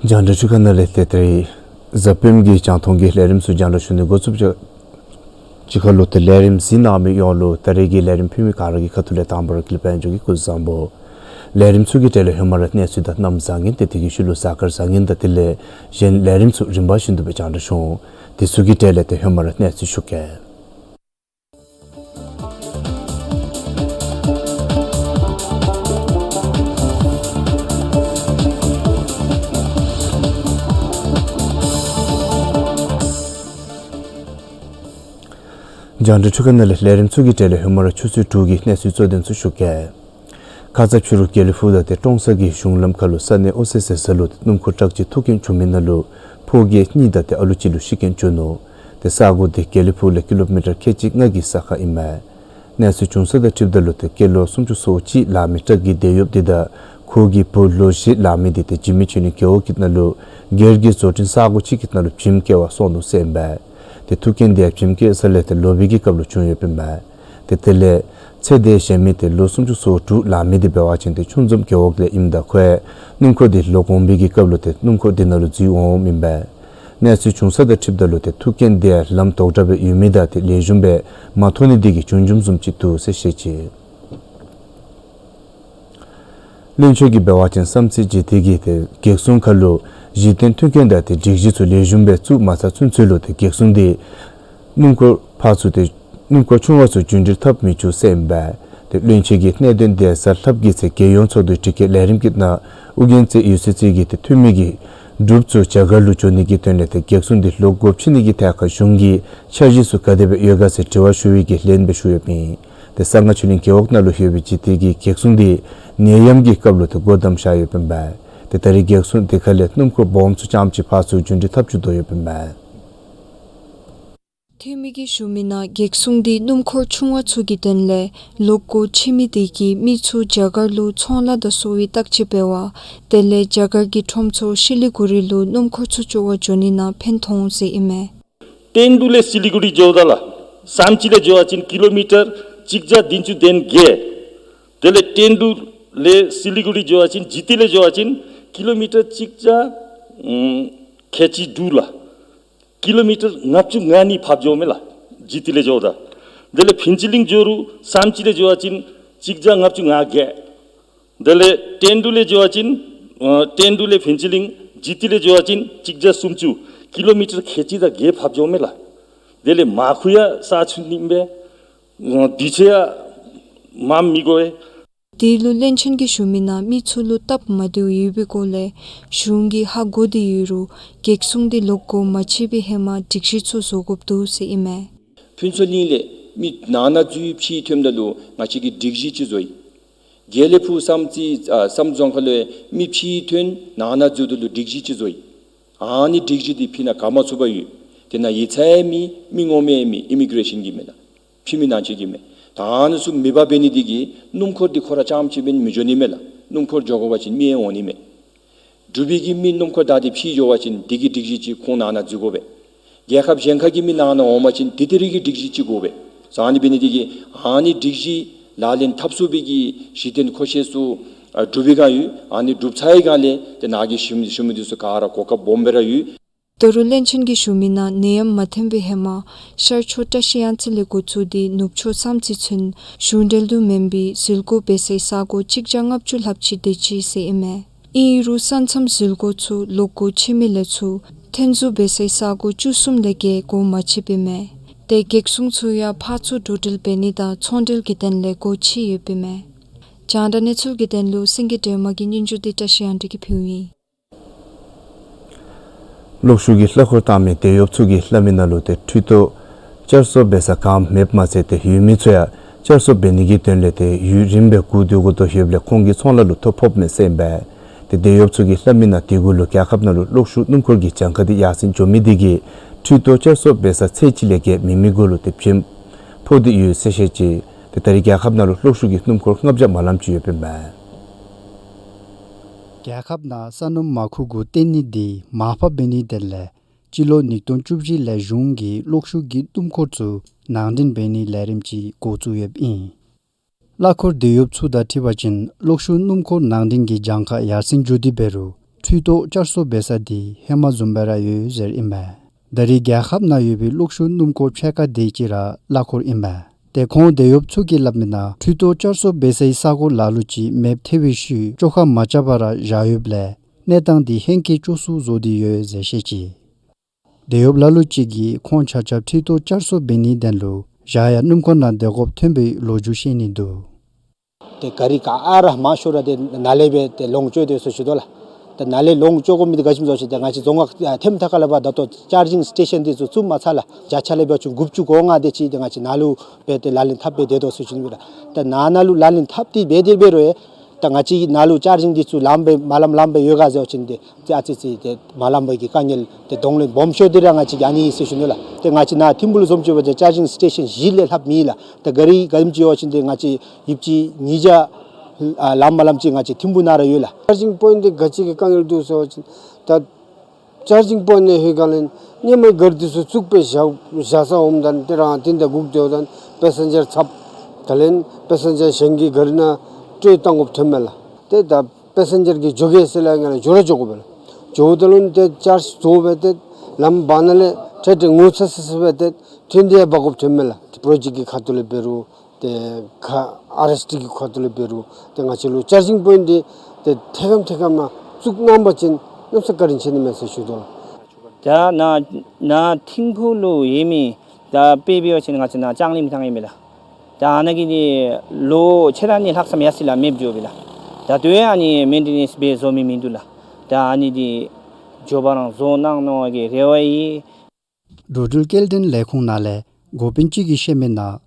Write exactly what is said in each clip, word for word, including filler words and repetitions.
རྒྱང་བསྒྲགས་འཕྲུལ་ཁང་ནང་ལས་ཏེ་ད་རིས་གཟའ་སྤེནམ་གི་རྒྱང་མཐོང་གི་ལས་རིམ་ཚུ་རྒྱང་བསྒྲགས་ཞུ་ནི་འགོ་བཙུགསཔ་ཅིག་ཁར་ལུ་ཏེ་ལས་རིམ་གཟིགས་གནང་མི་ཡོངས་ལུ་ད་རིས་ཀྱི་ལས་རིམ་ཕུལ་མི་ག་ར་གི་ཁ་ཐུག་ལས་དང་པ་ར་ཀུན་ལེགས་དཔལ་འབྱོར་གྱི་ལུ་ཕན་འབྱུང་པོ། ལས་རིམ་ཚུ་གི་གྲས་ལས་ཧེ་མ་ར་གནས་ཚུལ་དང་གནམ་བཟང་ངན་ཏེ་དེ་གི་ཤུལ་ལུ་གཟའ་སྐར་བཟང་ངན་དང་དེ་ལས་གཞན་ལས་རིམ་ཚུ་རིམ་པ་བཞིན་དུ་སྦེ་རྒྱང་བསྒྲགས་ཞུ་འོང་། དེ་ཚུ་གི་གྲས་ལས་ཏེ་ཧེ་མ་ར་གནས་ཚུལ་ཞུ་གེ། རྒྱང་བསྒྲགས་འཕྲུལ་ཁང་ནང་ལས་ལས་རིམ་ཚུ་གི་གྲས་ལས་ཧེ་མ་ར་ཆུ་ཚོད་དྲུག་གི་གནས་ཚུལ་གཙོ་དོན་ཚུ་ཞུ་གེ། ཁ་ཙ་ཕྱི་རུ་དགེ་ལེགས་ཕུག་དང་ཏེ་ཀྲོང་གསར་གྱི་གཞུང་ལམ་ཁར་ལུ་ས་གནས་ཨོ་སེ་ཟེར་ས་ལུ་ཏེ་སྣུམ་འཁོར་ཊག་ཅིག་ཐུག་རྐྱེན་བྱུང་མི་ནང་ལུ་ཕོ་སྐྱེས་གཉིས་དང་ཏེ་ཨ་ལུ་གཅིག་ལུ་ཤི་རྐྱེན་བྱུང་ནུག། ཏེ་ས་གོ་འདི་དགེ་ལེགས་ཕུག་ལས་ཀི་ལོ་མི་ཊར་ཁལ་གཅིག་ལྔ་གི་ས་ཁར་ཨིན་མས། གནས་ཚུལ་བྱུང་ས་དང་འཁྲིལཝ་ད་ལུ་ཏེ་སྐྱེས་ལོ་སུམ་ཅུ་སོ་གཅིག་ལང་མི་ཊག་གི་དེད་གཡོགཔ་འདི་དང་ཁོ་གི་བུ་ལོ་བཞི་ལང་མི་འདི་ཏེ་འཇིགས་མེད་ཆོས་གླིང་རྒེད་འོག་གི་ནང་ལུ་སྒེར་གྱི་བཟོ་སྐྲུན་ས་གོ་ཅིག་གི་ནང་ལུ་བྱིནམ་བཀལ་བར་སོང་ནུག་ཟེར་ཨིན་པས། ཏེ་ཐུག་རྐྱེན་འདི་ཡང་བྱིནམ་བཀལ་ས་ལས་ཏེ་ལོག་པའི་གི་སྐབས་ལུ་བྱུང་ཡོདཔ་ཨིན་མས། ཏེ་དེ་ལས་ཚེ་འདས་གཞན་མི་ཏེ་ལོ་སུམ་ཅུ་སོ་དྲུག་ལང་མི་འདི་འབད་བ་ཅིན་ཏེ་ཆུ་འཛོམས་རྒེད་འོག་ལས་ཨིནམ་ད་ཁོ་ཡང་སྣུམ་འཁོར་འདི་ལོག་འོང་པའི་གི་སྐབས་ལུ་ཏེ་སྣུམ་འཁོར་འདི་ནང་ལུ་འཛུལ་འོངམ་ཨིན་པས། གནས་ཚུལ་བྱུང་ས་དང་འཁྲིལཝ་ད་ལུ་ཏེ་ཐུག་རྐྱེན་འདི་ཡང་ལམ་དོག་དྲགས་སྦེ་ཡོད་མི་དང་ཏེ་ལེགས་ཤོམ་སྦེ་མ་ཐོན་ནི་འདི་གིས་བྱུང་བྱུངམ་བཟུམ་ཅིག་འདུག་ཟེར་བཤད་ཅི། བློན་ཆེན་གྱིས་འབད་བ་ཅིན་བསམ་རྩེ་འཇིག་རྟེན་གྱི་ཏེ་བགེགས་སྲུང་ཁར་ལུ་གཞི་རྟེན་མཐུན་རྐྱེན་དང་ཏེ་སྒྲིག་གཞི་ཚུ་ལེགས་ཤོམ་སྦེ་བཙུགས་མ་ཚར་ཚུན་ཚོད་ལུ་ཏེ་བགེགས་སྲུང་འདི་སྣུམ་འཁོར་ཕར་ཚུར་ཏེ་སྣུམ་འཁོར་ཆུང་བ་ཚུ་རྒྱུན་འགྲུལ་འཐབ་མི་བཅུག་ཟེར་ཨིན་པས། ཏེ་བློན་ཆེན་གྱིས་གནད་དོན་འདི་གཟའ་ལྷགཔ་གི་ཚེ་རྒྱལ་ཡོངས་ཚོགས་འདུའི་དྲི་བཀོད་ལས་རིམ་གྱི་ནང་ཨོ་རྒྱན་རྩེ་ཡོད་ཚད་ཅིག་གི་ཏེ་འཐུས་མི་གིས་འབྲུགཔ་ཚུ་རྒྱ་གར་ལུ་འགྱོ་ནི་གི་དོན་ལས་ཏེ་བགེགས་སྲུང་འདི་ལོག་སྒོ་ཕྱེ་ནི་གི་ཐད་ཁར་གཞུང་གིས་འཆར་གཞི་ཚུ་ག་དེ་སྦེ་ཡོད་ག་ཟེར་དྲི་བ་ཞུ་བའི་གི་ལན་སྦེ་ཞུ་ཡོདཔ་ཨིན། ཏེ་གསང་སྔགས་ཆོས་གླིང་རྒེད་འོག་ནང་ལུ་ཡོད་པའི་འཇིག་རྟེན་གྱི་བགེགས་སྲུང་འདི་ནད་ཡམས་ཀྱི་སྐབས་ལུ་ཏེ་སྒོ་བསྡམས་བཞག་ཡོདཔ་ཨིན་པས། ཏེ་ད་རེས་བགེགས་སྲུང་འདི་ཁ་ལས་སྣུམ་འཁོར་སྦོམ་ཚུ་རྐྱངམ་ཅིག་ཕར་ཚུར་རྒྱུན་འགྲུལ་འཐབ་བཅུག་དོ་ཡོདཔ་ཨིན་པས། འཐུས་མི་གིས་ཞུ་མི་ནང་བགེགས་སྲུང་འདི་སྣུམ་འཁོར་ཆུང་བ་ཚུ་གི་དོན་ལས་ལོག་སྒོ་ཕྱེ་མི་འདི་གིས་མི་ཚུ་རྒྱ་གར་ལུ་ཚོང་ལཱ་དང་གསོ་བའི་བརྟག་དཔྱད་འབད་བར་དེ་ལས་རྒྱ་གར་གྱི་ཁྲོམ་ཚོགས་སི་ལི་གུ་རི་ལུ་སྣུམ་འཁོར་ཚུ་བཅོ་བར་འགྱོ་ནི་ནང་ཕན་ཐོགས་འོང་ཟེར་ཨིན་མས། ཏེན་ཏུ་ལས་སི་ལི་གུ་རི་འགྱོཝ་ད་ལུ་བསམ་རྩེ་ལས་འགྱོ་བ་ཅིན་ཀི་ལོ་མི་ཊར་གཅིག་བརྒྱ་བདུན་ཅུ་དོན་བརྒྱད། དེ་ལས་ཏེན་ཏུ་ལས་སི་ལི་གུ་རི་འགྱོ་བ་ཅིན་འཇིག་རྟེན་ལས་འགྱོ་བ་ཅིན་ཀི་ལོ་མི་ཊར་གཅིག་བརྒྱ་ཨམ་ཁལ་གཅིག་དྲུག་ལགས། ཀི་ལོ་མི་ཊར་ལྔ་བཅུ་ང་གཉིས་ཕབ་འགྱོཝ་མས་ལགས། འཇིག་རྟེན་ལས་འགྱོཝ་ད། དེ་ལས་ཕུན་ཚོགས་གླིང་འགྱོ་རུང་བསམ་རྩེ་ལས་འགྱོ་བ་ཅིན་གཅིག་བརྒྱ་ལྔ་བཅུ་ང་བརྒྱད། དེ་ལས་ཏེན་ཏུ་ལས་འགྱོ་བ་ཅིན་ཨ་ཏེན་ཏུ་ལས་ཕུན་ཚོགས་གླིང་འཇིག་རྟེན་ལས་འགྱོ་བ་ཅིན་གཅིག་བརྒྱ་སུམ་ཅུ། ཀི་ལོ་མི་ཊར་ཁལ་གཅིག་དང་བརྒྱད་ཕབ་འགྱོཝ་མས་ལགས། དེ་ལས་མར་ཁུ་ཡང་ས་ཆུ་ནིམ་སྦེ་ཨ་དུས་ཚོད་ཡང་མངམ་མི་དགོ་པས། དེ་ལུ་བློན་ཆེན་གྱིས་ཞུ་མི་ནང་མི་ཚུ་ལུ་སྟབས་མ་བདེཝ་ཡོད་པའི་སྐོར་ལས་གཞུང་གིས་ཧ་གོ་སྟེ་ཡོད་རུང་བགེགས་སྲུང་འདི་ལོག་སྒོ་མ་ཕྱེ་བའི་ཧེ་མ་སྒྲིག་གཞི་ཚུ་བཟོ་དགོཔ་འདུག་ཟེར་ཨིན་མས། ཕུན་ཚོགས་གླིང་ལས་མི་ནང་ན་འཛུལ་ཕྱི་ཐོནམ་ད་ལུ་ང་བཅས་ཀྱིས་སྒྲིག་གཞི་ཅིག་བཟོ་ཡི། དགེ་ལེགས་ཕུག་བསམ་རྩེ་ཨ་བསམ་རྫོང་ཁ་ལས་མི་ཕྱི་ཐོན་ནང་ན་འཛུལཝ་ད་ལུ་སྒྲིག་གཞི་ཅིག་བཟོ་ཡི། ཨ་ནི་སྒྲིག་གཞི་འདི་ཕྱི་ནང་ག་མ་ཚུགས་པར་ཡོད། དེ་ནང་ཡིག་ཚང་ཡང་མེད། མི་ངོ་མ་ཡང་མེད། ཨི་མི་གི་རེ་ཤཱན་གྱི་མེན་ན། ཕྱི་མི་ནང་ཆོས་ཀྱི་མེན། ད་ཨ་ནི་ཚུ་མེདཔ་འབད་ནི་འདི་གིས་སྣུམ་འཁོར་འདི་ཁོ་ར་རྐྱངམ་ཅིག་འབད་ནི་མི་འགྱོ་ནི་མས་ལགས། སྣུམ་འཁོར་འགྱོ་དགོ་པ་ཅིན་མི་ཡང་འོང་ནི་མས། འབྲུག་པའི་གི་མི་སྣུམ་འཁོར་བདའ་སྟེ་ཕྱི་འགྱོ་བ་ཅིན་དེ་གི་སྒྲིག་གཞི་ཅིག་ཁོང་ནང་ན་འཛུལ་དགོ་པས། རྒྱལ་ཁབ་གཞན་ཁ་གི་མི་ནང་ན་འོང་པ་ཅིན་དེ་དེ་རིགས་ཀྱི་སྒྲིག་གཞི་ཅིག་དགོ་པས། ཨ་ནི་འབད་ནི་འདི་གིས་ཨ་ནི་སྒྲིག་གཞི་ལག་ལེན་འཐབ་ཚུགས་པའི་གི་གཞི་རྟེན་མཁོ་ཆས་ཚུ་ཨ་འབྲུག་པའི་སྒང་ཡོད། ཨ་ནི་འབྲུག་ཚང་གི་སྒང་ལས་ཏེ་ནཱ་གི་ཞི་མི་ཞི་མི་འདི་ཚུ་ག་ར་གོ་སྐབས་སྦོམ་སྦེ་ར་ཡོད། ད་རུང་བློན་ཆེན་གྱིས་ཞུ་མི་ནང་ནད་ཡམས་མ་ཐོན་པའི་ཧེ་མ་ཤར་ཕྱོགས་བཀྲ་ཤིས་གཡང་རྩེ་ལས་འགོ་བཙུགས་ཏེ་ནུབ་ཕྱོགས་བསམ་རྩེ་ཚུན་གཞུང་འབྲེལ་དུ་མེན་པའི་འཛུལ་སྒོ་འབད་སའི་ས་གོ་གཅིག་བརྒྱ་ལྔ་བཅུ་ལྷགཔ་ཅིག་དེ་ཅིག་ཟེར་ཨིན་མས། ཨིན་རུང་ས་མཚམས་འཛུལ་སྒོ་ཚུ་ལོག་སྒོ་ཕྱེ་མི་ལས་ཚུར་ཐོན་འཛུལ་འབད་སའི་ས་གོ་བཅུ་གསུམ་ལས་བརྒལ་སྒོ་མ་ཕྱེ་བས་མས། ཏེ་བགེགས་སྲུང་ཚུ་ཡང་ཕར་ཚུར་འགྲོ་འགྲུལ་འབད་ནི་དང་ཚོང་འབྲེལ་གྱི་དོན་ལས་སྒོ་ཕྱེ་ཡོདཔ་ཨིན་མས། རྒྱང་བསྒྲགས་གནས་ཚུལ་གྱི་དོན་ལུ་སེང་གེ་སྒྲོལ་མ་གི་སྙན་ཞུ་འདི་བཀྲ་ཤིས་གཡང་སྒྲོན་གྱིས་ཕུལཝ་ཨིན། གློག་ཤུགས་ཀྱི་གླ་འཁོར་བཏང་མི་དེད་གཡོགཔ་ཚུ་གིས་སླབ་མི་ནང་ལུ་ཏེ་འཕྲུལ་ཐོག་བསྐྱར་གསོ་འབད་ས་ག་ཡང་མེདཔ་མ་ཚད་ཏེ་ཡུལ་མི་ཚུ་ཡང་བསྐྱར་གསོ་འབད་ནི་གི་དོན་ལས་ཏེ་ཡུན་རིངམོ་སྦེ་སྒུག་སྡོད་དགོ་དོ་ཡོདཔ་ལས་ཁོང་གི་ཚོང་ལཱ་ལུ་ཐོ་ཕོགཔ་མས་ཟེར་ཨིན་པས། ཏེ་དེད་གཡོགཔ་ཚུ་གིས་སླབ་མི་ནང་དེ་གུ་ལུ་རྒྱལ་ཁབ་ནང་ལུ་གློག་ཤུགས་སྣུམ་འཁོར་གྱི་གྱངས་ཁ་འདི་ཡར་སེང་འགྱོ་མི་འདི་གིས་འཕྲུལ་ཐོག་བསྐྱར་གསོ་འབད་ས་ཚད་ཅིག་ལས་བརྒལ་མེད་མི་གུ་ལུ་ཏེ་བྱེམ་ཕོག་སྟེ་ཡོད་ཟེར་བཤད་ཅི། ཏེ་ད་རེས་རྒྱལ་ཁབ་ནང་ལུ་གློག་ཤུགས་ཀྱི་སྣུམ་འཁོར་ལྔ་བརྒྱ་མ་ལངམ་ཅིག་ཡོདཔ་ཨིན་པས། རྒྱལ་ཁབ་ནང་ས་སྣུམ་མར་ཁུ་གུ་བཏོན་ནི་འདི་མར་ཕབ་འབད་ནིའི་དོན་ལས་སྤྱི་ལོ་ཉིས་སྟོང་བཅུ་བཞི་ལས་གཞུང་གིས་གློག་ཤུགས་ཀྱི་སྣུམ་འཁོར་ཚུ་ནང་འདྲེན་འབད་ནིའི་ལས་རིམ་ཅིག་འགོ་བཙུགས་ཡོདཔ་ཨིན། གླ་འཁོར་དེད་གཡོགཔ་ཚུ་དང་འཁྲིལ་བ་ཅིན་གློག་ཤུགས་སྣུམ་འཁོར་ནང་འདྲེན་གྱི་གྱངས་ཁ་ཡར་སེང་འགྱོ་སྟེ་འབད་རུང་ འཕྲུལ་ཐོག་བསྐྱར་གསོ་འབད་ས་འདི་ཧེ་མ་བཟུམ་སྦེ་ར་ཡོད་ཟེར་ཨིན་མས། ད་རེས་རྒྱལ་ཁབ་ནང་ཡོད་པའི་གློག་ཤུགས་སྣུམ་འཁོར་ཕྱེད་ཀ་དེ་ཅིག་ར་གླ་འཁོར་ཨིན་མས། ཏེ་ཁོང་འབྲེལ་ཡོད་ཚུ་གིས་སླབ་མི་ནང་འཕྲུལ་ཐོག་བསྐྱར་གསོ་འབད་སའི་ས་གོ་ལ་ལུ་ཅིག་མེདཔ་ཐལ་བའི་ཤུལ་བཅོ་ཁ་མ་རྐྱབ་པར་ར་བཞག་ཡོདཔ་ལས་གནས་སྟངས་འདི་ཧེང་སྐལ་སྐྱོ་སུ་བཟོ་སྟེ་ཡོད་ཟེར་བཤད་ཅི། འབྲེལ་ཡོད་ལ་ལུ་ཅིག་གིས་ཁོང་ཆ་ཁྱབ་འཕྲུལ་ཐོག་བསྐྱར་གསོ་འབད་ནིའི་དོན་ལུ་བཞག་ཡང་སྣུམ་འཁོར་ནང་སྡོད་དགོཔ་ཐོན་པའི་ལོ་རྒྱུས་བཤད་ནི་འདུག། ཏེ་ག་རི་ག་ཨ་ར་མང་ཤོས་ར་ཏེ་ནཱ་ལས་སྦེ་ཏེ་ལོངས་སྤྱོད་དེ་ཟེར་ཞུ་དོ་ལགས། ཏེ་ནཱ་ལས་ལོངས་སྤྱོད་དགོ་མི་འདི་ག་ཅི་སྨོ་ཟེར་ཞུ་ཅི། ཏེ་ང་བཅས་རྫོང་ཁག་ཨ་ཐེམ་ཐ་ཁ་ལས་ཕར་ད་ལྟོ་ཅར་ཇིང་སི་ཊེ་ཤཱན་འདི་ཚུ་བཙུགས་མ་ཚར་ལགས། བརྒྱ་ཆ་ལས་ཕར་ཅིག་དགུ་བཅུ་གོ་ལྔ་དེ་ཅིག་ཏེ་ང་བཅས་ནཱ་ལུ་སྦེ་ཏེ་ལག་ལེན་འཐབ་སྦེ་སྡོད་དོ་ཟེར་ཞུ་ནི་ལགས། ཏེ་ནཱ་ནཱ་ལུ་ལག་ལེན་འཐབ་སྟེ་འབད་དེ་འབད་རུང་ཡང་ད་ང་བཅས་ནཱ་ལུ་ཅར་ཇིང་འདི་ཚུ་ལངམ་སྦེ་མ་ལངམ་ལངམ་སྦེ་ཡོད་ག་ཟེར་བ་ཅིན་ཏེ་ཏེ་ཨ་ཙི་ཙི་ཏེ་མ་ལངམ་པའི་གི་དཀའ་ངལ་ཏེ་གདོང་ལེན་སྦོམ་ཤོས་འདི་ར་ང་བཅས་ཀྱི་ཨ་ནི་ཨིན་ཟེར་ཞུ་ནི་ལགས། ཏེ་ང་བཅས་ནཱ་ཐིམ་ཕུག་ལུ་བཟུམ་ཅིག་འབད་བ་ཅིན་ཅར་ཇིང་སི་ཊེ་ཤཱན་བཞི་ལས་ལྷགཔ་མེད་ལགས། ཏེ་ག་རི་ག་དེམ་ཅིག་ཡོད་པ་ཅིན་ཏེ་ང་བཅས་ཡོདཔ་ཅིག་ཉིས་བརྒྱ་ཨ་ལངམ་མ་ལངམ་ཅིག་ང་བཅས་ཐིམ་ཕུག་ནང་ར་ཡོད་ལགས། ཅར་ཇིང་པོའིནཊ་འདི་ག་ཅི་གི་དཀའ་ངལ་འདུག་ཟེར་བ་ཅིན་ད་ཅར་ཇིང་པོའིནཊ་ནང་ལྷོད་ག་ལས་སྔོན་མའི་ག་རི་འདི་ཚུ་བཙུགས་སྦེ་བཞག་བཞག་ས་འོངམ་ད་ཏེ་རང་ཏིང་ཏ་སྒུག་སྡོད་ད་པེ་སེན་ཇར་ཚབ་ད་ལས་པེ་སེན་ཇར་གཞན་གྱི་ག་རི་ནང་སྤྲོད་བཏང་དགོཔ་ཐོནམ་མས་ལགས། ཏེ་ད་པེ་སེན་ཇར་གྱིས་འགྱོ་གེ་ཟེར་ལགས། ང་ལུ་འགྱོ་ར་འགྱོ་དགོ་པས་ལགས། འགྱོཝ་ད་ལུ་ཏེ་ཅརཇ་རྫོགས་སྦེ་ཏེ་ལམ་བར་ན་ལས་ཏེ་ཏེ་ངོ་ཚ་སི་སི་སྦེ་ཏེ་ཐོན་ཏེ་འབག་དགོཔ་ཐོནམ་མས་ལགས། ཏེ་པྲོ་ཇེཀཊ་གི་ཁ་ཐུག་ལས་འབད་རུང་ཏེ་ག་ཨར་ཨེསི་ཌི་གི་ཁ་ཐུག་ལས་འབད་རུང་ཏེ་ང་བཅས་ལུ་ཅར་ཇིང་པོའིནཊ་འདི་ཏེ་ཐད་ཀར་ཐད་ཀར་ནང་བཙུགས་གནང་པ་ཅིན་གནམ་ས་བཀའ་དྲིན་ཆེ་ནི་མས་ཟེར་ཞུ་དོ་ལགས། ད་ནཱ་ནཱ་ཐིམ་ཕུག་ལུ་ཡོད་མི་ད་དཔེ་འབད་བ་ཅིན་ང་བཅས་ནཱ་ལྕང་གླིང་མི་ཐང་ཡོད་མི་ལགས། ད་ཨ་ནཱ་གི་འདི་ལོ་ཕྱེད་དང་གཉིས་ལྷག་ཙམ་ཡར་སོང་ཡི་ལགས། མེདཔ་འགྱོ་བས་ལགས། ད་ལྟོ་ཡང་ཨ་ནི་མེན་ཊེ་ནེནསི་སྦེ་བཟོ་མི་མིན་འདུག་ལགས། ད་ཨ་ནི་འདི་མགྱོགས་པ་རང་བཟོ་གནང་གནང་བའི་རེ་བ་ཡོད། འགྲོ་འགྲུལ་སྐྱེལ་འདྲེན་ལས་ཁུངས་ནང་ལས་འགོ་དཔོན་ཅིག་གིས་བཤད་མི་ནང་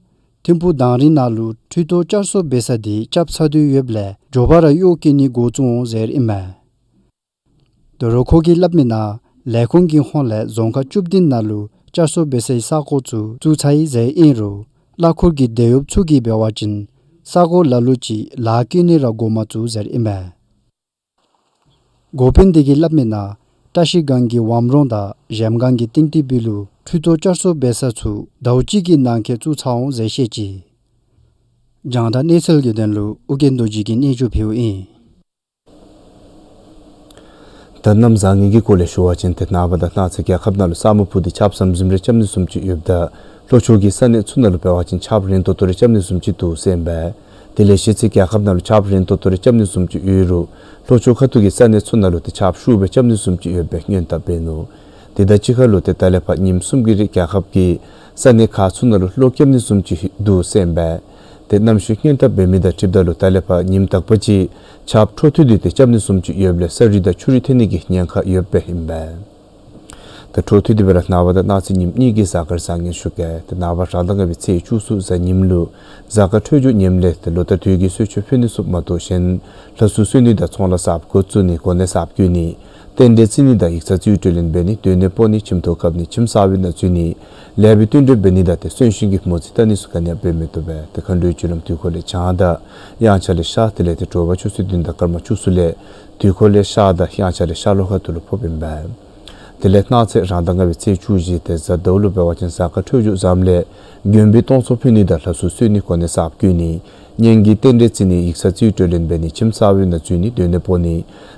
ཐིམ་ཕུག་དང་རི་ནང་ལུ་འཕྲུལ་ཐོག་བསྐྱར་གསོ་འབད་ས་འདི་རྐྱབ་ཚར་དོ་ཡོདཔ་ལས་མགྱོགས་པ་ར་གཡོག་བཀོལ་ནི་འགོ་བཙུགས་འོང་ཟེར་ཨིན་མས། དོ་རུང་ཁོ་གིས་སླབ་མི་ནང་ལས་ཁུངས་ཀྱི་ཧོངས་ལས་རྫོང་ཁག་བཅུ་བདུན་ནང་ལུ་བསྐྱར་གསོ་འབད་སའི་ས་གོ་ཚུ་བཙུགས་ཚར་ཡི་ཟེར་ཨིན་རུང་གླ་འཁོར་གྱི་འབྲེལ་ཡོད་ཚུ་གིས་འབད་བ་ཅིན་ས་གོ་ལ་ལུ་ཅིག་ལཱ་བཀོལ་ནི་ར་འགོ་མ་བཙུགས་ཟེར་ཨིན་མས། འགོ་དཔོན་དེ་གིས་སླབ་མི་ནང་བཀྲ་ཤིས་སྒང་གི་ཝམ་རོང་དང་གཞལམ་སྒང་གི་ཏིང་ཏི་སྦུག་ལུ་འཕྲུལ་ཐོག་བསྐྱར་གསོ་འབད་ས་ཚུ་ཟླཝ་གཅིག་གི་ནང་འཁོད་བཙུགས་ཚར་འོང་ཟེར་བཤད་ཅི། རྒྱང་བསྒྲགས་གནས་ཚུལ་གྱི་དོན་ལུ་ཨོ་རྒྱན་རྡོ་རྗེ་གིས་སྙན་ཞུ་ཕུལཝ་ཨིན། ད་གནམ་བཟང་ངན་གྱི་སྐོར་ལས་ཞུ་བ་ཅིན་ཏེ་ནངས་པ་དང་གནངས་ཚེ་རྒྱལ་ཁབ་ནང་ལུ་ས་སྨུག་ཕུབ་སྟེ་ཆརཔ་ཟམ་ཟིམ་རེ་རྐྱབ་ནི་བཟུམ་ཅིག་ཡོདཔ་ད་ལྷོ་ཕྱོགས་ཀྱི་ས་གནས་ཚུ་ནང་ལུ་འབད་བ་ཅིན་ཆརཔ་རན་ཏོག་ཏོ་རེ་རྐྱབ་ནི་བཟུམ་ཅིག་འདུག་ཟེར་ཨིན་པས། དེ་ལས་གཞེས་ཚེ་རྒྱལ་ཁབ་ནང་ལུ་ཆརཔ་རན་ཏོག་ཏོ་རེ་རྐྱབ་ནི་བཟུམ་ཅིག་ཡོད་རུང་ལྷོ་ཕྱོགས་ཁ་ཐུག་གི་ས་གནས་ཚུ་ནང་ལུ་ཏེ་ཆརཔ་ཤུགས་སྦེ་རྐྱབ་ནི་བཟུམ་ཅིག་ཡོད་པའི་སྔོན་དཔག་འབད་ནུག། དེ་དང་གཅིག་ཁར་ལུ་ཏེ་ད་ལས་ཕར་ཉིནམ་གསུམ་གྱི་རིང་རྒྱལ་ཁབ་ཀྱི་ས་གནས་ཁག་ཚུ་ནང་ལུ་གློག་རྐྱབ་ནི་བཟུམ་ཅིག་འདུག་ཟེར་ཨིན་པས། ཏེ་གནམ་གཤིས་སྔོན་དཔག་འབད་མི་དང་འཁྲིལཝ་ད་ལུ་ད་ལས་ཕར་ཉིནམ་དག་པ་ཅིག་ཆརཔ་འཕྲོ་མཐུད་དེ་ཏེ་རྐྱབ་ནི་བཟུམ་ཅིག་ཡོདཔ་ལས་ས་རུད་དང་ཆུ་རུད་ཐོན་ནི་གི་ཉེན་ཁ་ཡོདཔ་ཨིན་པས། ཏེ་འཕྲོ་མཐུད་དེ་སྦེ་ར་ནངས་པ་དང་གནངས་ཚེ་ཉིནམ་གཉིས་ཀྱི་གཟའ་སྐར་བཟང་ངན་ཞུ་གེ། ཏེ་ནངས་པ་རང་ཟླ་ལྔ་པའི་ཚེས་བཅུ་གསུམ་གཟའ་ཉིམ་ལུ་གཟའ་སྐར་འཕྲོད་སྦྱོར་ངནམ་ལས་ཏེ་ལོ་ཟླ་དུས་ཀྱི་གསོལ་མཆོད་ཕུལ་ནི་ཚུ་མ་གཏོགས་གཞན་ལྷ་གསོལ་གསོལ་ནི་དང་ཚོང་ལཱ་གསརཔ་འགོ་བཙུགས་ནི་གོ་གནས་གསརཔ་བསྐོ་ནི་རྟེན་འབྲེལ་བརྩི་ནི་དང་ཡིག་ཚང་རྩིས་སྤྲོད་ལེན་འབད་ནི་སྡོད་གནས་སྤོ་ནི་ཁྱིམ་ཐོག་བཀབ་ནི་ཁྱིམ་གསར་པའི་ནང་འཛུལ་ནི་ལེགས་པའི་བསྟུན་གྲོས་འབད་ནི་དང་ཏེ་གསོན་གཤིན་གྱི་མོ་རྩིས་བལྟ་ནི་ཚུ་ག་ནི་ཡང་འབད་མི་བཏུབ་པས། ཏེ་མཁའ་འགྲོའི་རྒྱུ་ལམ་དུས་འཁོར་ལས་བྱང་དང་དབྱངས་འཆར་ལས་ཤར་དེ་ལས་ཏེ་དྲོ་པ་ཆུ་ཚོད་བདུན་དང་སྐར་མ་བཅུ་གསུམ་ལས་དུས་འཁོར་ལས་ཤར་དང་དབྱངས་འཆར་ལས་ཤར་ལྷོ་ཁ་ཐུག་ལུ་ཕོགཔ་ཨིན་པས། དེ་ལས་གནངས་ཚེ་རང་ཟླ་ལྔ་པའི་ཚེས་བཅུ་བཞི་ཏེ་གཟའ་ཟླཝ་ལུ་འབད་བ་ཅིན་གཟའ་སྐར་འཕྲོད་སྦྱོར་བཟངམ་ལས་མགོན་པོའི་སྟོང་ཚོགས་ཕུལ་ནི་དང་ལྷ་གསོལ་གསོལ་ནི་གོ་གནས་གསརཔ་བསྐོ་ནི་གཉེན་གྱི་རྟེན་འབྲེལ་བརྩི་ནི་ཡིག་ཚང་རྩིས་སྤྲོད་ལེན་འབད་ནི་ཁྱིམ་གསར་པའི་ནང་འཛུལ་ནི་སྡོད་གནས་སྤོ་ནི་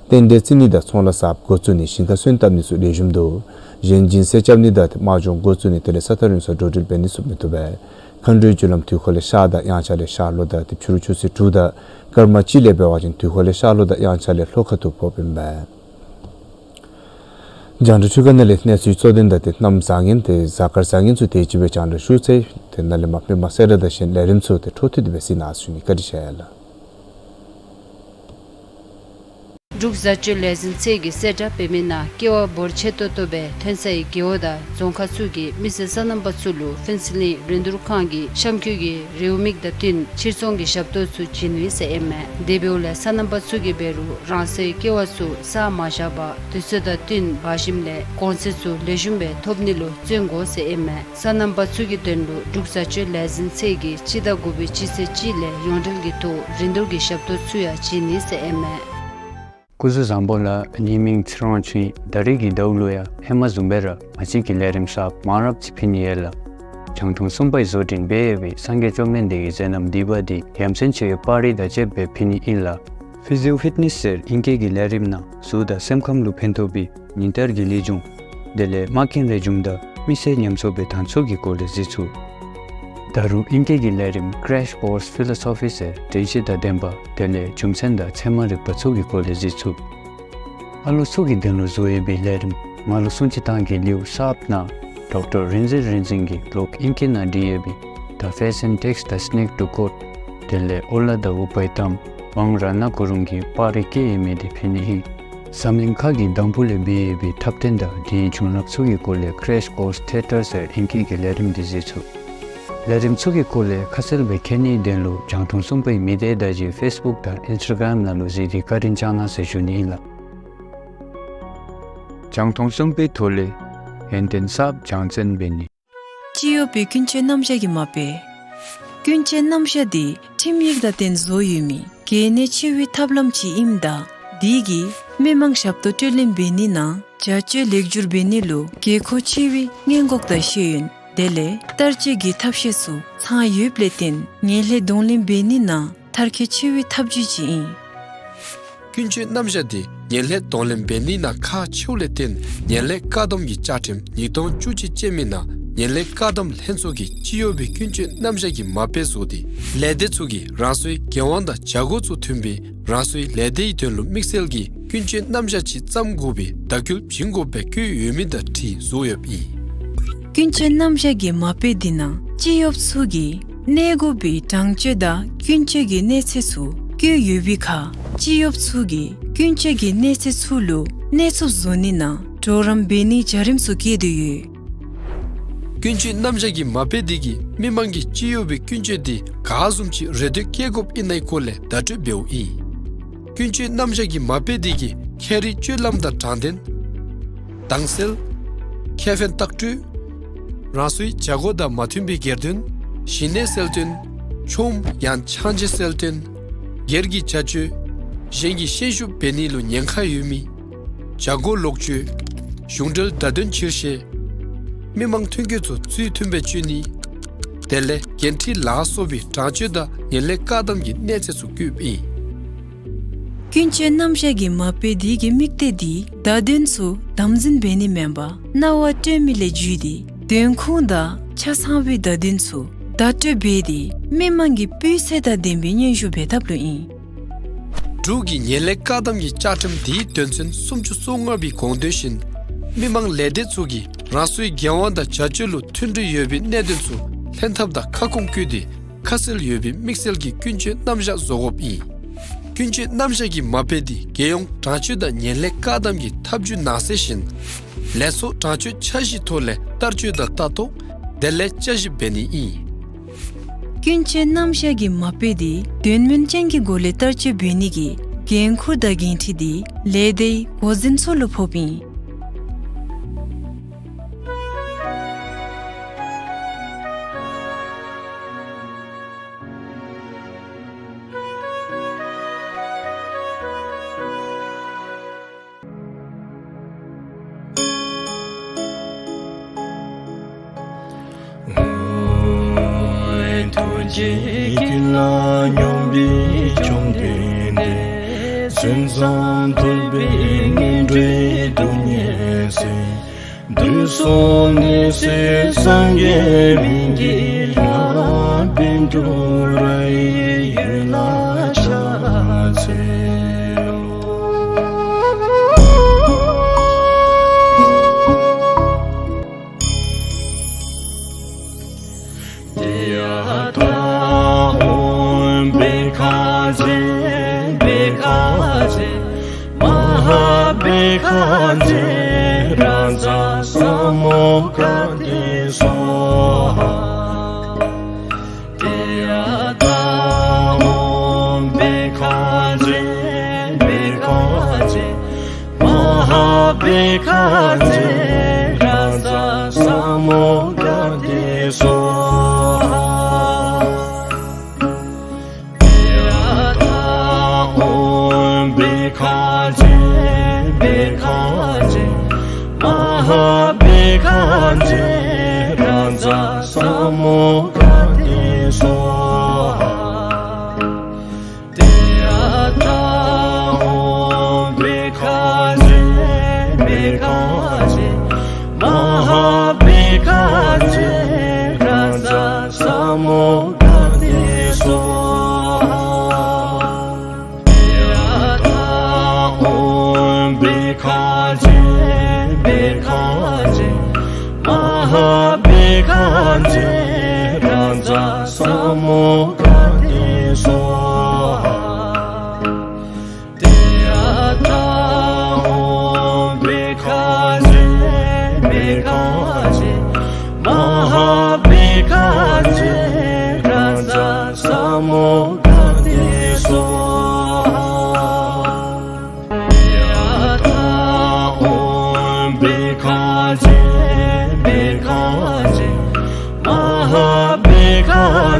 རྟེན་འབྲེལ་བརྩི་ནི་དང་ཚོང་ལཱ་གསརཔ་འགོ་བཙུགས་ནི་ཞིང་ཁ་སོན་བཏབ་ནི་ཚུ་ལེགས་ཤོམ་འདུག། གཞན་སྦྱིན་སྲེག་རྐྱབ་ནི་དང་ཏེ་དམག་སྦྱོང་འགོ་བཙུགས་ནི་དེ་ལས་ས་ཐག་རིང་སར་འགྲོ་འགྲུལ་འབད་ནི་ཚུ་མི་བཏུབ་པས། མཁའ་འགྲོའི་རྒྱུ་ལམ་དུས་འཁོར་ལས་ཤར་དང་དབྱངས་འཆར་ལས་ཤར་ལྷོ་དང་ཏེ་ཕྱི་རུ་ཆུ་ཚོད་དྲུག་དང་སྐར་མ་གཅིག་ལས་འབད་བ་ཅིན་དུས་འཁོར་ལས་ཤར་ལྷོ་དང་དབྱངས་འཆར་ལས་ལྷོ་ཁ་ཐུག་ཕོགཔ་ཨིན་པས། རྒྱང་བསྒྲགས་འཕྲུལ་ཁང་ནང་ལས་གནས་ཚུལ་གཙོ་དོན་དང་ཏེ་གནམ་བཟང་ངན་ཏེ་གཟའ་སྐར་བཟང་ངན་ཚུ་དེ་ཅིག་སྦེ་རྒྱང་བསྒྲགས་ཞུ་ཚར་ཡི། ཏེ་ནཱ་ལས་མར་མི་མང་གསལ་བསྒྲགས་དང་གཞན་ལས་རིམ་ཚུ་ཏེ་འཕྲོ་མཐུད་དེ་སྦེ་གཟིགས་གནང་ཞུ་ནི། བཀའ་དྲིན་ཆེ་ལགས། འབྲུག་བཟའ་སྤྱོད་ལས་འཛིན་ཚད་ཀྱིས་གསལ་བསྒྲགས་འབད་མི་ནང་ཀེ་བ་འབོར་ཆེ་ཏོག་ཏོ་སྦེ་ཐོན་སའི་རྒེད་འོག་དང་རྫོང་ཁག་ཚུ་གི་མི་སེར་སོ་ནམ་པ་ཚུ་ལུ་ཕུན་ཚོགས་གླིང་རིན་བསྡུར་ཁང་གིས་གཤམ་འཁོད་ཀྱི་རེའུ་མིག་དང་བསྟུན་ཕྱིར་ཚོང་གི་ཞབས་ཏོག་ཚུ་བྱིན་ནི་ཟེར་ཨིན་མས། དེ་འབདཝ་ལས་སོ་ནམ་པ་ཚུ་གིས་འབད་རུང་རང་སོའི་ཀེ་བ་ཚུ་བསག་མ་བཞག་པར་དུས་ཚོད་དང་བསྟུན་འབག་ཞིནམ་ལས་གོང་ཚད་ཚུ་ལེགས་ཤོམ་སྦེ་ཐོབ་ནི་ལུ་བརྩོན་དགོ་ཟེར་ཨིན་མས། སོ་ནམ་པ་ཚུ་གི་དོན་ལུ་འབྲུག་བཟའ་སྤྱོད་ལས་འཛིན་ཚད་ཀྱིས་སྤྱི་ཟླ་དགུ་པའི་སྤྱི་ཚེས་གཅིག་ལས་ཡོངས་འབྲེལ་གྱི་ཐོག་རིན་བསྡུར་གྱི་ཞབས་ཏོག་ཚུ་ཡང་བྱིན་ནི་ཟེར་ཨིན་མས། སྐུ་གཟུགས་བཟང་པོ་ལགས། ངེའི་མིང་ཚེ་རིང་ཅིག་ཨིན། ད་རེས་ཀྱི་ཟླཝ་ལུ་ཡང་ཧེ་མ་བཟུམ་སྦེ་ར་ང་བཅས་ཀྱི་ལས་རིམ་གསརཔ་མང་རབས་ཅིག་ཕུལ་ནི་ཡོད་ལགས། རྒྱང་མཐོང་གསུམ་པའི་བཟོ་སྐྲུན་འབད་བའི་སངས་རྒྱས་བཅོམ་ལྡན་འདས་ཀྱི་མཛད་རྣམ་བསྡུས་པ་འདི་ཡ་མཚན་ཆེ་བའི་པར་རིས་དང་བཅསཔ་སྦེ་ཕུལ་ནི་ཨིན་ལགས། ཕི་ཟི་ཡོ་ཕིཊ་ནེསི་ཟེར་ཨིང་སྐད་ཀྱི་ལས་རིམ་ནང་གཟུགས་དང་སེམས་ཁམས་ལུ་ཕན་ཐོགས་པའི་ཉིན་ལྟར་གྱི་ལེགས་བྱུང་དེ་ལས་མ་རྐང་རེག་འཇོམས་དང་མི་ཚེ་ཉམས་གསོ་འབད་ཐངས་ཚུ་གི་སྐོར་ལས་གཟིགས་ཚུགས། ད་རུང་ཨིང་སྐད་ཀྱི་ལས་རིམ་Crash Course Philosophy ཟེར་དྲན་ཤེས་དང་ལྡན་པ་དེ་ལས་རྒྱུ་མཚན་དང་ཚད་མ་རིག་པ་ཚུ་གི་སྐོར་ལས་གཟིགས་ཚུགས། ཨ་ལོ་ཚུ་གི་དོན་ལུ་བཟོ་ཡོད་པའི་ལས་རིམ་མ་ལུ་སྲུང་བརྩི་གཏང་གེ་ལེའུ་གསརཔ་ནང་ཌོག་ཊར་རིན་འཛིན་རིན་འཛིན་གྱིས་ལོག་ཨིང་སྐད་ནང་བྲིས་ཡོད་པའི་The Fashion Takes the Snake to Court དེ་ལས་ཨོ་ལ་དང་ཨུ་པའི་གཏམ་ཝང་ར་ན་གུ་རུང་གིས་པར་རིས་བཀལ་ཡོད་མི་དེ་ཕུལ་ནི་ཨིན། འཛམ་གླིང་ཁ་གི་འདམ་བུ་ལས་འབད་ཡོད་པའི་འཁྲབ་སྟོན་དང་དེའི་བྱུང་རབས་ཚུ་གི་སྐོར་ལས་Crash Course Theatre ཟེར་ཨིང་སྐད་ཀྱི་ལས་རིམ་དེ་གཟིགས་ཚུགས། ལས་རིམ་ཚུ་གི་སྐོར་ལས་ཁ་གསལ་སྦེ་མཁྱེན་ནིའི་དོན་ལུ་རྒྱང་མཐོང་གསུམ་པའི་མི་སྡེ་བརྡ་བརྒྱུད་ཕེསི་བུཀ་དང་ཨིནསི་ཊ་གརམ་ནང་ལུ་གཟིགས་ཏེ་བཀའ་དྲིན་བསྐྱང་གནང་ཟེར་ཞུ་ནི་ཨིན་ལགས། རྒྱང་མཐོང་གསུམ་པའི་ཐོག་ལས་ཡོན་ཏན་གསརཔ་སྦྱང་བརྩོན་འབད་ནི། སྤྱི་གཡོགཔ་གི་ཀུན་སྤྱོད་རྣམ་གཞག་གི་མ་དཔེ། ཀུན་སྤྱོད་རྣམ་གཞག་འདི་ཁྲིམས་ཡིག་དང་ལྡནམ་བཟོ་ཡོད་མི་གལ་གནད་ཆེ་བའི་ཐབས་ལམ་ཅིག་ཨིནམ་ད་དེ་གིས་མི་མང་ཞབས་ཏོག་སྤྲོད་ལེན་འབད་ནི་ནང་བྱ་སྤྱོད་ལེགས་བསྒྱུར་འབད་ནི་ལུ་དགོས་མཁོ་ཆེ་བའི་སྔོན་འགོག་དང་ཤེས་ཡོན་དེ་ལས་བསྟར་སྤྱོད་ཀྱི་ཐབས་ཤེས་ཚུ་ཚང་ཡོདཔ་ལས་བརྟེན་ངན་ལྷད་གདོང་ལེན་འབད་ནི་ནང་མཐར་འཁྱོལ་ཆེ་བའི་ཐབས་བྱུས་ཅིག་ཨིན། ཀུན་སྤྱོད་རྣམ་གཞག་འདི་ངན་ལྷད་གདོང་ལེན་འབད་ནི་ནང་ཁག་ཆེཝ་ལས་བརྟེན་ངན་ལྷད་བཀག་སྡོམ་གྱི་བཅའ་ཁྲིམས་ཉིས་སྟོང་བཅུ་གཅིག་ཅན་མའི་ནང་ངན་ལྷད་བཀག་སྡོམ་ལྷན་ཚོགས་ཀྱིས་སྤྱི་གཡོགཔ་གི་ཀུན་སྤྱོད་རྣམ་གཞག་གི་མ་དཔེ་བཟོ་སྟེ་ལས་སྡེ་ཚུ་གིས་རང་སོའི་འགན་དབང་དང་བྱ་སྒོ་ཚུ་མཐུན་པའི་རང་སོའི་ལས་སྡེའི་དོན་ལུ་དམིགས་བསལ་གྱི་ཀུན་སྤྱོད་རྣམ་གཞག་ཅིག་བརྩམ་དགོ་པའི་བརྡ་སྐུལ་བྱིན་དགོཔ་སྦེ་བཀོད་ཡོད་མི་དང་འཁྲིལ་བཟོ་ཡོདཔ་ཨིན། ཀུན་སྤྱོད་རྣམ་གཞག་གི་མ་དཔེ་འདི་ནང་སྤྱི་གཡོགཔ་ཚུ་གིས་གནས་དགོ་པའི་དྲང་སྤྱོད་དང་ཀུན་སྤྱོད་ཀྱི་གནས་ཚད་ཚུ་བཀོད་ཡོད་པའི་ཁར་སྤྱི་གཡོགཔ་ཚུ་གིས་ཀུན་སྤྱོད་ཀྱི་གནས་ཚད་ཚུ་ལུ་གནས་ཚུགསཔ་བཟོ་ནི་ནང་གྲོགས་རམ་འབད་ནིའི་བྱ་རིམ་ཚུ་བཀལ་དོ་ཡོད། ཀུན་སྤྱོད་རྣམ་གཞག་གི་མ་དཔེ་འདི་གིས་མི་མང་གིས་སྤྱི་གཡོགཔ་གི་ཀུན་སྤྱོད་འདི་ག་བཟུམ་ཅིག་རེ་འདོད་བསྐྱེད་དགོཔ་ཨིན་ནའི་སྐོར་ལས་བརྡ་སྤྲོད་འབདཝ་ཨིན། ཀུན་སྤྱོད་རྣམ་གཞག་གི་མ་དཔེ་འདི་གིས་ཁྱད་རིག་སྤྱོད་ལམ་དང་དྲང་བདེན། དྭངས་གསལ། ཁེ་ཕན་ལྟག་སྤྲོད། རང་སོའི་བྱ་སྒོ་དང་མ་མཐུན་པའི་སྒེར་དོན། ཞི་གནས་གསལ་སྟོན། ཆོམ་ཡང་ཆང་ཅན་གསལ་སྟོན། སྒེར་གྱི་བྱ་སྤྱོད། གཞན་གྱི་ཤན་ཤུགས་འབད་ནི་ལུ་ཉེན་ཁ་ཡོད་མི། བྱ་སྒོ་ལོག་སྤྱོད། གཞུང་འབྲེལ་བརྡ་དོན་ཕྱིར་བཤེར། མི་མང་ཐོན་སྐྱེད་ཚུ་ཚུལ་མཐུན་སྦེ་སྤྱོད་ནི། དེ་ལས་འགན་འཁྲི་ལ་སོགས་པའི་དྲང་སྤྱོད་དང་ངན་ལྷད་བཀག་སྡོམ་གྱི་གནས་ཚད་ཚུ་བཀོདཔ་ཨིན། ཀུན་སྤྱོད་རྣམ་གཞག་གི་མ་དཔེ་འདི་གི་དམིགས་གཏད་འདི་བརྡ་དོན་ཚུ་དམ་འཛིན་འབད་ནི་མེན་པར་རྣ་བར་སྤྲོད་མི་ལས་བརྒྱུད་དེ་དོན་ཁུངས་དང་ཆ་ཚང་བའི་བརྡ་དོན་ཚུ་བརྡ་སྤྲོད་འབད་དེ་མི་མང་གི་སྤུས་ཚད་དང་ལྡན་པའི་སྙན་ཞུ་འབད་ཐབས་ལུ་ཨིན། འབྲུག་གི་ངན་ལྷད་བཀག་སྡོམ་གྱི་བཅའ་ཁྲིམས་འདིའི་དོན་ཚན་སུམ་ཅུ་སོ་ལྔ་པའི་དགོངས་དོན་བཞིན་མི་མང་ལས་སྡེ་ཚུ་གིས་རང་སོའི་འགན་དབང་དང་བྱ་སྤྱོད་ལུ་མཐུན་སྒྲིལ་ཡོད་པའི་གནད་དོན་ཚུ་ལྷན་ཐབས་དང་ཁ་སྐོང་བཀོད་དེ་ཁ་གསལ་ཡོད་པའི་དམིགས་བསལ་གྱི་ཀུན་སྤྱོད་རྣམ་གཞག་བཟོ་དགོཔ་ཨིན། ཀུན་སྤྱོད་རྣམ་གཞག་གི་མ་དཔེ་འདི་རྒྱལ་ཡོངས་དྲང་སྤྱོད་དང་ངན་ལྷད་བཀག་སྡོམ་གྱི་ཐབས་བྱུས་ནང་གསེས་བཞིན་ལས་ཚོགས་དྲང་སྤྱོད་འཆར་གཞིའི་ཐོག་ལས་བསྟར་སྤྱོད་དང་ལྟ་རྟོག་དེ་ལས་དཔྱད་ཞིབ་འབད་ནི་ཨིན། ཀུན་སྤྱོད་རྣམ་གཞག་གི་མ་དཔེ་འདི་དོན་སྨིན་ཅན་གྱི་སྒོ་ལས་བསྟར་སྤྱོད་འབད་ནི་གི་འགན་ཁུར་དང་འགན་འཁྲི་འདི་ལས་སྡེའི་འགོ་འཛིན་ཚུ་ལུ་ཕོགཔ་ཨིན། ཐུགས་རྗེ་ཀུན་ལ་སྙོམས་པའི་བཅོམ་ལྡན་འདས། མཚན་ཙམ་ཐོས་པས་ངན་འགྲོའི་སྡུག་བསྔལ་སེལ། དུས་གསུམ་ནད་སེལ་སངས་རྒྱས་སྨན་གྱི་བླ། བཻ་ཌཱུརྱ་ཡི་འོད་ལ་ཕྱག་འཚལ་ལོ། ཏདྱ་ཐཱ། ཨོཾ་བྷཻ་ཥ་ཛྱེ་བྷཻ་ཥ་ཛྱེ་མ་ཧཱ་བྷཻ་ཥ་ཛྱེ་རཱ་ཛ་ས་མུདྒ་ཏེ་སྭཱ་ཧཱ། ཏདྱ་ཐཱ། ཨོཾ་བྷཻ་ཥ་ཛྱེ་བྷཻ་ཥ་ཛྱེ་མ་ཧཱ་བྷཻ་ཥ་ཛྱེ་རཱ་ཛ་ས་མུདྒ་ཏེ་སྭཱ་ཧཱ། ཏདྱ་ཐཱ། ཨོཾ་བྷཻ་ཥ་ཛྱེ་བྷཻ་ཥ་ཛྱེ་མ་ཧཱ་བྷཻ་ཥ་ཛྱེ་རཱ་ཛ་ས་མུདྒ་ཏེ་སྭཱ་ཧཱ། ཏདྱ་ཐཱ། མོ་ག་ཏེ་སྭཱ་ཧཱ། ཡ་ཐཱ། ཨོཾ་བྷཻ་ཥ་ཛྱེ་བྷཻ་ཥ་ཛྱེ་མ་ཧཱ་བྷཻ་ཥ་ཛྱེ་རཱ་ཛ་ས་མོ་ག་ཏེ་སྭཱ་ཧཱ། ཏདྱ་ཐཱ། ཨོཾ་བྷཻ་ཥ་ཛྱེ་བྷཻ་ཥ་ཛྱེ་མ་ཧཱ་བྷཻ་ཥ་ཛྱེ་རཱ་ཛ་ས་མོ་ག་ཏེ་སྭཱ་ཧཱ། ཡ་ཐཱ། ཨོཾ་བྷཻ་ཥ་ཛྱེ་བྷཻ་ཥ་ཛྱེ་མ་ཧཱ་བྷཻ་ཥ་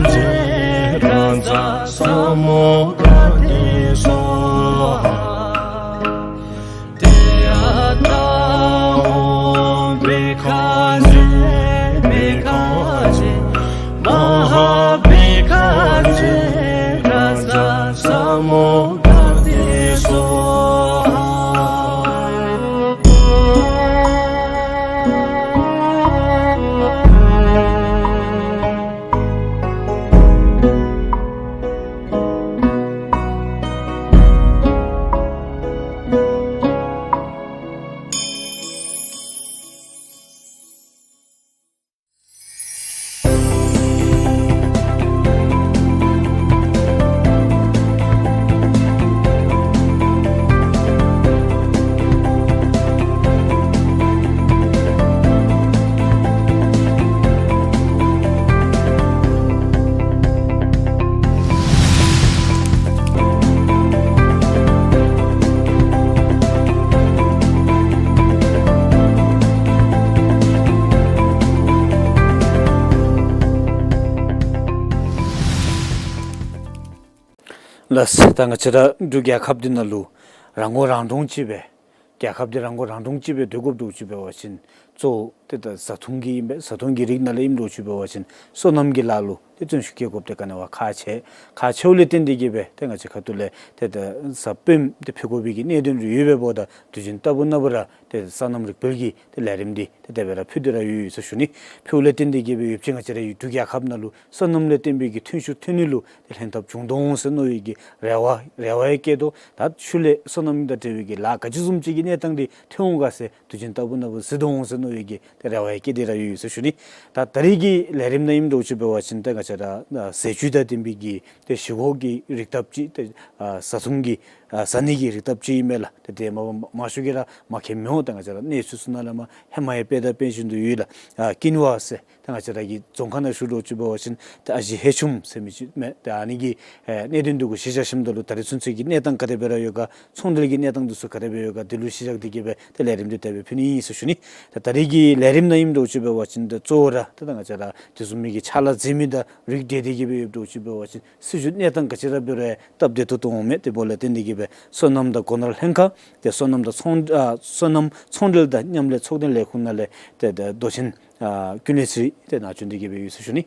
ཛྱེ་རཱ་ཛ་ས་མོ་ག་ཏེ་སྭཱ་ཧཱ། ཏདྱ་ཐཱ། ཨོཾ་བྷཻ་ཥ་ཛྱེ་བྷཻ་ཥ་ཛྱེ་མ་ཧཱ་བྷཻ་ཥ་ཛྱེ་རཱ་ཛ་ས་མོ་ག་ཏེ་སྭཱ་ཧཱ། ལགས། ད་ང་བཅས་ར་འབྲུག་རྒྱལ་ཁབ་འདི་ནང་ལུ་རང་མགོ་རང་འདྲོངས་ཅིག་སྦེ་རྒྱལ་ཁབ་འདི་རང་མགོ་རང་འདྲོངས་ཅིག་སྦེ་སྡོད་དགོཔ་འདྲཝ་ཅིག་འབད་བ་ཅིན་གཙོ་བོ་ཏེ་ད་བཟའ་འཐུང་གི་ཨིན་པས། བཟའ་འཐུང་གི་རིགས་ནང་ལས་ཨིནམ་འདྲཝ་ཅིག་འབད་བ་ཅིན་སོ་ནམ་གྱི་ལཱ་ལུ་ཏེ་བརྩོན་ཤུགས་བསྐྱེད་དགོཔ་འདི་ག་ནི་བ་ཁག་ཆེ། ཁག་ཆེཝ་ལས་བརྟེན་ཏེ་གིས་སྦེ་ཏེ་ང་བཅས་ཁ་ཐུག་ལས་ཏེ་ད་བཟའ་སྤེནམ་འདི་ཕུལ་དགོ་པའི་གི་གནད་དོན་རེ་ཡོདཔ་འབདཝ་ད་དུས་རྒྱུན་ལྟ་བུ་ན་བུ་ར་ཏེ་སོ་ནམ་རིག་དཔལ་གྱི་ཏེ་ལས་རིམ་འདི་ཏེ་དེ་སྦེ་ར་ཕུལ་ཏེ་ར་ཡོད་ཡོད་ཟེར་ཞུ་ནི། ཕུལཝ་ལས་བརྟེན་ཏེ་གིས་སྦེ་ཡོད་ཅིག་ང་བཅས་ར་ཡུལ་འབྲུག་རྒྱལ་ཁབ་ནང་ལུ་སོ་ནམ་ལས་བརྟེན་པའི་གི་ཐོན་ཤུགས་ཐོན་ནུས་ལུ་ཏེ་ལྷན་ཐབས་བྱུང་དོ་འོང་ཟེར་མནོ་བའི་གི་རེ་བ་རེ་བ་ཡང་བསྐྱེད་དོ། ད་ཤུལ་ལས་སོ་ནམ་དང་འབྲེལ་བའི་གི་ལཱ་ག་ཅི་བཟུམ་ཅིག་གི་གནས་སྟངས་འདི་ཐོན་འོང་ག་ཟེར་དུས་རྒྱུན་ལྟ་བུ་ན་བུ་གཟིགས་དོ་འོང་ཟེར་མནོ་བའི་གི་ཏེ་རེ་བ་ཡང་བསྐྱེད་དེ་ར་ཡོད་ཡོད་ཟེར་ཞུ་ནི། ད་ད་རེས་ཀྱི་ལས་རིམ་ནང་ཨིནམ་འདྲཝ་ཅིག་འབད་བ་ཅིན་ཏེ་ང་བཅས་ར་ཟས་བཅུད་དང་ལྡན་པའི་གི་ཏེ་བཞེས་སྒོ་གི་རིགས་བསྡུ་ཅིག་ཏེ་ཨ་བཟའ་འཐུང་གི་ཨ་བཟའ་ནི་གི་རིགས་བསྡུ་ཅིག་ཨིན་མས་ལགས། ཏེ་དེ་མ་མང་ཤོས་ཀྱིས་ར་མ་མཁྱེནམ་འོང་། ཏེ་ང་བཅས་ར་གནས་ཚུལ་ཚུ་ནང་ལས་མར་ཧེ་མ་ཡང་དཔེ་དང་དཔེ་བཞིན་དུ་ཡོད་ལགས། ཨ་ཀིན་ཝ་ཟེར་ཏེ་ང་བཅས་ར་གི་རྫོང་ཁ་ནང་ཞུ་འདྲཝ་ཅིག་འབད་བ་ཅིན་ཏེ་ཨ་ཞེ་ཧེ་ཆུམ་ཟེར་མི་ཅིག་མས། ཏེ་ཨ་ནི་གི་ཨེ་གནད་དོན་འདི་གུ་གཞི་བཞག་ཞིནམ་ད་ལུ་ད་རེས་ཚུན་ཚོད་ཀྱི་གནས་སྟངས་ག་དེ་སྦེ་ར་ཡོད་ག། ཚོང་འབྲེལ་གྱི་གནས་སྟངས་འདི་ཚུ་ག་དེ་སྦེ་ཡོད་ག། འདི་ལུ་གཞི་བཞག་སྟེ་གིས་སྦེ་ཏེ་ལས་རིམ་འདི་དེ་སྦེ་ཕུལ་ནི་ཨིན་ཟེར་ཞུ་ནི། ད་ད་རེས་ཀྱི་ལས་རིམ་ནང་ཨིནམ་འདྲཝ་ཅིག་འབད་བ་ཅིན་ཏེ་གཙོ་བོ་ར་ཏེ་ད་ང་བཅས་ར་དེ་བཟུམ་མའི་གི་ཕྱག་ལཱ་མཛད་མི་དང་རིགས་འབྲེལ་ཏེ་གིས་སྦེ་ཡོདཔ་འདྲཝ་ཅིག་འབད་བ་ཅིན་སྲིད་བྱུས་གནས་སྟངས་ག་ཅི་ར་འབད་རུང་ཡང་སྟབས་བདེ་ཏོག་ཏོ་འོང་མས། དེ་འབདཝ་ལས་བརྟེན་ཏེ་གིས་སྦེ་སོ་ནམ་དང་སྒོ་ནོར་ལྷན་ཁག་ཏེ་སོ་ནམ་དང་ཚོང་ཨ་སོ་ནམ་ཚོང་འབྲེལ་དང་མཉམ་ལས་ཚོགས་སྡེ་ལས་ཁུངས་ནང་ལས་ཏེ་ཏེ་མདོ་ཆེན་ཨ་ཀུན་ལེགས་ཚེ་རིང་ཏེ་ནཱ་བྱོན་ཏེ་གིས་སྦེ་ཡོད་ཟེར་ཞུ་ནི།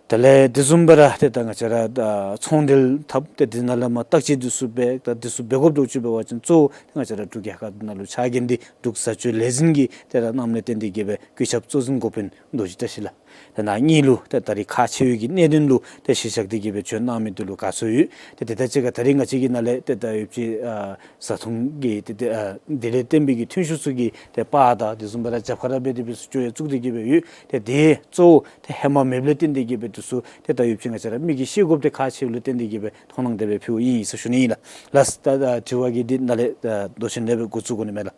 དེ་ལས་དེ་བཟུམ་སྦེ་ར་ཏེ་ད་ང་བཅས་ར་ཨ་ཚོང་འབྲེལ་འཐབ་སྟེ་དེ་ནང་ལས་མར་བརྟག་དཔྱད་འདི་ཚུ་འབད་ད་འདི་ཚུ་འབད་དགོཔ་འདྲཝ་ཅིག་འབད་བ་ཅིན་གཙོ་བོ་ཏེ་ང་བཅས་ར་འབྲུག་རྒྱལ་ཁབ་ནང་ལུ་ཕྱག་འགན་འདི་འབྲུག་བཟའ་སྤྱོད་ལས་འཛིན་གྱིས་ཏེ་ར་གནངམ་ལས་བརྟེན་ཏེ་གིས་སྦེ་བཀོད་ཁྱབ་གཙོ་འཛིན་འགོ་དཔོན་རྡོ་རྗེ་བཀྲ་ཤིས་ལགས། ཏེ་ནཱ་གཉིས་ལུ་ཏེ་ད་རེས་ཁག་ཆེ་བའི་གི་གནད་དོན་ལུ་ཏེ་གཞི་བཞག་སྟེ་གིས་སྦེ་བྱོན་གནང་མི་འདི་ལུ་དགའ་ཚོར་ཡོད། ཏེ་དེ་དང་གཅིག་ཁར་ད་རེས་ང་བཅས་ཀྱི་ནང་ལས་ཏེ་ད་ཡོད་ཅིག་ཨ་བཟའ་འཐུང་གི་ཏེ་ཏེ་ཨ་དེ་ལས་བརྟེན་པའི་གི་ཐོན་ཤུགས་ཚུ་གི་ཏེ་པར་དང་དེ་བཟུམ་སྦེ་ར་རྒྱབ་ཁར་ར་འབད་དེ་སྦེ་ཚུ་སྐྱོ་ཡང་བཙུགས་ཏེ་གིས་སྦེ་ཡོད། ཏེ་དེ་གཙོ་བོ་ཏེ་ཧེ་མ་མེདཔ་ལས་བརྟེན་ཏེ་གིས་སྦེ་འདི་ཚུ་ཏེ་ད་ཡོད་ཅིག་ང་བཅས་ར་མི་གིས་ཤེས་དགོཔ་འདི་ཁག་ཆེཝ་ལས་བརྟེན་ཏེ་གིས་སྦེ་མཐོང་སྣང་དེ་སྦེ་ཕུལཝ་ཨིན་ཟེར་ཞུ་ནི་ཨིན་ལགས། ལགས་ད་ད་དྲི་བ་གི་འདི་ནཱ་ལས་ད་མདོ་ཆེན་ལས་སྦེ་འགོ་བཙུགས་དགོ་ནི་མས་ལགས།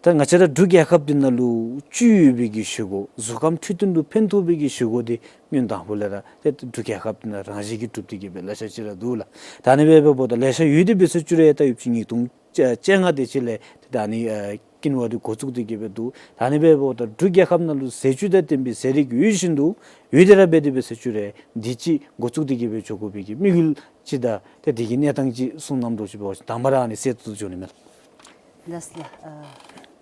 ད་ང་བཅས་ར་འབྲུག་རྒྱལ་ཁབ་འདི་ནང་ལུ་བཅུད་ཡོད་པའི་གི་བཞེས་སྒོ་གཟུགས་ཁམས་འཕྲོད་བསྟེན་ལུ་ཕན་ཐོགས་པའི་གི་བཞེས་སྒོ་འདི་སྔོན་དང་པོ་ལས་ར་ཏེ་འབྲུག་རྒྱལ་ཁབ་འདི་ནང་རང་བཞིན་གྱིས་གྲུབ་སྟེ་གིས་སྦེ་ལེ་ཤ་ཅིག་ར་འདུག་ལགས། ད་ཨ་ནི་སྦེ་འབདཝ་ད་ལེ་ཤ་ཡོད་དེ་འབད་ཟེར་བཅུག་རུང་ད་ཡོད་ཅིག་ཉིས་སྟོང་བཅོ་ལྔ་དེ་ཅིག་ལས་ཏེ་ད་ཨ་ནི་ཨ་ཀིན་ཝ་འདི་འགོ་བཙུགས་ཏེ་གིས་སྦེ་འདུག། ད་ཨ་ནི་སྦེ་འབདཝ་ད་འབྲུག་རྒྱལ་ཁབ་ནང་ལུ་ཟས་བཅུད་དང་ལྡན་པའི་ཟས་རིགས་ཡོད་བཞིན་དུ་ཡོད་དེ་ར་འབད་དེ་འབད་ཟེར་བཅུག་རུང་འདི་ཅིག་འགོ་བཙུགས་ཏེ་གིས་སྦེ་འགྱོ་དགོ་པའི་གི་དམིགས་ཡུལ་ཅིག་དང་ཏེ་དེ་གི་གནས་སྟངས་ཅིག་གསུང་གནངམ་འདྲཝ་ཅིག་འབད་བ་ཅིན་དང་པ་ར་ཨ་ནི་གསལ་ཏོག་ཏོ་འགྱོ་ནི་མས་ལགས། ལགས་ལགས། ཨ་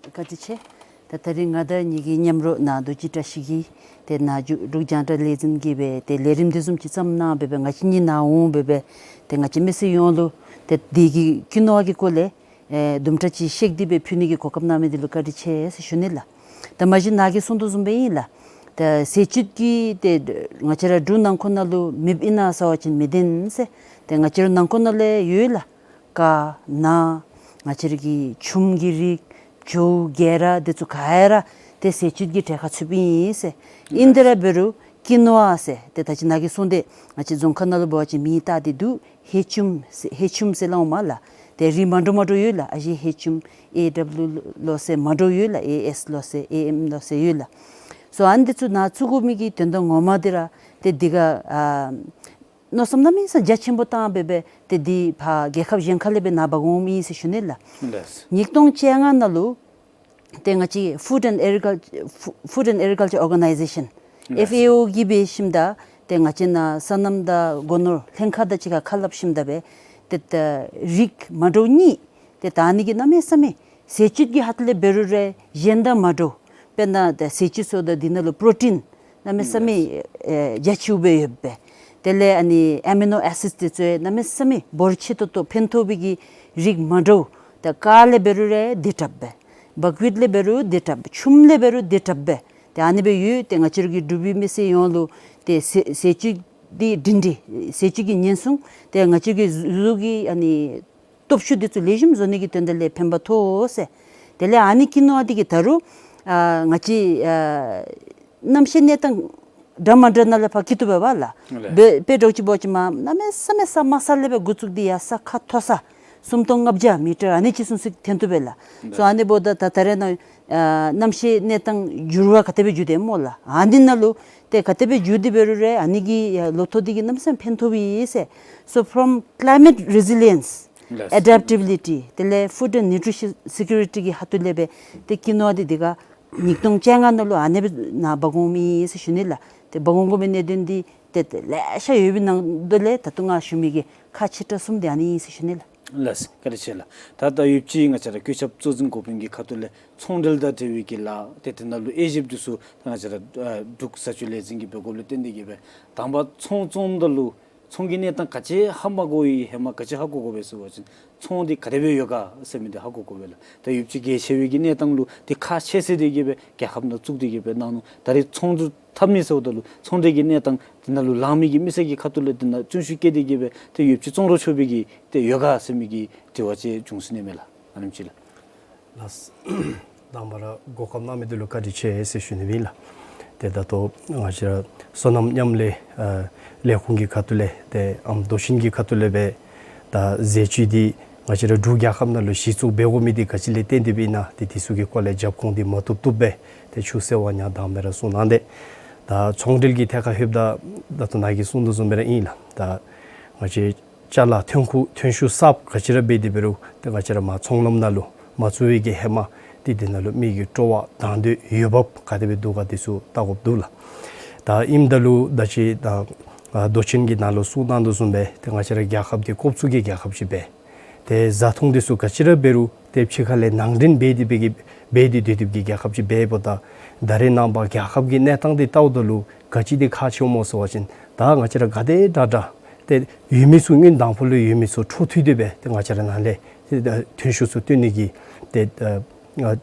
བཀའ་དྲིན་ཆེ། ད་ད་རིས་ང་དང་ངེ་གི་མཉམ་རོགས་ནཱ་རྡོ་རྗེ་བཀྲ་ཤིས་ཀྱིས་ཏེ་ནཱ་འབྲུག་རྒྱང་བསྒྲགས་ལས་འཛིན་གྱིས་སྦེ་ཏེ་ལས་རིམ་འདི་བཟུམ་ཅིག་བརྩམས་གནང་སྦེ་སྦེ་ང་བཅས་གཉིས་ནཱ་འོང་སྦེ་སྦེ་ཏེ་ང་བཅས་མི་སེར་ཡོངས་ལུ་ཏེ་དེ་གི་ཀིན་ཝ་གི་སྐོར་ལས་ཨེ་དུམ་གྲ་ཅིག་བཤད་དེ་སྦེ་ཕུལ་ནི་གི་གོ་སྐབས་གནང་མི་འདི་ལུ་བཀའ་དྲིན་ཆེ་ཟེར་ཞུ་ནི་ལགས། ད་མ་གཞི་ནཱ་གིས་གསུང་དོ་བཟུམ་སྦེ་ཨིན་ལགས། ཟས་བཅུད་ཀྱི་ཏེ་ང་བཅས་ར་འབྲུག་ནང་འཁོད་ནང་ལུ་མེདཔ་ཨིན་ན་ཟེར་བ་ཅིན་མི་བདེན་ཟེར། ཏེ་ང་བཅས་ར་ནང་འཁོད་ནང་ལས་ཡོད་ལགས། ཀ་ན་ང་བཅས་ར་གི་ཆུམ་གྱི་རིགས་བྱོ་གེ་ར་འདི་ཚུ་ག་ར་ཏེ་ཟས་བཅུད་ཀྱི་གྲལ་ཁར་ཚུདཔ་ཨིན་ཟེར། ཨིན་ཏེ་ར་འབད་རུང་ཀི་ནོ་ཝ་ཟེར་ཏེ་ད་ཅི་ནཱ་གིས་གསུངས་ཏེ་ང་བཅས་རྫོང་ཁ་ནང་ལུ་འབད་བ་ཅིན་མིང་བཏགས་ཏེ་འདུག། ཧེ་ཆུམ་ཧེ་ཆུམ་ཟེར་སླབ་འོང་མས་ལགས། ཏེ་རིགས་མ་འདྲཝ་མ་འདྲཝ་ཡོད་ལགས། ཨ་ཞེ་ཧེ་ཆུམ་ཨེ་ཌབ་ལུ་ལོ་ཟེར་མ་འདྲཝ་ཡོད་ལགས། ཨེ་ཨེསི་ལོ་ཟེར་ཨེ་ཨེམ་ལོ་ཟེར་ཡོད་ལགས། སོ་ཨ་ནི་འདི་ཚུ་ནཱ་བཙུགས་དགོ་མི་གི་དོན་དག་ངོ་མ་འདི་ར་ཏེ་འདི་ག་ཨ་མནོ་བསམ་གནམ་མེད་ས་མེད་རྒྱ་ཆེན་པོ་བཏང་སྦེ་སྦེ་ཏེ་འདི་ཕར་རྒྱལ་ཁབ་གཞན་ཁ་ལས་སྦེ་ནཱ་འབག་འོངམ་ཨིན་ཟེར་ཞུ་ནི་ལགས། ལགས། ཉིས་སྟོང་བཅོ་ལྔ་ནང་ལུ་ཏེ་ང་བཅས་Food and Agriculture Food and Agriculture Organization, ལགས། ཨེཕ་ཨེ་ཨོ་གིས་འབད་ཞིནམ་ད་ཏེ་ང་བཅས་ནཱ་སོ་ནམ་དང་སྒོ་ནོར་ལྷན་ཁག་དང་གཅིག་ཁར་ཁ་སླབ་ཞིནམ་ད་སྦེ་ཏེ་ད་རིགས་མ་འདྲཝ་གཉིས་ཏེ་ད་ཨ་ནི་གིས་གནམ་མེད་ས་མེད་ཟས་བཅུད་ཀྱི་ཧ་ཏུ་ལས་འབད་རུང་ར་གཞན་དང་མ་འདྲཝ། དཔེར་ན་ཏེ་ཟས་བཅུད་ཚུ་ད་འདི་ནང་ལུ་པྲོ་ཊིན་གནམ་མེད་ས་མེད་ཨེ་རྒྱ་ཆེཝ་སྦེ་ཡོདཔ་སྦེ། དེ་ལས་ཨ་ནི་ཨེ་མི་ནོ་ཨེ་སིཌ་འདི་ཚུ་ཡང་གནམ་མེད་ས་མེད་འབོར་ཆེ་ཏོག་ཏོ་ཕན་ཐོགས་པའི་གི་རིགས་མ་འདྲཝ། ད་ཀ་ལས་འབད་རུང་ར་དེ་དྲགཔ་སྦེ། བག་ཡོད་ལས་འབད་རུང་དེ་དྲགཔ་སྦེ། ཆུམ་ལས་འབད་རུང་དེ་དྲགཔ་སྦེ། ཏེ་ཨ་ནི་སྦེ་ཡོད། ཏེ་ང་བཅས་ར་གི་འབྲུག་པའི་མི་སེར་ཡོངས་ལུ་ཏེ་ཟས་ཟས་བཅུད་འདི་སྒྲིང་སྒྲི་ཟས་བཅུད་ཀྱི་ཉེན་སྲུང་ཏེ་ང་བཅས་ར་གི་གཟུགས་ཀྱི་ཨ་ནི་སྟོབས་ཤུགས་འདི་ཚུ་ལེགས་ཤོམ་བཟོ་ནི་གི་དོན་དག་ལས་ཕན་པ་ཐོགས་ཟེར། དེ་ལས་ཨ་ནི་ཀི་ནོ་ཝ་འདི་གིས་ད་རུང་ཨ་ང་བཅས་ཨ་གནམ་གཤིས་གནས་སྟངས་འདྲ་མ་འདྲ་ནང་ལས་ཕར་སྐྱེ་བཏུབ་པས་ལགས། ལགས། དཔེ་དཔེ་འདྲཝ་ཅིག་འབད་བ་ཅིན་མར་གནམ་མེད་ས་མེད་ས་དམའ་ས་ལས་སྦེ་འགོ་བཙུགས་ཏེ་ཡར་ས་ཁ་མཐོ་ས་སུམ་སྟོང་ལྔ་བརྒྱ་མི་ཊར་ཨ་ནི་ཅིག་ཚུན་ཚོད་ཐོན་བཏུབ་པས་ལགས། ལགས། སོ་ཨ་ནི་འབདཝ་ད་ད་ད་རེས་ནངས་ཨ་གནམ་གཤིས་གནས་སྟངས་འགྱུར་བ་ག་དེ་སྦེ་འགྱུར་ཏེ་སྨོ་ལགས། ཨ་ནི་ནང་ལུ་ཏེ་ག་དེ་སྦེ་འགྱུར་ཏེ་འབད་རུང་ར་ཨ་ནི་གིས་ཡ་ལོ་ཐོག་འདི་གིས་གནམ་མེད་ས་མེད་ཕན་ཐོགས་པས་ཟེར། So from climate resilience, ལགས། Adaptability དེ་ལས་food and nutrition security གི་ཧ་ཏུ་ལས་སྦེ་ཏེ་ཀི་ནོ་ཝ་འདི་འདི་ག་ཉིས་སྟོང་བཅོ་ལྔ་ནང་ལུ་ཨ་ནི་སྦེ་ནཱ་འབག་འོངམ་ཨིན་ཟེར་ཞུ་ནི་ལགས། ཏེ་འབག་འོང་དགོ་མི་གནད་དོན་འདི་ཏེ་ཏེ་ལེ་ཤ་ཡོད་པའི་ནང་དོ་ལས་ད་ལྟོ་ང་ཞུ་མི་གི་ཁག་ཆེ་དྲགས་གསུམ་འདི་ཨ་ནི་ཨིན་ཟེར་ཞུ་ནི་ལགས། ལགས། བཀའ་དྲིན་ཆེ་ལགས། ད་ད་ཡོདཔ་ཅིག་ང་བཅས་ར་བཀོད་ཁྱབ་གཙོ་འཛིན་འགོ་དཔོན་གྱི་ཁ་ཐུག་ལས་ཚོང་འབྲེལ་དང་འབྲེལ་བའི་གི་ལཱ་ཏེ་དེ་ནང་ལུ་དབྱེ་ཞིབ་འདི་ཚུ་ད་ང་བཅས་ར་ཨ་འབྲུག་བཟའ་བཅུད་ལས་འཛིན་གྱིས་འབད་དགོཔ་ལས་བརྟེན་ཏེ་གིས་སྦེ་དང་པ་ཚོང་བཙོངམ་ད་ལུ་ཚོང་གི་གནས་སྟངས་ག་ཅི་ཧ་མ་གོ་བའི་ཧེ་མ་ག་ཅི་ཧ་གོ་དགོ་པས་ཟེར་བ་ཅིན་ཚོང་འདི་ག་དེ་སྦེ་ཡོད་ག་ཟེར་མི་འདི་ཧ་གོ་དགོ་པས་ལགས། ད་ཡོདཔ་ཅིག་གལ་ཆེ་བའི་གི་གནས་སྟངས་ལུ་ཏེ་ཁག་ཆེ་ཟེར་ཏེ་གིས་སྦེ་རྒྱལ་ཁབ་ནང་བཙུགས་ཏེ་གིས་སྦེ་གནང་ནུག། ད་རེས་ཚོང་འདི་འཐབ་ནི་ཟེརཝ་ད་ལུ་ཚོང་འབྲེལ་གྱི་གནས་སྟངས་དེ་ནང་ལུ་ལངམ་མི་གི་མི་སེར་གྱི་ཁ་ཐུག་ལས་དེ་ནང་བརྩོན་ཤུགས་བསྐྱེད་དེ་གིས་སྦེ་ཏེ་ཡོདཔ་ཅིག་བཙོང་རུང་ཆོག་པའི་གི་ཏེ་ཡོད་ག་ཟེར་མི་གི་དྲི་བ་ཅིག་བྱུང་སོ་ནི་མས་ལགས། ཨ་ནེམ་ཅིག་ལགས། ལགས། དང་པ་ར་གོ་སྐབས་གནང་མི་འདི་ལུ་བཀའ་དྲིན་ཆེ་ཟེར་ཞུ་ནི་ཨིན་ལགས། ཏེ་ད་ལྟོ་ང་བཅས་ར་སོ་ནམ་མཉམ་ལས་ཨ་ལས་ཁུངས་ཀྱི་ཁ་ཐུག་ལས་ཏེ་ཨམ་མདོ་ཆེན་གྱི་ཁ་ཐུག་ལས་སྦེ་ད་ཟས་བཅུད་འདི་ང་བཅས་ར་འབྲུག་རྒྱལ་ཁབ་ནང་ལུ་གཞི་བཙུགས་འབད་དགོ་མི་འདི་ག་ཅི་ལས་བརྟེན་ཏེ་སྦེ་ཨིན་ན་ཏེ་འདི་ཚུ་གི་སྐོར་ལས་རྒྱབ་ཁུངས་འདི་མ་བཏུབ་བཏུབ་སྦེ་ཏེ་ཆུ་གསལ་བ་ཉག་དང་མེད་ར་གསུངས་གནང་སྟེ། ད་ཚོང་འབྲེལ་གྱི་ཐད་ཁར་ལྷོདཔ་ད་ད་ལྟོ་ནཱ་གིས་གསུངས་དོ་བཟུམ་སྦེ་ར་ཨིན་ལགས། ད་ང་བཅས་ཅ་ལ་ཐོན་ཁུངས་ཐོན་ཤུགས་གསརཔ་ག་ཅི་ར་འབད་དེ་འབད་རུང་ཏེ་ང་བཅས་ར་མར་ཚོང་ལམ་ནང་ལུ་མ་བཙུགས་པའི་གི་ཧེ་མ་ཏེ་དེ་ནང་ལུ་མི་གི་སྤྲོ་བ་དང་དོད་འོས་འབབ་ག་དེ་སྦེ་འདུག་ག་འདི་ཚུ་བལྟ་དགོཔ་འདུག་ལགས། ད་ཨིནམ་ད་ལུ་ད་ཅི་ད་ཨ་མདོ་ཆེན་གྱི་ནང་ལུ་གསུངས་གནང་དོ་བཟུམ་སྦེ་ཏེ་ང་བཅས་ར་རྒྱལ་ཁབ་འདི་ཀོབ་ཚུགས་ཀྱི་རྒྱལ་ཁབ་ཅིག་སྦེ་ཏེ་བཟའ་འཐུང་འདི་ཚུ་ག་ཅི་ར་འབད་རུང་ཏེ་ཕྱི་ཁ་ལས་ནང་འདྲེན་འབད་དེ་སྦེ་གི་འབད་དེ་སྡོད་སྡོདཔ་གི་རྒྱལ་ཁབ་ཅིག་འབདཝ་ད་ད་རེས་ནངས་པ་རྒྱལ་ཁབ་ཀྱི་གནས་སྟངས་འདི་བལྟཝ་ད་ལུ་ག་ཅི་འདི་ཁག་ཆེཝ་སྨོ་ཟེར་བ་ཅིན་ད་ང་བཅས་ར་ག་དེ་དྲག་དྲག་ཏེ་ཡོད་མི་ཚུ་སྔོན་དང་ཕུ་ལུ་ཡོད་མི་ཚུ་འཕྲོ་མཐུད་དེ་སྦེ་ཏེ་ང་བཅས་ར་ནང་ལས་ཏེ་ཐོན་ཤུགས་ཚུ་བཏོན་ནི་གི་ཏེ་ཨ་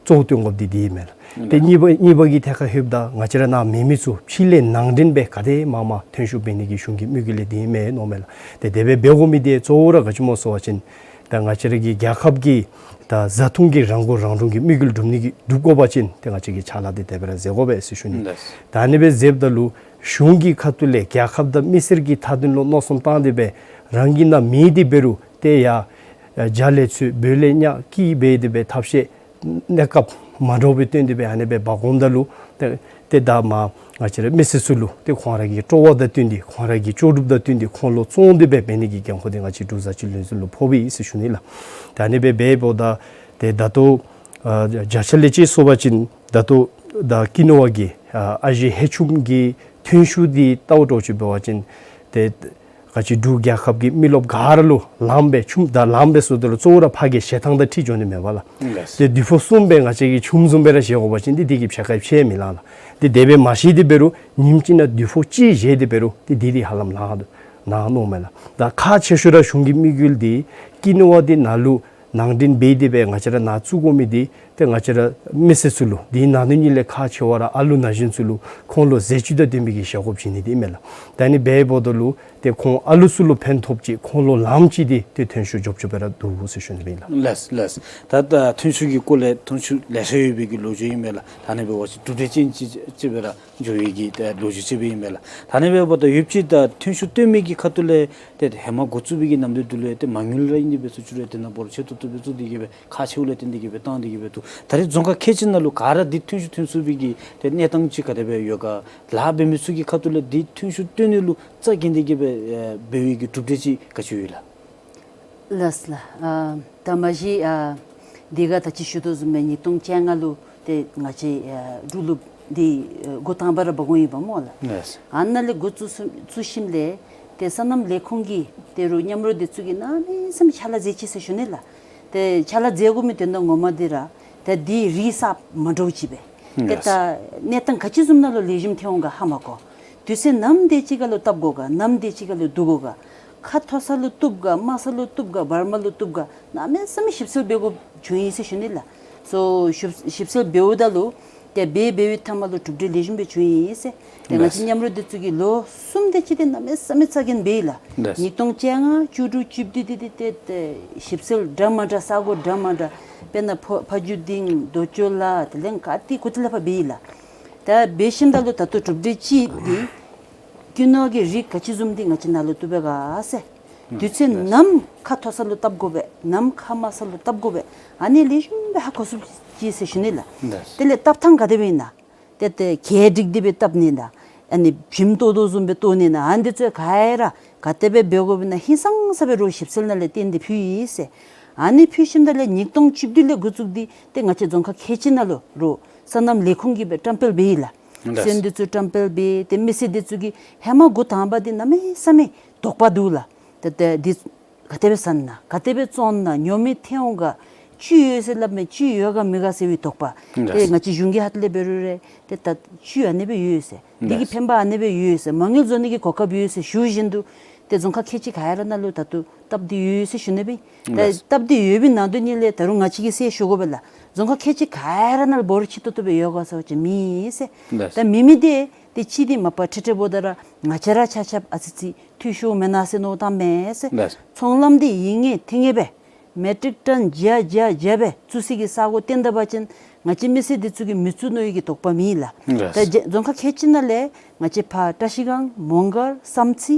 གཙོ་བོ་བཏོན་དགོཔ་འདི་འདི་ཨིན་མས་ལགས། ཏེ་གཉིས་པ་གཉིས་པ་གི་ཐད་ཁར་ལྷོདཔ་ད་ང་བཅས་ར་ནང་མེད་མི་ཚུ་ཕྱི་ལས་ནང་འདྲེན་སྦེ་ག་དེ་མང་མང་ཐོན་ཤུགས་འབད་ནི་གི་གཞུང་གི་དམིགས་ཡུལ་འདི་ཨིན་མས་མནོཝ་མས་ལགས། ཏེ་དེ་སྦེ་འབད་དགོ་མི་འདི་གཙོ་བོ་ར་ག་ཅི་སྨོ་ཟེར་བ་ཅིན་ད་ང་བཅས་ར་གི་རྒྱལ་ཁབ་ཀྱི་ད་བཟའ་འཐུང་གི་རང་མགོ་རང་འདྲོངས་ཀྱི་དམིགས་ཡུལ་འགྲུབ་ནི་གི་འགྲུབ་དགོ་པ་ཅིན་ཏེ་ང་བཅས་ཀྱིས་ཕྱག་ལཱ་འདི་དེ་སྦེ་ར་མཛད་དགོ་པས་ཟེར་ཞུ་ནི། ད་ཨ་ནི་སྦེ་མཛདཔ་ད་ལུ་གཞུང་གི་ཁ་ཐུག་ལས་རྒྱལ་ཁབ་དང་མི་སེར་གྱི་མཐའ་དོན་ལུ་མནོ་བསམ་བཏང་སྟེ་སྦེ་རང་གི་ནང་མེད་དེ་འབད་རུང་ཏེ་ཡར་རྒྱ་ལས་ཚུར་བོད་ལས་ཉག་ཀི་འབད་དེ་སྦེ་ཐབས་ཤེས་གནས་སྐབས་མ་འདྲཝ་སྦེ་བཏོན་ཏེ་སྦེ་ཨ་ནི་སྦེ་འབག་འོངམ་ད་ལུ་ཏེ་ཏེ་ད་མར་ང་བཅས་ར་མི་སེར་ཚུ་ལུ་ཏེ་ཁོང་ར་གི་སྤྲོ་བ་དང་བསྟུན་ཏེ་ཁོང་ར་གི་ལྕོགས་གྲུབ་དང་བསྟུན་ཏེ་ཁོང་ལུ་བཙོང་སྟེ་སྦེ་འབད་ནི་གི་འགན་ཁུར་འདི་ང་བཅས་འབྲུག་བཟའ་བཅུད་ལས་འཛིན་ལུ་ཕོགཔ་ཨིན་ཟེར་ཞུ་ནི་ལགས། ད་ཨ་ནི་སྦེ་འབདཝ་ད་ཏེ་ད་ལྟོ་ཨ་བརྒྱ་ཆ་ལས་ཅིག་སོང་པ་ཅིན་ད་ལྟོ་ད་ཀི་ནོ་ཝ་གི་ཨ་ཨ་ཞེ་ཧེ་ཆུམ་གྱི་ཐོན་ཤུགས་འདི་བལྟཝ་འདྲཝ་ཅིག་འབད་བ་ཅིན་ཏེ་ག་ཅི་འབྲུག་རྒྱལ་ཁབ་ཀྱི་མི་རློབས་ག་ར་ལུ་ལངམ་སྦེ་ཆུམ་ད་ལངམ་སྦེ་ཟེརཝ་ད་ལུ་གཙོ་བོ་ར་ཕར་གྱི་ཞལ་ཐང་དང་འཁྲིལ་འགྱོ་ནི་མས་པ་ལགས། ལགས། ཏེ་དུས་ཕུང་གསུམ་སྦེ་ང་བཅས་ཀྱིས་ཆུམ་བཟུམ་སྦེ་ར་བཞེས་དགོ་པ་ཅིན་ཏེ་འདི་གིས་ཕྱེད་ཀ་ཕྱེད་མི་ལང་ལགས། ཏེ་དེ་སྦེ་མ་བཞེས་ཏེ་འབད་རུང་ཉིནམ་གཅིག་ནང་དུས་ཕུང་གཅིག་བཞེས་ཏེ་འབད་རུང་ཏེ་འདི་འདི་ཧ་ལམ་ལང་འདུག་ན་མནོཝ་མས་ལགས། ད་ཁག་ཆེ་ཤོས་ར་གཞུང་གི་དམིགས་ཡུལ་འདི་ཀི་ནོ་ཝ་འདི་ནཱ་ལུ་ ནང་འདྲེན་འབད་དེ་སྦེ་ང་བཅས་ར་ནཱ་བཙུགས་དགོ་མི་འདི་ཏེ་ང་བཅས་ར་མི་སེར་ཚུ་ལུ་འདི་ནང་ན་ནི་ལས་ཁག་ཆེ་བ་ར་ཨ་ལུ་ན་གཞོན་ཚུ་ལུ་ཁོང་ལུ་ཟས་བཅུད་དང་ལྡན་པའི་གི་བཞེས་སྒོ་བྱིན་ནི་འདི་ཨིན་མས་ལགས། ད་ཨ་ནི་འབདཝ་ད་ལུ་ཏེ་ཁོང་ཨ་ལུ་ཚུ་ལུ་ཕན་ཐོགས་ཅིག་ཁོང་ལུ་ལངམ་ཅིག་འདི་ཏེ་ཐོན་ཤུགས་འཇོབ་འཇོབ་སྦེ་ར་འདུག་ཟེར་ཞུ་ནི་ཨིན་ལགས། ལགས་ལགས། ད་ད་ཐོན་ཤུགས་ཀྱི་སྐོར་ལས་ཐོན་ཤུགས་ལེ་ཤ་ཡོད་པའི་གི་ལོ་རྒྱུས་ཨིན་མས་ལགས། ད་ཨ་ནི་འབད་བ་ཅིན་གྲུབ་འབྲས་ཅན་ཅིག་ཅིག་སྦེ་ར་འགྱོ་བའི་གི་ད་ལོ་རྒྱུས་ཅིག་སྦེ་ཨིན་མས་ལགས། ད་ཨ་ནི་འབདཝ་ད་ཡོདཔ་ཅིག་ད་ཐོན་ཤུགས་བཏོན་མི་གི་ཁ་ཐུག་ལས་ཏེ་ཧེ་མ་འགོ་བཙུགས་པའི་གི་ནམ་དུས་དེ་ལུ་ཏེ་མ་དངུལ་ར་ཨིན་ཏེ་འབད་སོང་ཅི་རུང་དེ་ནང་འབོར་ཆེ་ཏོག་ཏོ་སྦེ་བཙུགས་ཏེ་གི་སྦེ་ཁག་ཆེཝ་ལས་བརྟེན་ཏེ་གི་སྦེ་བཏང་སྟེ་གི་སྦེ་འདུག། ད་རེས་རྫོང་ཁག་ཁལ་གཅིག་ནང་ལུ་ག་ར་འདི་ཐོན་ཤུགས་ཐོན་ཚུགས་པའི་གི་ཏེ་གནས་སྟངས་ཅིག་ག་དེ་སྦེ་ཡོད་ག། ལཱ་འབད་མི་ཚུ་གི་ཁ་ཐུག་ལས་འདི་ཐོན་ཤུགས་བཏོན་ནི་ལུ་རྩ་འགེངས་ཏེ་གི་སྦེ་ཨེ་འབད་བའི་གི་གྲུབ་འབྲས་ཅིག་ག་ཅི་ཡོད་ལགས། ལགས་ལགས། ཨ་ད་མ་གཞི་ཨ་འདི་ག་ད་ཅི་ཞུ་དོ་བཟུམ་སྦེ་ཉིས་སྟོང་བཅོ་ལྔ་ལུ་ཏེ་ང་བཅས་ཨ་འབྲུག་ལུ་འདི་ཨ་འགོ་དང་པ་ར་འབག་འོང་ཡི་པ་སྨོ་ལགས། ལགས། ཨ་ནཱ་ལས་འགོ་བཙུགས་བཙུགས་ཞིནམ་ལས་ཏེ་སོ་ནམ་ལས་ཁུངས་ཀྱི་ཏེ་རོགས་མཉམ་རོགས་འདི་ཚུ་གིས་གནམ་མེད་ས་མེད་ཕྱག་ལཱ་མཛད་ཅི་ཟེར་ཞུ་ནི་ལགས། ཏེ་ཕྱག་ལཱ་མཛད་དགོ་མི་དོན་དག་ངོ་མ་འདི་ར་ཏེ་འདི་རིགས་གསརཔ་མ་འདྲཝ་ཅིག་སྦེ། ཏེ་ལགས། ད་གནས་སྟངས་ག་ཅི་བཟུམ་ནང་ལུ་ལེགས་ཤོམ་ཐོན་འོང་ག་ཧ་མ་གོ། དུས་ཚོད་ནམ་དེ་ཅིག་ཁར་ལུ་བཏབ་དགོ་ག། ནམ་དེ་ཅིག་ཁར་ལུ་བསྡུ་དགོ་ག། ཁ་མཐོ་ས་ལུ་བཏུབ་ག། དམའ་ས་ལུ་བཏུབ་ག། བར་མ་ལུ་བཏུབ་ག། གནམ་མེད་ས་མེད་ཞིབ་འཚོལ་འབད་དགོཔ་བྱུང་ཡི་ཟེར་ཞུ་ནི་ལགས། སོ་ཞིབ་ཞིབ་འཚོལ་འབདཝ་ད་ལུ་ཏེ་འབད་འབད་བའི་མཐའ་མ་ལུ་གྲུབ་འབྲས་ལེགས་ཤོམ་སྦེ་བྱུང་ཡི་ཟེར། ཏེ་ང་བཅས་ལགས། མཉམ་རོགས་འདི་ཚུ་གིས་ལོ་གསུམ་དེ་ཅིག་ཏེ་གནམ་མེད་ས་མེད་རྩ་འགེངས་འབད་ཡི་ལགས། ལགས། ཉིས་སྟོང་བཅོ་ལྔ་བཅུ་དྲུག་བཅུ་བདུན་འདི་ཏེ་ཏེ་ཞིབ་འཚོལ་འདྲ་མ་འདྲ་ས་གོ་འདྲ་མ་འདྲ་དཔེར་ན་ཕོ་ཕ་རྒྱུད་ལྡན་རྡོ་ཅོག་ལ་དེ་ལས་ག་ཏེ་གུ་ཏེ་ལས་ཕར་འབད་ཡི་ལགས། ད་འབད་ཞིནམ་ད་ལུ་ད་ལྟོ་གྲུབ་འབྲས་ཅིག་འདི་ཀུན་ནོར་གྱི་རིགས་ག་ཅི་བཟུམ་འདི་ང་བཅས་ནཱ་ལུ་བཏུབ་པས་ག་ཟེར། དུས་ཚོད་ནམ་ཁ་མཐོ་ས་ལུ་བཏབ་དགོ་པས། ནམ་ཁ་དམའ་ས་ལུ་བཏབ་དགོ་པས། ཨ་ནི་ལེགས་ཤོམ་སྦེ་ཧ་གོ་ཚུགས་ཅི་ཟེར་ཞུ་ནི་ལགས། ལགས། དེ་ལས་བཏབ་ཐངས་ག་དེ་སྦེ་ཨིན་ན། ཏེ་ཏེ་གྱལ་བསྒྲིགས་ཏེ་སྦེ་བཏབ་ནི་ན། ཨ་ནི་བྱེམ་བཏོག་དོ་བཟུམ་སྦེ་བཏོག་ནི་ན། ཨ་ནི་འདི་ཚུ་ག་ར་ག་དེ་སྦེ་འབད་དགོཔ་ཨིན་ན་ཧིང་སངས་ས་སྦེ་རོགས་ཞིབ་འཚོལ་ནང་ལས་བཏོན་ཏེ་ཕུལ་ཡི་ཟེར། ཨ་ནི་ཕུལ་ཞིནམ་ད་ལས་ཉིས་སྟོང་བཅུ་བདུན་ལས་འགོ་བཙུགས་ཏེ་ཏེ་ང་བཅས་རྫོང་ཁག་ཁལ་གཅིག་ནང་ལུ་རོགས་སོ་ནམ་ལས་ཁུངས་ཀྱིས་སྦེ་བཀྲམ་སྤེལ་འབད་ཡི་ལགས། ལགས། སོན་འདི་ཚུ་བཀྲམ་སྤེལ་འབད་ཏེ་མི་སེར་འདི་ཚུ་གིས་ཧེ་མ་འགོ་དང་པ་འདི་གནམ་མེད་ས་མེད་དོགས་པ་འདུག་ལགས། ཏེ་ཏེ་འདི་ག་དེ་སྦེ་ཟ་ན་ག་དེ་སྦེ་བཙོང་ན་ཉོ་མི་ཐོན་འོང་ག། བཅུད་ཡོད་ཟེར་སླབ་མས། བཅུད་ཡོད་ག་མེད་ག་ཟེར་བའི་དོགས་པ། ཏེ་ལགས། ང་བཅས་གཞུང་གི་ཁ་ཐུག་ལས་འབད་རུང་ར་ཏེ་ད་བཅུད་ཨ་ནི་སྦེ་ཡོད་ཟེར། འདི་གི་ལགས། ཕན་པ་ཨ་ནི་སྦེ་ཡོད་ཟེར། མ་དངུལ་བཟོ་ནི་གི་གོ་སྐབས་ཡོད་ཟེར་ཞུ་བཞིན་དུ་ཏེ་རྫོང་ཁག་ཁལ་གཅིག་ག་ར་ནང་ལུ་ད་ལྟོ་བཏབ་སྟེ་ཡོད་ཟེར་ཞུ་ནི་སྦེ། ད་ལགས། བཏབ་སྟེ་ཡོད་པའི་ནང་དོན་ཉིད་ལས་ད་རུང་ང་བཅས་ཀྱིས་ཟེར་ཞུ་དགོ་པས་ལགས། རྫོང་ཁག་ཁལ་གཅིག་ག་ར་ནང་ལུ་འབོར་ཆེ་ཏོག་ཏོ་སྦེ་ཡོད་ག་ཟེར་བ་ཅིན་མེད་ཟེར། ལགས། ད་མེད་མི་འདི་ཏེ་གཅིག་འདི་མ་པ་ཁྲིག་ཁྲི་བོ་ད་ར་ང་བཅས་ར་ཆ་ཁྱབ་ཨ་ཙི་ཅིག་འཐུས་ཤོར་མེན་ན་ཟེར་མནོ་བསམ་མས་ཟེར། ལགས། ཚོང་ལམ་འདི་ཡིན་ངེས་ཐིང་ངེས་སྦེ་མེ་ཊིག་ཊོན་བརྒྱ་བརྒྱ་བརྒྱ་སྦེ་བཙུགས་སའི་གི་ས་གོ་བཏོན་ད་པ་ཅིན་ང་བཅས་མི་སེར་འདི་ཚུ་གིས་མི་བཙུགས་མནོ་བའི་གི་དོགས་པ་མེད་ལགས། ལགས། ད་རྫོང་ཁག་ཁལ་གཅིག་ནང་ལས་ང་བཅས་ཕར་བཀྲ་ཤིས་སྒང་མོང་སྒར་བསམ་རྩེ་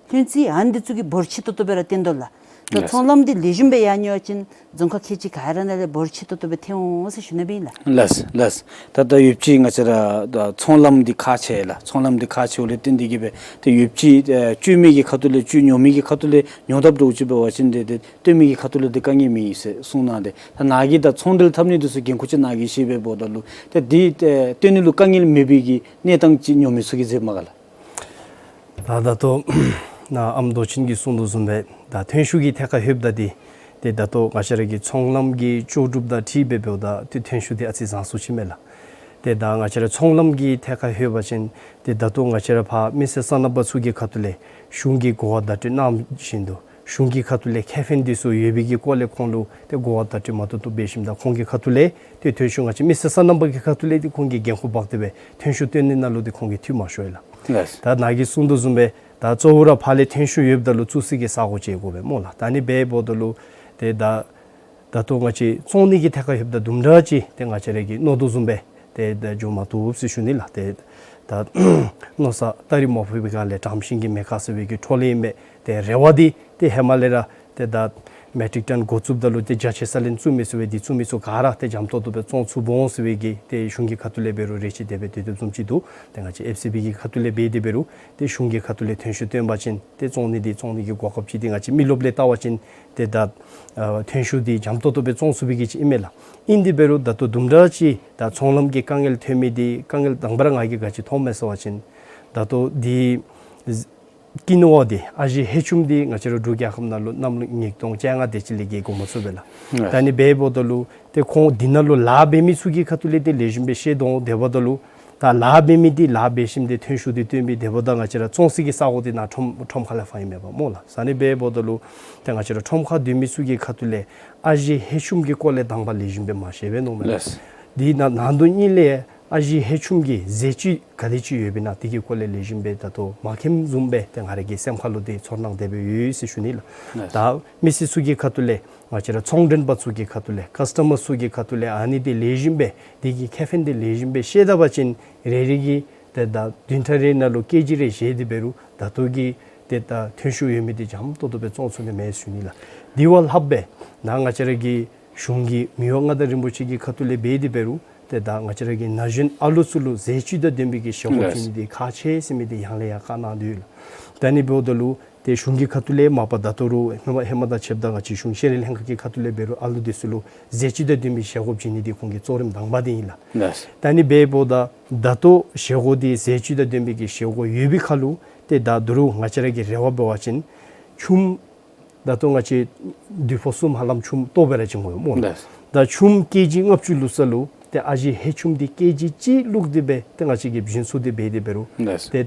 ལྷུན་རྩེ་ཨ་ནི་འདི་ཚུ་གིས་འབོར་ཆེ་ཏོག་ཏོ་སྦེ་ར་བཏོན་དོ་ལགས། ད་ལགས། ཚོང་ལམ་འདི་ལེགས་ཤོམ་སྦེ་ཡར་འགྱོ་བ་ཅིན་རྫོང་ཁག་ཁལ་གཅིག་ག་ར་ནང་ལས་འབོར་ཆེ་ཏོག་ཏོ་སྦེ་ཐོན་འོང་ཟེར་ཞུ་ནི་སྦེ་ཨིན་ལགས། ལགས་ལགས། ད་ད་ཡོདཔ་ཅིག་ང་བཅས་ར་ད་ཚོང་ལམ་འདི་ཁག་ཆེ་ལགས། ཚོང་ལམ་འདི་ཁག་ཆེཝ་ལས་བརྟེན་ཏེ་གི་སྦེ་ད་ཡོདཔ་ཅིག་ཨེ་སྤྱོད་མི་གི་ཁ་ཐུག་ལས་བཅུད་ཉོ་མི་གི་ཁ་ཐུག་ལས་ཉོ་ཐབས་འདྲཝ་ཅིག་འབད་བ་ཅིན་ཏེ་ཏེ་སྟོན་མི་གི་ཁ་ཐུག་ལས་ཏེ་དཀའ་ངལ་མེད་ཟེར་གསུངས་གནང་སྟེ། ད་ནཱ་གིས་ད་ཚོང་འབྲེལ་འཐབ་ནི་འདི་ཚུ་འགན་ཁུར་ཅིག་ནཱ་གིས་བཞེས་སྦེ་འབདཝ་ད་ལུ་ཏེ་འདི་ཨེ་སྟོན་ནི་ལུ་དཀའ་ངལ་མེད་པའི་གི་གནས་སྟངས་ཅིག་ཉོ་མི་ཚུ་གིས་མཛད་མས་ག་ལགས། ད་ད་ལྟོ་ནཱ་ཨམ་རྡོ་ཆེན་གྱིས་གསུངས་དོ་བཟུམ་སྦེ་ད་ཐོན་ཤུགས་ཀྱི་ཐད་ཁར་ལྷོདཔ་ད་འདི་ཏེ་ད་ལྟོ་ང་བཅས་ར་གི་ཚོང་ལམ་གྱི་ལྕོགས་གྲུབ་དང་འཁྲིལ་སྦེ་འབདཝ་ད་ཏེ་ཐོན་ཤུགས་འདི་ཨ་ཙི་བཟང་སུ་ཅིག་མས་ལགས། ཏེ་ད་ང་བཅས་ར་ཚོང་ལམ་གྱི་ཐད་ཁར་ལྷོད་པ་ཅིན་ཏེ་ད་ལྟོ་ང་བཅས་ར་ཕར་མི་སེར་སོ་ནམ་པ་ཚུ་གི་ཁ་ཐུག་ལས་གཞུང་གིས་གོ་བ་བརྡ་སྤྲོད་གནང་བཞིན་དུ་གཞུང་གི་ཁ་ཐུག་ལས་ཁེ་ཕན་འདི་ཚུ་ཡོད་པའི་གི་སྐོར་ལས་ཁོང་ལུ་ཏེ་གོ་བ་བརྡ་སྤྲོད་མ་ཏོག་ཏོ་འབད་ཞིནམ་ད་ཁོང་གི་ཁ་ཐུག་ལས་ཏེ་ཐོན་ཤུགས་ང་བཅས་མི་སེར་སོ་ནམ་པ་གི་ཁ་ཐུག་ལས་ཏེ་ཁོང་གིས་འགན་ཁུར་འབག་སྟེ་སྦེ་ཐོན་ཤུགས་བཏོན་ནི་ནང་ལུ་ཏེ་ཁོང་གིས་འཐུས་མ་ཤོར་ཡི་ལགས། ལགས། ད་ནཱ་གིས་གསུངས་དོ་བཟུམ་སྦེ་ད་གཙོ་བོ་ར་ཕར་ལས་ཐོན་ཤུགས་ཡོདཔ་ད་ལུ་བཙུགས་སའི་གི་ས་གོ་ཅིག་དགོ་པས་སྨོ་ལགས། ད་ཨ་ནི་འབདཝ་ད་ལུ་ཏེ་ད་ད་ལྟོ་ང་བཅས་བཙོང་ནི་གི་ཐད་ཁར་ལྷོདཔ་ད་དུམ་གྲ་ཅིག་ཏེ་ང་བཅས་ར་གིས་མནོ་དོ་བཟུམ་སྦེ་ཏེ་ད་འགྱོ་མ་བཏུབ་ཟེར་ཞུ་ནི་ལགས། ཏེ་ད་མནོ་ས་སྟ་རི་མ་ཕོག་པའི་སྒང་ལས་དྲམ་ཤིང་གི་མེ་ཁ་ཟེར་བའི་གི་འཕྲོ་ལས་ཨིན་པས། ཏེ་རེ་བ་འདི་ཏེ་ཧེ་མ་ལས་ར་ཏེ་ད་མེ་ཊིག་ཊོན་འགོ་བཙུགསཔ་ད་ལུ་ཏེ་རྒྱ་ཆེ་ས་ལེན་བཙུགས་མི་ཚུགས་པས། འདི་བཙུགས་མི་ཚུགས་ག་ར་ཏེ་འཇམ་ཏོང་ཏོ་སྦེ་བཙོང་ཚུགསཔ་འོང་ཟེར་བའི་གི་ཏེ་གཞུང་གི་ཁ་ཐུག་ལས་འབད་རུང་རེ་ཅིག་དེ་སྦེ་སྡོད་དོ་བཟུམ་ཅིག་འདུག། ཏེ་ང་བཅས་ཨེཕ་སི་བི་གི་ཁ་ཐུག་ལས་འབད་དེ་འབད་རུང་ཏེ་གཞུང་གི་ཁ་ཐུག་ལས་ཐོན་ཤུགས་བཏོན་པ་ཅིན་ཏེ་བཙོང་ནི་འདི་བཙོང་ནི་གི་གོ་སྐབས་ཅིག་འདི་ང་བཅས་མི་རློབས་ལས་བལྟ་བ་ཅིན་ཏེ་ད་ཨ་ཐོན་ཤུགས་འདི་འཇམ་ཏོང་ཏོ་སྦེ་བཙོང་ཚུགས་པའི་གི་ཅིག་ཨིན་མས་ལགས། ཨིན་དེ་འབད་རུང་ད་ལྟོ་དུམ་གྲ་ཅིག་ད་ཚོང་ལམ་གྱི་དཀའ་ངལ་ཐོན་མི་འདི་དཀའ་ངལ་དང་པ་ར་ང་གིས་ག་ཅི་མཐོངམ་མས་ཟེར་བ་ཅིན་ད་ལྟོ་འདི་ཀུན་ནོར་འདི་ཨ་ཞེ་ཧེ་ཆུམ་འདི་ང་བཅས་ར་འབྲུག་རྒྱལ་ཁབ་ནང་ལུ་གནམ་ལོ་ཉིས་སྟོང་བཅོ་ལྔ་དེ་ཅིག་ལས་ཀྱི་འགོ་མ་བཙུགས་པས་ལགས། ད་ཨ་ནི་འབདཝ་ད་ལུ་ཏེ་ཁོང་འདི་ནང་ལུ་ལཱ་འབད་མི་ཚུ་གི་ཁ་ཐུག་ལས་ཏེ་ལེགས་ཤོམ་སྦེ་ཤེས་དོ་འོང་། དེ་འབདཝ་ད་ལུ་ ད་ལཱ་འབད་མི་འདི་ལཱ་འབད་ཞིནམ་ཏེ་ཐོན་ཤུགས་འདི་བཏོན་མི་འདི་འབདཝ་ད་ང་བཅས་ར་བཙོང་ས་གི་ས་གོ་འདི་ནཱ་ཁྲོམ་ཁྲོམ་ཁ་ལས་ཕར་ཨིན་མས་པ་སྨོ་ལགས། ཨ་ནི་འབདཝ་ད་ལུ་ཏེ་ང་བཅས་ར་ཁྲོམ་ཁར་སྡོད་མི་ཚུ་གི་ཁ་ཐུག་ལས་ཨ་ཞེ་ཧེ་ཆུམ་གྱི་སྐོར་ལས་དང་པ་ལེགས་ཤོམ་སྦེ་མ་ཤེས་པས་མནོཝ་མས་ལགས། ལགས། དེ་ནང་ནང་དོན་གཉིས་ལས་ཨ་ཞེ་ཧེ་ཆུམ་གྱི་ཟས་བཅུད་ག་དེ་ཅིག་ཡོདཔ་ཨིན་ན་དེ་གི་སྐོར་ལས་ལེགས་ཤོམ་སྦེ་ད་ལྟོ་མ་མཁྱེནམ་བཟུམ་སྦེ་ཏེ་ང་ར་གི་སེམས་ཁ་ལུ་ཏེ་ཚོར་སྣང་དེ་སྦེ་ཡོད་ཟེར་ཞུ་ནི་ལགས། ལགས། ད་མི་སེར་ཚུ་གི་ཁ་ཐུག་ལས་ང་བཅས་ར་ཚོང་མགྲོན་པ་ཚུ་གི་ཁ་ཐུག་ལས་ཀཱསི་ཊ་མར་ཚུ་གི་ཁ་ཐུག་ལས་ཨ་ནི་འདི་ལེགས་ཤོམ་སྦེ་དེ་གི་ཁེ་ཕན་འདི་ལེགས་ཤོམ་སྦེ་ཤེས་ད་པ་ཅིན་རེ་རེ་གིས་ཏེ་ད་བདུན་ཕྲག་རེ་ནང་ལུ་ཀེ་ཇི་རེ་བཞེས་ཏེ་འབད་རུང་ད་ལྟོ་གི་ཏེ་ད་ཐོན་ཤུགས་ཡོད་མི་འདི་འཇམ་ཏོང་ཏོ་སྦེ་བཙོང་ཚུགས་ནི་མས་ཞུ་ནི་ལགས། དེ་བ་ལྷགཔ་སྦེ་ནཱ་ང་བཅས་ར་གི་གཞུང་གི་མི་དབང་མངའ་བདག་རིན་པོ་ཆེ་གི་ཁ་ཐུག་ལས་འབད་དེ་འབད་རུང་ཏེ་ད་ང་བཅས་ར་གི་ན་གཞོན་ཨ་ལུ་ཚུ་ལུ་ཟས་བཅུད་དང་ལྡན་པའི་གི་བཞེས་སྒོ་ལགས། བྱིན་ནི་འདི་ཁག་ཆེ་ཟེར་མི་འདི་ཡང་ལས་ཡང་བཀའ་གནང་དོ་ཡོད་ལགས། ད་ཨ་ནི་འབདཝ་ད་ལུ་ཏེ་གཞུང་གི་ཁ་ཐུག་ལས་མ་པ་ད་ལྟོ་རུང་ཧེ་མ་ཧེ་མ་དང་ཕྱདཔ་ད་ང་བཅས་གཞུང་ཤེས་རིག་ལྷན་ཁག་གི་ཁ་ཐུག་ལས་འབད་རུང་ཨ་ལུ་འདི་ཚུ་ལུ་ཟས་བཅུད་དང་ལྡན་པའི་བཞེས་སྒོ་བྱིན་ནི་འདི་ཁོང་གི་གཙོ་རིམ་དང་པ་འདི་ཨིན་ལགས། ལགས། ད་ཨ་ནི་འབདཝ་ད་ད་ལྟོ་བཞེས་སྒོ་འདི་ཟས་བཅུད་དང་ལྡན་པའི་གི་བཞེས་སྒོ་ཡོད་པའི་ཁར་ལུ་ཏེ་ད་ད་རུང་ང་བཅས་ར་གི་རེ་བ་འབད་བ་ཅིན་ཆུམ་ད་ལྟོ་ང་བཅས་དུས་ཕོ་གསུམ་ཧ་ལམ་ཆུམ་ལྟོ་སྦེ་ར་བྱིན་དགོ་སྨོ་ལགས། ལགས། ད་ཆུམ་ཀེ་ཇི་ལྔ་བཅུ་བླུགས་ས་ལུ་ཏེ་ཨ་ཞེ་ཧེ་ཆུམ་འདི་ཀེ་ཇི་གཅིག་བླུགས་ཏེ་སྦེ་ཏེ་ང་བཅས་ཀྱིས་བྱིན་ཚུགས་ཏེ་འབད་དེ་འབད་རུང་ལགས། ཏེ་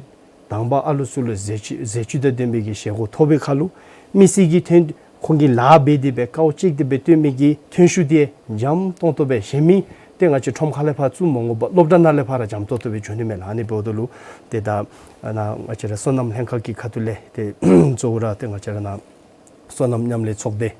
དང་པ་ཨ་ལུ་ཚུ་ལུ་ཟས་བཅུད་ཟས་བཅུད་དང་ལྡན་པའི་གི་བཞེས་སྒོ་ཐོབ་པའི་ཁར་ལུ་མི་སེར་གྱིས་ཐོན་ཁོང་གིས་ལཱ་འབད་དེ་སྦེ་དཀའཝ་སྤྱད་དེ་སྦེ་བཏོན་མི་གི་ཐོན་ཤུགས་འདི་འཇམ་ཏོང་ཏོ་སྦེ་གཞན་མི་ཏེ་ང་བཅས་ཁྲོམ་ཁ་ལས་ཕར་བཙུགས་མ་དགོ་པར་སློབ་གྲྭ་ནང་ལས་ཕར་ར་འཇམ་ཏོང་ཏོ་སྦེ་འགྱོ་ནི་མས་ལགས། ཨ་ནི་འབདཝ་ད་ལུ་ཏེ་ད་ནཱ་ང་བཅས་ར་སོ་ནམ་ལྷན་ཁག་གི་ཁ་ཐུག་ལས་ཏེ་གཙོ་བོ་ར་ཏེ་ང་བཅས་ར་ནཱ་སོ་ནམ་མཉམ་ལས་ཚོགས་སྡེ་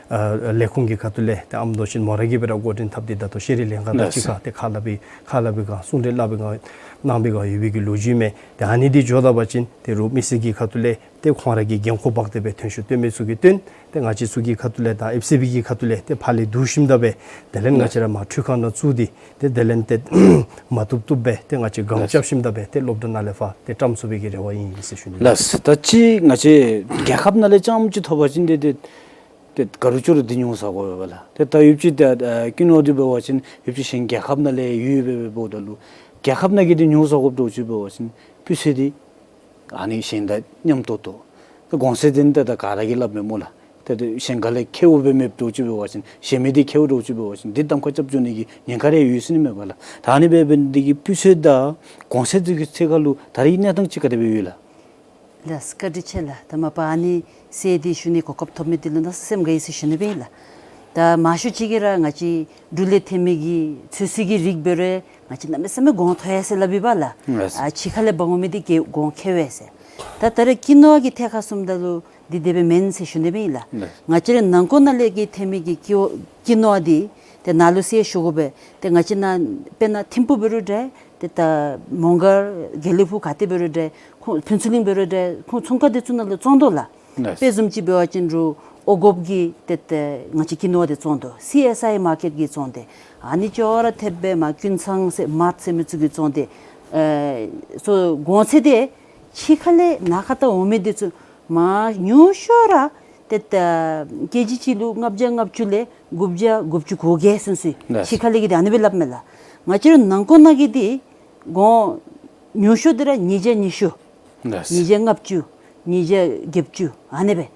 ཨ་ལས་ཁུངས་ཀྱི་ཁ་ཐུག་ལས་ཏེ་ཨ་མདོ་ཆེན་མོ་ར་གིས་སྦེ་ར་འགོ་འདྲེན་འཐབ་སྟེ་ད་ལྟོ་ཤེས་རིག་ལྷན་ཁག་དང་ལགས་གཅིག་ཁར་ཏེ་ཁ་སླབ་པའི་ཁ་སླབ་པའི་སྒང་གསུང་གྲོས་སླབ་པའི་སྒང་གནང་པའི་སྒང་ཡོད་པའི་གི་ལོ་རྒྱུས་མས། ཏེ་ཨ་ནི་འདི་འགྱོ་ད་པ་ཅིན་ཏེ་རུང་མི་སེར་གྱི་ཁ་ཐུག་ལས་ཏེ་ཁོང་ར་གིས་འགན་ཁུར་འབག་སྟེ་སྦེ་ཐོན་ཤུགས་བཏོན་མི་ཚུ་གིས་བཏོན། ཏེ་ང་བཅས་ཚུ་གི་ཁ་ཐུག་ལས་དང་ཨེཕ་སི་བི་གི་ཁ་ཐུག་ལས་ཏེ་ཕར་ལས་བསྡུ་ཞིནམ་ད་སྦེ་དེ་ལས་ང་བཅས་ར་མར་འཕྲུལ་ཁང་ནང་བཙུགས་ཏེ་ཏེ་དེ་ལས་ཏེ་མ་བཏུབ་བཏུབ་སྦེ་ཏེ་ང་བཅས་སྒམ་རྐྱབ་ཞིནམ་ད་སྦེ་ཏེ་སློབ་གྲྭ་ནང་ལས་ཕར་ཏེ་བཀྲམ་ཚུགས་པའི་གི་རེ་བ་ཨིན་ཟེར་ཞུ་ནི་ལགས། ལགས། ད་ཅི་ང་བཅས་རྒྱལ་ཁབ་ནང་ལས་རྐྱངམ་ཅིག་ཐོབ་པ་ཅིན་ཏེ་ཏེ་ཏེ་ག་རུང་ཅོག་རུང་འདི་ཉོ་ས་དགོ་པས་ལགས། ཏེ་ད་ཡུདཔ་ཅིག་ཏེ་ཨ་ཀུན་ནོར་འདི་འབད་བ་ཅིན་ཡུདཔ་ཅིག་གཞན་རྒྱལ་ཁབ་ནང་ལས་ཡོད་པས་འབདཝ་ད་ལུ་རྒྱལ་ཁབ་ནང་གི་འདི་ཉོ་ས་དགོཔ་འདྲཝ་ཅིག་འབད་བ་ཅིན་སྤུས་ཚད་འདི་ཨ་ནི་གཞན་དང་མཉམ་ཏོག་ཏོ། ད་གོང་ཚད་འདི་ནི་ད་ད་ག་ར་གིས་སླབ་མས་སྨོ་ལགས། ད་ད་གཞན་ག་ལས་ཁེཝ་སྦེ་མེདཔ་འདྲཝ་ཅིག་འབད་བ་ཅིན་གཞན་མི་འདི་ཁེཝ་འདྲཝ་ཅིག་འབད་བ་ཅིན་འདི་གདམ་ཁ་རྐྱབ་འགྱོ་ནི་གི་ཉེན་ཁ་རེ་ཡོད་ཟེར་ནི་མས་པ་ལགས། ད་ཨ་ནི་འབད་འབད་ནི་འདི་གིས་སྤུས་ཚད་དང་གོང་ཚད་འདི་གི་ཐད་ཁར་ལུ་ད་རེས་གནས་སྟངས་ཅིག་ག་དེ་སྦེ་ཡོད་ལགས། ལགས་བཀའ་དྲིན་ཆེ་ལགས། ད་མ་པ་ཨ་ནི་གསལ་འདེབས་ཞུ་ནི་གོ་སྐབས་ཐོབ་མི་འདི་ལུ་གནམ་མེད་ས་མེད་སེམས་དགའ་ཡི་ཟེར་ཞུ་ནི་སྦེ་ཨིན་ལགས། ད་མང་ཤོས་ཅིག་གིས་ར་ང་བཅས་འབྲུག་ལས་ཐོན་མི་གི་ཚོད་བསྲེ་གི་རིགས་འབད་རུང་ང་བཅས་གནམ་མེད་ས་མེད་གོང་མཐོ་ཡི་ཟེར་སླབ་ཨིན་པ་ལགས། ལགས། ཨ་ཕྱི་ཁ་ལས་འབག་འོང་མི་འདི་གིས་གོང་ཁེ་བས་ཟེར། ད་ད་རེས་ཀུན་ནོར་གྱི་ཐད་ཁར་སོངམ་ད་ལུ་འདི་དེ་སྦེ་མེན་ཟེར་ཞུ་ནི་སྦེ་ཨིན་ལགས། ལགས། ང་བཅས་ར་ནང་འཁོད་ནང་ལས་ཀྱི་ཐོན་མི་གི་ཀུ་ཀུན་ནོར་འདི་ཏེ་ནཱ་ལུ་གསལ་ཞུ་དགོ་པས། ཏེ་ང་བཅས་ནཱ་དཔེར་ན་ཐིམ་ཕུག་འབད་རུང་འདྲ། ཏེ་ད་མོང་སྒར་དགེ་ལེགས་ཕུག་ག་ཏེ་འབད་རུང་འདྲ། ཁོང་ཕུན་ཚོགས་གླིང་འབད་རུང་འདྲ། ཁོང་ཚོང་ཁང་འདི་ཚུ་ནང་ལུ་བཙོང་དོ་ལགས། ལགས། དཔེ་བཟུམ་ཅིག་འབད་བ་ཅིན་རུང་ཨོ་དགོཔ་གི་ཏེ་ཏེ་ང་བཅས་ཀུན་ནོར་འདི་བཙོང་དོ། སི་ཨེསི་ཨའི་མར་ཀེཊ་གིས་བཙོང་སྟེ་ཨ་ནི་ཅོག་ར་འཐདཔ་སྦེ་མར་ཀུན་ཚང་ཟེར་མརཊ་ཟེར་མི་ཚུ་གིས་བཙོང་སྟེ་ཨེ་སོ་གོང་ཚད་འདི་ཕྱི་ཁ་ལས་ནང་ཁ་ད་འོང་མི་འདི་ཚུ་མར་ཉུང་ཤོས་ར་ཏེ་ད་ཀེ་ཇི་གཅིག་ལུ་ལྔ་བརྒྱ་ལྔ་བཅུ་ལས་དགུ་བརྒྱ་དགུ་བཅུ་གོ་བརྒྱད་ཚུན་ཚོད། ལགས། ཕྱི་ཁ་ལས་ཀྱི་འདི་ཨ་ནི་སྦེ་སླབ་མས་ལགས། ང་བཅས་ར་ནང་འཁོད་ནང་གི་འདི་གོང་ཉུང་ཤོས་འདི་ར་ཉིས་བརྒྱ་ཉི་ཤུ། ལགས། ཉིས་བརྒྱ་ལྔ་བཅུ། ཉིས་བརྒྱ་བརྒྱད་ཅུ་ཨ་ནི་སྦེ་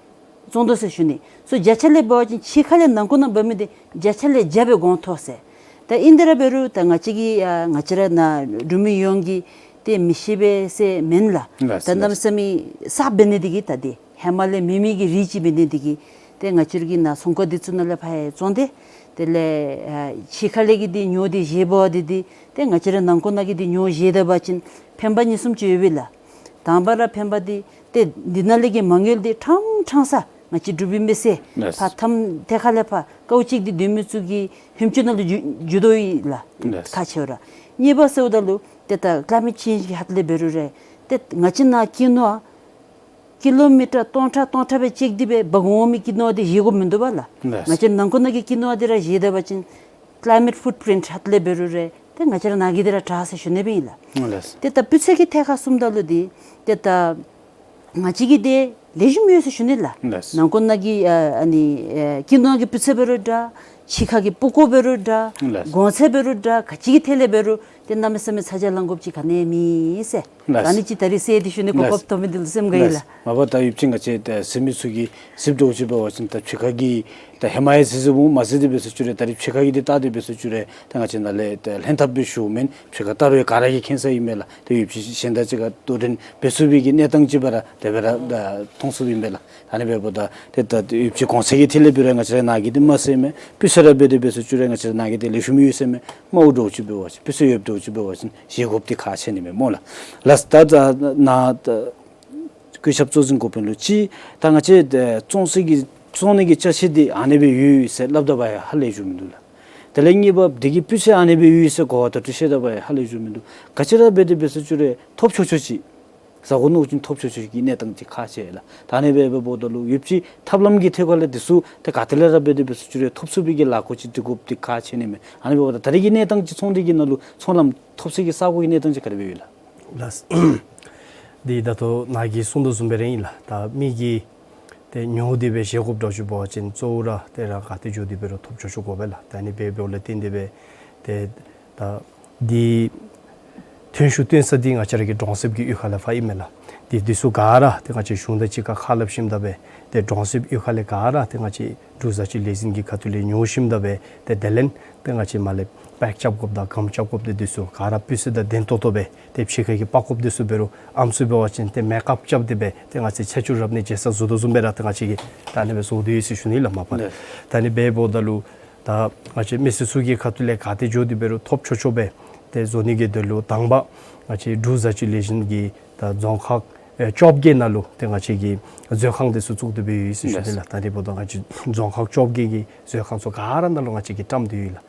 བཙོང་དོ་ཟེར་ཞུ་ནི། སོ་བརྒྱ་ཆ་ལས་འབད་བ་ཅིན་ཕྱི་ཁ་ལས་ནང་འཁོད་ནང་འབག་མི་འདི་བརྒྱ་ཆ་ལས་བརྒྱ་སྦེ་གོང་མཐོ་ཟེར། ད་ཨིན་དེ་ར་འབད་རུང་ད་ང་བཅས་ཀྱི་ཨ་ང་བཅས་ར་ནཱ་འབྲུག་མི་ཡོངས་ཀྱིས་ཏེ་མི་ཤེས་པས་ཟེར་མེན་ལགས། ལགས། ད་གནམ་མེད་ས་མེད་གསརཔ་འབད་ནི་འདི་གིས་ད་འདི་ཧེ་མ་ལས་མེད་མི་གི་རིགས་ཅིག་འབད་ནི་འདི་གིས་ཏེ་ང་བཅས་ཀྱི་ནཱ་ཚོང་ཁང་འདི་ཚུ་ནང་ལས་ཕར་ཡང་བཙོང་སྟེ་དེ་ལས་ཨ་ཕྱི་ཁ་ལས་ཀྱི་འདི་ཉོ་སྟེ་བཞེས་འབག་འདི་འདི་ཏེ་ང་བཅས་ར་ནང་འཁོད་ནང་གི་འདི་ཉོ་བཞེས་ད་པ་ཅིན་ཕན་པ་གཉིས་གསུམ་ཅིག་ཡོད་པས་ལགས། དང་པ་ར་ཕན་པ་འདི་ཏེ་འདི་ནང་ལས་ཀྱི་མ་དངུལ་འདི་ཕྲང་ཕྲང་ས་ང་བཅས་འབྲུག་པའི་མི་སེར་ལགས། ཕར་ཐམ་ཐད་ཁ་ལས་ཕར་དཀའཝ་སྤྱད་དེ་སྡོད་མི་ཚུ་གི་ཧིང་སྐྱིད་ནང་ལུ་འགྱོ་འགྱོ་དོ་ཡོད་ལགས། ལགས། ཁག་ཆེ་བ་ར། གཉིས་པ་ཟེརཝ་ད་ལུ་ཏེ་ད་ཀ་ལའི་མེཊ་ཅེནཇ་གི་ཧད་ལས་འབད་རུང་ར་ཏེ་ང་བཅས་ནཱ་ཀུན་ནོར་ཀི་ལོ་མི་ཊར་སྟོང་ཕྲག་སྟོང་ཕྲག་སྦེ་ཅེག་སྟེ་སྦེ་འབག་འོང་མི་ཀུན་ནོར་འདི་བཞེས་དགོཔ་མིན་འདུག་པ་ལགས། ལགས། ང་བཅས་ནང་འཁོད་ནང་གི་ཀུན་ནོར་འདི་ར་བཞེས་ད་པ་ཅིན་ཀ་ལའི་མེཊ་ཕུཊ་པྲིནཊ་ཧད་ལས་འབད་རུང་ར་ཏེ་ང་བཅས་ར་ནཱ་གི་འདི་ར་དྲག་ཟེར་ཞུ་ནི་སྦེ་ཨིན་ལགས། ལགས། ཏེ་ད་སྤུས་ཚད་ཀྱི་ཐད་ཁར་སོངམ་ད་ལུ་འདི་ཏེ་ད་ང་བཅས་ཀྱི་འདི་ལེགས་ཤོམ་ཡོད་ཟེར་ཞུ་ནི་ལགས། ལགས། ནང་འཁོད་ནང་གི་ཨ་ཨ་ནི་ཨེ་ཀུན་ནོར་གྱི་སྤུས་ཚད་འབད་རུང་འདྲ། ཕྱི་ཁ་གི་ཕྲུ་གུ་འབད་རུང་འདྲ། ལགས། གོང་ཚད་འབད་རུང་འདྲ། ག་ཅི་གི་ཐད་ལས་འབད་རུང་ཏེ་གནམ་མེད་ས་མེད་ཚ་གྱང་ལང་དགོཔ་ཅིག་ག་ནི་ཡང་མེད་ཟེར། ལགས། ད་ཨ་ནི་ཅིག་ད་རིས་གསལ་ཏེ་ཞུ་ནི་གོ་སྐབས་ཐོབ་མི་འདི་ལུ་སེམས་དགའ་ཡི་ལགས། ལགས། མ་པ་ད་ཡོདཔ་ཅིག་ང་བཅས་ད་གཟིགས་མི་ཚུ་གིས་གཟིགསཔ་འདྲཝ་ཅིག་འབད་བ་ཅིན་ད་ཕྱི་ཁ་གི་ད་ཧེ་མ་ཡང་གཟིགས་གཟིགསཔ་འོང་། མ་གཟིགས་དེ་འབད་སོང་ཅི་རུང་ད་རིས་ཕྱི་ཁ་གི་འདི་བལྟ་སྟེ་འབད་སོང་ཅི་རུང་ད་ང་བཅས་ནཱ་ལས་ད་ལྷན་ཐབས་སྦེ་ཞུཝ་མེན། ཕྱི་ཁ་བལྟ་རུང་ག་ར་གིས་མཁྱེན་ས་ཨིན་མས་ལགས། ད་ཡོདཔ་ཅིག་གཞན་དང་གཅིག་ཁར་དོ་འགྲན་འབད་ཚུགས་པའི་གི་གནས་སྟངས་ཅིག་སྦེ་ར་དེ་སྦེ་ར་ད་མཐོང་ཚུགསཔ་ཨིན་པས་ལགས། ད་ཨ་ནི་འབདཝ་ད་ཏེ་ད་ཡོདཔ་ཅིག་གོང་ཚད་ཀྱི་ཐད་ལས་འབད་རུང་ང་བཅས་ར་ནཱ་གི་འདི་མ་ཟེར་མས། སྤུས་ཚད་ར་འབད་དེ་འབད་སོང་ཅི་རུང་ང་བཅས་ར་ནཱ་གི་འདི་ལེགས་ཤོམ་ཡོད་ཟེར་མས། དམའཝ་འདྲཝ་ཅིག་འབད་བ་ཅིན་སྤུས་ཚད་ཡོདཔ་འདྲཝ་ཅིག་འབད་བ་ཅིན་བཞེས་དགོཔ་འདི་ཁག་ཆེ་ནི་མས་སྨོ་ལགས། ལགས། ད་ད་ནཱ་ད་སྐུ་ཞབས་གཙོ་འཛིན་འགོ་དཔོན་ལུ་ཅིག་ད་ང་བཅས་ད་བཙོང་ས་གི་བཙོང་ནི་གི་ཅ་ཆས་འདི་ཨ་ནི་སྦེ་ཡོད་ཟེར་སླབ་ད་པ་ཡང་ཧ་ལས་འགྱོ་མིན་འདུག་ལགས། དེ་ལས་གཉིས་པ་འདི་གི་སྤུས་ཚད་ཨ་ནི་སྦེ་ཡོད་ཟེར་གོ་བ་ད་ལྟོ་བཤད་ད་པ་ཡང་ཧ་ལས་འགྱོ་མིན་འདུག། ག་ཅི་ར་འབད་དེ་འབད་སོང་ཅི་རུང་ཐོབ་ཆོག་ཆོག་ཅིག་ཟ་དགོ་མནོ་ཅིན་ཐོབ་ཆོག་ཆོག་གི་གནས་སྟངས་ཅིག་ཁག་ཆེ་ལགས། ད་ཨ་ནི་སྦེ་འབདཝ་ད་ལུ་ཡོདཔ་ཅིག་ཐབས་ལམ་གྱི་ཐད་ཁར་ལས་འདི་ཚུ་ཏེ་ག་ཏེ་ལས་ར་འབད་དེ་འབད་སོང་ཅི་རུང་ཐོབ་ཚུགས་པའི་གི་ལཱ་འགོ་ཅིག་སྒྲིག་དགོཔ་འདི་ཁག་ཆེ་ནི་མས། ཨ་ནི་འབདཝ་ད་ད་རིས་ཀྱི་གནས་སྟངས་ཅིག་ཚོང་འབྲེལ་གྱི་ནང་ལུ་ཚོང་ལམ་ཐོབ་ས་གི་ས་གོ་གི་གནས་སྟངས་ཅིག་ག་དེ་སྦེ་ཡོད་ལགས། ལགས། འདི་ད་ལྟོ་ནཱ་གིས་གསུངས་དོ་བཟུམ་སྦེ་ར་ཨིན་ལགས། ད་མི་གིས་ཏེ་ཉོ་སྟེ་སྦེ་བཞེས་དགོཔ་འདྲཝ་ཅིག་འབད་བ་ཅིན་གཙོ་བོ་ར་ཏེ་རང་ག་ཏེ་འགྱོ་སྟེ་འབད་རུང་ཐོབ་ཆོག་ཆོག་དགོ་པས་ལགས། ད་ཨ་ནི་སྦེ་འབདཝ་ལས་བརྟེན་ཏེ་སྦེ་ཏེ་ད་འདི་ཐོན་ཤུགས་བཏོན་ས་འདི་ང་བཅས་ར་གི་གྲོང་གསེབ་ཀྱི་གཡུས་ཁ་ལས་ཕར་ཨིན་མས་ལགས། འདི་འདི་ཚུ་ག་ར་ཏེ་ང་བཅས་གཞུང་དང་གཅིག་ཁར་ཁ་སླབ་ཞིནམ་ད་སྦེ་ཏེ་གྲོང་གསེབ་གཡུས་ཁ་ལས་ག་ར་ཏེ་ང་བཅས་འབྲུག་བཟའ་སྤྱོད་ལས་འཛིན་གྱི་ཁ་ཐུག་ལས་ཉོ་ཞིནམ་ད་སྦེ་ཏེ་དེ་ལས་ཏེ་ང་བཅས་མར་ལས་པེཀ་རྐྱབ་དགོཔ་དང་སྒམ་རྐྱབ་དགོཔ་འདི་འདི་ཚུ་ག་ར་སྤུས་ཚད་དང་ལྡན་ཏོག་ཏོ་སྦེ་ཏེ་ཕྱི་ཁ་གི་པགས་ཀོཔ་འདི་ཚུ་འབད་རུང་ཨམ་སྲུ་འབད་བ་ཅིན་ཏེ་མེ་ཀཔ་རྐྱབ་སྟེ་སྦེ་ཏེ་ང་བཅས་ཆ་འཇོག་རྐྱབ་ནི་བྱེད་ས་བཟོ་དོ་བཟུམ་སྦེ་ར་ཏེ་ང་བཅས་ཀྱིས་ད་ཨ་ནི་སྦེ་བཟོ་སྟེ་ཡོད་ཟེར་ཞུ་ནི་ལགས་མ་པ། ལགས། ད་ཨ་ནི་སྦེ་འབདཝ་ད་ལུ་ད་ང་བཅས་མི་སེར་ཚུ་གི་ཁ་ཐུག་ལས་ག་ཏེ་འགྱོ་སྟེ་འབད་རུང་ཐོབ་ཆོག་ཆོག་སྦེ་ཏེ་བཟོ་ནི་གི་དོན་ལུ་དང་པ་ང་བཅས་འབྲུག་བཟའ་སྤྱོད་ལས་འཛིན་གྱི་ད་རྫོང་ཁག་ཨེ་བཅོ་བརྒྱད་ནང་ལུ་ཏེ་ང་བཅས་ཀྱིས་མཛོད་ཁང་འདི་ཚུ་བཙུགས་ཏེ་སྦེ་ཡོད་ཟེར་ཞུ་ནི་ལགས། ལགས། ད་ཨ་ནི་འབདཝ་ད་ང་བཅས་རྫོང་ཁག་བཅོ་བརྒྱད་ཀྱི་མཛོད་ཁང་ཚུ་ག་ར་ནང་ལུ་ང་བཅས་ཀྱིས་བཀྲམ་སྟེ་ཡོད་ལགས།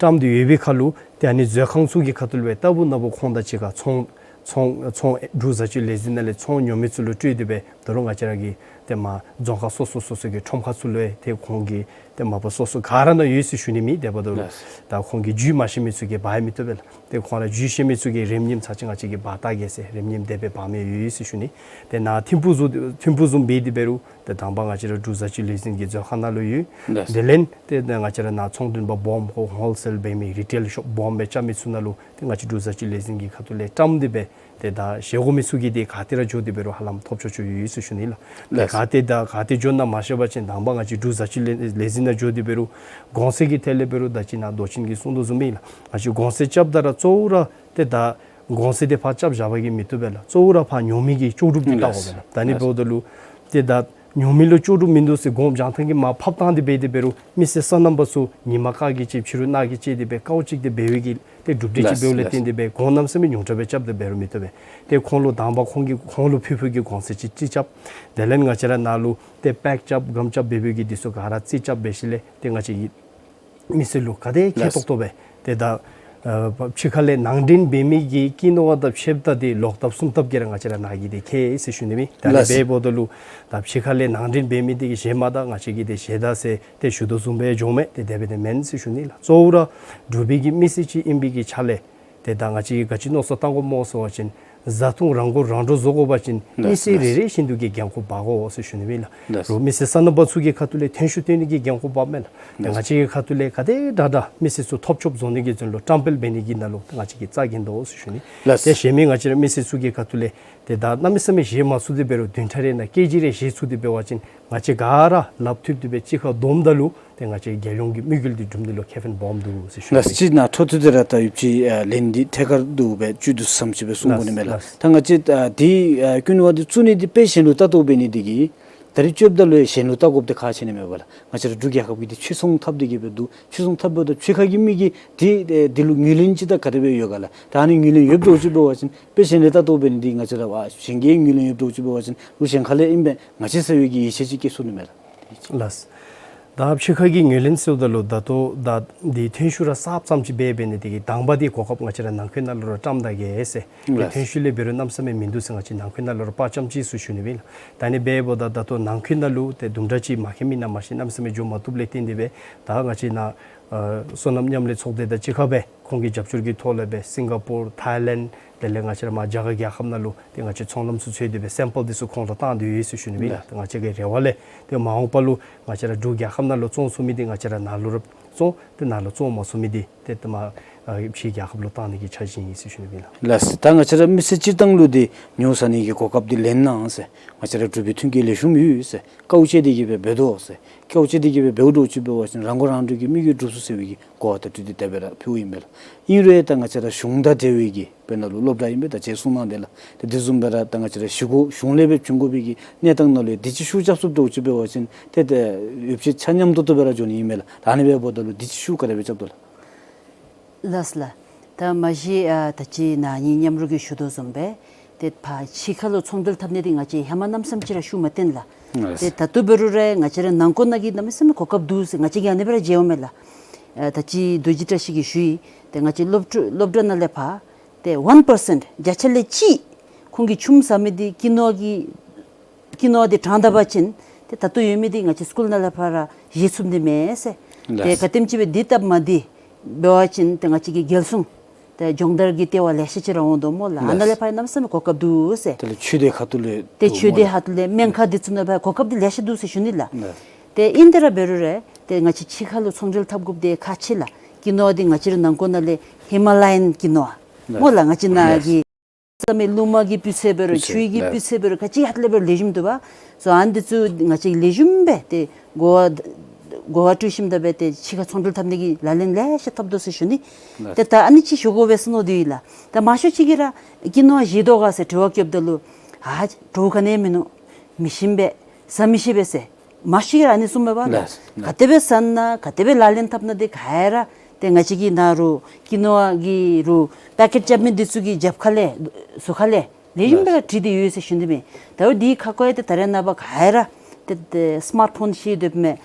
བཀྲམ་སྟེ་ཡོད་པའི་ཁར་ལུ་ཏེ་ཨ་ནི་མཛོད་ཁང་ཚུ་གི་ཁ་ཐུག་ལུ་སྦེ་ལྟ་བུ་ན་བུ་ཁོང་དང་གཅིག་ཁར་ཚོང་ཚོང་ཚོང་འབྲུག་བཟའ་སྤྱོད་ལས་འཛིན་ནང་ལས་ཚོང་ཉོ་མི་ཚུ་ལུ་སྤྲོད་དེ་སྦེ་ད་རུང་ང་བཅས་ར་གི་ཏེ་མར་རྫོང་ཁག་སོ་སོ་སོ་སོ་གི་ཁྲོམ་ཁ་ཚུ་ལུ་ཏེ་ཁོང་གི་ཏེ་མ་པ་སོ་སོ་ག་ར་ནང་ཡོད་ཟེར་ཞུ་ནི་མེད། དེ་འབདཝ་ད་ལུ་ལགས། ད་ཁོང་གིས་འཇུ་མ་ཤེས་མི་ཚུ་གིས་འབག་ཡང་མི་བཏུབ་པས་ལགས། ཏེ་ཁོང་ར་འཇུ་ཤེས་མི་ཚུ་གིས་རེམ་ཉིམ་ཚར་ཅིག་ང་བཅས་ཀྱིས་འབག་བལྟ་གེ་ཟེར་རེམ་ཉིམ་དེ་སྦེ་འབག་མི་ཡོད་ཟེར་ཞུ་ནི། ཏེ་ནཱ་ཐིམ་ཕུག་བཟུམ་ཐིམ་ཕུག་བཟུམ་འབད་དེ་འབད་རུང་ཏེ་དང་པ་ང་བཅས་ར་འབྲུག་བཟའ་སྤྱོད་ལས་འཛིན་གྱི་མཛོད་ཁང་ནང་ལུ་ཡོད། ལགས། དེ་ལས་ཏེ་ང་བཅས་ར་ནཱ་ཚོང་དོན་པ་སྦོམ་ཁོ་ཧོལ་སེལ་འབད་མི་རི་ཊེལ་ཤོབ་སྦོམ་སྦེ་རྐྱབ་མི་ཚུ་ནང་ལུ་ཏེ་ང་བཅས་འབྲུག་བཟའ་སྤྱོད་ལས་འཛིན་གྱི་ཁ་ཐུག་ལས་བཀྲམ་སྟེ་སྦེ་ཏེ་ད་བཞེས་དགོ་མི་ཚུ་གིས་ཏེ་ག་ཏེ་ར་འགྱོ་སྟེ་འབད་རུང་ཧ་ལམ་ཐོབ་ཆོག་ཆོག་ཡོད་ཟེར་ཞུ་ནི་ལགས། ལགས། ག་ཏེ་ད་ག་ཏེ་འགྱོ་ན་མ་ཤེས་པ་ཅིན་དང་པ་ང་བཅས་འབྲུག་བཟའ་སྤྱོད་ལས་ལས་འཛིན་ནང་འགྱོ་སྟེ་འབད་རུང་གོང་ཚད་ཀྱི་ཐད་ལས་འབད་རུང་ད་ཅི་ནཱ་མདོ་ཆེན་གྱིས་གསུངས་དོ་བཟུམ་སྦེ་ལགས། ང་བཅས་གོང་ཚད་རྐྱབ་ད་ར་གཙོ་བོ་ར་ཏེ་ད་གོང་ཚད་དེ་ཕར་རྐྱབ་བཞག་པ་གིས་མི་བཏུབ་པས་ལགས། གཙོ་བོ་ར་ཕར་ཉོ་མི་གིས་ལྕོགས་གྲུབ་འདི་བལྟ་དགོ་པས་ལགས། ལགས། ད་ཨ་ནི་ལགས། འབདཝ་ད་ལུ་ཏེ་ད་ཉོ་མི་ལུ་ལྕོགས་གྲུབ་མིན་འདུག་ཟེར་སྒོམ་རྒྱང་ཐང་གི་མར་ཕབ་བཏང་སྟེ་འབད་དེ་འབད་རུང་མི་སེར་སོ་ནམ་པ་ཚུ་ཉིན་མ་དཀར་གྱིས་ཕྱེ་ཕྱི་རུ་ནག་གིས་ཕྱེ་སྟེ་སྦེ་དཀའཝ་སྤྱད་དེ་འབད་བའི་གི་ཏེ་གྲུབ་འབྲས་ཅིག་ལགས། འབདཝ་ལས་ལགས། བརྟེན་ཏེ་སྦེ་གོང་གནམ་མེད་ས་མེད་ཉུང་དྲགས་སྦེ་རྐྱབ་སྟེ་འབད་རུང་མི་བཏུབ་པས། ཏེ་ཁོང་ལུ་དང་པ་ཁོང་གིས་ཁོང་ལུ་ཕུལ་ཕུལ་གྱི་གོང་ཚད་ཅིག་ཅིག་རྐྱབ། དེ་ལས་ང་བཅས་ར་ནཱ་ལུ་ཏེ་པེཀ་རྐྱབ་སྒམ་རྐྱབ་འབད་བའི་གི་འདི་ཚུ་ག་ར་རྩིས་རྐྱབ་འབད་ཞིནམ་ལས་ཏེ་ང་བཅས་ཀྱིས་མི་སེར་ལུ་ག་དེ་ཁེ་ལགས། ཏོག་ཏོ་སྦེ་ཏེ་ད་ཨ་ཕྱི་ཁ་ལས་ནང་འདྲེན་འབད་མི་གི་ཀུན་ནུ་བ་དང་ཕྱེདཔ་ད་འདི་ལོག་ཐབས་སུན་ཐབས་ཀྱིས་ར་ང་བཅས་ར་ནཱ་གིས་འདི་ཁེ་ཟེར་ཞུ་ནི་མས། ད་ཨ་ནི་ལགས། འབདཝ་ད་ལུ་ད་ཕྱི་ཁ་ལས་ནང་འདྲེན་འབད་མི་འདི་གིས་བཞེས་མ་ད་ང་བཅས་ཀྱིས་འདི་བཞེས་ད་ཟེར་ཏེ་ཞུ་དོ་བཟུམ་སྦེ་འགྱོཝ་མས། ཏེ་དེ་སྦེ་ཏེ་མེན་ཟེར་ཞུ་ནི་ལགས། གཙོ་བོ་ར་འབྲུག་པའི་གི་མི་སེར་ཅིག་ཨིན་པའི་གི་ཆ་ལས་ཏེ་ད་ང་བཅས་ཀྱིས་ག་ཅི་མནོ་བསམ་བཏང་དགོཔ་སྨོ་ཟེར་བ་ཅིན་བཟའ་འཐུང་རང་མགོ་རང་འདྲོངས་བཟོ་དགོ་པ་ཅིན་ལགས། མི་སེར་ལགས། རེ་རེ་བཞིན་དུ་གིས་འགན་ཁུར་འབག་དགོ་ཟེར་ཞུ་ནི་མས་ལགས། ལགས། རོགས་མི་སེར་སོ་ནམ་པ་ཚུ་གི་ཁ་ཐུག་ལས་ཐོན་ཤུགས་བཏོན་ནི་གི་འགན་ཁུར་འབགཔ་མས་ལགས། ལགས། ང་བཅས་ཀྱི་ཁ་ཐུག་ལས་ག་དེ་དྲག་དྲག་མི་སེར་ཚུ་ཐོབ་ཆོགཔ་བཟོ་ནི་གི་དོན་ལུ་བཀྲམ་སྤེལ་འབད་ནི་གི་ནང་ལུ་ང་བཅས་ཀྱིས་རྩ་འགེངས་དོ་ཟེར་ཞུ་ནི། ལགས། ཏེ་གཞན་མི་ང་བཅས་ར་མི་སེར་ཚུ་གི་ཁ་ཐུག་ལས་ཏེ་ད་གནམ་མེད་ས་མེད་བཞེས་མ་ཚུགས་ཏེ་འབད་རུང་བདུན་ཕྲག་རེ་ནང་ཀེ་ཇི་རེ་བཞེས་ཚུགས་ཏེ་འབད་བ་ཅིན་ང་བཅས་ག་ར་ལགཔ་མཐུད་དེ་སྦེ་གཅིག་ཁར་བསྡོམས་ད་ལུ་ཏེ་ང་བཅས་རྒྱལ་ཡོངས་ཀྱི་དམིགས་ཡུལ་འདི་སྒྲུབ་ནི་ལུ་ཁེ་ཕན་སྦོམ་འདུག་ཟེར་ཞུ་ནི། ལགས། ཅིག་ནཱ་འཕྲོ་མཐུད་དེ་ར་ད་ཡོདཔ་ཅིག་ཨ་ལན་འདི་ཐད་ཀར་དུ་སྦེ་བཅུད་དུ་ཟེར་བཟུམ་ཅིག་སྦེ་གསུང་དགོ་ནི་མས་ལགས། ལགས། ད་ང་བཅས་ཨ་འདི་ཨ་ཀུན་ནུ་བ་འདི་བཙུགས་ནི་འདི་དཔེ་གཞན་ལུ་ལྟ་རྟོག་འབད་ནི་འདི་གིས་ད་རིས་བཅོ་བརྒྱད་ལུ་ཡང་གཞན་ལུ་ལྟ་དགོཔ་འདི་ཁག་ཆེ་ནི་མས་པ་ལགས། ང་བཅས་ར་འབྲུག་རྒྱལ་ཁབ་ཀྱི་འདི་ཕྱིར་ཚོང་འཐབ་སྟེ་གི་སྦེ་འདུག། ཕྱིར་ཚོང་འཐབ་འབདཝ་ད་ཕྱི་ཁ་གི་མི་གིས་འདི་ཨེ་འདི་ལུ་ངོས་ལེན་ཅིག་ད་ག་དེ་སྦེ་ཡོད་ག་ལགས། ད་ཨ་ནི་ངོས་ལེན་ཡོདཔ་འདྲཝ་ཅིག་འབད་བ་ཅིན་དཔེ་གཞན་ལས་ལྟ་རྟོག་འབད་ནི་འདི་ང་བཅས་ར་ཨ་གཞན་གྱིས་ངོས་ལེན་ཡོདཔ་འདྲཝ་ཅིག་འབད་བ་ཅིན་ལུ་གཞན་ཁ་ལས་ཨིན་པས་ང་བཅས་ཟེར་བའི་གི་ཡིད་ཆེས་ཅིག་སྐྱེ་ཚུགས་ནི་མས་ལགས། ལགས། ད་ཕྱི་ཁ་གི་ངོས་ལེན་ཟེརཝ་ད་ལུ་ད་ལྟོ་ད་འདི་ཐོན་ཤུགས་ར་གསརཔ་ཙམ་ཅིག་འབད་འབད་ནི་འདི་གིས་དང་པ་འདི་གོ་སྐབས་ང་བཅས་ར་ནང་འཁོད་ནང་ལུ་ར་བཀྲམ་ད་གེ་ཟེར། ཏེ་ལགས། ཐོན་ཤུགས་ལས་འབད་རུང་གནམ་མེད་ས་མེད་མིན་འདུག་ཟེར་ང་བཅས་ནང་འཁོད་ནང་ལུ་ར་དཔའ་བཅམ་ཅི་ཟེར་ཞུ་ནི་སྦེ་ལགས། ད་ཨ་ནི་འབདཝ་ད་ད་ལྟོ་ནང་འཁོད་ནང་ལུ་ཏེ་དུམ་གྲ་ཅིག་མ་མཁྱེན་མི་ནང་མ་ཤེས་གནམ་མེད་ས་མེད་འགྱོ་མ་བཏུབ་ལས་བརྟེན་ཏེ་སྦེ་ད་ང་བཅས་ནཱ་ཨ་སོ་ནམ་མཉམ་ལས་ཚོགས་སྡེ་དང་གཅིག་ཁར་སྦེ་ཁོང་གི་རྒྱབ་སྐྱོར་གྱི་ཐོག་ལས་སྦེ་སིང་ག་པོར་ཐའི་ལེནཌ་དེ་ལས་ང་བཅས་ར་མར་རྒྱ་གར་རྒྱལ་ཁབ་ནང་ལུ་ཏེ་ང་བཅས་ཚོང་ལམ་ཚུ་འཚོལ་ཏེ་སྦེ་སེམ་པལ་འདི་ཚུ་ཁོང་ལུ་བཏང་སྟེ་ཡོད་ཟེར་ཞུ་ནི་སྦེ་ལགས། ཏེ་ང་བཅས་ཀྱི་རེ་བ་ལས་ཏེ་མ་འོངས་པ་ལུ་ང་བཅས་ར་འབྲུག་རྒྱལ་ཁབ་ནང་ལུ་བཙོང་ཚུགས་མི་འདི་ང་བཅས་ར་ནཱ་ལུ་ར་ བཙོང་ཏེ་ནཱ་ལུ་བཙོང་མ་ཚུགས་མི་འདི་ཏེ་ཏེ་མ་ཨ་ཕྱི་རྒྱལ་ཁབ་ལུ་བཏང་ནི་གི་འཆར་གཞི་ཨིན་ཟེར་ཞུ་ནི་ཨིན་ལགས། ལགས། ད་ང་བཅས་ར་མི་སེར་སྤྱིར་བཏང་ལུ་འདི་ཉོ་ཟ་ནི་གི་གོ་སྐབས་འདི་ལེན་གནང་ཟེར་ང་བཅས་ར་འབྲུག་པའི་མཐུན་རྐྱེན་ལེགས་ཤོམ་ཡོད་ཟེར་དཀའཝ་སྤྱད་དེ་གི་སྦེ་འབད་དོ་ཟེར། དཀའཝ་སྤྱད་དེ་གི་སྦེ་འབདཝ་འདྲཝ་ཅིག་འབད་བ་ཅིན་རང་མགོ་རང་འདྲོངས་ཀྱི་དམིགས་ཡུལ་འགྲུབ་ཚུགས་ཟེར་བའི་གི་གོ་བ་དང་འཁྲིལ་ཏེ་དེ་སྦེ་ར་ཕུལཝ་ཨིན་པས་ལགས། ཨིན་རུང་ད་ང་བཅས་ར་གཞུང་དང་འབྲེལ་བའི་གི་དཔེར་ན་ལུ་སློབ་གྲྭ་ཨིན་པས། ད་ཅི་གསུང་གནང་དེ་ལགས། ཏེ་དེ་བཟུམ་སྦེ་ར་ད་ང་བཅས་ར་གཞི་གོ་གཞུང་ལས་སྦེ་བྱིན་དགོ་པའི་གི་གནས་སྟངས་ནང་ལུ་ཡང་དུས་ཅི་ཤུགས་རྒྱབ་ཚུགསཔ་འདྲཝ་ཅིག་འབད་བ་ཅིན་ཏེ་ཏེ་ཡོདཔ་ཅིག་ཆ་མཉམ་ཏོག་ཏོ་སྦེ་ར་འགྱོ་ནི་ཨིན་མས་ལགས། ད་ཨ་ནི་སྦེ་འབདཝ་ད་ལུ་དུས་ཅི་ཤུགས་ག་དེ་སྦེ་རྐྱབ་དོ་ལགས། ལགས་ལགས། ད་མ་གཞི་ཨ་ད་ཅི་ནཱ་ངེའི་མཉམ་རོགས་ཀྱིས་ཞུ་དོ་བཟུམ་སྦེ་ཏེ་ཕར་ཕྱི་ཁ་ལུ་ཚོང་འབྲེལ་འཐབ་ནི་འདི་ང་བཅས་ཧེ་མ་གནམ་མེད་ས་མེད་ཅིག་ར་ཤུགས་མ་བཏོན་ལགས། ལགས། ཏེ་ད་ལྟོ་འབད་རུང་ར་ང་བཅས་ར་ནང་འཁོད་ནང་གི་གནམ་མེད་ས་མེད་གོ་སྐབས་འདུག་ཟེར་ང་བཅས་ཀྱིས་ཨ་ནི་སྦེ་ར་མཇལཝ་མས་ལགས། ཨ་ད་ཅི་རྡོ་རྗེ་བཀྲ་ཤིས་ཀྱིས་ཞུ་ཡི། ཏེ་ང་བཅས་སློབ་ཕྲུག་སློབ་གྲྭ་ནང་ལས་ཕར་ཏེ་ཝན་པར་སེནཊ་བརྒྱ་ཆ་ལས་གཅིག་ཁོང་གིས་ཆུམ་ཟ་མི་འདི་ཀི་ནོ་བ་གི་ཀི་ནོ་བ་འདི་དྲངས་ད་པ་ཅིན་ཏེ་ད་ལྟོ་ཡོད་མི་འདི་ང་བཅས་སི་ཀུལ་ནང་ལས་ཕར་ར་བཞེས་ཚུགས་ནི་མས་ཟེར། ལགས། ཏེ་ག་དེམ་ཅིག་སྦེ་འདི་སྟབས་མ་བདེ་འབད་བ་ཅིན་ཏེ་ང་བཅས་ཀྱི་རྒྱལ་སྲུང་ཏེ་སྦྱོང་བརྡར་གྱི་ལྟེ་བ་ལེ་ཤ་ཅིག་ར་འོང་དོ་སྨོ་ལགས། ཨ་ནཱ་ལས་ལགས། ཕར་གནམ་མེད་ས་མེད་གོ་སྐབས་འདུག་ཟེར། དེ་ལས་ཆོས་སྡེ་ཁ་ཐུག་ལས་ཏེ་ཆོས་སྡེ་ཁ་ཐུག་ལས་སྨན་ཁང་འདི་ཚུ་ནང་ཕར་གོ་སྐབས་འདི་ལེ་ཤ་འདུག་ཟེར་ཞུ་ནི་ལགས། ལགས། ཏེ་ཨིན་ཏེ་ར་འབད་རུང་ར་ཏེ་ང་བཅས་ཕྱི་ཁ་ལུ་ཚོང་འབྲེལ་འཐབ་དགོཔ་འདི་ཁག་ཆེ་ལགས། ཀི་ནོ་བ་འདི་ང་བཅས་རའི་ནང་འཁོད་ནང་ལས་ཧི་མ་ལ་ཡཱན་ཀི་ནོ་བ་ལགས། སྨོ་ལགས། ང་བཅས་ནཱ་གི་ལགས། ས་མེད་རླུང་མ་གི་སྤུས་ཚད་འབད་རུང་སྤུས་ཚད་ཆུའི་གི་ལགས། སྤུས་ཚད་འབད་རུང་ག་ཅི་ཧ་ལས་འབད་རུང་ལེགས་ཤོམ་འདུག་པ། སོ་ཨ་ནི་འདི་ཚུ་ང་བཅས་ལེགས་ཤོམ་སྦེ་ཏེ་གོ་བ་གོ་བ་སྤྲོད་ཞིནམ་ད་སྦེ་ཏེ་ཕྱི་ཁ་ཚོང་འབྲེལ་འཐབ་ནི་གི་ལག་ལེན་ལེ་ཤ་འཐབ་དོ་ཟེར་ཞུ་ནི། ལགས། ཏེ་ད་ཨ་ནི་ཅིག་ཞུ་དགོ་པས་ཟེར་མནོ་དོ་ཡོད་ལགས། ད་མང་ཤོས་ཅིག་གིས་ར་ཀི་ནོ་བ་བཞེས་དོ་ག་ཟེར་དྲི་བ་བཀོདཔ་ད་ལུ་ཨ་དྲོ་ག་ནི་མིན་ནུག། མི་ཞིམ་པས། ཟ་མི་ཤེས་པས་ཟེར། མང་ཤོས་ཀྱིས་ར་ཨ་ནི་གསུངམ་མས་པ་ལགས། ལགས། ག་དེ་སྦེ་ཟ་ན་ག་དེ་སྦེ་ལག་ལེན་འཐབ་ན་འདི་ག་ར་ཏེ་ང་བཅས་ཀྱི་ནཱ་རུ་ཀི་ནོ་བ་གི་རུ་པེ་ཀེཊ་རྐྱབ་མི་འདི་ཚུ་གི་རྒྱབ་ཁ་ལས་ཟུར་ཁ་ལས་ལེགས་ཤོམ་སྦེ་ར་བྲིས་ཏེ་ཡོད་ཟེར་ཞུ་ནི་མས། ད་འོ་འདི་ཁ་ཀོ་ཡང་ཏེ་ད་རེས་ནངས་པ་ག་ར་ཏེ་ཏེ་སི་མཱཊ་ཕོན་ཤེས་སྡོདཔ་མས།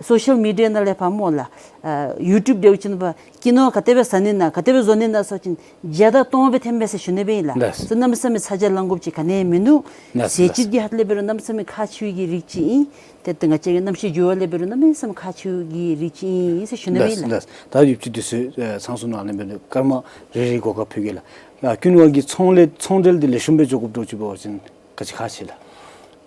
སོ་ཤལ་མི་ཌི་ཡ་ནང་ལས་ཕར་སྨོ་ལགས། ཨ་ཡུ་ཊུབ་འདི་འབད་བ་ཅིན་པ་ཀི་ནོ་བ་ག་དེ་སྦེ་ཟ་ནི་ན་ག་དེ་སྦེ་བཟོ་ནི་ན་ཟེར་བ་ཅིན་བརྒྱ་དང་སྟོང་སྦེ་ཐོནམ་མས་ཟེར་ཞུ་ནི་སྦེ་ཨིན་ལགས། ལགས། སོ་གནམ་མེད་ས་མེད་ཚ་གྱང་ལང་དགོཔ་ཅིག་ག་ནི་ཡང་མིན་ནུག། ལགས། ཟས་བཅུད་ཀྱི་ཧ་ལས་འབད་རུང་གནམ་མེད་ས་མེད་ཁག་ཆེ་བའི་གི་རིགས་ཅིག་ཨིན། ཏེ་ཏེ་ང་བཅས་ཀྱི་གནམ་གཤིས་འགྱུར་བ་ལས་འབད་རུང་གནམ་མེད་ས་མེད་ཁག་ཆེ་བའི་གི་རིགས་ཅིག་ཨིན་ཟེར་ཞུ་ནི་སྦེ་ཨིན་ལགས། ལགས། ད་ཡོདཔ་ཅིག་འདི་ཚུ་ཨེ་ཚང་སོང་ནུག། ཨ་ནི་འབད་ནི་སྐར་མ་རེ་རེ་གོ་སྐབས་ཕུལ་གེ་ལགས། ཡ་ཀུན་ཝ་གི་ཚོང་ལས་ཚོང་འབྲེལ་འདི་ལེགས་ཤོམ་སྦེ་འགྱོ་དགོཔ་འདྲཝ་ཅིག་འབད་བ་ཅིན་ག་ཅི་ཁག་ཆེ་ལགས།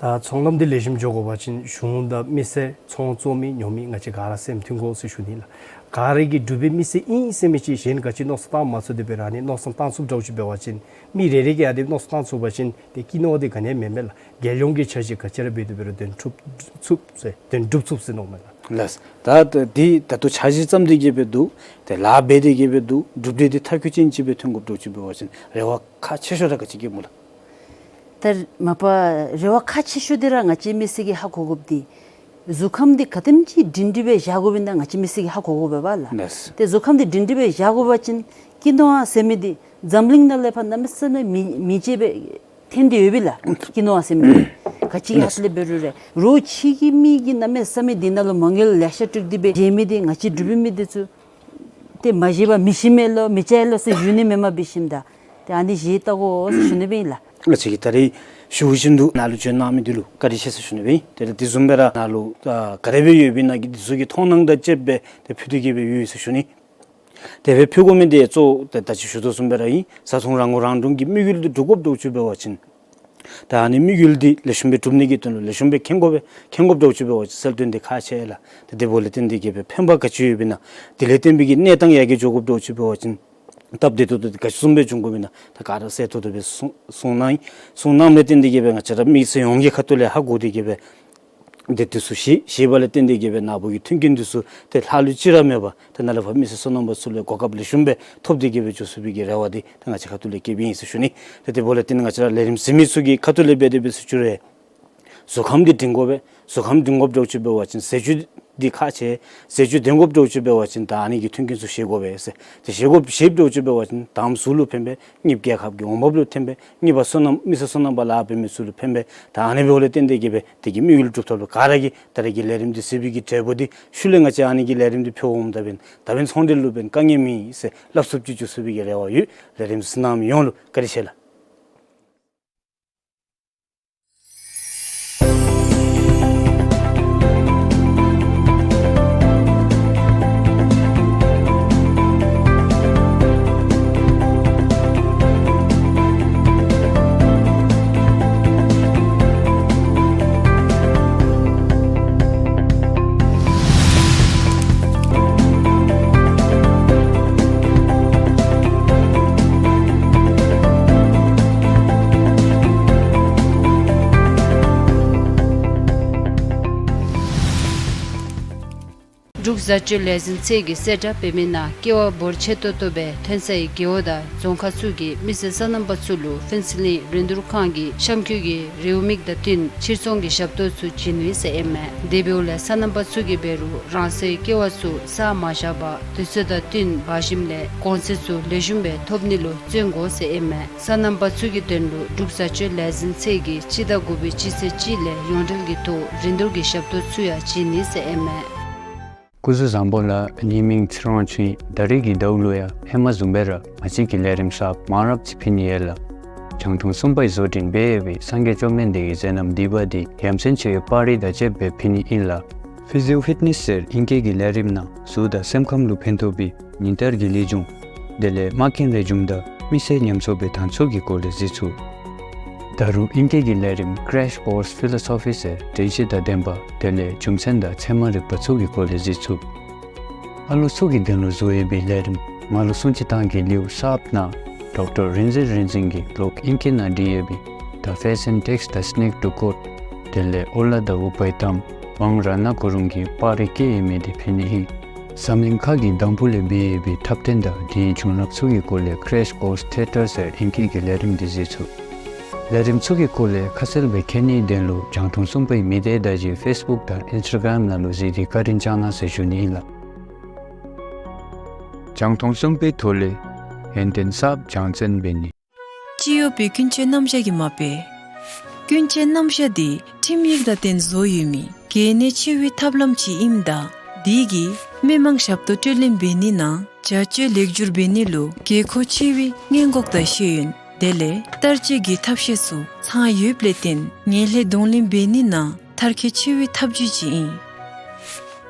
ད་ཚོང་ལམ་འདི་ལེགས་ཤོམ་འགྱོ་དགོ་པ་ཅིན་གཞུང་དང་མི་སེར་ཚོང་བཙོང་མི་ཉོ་མི་ང་བཅས་ག་ར་སེམས་མཐུན་དགོ་ཟེར་ཞུ་ནི་ལགས། ག་ར་གིས་འབྲུག་པའི་མི་སེར་ཨིན་ཟེར་མི་ཅིག་གཞན་ག་ཅི་མནོ་བསམ་བཏང་མ་ཚུགས་དེ་སྦེ་ར་ཨ་ནི་མནོ་བསམ་བཏང་ཚུགསཔ་འདྲཝ་ཅིག་འབད་བ་ཅིན་མི་རེ་རེ་གིས་ཨ་ནི་མནོ་བསམ་བཏང་ཚུགས་པ་ཅིན་ཏེ་ཀི་ནོ་བ་འདི་ག་ནི་ཡང་མེན་མས་ལགས། རྒྱལ་ཡོངས་ཀྱི་འཆར་གཞི་ག་ཅི་ར་འབད་དེ་འབད་རུང་དོན་འགྲུབ་ཚུགས་ཟེར་དོན་འགྲུབ་ཚུགས་ཟེར་མནོཝ་མས་ལགས། ལགས། ད་འདི་ད་ལྟོ་འཆར་གཞི་བརྩམས་ཏེ་གི་སྦེ་འདུག། ཏེ་ལཱ་འབད་དེ་གི་སྦེ་འདུག། གྲུབ་འབྲས་འདི་མཐའ་འཁྱོལ་ཅན་ཅིག་སྦེ་ཐོན་དགོཔ་འདྲཝ་ཅིག་འབད་བ་ཅིན་རེ་བ་ཁག་ཆེ་ཤོས་ར་ག་ཅི་བསྐྱེདཔ་སྨོ་ལགས། ད་མ་པ་རེ་བ་ཁག་ཆེ་ཤོས་འདི་ར་ང་བཅས་མི་སེར་གྱིས་ཧ་གོ་དགོཔ་འདི་གཟུགས་ཁམས་འདི་ག་དེམ་ཅིག་སྒྲིང་སྒྲིང་སྦེ་བཞག་དགོཔ་ཨིན་ན་ང་བཅས་མི་སེར་གྱིས་ཧ་གོ་དགོ་པས་ལགས། ལགས། ཏེ་གཟུགས་ཁམས་འདི་སྒྲིང་སྒྲིང་སྦེ་བཞག་དགོ་པ་ཅིན་ཀི་ནོ་བ་ཟེར་མི་འདི་འཛམ་གླིང་ནང་ལས་ཕར་གནམ་མེད་ས་མེད་མི་མི་ཕྱེད་སྦེ་ཐོན་ཏེ་ཡོད་པས་ལགས། ཀི་ནོ་བ་ཟེར་མི་འདི་ག་ཅི་གི་ཧ་ལས་འབད་རུང་ར་རོགས་ཕྱི་གི་མི་གིས་གནམ་མེད་ས་མེད་འདི་ནང་ལུ་མ་དངུལ་ལེ་ཤ་དཀྲུགས་ཏེ་སྦེ་བཞེས་མི་འདི་ང་བཅས་འབྲུག་པའི་མི་འདི་ཚུ་ཏེ་མ་བཞེས་པར་མི་ཤེས་མས་ལོ་མི་བྱ་ཡི་ལོ་ཟེར་ཞུ་ནི་མེན་མས་འབད་ཞིནམ་ད། ཏེ་ཨ་ནི་བཞེས་བལྟ་དགོ་ཟེར་ཞུ་ནི་སྦེ་ཨིན་ལགས། ལགས་ཅིག་གིས་ད་རེས་ཞུ་བཞིན་དུ་ནཱ་ལུ་བྱོན་གནང་མི་འདི་ལུ་བཀའ་དྲིན་ཆེ་ཟེར་ཞུ་ནི་སྦེ་ཨིན། ཏེ་ད་དེ་བཟུམ་སྦེ་ར་ནཱ་ལུ་ཨ་ག་དེ་སྦེ་ཡོདཔ་ཨིན་ན་གི་འདི་ཚུ་གི་མཐོང་སྣང་དང་བཅསཔ་སྦེ་ཏེ་ཕུལ་ཏེ་གི་སྦེ་ཡོད་ཟེར་ཞུ་ནི། དེ་སྦེ་ཕུལ་དགོ་མི་འདི་གཙོ་བོ་ཏེ་ད་ཅི་ཞུ་དོ་བཟུམ་སྦེ་ར་ཨིན། བཟའ་འཐུང་རང་མགོ་རང་འདྲོངས་ཀྱི་དམིགས་ཡུལ་འདི་འགྲུབ་དགོཔ་འདྲཝ་ཅིག་འབད་བ་ཅིན་ད་ཨ་ནི་དམིགས་ཡུལ་འདི་ལེགས་ཤོམ་སྦེ་འགྲུབ་ནི་གི་དོན་ལུ་ལེགས་ཤོམ་སྦེ་མཁྱེན་དགོ་པས། མཁྱེན་དགོཔ་འདྲཝ་ཅིག་འབད་བ་ཅིན་གསལ་སྟོན་འདི་ཁག་ཆེ་ལགས། ཏེ་དེ་འབདཝ་ལས་བརྟེན་ཏེ་གི་སྦེ་ཕན་པ་ག་ཅི་ཡོདཔ་ཨིན་ན་དེ་ལས་བརྟེན་པའི་གི་གནས་སྟངས་ཡར་རྒྱས་འགྱོ་དགོཔ་འདྲཝ་ཅིག་འབད་བ་ཅིན་སྟབས་བདེ་ཏོག་ཏོ་འདི་ག་ཅི་བཟུམ་སྦེ་འབྱུང་དགོཔ་ཨིན་ན་ད་ག་ར་གསལ་ཏོག་ཏོ་སྦེ་གསུང་གསུང་གནང་ཡི། གསུང་གནངམ་ལས་བརྟེན་ཏེ་གི་སྦེ་ང་བཅས་ར་མི་སེར་ཡོངས་ཀྱི་ཁ་ཐུག་ལས་ཧ་གོ་སྟེ་གི་སྦེ་ཏེ་འདི་ཚུ་བཞེས་བཞེས་པ་ལས་བརྟེན་ཏེ་གི་སྦེ་ནཱ་བུ་གི་མཐུན་རྐྱེན་འདི་ཚུ་ཏེ་ལྷག་ལུས་ཅིག་ར་མེད་པར་ཏེ་ནཱ་ལས་ཕར་མི་སེར་སོ་ནམ་པ་ཚུ་ལུ་གོ་སྐབས་ལེགས་ཤོམ་སྦེ་ཐོབ་སྟེ་གི་སྦེ་འགྱོ་ཚུགས་པའི་གི་རེ་བ་འདི་ཏེ་ང་བཅས་ཁ་ཐུག་ལས་བསྐྱེདཔ་ཨིན་ཟེར་ཞུ་ནི། ཏེ་དེ་འབདཝ་ལས་བརྟེན་ང་བཅས་ར་ལས་རིམ་གཟིགས་མི་ཚུ་གི་ཁ་ཐུག་ལས་འབད་དེ་འབད་ཟེར་ཞུ་རུང་གཟུགས་ཁམས་འདི་སྒྲིང་དགོ་པས། གཟུགས་ཁམས་སྒྲིང་དགོཔ་འདྲཝ་ཅིག་འབད་བ་ཅིན་ཟས་བཅུད་འདི་ཁག་ཆེ། ཟས་བཅུད་ལྡན་དགོཔ་འདྲཝ་ཅིག་འབད་བ་ཅིན་ད་ཨ་ནི་གི་མཐུན་རྐྱེན་ཚུ་བཞེས་དགོ་པས་ཟེར། ཏེ་བཞེས་དགོཔ་བཞེསཔ་འདྲཝ་ཅིག་འབད་བ་ཅིན་ད་གཟུགས་ལུ་ཕན་པས། གཉིས་རྒྱལ་ཁབ་ཀྱི་འོང་འབབ་ལུ་ཕན་པས། གཉིས་པ་སོ་ནམ་མི་སེར་སོ་ནམ་པ་ལཱ་འབད་མི་ཚུ་ལུ་ཕན་པས། ད་ཨ་ནི་འབདཝ་ལས་བརྟེན་ཏེ་གི་སྦེ་དེ་གི་དམིགས་ཡུལ་འགྲུབ་ཐོབ་ལུ་ག་ར་གིས་ད་རེས་ཀྱི་ལས་རིམ་འདི་གཟིགས་པའི་གི་འབྲས་བུ་འདི་ཤུལ་ལས་ང་བཅས་ཨ་ནི་གི་ལས་རིམ་འདི་ཕུལ་འོངམ་ད་འབདན་ད་འབདན་ཚོང་འབྲེལ་ལུ་འབདན་དཀའ་ངལ་མེད་ཟེར་སླབ་ཚུགསཔ་ཅིག་འགྱོ་ཚུགས་པའི་གི་རེ་བ་ཡོད། ལས་རིམ་གཟིགས་གནང་མི་ཡོངས་ལུ་བཀའ་དྲིན་ཆེ་ལགས། འབྲུག་བཟའ་སྤྱོད་ལས་འཛིན་ཚད་ཀྱིས་གསལ་བསྒྲགས་འབད་མི་ནང་ཀེ་བ་འབོར་ཆེ་ཏོག་ཏོ་སྦེ་ཐོན་སའི་རྒེད་འོག་དང་རྫོང་ཁག་ཚུ་གི་མི་སེར་སོ་ནམ་པ་ཚུ་ལུ་ཕུན་ཚོགས་གླིང་རིན་བསྡུར་ཁང་གི་གཤམ་འཁོད་ཀྱི་རེའུ་མིག་དང་བསྟུན་ཕྱིར་ཚོང་གི་ཞབས་ཏོག་ཚུ་བྱིན་ནི་ཟེར་ཨིན་མས། དེ་འབདཝ་ལས་སོ་ནམ་པ་ཚུ་གིས་འབད་རུང་རང་སོའི་ཀེ་བ་ཚུ་ས་མ་བཞག་པར་དུས་ཚོད་དང་བསྟུན་འབག་ཞིནམ་ལས་གོང་ཚད་ཚུ་ལེགས་ཤོམ་སྦེ་ཐོབ་ནི་ལུ་བརྩོན་དགོ་ཟེར་ཨིན་མས། སོ་ནམ་པ་ཚུ་གི་དོན་ལུ་འབྲུག་བཟའ་སྤྱོད་ལས་འཛིན་ཚད་ཀྱིས་སྤྱི་ཟླ་དགུ་པའི་སྤྱི་ཚེས་གཅིག་ལས་ཡོངས་འབྲེལ་གྱི་ཐོག་རིན་བསྡུར་གྱི་ཞབས་ཏོག་ཚུ་ཡང་བྱིན་ནི་ཟེར་ཨིན་མས། སྐུ་གཟུགས་བཟང་པོ་ལགས། ངེའི་མིང་ཚེ་རིང་དབང་ཕྱུག་ཨིན། ད་རེས་ཀྱི་ཟླཝ་ལུ་ཡང་ཧེ་མ་བཟུམ་སྦེ་ར་ང་བཅས་ཀྱི་ལས་རིམ་གསརཔ་མང་རབས་ཅིག་ཕུལ་ནི་ཡོད་ལགས། རྒྱང་མཐོང་གསུམ་པའི་བཟོ་སྐྲུན་འབད་ཡོད་པའི་སངས་རྒྱས་བཅོམ་ལྡན་འདས་ཀྱི་མཛད་རྣམ་བསྡུས་པ་འདི་ཡ་མཚན་ཆེ་བའི་པར་རིས་དང་བཅསཔ་སྦེ་ཕུལ་ནི་ཨིན་ལགས། ཕི་ཟི་ཡོ་ཕིཊ་ནེསི་ཟེར་ཨིང་སྐད་ཀྱི་ལས་རིམ་ནང་གཟུགས་དང་སེམས་ཁམས་ལུ་ཕན་ཐོགས་པའི་ཉིན་ལྟར་གྱི་ལེགས་བྱུང་དེ་ལས་མ་རྐྱེན་ལེགས་བྱུང་དང་མི་སེར་ཉམས་གསོ་འབད་ཐངས་ཚུ་གི་སྐོར་ལས་གཟིགས་ཚུགས། ད་རུང་ཨིང་སྐད་ཀྱི་ལས་རིམ་Crash Course Philosophy ཟེར་དྲན་ཤེས་དང་ལྡན་པ་དེ་ལས་རྒྱུ་མཚན་དང་ཚད་མ་རིག་པ་ཚུ་གི་སྐོར་ལས་གཟིགས་ཚུགས། ཨ་ལོ་ཚུ་གི་དོན་ལུ་བཟོ་ཡོད་པའི་ལས་རིམ་ང་ལུ་སྲུང་བརྩི་བཏང་གི་ལེའུ་གསརཔ་ནང་ཌོག་ཊར་རིག་འཛིན་རིག་འཛིན་གྱིས་ལོག་ཨིང་སྐད་ནང་བྲིས་ཡོད་པའི་The Fashion Text, The Snake to Court དེ་ལས་ཨོ་ལ་དང་ཨུ་པའི་གཏམ་ཝང་རཏྣ་གུ་རུང་གིས་པར་རིས་བཀོད་ཡོད་མི་འདི་ཕུལ་ནི་ཨིན། འཛམ་གླིང་ཁ་གི་འདམ་བུ་ལས་འབད་ཡོད་པའི་འཁྲབ་སྟོན་དང་དེའི་བྱུང་རབས་ཚུ་གི་སྐོར་ལས་Crash Course Theatre ཟེར་ཨིང་སྐད་ཀྱི་ལས་རིམ་འདི་གཟིགས་ཚུགས། ལས་རིམ་ཚུ་གི་སྐོར་ལས་ཁ་གསལ་སྦེ་མཁྱེན་ནིའི་དོན་ལུ་རྒྱང་མཐོང་གསུམ་པའི་མི་སྡེ་བརྡ་བརྒྱུད་ཕེསི་བུཀ་དང་ཨིནསི་ཊ་གརམ་ནང་ལུ་གཟིགས་ཏེ་བཀའ་དྲིན་བསྐྱང་གནང་ཟེར་ཞུ་ནི་ཨིན་ལགས། རྒྱང་མཐོང་གསུམ་པའི་ཐོག་ལས་ཧན་ཏན་གསརཔ་སྦྱང་བརྩོན་འབད་ནི། སྤྱི་གཡོགཔ་གི་ཀུན་སྤྱོད་རྣམ་གཞག་གི་མ་དཔེ། ཀུན་སྤྱོད་རྣམ་གཞག་འདི་ཁྲིམས་ཡིག་དང་བསྟུན་བཟོ་ཡོད་མི་གལ་གནད་ཆེ་བའི་ཐབས་ལམ་ཅིག་ཨིནམ་ད་དེ་གིས་མི་མང་ཞབས་ཏོག་སྤྲོད་ལེན་འབད་ནི་ནང་བྱ་སྤྱོད་ལེགས་བསྒྱུར་འབད་ནི་ལུ་དགོས་མཁོ་ཆེ་བའི་སྔོན་འགོག་དང་ཤེས་ཡོན་དེ་ལས་བསྟར་སྤྱོད་ཀྱི་ཐབས་ཤེས་ཚུ་ཚང་ཡོདཔ་ལས་བརྟེན་ངན་ལྷད་གདོང་ལེན་འབད་ནི་ནང་མཐར་འཁྱོལ་ཆེ་བའི་ཐབས་བྱུས་ཅིག་ཨིན།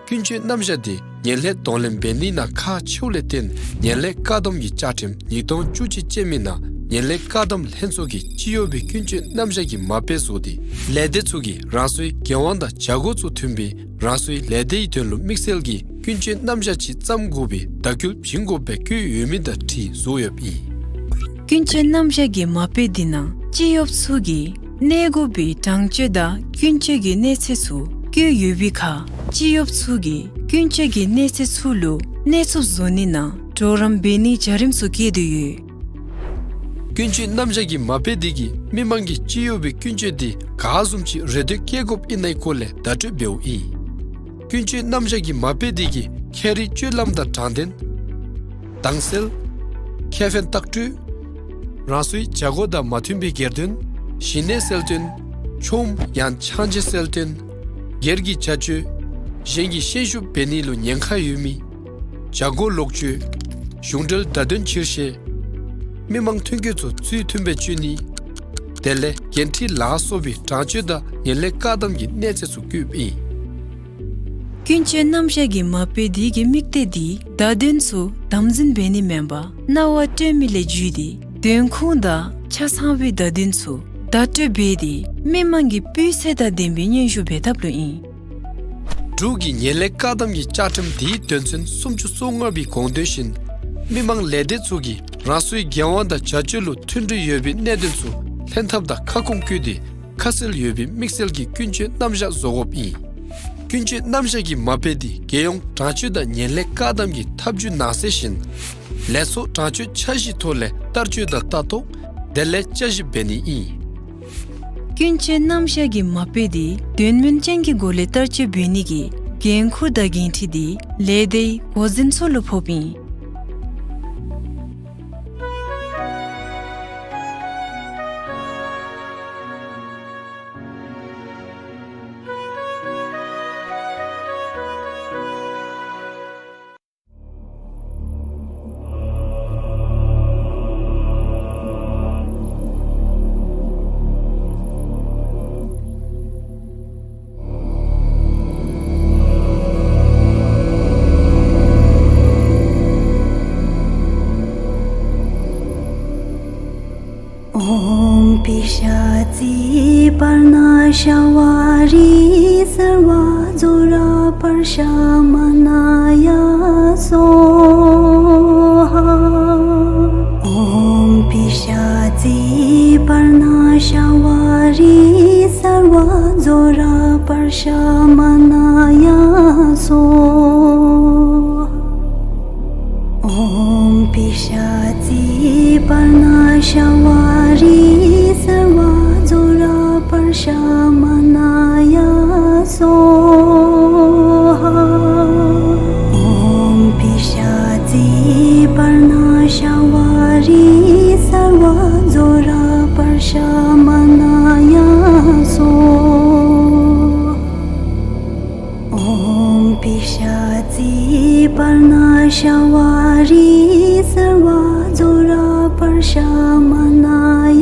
ཀུན་སྤྱོད་རྣམ་གཞག་འདི་ངན་ལྷད་གདོང་ལེན་འབད་ནི་ནང་ཁག་ཆེཝ་ལས་བརྟེན་ངན་ལྷད་བཀག་སྡོམ་གྱི་བཅའ་ཁྲིམས་ཉིས་སྟོང་བཅུ་གཅིག་ཅན་མི་ནང་ངན་ལྷད་བཀག་སྡོམ་ལྷན་ཚོགས་ཀྱིས་སྤྱི་གཡོགཔ་གི་ཀུན་སྤྱོད་རྣམ་གཞག་གི་མ་དཔེ་བཟོ་སྟེ་ལས་སྡེ་ཚུ་གིས་རང་སོའི་འགན་དབང་དང་བྱ་སྒོ་ཚུ་མཐུན་པའི་རང་སོའི་ལས་སྡེའི་དོན་ལུ་དམིགས་བསལ་གྱི་ཀུན་སྤྱོད་རྣམ་གཞག་ཅིག་བརྩམ་དགོ་པའི་བརྡ་སྐུལ་བྱིན་དགོཔ་སྦེ་བཀོད་ཡོད་མི་དང་འཁྲིལ་བཟོ་ཡོདཔ་ཨིན། ཀུན་སྤྱོད་རྣམ་གཞག་གི་མ་དཔེ་འདི་ནང་སྤྱི་གཡོགཔ་ཚུ་གིས་གནས་དགོ་པའི་དྲང་སྤྱོད་དང་ཀུན་སྤྱོད་ཀྱི་གནས་ཚད་ཚུ་བཀོད་ཡོད་པའི་ཁར་སྤྱི་གཡོགཔ་ཚུ་གིས་ཀུན་སྤྱོད་ཀྱི་གནས་ཚད་ཚུ་ལུ་གནས་ཚུགསཔ་བཟོ་ནི་ནང་གྲོགས་རམ་འབད་ནིའི་བྱ་རིམ་ཚུ་བཀོད་དེ་ཡོད། ཀུན་སྤྱོད་རྣམ་གཞག་གི་མ་དཔེ་འདི་གིས་མི་མང་གིས་སྤྱི་གཡོགཔ་གི་ཀུན་སྤྱོད་འདི་ག་བཟུམ་ཅིག་རེ་འདོད་བསྐྱེད་དགོཔ་ཨིན་ནའི་སྐོར་ལས་བརྡ་སྤྲོད་འབདཝ་ཨིན། ཀུན་སྤྱོད་རྣམ་གཞག་གི་མ་དཔེ་འདི་གིས་ཁྱད་རིག་སྤྱོད་ལམ་དང་དྲང་བདེན། དྭངས་གསལ། ཁེ་ཕན་ལྟག་སྤྲོད། རང་སོའི་བྱ་སྒོ་དང་མ་མཐུན་པའི་སྒེར་དོན། ཞི་གནས་གསལ་སྟོན། ཆོམ་ཡང་ཆང་ཆེ་གསལ་སྟོན། སྒེར་གྱི་བྱ་སྤྱོད། གཞན་གྱི་ཤན་ཤུགས་འབད་ནི་ལུ་ཉེན་ཁ་ཡོད་མི། བྱ་སྒོ་ལོག་སྤྱོད། གཞུང་འབྲེལ་བརྡ་དོན་ཕྱིར་བཤེར། མི་མང་ཐོན་སྐྱེད་ཚུ་ཚུལ་མཐུན་སྦེ་སྤྱོད་ནི། དེ་ལས་འགན་འཁྲི་ལ་སོགས་པའི་དྲང་སྤྱོད་དང་ངན་ལྷད་བཀག་སྡོམ་གྱི་གནས་ཚད་ཚུ་བཀོདཔ་ཨིན། ཀུན་སྤྱོད་རྣམ་གཞག་གི་མ་དཔེ་འདི་གི་དམིགས་གཏད་འདི་བརྡ་དོན་ཚུ་དམ་འཛིན་འབད་ནི་མེན་པར་རྣ་བར་སྤྲོད་མི་ལས་བརྒྱུད་དེ་དོན་ཁུངས་དང་ཆ་ཚང་བའི་བརྡ་དོན་ཚུ་བརྡ་སྤྲོད་འབད་དེ་མི་མང་གི་སྤུས་ཚད་དང་ལྡན་པའི་སྙན་ཞུ་འབད་ཐབས་ལུ་ཨིན། འབྲུག་གི་ངན་ལྷད་བཀག་སྡོམ་གྱི་བཅའ་ཁྲིམས་འདིའི་དོན་ཚན་སུམ་ཅུ་སོ་ལྔ་པའི་དགོངས་དོན་བཞིན་མི་མང་ལས་སྡེ་ཚུ་གིས་རང་སོའི་འགན་དབང་དང་བྱ་སྤྱོད་ལུ་མཐུན་སྒྲིལ་ཡོད་པའི་གནད་དོན་ཚུ་ལྷན་ཐབས་དང་ཁ་སྐོང་བཀོད་དེ་ཁ་གསལ་ཡོད་པའི་དམིགས་བསལ་གྱི་ཀུན་སྤྱོད་རྣམ་གཞག་བཟོ་དགོཔ་ཨིན། ཀུན་སྤྱོད་རྣམ་གཞག་གི་མ་དཔེ་འདི་རྒྱལ་ཡོངས་དྲང་སྤྱོད་དང་ངན་ལྷད་བཀག་སྡོམ་གྱི་ཐབས་བྱུས་ནང་གསེས་བཞིན་ལས་ཚོགས་དྲང་སྤྱོད་འཆར་གཞིའི་ཐོག་ལས་བསྟར་སྤྱོད་དང་ལྟ་རྟོག་དེ་ལས་དཔྱད་ཞིབ་འབད་ནི་ཨིན། ཀུན་སྤྱོད་རྣམ་གཞག་གི་མ་དཔེ་འདི་དོན་སྨིན་ཅན་གྱི་སྒོ་ལས་བསྟར་སྤྱོད་འབད་ནི་གི་འགན་ཁུར་དང་འགན་འཁྲི་འདི་ལས་སྡེའི་འགོ་འཛིན་ཚུ་ལུ་ཕོགཔ་ཨིན། ཨོཾ་པི་ཤ་ཙི་པར་ཎ་ཤ་བ་རི་སརྦ་ཛྭ་ར་པར་ཤ་མ་ན་ཡ་སྭཱ་ཧཱ། ཨོཾ་པི་ཤ་ཙི་པར་ཎ་ཤ་བ་རི་སརྦ་ཛྭ་ར་པར་ཤ་མ་ན་ཡ་སྭཱ་ཧཱ། ཤ་བ་རི་སརྦ་ཛོ་ར་པར་ཤ་མ་ན་ཡ་སྭཱ་ཧཱ། ཨོཾ་པི་ཤ་ཙི་པར་ན་ཤ་བ་རི་སརྦ་ཛོ་ར་པར་ཤ་མ་ན་ཡ་སྭཱ་ཧཱ། ཨོཾ་པི་ཤ་ཙི་པར་ན་ཤ་བ་རི་སརྦ་ཛོ་ར་པར་ཤ་མ་ན་ཡ་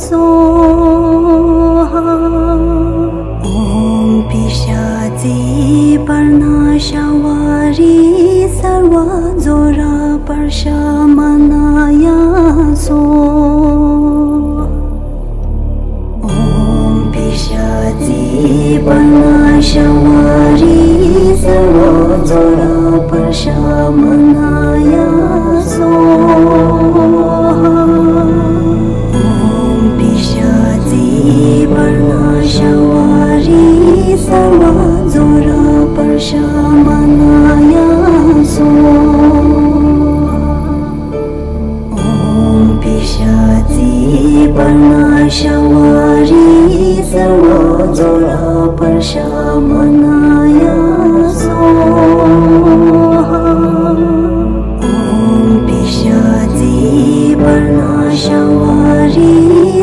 སྭཱ་ཧཱ། ཨོཾ་པི་ཤ་ཙི་པར་ན་ཤ་བ་རི་སརྦ་ཛོ་ར་པར་ཤ་མ་ན་ཡ་སྭཱ་ཧཱ། ཨོཾ་པི་ཤ་ཙི་པར་ན་ཤ་བ་རི་སརྦ་ཛོ་ར་པར་ཤ་མ་ན་ཡ་སྭཱ་ཧཱ། ཨོཾ་པི་ཤ་ཙི་པར་ན་ཤ་བ་རི་སརྦ་ཛོ་ར་པར་ཤ་མ་ན་ཡ་སྭཱ་ཧཱ། ཨོཾ་པི་ཤ་ཙི་པར་ན་ཤ་བ་རི་སརྦ་ཛོ་ར་པར་ཤ་མ་ན་ཡ་སྭཱ་ཧཱ། ཨོཾ་པི་ཤ་ཙི་པར་ན་ཤ་བ་རི་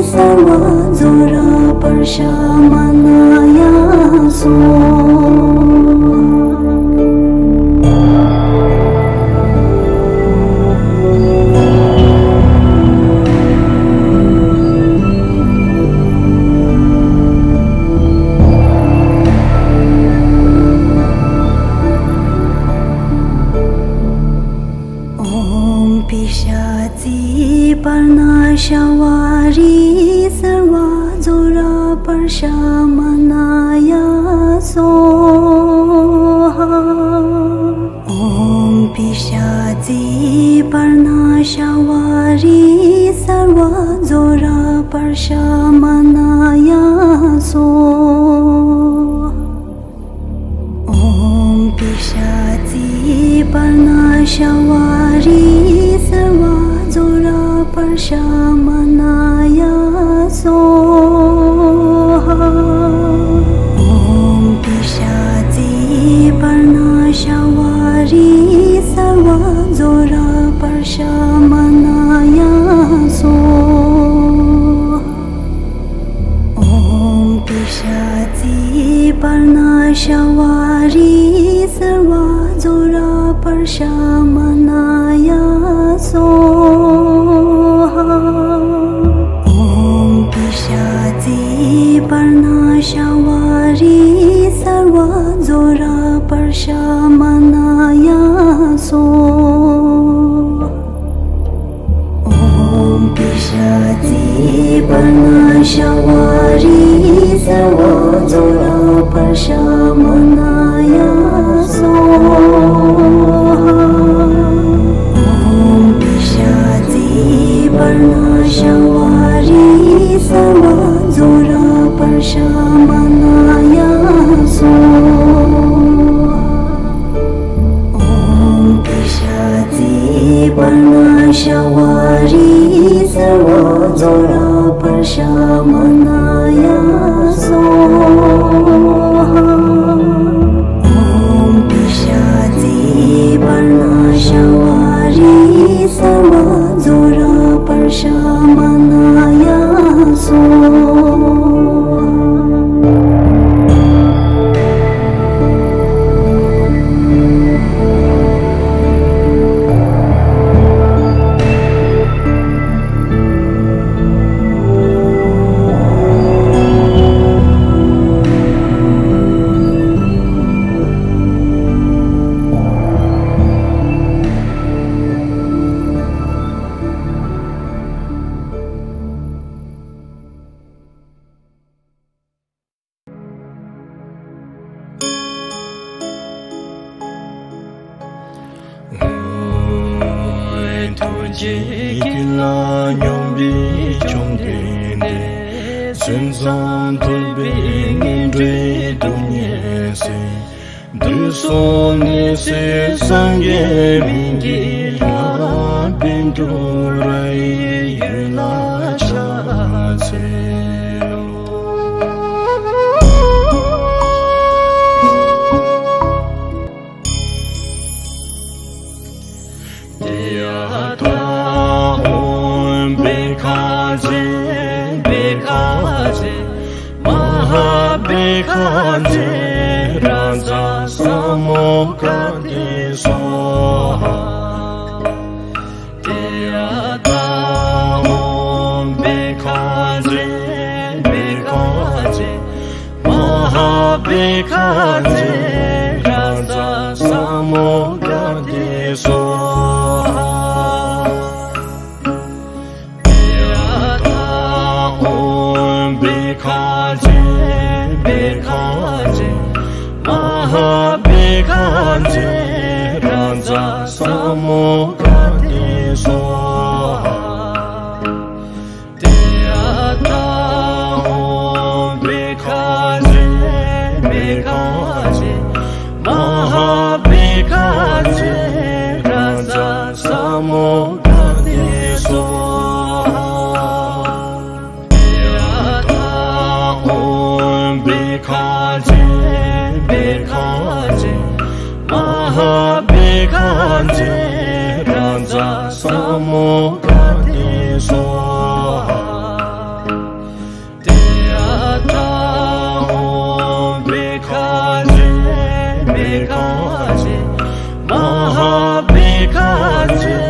སརྦ་ཛོ་ར་པར་ཤ་མ་ན་ཡ་སྭཱ་ཧཱ། ཨོཾ་པི་ཤ་ཙི་པར་ན་ཤ་བ་རི་སརྦ་ཛོ་ར་པར་ཤ་མ་ན་ཡ་སྭཱ་ཧཱ། ཨོཾ་པི་ཤ་ཙི་པར་ན་ཤ་བ་རི་སརྦ་ཛོ་ར་པར་ཤ་མ་ན་ཡ་སྭཱ་ཧཱ། ཨོཾ་པི་ཤ་ཙི་པར་ན་ཤ་བ་རི་སརྦ་ཛོ་ར་པར་ཤ་མ་ན་ཡ་སྭཱ་ཧཱ། ཨོཾ་པི་ཤ་ཙི་པར་ན་ཤ་བ་རི་སརྦ་ཛོ་ར་པར་ཤ་མ་ན་ཡ་སྭཱ་ཧཱ། ཨོཾ་པི་ཤ་ཙི་པར་ན་ཤ་བ་རི་སརྦ་ཛོ་ར་པར་ཤ་མ་ན་ཡ་སྭཱ་ཧཱ། ཨོཾ་པི་ཤ་ཙི་པར་ན་ཤ་བ་རི་སརྦ་ཛོ་ར་པར་ཤ་མ་ན་ཡ་སྭཱ་ཧཱ། ཨོཾ་པི་ཤ་ཙི་པར་ན་ཤ་བ་རི་སརྦ་ཛོ་ར་པར་ཤ་མ་ན་ཡ་སྭཱ་ཧཱ། ཨོཾ་པི་ཤ་ཙི་པར་ན་ཤ་བ་རི་སརྦ་ཛོ་ར་པར་ཤ་མ་ན་ཡ་སྭཱ་ཧཱ། ཨོཾ་པི་ཤ་ཙི་པར་ན་ཤ་བ་རི་སརྦ་ཛོ་ར་པར་ཤ་མ་ན་ཡ་སྭཱ་ཧཱ། ཨོཾ་པི་ཤ་ཙི་པར་ན་ཤ་བ་རི་སརྦ་ཛོ་ར་པར་ཤ་མ་ན་ཡ་སྭཱ་ཧཱ། ཐུགས་རྗེ་ཀུན་ལ་སྙོམས་པའི་བཅོམ་ལྡན་འདས། སེམས་ཙམ་ཐོབ་པའི་ངན་འགྲོའི་སྡུག་བསྔལ་སེལ། དུག་གསུམ་ནད་སེལ་སངས་རྒྱས་སྨན་གྱི་བླ། བཻ་ཌཱུརྱ་ཡི་ཡུལ་ བི་ཁ་ཛེ་རཱ་ཛ་ས་མུདྒ་ཏེ་སྭཱ་ཧཱ། ཏདྱ་ཐཱ་ཨོཾ་བི་ཁ་ཛེ་བི་ཁ་ཛེ་མ་ཧཱ་བི་ཁ་ཛེ་རཱ་ཛ་ས་མུདྒ་ཏེ་སྭཱ་ཧཱ། ཏདྱ་ཐཱ་ཨོཾ་བི་ཁ་ཛེ་བི་ཁ་ཛེ་མ་ཧཱ་བི་ཁ་ཛེ་རཱ་ཛ་ས་མུདྒ་ཏེ་སྭཱ་ཧཱ། ཏདྱ་ཐཱ་ཨོཾ་བི་ཁ་ཛེ་བི་ཁ་ཛེ་མ་ཧཱ་བི་ཁ་ཛེ་རཱ་ཛ་ས་མུདྒ་ཏེ་སྭཱ་ཧཱ། ཏདྱ་ཐཱ་ཨོཾ་བི་ཁ་ཛེ་བི་ཁ་ཛེ་མ་ཧཱ་བི་ཁ་ཛེ་རཱ་ཛ་ས་མུདྒ་ཏེ་སྭཱ་ཧཱ། ཏདྱ་ཐཱ་ཨོཾ་བི་ཁ་ཛེ་བི་ཁ་ཛེ་མ་ཧཱ་བི་ཁ་ཛེ་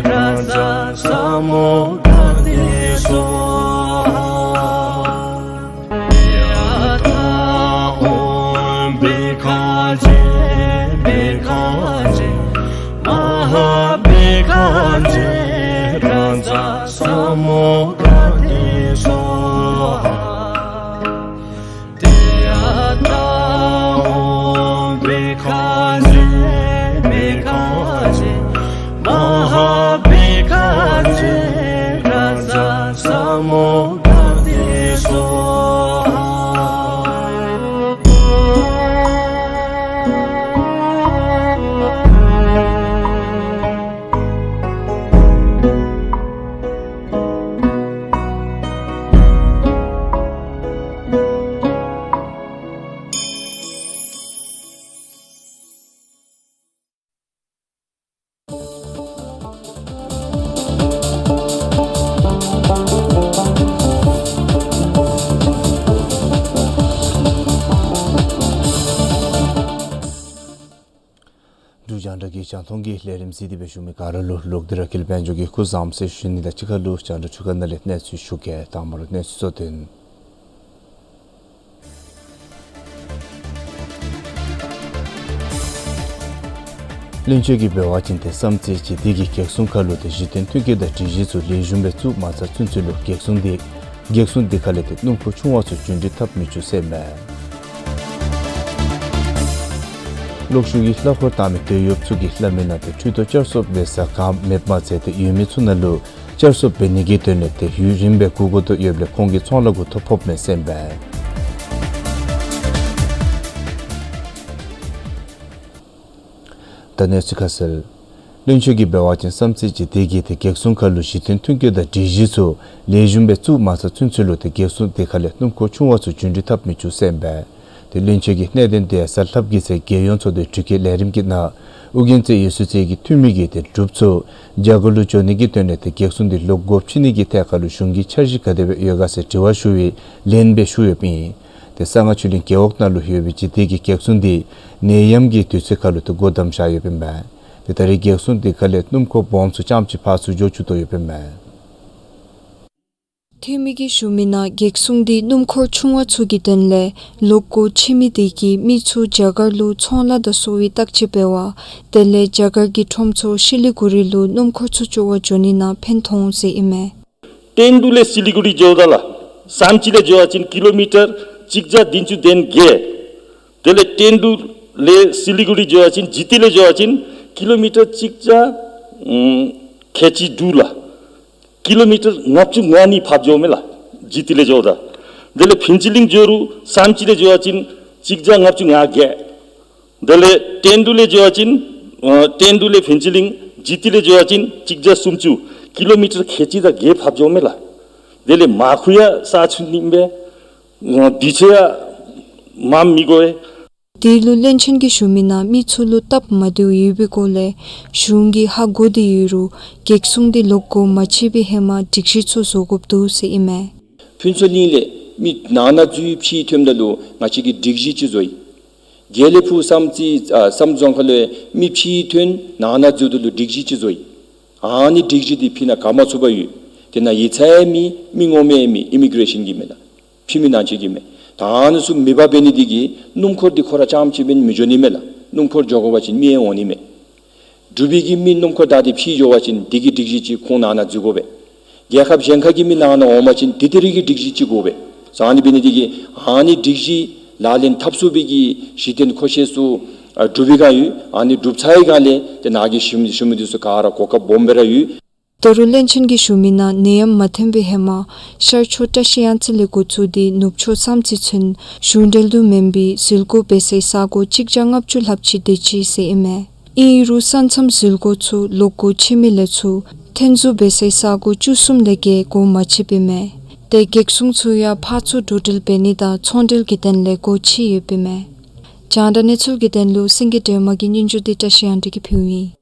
རཱ་ཛ་ས་མུདྒ་ཏེ་སྭཱ་ཧཱ། ཏདྱ་ཐཱ་ཨོཾ་བི་ཁ་ཛེ་བི་ཁ་ཛེ་མ་ཧཱ་བི་ཁ་ཛེ་རཱ་ཛ་ས་མུདྒ་ཏེ་སྭཱ་ཧཱ། ཏདྱ་ཐཱ་ཨོཾ་བི་ཁ་ཛེ་བི་ཁ་ཛེ་མ་ཧཱ་བི་ཁ་ཛེ་རཱ་ཛ་ས་མུདྒ་ཏེ་སྭཱ་ཧཱ། འབྲུག་རྒྱང་བསྒྲགས་ཀྱི་རྒྱང་མཐོང་གི་ལས་རིམ་གཟིགས་ཏེ་སྦེ་བཞུགས་མི་ག་ར་ལུ་ལོག་སྟེ་ར་ཀུན་ལེགས་དཔལ་འབྱོར་གྱིས་སྐུ་བཟང་པོ་ཟེར་ཞུ་ནི་དང་གཅིག་ཁར་ལུ་རྒྱང་བསྒྲགས་འཕྲུལ་ཁང་ནང་ལས་གནས་ཚུལ་ཞུ་གེ། དང་པ་ར་གནས་ཚུལ་གཙོ་དོན། བློན་ཆེན་གྱིས་འབད་བ་ཅིན་ཏེ་བསམ་རྩེ་ལྗིད་ཏིག་གི་གེགས་སྲུང་ཁ་ལུ་ཏེ་གཞི་རྟེན་མཐུན་རྐྱེན་དང་སྒྲིག་གཞི་ཚུ་ལེགས་ཤོམ་སྦེ་བཙུགས་མ་ཚར་ཚུན་ཚོད་ལུ་གེགས་སྲུང་འདི་གེགས་སྲུང་འདི་ཁ་ལས་ཏེ་སྣུམ་འཁོར་ཆུང་བ་ཚུ་རྒྱུན་འགྲུལ་འཐབ་མི་བཅུག་ཟེར་མས། གློག་ཤུགས་ཀྱི་གླ་འཁོར་བཏང་མི་དོས་གཡོགཔ་ཚུ་གིས་སླབ་མི་ནང་ཏེ་འཕྲུལ་དོ་བསྐྱར་གསོ་འབད་ས་ག་མེདཔ་མ་ཚད་ཏེ་ཡོད་མི་ཚུ་ནང་ལུ་བསྐྱར་གསོ་འབད་ནི་གི་དོན་ལས་ཏེ་ཡུན་རིངམོ་སྦེ་སྒུག་དགོ་དོ་ཡོདཔ་ལས་ཁོང་གི་ཚོང་ལཱ་གུ་ཐོ་ཕོགཔ་མས་ཟེར་མས། ད་གནས་ཚུལ་ཁ་གསལ། བློན་ཆེན་གྱིས་འབད་བ་ཅིན་བསམ་རྩེ་ལྗིད་ཏིག་གི་ཏེ་གེགས་སྲུང་ཁ་ལུ་གཞི་རྟེན་མཐུན་རྐྱེན་དང་སྒྲིག་གཞི་ཚུ་ལེགས་ཤོམ་སྦེ་བཙུགས་མ་ཚར་ཚུན་ཚོད་ལུ་ཏེ་གེགས་སྲུང་འདི་ཁ་ལས་སྣུམ་འཁོར་ཆུང་བ་ཚུ་རྒྱུན་འགྲུལ་འཐབ་མི་བཅུག་ཟེར་མས། ཏེ་བློན་ཆེན་གྱིས་གནད་དོན་དེ་གཟའ་ལྷགཔ་གི་ཚེ་རྒྱལ་ཡོངས་ཚོགས་འདུའི་དྲི་བཀོད་ལས་རིམ་གྱི་ནང་ཨོ་རྒྱན་རྩེ་ཡེ་ཤེས་རྩེ་གི་འཐུས་མི་གིས་ཏེ་འབྲུགཔ་ཚུ་རྒྱ་གར་ལུ་འགྱོ་ནི་གི་དོན་ལས་ཏེ་གེགས་སྲུང་འདི་ལོག་སྒོ་ཕྱེ་ནི་གི་ཐད་ཁ་ལུ་གཞུང་གི་འཆར་གཞི་ག་དེ་སྦེ་ཡོད་ག་ཟེར་དྲི་བ་ཞུ་བའི་ལན་སྦེ་ཞུ་ཡོདཔ་ཨིན། ཏེ་གསང་སྔགས་ཆོས་གླིང་རྒེད་འོག་ནང་ལུ་ཡོད་པའི་ལྗིད་ཏིག་གི་གེགས་སྲུང་འདི་ནད་ཡམས་ཀྱི་དུས་ཚོད་ཁ་ལུ་ཏེ་སྒོ་བསྡམས་བཞག་ཡོདཔ་ཨིན་མས། ཏེ་ད་རེས་གེགས་སྲུང་འདི་ཁ་ལས་སྣུམ་འཁོར་སྦོམ་ཚུ་རྐྱངམ་ཅིག་ཕར་ཚུར་འགྱོ་བཅུག་དོ་ཡོདཔ་ཨིན་མས། འཐུས་མི་གིས་ཞུ་མི་ནང་གེགས་སྲུང་འདི་སྣུམ་འཁོར་ཆུང་བ་ཚུ་གི་དོན་ལས་ལོག་སྒོ་ཕྱེ་མི་དེ་གིས་མི་ཚུ་རྒྱ་གར་ལུ་ཚོང་ལཱ་དང་གསོ་བའི་བརྟག་དཔྱད་འབད་བ་དེ་ལས་རྒྱ་གར་གྱི་ཁྲོམ་ཚོགས་སི་ལི་གུ་རི་ལུ་སྣུམ་འཁོར་ཚུ་བཅོ་བར་འགྱོ་ནི་ནང་ཕན་ཐོགས་འོང་ཟེར་ཨིན་མས། ཏེན་ཏུ་ལས་སི་ལི་གུ་རི་འགྱོཝ་ད་ལགས་བསམ་རྩེ་ལས་འགྱོ་བ་ཅིན་ཀི་ལོ་མི་ཊར་གཅིག་བརྒྱ་བདུན་ཅུ་དོན་བརྒྱད། དེ་ལས་ཏེན་ཏུ་ལས་སི་ལི་གུ་རི་འགྱོ་བ་ཅིན་ལྗིད་ཏིག་ལས་འགྱོ་བ་ཅིན་ཀི་ལོ་མི་ཊར་གཅིག་བརྒྱ་ཨམ་ཁལ་གཅིག་དྲུག་ལགས། ཀི་ལོ་མི་ཊར་ལྔ་བཅུ་ང་གཉིས་ཕབ་འགྱོཝ་མས་ལགས། ལྗིད་ཏིག་ལས་འགྱོཝ་ད། དེ་ལས་ཕུན་ཚོགས་གླིང་འགྱོ་རུང་བསམ་རྩེ་ལས་འགྱོ་བ་ཅིན་གཅིག་བརྒྱ་ལྔ་བཅུ་ང་བརྒྱད། དེ་ལས་ཏེན་ཏུ་ལས་འགྱོ་བ་ཅིན་ཨ་ཏེན་ཏུ་ལས་ཕུན་ཚོགས་གླིང་ལྗིད་ཏིག་ལས་འགྱོ་བ་ཅིན་གཅིག་བརྒྱ་སུམ་ཅུ། ཀི་ལོ་མི་ཊར་ཁལ་གཅིག་དང་བརྒྱད་ཕབ་འགྱོཝ་མས་ལགས། དེ་ལས་མར་ཁུ་ཡང་ས་ཆུ་ནིམ་སྦེ་ཨ་དུས་ཚོད་ཡང་མངམ་མི་དགོ་པས། དེ་ལུ་བློན་ཆེན་གྱིས་ཞུ་མི་ནང་མི་ཚུ་ལུ་སྟབས་མ་བདེཝ་ཡོད་པའི་སྐོར་ལས་གཞུང་གིས་ཧ་གོ་སྟེ་ཡོད་རུང་གེགས་སྲུང་འདི་ལོག་སྒོ་མ་ཕྱེ་བའི་ཧེ་མ་སྒྲིག་གཞི་ཚུ་བཟོ་དགོཔ་འདུག་ཟེར་ཨིན་མས། ཕུན་ཚོགས་གླིང་ལས་ མི་ནང་ན་འཛུལ་ཕྱི་ཐོནམ་ད་ལུ་ང་བཅས་ཀྱིས་སྒྲིག་གཞི་ཅིག་བཟོ་ཡི། དགེ་ལེགས་ཕུག་བསམ་རྩེ་ཨ་བསམ་རྫོང་ཁག་ལུ་མི་ཕྱི་ཐོན་ནང་ན་འཛུལཝ་ད་ལུ་སྒྲིག་གཞི་ཅིག་བཟོ་ཡི། ཨ་ནི་སྒྲིག་གཞི་འདི་ཕྱི་ནང་ག་མ་ཚུགས་པར་ཡོད། དེ་ནང་ཡིག་ཚང་ཡང་མེད། མི་ངོ་མ་ཡང་མེད། ཨི་མི་གི་རེ་ཤཱན་གྱི་མེད་ལགས། ཕྱི་མི་ནང་ཆོས་ཀྱི་མེད། ད་ཨ་ནི་ཚུ་མེདཔ་འབད་ནི་འདི་གིས་སྣུམ་འཁོར་འདི་ཁོ་ར་རྐྱངམ་གཅིག་འབད་ནི་མི་འགྱོ་ནི་མས་ལགས། སྣུམ་འཁོར་འགྱོ་དགོ་པ་ཅིན་མི་ཡང་འོང་ནི་མས། འབྲུག་པའི་གི་མི་སྣུམ་འཁོར་བདའ་སྟེ་ཕྱི་འགྱོ་བ་ཅིན་དེ་གི་སྒྲིག་གཞི་ཅིག་ཁོང་ནང་ན་འཛུལ་དགོ་པས། རྒྱལ་ཁབ་གཞན་ཁ་གི་མི་ནང་ན་འོང་པ་ཅིན་དེ་དེ་རིགས་ཀྱི་སྒྲིག་གཞི་ཅིག་དགོ་པས། སོ་ཨ་ནི་འབད་ནི་འདི་གིས་ཨ་ནི་སྒྲིག་གཞི་ལག་ལེན་འཐབ་ཚུགས་པའི་གི་གཞི་རྟེན་མཁོ་ཆས་ཚུ་ཨ་འབྲུག་པའི་སྒང་ཡོད། ཨ་ནི་གྲུབ་ཚར་བའི་སྒང་ལས་ཏེ་ནཱ་གི་ཞི་མི་ཞི་མི་འདི་ཚུ་ག་ར་གོ་སྐབས་སྦོམ་སྦེ་ར་ཡོད། ད་རུང་བློན་ཆེན་གྱིས་ཞུ་མི་ནང་ནད་ཡམས་མ་ཐོན་པའི་ཧེ་མ་ཤར་ཕྱོགས་བཀྲ་ཤིས་གཡང་རྩེ་ལས་འགོ་བཙུགས་ཏེ་ནུབ་ཕྱོགས་བསམ་རྩེ་ཚུན་གཞུང་འབྲེལ་དུ་མེན་པའི་ཟིལ་སྐོར་འབད་སའི་ས་གོ་གཅིག་བརྒྱ་ལྔ་བཅུ་ལྷགཔ་ཅིག་དེ་ཅིག་ཟེར་ཨིན་མས། ཨིན་རུང་ས་མཚམས་ཟིལ་སྐོར་ཚུ་ལོག་སྒོ་ཕྱེ་མི་ལས་ཚུར་འཐེན་འཛུལ་འབད་སའི་ས་གོ་བཅུ་གསུམ་ལས་བརྒལ་སྒོ་མ་ཕྱེ་བས་མས། ཏེ་གེགས་སྲུང་ཚུ་ཡང་ཕར་ཚུར་འགྲོ་འགྲུལ་འབད་ནི་དང་ཚོང་འབྲེལ་གྱི་དོན་ལས་སྒོ་ཕྱེ་ཡོདཔ་ཨིན་མས། རྒྱང་བསྒྲགས་གནས་ཚུལ་གྱི་དོན་ལུ་སེང་གེ་སྒྲོལ་མ་གི་སྙན་ཞུ་འདི་བཀྲ་ཤིས་གཡང་འཛོམས་ཀྱིས་ཕུལཝ་ཨིན།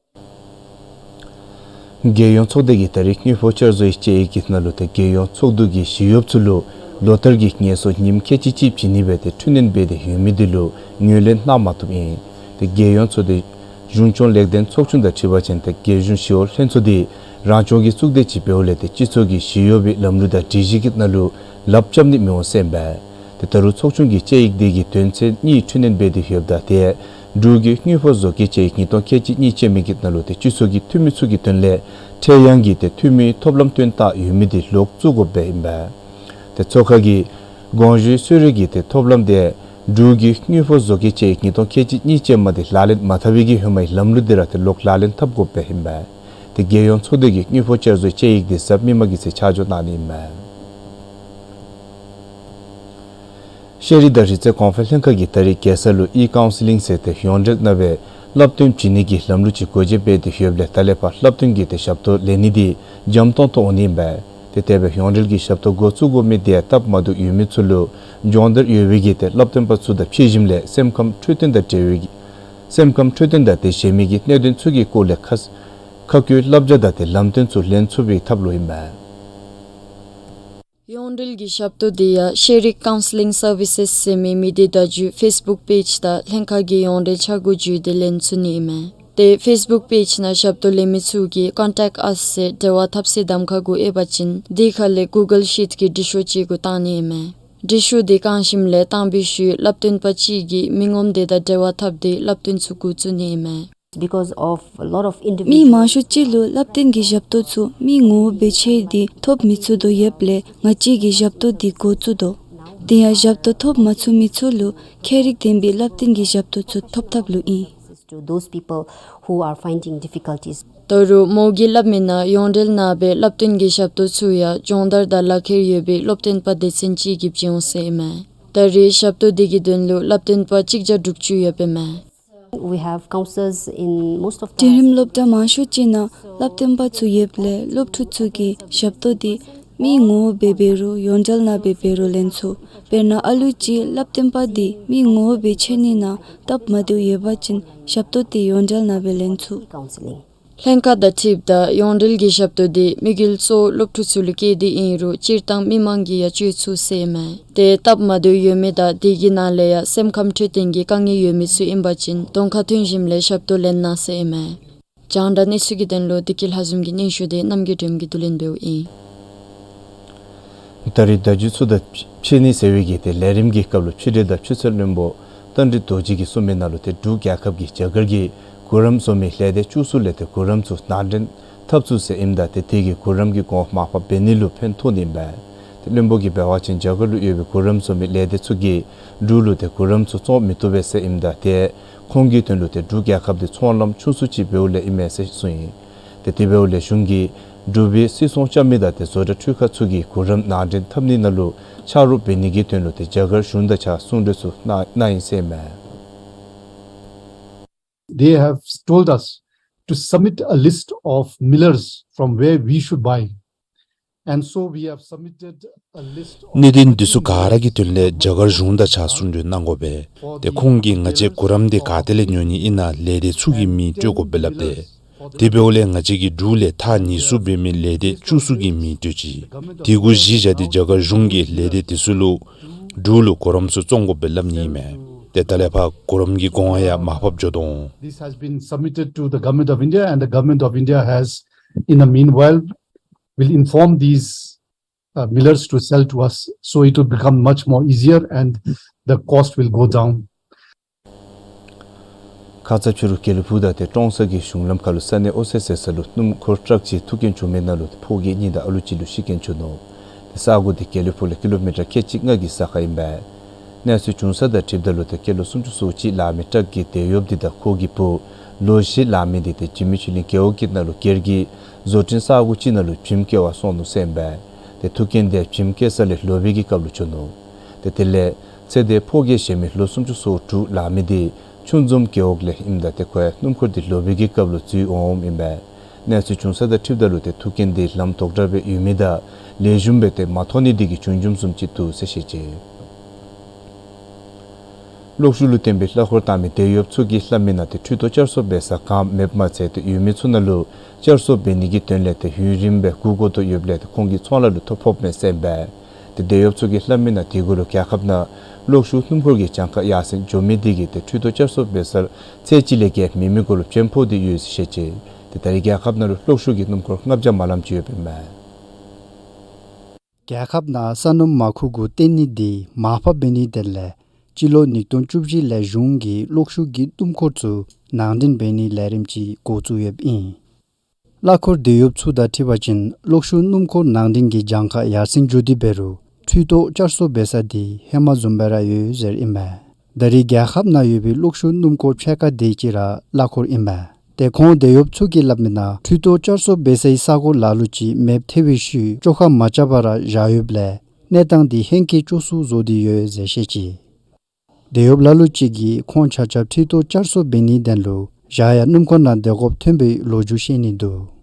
རྒྱལ་ཡོངས་ཚོགས་སྡེ་གིས་ད་རིས་དངུལ་ཕོགས་བསྐྱར་བཟོའི་དཔྱད་ཡིག་གི་ནང་ལུ་ཏེ་རྒྱལ་ཡོངས་ཚོགས་འདུ་གི་ཞི་གཡོགཔ་ཚུ་ལུ་ལོ་ལྟར་གྱི་ངལ་གསོ་ཉིནམ་ཁལ་གཅིག་གཅིག་བྱིན་ནི་སྦེ་ཏེ་འཕྲི་སྣོན་འབད་དེ་ཡོད་མི་འདི་ལུ་ངོས་ལེན་གནང་མ་བཏུབ་ཨིན། ཏེ་རྒྱལ་ཡོངས་ཚོགས་སྡེ་གཞུང་སྐྱོང་ལེགས་ལྡན་ཚོགས་ཆུང་དང་འཁྲིལ་བ་ཅིན་ཏེ་རྒྱལ་གཞུང་ཞི་གཡོག་ལྷན་ཚོགས་འདི་རང་སྐྱོང་གི་གཙུག་སྡེ་ཅིག་འབདཝ་ལས་ཏེ་སྤྱི་ཚོགས་ཀྱི་ཞི་གཡོག་པའི་ལམ་ལུགས་དང་སྒྲིག་གཞི་གི་ནང་ལུ་ལགཔ་རྐྱབ་ནི་མི་འོང་ཟེར་ཨིན་པས། ཏེ་ད་རུང་ཚོགས་ཆུང་གིས་དཔྱད་ཡིག་འདི་གི་དོན་ཚན་གཉིས་འཕྲི་སྣོན་འབད་དེ་ཡོདཔ་ད་ཏེ་འབྲུག་གི་དངུལ་ཕོགས་བཟོ་བཀོད་དཔྱད་ཡིག་ཉིས་སྟོང་ཁལ་གཅིག་གཉིས་ཅན་མའི་གི་ནང་ལུ་ཏེ་སྤྱི་ཚོགས་ཀྱི་འཐུས་མི་ཚུ་གི་དོན་ལས་འཕྲལ་ཡང་གི་ཏེ་འཐུས་མིའི་ཐོབ་ལམ་བཏོན་བཏང་ཡོད་མི་འདི་ལོག་བཙུགས་དགོཔ་སྦེ་ཨིན་པས། ཏེ་ཚོགས་ཁང་གི་དགོངས་ཞུའི་གསོལ་རས་ཀྱི་ཏེ་ཐོབ་ལམ་འདི་འབྲུག་གི་དངུལ་ཕོགས་བཟོ་བཀོད་དཔྱད་ཡིག་ཉིས་སྟོང་ཁལ་གཅིག་གཉིས་ཅན་མ་འདི་ལག་ལེན་མ་འཐབ་པའི་གི་ཧེ་མའི་ལམ་ལུགས་འདི་ར་ཏེ་ལོག་ལག་ལེན་འཐབ་དགོཔ་སྦེ་ཨིན་པས། ཏེ་རྒྱལ་ཡོངས་ཚོགས་སྡེ་གིས་དངུལ་ཕོགས་བསྐྱར་བཟོའི་དཔྱད་ཡིག་འདི་གཟའ་མིག་དམར་གྱི་ཚེ་ཆ་འཇོག་གནང་ནི་ཨིན་མས། ཤེས་རིག་དང་རིག་རྩལ་གོང་འཕེལ་ལྷན་ཁག་གིས་ད་རིས་རྒྱལ་ས་ལུ་ཨི་ཀའུན་སི་ལིང་ཟེར་ཏེ་ཡོངས་འབྲེལ་ནང་སྦེ་བསླབ་སྟོན་བྱིན་ནི་གི་ལམ་ལུགས་ཅིག་སྒོ་འབྱེད་འབད་དེ་ཡོདཔ་ལས་ད་ལས་ཕར་བསླབ་སྟོན་གྱི་ཏེ་ཞབས་ཏོག་ལེན་ནི་འདི་འཇམ་ཏོང་ཏོ་འོང་ནི་ཨིན་པས། ཏེ་དེ་སྦེ་ཡོངས་འབྲེལ་གྱི་ཞབས་ཏོག་འགོ་བཙུགས་དགོ་མི་འདི་སྟབས་མ་བདེཝ་ཡོད་མི་ཚུ་ལུ་སྦྱོང་བརྡར་ཡོད་པའི་གི་ཏེ་བསླབ་སྟོན་པ་ཚུ་དང་ཕྱད་ཞིནམ་ལས་སེམས་ཁམས་འཕྲོད་བསྟེན་དང་འབྲེལ་བའི་གི་སེམས་ཁམས་འཕྲོད་བསྟེན་དང་ཏེ་གཞན་མི་གི་གནད་དོན་ཚུ་གི་སྐོར་ལས་ཁ་ཁ་སྐོང་བསླབ་བྱ་དང་ཏེ་ལམ་སྟོན་ཚུ་ལེན་ཚུགས་པའི་ཐབས་ལུ་ཨིན་མས། ཡོངས་འབྲེལ་གྱི་ཞབས་ཏོག་འདི་ཡང་ཤེས་རིག་ཀའུན་སི་ལིང་སར་བི་སེས་ཟེར་མི་མི་སྡེ་བརྡ་བརྒྱུད་ཕེསི་བུཀ་པེཇ་དང་ལྷན་ཁག་གི་ཡོངས་འབྲེལ་ཆ་བགོས་བརྒྱུད་དེ་ལེན་ཚུགས་ནི་ཨིན་མས། ཏེ་ཕེསི་བུཀ་པེཇ་ནང་ཞབས་ཏོག་ལེན་མི་ཚུ་གིས་Contact Us ཟེར་འབྲེལ་བ་འཐབ་སའི་གདམ་ཁ་གུ་ཨེབ་པ་ཅིན་དེ་ཁ་ལས་གུ་གཱལ་ཤིཊ་གི་འབྲི་ཤོག་ཅིག་གུ་བཏང་ནི་ཨིན་མས། འབྲི་ཤོག་དེ་བཀང་ཞིནམ་ལས་བཏང་བའི་ཤུལ་བསླབ་སྟོན་པ་ཅིག་གིས་མི་ངོམ་དེ་དང་འབྲེལ་བ་འཐབ་སྟེ་བསླབ་སྟོན་ཚུ་འགོ་བཙུགས་ནི་ཨིན་མས། Because of a lot of individual མི་མང་ཤོས་ཅིག་ལུ་བསླབ་སྟོན་གྱི་ཞབས་ཏོག་ཚུ་མི་ངོ་མ་སྦེ་ཅིག་འདི་ཐོབ་མི་ཚུགས་དོ། ཡོདཔ་ལས་ང་བཅས་ཀྱིས་ཞབས་ཏོག་འདི་འགོ་བཙུགས་དོ། དེ་ཡང་ཞབས་ཏོག་ཐོབ་མ་ཚུགས་མི་ཚུ་ལུ་ཁྱད་རིག་ལྡན་པའི་བསླབ་སྟོན་གྱི་ཞབས་ཏོག་ཚུ་ཐོབ་ཐབས་ལུ་ཨིན། To those people who are finding difficulties. ད་རུང་མོ་གིས་སླབ་མི་ནང་ཡོངས་འབྲེལ་ནང་སྦེ་བསླབ་སྟོན་གྱི་ཞབས་ཏོག་ཚུ་ཡང་སྦྱོང་བརྡར་དང་ལག་ཁྱེར་ཡོད་པའི་སློབ་སྟོན་པ་སྡེ་ཚན་ཅིག་གིས་བྱིན་འོང་ཟེར་ཨིན་མས། ད་རེས་ཞབས་ཏོག་འདི་གི་དོན་ལུ་བསླབ་སྟོན་པ་གཅིག་བརྒྱ་དྲུག་ཅུ་ཡོདཔ་ཨིན་མས། We have counselors in most of the འབྲིང་རིམ་སློབ་གྲྭ་མང་ཤོས་ཅིག་ནང་བསླབ་སྟོན་པ་ཚུ་ཡོདཔ་ལས་སློབ་ཕྲུག་ཚུ་གིས་ཞབས་ཏོག་འདི་མི་ངོ་མ་སྦེ་འབད་རུང་ཡོངས་འབྲེལ་ནང་སྦེ་འབད་རུང་ལེན་ཚུགས། དཔེར་ན་ཨ་ལུ་ཅིག་བསླབ་སྟོན་པ་འདི་མི་ངོ་མ་སྦེ་ཅིག་ནི་ནང་སྟབས་མ་བདེཝ་ཡོད་པ་ཅིན་ཞབས་ཏོག་འདི་ཡོངས་འབྲེལ་ནང་སྦེ་ལེན་ཚུགས། Counseling. ལྷན་ཁག་དང་འཁྲིལཝ་ད་ཡོངས་འབྲེལ་གྱི་ཞབས་ཏོག་འདི་དམིགས་ཡུལ་གཙོ་བོ་སློབ་ཕྲུག་ཚུ་ལུ་བསྐྱེད་དེ་ཨིན་རུང་སྤྱིར་བཏང་མི་མང་གིས་ཡང་སྤྱོད་ཚུགས་ཟེར་ཨིན་མས། ཏེ་སྟབས་མ་བདེཝ་ཡོད་མི་དང་དེ་གི་ནང་ལས་ཡང་སེམས་ཁམས་འཕྲོད་བསྟེན་གྱི་དཀའ་ངལ་ཡོད་མི་ཚུ་ཨིན་པ་ཅིན་གདོང་ཁར་ཐོན་ཞིནམ་ལས་ཞབས་ཏོག་ལེན་གནང་ཟེར་ཨིན་མས། རྒྱང་བསྒྲགས་གནས་ཚུལ་གྱི་དོན་ལུ་བདེ་སྐྱིད་ལྷ་འཛོམས་ཀྱི་སྙན་ཞུ་འདི་རྣམ་རྒྱལ་སྒྲོལ་མ་གིས་བསྡུ་ལེན་འབདཝ་ཨིན། ད་རེས་བརྡ་བརྒྱུད་ཚུ་དང་ཕྱད་ནི་ཟེར་བའི་གི་ཏེ་ལས་རིམ་གྱི་སྐབས་ལུ་ཕྱི་འབྲེལ་དང་ཆུ་ཚད་བློན་པོ་རྟ་མགྲིན་རྡོ་རྗེ་གིས་གསུངས་མི་ནང་ལུ་ཏེ་འབྲུག་རྒྱལ་ཁབ་ཀྱིས་རྒྱ་གར་གྱི་གུ་རམ་བཟོ་མི་ལས་སྡེ་བཅུ་གསུམ་ལས་ཏེ་གུ་རམ་ཚུ་ནང་འདྲེན་འཐབ་ཚུགས་ཟེར་ཨིནམ་ད་ཏེ་དེ་གིས་གུ་རམ་གྱི་གོང་མར་ཕབ་འབད་ནི་ལུ་ཕན་ཐོགས་ནི་ཨིན་པས། ཏེ་བློན་པོ་གིས་འབད་བ་ཅིན་རྒྱ་གར་ལུ་ཡོད་པའི་གུ་རམ་བཟོ་མི་ལས་སྡེ་ཚུ་གིས་འབྲུག་ལུ་ཏེ་གུ་རམ་ཚུ་བཙོང་མི་བཏུབ་པས་ཟེར་ཨིནམ་ད་ཏེ་ཁོང་གི་དོན་ལུ་ཏེ་འབྲུག་རྒྱལ་ཁབ་འདི་ཚོང་ལམ་ཆུང་སུ་ཅིག་འབདཝ་ལས་ཨིན་མས་ཟེར་གསུངས་ཡི། ཏེ་དེ་འབདཝ་ལས་གཞུང་གིས་འབྲུག་པའི་སིལ་ཚོང་རྐྱབ་མི་དང་ཏེ་བཟོ་གྲྭ་འཕྲུལ་ཁང་ཚུ་གིས་གུ་རམ་ནང་འདྲེན་འཐབ་ནི་ནང་ལུ་ཆ་རོགས་འབད་ནི་གི་དོན་ལུ་ཏེ་རྒྱ་གར་གཞུང་དང་གཅིག་ཁར་གསུང་གྲོས་ཚུ་གནང་གནང་ཡི་ཟེར་ཨིན་མས། They have told us to submit a list of millers from where we should buy. And so we have submitted a list of གནད་དོན་འདི་ཚུ་ག་ར་གི་དོན་ལས་རྒྱ་གར་གཞུང་དང་གཅིག་ཁར་གསུང་གྲོས་གནང་དགོ་པས། ཏེ་ཁོང་གིས་ང་བཅས་གུ་རམ་འདི་ག་ཏེ་ལས་ཉོ་ནི་ཨིན་ན་ལས་སྡེ་ཚུ་གི་མིང་སྤྲོད་དགོ་པས་སླབ་སྟེ། དེ་འབདཝ་ལས་ང་བཅས་ཀྱིས་འབྲུག་ལས་ཐག་ཉེ་སུ་འབད་མི་ལས་སྡེ་བཅུ་གསུམ་གྱི་མི་སྤྲོད་ཅི། དེ་གུ་གཞི་བཞག་སྟེ་རྒྱ་གར་གཞུང་གིས་ལས་སྡེ་དེ་ཚུ་ལུ་འབྲུག་ལུ་གུ་རམ་ཚུ་བཙོང་དགོཔ་སྦེ་སླབ་ནི་ཨིན་མས། ཏེ་ད་ལས་ཕར་གུ་རམ་གྱི་གོང་ཡང་མར་ཕབ་འགྱོ་དོ་འོང་། This has been submitted to the Government of India, and the Government of India has, in the meanwhile, will inform these uh, millers to sell to us, so it will become much more easier and the cost will go down. ཁ་ཙ་ཕྱི་རུ་དགེ་ལེགས་ཕུག་དང་ཏེ་ཀྲོང་གསར་གྱི་གཞུང་ལམ་ཁ་ལུ་ས་གནས་ཨོ་སེ་ཟེར་ས་ལུ་སྣུམ་འཁོར་ཊཱག་ཅིག་ཐུག་རྐྱེན་བྱུང་མི་ནང་ལུ་ཕོ་སྐྱེས་གཉིས་དང་ཨ་ལུ་གཅིག་ལུ་ཤི་རྐྱེན་བྱུང་ནུག། ཏེ་ས་གོ་འདི་དགེ་ལེགས་ཕུག་ལས་ཀི་ལོ་མི་ཊར་ཁལ་གཅིག་ལྔ་གི་ས་ཁར་ཨིན་པས། གནས་ཚུལ་བྱུང་ས་དང་འཁྲིལཝ་ད་ལུ་ཏེ་སྐྱེས་ལོ་སུམ་ཅུ་སོ་གཅིག་ལང་མི་ཊཱག་གི་དེད་གཡོགཔ་འདི་དང་ཁོ་གི་བུ་ལོ་བཞི་ལང་མི་འདི་ཏེ་འཇིགས་མེད་ཆོས་གླིང་རྒེད་འོག་གི་ནང་ལུ་སྒེར་གྱི་བཟོ་སྐྲུན་ས་གོ་ཅིག་ནང་ལུ་བྱེམ་བཀལ་བར་སོང་ནུག་ཟེར་ཨིན་པས། ཏེ་ཐུག་རྐྱེན་འདི་བྱེམ་བཀལ་ས་ལས་ལོག་པའི་གི་སྐབས་ལུ་བྱུང་ནུག། ཏེ་དེ་ལས་ཚེ་འདས་ཕོ་སྐྱེས་ཟེར་མི་ལོ་སུམ་ཅུ་སོ་དྲུག་ལང་མི་འདི་ཆུང་འཛོམས་རྒེད་འོག་ལས་ཨིནམ་ད་ཏེ་ཁོ་ཡང་སྣུམ་འཁོར་འདི་ལོག་པའི་གི་སྐབས་ལུ་འཛུལ་འོངམ་ཨིན་པས། གནས་ཚུལ་བྱུང་ས་དང་འཁྲིལཝ་ད་ལུ་ཏེ་ཐུག་རྐྱེན་འདི་ལམ་དོག་དྲགས་སྦེ་ཡོད་མི་དང་ལེགས་ཤོམ་སྦེ་ཏེ་མ་ཐོན་ནི་འདི་གིས་བྱུང་བྱུངམ་བཟུམ་ཅིག་འདུག་ཟེར་བཤད་ཅི། གློག་ཤུགས་ལུ་བརྟེན་པའི་གླ་འཁོར་བཏང་མི་དེད་གཡོགཔ་ཚུ་གིས་སླབ་མི་ནང་ཏེ་འཕྲུལ་ཏོག་བསྐྱར་གསོ་འབད་ས་གངམ་མེདཔ་མ་ཚད་ཏེ་ཡོད་མི་ཚུ་ནང་ལུ་བསྐྱར་གསོ་འབད་ནི་གི་དོན་ལས་ཏེ་ཡུན་རིངམོ་སྦེ་སྒུག་དགོ་དོ་ཡོདཔ་ལས་ཏེ་ཁོང་གི་ཚོང་ལཱ་ལུ་ཐོ་ཕོགཔ་མས་ཟེར་ཨིན་པས། ཏེ་དེད་གཡོགཔ་ཚུ་གིས་སླབ་མི་ནང་དེ་གུ་ལུ་རྒྱལ་ཁབ་ནང་གློག་ཤུགས་སྣུམ་འཁོར་གྱི་གྱངས་ཁ་ཡར་སེང་འགྱོ་མི་འདི་གིས་ཏེ་འཕྲུལ་ཏོག་བསྐྱར་གསོ་འབད་སར་ཚད་གཅིག་ལས་བརྒལ་མེད་མི་གུ་ལུ་བྱེམ་ཕོག་སྟེ་ཡོད་ཟེར་བཤད་ཅི། ཏེ་ད་རེས་རྒྱལ་ཁབ་ནང་ལུ་གློག་ཤུགས་ཀྱི་སྣུམ་འཁོར་ལྔ་བརྒྱ་མ་ལམ་ཅིག་ཡོདཔ་ཨིན་མས། རྒྱལ་ཁབ་ནང་ས་སྣུམ་མར་ཁུ་གུ་བཏོན་ནི་འདི་མར་ཕབ་འབད་ནིའི་དོན་ལས་སྤྱི་ལོ་ཉིས་སྟོང་བཅུ་བཞི་ལས་གཞུང་གིས་གློག་ཤུགས་ཀྱི་སྣུམ་འཁོར་ཚུ་ནང་འདྲེན་འབད་ནིའི་ལས་རིམ་ཅིག་འགོ་བཙུགས་ཡོདཔ་ཨིན། གླ་འཁོར་དེད་གཡོགཔ་ཚུ་དང་འཁྲིལ་བ་ཅིན་གློག་ཤུགས་སྣུམ་འཁོར་ནང་འདྲེན་གྱི་གྱངས་ཁ་ཡར་སེང་འགྱོ་སྟེ་འབད་རུང་འཕྲུལ་ཏོག་བསྐྱར་གསོ་འབད་ས་འདི་ཧེ་མ་བཟུམ་སྦེ་ར་ཡོད་ཟེར་ཨིན་མས། ད་རེས་རྒྱལ་ཁབ་ནང་ཡོད་པའི་གློག་ཤུགས་སྣུམ་འཁོར་ཕྱེད་ཀ་དེ་ཅིག་ར་གླ་འཁོར་ཨིན་མས། ཏེ་ཁོང་དེད་གཡོགཔ་ཚུ་གིས་སླབ་མི་ནང་འཕྲུལ་ཏོག་བསྐྱར་གསོ་འབད་སའི་ས་གོ་ལ་ལུ་ཅིག་མེདཔ་ཐལ་བའི་ཤུལ་བཅོ་ཁ་མ་རྐྱབ་པར་བཞག་ཡོདཔ་ལས་གནས་སྟངས་འདི་ཧེང་སྐལ་སྐྱོ་སུ་བཟོ་སྟེ་ཡོད་ཟེར་བཤད་ཅི། དེད་གཡོགཔ་ལ་ལུ་ཅིག་གིས་ཁོང་ཆ་ཁྱབ་འཕྲུལ་ཏོག་བསྐྱར་གསོ་འབད་ནིའི་དོན་ལུ་བཞག་ཡང་སྣུམ་འཁོར་ནང་སྡོད་དགོཔ་ཐོན་པའི་ལོ་རྒྱུས་བཤད་ནི་འདུག།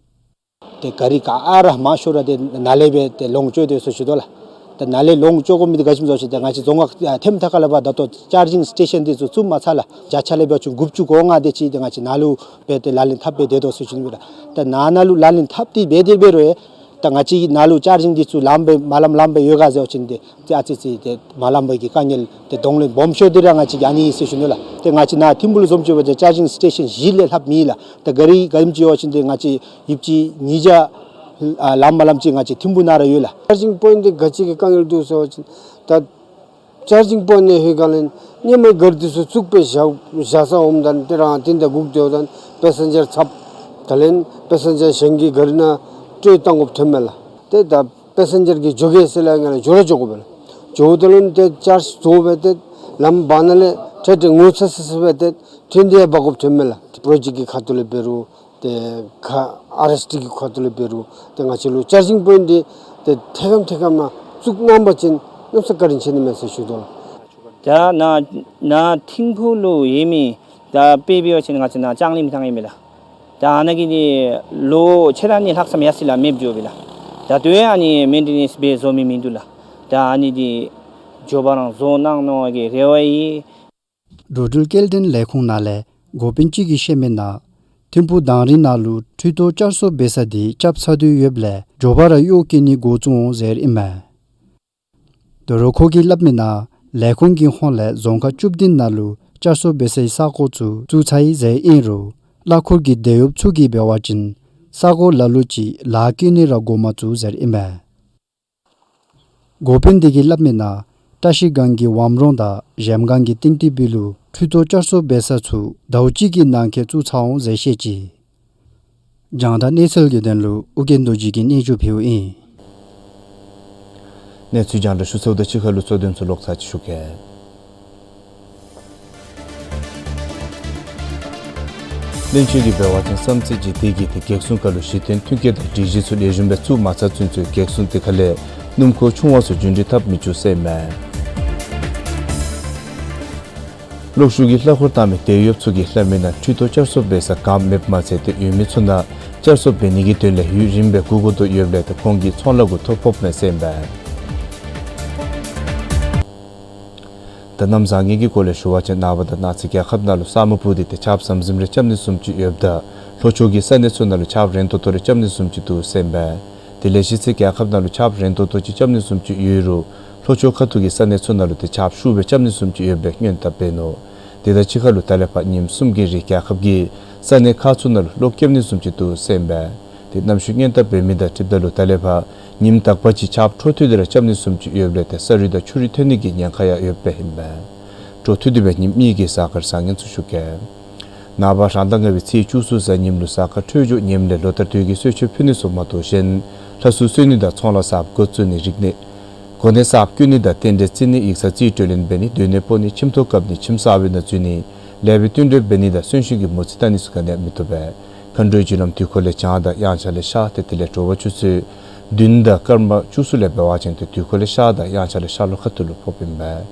ཏེ་ག་རི་ག་ཨ་ར་མང་ཤོས་ར་ཏེ་ནཱ་ལས་སྦེ་ཏེ་ལོངས་སྤྱོད་དེ་ཟེར་ཞུ་དོ་ལགས། ཏེ་ནཱ་ལས་ལོངས་སྤྱོད་དགོ་མི་འདི་ག་ཅི་སྨོ་ཟེར་བ་ཅིན་ཏེ་ང་བཅས་རྫོང་ཁག་ཐེམ་ཐ་ཁ་ལས་ཕར་ད་ལྟོ་ཅར་ཇིང་སི་ཊེ་ཤཱན་འདི་ཚུ་བཙུགས་མ་ཚར་ལགས། བརྒྱ་ཆ་ལས་འབད་བ་ཅིན་དགུ་བཅུ་གོ་ལྔ་དེ་ཅིག་ཏེ་ང་བཅས་ནཱ་ལུ་སྦེ་ཏེ་ལག་ལེན་འཐབ་སྦེ་སྡོད་དོ་ཟེར་ཞུ་ནི་ཨིན་ལགས། ཏེ་ནཱ་ནཱ་ལུ་ལག་ལེན་འཐབ་སྟེ་འབད་དེ་འབད་རུང་ཡང་ད་ང་བཅས་ནཱ་ལུ་ཅར་ཇིང་འདི་ཚུ་ལངམ་སྦེ་མ་ལངམ་ལངམ་སྦེ་ཡོད་ག་ཟེར་བ་ཅིན་ཏེ་ཏེ་ཨ་ཙི་ཙི་ཏེ་མ་ལངམ་སྦེ་གི་དཀའ་ངལ་ཏེ་གདོང་ལེན་སྦོམ་ཤོས་འདི་ར་ང་བཅས་ཀྱི་ཨ་ནི་ཨིན་ཟེར་ཞུ་ནི་ལགས། ཏེ་ང་བཅས་ནཱ་ཐིམ་ཕུག་ལུ་བཟུམ་ཅིག་འབད་བ་ཅིན་ཅར་ཇིང་སི་ཊེ་ཤཱན་བཞི་ལས་ལྷགཔ་མེད་ལགས། ཏེ་ག་རི་ག་ཅི་ཡོད་བ་ཅིན་ཏེ་ང་བཅས་ཡོདཔ་ཅིག་ཉིས་བརྒྱ་ཨ་ལངམ་མ་ལངམ་ཅིག་ང་བཅས་ཐིམ་ཕུག་ནང་ར་ཡོད་ལགས། ཅར་ཇིང་པོའིནཊ་འདི་ག་ཅི་གི་དཀའ་ངལ་འདུག་ཟེར་བ་ཅིན་ད་ཅར་ཇིང་པོའིནཊ་ནང་ལྷོད་ག་ལས་སྔོན་མ་ག་རི་འདི་ཚུ་བཙུགས་སྦེ་བཞག་བཞག་ས་འོངམ་ད་ཏེ་རང་བརྟན་དང་སྒུག་སྡོད་ད་པེ་སེན་ཇར་ཚབ་ད་ལས་པེ་སེན་ཇར་གཞན་གྱི་ག་རི་ནང་སྤྲོད་བཏང་དགོཔ་ཐོནམ་མས་ལགས། ཏེ་ད་པེ་སེན་ཇར་གྱིས་འགྱོ་གེ་ཟེར་ལས་ང་ལས་འགྱོ་ར་འགྱོ་དགོ་པས་ལགས། འགྱོཝ་ད་ལུ་ཏེ་ཅརཇ་རྫོགས་སྦེ་ཏེ་ལམ་བར་ན་ལས་ཏེ་ཏེ་ངོ་ཚ་སི་སི་སྦེ་ཏེ་ཐོན་ཏེ་འབག་དགོཔ་ཐོནམ་མས་ལགས། ཏེ་པྲོ་ཇེཀཊ་གི་ཁ་ཐུག་ལས་འབད་རུང་ཏེ་ག་ཨར་ཨེསི་ཌི་གི་ཁ་ཐུག་ལས་འབད་རུང་ཏེ་ང་བཅས་ལུ་ཅར་ཇིང་པོའིནཊ་འདི་ཏེ་ཐད་ཀར་ཐད་ཀར་མ་བཙུགས་གནང་པ་ཅིན་གནམ་ས་བཀའ་དྲིན་ཆེ་ནི་མས་ཟེར་ཞུ་དོ་ལགས། ད་ནཱ་ནཱ་ཐིམ་ཕུག་ལུ་ཡོད་མི་ད་དཔེ་འབད་བ་ཅིན་ང་བཅས་ནཱ་ལྕང་གླིང་མི་ཐང་ཨིན་མས་ལགས། ད་ཨ་ནཱ་གི་འདི་ལོ་ཕྱེད་དང་གཉིས་ལྷག་ཙམ་ཡར་སོང་ཡི་ལགས། མེདཔ་འགྱོ་སྦེ་ལགས། ད་ལྟོ་ཡང་ཨ་ནི་མེན་ཊེ་ནེནསི་སྦེ་བཟོ་མི་མིན་འདུག་ལགས། ད་ཨ་ནི་འདི་མགྱོགས་པ་རང་བཟོ་གནང་གནང་བའི་རེ་བ་ཡོད། འགྲོ་འགྲུལ་སྐྱེལ་འདྲེན་ལས་ཁུངས་ནང་ལས་འགོ་དཔོན་ཅིག་གིས་བཤད་མི་ནང་ཐིམ་ཕུག་དང་རི་ནང་ལུ་འཕྲུལ་ཏོག་བསྐྱར་གསོ་འབད་ས་འདི་རྐྱབ་ཚར་དོ་ཡོདཔ་ལས་མགྱོགས་པ་ར་གཡོག་བསྐྱོན་ནི་འགོ་བཙུགས་འོང་ཟེར་ཨིན་མས། ད་རུང་ཁོ་གིས་སླབ་མི་ནང་ལས་ཁུངས་ཀྱི་ཧོངས་ལས་རྫོང་ཁག་བཅུ་བདུན་ནང་ལུ་བསྐྱར་གསོ་འབད་སའི་ས་གོ་ཚུ་བཙུགས་ཚར་ཡི་ཟེར་ཨིན་རུང་གླ་འཁོར་གྱི་དེད་གཡོགཔ་ཚུ་གིས་འབད་བ་ཅིན་ས་གོ་ལ་ལུ་ཅིག་ལཱ་བཀོལ་ནི་ར་འགོ་མ་བཙུགས་ཟེར་ཨིན་མས། འགོ་དཔོན་དེ་གིས་སླབ་མི་ནང་བཀྲ་ཤིས་སྒང་གི་ཝམ་རོང་དང་གཞལམ་སྒང་གི་ཏིང་ཏི་བི་ལུ་འཕྲུལ་ཏོག་བསྐྱར་གསོ་འབད་ས་ཚུ་ཟླཝ་གཅིག་གི་ནང་འཁོད་བཙུགས་ཚར་འོང་ཟེར་བཤད་ཅི། རྒྱང་བསྒྲགས་གནས་ཚུལ་གྱི་དོན་ལུ་ཨོ་རྒྱན་རྡོ་རྗེ་གིས་སྙན་ཞུ་ཕུལཝ་ཨིན། གནས་ཚུལ་རྒྱང་བསྒྲགས་ཞུ་ཚརཝ་དང་གཅིག་ཁར་ལུ་གཙོ་དོན་ཚུ་ལོག་ཚར་ཅིག་ཞུ་གེ། བློན་ཆེན་གྱིས་འབད་བ་ཅིན་བསམ་རྩེ་འཇིག་རྟེན་གྱི་ཏེ་གེགས་སྲུང་ཁ་ལུ་གཞི་རྟེན་མཐུན་རྐྱེན་དང་སྒྲིག་གཞི་ཚུ་ལེགས་ཤོམ་སྦེ་བཙུགས་མ་ཚར་ཚུན་ཚོད་གེགས་སྲུང་དེ་ཁ་ལས་སྣུམ་འཁོར་ཆུང་བ་ཚུ་རྒྱུན་འགྲུལ་འཐབ་མི་བཅུག་ཟེར་ཨིན་མས། གློག་ཤུགས་ཀྱི་གླ་འཁོར་བཏང་མི་དེད་གཡོགཔ་ཚུ་གིས་སླབ་མི་ནང་འཕྲུལ་ཏོག་བསྐྱར་གསོ་འབད་ས་གངམ་མེདཔ་མ་ཚད་ཏེ་ཡོད་མི་ཚུ་ནང་བསྐྱར་གསོ་འབད་ནི་གི་དོན་ལས་ཡུན་རིངམོ་སྦེ་སྒུག་དགོ་དོ་ཡོདཔ་ལས་ཏེ་ཁོང་གི་ཚོང་ལཱ་གུ་ཐོ་ཕོགཔ་མས་ཟེར་ཨིན་པས། ད་གནམ་བཟང་ངན་གྱི་སྐོར་ལས་ཞུ་བ་ཅིན་ནངས་པ་དང་གནངས་ཚེ་རྒྱལ་ཁབ་ནང་ལུ་ས་སྨུག་སྤུབས་ཏེ་ཏེ་ཆརཔ་ཟམ་ཟིམ་རེ་རྐྱབ་ནི་བཟུམ་ཅིག་ཡོདཔ་ད་ལྷོ་ཕྱོགས་ཀྱི་ས་གནས་ཚུ་ནང་ལུ་ཆརཔ་རན་ཏོག་ཏོ་རེ་རྐྱབ་ནི་བཟུམ་ཅིག་འདུག་ཟེར་ཨིན་པས། དེ་ལས་གཞི་ཚེ་རྒྱལ་ཁབ་ནང་ལུ་ཆརཔ་རན་ཏོག་ཏོ་ཅིག་རྐྱབ་ནི་བཟུམ་ཅིག་ཡོད་རུང་ལྷོ་ཕྱོགས་ཁ་ཐུག་གི་ས་གནས་ཚུ་ནང་ལུ་ཏེ་ཆརཔ་ཤུགས་སྦེ་རྐྱབ་ནི་བཟུམ་ཅིག་ཡོད་པའི་སྔོན་དཔག་འབད་ནུག། དེ་དང་གཅིག་ཁར་ལུ་ད་ལས་ཕར་ཉིནམ་གསུམ་གྱི་རིང་རྒྱལ་ཁབ་ཀྱི་ས་གནས་ཁག་ཚུ་ནང་ལུ་གློག་སྐྱེབ་ནི་བཟུམ་ཅིག་འདུག་ཟེར་ཨིན་པས། ཏེ་གནམ་གཤིས་སྔོན་དཔག་འབད་མི་དང་འཁྲིལཝ་ད་ལུ་ད་ལས་ཕར་ཉིནམ་དག་པ་ཅིག་ཆརཔ་འཕྲོ་མཐུད་དེ་ར་རྐྱབ་ནི་བཟུམ་ཅིག་ཡོདཔ་ལས་ཏེ་ས་རུད་དང་ཆུ་རུད་ཐོན་ནི་གི་ཉེན་ཁ་ཡང་ཡོདཔ་སྦེ་ཨིན་པས། འཕྲོ་མཐུད་དེ་སྦེ་ཉིནམ་གཉིས་ཀྱི་གཟའ་སྐར་བཟང་ངན་ཚུ་ཞུ་གེ། ནངས་པ་རང་ཟླ་ལྔ་པའི་ཚེས་བཅུ་གསུམ་གཟའ་ཉིམ་ལུ་གཟའ་སྐར་འཕྲོད་སྦྱོར་ངནམ་ལས་ལོ་ལྟར་དུས་ཀྱི་གསོལ་མཆོད་ཕུལ་ནི་ཚུ་མ་གཏོགས་གཞན་ལྷ་གསོལ་གསོལ་ནི་དང་ཚོང་ལཱ་གསརཔ་འགོ་བཙུགས་ནི་རིག་གནས་གོ་གནས་གསརཔ་བསྐོ་ནི་དང་རྟེན་འབྲེལ་བརྩི་ནི་ཡིག་ཚང་རྩིས་སྤྲོད་ལེན་འབད་ནི་སྡོད་གནས་སྤོ་ནི་ཁྱིམ་ཐོག་བཀབ་ནི་ཁྱིམ་གསར་པའི་ནང་འཛུལ་ནི་ལེགས་པའི་བསྟུན་གྲོས་འབད་ནི་དང་གསོན་གཤིན་གྱི་མོ་རྩིས་བལྟ་ནི་ཚུ་ག་ནི་ཡང་མི་བཏུབ་པས། མཁའ་འགྲོའི་རྒྱུ་ལམ་དུས་འཁོར་ལས་བྱང་དང་དབྱངས་འཆར་ལས་ཤར་ཏེ་དེ་ལས་དྲོ་པ་ཆུ་ཚོད་བདུན་དང་སྐར་མ་བཅུ་གསུམ་ལས་འབད་བ་ཅིན་ཏེ་དུས་འཁོར་ལས་ཤར་དང་དབྱངས་འཆར་ལས་ཤར་ལྷོ་ཁ་ཐུག་ལུ་ཕོགཔ་ཨིན་པས།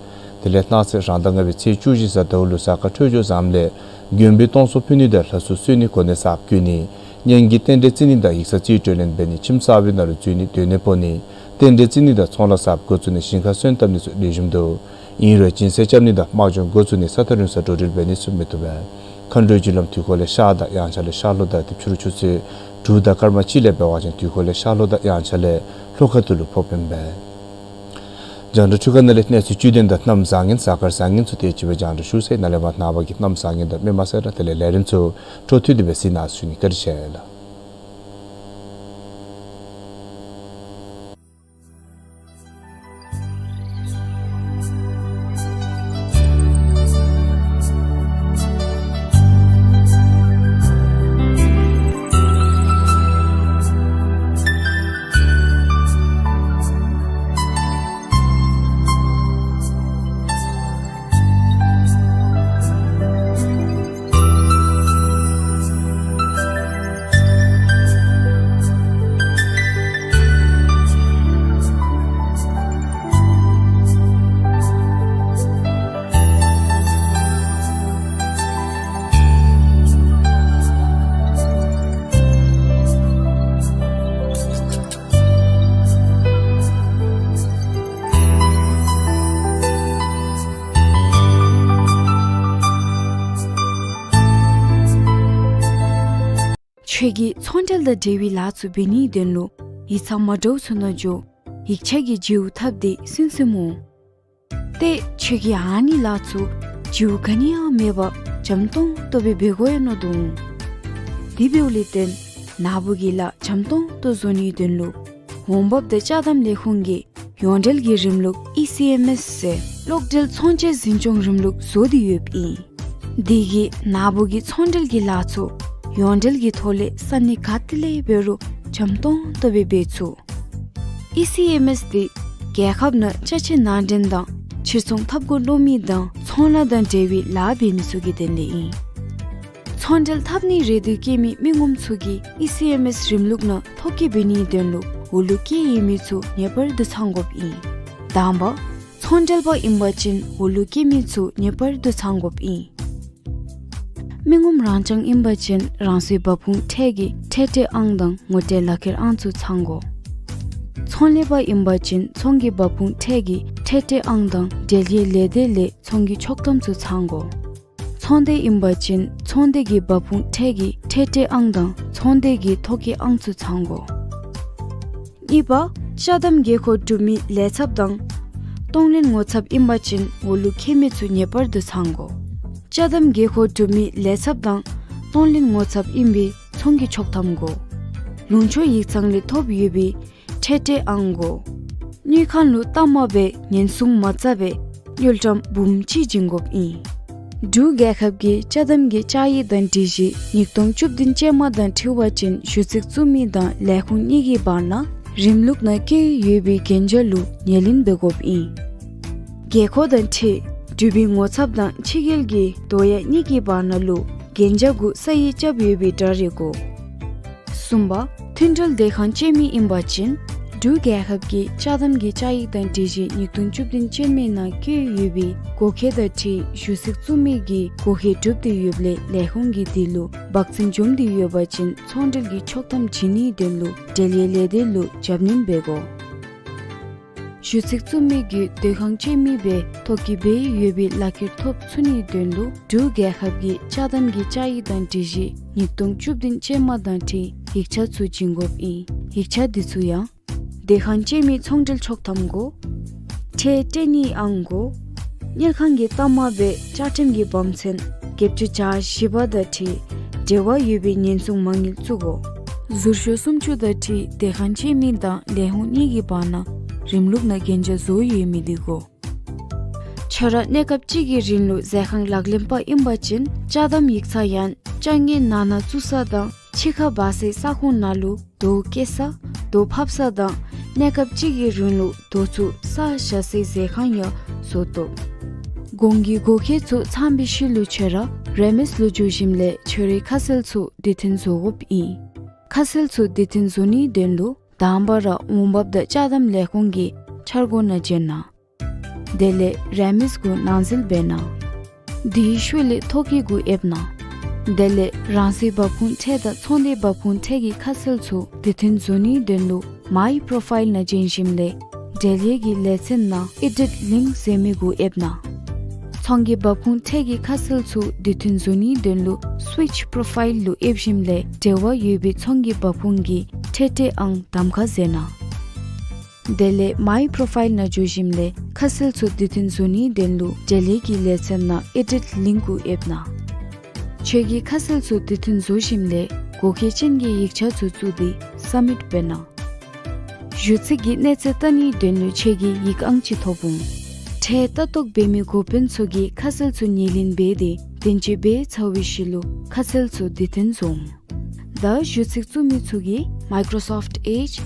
དེ་ལས་གནངས་ཚེ་རང་ཟླ་ལྔ་པའི་ཚེས་བཅུ་བཞི་གཟའ་ཟླཝ་ལུ་གཟའ་སྐར་འཕྲོད་སྦྱོར་བཟངམ་ལས་མགོན་པོའི་སྟོང་གསོལ་ཕུལ་ནི་དང་ལྷ་གསོལ་གསོལ་ནི་གོ་གནས་གསརཔ་བསྐོ་ནི་གཉེན་གྱི་རྟེན་འབྲེལ་བརྩི་ནི་དང་ཡིག་ཚང་རྩིས་སྤྲོད་ལེན་འབད་ནི་ཁྱིམ་གསར་པའི་ནང་ལུ་འཛུལ་ནི་སྡོད་གནས་སྤོ་ནི་རྟེན་འབྲེལ་བརྩི་ནི་དང་ཚོང་ལཱ་གསརཔ་འགོ་བཙུགས་ནི་ཞིང་ཁར་སོན་བཏབ་ནི་ཚུ་ལེགས་ཤོམ་འདུག། ཨིན་རུང་སྦྱིན་སྲེག་རྐྱབ་ནི་དང་དམག་སྦྱོང་འགོ་བཙུགས་ནི་ས་ཐག་རིང་སར་འགྲོ་འགྲུལ་འབད་ནི་ཚུ་མི་བཏུབ་པས། མཁའ་འགྲོའི་རྒྱུ་ལམ་དུས་འཁོར་ལས་ཤར་དང་དབྱངས་འཆར་ལས་ཤར་ལྷོ་དང་ཏེ་ཕྱི་རུ་ཆུ་ཚོད་དྲུག་དང་སྐར་མ་གཅིག་ལས་འབད་བ་ཅིན་དུས་འཁོར་ལས་ཤར་ལྷོ་དང་དབྱངས་འཆར་ལས་ལྷོ་ཁ་ཐུག་ལུ་ཕོགཔ་ཨིན་པས། རྒྱང་བསྒྲགས་འཕྲུལ་ཁང་ནང་ལས་གནས་ཚུལ་བཅུད་ལྡན་དང་གནམ་བཟང་ངན་གཟའ་སྐར་བཟང་ངན་ཚུ་དེ་ཅིག་སྦེ་རྒྱང་བསྒྲགས་ཞུ་ཚར་ཡི། ནཱ་ལས་མར་ནངས་པ་གི་གནམ་བཟང་ངན་དང་མེ་མ་སེར་དང་དེ་ལས་ལས་རིམ་ཚུ་འཕྲོ་མཐུད་དེ་སྦེ་གཟིགས་གནང་ཞུ་ནི། བཀའ་དྲིན་ཆེ་ལགས། ཁྱོད་ཀྱིས་ཚོང་འབྲེལ་དང་འབྲེལ་བའི་ལཱ་ཚུ་འབད་ནིའི་དོན་ལུ་ཡིག་ཚང་མ་འདྲཝ་ཚུ་ནང་འགྱོ་ཡིག་ཆ་གི་བརྗེ་པོ་འཐབ་སྟེ་སོན་སོནམ་འོང་། ཏེ་ཁྱོད་ཀྱིས་ཨ་ནི་ལཱ་ཚུ་བརྗེ་པོ་ག་ནི་ཡང་མེད་པར་འཇམ་ཏོང་ཏོ་སྦེ་འབད་དགོ་ཡོད་མནོ་དོ་འོང་། དེ་འབདཝ་ལས་བརྟེན་ནཱ་བུ་གི་ལཱ་འཇམ་ཏོང་ཏོ་བཟོ་ནིའི་དོན་ལུ་འོང་འབབ་དང་ཅ་དམ་ལས་ཁུངས་ཀྱིས་ཡོངས་འབྲེལ་གྱི་རིམ་ལུགས་ཨི་སི་ཨེམ་ཨེསི་ཟེར་གློག་འབྲེལ་ཚོང་བྱེད་འཛིན་སྐྱོང་རིམ་ལུགས་བཟོ་སྟེ་ཡོདཔ་ཨིན། དེ་གིས་ནཱ་བུ་གི་ཚོང་འབྲེལ་གྱི་ལཱ་ཚུ་ཡོངས་འབྲེལ་གྱི་ཐོག་ལས་ས་གནས་ག་ཏེ་ལས་འབད་རུང་འཇམ་ཏོང་ཏོ་སྦེ་འབད་ཚུགས། ཨི་སི་ཨེམ་ཨེསི་དེ་རྒྱལ་ཁབ་ནང་ཅ་ཆས་ནང་འདྲེན་དང་ཕྱིར་ཚོང་འཐབ་དགོ་མནོ་མི་དང་ཚོང་ལཱ་དང་འབྲེལ་བའི་ལཱ་འབད་མི་ཚུ་གི་དོན་ལས་ཨིན། ཚོང་འབྲེལ་འཐབ་ནི་རེ་འདོད་བསྐྱེད་མི་མི་ངོམ་ཚུ་གིས་ཨི་སི་ཨེམ་ཨེསི་རིམ་ལུགས་ནང་ཐོ་བཀོད་འབད་ནིའི་དོན་ལུ་འོག་ལུ་བཀོད་ཡོད་མི་ཚུ་ངེས་པར་དུ་ཚང་དགོཔ་ཨིན། དང་པ། ཚོང་འབྲེལ་པ་ཨིན་པ་ཅིན་འོག་ལུ་བཀོད་མི་ཚུ་ངེས་པར་དུ་ཚང་དགོཔ་ཨིན། མི་ངོམ་རང་རྐྱང་ཨིན་པ་ཅིན་རང་སོའི་འབབ་ཁུངས་ཁྲལ་གྱི་ཁྲལ་སྤྲོད་ཨང་དང་ངོ་སྤྲོད་ལག་ཁྱེར་ཨང་ཚུ་ཚང་དགོ། ཚོང་ལས་པ་ཨིན་པ་ཅིན་ཚོང་གི་འབབ་ཁུངས་ཁྲལ་གྱི་ཁྲལ་སྤྲོད་ཨང་དང་འབྲེལ་ཡོད་ལས་སྡེ་ལས་ཚོང་གི་ཆོག་ཐམ་ཚུ་ཚང་དགོ། ཚོང་སྡེ་ཨིན་པ་ཅིན་ཚོང་སྡེ་གི་འབབ་ཁུངས་ཁྲལ་གྱི་ཁྲལ་སྤྲོད་ཨང་དང་ཚོང་སྡེ་གི་ཐོ་བཀོད་ཨང་ཚུ་ཚང་དགོ། གཉིས་པ། ཅ་དམ་དགོས་མཁོ་གྲུབ་མི་ལས་ཚབ་དང་གཏོང་ལེན་ངོ་ཚབ་ཨིན་པ་ཅིན་འོག་ལུ་བཀོད་མི་ཚུ་ངེས་པར་དུ་ཚང་དགོ། ཅ་དམ་དགོས་མཁོ་གྲུབ་མི་ལས་ཚབ་དང་གཏོང་ལེན་ངོ་ཚབ་ཨིན་པའི་ཚོང་གི་ཆོག་ཐམ་དགོ། ལུང་ཕྱོགས་ཡིག་ཚང་ལས་ཐོབ་ཡོད་པའི་ཁྲལ་སྤྲོད་ཨང་དགོ། དངུལ་ཁང་ལུ་གཏའ་མ་སྦེ་ཉེན་སྲུང་མ་རྩ་བའི་དངུལ་ཀྲམ་འབུམ་གཅིག་བྱིན་དགོཔ་ཨིན། འབྲུག་རྒྱལ་ཁབ་ཀྱི་ཅ་དམ་གྱི་བཅའ་ཡིག་དང་སྒྲིག་གཞི་ཉིས་སྟོང་བཅུ་བདུན་ཅན་མ་དང་འཁྲིལ་བ་ཅིན་ཞུ་ཚིག་བཙུགས་མི་དང་ལས་ཁུངས་གཉིས་ཀྱི་བར་ན་རིམ་ལུགས་ནང་བཀོད་ཡོད་པའི་གན་རྒྱ་ལུ་ངོས་ལེན་འབད་དགོཔ་ཨིན། དགོས་མཁོ་དང་འཁྲིལ་འབྲུག་པའི་ངོ་ཚབ་དང་ཕྱི་རྒྱལ་གྱི་དོ་ཡ་གཉིས་ཀྱི་བར་ན་ལུ་གན་རྒྱ་གུ་ས་ཡིག་རྐྱབ་ཡོད་པའི་འདྲ་རིས་དགོ། གསུམ་པ། མཐུན་འབྲེལ་སྡོད་ཁང་བཅད་མི་ཨིན་པ་ཅིན་འབྲུག་རྒྱལ་ཁབ་ཀྱི་ཅ་དམ་གྱི་བཅའ་ཡིག་དང་སྒྲིག་གཞི་ཉིས་སྟོང་བཅུ་བདུན་ཅན་མའི་ནང་བཀོད་ཡོད་པའི་དགོས་མཁོ་དང་འཁྲིལ་ཞུ་ཚིག་བཙུགས་མི་གི་དགོས་མཁོ་གྲུབ་སྟེ་ཡོདཔ་ལས་ལས་ཁུངས་ཀྱིས་དེ་ལུ་འབག་བཙོང་འབྱུངམ་སྟེ་ཡོད་པ་ཅིན་ཚོང་འབྲེལ་གྱི་ཆོག་ཐམ་བྱིན་ནིའི་དོན་ལུ་འབྲེལ་ཡོད་ལས་སྡེ་ལུ་རྒྱབ་སྣོན་འབད་དགོ། ཞུ་ཚིག་བཙུགས་མི་གིས་སྡོད་ཁང་སྤྱོད་མི་སྦེ་ཐོ་བཀོད་འབད་ཡོད་པའི་ལག་ཁྱེར་ཐོབ་ཚུགས་ནིའི་དོན་ལུ་འབྲུག་རྒྱལ་ཁབ་ཀྱི་ཅ་དམ་གྱི་བཅའ་ཡིག་དང་སྒྲིག་གཞི་ཉིས་སྟོང་བཅུ་བདུན་ཅན་མ་དང་འཁྲིལ་ཡིག་ཆ་ཚུ་བྱིན་དགོཔ་ཨིན། ཡིག་ཆ་འདི་ཚུ་ཡང་སྡོད་ཁང་སྤྱོད་མི་ཚོང་འབྲེལ་ཆོག་ཐམ་དགོ། ཁྲལ་སྤྲོད་ནིའི་ཨང་དགོ། དངུལ་ཁང་གི་གཏའ་མ་སྦེ་བཅའ་ཁྲིམས་ཀྱི་བབ་མཚོན་བརྒྱད་ཅུ་གྱ་བཞི་པ་དང་འཁྲིལ་འབྲེལ་བ་ཡོད་པའི་ཉེན་སྲུང་མ་དངུལ་བཙུགས་དགོ། ཟུར་ཤོག་སུམ་ཅུ་དང་འཁྲིལ་སྡོད་ཁང་སྤྱོད་མི་དང་ལས་ཁུངས་གཉིས་ཀྱི་བར་ན་རིམ་ལུགས་ནང་གན་རྒྱ་བཟོ་ཡོད་མི་འདི་དགོ། ཁྱོད་ར་གནས་སྐབས་གཅིག་གི་རིང་ལུ་ཟས་ཁང་ལག་ལེན་པ་ཨིན་པ་ཅིན་ཅ་དམ་ཡིག་ཚང་ཡང་ཅ་དངོས་ནང་ན་བཙུགས་ས་དང་ཕྱི་ཁར་འབག་སའི་ས་ཁོངས་ནང་ལུ་རྡོ་བཀལ་ས་རྡོ་ཕབ་ས་དང་གནས་སྐབས་གཅིག་གི་རིང་ལུ་རྡོ་ཚུ་ས་བཞག་སའི་ཟས་ཁང་ཡང་བཟོ་དོ། གོང་གི་དགོས་གལ་ཚུ་ཚང་བའི་ཤུལ་ལུ་ཁྱོད་ར་རེ་མིས་ལུ་འགྱོ་ཞིནམ་ལས་ཁྱོད་རའི་ཁ་གསལ་ཚུ་དུས་མཐུན་བཟོ་དགོཔ་ཨིན། ཁ་གསལ་ཚུ་དུས་མཐུན་བཟོ་ནིའི་དོན་ལུ་དང་པ་ར་འོང་འབབ་དང་ཅ་དམ་ལས་ཁུངས་ཀྱི་འཆར་སྒོ་ནང་འབྱོན་གནང་། དེ་ལས་རེ་མིས་གུ་ནང་འཛུལ་འབད་གནང་། དེའི་ཤུལ་ལས་ཐོ་བཀོད་གུ་ཡེབ་གནང་། དེ་ལས་རང་སོའི་འབབ་ཁུངས་ཁྲལ་དང་ཚོང་དོན་འབབ་ཁུངས་ཁྲལ་གྱི་ཁ་གསལ་ཚུ་དུས་མཐུན་བཟོ་ནིའི་དོན་ལུ་མའི་པོརོ་ཕའིལ་ནང་འབྱོན་ཞིནམ་ལས་འབྲེལ་ཡོད་ཀྱི་ལེ་ཚན་ནང་ཨེ་ཌིཊ་ལིངཀ་ཟེར་མི་གུ་ཡེབ་གནང་། ཚོང་གི་འབབ་ཁུངས་ཁྲལ་གྱི་ཁ་གསལ་ཚུ་དུས་མཐུན་བཟོ་ནིའི་དོན་ལུ་སུའིཆ་པོརོ་ཕའིལ་ལུ་ཡེབ་ཞིནམ་ལས་འབྲེལ་བ་ཡོད་པའི་ཚོང་གི་འབབ་ཁུངས་ཀྱི་ཁྲལ་སྤྲོད་ཨང་གདམ་ཁ་མཛད་གནང་། དེ་ལས་མའི་པོརོ་ཕའིལ་ནང་འགྱོ་ཞིནམ་ལས་ཁ་གསལ་ཚུ་དུས་མཐུན་བཟོ་ནིའི་དོན་ལུ་འབྲེལ་ཡོད་ཀྱི་ལེ་ཚན་ནང་ཨེ་ཌིཊ་ལིངཀ་གུ་ཡེབ་གནང་། ཁྱོད་ཀྱི་ཁ་གསལ་ཚུ་དུས་མཐུན་བཟོ་ཞིནམ་ལས་དགོས་གལ་ཅན་གྱི་ཡིག་ཆ་ཚུ་བཙུགས་ཏེ་སབ་མིཊ་འབད་གནང་། ཞུ་ཚིག་གི་གནས་ཚད་བལྟ་ནིའི་དོན་ལུ་ཁྱོད་ཀྱིས་ཡིག་ཨང་ཅིག་ཐོབ་འོང་། ཁྲལ་ལྟ་རྟོག་འབད་མི་འགོ་དཔོན་ཚུ་གིས་ཁ་གསལ་ཚུ་ཉེར་ལེན་འབད་དེ་བདེན་དཔྱད་འབད་ཚར་བའི་ཤུལ་ལུ་ཁ་གསལ་ཚུ་དུས་མཐུན་བཟོ་འོང་། ད་ཞུ་ཚིག་བཙུགས་མི་ཚུ་གིས་Microsoft Edge,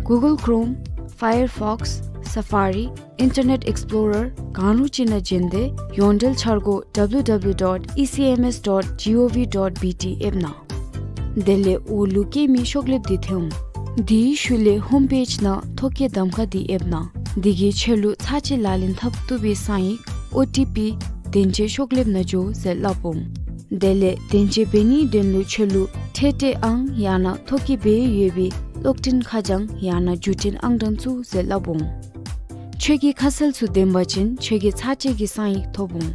Google Chrome, Firefox, Safari, Internet Explorer གང་རུང་ཅིག་ནང་འབྱོན་ཏེ་ཡོངས་འབྲེལ་འཆར་སྒོ་W W W dot E C M S dot gov dot B T ཡེབ་གནང་། དེ་ལས་འོག་ལུ་བཀོད་མི་ཤོག་ལེབ་འདི་ཐོན་འོང་། དེའི་ཤུལ་ལས་ཧོམ་པེཇ་ནང་ཐོ་བཀོད་གདམ་ཁ་འདི་ཡེབ་གནང་། འདི་གིས་ཁྱོད་ལུ་ཚར་གཅིག་ལག་ལེན་འཐབ་བཏུབ་པའི་གསང་ཡིག་ཨོ་ཊི་པི་བདེན་དཔྱད་ཤོག་ལེབ་ནང་འགྱོ་ཟེར་སླབ་འོང་། དེ་ལས་བདེན་དཔྱད་འབད་ནིའི་དོན་ལུ་ཁྱོད་ལུ་ཁྲལ་སྤྲོད་ཨང་ཡང་ན་ཐོ་བཀོད་འབད་ཡོད་པའི་གློག་འཕྲིན་ཁ་བྱང་ཡང་ན་བརྒྱུད་འཕྲིན་ཨང་གྲངས་བཙུགས་ཟེར་སླབ་འོང་། ཁྱོད་ཀྱི་ཁ་གསལ་ཚུ་བདེན་པ་ཅིན་ཁྱོད་ཀྱིས་ཚར་གཅིག་གི་གསང་ཡིག་ཐོབ་འོང་།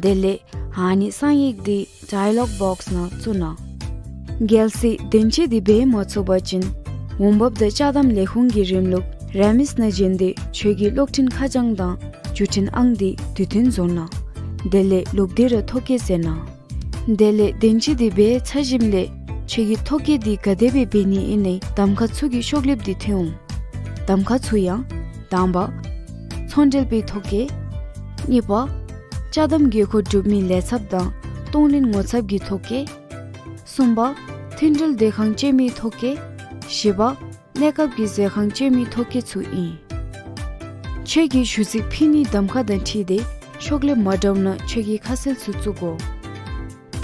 དེ་ལས་ཨ་ནི་གསང་ཡིག་འདི་ཌའི་ལོག་བོགསི་ནང་བཙུགས་གནང་། གལ་སྲིད་བདེན་དཔྱད་འདི་འབད་མ་ཚུགས་པ་ཅིན་འོང་འབབ་དང་ཅ་དམ་ལས་ཁུངས་ཀྱི་རིམ་ལུགས་རེ་མིས་ནང་འབྱོན་ཏེ་ཁྱོད་ཀྱི་གློག་འཕྲིན་ཁ་བྱང་དང་བརྒྱུད་འཕྲིན་ཨང་འདི་དུས་མཐུན་བཟོ་གནང་། དེ་ལས་ལོག་སྟེ་ར་ཐོ་བཀོད་མཛད་གནང་། དེ་ལས་བདེན་དཔྱད་འདི་འབད་ཚར་ཞིནམ་ལས་ཁྱོད་ཀྱིས་ཐོ་བཀོད་འདི་ག་དེ་སྦེ་འབད་ནི་ཨིན་ནའི་གདམ་ཁ་ཚུ་གི་ཤོག་ལེབ་འདི་ཐོན་འོང་། གདམ་ཁ་ཚུ་ཡང་དང་པ་ཚོང་འབྲེལ་པའི་ཐོ་བཀོད། གཉིས་པ་ཅ་དམ་དགོས་མཁོ་སྒྲུབ་མིའི་ལས་ཚབ་དང་གཏོང་ལེན་ངོ་ཚབ་ཀྱི་ཐོ་བཀོད། གསུམ་པ་མཐུན་འབྲེལ་སྡོད་ཁང་སྤྱོད་མིའི་ཐོ་བཀོད། བཞི་པ་གནས་སྐབས་ཀྱི་ཟས་ཁང་སྤྱོད་མིའི་ཐོ་བཀོད་ཚུ་ཨིན། ཁྱོད་ཀྱིས་ཞུ་ཚིག་ཕུལ་ནིའི་གདམ་ཁ་དང་འཁྲིལ་ཏེ་ཤོག་ལེབ་མ་འདྲཝ་ནང་ཁྱོད་ཀྱི་ཁ་གསལ་ཚུ་བཙུགས་དགོ།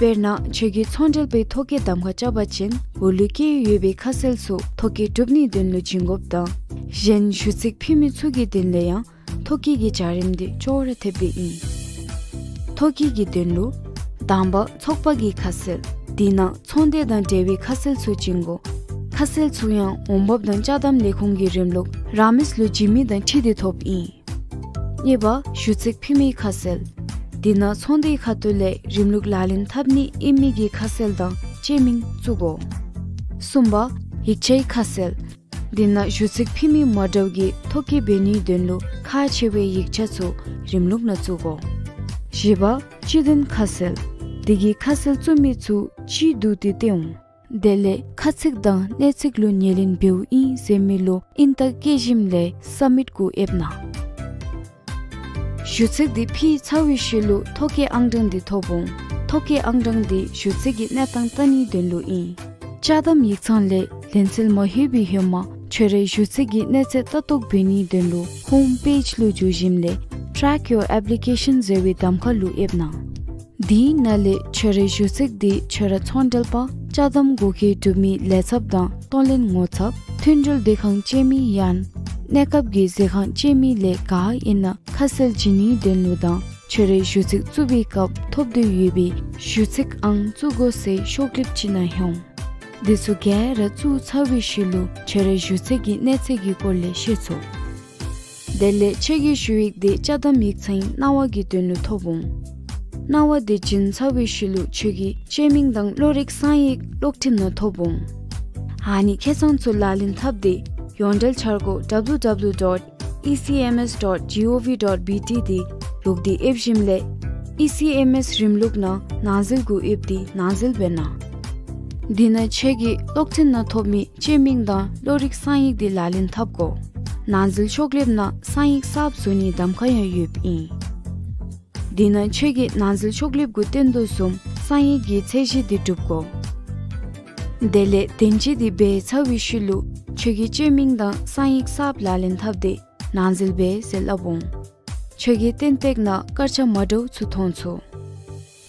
དཔེར་ན་ཁྱོད་ཀྱིས་ཚོང་འབྲེལ་པའི་ཐོ་བཀོད་གདམ་ཁ་རྐྱབ་པ་ཅིན་འོག་ལུ་བཀོད་ཡོད་པའི་ཁ་གསལ་ཚུ་ཐོ་བཀོད་གྲུབ་ནིའི་དོན་ལུ་བྱིན་དགོཔ་དང་གཞན་ཞུ་ཚིག་ཕུལ་མི་ཚུ་གི་དོན་ལས་ཡང་ཐོ་བཀོད་ཀྱི་བྱ་རིམ་འདི་ཅོག་ར་འཐདཔ་སྦེ་ཨིན། ཐོ་བཀོད་ཀྱི་དོན་ལུ་དང་པ་ཚོགས་པ་གི་ཁ་གསལ། དེ་ནང་ཚོང་དོན་དང་འབྲེལ་བའི་ཁ་གསལ་ཚུ་བྱིན་དགོ། ཁ་གསལ་ཚུ་ཡང་འོང་འབབ་དང་ཅ་དམ་ལས་ཁུངས་ཀྱི་རིམ་ལུགས་རེ་མིས་ལུ་བྱིན་མི་དང་འཁྲིལ་ཏེ་ཐོབ་ཨིན། གཉིས་པ་ཞུ་ཚིག་ཕུལ་མིའི་ཁ་གསལ། དེ་ནང་ཚོང་དོན་ཁ་ཐུག་ལས་རིམ་ལུགས་ལག་ལེན་འཐབ་ནི་ཨིན་མི་གི་ཁ་གསལ་དང་ཅེ་མིང་བཙུགས་དགོ། གསུམ་པ་ཡིག་ཆའི་ཁ་གསལ། དེ་ནང་ཞུ་ཚིག་ཕུལ་མི་མ་འདྲཝ་གིས་ཐོ་བཀོད་འབད་ནིའི་དོན་ལུ་ཁག་ཆེ་བའི་ཡིག་ཆ་ཚུ་རིམ་ལུགས་ནང་བཙུགས་དགོ། བཞི་པ་སྤྱི་དོན་ཁ་གསལ། དེ་གིས་ཁ་གསལ་བཙུགས་མི་ཚུ་སྤྱི་བསྡུ་སྟེ་སྟོན་འོང་། དེ་ལས་ཁ་ཚིག་དང་གནས་ཚིག་ལུ་ཉེར་ལེན་འབདཝ་ཨིན་ཟེར་མི་ལུ་ཨིན་རྟགས་བཀོད་ཞིནམ་ལས་སབ་མིཊ་གུ་ཡེབ་གནང་། ཞུ་ཚིག་འདི་ཕུལ་ཚར་བའི་ཤུལ་ལུ་ཐོ་བཀོད་ཨང་གྲངས་འདི་ཐོབ་འོང་། ཐོ་བཀོད་ཨང་གྲངས་འདི་ཞུ་ཚིག་གི་གནས་སྟངས་བལྟ་ནིའི་དོན་ལུ་ཨིན། ཅ་དམ་ཡིག་ཚང་ལས་ལེན་འཚོལ་མ་ལྷོད་པའི་ཧེ་མ་ཁྱོད་རའི་ཞུ་ཚིག་གི་གནས་ཚད་ལྟ་རྟོག་འབད་ནིའི་དོན་ལུ་ཧོམ་པེཇ་ལུ་འགྱོ་ཞིནམ་ལས་Track Your Application ཟེར་བའི་གདམ་ཁ་ལུ་ཡེབ་གནང་། དེའི་ནང་ལས་ཁྱོད་རའི་ཞུ་ཚིག་འདི་ཁྱོད་ར་ཚོང་འབྲེལ་པ་ཅ་དམ་དགོས་མཁོ་སྒྲུབ་མིའི་ལས་ཚབ་དང་གཏོང་ལེན་ངོ་ཚབ་མཐུན་འབྲེལ་སྡོད་ཁང་སྤྱོད་མི་ཡང་གནས་སྐབས་ཀྱི་ཟས་ཁང་སྤྱོད་མི་ལས་ག་ཨིན་ན་ཁ་གསལ་བྱིན་ནིའི་དོན་ལུ་དང་ཁྱོད་རའི་ཞུ་ཚིག་བཙུགས་པའི་སྐབས་ཐོབ་དོ་ཡོད་པའི་ཞུ་ཚིག་ཨང་བཙུགས་དགོ་ཟེར་ཤོག་ལེབ་ཅིག་ནང་ལྷོད་འོང་། འདི་ཚུ་ག་ར་བཙུགས་ཚར་བའི་ཤུལ་ལུ་ཁྱོད་རའི་ཞུ་ཚིག་གི་གནས་ཚད་ཀྱི་སྐོར་ལས་ཤེས་ཚུགས། དེ་ལས་ཁྱོད་ཀྱི་ཞུ་ཡིག་དེ་བཅའ་དམ་ཡིག་ཚང་གནང་བ་གི་དོན་ལུ་ཐོབ་འོང་། གནང་བ་དེ་བྱིན་ཚར་བའི་ཤུལ་ལུ་ཁྱོད་ཀྱི་སྤྱོད་མིང་དང་བློ་རིག་གསང་ཡིག་གློག་འཕྲིན་ནང་ཐོབ་འོང་། ཨ་ནི་ཁེ་སང་ཚུ་ལག་ལེན་འཐབ་སྟེ་ཡོངས་འབྲེལ་འཆར་སྒོ་W W W dot E C M S dot G O V dot B T དེ་ལོག་སྟེ་ཨེབ་ཞིནམ་ལས་E C M S རིམ་ལུགས་ནང་ནང་འཛུལ་དགོ་ཨེབ་དེ་ནང་འཛུལ་འབད་གནང་། དེ་ནང་ཁྱོད་ཀྱི་གློག་འཕྲིན་ནང་ཐོབ་མི་སྤྱོད་མིང་དང་བློ་རིག་གསང་ཡིག་དེ་ལག་ལེན་འཐབ་དགོ། ནང་འཛུལ་ཤོག་ལེབ་ནང་གསང་ཡིག་གསརཔ་བཟོ་ནིའི་གདམ་ཁ་ཡང་ཡོདཔ་ཨིན། དེ་ནང་ཁྱོད་ཀྱི་ནང་འཛུལ་ཤོག་ལེབ་གུ་བསྟན་དོ་བཟུམ་གསང་ཡིག་གི་ཚད་གཞི་དེ་སྒྲུབ་དགོ། དེ་ལས་དོན་སྤྱི་དེ་འབད་ཚར་བའི་ཤུལ་ལུ་ཁྱོད་ཀྱི་སྤྱོད་མིང་དང་གསང་ཡིག་གསརཔ་ལག་ལེན་འཐབ་སྟེ་ནང་འཛུལ་འབད་ཟེར་སླབ་འོང་། ཁྱོད་ཀྱི་སྟོན་ཐོག་ནང་སྐར་ཆ་མ་འདྲཝ་ཚུ་མཐོང་ཚུགས།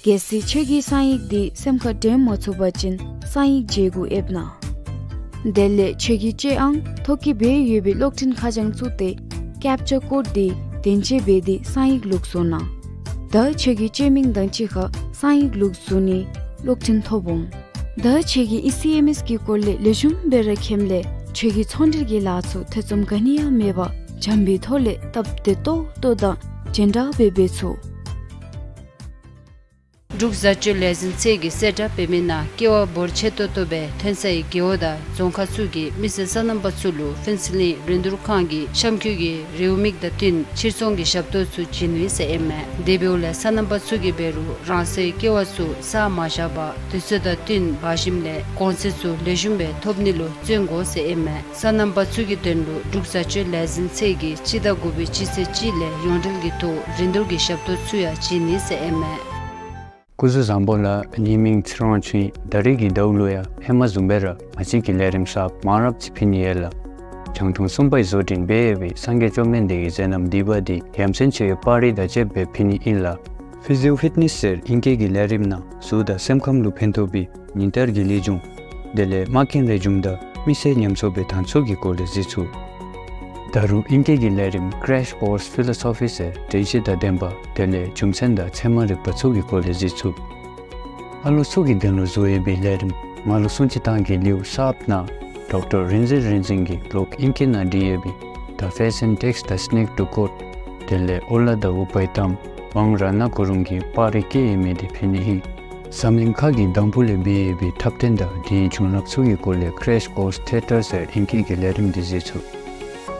གལ་སྲིད་ཁྱོད་ཀྱི་གསང་ཡིག་དེ་སེམས་ཁར་དྲན་མ་ཚུགས་པ་ཅིན་གསང་ཡིག་བརྗེ་དགོ་ཨེབ་ནང་། དེ་ལས་ཁྱོད་ཀྱི་སྤྱོད་ཨང་ཐོ་བཀོད་འབད་ཡོད་པའི་གློག་འཕྲིན་ཁ་བྱང་བཙུགས་ཏེ་ཀེཔ་ཅ་ཀོཌ་དེ་དོན་སྤྱི་འབད་དེ་གསང་ཡིག་ལོག་བཟོ་གནང་། ད་ཁྱོད་ཀྱི་སྤྱོད་མིང་དང་གཅིག་ཁར་གསང་ཡིག་ལོག་བཟོ་ནིའི་གློག་འཕྲིན་ཐོབ་འོང་། ད་ཁྱོད་ཀྱིས་ཨི་སི་ཨེམ་ཨེས་ཀྱི་སྐོར་ལས་ལེགས་ཤོམ་སྦེ་ར་མཁྱེནམ་ལས་ཁྱོད་ཀྱི་ཚོང་འབྲེལ་གྱི་ལཱ་ཚུ་ཐེ་ཚོམ་ག་ནི་ཡང་མེད་པར་འཇམ་པའི་ཐོག་ལས་སྟབས་བདེ་ཏོག་ཏོ་དང་རྒྱན་དྲག་སྦེ་འབད་ཚུགས། འབྲུག་བཟའ་སྤྱོད་ལས་འཛིན་ཚད་ཀྱིས་གསལ་བསྒྲགས་འབད་མི་ནང་ཀེ་བ་འབོར་ཆེ་ཏོག་ཏོ་སྦེ་ཐོན་སའི་རྒེད་འོག་དང་རྫོང་ཁག་ཚུ་གི་མི་སེར་སོ་ནམ་པ་ཚུ་ལུ་ཕུན་ཚོགས་གླིང་རིན་བསྡུར་ཁང་གིས་གཤམ་འཁོད་ཀྱི་རེའུ་མིག་དང་བསྟུན་ཕྱིར་ཚོང་གི་ཞབས་ཏོག་ཚུ་བྱིན་ནི་ཟེར་ཨིན་མས། དེ་འབདཝ་ལས་སོ་ནམ་པ་ཚུ་གིས་འབད་རུང་རང་སོའི་ཀེ་བ་ཚུ་ས་མ་བཞག་པར་དུས་ཚོད་དང་བསྟུན་འབག་ཞིནམ་ལས་གོང་ཚད་ཚུ་ལེགས་ཤོམ་སྦེ་ཐོབ་ནི་ལུ་བརྩོན་དགོ་ཟེར་ཨིན་མས། སོ་ནམ་པ་ཚུ་གི་དོན་ལུ་འབྲུག་བཟའ་སྤྱོད་ལས་འཛིན་ཚད་ཀྱིས་སྤྱི་ཟླ་དགུ་པའི་སྤྱི་ཚེས་གཅིག་ལས་ཡོངས་འབྲེལ་གྱི་ཐོག་རིན་བསྡུར་གྱི་ཞབས་ཏོག་ཚུ་ཡང་བྱིན་ནི་ཟེར་ཨིན་མས། སྐུ་གཟུགས་བཟང་པོ་ལགས། ངེའི་མིང་ཚེ་རིང་ཆོས་ཨིན། ད་རིས་ཀྱི་ཟླཝ་ལུ་ཡང་ཧེ་མ་བཟུམ་སྦེ་ར་ང་བཅས་ཀྱི་ལས་རིམ་གསརཔ་མང་རབས་ཅིག་ཕུལ་ནི་ཡོད་ལགས། རྒྱང་མཐོང་གསུམ་པའི་བཟོ་སྐྲུན་འབད་ཡོད་པའི་སངས་རྒྱས་བཅོམ་ལྡན་འདས་ཀྱི་མཛད་རྣམ་བསྡུས་པ་དེ་ཡ་མཚན་ཆེ་བའི་པར་རིས་དང་བཅསཔ་སྦེ་ཕུལ་ནི་ཨིན་ལགས། ཕི་ཟི་ཡོ་ཕིཊ་ནེསི་ཟེར་ཨིང་སྐད་ཀྱི་ལས་རིམ་ནང་གཟུགས་དང་སེམས་ཁམས་ལུ་ཕན་ཐོགས་པའི་ཉིན་ལྟར་གྱི་ལེགས་བྱུང་དེ་ལས་མ་རྐྱེན་ལེགས་བྱུང་དང་མི་སེར་ཉམས་གསོ་འབད་ཐངས་ཚུ་གི་སྐོར་ལས་གཟིགས་ཚུགས། ད་རུང་ཨིང་སྐད་ཀྱི་ལས་རིམ་Crash Course Philosophy ཟེར་དྲན་ཤེས་དང་ལྡན་པ་དེ་ལས་རྒྱུ་མཚན་དང་ཚད་མ་རིག་པ་ཚུ་གི་སྐོར་ལས་གཟིགས་ཚུགས། ཨ་ལོ་ཚུ་གི་དོན་ལུ་བཟོ་ཡོད་པའི་ལས་རིམ་ང་ལུ་སྲུང་བརྩི་བཏང་གི་ལེའུ་གསརཔ་ནང་ཌོག་ཊར་རིག་འཛིན་རིག་འཛིན་གྱིས་ལོག་ཨིང་སྐད་ནང་བྲིས་ཡོད་པའི་The Fashion Takes the Sneak to Court དེ་ལས་ཨོ་ལ་དང་ཨུ་པའི་ཏམ་ཝང་རཏྣ་གུ་རུང་གིས་པར་རིས་བཀོད་ཡོད་མི་དེ་ཕུལ་ནི་ཨིན། འཛམ་གླིང་ཁ་གི་འདམ་བུ་ལས་འབད་ཡོད་པའི་འཁྲབ་སྟོན་དང་དེའི་བྱུང་རབས་ཚུ་གི་སྐོར་ལས་Crash Course Theatre ཟེར་ཨིང་སྐད་ཀྱི་ལས་རིམ་དེ་གཟིགས་ཚུགས།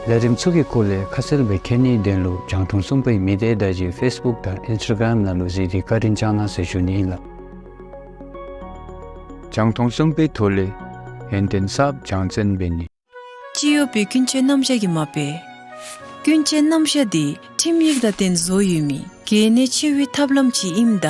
ལས་རིམ་ཚུ་གི་སྐོར་ལས་ཁ་གསལ་སྦེ་མཁྱེན་ནིའི་དོན་ལུ་རྒྱང་མཐོང་གསུམ་པའི་མི་སྡེ་བརྡ་བརྒྱུད་ཕེསི་བུཀ་དང་ཨིནསི་ཊ་གརམ་ནང་ལུ་གཟིགས་ཏེ་བཀའ་དྲིན་བསྐྱང་གནང་ཟེར་ཞུ་ནི་ཨིན་ལགས། རྒྱང་མཐོང་གསུམ་པའི་ཐོག་ལས་ཡོན་ཏན་གསརཔ་སྦྱང་བརྩོན་འབད་ནི། སྤྱི་གཡོགཔ་གི་ཀུན་སྤྱོད་རྣམ་གཞག་གི་མ་དཔེ། ཀུན་སྤྱོད་རྣམ་གཞག་དེ་ཁྲིམས་ཡིག་དང་བསྟུན་བཟོ་ཡོད་མི་གལ་གནད་ཆེ་བའི་ཐབས་ལམ་ཅིག་ཨིནམ་ད་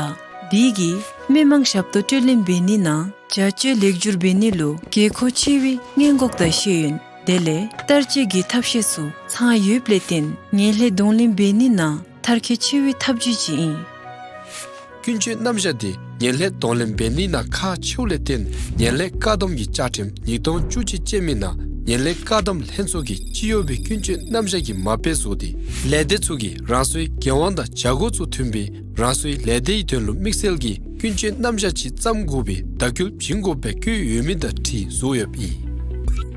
དེ་གིས་མི་མང་ཞབས་ཏོག་སྤྲོད་ལེན་འབད་ནི་ནང་བྱ་སྤྱོད་ལེགས་བསྒྱུར་འབད་ནི་ལུ་དགོས་མཁོ་ཆེ་བའི་སྔོན་འགོག་དང་ཤེས་ཡོན་དེ་ལས་བསྟར་སྤྱོད་ཀྱི་ཐབས་ཤེས་ཚུ་ཚང་ཡོདཔ་ལས་བརྟེན་ངན་ལྷད་གདོང་ལེན་འབད་ནི་ནང་མཐར་འཁྱོལ་ཆེ་བའི་ཐབས་བྱུས་ཅིག་ཨིན། ཀུན་སྤྱོད་རྣམ་གཞག་དེ་ངན་ལྷད་གདོང་ལེན་འབད་ནི་ནང་ཁག་ཆེཝ་ལས་བརྟེན་ངན་ལྷད་བཀག་སྡོམ་གྱི་བཅའ་ཁྲིམས་ཉིས་སྟོང་བཅུ་གཅིག་ཅན་མའི་ནང་ངན་ལྷད་བཀག་སྡོམ་ལྷན་ཚོགས་ཀྱིས་སྤྱི་གཡོགཔ་གི་ཀུན་སྤྱོད་རྣམ་གཞག་གི་མ་དཔེ་བཟོ་སྟེ་ལས་སྡེ་ཚུ་གིས་རང་སོའི་འགན་དབང་དང་བྱ་སྒོ་ཚུ་མཐུན་པའི་རང་སོའི་ལས་སྡེའི་དོན་ལུ་དམིགས་བསལ་གྱི་ཀུན་སྤྱོད་རྣམ་གཞག་ཅིག་བརྩམ་དགོ་པའི་བརྡ་སྐུལ་བྱིན་དགོཔ་སྦེ་བཀོད་ཡོད་མི་དང་འཁྲིལ་བཟོ་ཡོདཔ་ཨིན།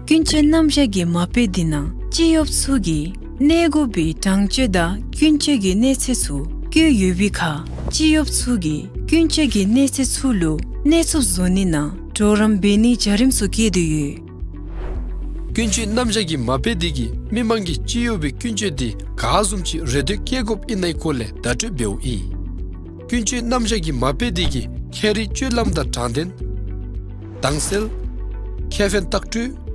ཀུན་སྤྱོད་རྣམ་གཞག་གི་མ་དཔེ་འདི་ནང་སྤྱི་གཡོགཔ་ཚུ་གིས་གནས་དགོ་པའི་དྲང་སྤྱོད་དང་ཀུན་སྤྱོད་ཀྱི་གནས་ཚད་ཚུ་བཀོད་ཡོད་པའི་ཁར་སྤྱི་གཡོགཔ་ཚུ་གིས་ཀུན་སྤྱོད་ཀྱི་གནས་ཚད་ཚུ་ལུ་གནས་ཚུགསཔ་བཟོ་ནི་ནང་གྲོགས་རམ་འབད་ནིའི་བྱ་རིམ་ཚུ་བཀོད་དེ་ཡོད། ཀུན་སྤྱོད་རྣམ་གཞག་གི་མ་དཔེ་འདི་གིས་མི་མང་གིས་སྤྱི་གཡོགཔ་གི་ཀུན་སྤྱོད་འདི་ག་བཟུམ་ཅིག་རེ་འདོད་བསྐྱེད་དགོཔ་ཨིན་ནའི་སྐོར་ལས་བརྡ་སྤྲོད་འབདཝ་ཨིན། ཀུན་སྤྱོད་རྣམ་གཞག་གི་མ་དཔེ་འདི་གིས་ཁྱད་རིག་སྤྱོད་ལམ་དང་དྲང་བདེན། དྭངས་གསལ། ཁེ་ཕན་ལྟག་སྤྲོད།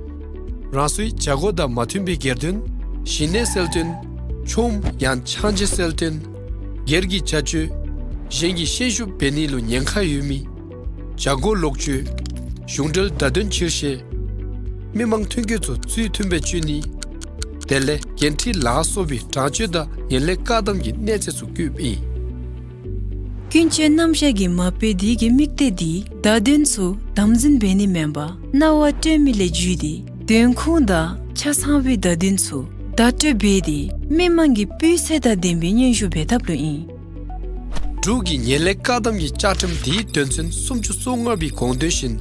རང་སོའི་བྱ་སྒོ་དང་མ་མཐུན་པའི་སྒེར་དོན། ཞི་གནས་གསལ་སྟོན། ཆོམ་ཡང་ཆང་བརྗེ་གསལ་སྟོན། སྒེར་གྱི་བྱ་སྤྱོད། གཞན་གྱི་ཤན་ཤུགས་འབད་ནི་ལུ་ཉེན་ཁ་ཡོད་མི། བྱ་སྒོ་ལོག་སྤྱོད། གཞུང་འབྲེལ་བརྡ་དོན་ཕྱིར་བཤེར། མི་མང་ཐོན་སྐྱེད་ཚུ་ཚུལ་མཐུན་སྦེ་སྤྱོད་ནི། དེ་ལས་འགན་འཁྲི་ལ་སོགས་པའི་དྲང་སྤྱོད་དང་ངན་ལྷད་བཀག་སྡོམ་གྱི་གནས་ཚད་ཚུ་བཀོདཔ་ཨིན། ཀུན་སྤྱོད་རྣམ་གཞག་གི་མ་དཔེ་འདི་གི་དམིགས་གཏད་འདི་བརྡ་དོན་ཚུ་དམ་འཛིན་འབད་ནི་མེན་པར་རྣ་བར་སྤྲོད་མི་ལས་བརྒྱུད་དེ་དོན་ཁུངས་དང་ཆ་ཚང་བའི་བརྡ་དོན་ཚུ་བརྡ་སྤྲོད་འབད་དེ་མི་མང་གི་སྤུས་ཚད་དང་ལྡན་པའི་སྙན་ཞུ་འབད་ཐབས་ལུ་ཨིན། འབྲུག་གི་ངན་ལྷད་བཀག་སྡོམ་གྱི་བཅའ་ཁྲིམས་འདིའི་དོན་ཚན་སུམ་ཅུ་སོ་ལྔ་པའི་དགོངས་དོན་བཞིན་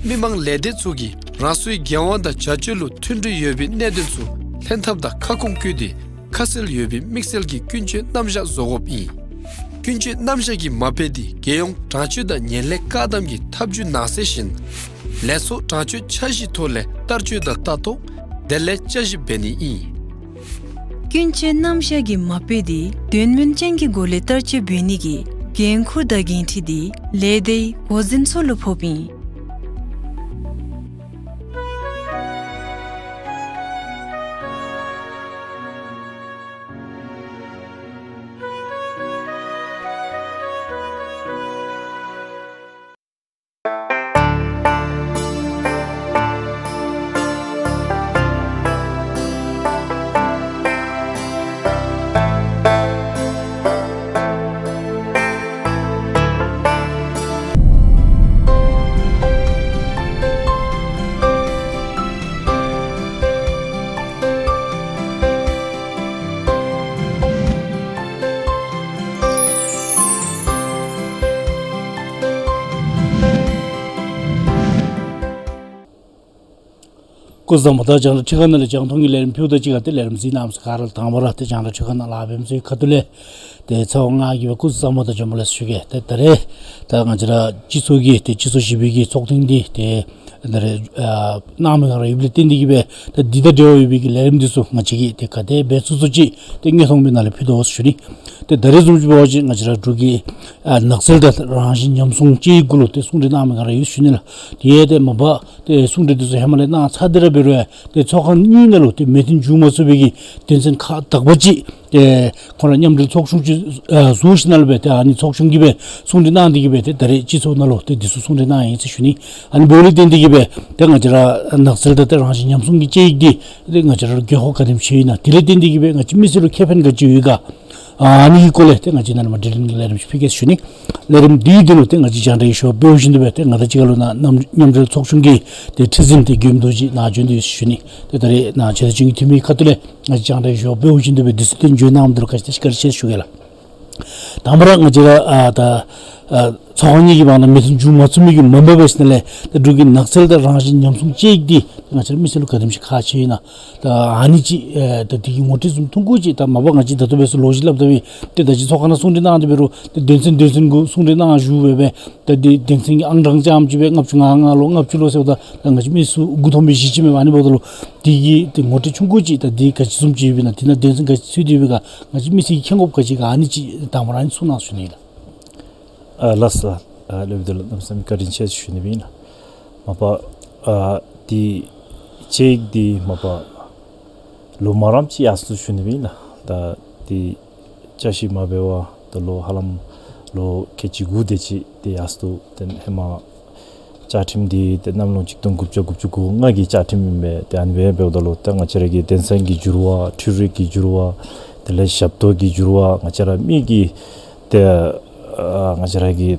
མི་མང་ལས་སྡེ་ཚུ་གིས་རང་སོའི་འགན་དབང་དང་བྱ་སྤྱོད་ལུ་མཐུན་སྒྲིལ་ཡོད་པའི་གནད་དོན་ཚུ་ལྷན་ཐབས་དང་ཁ་སྐོང་བཀོད་དེ་ ཁ་གསལ་ཡོད་པའི་དམིགས་བསལ་གྱི་ཀུན་སྤྱོད་རྣམ་གཞག་བཟོ་དགོཔ་ཨིན། ཀུན་སྤྱོད་རྣམ་གཞག་གི་མ་དཔེ་འདི་རྒྱལ་ཡོངས་དྲང་སྤྱོད་དང་ངན་ལྷད་བཀག་སྡོམ་གྱི་ཐབས་ཇུས་ནང་གསེས་བཞིན་ལས་ཚོགས་དྲང་སྤྱོད་འཆར་གཞིའི་ཐོག་ལས་བསྟར་སྤྱོད་དང་ལྟ་རྟོག་དེ་ལས་བསྐྱར་ཞིབ་འབད་ནི་ཨིན། ཀུན་སྤྱོད་རྣམ་གཞག་གི་མ་དཔེ་འདི་དོན་སྨིན་ཅན་གྱི་སྒོ་ལས་བསྟར་སྤྱོད་འབད་ནི་གི་འགན་ཁུར་དང་འགན་འཁྲི་འདི་ལས་སྡེའི་འགོ་འཛིན་ཚུ་ལུ་ཕོགཔ་ཨིན། སྐུ་གཟུགས་བཟང་པོ། ད་རྒྱང་བསྒྲགས་ཁྲི་ཁང་ནང་ལས་རྒྱང་མཐོང་གི་ལས་རིམ་ཕུལཝ་ད་གཅིག་ཁར་ཏེ་ལས་རིམ་གཟིགས་གནང་མི་ག་ར་ལུ་དང་པ་ར་ཏེ་རྒྱང་བསྒྲགས་ཁྲི་ཁང་ནང་ལཱ་འབད་མི་ཚུ་གི་ཁ་ཐུག་ལས་ཏེ་ཚེ་དབང་ང་གིས་སྦེ་སྐུ་གཟུགས་བཟང་པོ་དང་འཇམ་པོ་ལེགས་སོ་ཞུ་གེ། ཏེ་ད་རེས་ད་ང་བཅས་ར་སྤྱི་ཚོགས་ཀྱི་ཏེ་སྤྱི་ཚོགས་བཞི་པའི་གི་ཚོགས་ཐེངས་འདི་ཏེ་ད་རེས་ཨ་གནང་མི་ག་ར་ཡོདཔ་ལས་བརྟེན་ཏེ་གིས་སྦེ་ད་འདི་དང་འབྲེལ་བ་ཡོད་པའི་གི་ལས་རིམ་འདི་ཚུ་ང་བཅས་ཀྱིས་ཏེ་ག་དེ་འབད་ཚུགས་ཚུགས་ཅིག་ཏེ་དངོས་མཐོང་སྦེ་ནཱ་ལས་ཕུལ་དོ་ཟེར་ཞུ་ནི། ཏེ་ད་རེས་བཟུམ་ཅིག་འབད་བ་ཅིན་ང་བཅས་ར་འབྲུག་གི་ཨ་ནགས་ཚལ་དང་རང་བཞིན་ཉམས་སྲུང་དཔྱད་ཡིག་གུ་ལུ་ཏེ་གསུང་གྲོས་གནང་མི་ག་ར་ཡོད་ཟེར་ཞུ་ནི་ལགས། དེ་ཡང་ཏེ་མ་པ་ཏེ་གསུང་གྲོས་འདི་ཚུ་ཧེ་མ་ལས་གནང་ཚར་ཏེ་ར་འབད་རུང་ཡང་ཏེ་ཚོགས་ཁང་གཉིས་ནང་ལུ་ཏེ་མོས་མཐུན་འབྱུང་མ་ཚུགས་པའི་གི་དོན་ཚན་ཁག་དག་པ་ཅིག་ཏེ་ཁོང་ར་མཉམ་འབྲེལ་ཚོགས་ཆུང་ཅིག་ཨ་བཟོ་ཞིནམ་ལས་སྦེ་ཏེ་ཨ་ནི་ཚོགས་ཆུང་གིས་སྦེ་གསུང་གྲོས་གནང་སྟེ་གིས་སྦེ་ཏེ་ད་རེས་སྤྱི་ཚོགས་ནང་ལུ་ཏེ་འདི་ཚུ་གསུང་གྲོས་གནང་ཡི་ཟེར་ཞུ་ནི། ཨ་ནི་འབདཝ་ལས་བརྟེན་ཏེ་གིས་སྦེ་ཏེ་ང་བཅས་ར་ནགས་ཚལ་དང་ཏེ་རང་བཞིན་ཉམས་སྲུང་གི་དཔྱད་ཡིག་འདི་ཏེ་ང་བཅས་ར་དགོས་མཁོ་ག་དེམ་ཅིག་ཡོད་ན་དེ་ལས་བརྟེན་ཏེ་གིས་སྦེ་ང་བཅས་མི་སེར་ལུ་ཁེ་ཕན་ག་ཅི་ཡོད་ག། ཨ་ནི་གི་སྐོར་ལས་ཏེ་ང་བཅས་ནཱ་ལས་མར་དྲི་ལན་གྱི་ལས་རིམ་ཅིག་ཕུལ་གེ་ཟེར་ཞུ་ནི། ལས་རིམ་འདི་འདི་ལུ་ཏེ་ང་བཅས་རྒྱང་བསྒྲགས་ཞུ་བ་འབད་བ་ཅིན་འདི་སྦེ་ཏེ་ང་དང་གཅིག་ཁར་ལུ་ནཱ་མཉམ་འབྲེལ་ཚོགས་ཆུང་གི་ཏེ་ཁྲི་འཛིན་ཏེ་མགོནམ་རྡོ་རྗེ་ནཱ་བྱོན་ཏེ་ཡོད་ཟེར་ཞུ་ནི། ཏེ་ད་རེས་ནཱ་ཆེ་མཐོ་ཅན་གྱི་འཐུས་མི་ཁ་ཐུག་ལས་ང་བཅས་རྒྱང་བསྒྲགས་ཞུ་བ་འབད་བ་ཅིན་འདི་སྦེ་དུས་ཚོད་བཏོན་འབྱོན་གནང་མི་འདི་ལུ་བཀའ་དྲིན་བཀའ་དྲིན་ཆེ་ཞུ་གེ་ལགས། དང་པ་ར་ང་བཅས་ར་ཨ་ད་ཨ་ཚོགས་ཁང་གཉིས་ཀྱི་བར་ན་མོས་མཐུན་འབྱུང་མ་ཚུགས་མི་གི་མ་འབད་བར་ཞིནམ་ལས་ད་འབྲུག་གི་ནགས་ཚལ་དང་རང་བཞིན་ཉམས་སྲུང་དཔྱད་ཡིག་འདི་ང་བཅས་ར་མི་སེར་ལུ་ག་དེམ་ཅིག་ཁག་ཆེ་ཡོད་ན། ད་ཨ་ནི་ཅིག་ཨེ་ད་འདི་གི་ངོ་སྤྲོད་བཟུམ་ཐུང་ཀུ་ཅིག་ད་མ་པ་ང་བཅས་ད་ལྟོ་འབད་སར་ལོ་རྒྱུས་སླབ་ད་འབད་ཏེ་ད་ཅི་ཚོགས་ཁང་ནང་གསུང་གྲོས་གནང་སྟེ་འབད་རུང་ཏེ་དོན་ཚན་དོན་ཚན་གུ་གསུང་གྲོས་གནང་བཞུགས་སྦེ་སྦེ་ད་འདི་དོན་ཚན་གྱི་ཨང་གྲངས་ཙམ་ཅིག་སྦེ་ལྔ་བཅུ་ང་ལྔ་ལོ་ལྔ་བཅུ་ལོ་ཟེརཝ་ད་ད་ང་བཅས་མི་སེར་མགུ་འཐོམ་སྦེ་ཞུ་ཅི་མས། ཨ་ནི་འབདཝ་ད་ལུ་འདི་གི་ཏེ་ངོ་སྤྲོད་ཆུང་ཀུ་ཅིག་ད་འདི་ག་ཅི་བཟུམ་ཅིག་ཡོདཔ་ཨིན་ན་འདི་ནང་དོན་ཚན་ག་ཅི་ཚུད་དེ་ཡོདཔ་ཨིན་ག་ང་བཅས་མི་སེར་གྱིས་མཁྱེན་དགོཔ་ག་ཅི་ག་ཨ་ནི་ཅིག་དང་པ་ར་ཨ་ནི་གསུང་གནང་ཟེར་ཞུ་ནི་ལགས། ཨ་ལགས་སོ། ཨ་སློབ་དཔོན་ལགས་གནམ་མེད་ས་མེད་བཀའ་དྲིན་ཆེ་ཟེར་ཞུ་ནི་སྦེ་ཨིན་ལགས། མ་པ་ཨ་འདི་དཔྱད་ཡིག་འདི་མ་པ་ལོ་མང་རམ་ཅིག་ཡར་སོང་ཞུ་ནི་སྦེ་ཨིན་ལགས། ད་འདི་བསྐྱར་ཞིབ་མ་འབད་བར་ད་ལོ་ཧ་ལམ་ལོ་ཁལ་གཅིག་དགུ་དེ་ཅིག་ཏེ་ཡར་སོང་། ཏེ་ཧེ་མ་བཅའ་ཁྲིམས་འདི་ཏེ་གནམ་ལོ་གཅིག་སྟོང་དགུ་བརྒྱ་དགུ་བཅུ་གོ་ལྔ་གི་བཅའ་ཁྲིམས་ཨིན་པས། ཏེ་ཨ་ནི་སྦེ་འབདཝ་ད་ལུ་ཏེ་ང་བཅས་ར་གི་དོན་ཚན་གྱི་འགྱུར་བ་འཕྲུལ་རིག་གི་འགྱུར་བ་དེ་ལས་ཞབས་ཏོག་གི་འགྱུར་བ་ང་བཅས་ར་མི་གི་ཏེ་ཨ་ང་བཅས་ར་གི་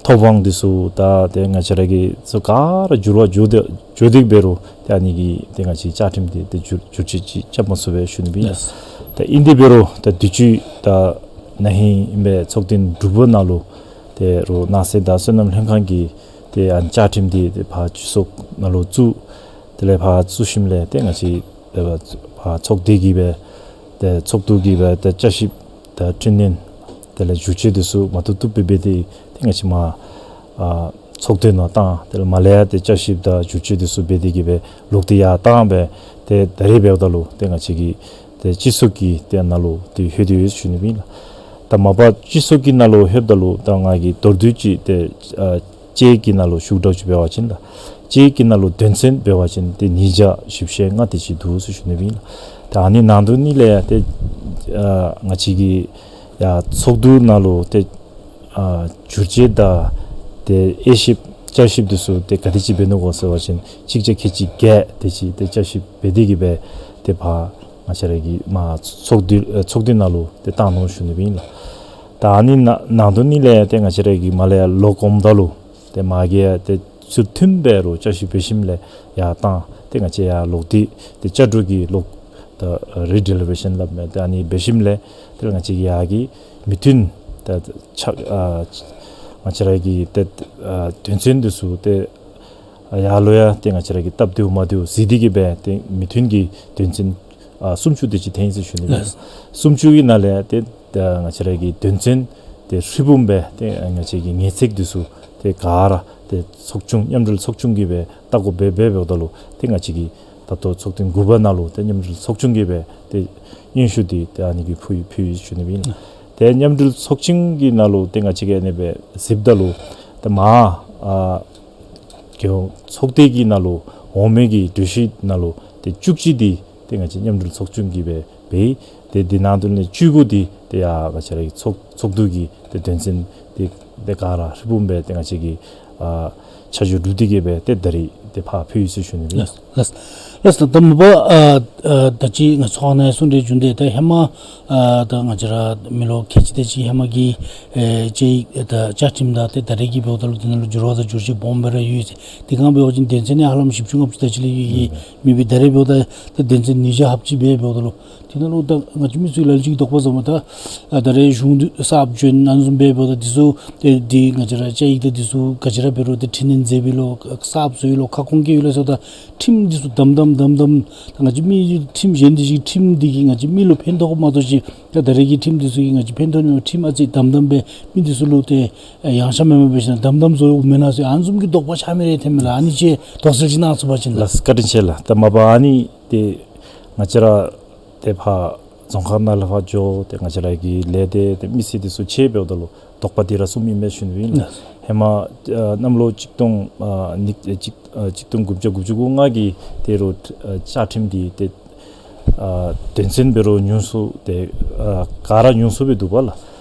ཐོབ་དབང་འདི་ཚུ་ད་ཏེ་ང་བཅས་ར་གི་ཚུ་ག་ར་འགྱུར་བ་འགྱོ་སྟེ་འགྱོ་སྟེ་འབད་རུང་ཏེ་ཨ་ནི་གི་ཏེ་ང་བཅས་བཅའ་ཁྲིམས་འདི་ཏེ་འགྱུར་འགྱུར་བཅོས་ཅིག་རྐྱབ་མ་ཚུགས་པས་ཞུ་ནི་སྦེ་ཨིན་ལགས། ད་ཨིན་ཏེ་འབད་རུང་ད་དུས་ཅི་ད་ན་ཧིང་ཨིན་པས་ཚོགས་ཐེངས་དྲུག་པ་ནང་ལུ་ཏེ་རོགས་ནགས་ཚལ་དང་སོ་ནམ་ལྷན་ཁང་གིས་ཏེ་ཨ་ནི་བཅའ་ཁྲིམས་འདི་ཏེ་ཕར་སྤྱི་ཚོགས་ནང་ལུ་བཙུགས། དེ་ལས་ཕར་བཙུགས་ཞིནམ་ལས་ཏེ་ང་བཅས་ཏེ་ཕར་ཚོགས་སྡེ་གིས་སྦེ་ཏེ་ཚོགས་འདུ་གིས་སྦེ་ཏེ་བསྐྱར་ཞིབ་དང་འཕྲི་སྣོན་དེ་ལས་བསྒྱུར་བཅོས་འདི་ཚུ་མ་བཏུབ་བཏུབ་སྦེ་འབད་དེ་ཏེ་ང་བཅས་མར་ཨ་ཚོགས་སྡེ་ནང་བཏང་། དེ་ལས་མར་ལས་ཡར་ཏེ་བསྐྱར་ཞིབ་དང་བསྒྱུར་བཅོས་འདི་ཚུ་འབད་དེ་གིས་སྦེ་ལོག་སྟེ་ཡར་བཏང་སྦེ་ཏེ་ད་རེས་འབདཝ་ད་ལུ་ཏེ་ང་བཅས་ཀྱི་ཏེ་སྤྱི་ཚོགས་ཀྱི་ཏེ་ནང་ལུ་ཏེ་ལྷོད་དེ་ཡོད་ཞུ་ནི་སྦེ་ཨིན་ལགས། ད་མ་པ་སྤྱི་ཚོགས་ཀྱི་ནང་ལུ་ལྷོདཔ་ད་ལུ་ད་ང་གིས་མདོར་བསྡུས་ཅིག་ཏེ་ཨ་དཔྱད་ཡིག་གི་ནང་ལུ་ཞུ་དགོཔ་ཅིག་འབད་བ་ཅིན་ད་དཔྱད་ཡིག་གི་ནང་ལུ་དོན་ཚན་འབད་བ་ཅིན་ཏེ་ཉིས་བརྒྱ་བཞི་བཅུ་ཞེ་ལྔ་དེ་ཅིག་འདུག་ཟེར་ཞུ་ནི་སྦེ་ཨིན་ལགས། ད་ཨ་ནི་ནང་དོན་ཨ་ནི་ལས་ཏེ་ཨ་ང་བཅས་ཀྱི་ཡར་ཚོགས་འདུ་ནང་ལུ་ཏེ་ཨ་བསྒྱུར་བཅོས་དང་ཏེ་དབྱེ་ཞིབ་བསྐྱར་ཞིབ་འདི་ཚུ་ཏེ་ག་དེ་ཅིག་འབད་ནུག་གོ་ཟེར་བ་ཅིན་གཅིག་བརྒྱ་ཁལ་གཅིག་བརྒྱད་དེ་ཅིག་ཏེ་བསྐྱར་ཞིབ་འབད་དེ་གིས་སྦེ་ཏེ་ཕར་ང་བཅས་ར་གི་མར་ཚོགས་འདུ་ཨ་ཚོགས་འདུ་ནང་ལུ་ཏེ་བཏང་ནུག་ཞུ་ནི་སྦེ་ཨིན་ལགས། ད་ཨ་ནི་ནང་ནང་དོན་ཨ་ནི་ལས་ཏེ་ང་བཅས་ར་གི་མར་ལས་ཡར་ལོག་འོངམ་ད་ལུ་ཏེ་མ་གི་ཡང་ཏེ་ཚུལ་མཐུན་སྦེ་རོགས་བསྐྱར་ཞིབ་འབད་ཞིནམ་ལས་ཡར་བཏང་། ཏེ་ང་བཅས་ཡར་ལོག་སྟེ་ཏེ་བསྐྱར་བསྒྲུགས་ཀྱི་ལོག་ད་རི་ཌི་ལི་བེ་ཤཱན་སླབ་མི་ཏེ་ཨ་ནི་འབད་ཞིནམ་ལས་ཏེ་ང་བཅས་ཀྱི་ཡར་གྱི་མོས་མཐུན་ད་ཆ་ཨ་ང་བཅས་ར་གི་ཏེ་ཨ་དོན་ཚན་འདི་ཚུ་ཏེ་ཡར་ལུ་ཡང་ཏེ་ང་བཅས་ར་གིས་སྟབས་བདེཝ་མ་བདེཝ་གཟིགས་ཏེ་གིས་སྦེ་ཏེ་མོས་མཐུན་གྱི་དོན་ཚན་ ཨ་སུམ་ཅུ་དེ་ཅིག་ཐོན་ཡི་ཟེར་ཞུ་ནི་ཨིན། ལགས། སུམ་ཅུ་གི་ནང་ལས་ཏེ་ད་ང་བཅས་ར་གི་དོན་ཚན་ཏེ་ཧྲིལ་བུམ་སྦེ་ཏེ་ང་བཅས་ཀྱི་ངེས་ཚིག་འདི་ཚུ་ཏེ་ག་ར་ཏེ་ཚོགས་ཆུང་མཉམ་འབྲེལ་ཚོགས་ཆུང་གིས་སྦེ་བལྟ་དགོ་པས། འབད་འབདཝ་ད་ལུ་ཏེ་ང་བཅས་ཀྱི་ད་ལྟོ་ཚོགས་ཐེངས་དགུ་པ་ནང་ལུ་ཏེ་མཉམ་འབྲེལ་ཚོགས་ཆུང་གིས་སྦེ་ཏེ་སྙན་ཞུ་འདི་ཏེ་ཨ་ནི་གི་ཕུལ་ཕུལ་ཡི་ཞུ་ནི་ཨིན། ཏེ་མཉམ་འབྲེལ་ཚོགས་ཆུང་གི་ནང་ལུ་ཏེ་ང་བཅས་ཀྱིས་ཨ་ནི་སྦེ་གཟིགསཔ་ད་ལུ་ཏེ་མ་ཨ་རྒྱལ་ཡོངས་ཚོགས་སྡེ་གི་ནང་ལུ་འོག་མའི་གི་གྲོས་གཞི་ནང་ལུ་ཏེ་བཅུ་གཅིག་འདི་ཏེ་ང་བཅས་མཉམ་འབྲེལ་ཚོགས་ཆུང་གིས་སྦེ་འབད་ཡི། ཏེ་འདི་ནང་དོན་ལས་བཅུ་དགུ་འདི་ཏེ་ཡ་ང་བཅས་ར་གི་ཚོགས་ཚོགས་འདུ་གི་ཏེ་དོན་ཚན་འདི་ཏེ་ག་ར་ཧྲིལ་བུམ་སྦེ་ཏེ་ང་བཅས་ཀྱིས་ཨ་ཆ་འཇོག་གྲུབ་སྟེ་གིས་སྦེ་ཏེ་ད་རིས་ཏེ་ཕར་ཕུལ་ཡི་ཟེར་ཞུ་ནི་ཨིན། ལགས། ལགས། ད་ད་མ་པ་ཨ་ཨ་ད་ཅི་ང་ཚོགས་ནང་གསུང་གྲོས་བྱུང་སྟེ་ད་ཧེ་མ་ཨ་ད་ང་བཅས་ར་མི་ལོ་ཁལ་གཅིག་དེ་ཅིག་ཧེ་མ་གི་ཨེ་དཔྱད་ཡིག་ད་བཅའ་ཁྲིམས་དང་ཏེ་ད་རེས་ཀྱི་འབདཝ་ད་ལུ་དེ་ནང་ལུ་འགྱུར་བ་དང་བསྒྱུར་བཅོས་སྦོམ་སྦེ་ར་ཡོད་ཟེར། དེ་སྒང་འབད་བ་ཅིན་དོན་ཚན་ནི་ཧ་ལམ་བཞི་བཅུ་ལྔ་བཅུ་དེ་ཅིག་ལས་ཡོད་ཀྱི་མེད་པས། ད་རེས་འབདཝ་ད་ཏེ་དོན་ཚན་ཉིས་བརྒྱ་ལྷགཔ་ཅིག་སྦེ་འབདཝ་ད་ལུ་དེ་ནང་ལུ་ད་ང་བཅས་མི་ཚུ་ལ་ལུ་ཅིག་དོགས་པ་བཟུམ་ད་ཨ་ད་རེས་གཞུང་འདི་གསརཔ་བྱོན་ཨ་ནི་བཟུམ་སྦེ་འབདཝ་ད་འདི་ཚུ་ཏེ་འདི་ང་བཅས་ར་བཅའ་ཡིག་དང་འདི་ཚུ་ག་ཅི་ར་འབད་རུང་ཏེ་འཕྲི་སྣོན་མཛད་པའི་ལོ་གསརཔ་བཟོ་བའི་ལོ་ཁ་སྐོང་བཀལ་བའི་ལོ་ཟེརཝ་ད་ཁྲིམས་འདི་ཚུ་དམ་དམ་དམ་དམ་ད་ང་བཅས་མི་ཁྲིམས་གཞན་འདི་ཅིག་ཁྲིམས་འདི་གིས་ང་བཅས་མི་ལུ་ཕན་ཐོགས་མ་གཏོགས་ཅིག་ད་ད་རེས་ཀྱི་ཁྲིམས་འདི་ཚུ་གིས་ང་བཅས་ཕན་ཐོགས་མེད། ཁྲིམས་ཨ་ཙི་དམ་དམ་སྦེ་མི་འདི་ཚུ་ལུ་ཏེ་ཡངས་ཤ་མེད་མ་འབད་ཞིན་ན་དམ་དམ་བཟོ་མེན་ན་ཟེར་ཨ་ནི་བཟུམ་གྱི་དོགས་པ་ཆགས་མི་རེ་ཐོན་མས་ལགས། ཨ་ནི་ཅིག་དོགས་སེལ་ཅིག་གནང་ཚུགས་པ་ཅིན་ལགས། ལགས་བཀའ་དྲིན་ཆེ་ལགས། ད་མ་པ་ཨ་ནི་ཏེ་ང་བཅས་ར་ཏེ་ཕར་རྫོང་ཁག་ནང་ལས་ཕར་འགྱོ་སྟེ་ང་བཅས་ར་གི་ལས་སྡེ་ཏེ་མི་སེར་འདི་ཚུ་ཕྱད་འབདཝ་ད་ལུ་དོགས་པ་འདི་ར་གསུངམ་ཨིན་མས་ཞུ་ནི་ཨིན། ལགས། ཧེ་མ་ཨ་གནམ་ལོ་གཅིག་སྟོང་ཨ་ཉིས་ཨ་གཅིག་ཨ་གཅིག་སྟོང་དགུ་བརྒྱ་དགུ་བཅུ་གོ་ལྔ་གི་ཏེ་རུང་ཨ་བཅའ་ཁྲིམས་འདི་ཏེ་ཨ་དོན་ཚན་འབད་རུང་ཉུང་སུ་ཏེ་ཨ་ག་ར་ཉུང་སུ་སྦེ་འདུག་པ་ལགས།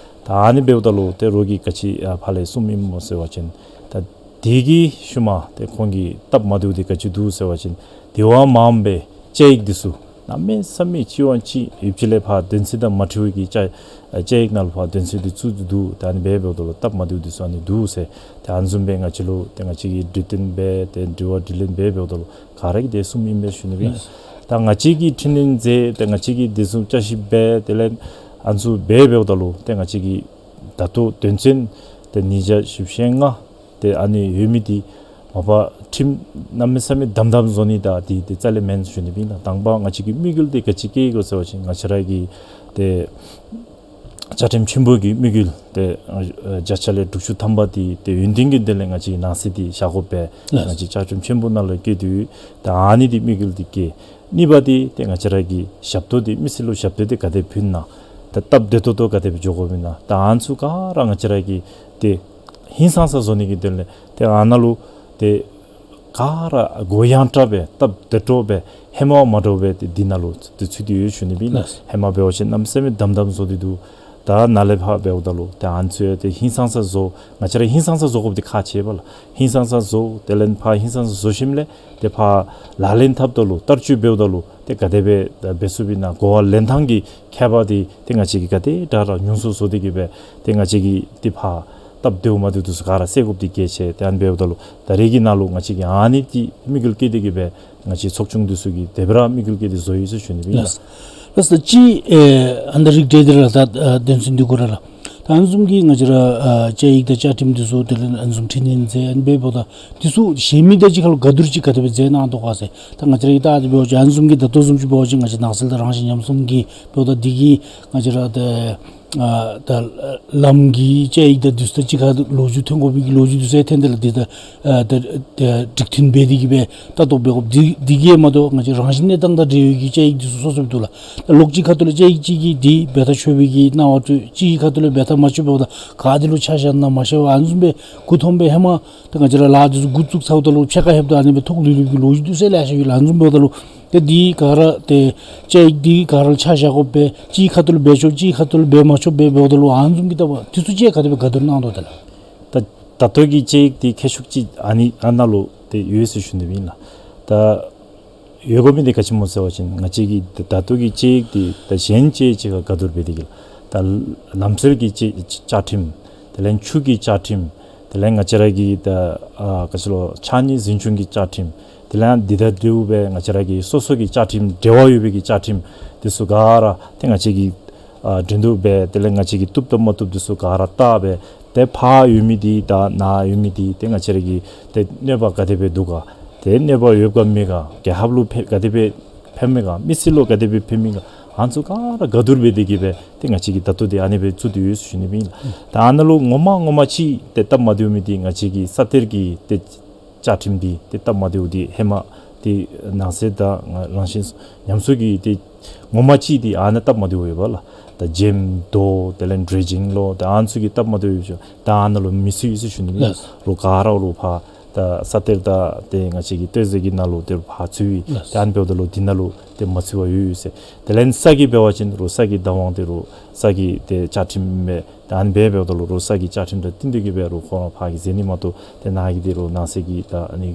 ད་ཨ་ནི་འབདཝ་ད་ལུ་ཏེ་རོགས་ཀྱིས་ག་ཅི་ཨ་ཕར་ལས་གསུངམ་ཨིན་སྨོ་ཟེར་བ་ཅིན་ད་དེ་གི་ཤུལ་མ་ཏེ་ཁོང་གིས་སྟབས་མ་བདེཝ་འདི་ག་ཅི་འདུག་ཟེར་བ་ཅིན་དེ་བ་མངམ་སྦེ་བཅའ་ཡིག་འདི་ཚུ་གནམ་མེད་ས་མེད་གཅིག་བ་གཅིག་ཡོདཔ་ཅིག་ལས་ཕར་དོན་ཚན་དང་མ་འཁྲིལ་བའི་གི་བཅའ་ཨ་བཅའ་ཡིག་ནང་ལུ་ཕར་དོན་ཚན་འདི་ཚུད་དེ་འདུག། ད་ཨ་ནི་སྦེ་འབདཝ་ད་ལུ་སྟབས་མ་བདེཝ་འདི་ཚུ་ཨ་ནི་འདུག་ཟེར། ཏེ་ཨ་ནི་བཟུམ་སྦེ་ང་བཅས་ལུ་ཏེ་ང་བཅས་ཀྱིས་གྲོས་བསྟུན་འབད་ཏེ་དྲི་བ་དྲིས་ལན་འབད་འབདཝ་ད་ལུ་ག་ར་གིས་ཏེ་གསུངམ་ཨིན་པས་ཞུ་ནི་ཨིན། ལགས། ད་ང་བཅས་ཀྱིས་འཕྲི་སྣོན་མཛད་ཏེ་ང་བཅས་ཀྱིས་དེ་ཚུ་བསྐྱར་ཞིབ་འབད་དེ་ལས་ཨ་ནི་ཚུ་འབད་འབདཝ་ད་ལུ་ཏེ་ང་བཅས་ཀྱིས་ད་ལྟོ་དོན་ཚན་ཏེ་ཉིས་བརྒྱ་བཞི་བཅུ་ཞེ་ལྔ་ཏེ་ཨ་ནི་ཡོད་མི་འདི་མ་པ་ཁྲིམས་གནམ་མེད་ས་མེད་དམ་དམ་བཟོ་ནི་དང་འདི་ཏེ་རྩ་ལས་མེན་ཞུ་ནི་ཨིན་ལགས། དང་པ་ང་བཅས་ཀྱི་དམིགས་ཡུལ་འདི་ག་ཅི་བསྐྱེད་དགོ་ཟེར་བ་ཅིན་ང་བཅས་ར་གི་ཏེ་བཅའ་ཁྲིམས་ཆེན་པོ་གི་དམིགས་ཡུལ་ཏེ་ཨ་བརྒྱ་ཆ་ལས་དྲུག་ཅུ་ཐམ་པ་འདི་ཏེ་ཡོན་ཏན་གྱི་དོན་ལས་ང་བཅས་ནང་གསེས་འདི་བཞག་དགོ་པས། ལགས། ང་བཅས་བཅའ་ཁྲིམས་ཆེན་པོ་ནང་ལུ་བཀོད་དེ་ཡོད། ད་ཨ་ནི་འདི་དམིགས་ཡུལ་འདི་བསྐྱེད། གཉིས་པ་འདི་ཏེ་ང་བཅས་ར་གི་ཞབས་ཏོག་འདི་མི་སེར་ལུ་ཞབས་ཏོག་འདི་ག་དེ་ཕུལ་ན་ད་སྟབས་བདེ་ཏོག་ཏོ་ག་དེ་སྦེ་འགྱོ་དགོཔ་ཨིན་ན་ད་ཨ་ནི་ཚུ་ག་ར་ང་བཅས་ར་གིས་ཏེ་ཧིང་སངས་ས་བཟོ་ནི་གི་དོན་ལས་ཏེ་ཨ་ནཱ་ལུ་ཏེ་ག་ར་གུ་ཡངས་དྲགས་སྦེ་སྟབས་བདེ་ཏོག་ཏོ་སྦེ་ཧེ་མ་མ་འདྲཝ་སྦེ་ཏེ་འདི་ནང་ལུ་ཏེ་ཚུད་དེ་ཡོད་ཞུ་ནི་ཨིན་ལགས། ལགས། ཧེ་མ་འབད་བ་ཅིན་གནམ་མེད་ས་མེད་དམ་དམ་བཟོ་སྟེ་འདུག། ད་ནཱ་ལས་ཕར་འབདཝ་ད་ལུ་ཏེ་ཨ་ནི་ཚུ་ཡང་ཏེ་ཧིང་སངས་ས་བཟོ། ང་བཅས་ར་ཧིང་སངས་ས་བཟོ་དགོཔ་འདི་ཁག་ཆེ་བས་ལགས། ཧིང་སངས་ས་བཟོ། དེ་ལས་ཕར་ཧིང་སངས་ས་བཟོ་ཞིནམ་ལས་ཏེ་ཕར་ལག་ལེན་འཐབ་ད་ལུ་བསྟར་སྤྱོད་འབདཝ་ད་ལུ་ཏེ་ག་དེ་སྦེ་འབད་ཚུགསཔ་ཨིན་ན་གོ་བ་ལེན་ཐངས་ཀྱི་ཁྱད་པར་འདི་ཏེ་ང་བཅས་ཀྱིས་ག་དེ་དྲག་དྲག་ཉུང་སུ་བཟོ་སྟེ་གིས་སྦེ་ཏེ་ང་བཅས་ཀྱིས་ཏེ་ཕར་སྟབས་བདེཝ་མ་བདེཝ་འདི་ཚུ་ག་ར་སེལ་དགོཔ་འདི་གལ་ཆེ། ཏེ་ཨ་ནི་འབདཝ་ད་ལུ་ད་རེས་ཀྱི་ནང་ལུ་ང་བཅས་ཀྱིས་ཨ་ནི་འདི་དམིགས་ཡུལ་བསྐྱེད་དེ་གིས་སྦེ་ང་བཅས་ཚོགས་ཆུང་འདི་ཚུ་གིས་དེ་སྦེ་ར་དམིགས་ཡུལ་བསྐྱེད་དེ་བཟོ་ཡི་ཟེར་ཞུ་ནི་ཨིན་ལགས། ལགས། ལགས་སོ། ད་ཅི་ཨེ་ཨ་ནི་རིགས་འགྲེ་སྟེ་ར་ད་ཨ་དོན་ཚན་འདི་གུ་ར་ལགས། ད་ཨ་ནི་བཟུམ་གྱི་ང་བཅས་ར་ཨ་བཅའ་ཡིག་དང་བཅའ་ཁྲིམས་འདི་ཚུ་དེ་ལས་ཨ་ནི་བཟུམ་འཕྲི་སྣོན་མཛད་ཨ་ནི་འབདཝ་ད་འདི་ཚུ་གཞན་མི་དང་གཅིག་ཁར་ལུ་ག་དེ་རུ་ཅིག་ག་དེ་སྦེ་མཛད་གནང་དོ་ག་ཟེར། ད་ང་བཅས་ར་གིས་བལྟ་སྟེ་འབད་བ་ཅིན་ཨ་ནི་བཟུམ་གྱི་ད་ལྟོ་བཟུམ་ཅིག་འབད་བ་ཅིན་ང་བཅས་ནགས་ཚལ་དང་རང་བཞིན་ཉམས་གསོ་གི་འབདཝ་ད་འདི་གིས་ང་བཅས་ར་ད་ཨ་ད་ལམ་གྱི་བཅའ་ཡིག་དང་འདི་ཚུ་དང་གཅིག་ཁར་ལོ་རྒྱུས་ཐོན་དགོ་པའི་གི་ལོ་རྒྱུས་འདི་ཚུ་ཡང་ཐོན་ཏེ་ལགས། འདི་ད་ཨ་ད་ད་འགྲིག་མཐུན་འབད་དེ་གིས་སྦེ་ལྟ་རྟོག་འབད་དགོཔ་འདི་འདི་གིས་མ་གཏོགས་ང་བཅས་རང་བཞིན་གནས་སྟངས་དང་འབྲེལ་བའི་གི་བཅའ་ཡིག་འདི་ཚུ་སོ་སོ་སྦེ་འདུག་ལགས། ད་ལོགས་གཅིག་ཁ་ཐུག་ལས་བཅའ་ཡིག་གཅིག་གིས་འདི་འབད་ཐག་ཆོད་པའི་གི་སྣང་བ་སྟོན། གཅིག་གི་ཁ་ཐུག་ལས་འབད་ཐག་མ་ཆོད་པར་ད་ག་འདི་ལུ་ཆ་བཞག་ན་མ་ཤེས་པར་ཨ་ནི་བཟུམ་སྦེ་མགུ་འཐོམ་སྦེ་ཧེ་མ་ད་ང་བཅས་ར་ལཱ་འདི་ཚུ་འགོ་བཙུགས་ཚརཝ་ད་ལུ་ཕྱེད་ཀ་ལྷོདཔ་ད་ཨ་ནི་སྦེ་ཐོག་ལུས་ལུས་པའི་གི་ལོ་རྒྱུས་འདི་ཚུ་ལེ་ཤ་ཡོད་ལགས། ཨ་ནི་བཟུམ་འབདཝ་ད་ལུ་ཏེ་འདི་ག་ར་ཏེ་བཅའ་ཡིག་འདི་ག་ར་ལུ་ཆ་བཞག་དགོ་པས། གཅིག་ཁ་ཐུག་ལུ་འབད་ཆོག་གཅིག་ཁ་ཐུག་ལུ་འབད་མ་ཆོག་སྦེ་འབདཝ་ད་ལུ་ཨ་ནི་བཟུམ་གྱི་ལྟ་བ་འདི་ཚུ་ཅིག་ག་དེ་སྦེ་ག་དེ་རུ་གནང་དོ་ད་ལགས། ད་ད་ལྟོ་གི་བཅའ་ཡིག་འདི་ཁྱད་ཤུགས་ཅིག་ཨ་ནི་ཨ་ནཱ་ལུ་ཏེ་ཡོད་ཟེར་ཞུ་ནི་ཨིན་ལགས། ད་ཡོད་དགོ་མི་འདི་ག་ཅི་སྨོ་ཟེར་བ་ཅིན་ང་བཅས་ཀྱི་ད་ད་ལྟོ་གི་བཅའ་ཡིག་འདི་ད་གཞན་བཅའ་ཡིག་ཅིག་ཁར་ག་དེ་རུ་འབད་དེ་གིས་ལགས། ད་ལམ་སྲོལ་གྱི་བཅའ་བཅའ་ཁྲིམས་དེ་ལས་ཆུ་གི་བཅའ་ཁྲིམས་དེ་ལས་ང་བཅས་ར་གི་ད་ཨ་ག་ཅི་ལོ་ཕྱགས་སྙིགས་རྫུན་ཆུང་གི་བཅའ་ཁྲིམས་དེ་ལས་འདི་དང་འབྲེལཝ་སྦེ་ང་བཅས་ར་གི་སོ་སོ་གི་བཅའ་ཁྲིམས་འབྲེལ་བ་ཡོད་པའི་གི་བཅའ་ཁྲིམས་འདི་ཚུ་ག་ར་ཏེ་ང་བཅས་ཀྱིས་ཨ་འགྲན་བསྡུར་འབད་དེ་ལས་ང་བཅས་ཀྱིས་བཏུབ་དང་མ་བཏུབ་འདི་ཚུ་ག་ར་བལྟ་སྦེ་ཏེ་ཕར་ཡོད་མི་འདི་དང་ནཱ་ཡོད་མི་འདི་ཏེ་ང་བཅས་ར་གི་ཏེ་གནོད་པ་ག་དེ་སྦེ་འདུག་ག། ཏེ་གནོད་པ་ཡོད་ག་མེད་ག། རྒྱལ་ཁབ་ལུ་ཕན་ག་དེ་སྦེ་ ཕན་མི་ག་མི་སེར་ལུ་ག་དེ་སྦེ་ཕན་མི་ག་ཨ་ནི་ཚུ་ག་ར་ག་བསྡུར་འབད་དེ་གིས་སྦེ་ཏེ་ང་བཅས་ཀྱིས་ད་ལྟོ་འདི་ཨ་ནི་སྦེ་བཙུགས་ཏེ་ཡོད་ཟེར་ཞུ་ནི་སྦེ་ཨིན་ལགས། ད་ཨ་ནཱ་ལུ་ངོ་མ་ངོ་མ་ཅིག་ཏེ་སྟབས་མ་བདེཝ་མི་འདི་ང་བཅས་ཀྱི་ས་གཏེར་གྱི་ཏེ་བཅའ་ཁྲིམས་འདི་ཏེ་སྟབས་མ་བདེཝ་འདི་ཧེ་མ་ཏེ་ནགས་ཚལ་དང་རང་བཞིན་ཉམས་གསོ་གི་ཏེ་ངོ་མ་ཅིག་འདི་ཨ་ནཱ་སྟབས་མ་བདེཝ་ཡོདཔ་ལགས། ད་འཇམ་རྡོ་དེ་ལས་ཌེ་རེ་ཇིང་ལོ་ད་ཨ་ནི་ཚུ་གི་སྟབས་མ་བདེཝ་ཡོདཔ་ད་ཨ་ནཱ་ལུ་མི་ཚུད་ཟེར་ཞུ་ནི་སྦེ་ལགས། རོགས་ག་ར་རོགས་ཕར་ད་ས་གཏེར་དང་ཏེ་ང་བཅས་ཀྱི་སྟོད་གཟིགས་ཀྱི་ནང་ལུ་ཏེ་ཕར་ཚུད་པས། ལགས། ཏེ་ཨ་ནི་འབདཝ་ད་ལུ་འདི་ནང་ལུ་ཏེ་མ་ཚུད་པར་ཡོད་ཡོད་ཟེར། དེ་ལས་ས་གི་འབད་བ་ཅིན་རོགས་ས་གི་བདག་དབང་འདི་རོགས་ས་གི་ཏེ་བཅའ་ཁྲིམས་མས། ད་ཨ་ནི་སྦེ་འབདཝ་ད་ལུ་རོགས་ས་གི་བཅའ་ཁྲིམས་དང་བསྟུན་ཏེ་གིས་སྦེ་རོགས་ཁོང་ར་ཕར་གྱི་ཟེར་ནི་མ་གཏོགས་ཏེ་ནཱ་གི་འདི་རོགས་ནགས་ཚལ་གྱི་ད་ཨ་ནི་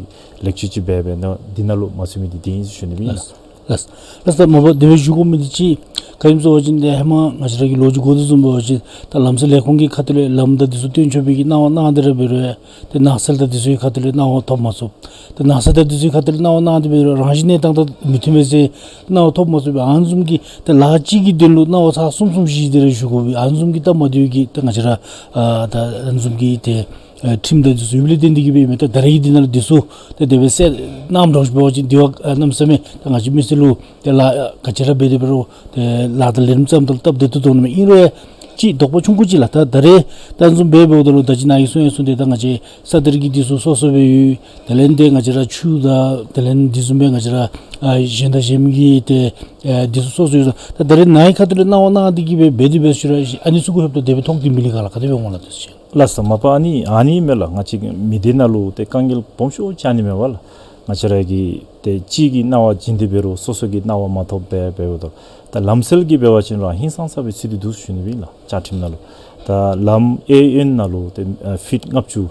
ལེགས་བཅོས་ཅིག་འབད་འབད་ནི་འདི་ནང་ལུ་མ་ཚུད་མི་འདི་འདི་ཨིན་ཟེར་ཞུ་ནི་སྦེ་ཨིན་ལགས། ལགས། ལགས། ད་མ་པ་དེ་སྦེ་ཞུ་དགོ་མི་འདི་ཅིག་ག་ཨིནམ་ཟེར་བ་ཅིན་ཏེ་ཧེ་མ་ང་བཅས་ར་གིས་ལོ་རྒྱུས་གོ་དོ་བཟུམ་འབད་བ་ཅིན་ད་ལམ་སེལ་ལས་ཁུངས་ཀྱི་ཁ་ཐུག་ལས་ལམ་དང་འདི་ཚུ་བཏོན་ཆོག་པའི་གི་གནང་བ་གནང་སྟེ་ར་འབད་རུང་ཏེ་ནགས་ཚལ་དང་འདི་ཚུ་གི་ཁ་ཐུག་ལས་གནང་བ་ཐོབ་མ་ཚུགས། ཏེ་ནགས་ཚལ་དང་འདི་ཚུ་གི་ཁ་ཐུག་ལས་གནང་བ་གནང་སྟེ་འབད་རུང་རང་བཞིན་གནས་སྟངས་དང་མི་མཐུན་པས་ཟེར་གནང་བ་ཐོབ་མ་ཚུགས་པས། ཨ་ནི་བཟུམ་གྱི་ཏེ་ལཱ་གཅིག་གི་དོན་ལུ་གནང་བ་ཚར་གསུམ་གསུམ་བཞི་བཞི་དེ་ར་ཞུ་དགོ་པས། ཨ་ནི་བཟུམ་གྱི་སྟབས་མ་བདེཝ་གི་ཏེ་ང་བཅས་ར་ཨ་ད་ཨ་ནི་བཟུམ་གྱི་ཏེ་ཨེ་ཁྲིམས་དང་འདི་ཚུ་ཡོདཔ་ལས་བརྟེན་ཏེ་གིས་སྦེ་མས། ད་ད་རེས་ཀྱི་འདི་ནང་ལུ་འདི་ཚུ་ཏེ་དེ་སྦེ་སེལ་གནངམ་འདྲཝ་ཅིག་འབད་བ་ཅིན་དེ་བ་ཨ་གནམ་མེད་ས་མེད་ད་ང་བཅས་མི་སེར་ལུ་ཏེ་ལཱ་ཨ་ག་ཅི་ར་འབད་དེ་འབད་རུང་ཏེ་ལཱ་དང་ལས་རིམ་ཙམ་དང་སྟབས་བདེ་ཏོག་ཏོ་འོང་ནི་མས། ཨིན་རུང་ཅིག་དོགས་པ་ཆུང་ཀུ་ཅིག་ལགས། ད་ད་རེས་ད་ཨ་ནི་བཟུམ་སྦེ་འབདཝ་ད་ལུ་ད་ཅི་ནཱ་གིས་གསུང་ཡང་གསུངས་ཏེ་ད་ང་བཅས་ས་གཏེར་གྱི་འདི་ཚུ་སོ་སོ་སྦེ་ཡོད། དེ་ལས་ཏེ་ང་བཅས་ར་ཆུ་དང་དེ་ལས་འདི་བཟུམ་སྦེ་ང་བཅས་ར་ཨ་གཞན་དང་གཞན་གྱི་ཏེ་ཨེ་འདི་ཚུ་སོ་སོ་ཡོད་ས། ད་ད་རེས་ནཱ་གི་ཁ་ཐུག་ལས་གནང་བ་གནང་སྟེ་གིས་སྦེ་འབད་དེ་འབད་ཞུ་ར་ཨ་ནི་ཚུ་གུ་ལྷོདཔ་ད་དེ་སྦེ་ཐོགས་ཏེ་མི་ལི་ག་ལགས། ག་དེ་སྦེ་འོང་ལགས། དེ་ཚུ་ལགས་སོ། མ་པ་ཨ་ནི་ཨ་ནི་མས་ལགས། ང་བཅས་མི་སྡེ་ནང་ལུ་ཏེ་དཀའ་ངལ་སྦོམ་ཤོས་ཅིག་ཨ་ནི་མས་པ་ལགས། ང་བཅས་ར་གིས་ཏེ་གཅིག་གིས་གནང་བ་བྱིན་ཏེ་འབད་རུང་སོ་སོ་གིས་གནང་བ་མ་ཐོབ་པར་འབདཝ་ད་ད་ལམ་སེལ་གྱི་འབད་བ་ཅིན་ར་ཧིང་སངས་ས་སྦེ་ཚུད་དེ་འདུག་ཟེར་ཞུ་ནི་སྦེ་ཨིན་ལགས། བཅའ་ཁྲིམས་ནང་ལུ་ད་ལམ་གཡས་གཡོན་ནང་ལུ་ཏེ་ཨ་ཕིཊ་ལྔ་བཅུ་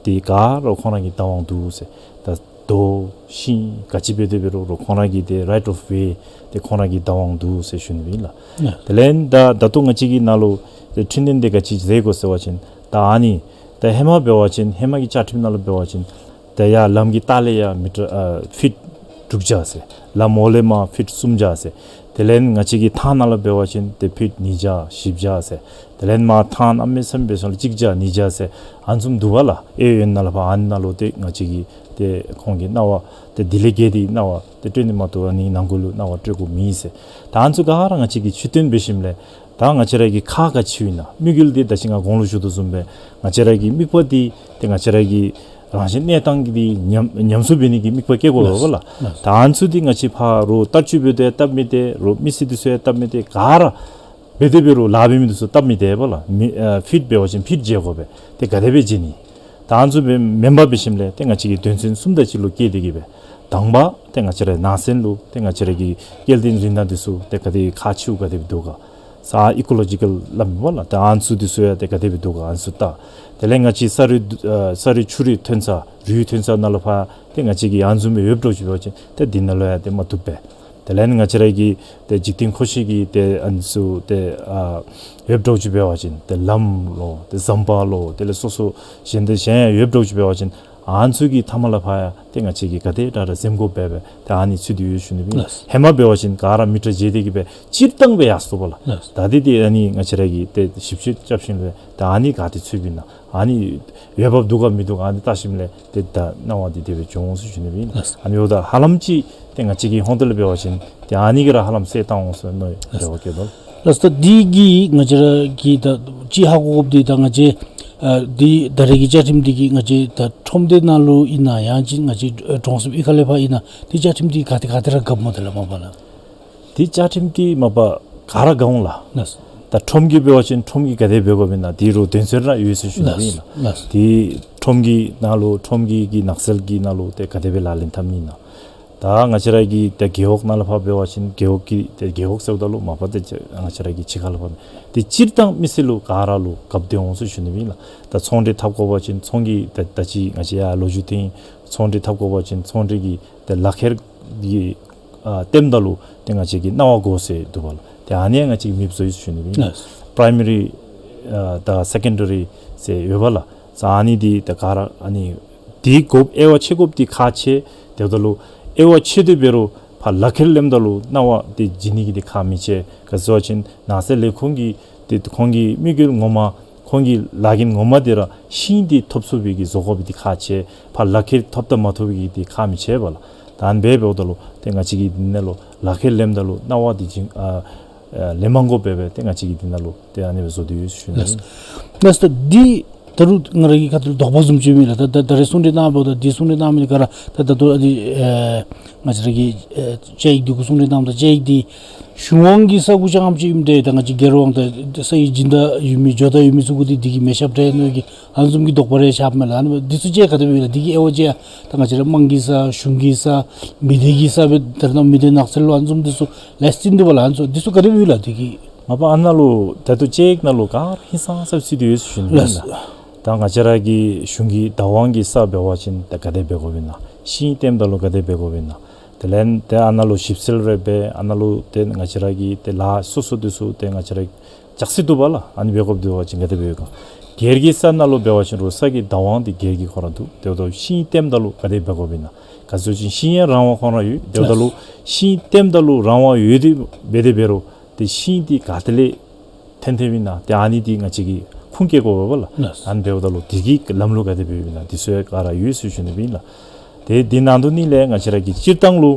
དེ་ག་ར་ཁོང་ར་གི་བདག་དབང་འདུག་ཟེར། ད་རྡོ་ཤིང་ག་ཅི་འབད་དེ་འབད་རུང་རོགས་ཁོང་ར་གི་ཏེ་རའིཊ་ཨོཕ་ཝེ་དེ་ཁོང་ར་གི་བདག་དབང་འདུག་ཟེར་ཞུ་ནི་སྦེ་ཨིན་ལགས། ཡ། དེ་ལས་ད་ད་ལྟོ་ང་བཅས་ཀྱི་ནང་ལུ་ཏེ་འཕྲི་སྣོན་དེ་ག་ཅི་མཛད་དགོ་ཟེར་བ་ཅིན་ད་ཨ་ནི་ད་ཧེ་མ་འབད་བ་ཅིན་ཧེ་མ་གི་བཅའ་ཁྲིམས་ནང་ལུ་འབད་བ་ཅིན་ད་ཡར་ལམ་གྱི་ལྟག་ལས་ཡར་མི་ཊར་ཨ་ཕིཊ་དྲུག་བརྒྱ་ཟེར། ལམ་འོག་ལས་མར་ཕིཊ་སུམ་བརྒྱ་ཟེར། དེ་ལས་ང་བཅས་ཀྱི་ཐང་ནང་ལུ་འབད་བ་ཅིན་ཏེ་ཕིཊ་ཉིས་བརྒྱ་བཞི་བརྒྱ་ཟེར། དེ་ལས་མར་ཐང་གནམ་མེད་ས་མེད་འབད་སོང་ལུ་གཅིག་བརྒྱ་གཉིས་བརྒྱ་ཟེར་ཨ་ནི་བཟུམ་འདུག་པ་ལགས། གཡས་གཡོན་ནང་ལུ་ཕར་ཨ་ནི་ནང་ལུ་ཏེ་ང་བཅས་ཀྱིས་ཏེ་ཁོང་གིས་གནང་བ་ཏེ་དེ་ལས་བརྒལ་ཏེ་གནང་བ་ཏེ་སྤྲོད་ནི་མ་གཏོགས་ཨ་ནི་ནང་འཁོད་ལུ་གནང་བ་སྤྲོད་དགོཔ་མེད་ཟེར། ད་ཨ་ནི་ཚུ་ག་ར་ང་བཅས་ཀྱིས་ཆོས་སྟོན་འབད་ཞིནམ་ལས་ད་ང་བཅས་ར་གི་ཁག་ག་ཅི་ཡོད་ན་དམིགས་ཡུལ་འདི་ད་ཅི་ང་གོང་ལུ་ཞུ་དོ་བཟུམ་སྦེ་ང་བཅས་ར་གི་དམིགས་པ་འདི་ཏེ་ང་བཅས་ར་གི་རང་བཞིན་གནས་སྟངས་ཀྱི་འདི་ཉམས་ཉམས་གསོ་འབད་ནི་གི་དམིགས་པ་བསྐྱེད་དགོ་པས་ལགས། ལགས། ད་ཨ་ནི་ཚུ་འདི་ང་བཅས་ཕར་རོགས་བསྟར་སྤྱོད་འབད་དེ་སྟབས་མི་བདེ་རོགས་མི་སེར་འདི་ཚུ་ཡང་སྟབས་མི་བདེ་ག་ར་འབད་དེ་འབད་རུང་ལཱ་འབད་མི་འདི་ཚུ་སྟབས་མི་བདེ་པས་ལགས། མི་ཨ་ཕིཊ་འབད་བ་ཅིན་ཕིཊ་འཇལ་དགོ་པས། ཏེ་ག་དེ་སྦེ་འཇལ་ནི། ད་ཨ་ནི་ཚུ་སྦེ་མེན་པར་འབད་ཞིནམ་ལས་ཏེ་ང་བཅས་ཀྱིས་དོན་ཚན་གསུམ་དང་གཅིག་ལུ་བཀལ་ཏེ་གིས་སྦེ་དང་པ་ཏེ་ང་བཅས་ར་ནགས་ཚལ་ལུ་ཏེ་ང་བཅས་ར་གི་སྐྱེ་ལྡན་རིགས་སྣ་འདི་ཚུ་ཏེ་ག་དེ་ཁག་ཆེཝ་ག་དེ་སྦེ་འདུག་ག། ས་ཨི་ཀོ་ལོ་ཇི་ཀལ་སླབ་མས་པ་ལགས། ཏེ་ཨ་ནི་ཚུ་འདི་ཚུ་ཡང་ཏེ་ག་དེ་སྦེ་འདུག་ག་ཨ་ནི་ཚུ་བལྟ། དེ་ལས་ང་བཅས་ས་རུད་ཨ་ས་རུད་ཆུ་རུད་ཐོན་ས་རུད་ཐོན་ས་ནང་ལུ་ཕར་ཏེ་ང་བཅས་ཀྱིས་ཨ་ནི་བཟུམ་སྦེ་ཡོདཔ་འདྲཝ་ཅིག་འབད་བ་ཅིན་ཏེ་འདི་ནང་ལུ་ཡང་ཏེ་མ་བཏུབ་པས། དེ་ལས་ང་བཅས་ར་གི་ཏེ་འཇིག་རྟེན་མཁོ་ཆས་ཀྱི་ཏེ་ཨ་ནི་ཚུ་ཏེ་ཨ་ཡོདཔ་འདྲཝ་ཅིག་འབད་བ་ཅིན་ཏེ་ལམ་ལོ་ཏེ་ཟམ་པ་ལོ་དེ་ལས་སོ་སོ་གཞན་དེ་གཞན་ཡང་ཡོདཔ་འདྲཝ་ཅིག་འབད་བ་ཅིན་ཨ་ནི་ཚུ་གི་མཐའ་མ་ལུ་ཕར་ཡང་ཏེ་ང་བཅས་ཀྱིས་ག་དེ་དྲག་དྲག་འཛེམ་དགོཔ་སྦེ་ཏེ་ཨ་ནི་ཚུད་དེ་ཡོད་ཟེར་ཞུ་ནི་སྦེ་ཨིན། ལགས། ཧེ་མ་འབད་བ་ཅིན་ག་ར་མི་ཊར་འཇལ་ཏེ་གིས་སྦེ་སྤྱིར་བཏང་སྦེ་ཡར་སོང་པ་ལགས། ལགས། ད་འདི་ཏེ་ཨ་ནི་ང་བཅས་ར་གིས་ཏེ་ཞིབ་དཔྱད་རྐྱབ་ཞིནམ་ལས་ད་ཨ་ནི་ག་ཏེ་ཚུདཔ་ཨིན་ན་ཨ་ནི་འོས་འབབ་འདུག་ག་མིན་འདུག་ག་ཨ་ནི་བལྟ་ཞིནམ་ལས་ཏེ་ད་གནང་བ་འདི་དེ་སྦེ་བྱུང་འོང་ཟེར་ཞུ་ནི་སྦེ་ཨིན། ལགས། ཨ་ནི་འབདཝ་ད་ཧ་ལམ་ཅིག་ཏེ་ང་བཅས་ཀྱི་ཧོངས་ཏེ་ལས་འབད་བ་ཅིན་ཏེ་ཨ་ནི་གིས་ར་ཧ་ལམ་སེལ་བཏང་འོང་ཟེར་མནོ་ཡི། ལགས། རེ་བ་བསྐྱེད་དོ། ལགས། ད་འདི་གིས་ང་བཅས་ར་གིས་ད་ཅིག་ཧ་གོ་དགོཔ་འདི་ད་ང་བཅས་ཨ་འདི་ད་རེས་ཀྱི་བཅའ་ཁྲིམས་འདི་གིས་ང་བཅས་ད་ཁྲོམ་སྡེ་ནང་ལུ་ཨིན་ན་ཡང་ཅིན་ང་བཅས་ཨ་གྲོང་གསེབ་གཡུས་ཁ་ལས་ཕར་ཨིན་ན་འདི་བཅའ་ཁྲིམས་འདི་ག་ཏེ་ག་ཏེ་ར་འགལཝ་སྨོ་དེ་ལགས་མ་པ་ལགས། འདི་བཅའ་ཁྲིམས་འདི་མ་པ་ག་ར་འགལ་འོང་ལགས། ལགས། ད་ཁྲོམ་གྱི་འབད་བ་ཅིན་ཁྲོམ་གྱིས་ག་དེ་འབད་དགོཔ་ཨིན་ན་འདི་རུང་དོན་ཚན་ར་ཡོད་ཟེར་ཞུ་ནི་སྦེ་ཨིན་ལགས། ལགས། འདི་ཁྲོམ་གྱི་ནང་ལུ་ཁྲོམ་གྱི་གི་ནགས་ཚལ་གྱི་ནང་ལུ་ཏེ་ག་དེ་སྦེ་ལག་ལེན་འཐབ་ནི་ཨིན་ན། ད་ང་བཅས་ར་གི་ཏེ་རྒེད་འོག་ནང་ལུ་ཕར་འབད་བ་ཅིན་རྒེད་འོག་གི་ཏེ་རྒེད་འོག་ཟེརཝ་ད་ལུ་མ་པ་ཏེ་ང་བཅས་ར་གི་ཕྱི་ཁ་ལུ་ཕར་ཏེ་སྤྱིར་བཏང་མི་སེར་ལུ་ག་ར་ལུ་རྒཔོ་སྡོད་འོང་ཟེར་ཞུ་ནི་སྦེ་ཨིན་ལགས། ད་ཚོང་འབྲེལ་འཐབ་དགོ་པ་ཅིན་ཚོང་གི་ད་ད་ཅི་ང་བཅས་ཡར་ལོ་རྒྱུས་ཐོན་ཡི། ཚོང་འབྲེལ་འཐབ་དགོ་པ་ཅིན་ཚོང་འབྲེལ་གྱི་ཏེ་ལག་ཁྱེར་གྱི་ཨ་སྟོནམ་ད་ལུ་ཏེ་ང་བཅས་ཀྱིས་གནང་བ་དགོ་ཟེར་འདུག་པ་ལགས། ཏེ་ཨ་ནི་ཡང་ང་བཅས་ཀྱིས་མེདཔ་བཟོ་ཡི་ཟེར་ཞུ་ནི་སྦེ་ཨིན། ལགས། པྲའི་མ་རི་ཨ་དང་སེ་ཀེན་ཌ་རི་ཟེར་ཡོད་པ་ལགས། ས་ཨ་ནི་འདི་ཏེ་ག་ར་ཨ་ནི་འདི་དགོཔ་དབྱེ་བ་ཕྱེ་དགོཔ་འདི་ཁག་ཆེ། དེ་འབདཝ་ད་ལུ་དབྱེ་བ་ཕྱེ་སྟེ་འབད་རུང་ཕར་ལག་ཁྱེར་ལེནམ་ད་ལུ་གནང་བ་འདི་བྱིན་ནི་གི་འདི་ཁག་མི་ཆེ། ག་ཅི་ཟེར་བ་ཅིན་ནགས་ཚལ་ལས་ཁུངས་ཀྱིས་ཏེ་ཁོང་གི་དམིགས་ཡུལ་ངོ་མ་ཁོང་གི་ལཱ་འགན་ངོ་མ་འདི་ར་ཤིང་འདི་ཐོབ་ཚུགས་པའི་གི་བཟོ་དགོཔ་འདི་ཁག་ཆེ། ཕར་ལག་ཁྱེར་ཐོབ་དང་མ་ཐོབ་ཀྱི་འདི་ཁག་མི་ཆེ་བ་ལགས། ད་ཨ་ནི་སྦེ་འབདཝ་ད་ལུ་ཏེ་ང་བཅས་ཀྱིས་འདི་ནང་ལུ་ལག་ཁྱེར་ལེནམ་ད་ལུ་གནང་བ་འདི་བྱིན་ཨ་ཨ་ལེན་མ་དགོ་པར་སྦེ་ཏེ་ང་བཅས་ཀྱིས་འདི་ནང་ལུ་ཏེ་ཨ་ནི་སྦེ་བཟོ་སྟེ་ཡོད་ཟེར་ཞུ་ནི་ཨིན། ལགས་སོ། ད་འདི་ད་རུང་ང་ར་གི་ཁ་ཐུག་ལུ་དོགས་པ་བཟུམ་ཅིག་ཡོད་མི་ལགས། ད་ད་ད་རེས་གསུང་གྲོས་གནང་བ་ད་འདི་གསུང་གྲོས་གནང་མི་འདི་ག་ར་ད་ད་ལྟོ་ཨ་ནི་ཨེ་ང་བཅས་ར་གི་ཨེ་བཅའ་ཡིག་འདི་གུ་གསུང་གྲོས་གནངམ་ད་བཅའ་ཡིག་འདི་གཞུང་དབང་གི་ས་གོ་ཅང་ཅིག་ཨིནམ་ད་ད་ང་བཅས་རྒྱལ་དབང་ད་ས་ཡི་སྦྱིན་བདག་ཡོད་མི་ཇོ་བདག་ཡོད་མི་ཚུ་གུ་འདི་འདི་གིས་མི་ཁྱབ་འདྲ་མནོ་གི་ཨ་ནི་བཟུམ་གྱི་དོགས་པ་རེ་ཤར་མས་ལགས། ཨ་ནི་འདི་ཚུ་ཅིག་ག་དེ་སྦེ་ཡོད་ལགས། འདི་གི་དབྱེ་བ་ཅིག་ད་ང་བཅས་ར་དམངས་ཀྱི་ས་གཞུང་གི་ས་མི་སྡེ་གི་ས་སྦེ་ད་རེས་ནངས་མི་སྡེ་ནགས་ཚལ་ལུ་ཨ་ནི་བཟུམ་འདི་ཚུ་ལེགས་ཤོམ་འདུག་པ་ལགས། ཨ་ནི་ཚུ་འདི་ཚུ་ག་དེ་སྦེ་ཡོད་ལགས། འདི་གི་མ་པ་ཨ་ནཱ་ལུ་ད་ལྟོ་བཅའ་ཡིག་ནང་ལུ་ག་ར་ཧིང་སངས་ས་སྦེ་ཚུད་དེ་ཡོད་ཟེར་ཞུ་ནི་ཨིན་ལགས། ལགས། ད་ང་བཅས་ར་གི་གཞུང་གི་བདག་དབང་གི་ས་འབད་བ་ཅིན་ད་ག་དེ་སྦེ་དགོཔ་ཨིན་ན། ཤིང་བཏོནམ་ད་ལུ་ག་དེ་སྦེ་དགོཔ་ཨིན་ན། དེ་ལས་ཏེ་ཨ་ནཱ་ལུ་ཞིབ་འཚོལ་རེ་འབད་ཨ་ནཱ་ལུ་ཏེ་ང་བཅས་ར་གི་ཏེ་ལཱ་སོ་སོ་འདི་ཚུ་ཏེ་ང་བཅས་ར་ཅོག་ཙེ་འདུག་པ་ལགས། ཨ་ནི་འབད་དགོཔ་འདུག་པ་ཅིན་ག་དེ་སྦེ་ཡོད་ག། སྒེར་གྱི་ས་ནང་ལུ་འབད་བ་ཅིན་རུང་ས་གི་བདག་དབང་འདི་སྒེར་གྱི་ཁོ་ར་འདུག། དེ་འབདཝ་ད་ཤིང་བཏོནམ་ད་ལུ་ག་དེ་སྦེ་དགོཔ་ཨིན་ན། ག་ཅི་ཟེར་བ་ཅིན་ཤིང་ཡང་རང་དབང་ཁོ་ར་ཡོད། དེ་འབདཝ་ད་ལུ་ཤིང་བཏོནམ་ད་ལུ་རང་དབང་ཡོད་དེ་འབད་དེ་འབད་རུང་ཏེ་ཤིང་འདི་ག་ཏེ་ལས་ཐོན་ཐོནམ་ཨིན་ན་ཏེ་ཨ་ནི་འདི་ང་བཅས་ཀྱིས་ཁུངས་བཀལ་དགོ་པས་ལགས། ལགས། ཨ་ནི་འབདཝ་ད་ལུ་འདི་གི་ལམ་ལུགས་ག་དེ་སྦེ་ཡོདཔ་ཨིན་ན་འདི་ཚུ་ཡང་ག་ར་ཡོད་ཟེར་ཞུ་ནི་ཨིན་ལགས། ཏེ་འདི་ནང་དོན་ནི་ལས་ང་བཅས་ར་གི་སྤྱིར་བཏང་ལུ་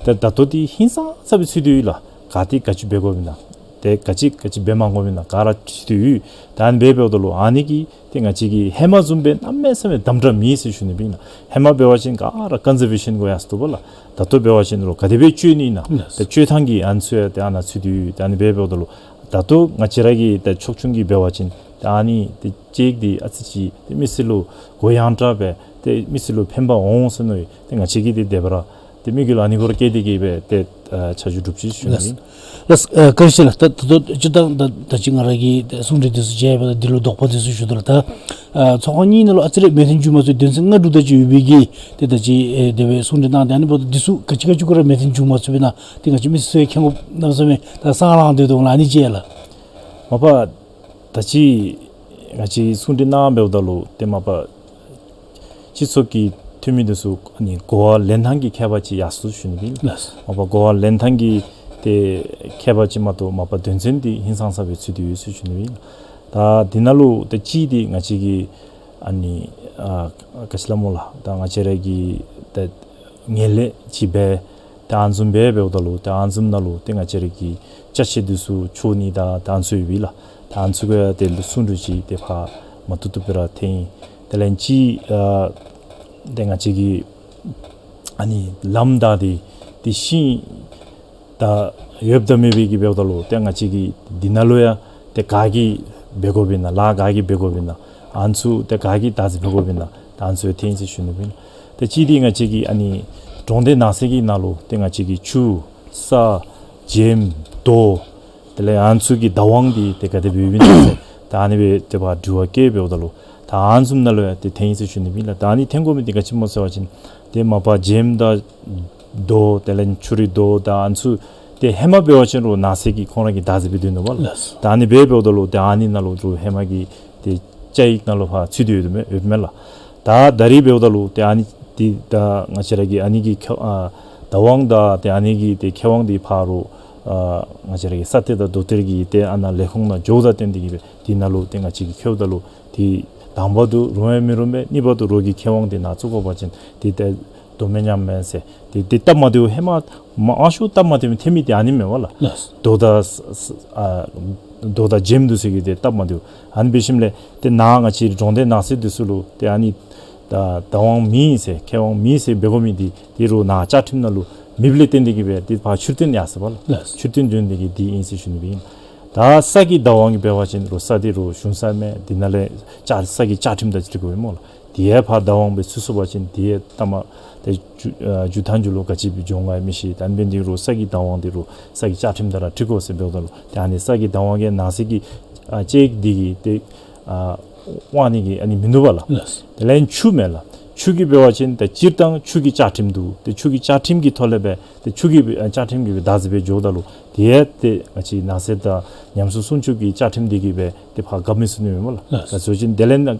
ཏེ་ད་ལྟོ་འདི་ཧིང་སངས་ས་སྦེ་ཚུད་དེ་ཡོད་ལགས། ག་ཏེ་ག་ཅི་འབད་དགོཔ་ཨིན་ན། ཏེ་ག་ཅི་ག་ཅི་འབད་མ་དགོཔ་ཨིན་ན་ག་ར་ཚུད་དེ་ཡོད། ད་ཨ་ནི་སྦེ་འབདཝ་ད་ལུ་ཨ་ནི་གི་ཏེ་ང་བཅས་ཀྱི་ཧེ་མ་བཟུམ་སྦེ་གནམ་མེད་ས་མེད་དམ་དྲག་མེད་ཟེར་ཞུ་ནི་ཨིན་ལགས། ཧེ་མ་འབད་བ་ཅིན་ག་ར་ཀོན་ཛར་བེ་ཤཱན་གུ་ཡར་སོང་འདུག་པ་ལགས། ད་ལྟོ་འབད་བ་ཅིན་རུང་ག་དེ་སྦེ་སྤྱོད་ནི་ཨིན་ན། ལགས། ཏེ་སྤྱོད་ཐངས་ཀྱི་ཨ་ནི་ཚུ་ཡང་ཏེ་ཨ་ནཱ་ཚུད་དེ་ཡོད། ཏེ་ཨ་ནི་སྦེ་འབདཝ་ད་ལུ་ད་ལྟོ་ང་བཅས་ར་གི་ཏེ་ཕྱོགས་ཆུང་གིས་འབད་བ་ཅིན་ཏེ་ཨ་ནི་ཏེ་བཅའ་ཡིག་འདི་ཨ་ཙི་ཅིག་ཏེ་མི་སེར་ལུ་གུ་ཡངས་དྲགས་སྦེ་ཏེ་མི་སེར་ལུ་ཕན་པ་འོང་ཟེར་མནོ་ཡི། ཏེ་ང་བཅས་ཀྱིས་ཏེ་དེ་སྦེ་ར་ཏེ་དམིགས་ཡུལ་ཨ་ནི་གུ་ར་བསྐྱེད་དེ་གིས་སྦེ་ཏེ་ཨ་ཆ་འཇོག་གྲུབ་ཅི་ཞུ་ནི་ཨིན། ལགས། ལགས། ཨ་བཀའ་དྲིན་ཆེ་ལགས། ད་ད་ལྟོ་སྤྱིར་བཏང་ད་ད་ཅི་ང་ར་གིས་ཏེ་གསུང་གྲོས་འདི་ཚུ་མཇལཝ་ད་འདི་ལུ་དོགས་པ་འདི་ཚུ་ཞུ་དོ་ལགས། ད་ཨ་ཚོགས་ཁང་གཉིས་ནང་ལུ་ཨ་ཙི་རེ་མོས་མཐུན་བྱུང་མ་ཚུགས། དོན་ཚན་ལྔ་དྲུག་དེ་ཅིག་ཡོད་པའི་གི་ཏེ་ད་ཅི་ཨེ་དེ་སྦེ་གསུང་གྲོས་གནང་སྟེ་ཨ་ནི་འབདཝ་ད་འདི་ཚུ་ག་ཅི་ག་ཅི་གུ་ར་མོས་མཐུན་བྱུང་མ་ཚུགས་པས་ན་ཏེ་ང་བཅས་མི་སེར་ཚུ་ཡང་མཁྱེན་དགོཔ་གནམ་མེད་ས་མེད་ད་སེམས་ལང་སྟེ་འདུག་ལགས། ཨ་ནི་ཅིག་ལགས། མ་པ་ད་ཅི་ང་བཅས་གསུང་གྲོས་གནང་འབདཝ་ད་ལུ་ཏེ་མ་པ་སྤྱི་ཚོགས་ཀྱི་འཐུས་མི་འདི་ཚུ་ཨ་ནི་གོ་བ་ལེན་ཐངས་ཀྱི་ཁྱད་པར་ཅིག་ཡར་སོང་ཞུ་ནི་ཨིན། ལགས། མ་པ་གོ་བ་ལེན་ཐངས་ཀྱི་ཏེ་ཁྱད་པར་ཅིག་མ་གཏོགས་མ་པ་དོན་ཚན་འདི་ཧིང་སངས་ས་སྦེ་ཚུད་དེ་ཡོད་ཟེར་ཞུ་ནི་ཨིན། ད་འདི་ནང་ལུ་ཏེ་གཅིག་འདི་ང་བཅས་ཀྱི་ཨ་ནི་ཨ་ག་ཅི་སླབ་སྨོ་ལགས། ད་ང་བཅས་ར་གི་ཏེ་ངན་ལྷད་ཅིག་སྦེ་ཏེ་ཨ་ནི་བཟུམ་སྦེ་འབདཝ་ད་ལུ་ཏེ་ཨ་ནི་བཟུམ་ནང་ལུ་ཏེ་ང་བཅས་ར་གི་ཅ་ཆས་འདི་ཚུ་འཕྱོག་ནི་དང་ཏེ་ཨ་ནི་ཚུ་ཡོད་པས་ལགས། ཏེ་ཨ་ནི་ཚུ་གུ་ཡང་ཏེ་གསུང་གྲོས་ཅིག་ཏེ་ཕར་མ་བཏུབ་བཏུབ་སྦེ་ར་ཐོན་ཡི། དེ་ལས་གཅིག་ཨ་ཏེ་ང་བཅས་ཀྱི་ཨ་ནི་ལམ་དང་འདི་ཏེ་ཤིང་ད་ཡོདཔ་དང་མེད་པའི་གི་འབདཝ་ད་ལུ་ཏེ་ང་བཅས་ཀྱིས་འདི་ནང་ལུ་ཡང་ཏེ་ག་གིས་འབད་དགོཔ་ཨིན་ན་ལཱ་ག་གིས་འབད་དགོཔ་ཨིན་ན་ཨ་ནི་ཚུ་ཏེ་ག་གིས་བདག་འཛིན་འབད་དགོཔ་ཨིན་ན་ད་ཨ་ནི་ཚུ་ཐོན་ཡི་ཟེར་ཞུ་ནི་ཨིན། ཏེ་གཅིག་འདི་ང་བཅས་ཀྱི་ཨ་ནི་གྲོང་སྡེ་ནགས་ཚལ་གྱི་ནང་ལུ་ཏེ་ང་བཅས་ཀྱི་ཆུ་ས་བྱེམ་རྡོ་དེ་ལས་ཨ་ནི་ཚུ་གི་བདག་དབང་འདི་ཏེ་ག་དེ་སྦེ་ཡོདཔ་ཨིན་ན་ཟེར་ད་ཨ་ནི་སྦེ་ཏེ་ཕར་དྲི་བ་བཀོད་འབདཝ་ད་ལུ་ད་ཨ་ནི་བཟུམ་ནང་ལུ་ཡང་ཏེ་ཐོན་ཡི་ཟེར་ཞུ་ནི་ཨིན་ལགས། ད་ཨ་ནི་ཐོན་དགོ་མི་འདི་ག་ཅི་སྨོ་ཟེར་བ་ཅིན་ཏེ་མ་པ་བྱེམ་དང་རྡོ་དེ་ལས་ཆུ་རུད་རྡོ་དང་ཨ་ནི་ཚུ་ཏེ་ཧེ་མ་འབད་བ་ཅིན་རུང་ནགས་ཚལ་གྱི་ཁོང་ར་གིས་བདག་འཛིན་འབད་དོ་ནུག་པ་ལགས། ལགས། ད་ཨ་ནི་སྦེ་འབདཝ་ད་ལུ་ཏེ་ཨ་ནི་ནང་ལུ་རུང་ཧེ་མ་གི་ཏེ་བཅའ་ཡིག་ནང་ལུ་ཕར་ཚུད་དེ་ཡོད་མས་ཡོད་མས་ལགས། ད་ད་རིས་འབདཝ་ད་ལུ་ཏེ་ཨ་ནི་འདི་ད་ང་བཅས་ར་གི་ཨ་ནི་གི་ཁེ་ཨ་བདག་དབང་དང་ཏེ་ཨ་ནི་གི་ཏེ་ཁེ་དབང་འདི་ཕར་རུང་ཨ་ང་བཅས་ར་གི་ས་གཏེར་དང་རྡོ་གཏེར་གྱི་ཏེ་ཨ་ནཱ་ལས་ཁུངས་ནང་འགྱོཝ་དང་བསྟུན་ཏེ་གིས་སྦེ་འདི་ནང་ལུ་ཏེ་ང་བཅས་ཀྱིས་འཁྱིད་འོངམ་ད་ལུ་ཏེ་དང་པ་དུ་རོགས་ཡང་མི་རུང་པས། གཉིས་པ་དུ་རོགས་ཀྱི་ཁེ་དབང་འདི་ནང་བཙུགས་དགོ་པ་ཅིན་ཏེ་ཏེ་དོ་མེན་སྙམ་མས་ཟེར། ཏེ་ཏེ་སྟབས་མ་བདེཝ་ཧེ་མ་མ་ཨ་ཤུ་སྟབས་མ་བདེཝ་ཐོན་མི་འདི་ཨ་ནི་མས་པ་ལགས། ལགས། རྡོ་དང་ས་ས་ཨ་རྡོ་དང་བྱེམ་འདི་ཚུ་གི་ཏེ་སྟབས་མ་བདེཝ། ཨ་ནི་འབད་ཞིནམ་ལས་ཏེ་ནཱ་ང་བཅས་གྲོང་སྡེ་ནགས་ཚལ་འདི་ཚུ་ལུ་ཏེ་ཨ་ནི་ད་བདག་དབང་མེད་ཟེར་ཁེ་དབང་མེད་ཟེར་འབད་དགོ་མི་འདི་ཏེ་རུང་ནཱ་བཅའ་ཁྲིམས་ནང་ལུ་མེདཔ་ལས་བརྟེན་ཏེ་གིས་སྦེ་ཏེ་ཕར་ཕྱིར་བཏོན་ཡར་སོང་པ་ལགས། ལགས། ཕྱིར་བཏོན་བྱུང་སྟེ་གིས་འདི་ཨིན་ཟེར་ཞུ་ནི་སྦེ་ཨིན། ད་ས་གི་བདག་དབང་གི་འབད་བ་ཅིན་རུང་ས་འདི་རུང་གཞུང་ས་མས། འདི་ནང་ལས་བཅའ་ས་གི་བཅའ་ཁྲིམས་དང་འཁྲིལ་དགོ་པས་སྨོ་ལགས། དེ་ཡང་ཕར་བདག་དབང་སྦེ་ཚུད་སོང་པ་ཅིན་དེ་ཡང་ལྟ་མ་ཏེ་མཇུག་ཨ་མཇུག་མཐའ་མཇུག་ལུ་ག་ཅི་སྦེ་འགྱོ་འོང་ག་མི་ཤེས། ད་ཨ་ནི་འབད་ནི་འདི་རུང་ས་གི་བདག་དབང་འདི་རུང་ས་གི་བཅའ་ཁྲིམས་དང་ར་འཁྲིལ་དགོ་ཟེར་འབདཝ་ད་ལུ་ཏེ་ཨ་ནི་ས་གི་བདག་དབང་གི་ནང་གསེས་ཀྱི་ཨ་བཅའ་ཡིག་འདི་གིས་ཏེ་ཨ་དབང་ནི་གི་ཨ་ནི་མིན་འདུག་པ་ལགས། ལགས། དེ་ལས་ཆུ་མས་ལགས། ཆུ་གི་འབད་བ་ཅིན་ཏེ་སྤྱིར་བཏང་ཆུ་གི་བཅའ་ཁྲིམས་འདུག། ཏེ་ཆུ་གི་བཅའ་ཁྲིམས་ཀྱི་ཐོག་ལས་སྦེ་ཏེ་ཆུ་གི་ཨ་བཅའ་ཁྲིམས་ཀྱིས་སྦེ་བདག་འཛིན་འབད་འགྱོཝ་ད་ལུ་དེ་ཡང་ཏེ་ང་བཅས་ནགས་ཚལ་དང་ཉམས་གསོ་སྲུང་སྐྱོབ་ཀྱི་བཅའ་ཁྲིམས་འདི་གིས་སྦེ་ཏེ་ཕར་བཀབ་མི་ཚུགས་ནི་མས་སྨོ་ལགས། ལགས། ག་ཅི་ཟེར་བ་ཅིན་དེ་ལས་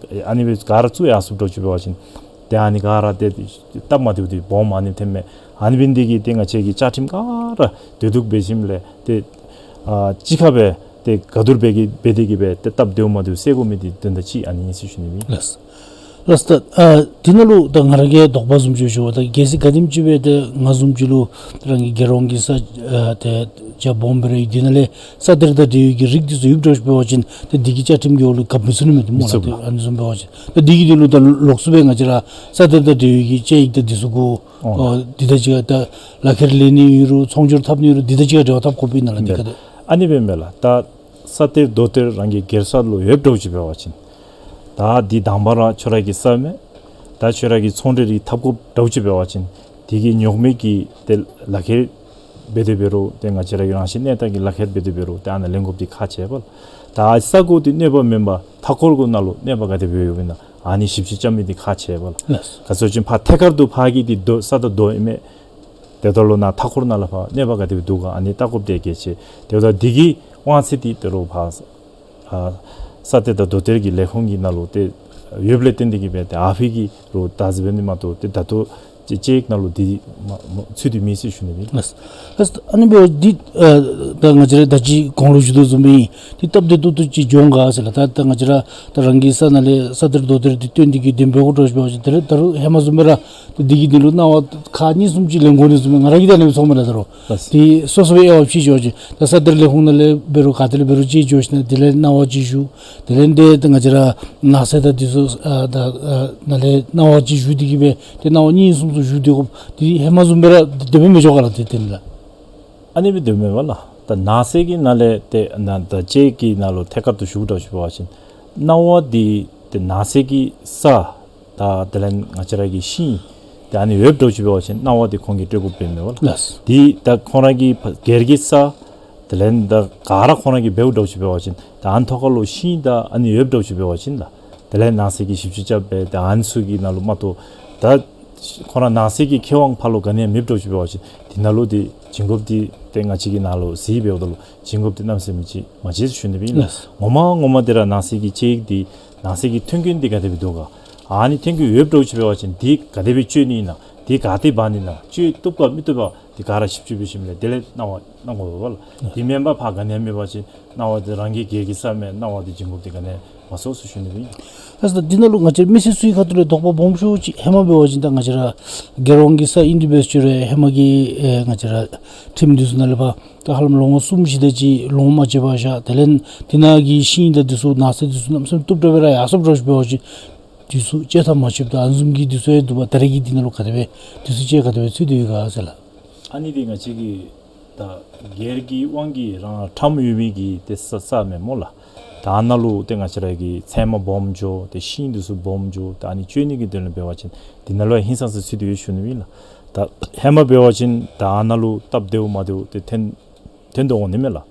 ཨ་ནི་སྦེ་ག་ར་བཙུགས་ཡར་སོངམ་འདྲཝ་ཅིག་འབད་བ་ཅིན་ཏེ་ཨ་ནི་ག་ར་ཏེ་སྟབས་མ་བདེཝ་འདི་སྦོམ་ཨ་ནི་ཐོན་མས། ཨ་ནི་འབད་ནི་འདི་གིས་ཏེ་ང་བཅས་ཀྱི་བཅའ་ཁྲིམས་ག་ར་བདེ་སྡུག་འབད་ཞིནམ་ལས་ཏེ་ཨ་གཅིག་ཁར་སྦེ་ཏེ་ག་བསྡུར་འབད་གི་འབད་དེ་གིས་སྦེ་ཏེ་སྟབས་བདེཝ་མ་བདེཝ་སེལ་དགོ་མི་འདི་དོན་དག་གཅིག་ཨ་ནི་ཨིན་ཟེར་ཞུ་ནི་ཨིན། ལགས། ལགས་སོ། ད་ཨ་འདི་ནང་ལུ་ད་ང་ར་གིས་དོགས་པ་བཟུམ་ཅིག་ཞུཝ་ད་གལ་སྲིད་ག་དེམ་ཅིག་སྦེ་ཏེ་ང་བཟུམ་ཅིག་ལུ་རང་གི་སྒེར་དབང་གི་ས་ཨ་ཏེ་ཅ་སྦོམ་སྦེ་ར་ཡོད། འདི་ནང་ལས་ས་གཏེར་དང་འབྲེལ་བའི་གི་རིགས་འདི་ཚུ་ཡོདཔ་འདྲཝ་ཅིག་འབད་བ་ཅིན་ཏེ་འདི་གིས་བཅའ་ཁྲིམས་ཀྱི་འོག་ལུ་གབ་མི་ཚུགས་ནི་མས་ཏེ་སྨོ་ལགས། མི་ཚུགས་ཏེ་ལགས། ཨ་ནི་བཟུམ་འབད་བ་ཅིན་ད་འདི་གི་དོན་ལུ་ད་ལོགས་སུ་སྦེ་ང་བཅས་ར་ས་གཏེར་དང་འབྲེལ་བའི་གི་བཅའ་ཡིག་དང་འདི་ཚུ་གུ་ཨོ་ཨོ་འདི་དང་གཅིག་ཁར་ད་ལག་ཁྱེར་ལེན་ནི་ཡོད་རུང་ཚོང་སྒྱུར་འཐབ་ནི་ཡོད་རུང་འདི་དང་གཅིག་ཁར་འབྲེལ་བ་འཐབ་དགོཔ་ཨིན་ན་ལགས། འདི་ག་དེ། ཨ་ནི་སྦེ་མས་ལགས། ད་ས་གཏེར་རྡོ་གཏེར་རང་གི་སྒེར་ས་ལུ་ཡོདཔ་འདྲཝ་ཅིག་འབད་བ་ཅིན་ད་འདི་དང་པ་ར་ཁྱོད་ར་གི་ས་མས། ད་ཁྱོད་ར་གིས་ཚོང་འབྲེལ་རེ་འཐབ་དགོཔ་འདྲཝ་ཅིག་འབད་བ་ཅིན་འདི་གི་ཉོག་མེད་ཀྱི་ཏེ་ལག་ཁྱེར་འབད་དེ་འབད་རུང་ཏེ་ང་བཅས་ར་གི་རང་བཞིན་གནས་སྟངས་ཀྱི་ལག་ཁྱེར་འབད་དེ་འབད་རུང་ཏེ་ཨ་ནཱ་ལེན་དགོཔ་འདི་ཁག་ཆེ་བས་ལགས། ད་ས་གོ་འདི་གནོད་པ་མེན་པར་མཐའ་འཁོར་གྱི་ནང་ལུ་གནོད་པ་ག་དེ་སྦེ་ཡོདཔ་ཨིན་ན་ཨ་ནི་ཞིབ་དཔྱད་རྐྱབ་མི་འདི་ཁག་ཆེ་བས་ལགས། ལགས། ག་ཅི་ཟེར་བ་ཅིན་ཕར་ཐད་ཀར་དུ་ཕར་གྱི་འདི་རྡོ་ས་དང་རྡོ་ཨིན་མས། དེ་ལྟར་ལུ་ནཱ་མཐའ་འཁོར་ནང་ལུ་ཕར་གནོད་པ་ག་དེ་སྦེ་འདུག་ག་ཨ་ནི་བལྟ་དགོཔ་འདི་གལ་ཆེ། དེ་འབདཝ་ད་འདི་གི་དབང་ཚད་འདི་ད་རུང་ཕར་ཨ་ས་གཏེར་དང་རྡོ་གཏེར་གྱི་ལས་ཁུངས་ཀྱི་ནང་ལུ་ཏེ་ཡོདཔ་ལས་བརྟེན་ཏེ་གིས་སྦེ་ཏེ་ཨ་ཕི་གི་རུང་ད་ཟེར་བའི་ནི་མ་གཏོགས་ཏེ་ད་ལྟོ་ཅིག་ཅིག་ནང་ལུ་འདི་མ་མ་ཚུད་དེ་མེད་ཟེར་ཞུ་ནི་ཨིན། ལགས། ལགས། ཨ་ནི་འབདཝ་ད་འདི་ཨ་ད་ང་བཅས་ར་ད་ཅི་གོང་ལུ་ཞུ་དོ་བཟུམ་སྦེ་འདི་སྟབས་བདེ་ཏོག་ཏོ་ཅིག་འགྱོ་འོང་ག་ཟེར་ལགས། ད་ད་ང་བཅས་ར་ད་རང་གི་ས་ནང་ལས་ས་གཏེར་རྡོ་གཏེར་འདི་བཏོན་ཏེ་གིས་འདི་འབད་དགོཔ་འདྲཝ་ཅིག་འབད་བ་ཅིན་ད་རུང་ད་རུང་ཧེ་མ་བཟུམ་སྦེ་ར་ཏེ་འདི་གི་དོན་ལུ་གནང་བ་ཁག་གཉིས་གསུམ་ཅིག་ལེན་དགོ་ནི་བཟུམ་སྦེ་ང་ར་གིས་ད་ཨ་ནེམ་ཚོརཝ་མས་ལགས། ད་རུང་ལགས། འདི་སོ་སོ་སྦེ་དབྱེ་བ་ཕྱེ་འགྱོ་བ་ཅིན་ད་ས་གཏེར་ལས་ཁུངས་ནང་ལས་འབད་རུང་ག་ཏེ་ལས་འབད་རུང་ཅིག་འགྱོ་ཞིནམ་ལས་དེ་ལས་གནང་བ་ཅིག་ཞུ། དེ་ལས་འདི་ད་ང་བཅས་ར་ནགས་ཚལ་དང་འདི་ཚུ་ཨ་ད་ཨ་ནང་ལས་གནང་བ་ཅིག་ཞུ་སྟེ་གིས་སྦེ་ཏེ་གནང་བ་གཉིས་གསུམ་ཚུ་ཞུ་སྟེ་གིས་འདི་ཧེ་མ་བཟུམ་སྦེ་ར་དེ་སྦེ་མི་འགྱོ་ག་ལགས། ཏེ་དེ་ལགས། ཨ་ནི་སྦེ་འདུག་མེན་པ་ལགས། ད་ནགས་ཚལ་གྱི་ནང་ལས་ཏེ་ནཱ་ད་ཅིག་གི་ནང་ལུ་ཐད་ཀར་དུ་ཞུཝ་འདྲཝ་ཅིག་འབད་བ་ཅིན་གནང་བ་འདི་ཏེ་ནགས་ཚལ་གྱི་ས་དང་དེ་ལས་ང་བཅས་ར་གི་ཤིང་ཏེ་ཨ་ནི་ཡོདཔ་འདྲཝ་ཅིག་འབད་བ་ཅིན་གནང་བ་འདི་ཁོང་གིས་སྤྲོད་དགོཔ་མེན་པ་ལགས། ལགས། འདི་ད་ཁོང་ར་གི་ཕ་སྒེར་གྱི་ས་དེ་ལས་ད་ག་ར་ཁོང་ར་གིས་འབདཝ་འདྲཝ་ཅིག་འབད་བ་ཅིན་ད་ཨ་ནི་ཐོག་ཁར་ལུ་ཤིང་དང་ཨ་ནི་ཡོདཔ་འདྲཝ་ཅིག་འབད་བ་ཅིན་ལགས། དེ་ལས་ནགས་ཚལ་གྱི་ཞིབ་དཔྱད་རྐྱབ་སྦེ་ད་ཨ་ནི་ཚུ་གི་ནང་ལུ་མ་གཏོགས་ད་ཁོང་ར་ནགས་ཚལ་གྱི་ཁེ་དབང་ཕར་ལུ་ག་ནི་ཡང་མེདཔ་འདྲཝ་ཅིག་འབད་བ་ཅིན་འདི་ནང་ལུ་འདི་བྱིན་རླབས་འདི་ཏེ་ང་བཅས་ཀྱི་ནང་ལུ་གཟིགས་འབདཝ་ད་ལུ་བྱིན་རླབས་འདི་གནམ་མེད་ས་མེད་ཅིག་མ་མཇལ་ཟེར་ཞུ་ནི་སྦེ་ཨིན། ལགས། ངོ་མ་ངོ་མ་འདི་ར་ནགས་ཚལ་གྱི་ཅིག་འདི་ནགས་ཚལ་གྱི་ཐོན་ཁུངས་འདི་ག་དེ་སྦེ་འདུག་ག། ཨ་ནི་ཐོན་ཁུངས་ཡོདཔ་འདྲཝ་ཅིག་འབད་བ་ཅིན་འདི་ག་དེ་སྦེ་སྤྱོད་ནི་ཨིན་ན། འདི་ག་ཏེ་འབག་ནི་ཨིན་ན། སྤྱོད་བཏུབ་ག་མི་བཏུབ་ག་འདི་ག་ར་ཞིབ་དཔྱད་འབད་ཞིནམ་ལས་དེ་ལས་གནང་བ་གནང་དགོ་པས་ལགས། དེ་མེན་པར་ཕར་ག་ནི་ཡང་མེད་པ་ཅིན་གནང་བ་འདི་རང་གི་སྒེར་གྱི་ས་མས། གནང་བ་འདི་བྱིན་རླབས་འདི་ག་ནི་ཡང་མ་ཚོགས་ཟེར་ཞུ་ནི་སྦེ་ཨིན། ལགས་སོ། འདི་ནང་ལུ་ང་བཅས་མི་སེར་ཚུའི་ཁ་ཐུག་ལས་དོགས་པ་སྦོམ་ཤོས་ཅིག་ཧེ་མ་འབད་བ་ཅིན་ད་ང་བཅས་ར་སྒེར་དབང་གི་ས་ཨིན་དེ་འབད་ཞུ་རུང་ཧེ་མ་གི་ཨེ་ང་བཅས་ར་ཁྲིམས་འདི་ཚུ་ནང་ལས་ཕར་ད་ཧ་ལམ་ལོ་ངོ་གསུམ་བཞི་དེ་ཅིག་ལོངམ་མ་ཆད་པར་བཞག། དེ་ལས་འདི་ནང་གི་ཤིང་དང་འདི་ཚུ་ནགས་ཚལ་འདི་ཚུ་གནམ་མེད་ས་མེད་བཏུབ་དྲགས་སྦེ་ར་ཡར་སོངམ་འདྲཝ་ཅིག་འབད་བ་ཅིན་འདི་ཚུ་བཅད་ཐབས་མ་ཆོདཔ་དང་ཨ་ནི་བཟུམ་གྱི་འདི་ཚུ་ཡང་འདུག་པ། ད་རེས་ཀྱི་འདི་ནང་ལུ་ག་དེ་སྦེ་འདི་ཚུ་ཅིག་ག་དེ་སྦེ་ཚུད་དེ་ཡོད་ག་ཟེར་ལགས། ཨ་ནི་འདི་ང་བཅས་ཀྱི་ད་སྒེར་གྱི་དབང་གིས་རང་ཁྲམ་ཡོད་མི་གི་ཏེ་ས་ས་མས་སྨོ་ལགས། ད་ཨ་ནཱ་ལུ་ཏེ་ང་བཅས་ར་གི་ཚལ་མ་སྦོམ་འགྱོ། ཏེ་ཤིང་འདི་ཚུ་སྦོམ་འགྱོ། ད་ཨ་ནི་སྤྱོད་ནི་གི་དོན་ལུ་འབད་བ་ཅིན་འདི་ནང་ལུ་ཧིང་སངས་ས་ཚུད་དེ་ཡོད་ཞུ་ནི་ཨིན་ལགས། ད་ཧེ་མ་འབད་བ་ཅིན་ད་ཨ་ནཱ་ལུ་སྟབས་བདེཝ་མ་བདེཝ་ཏེ་ཐོན་ཐོན་དོ་འོང་ནི་མས་ལགས།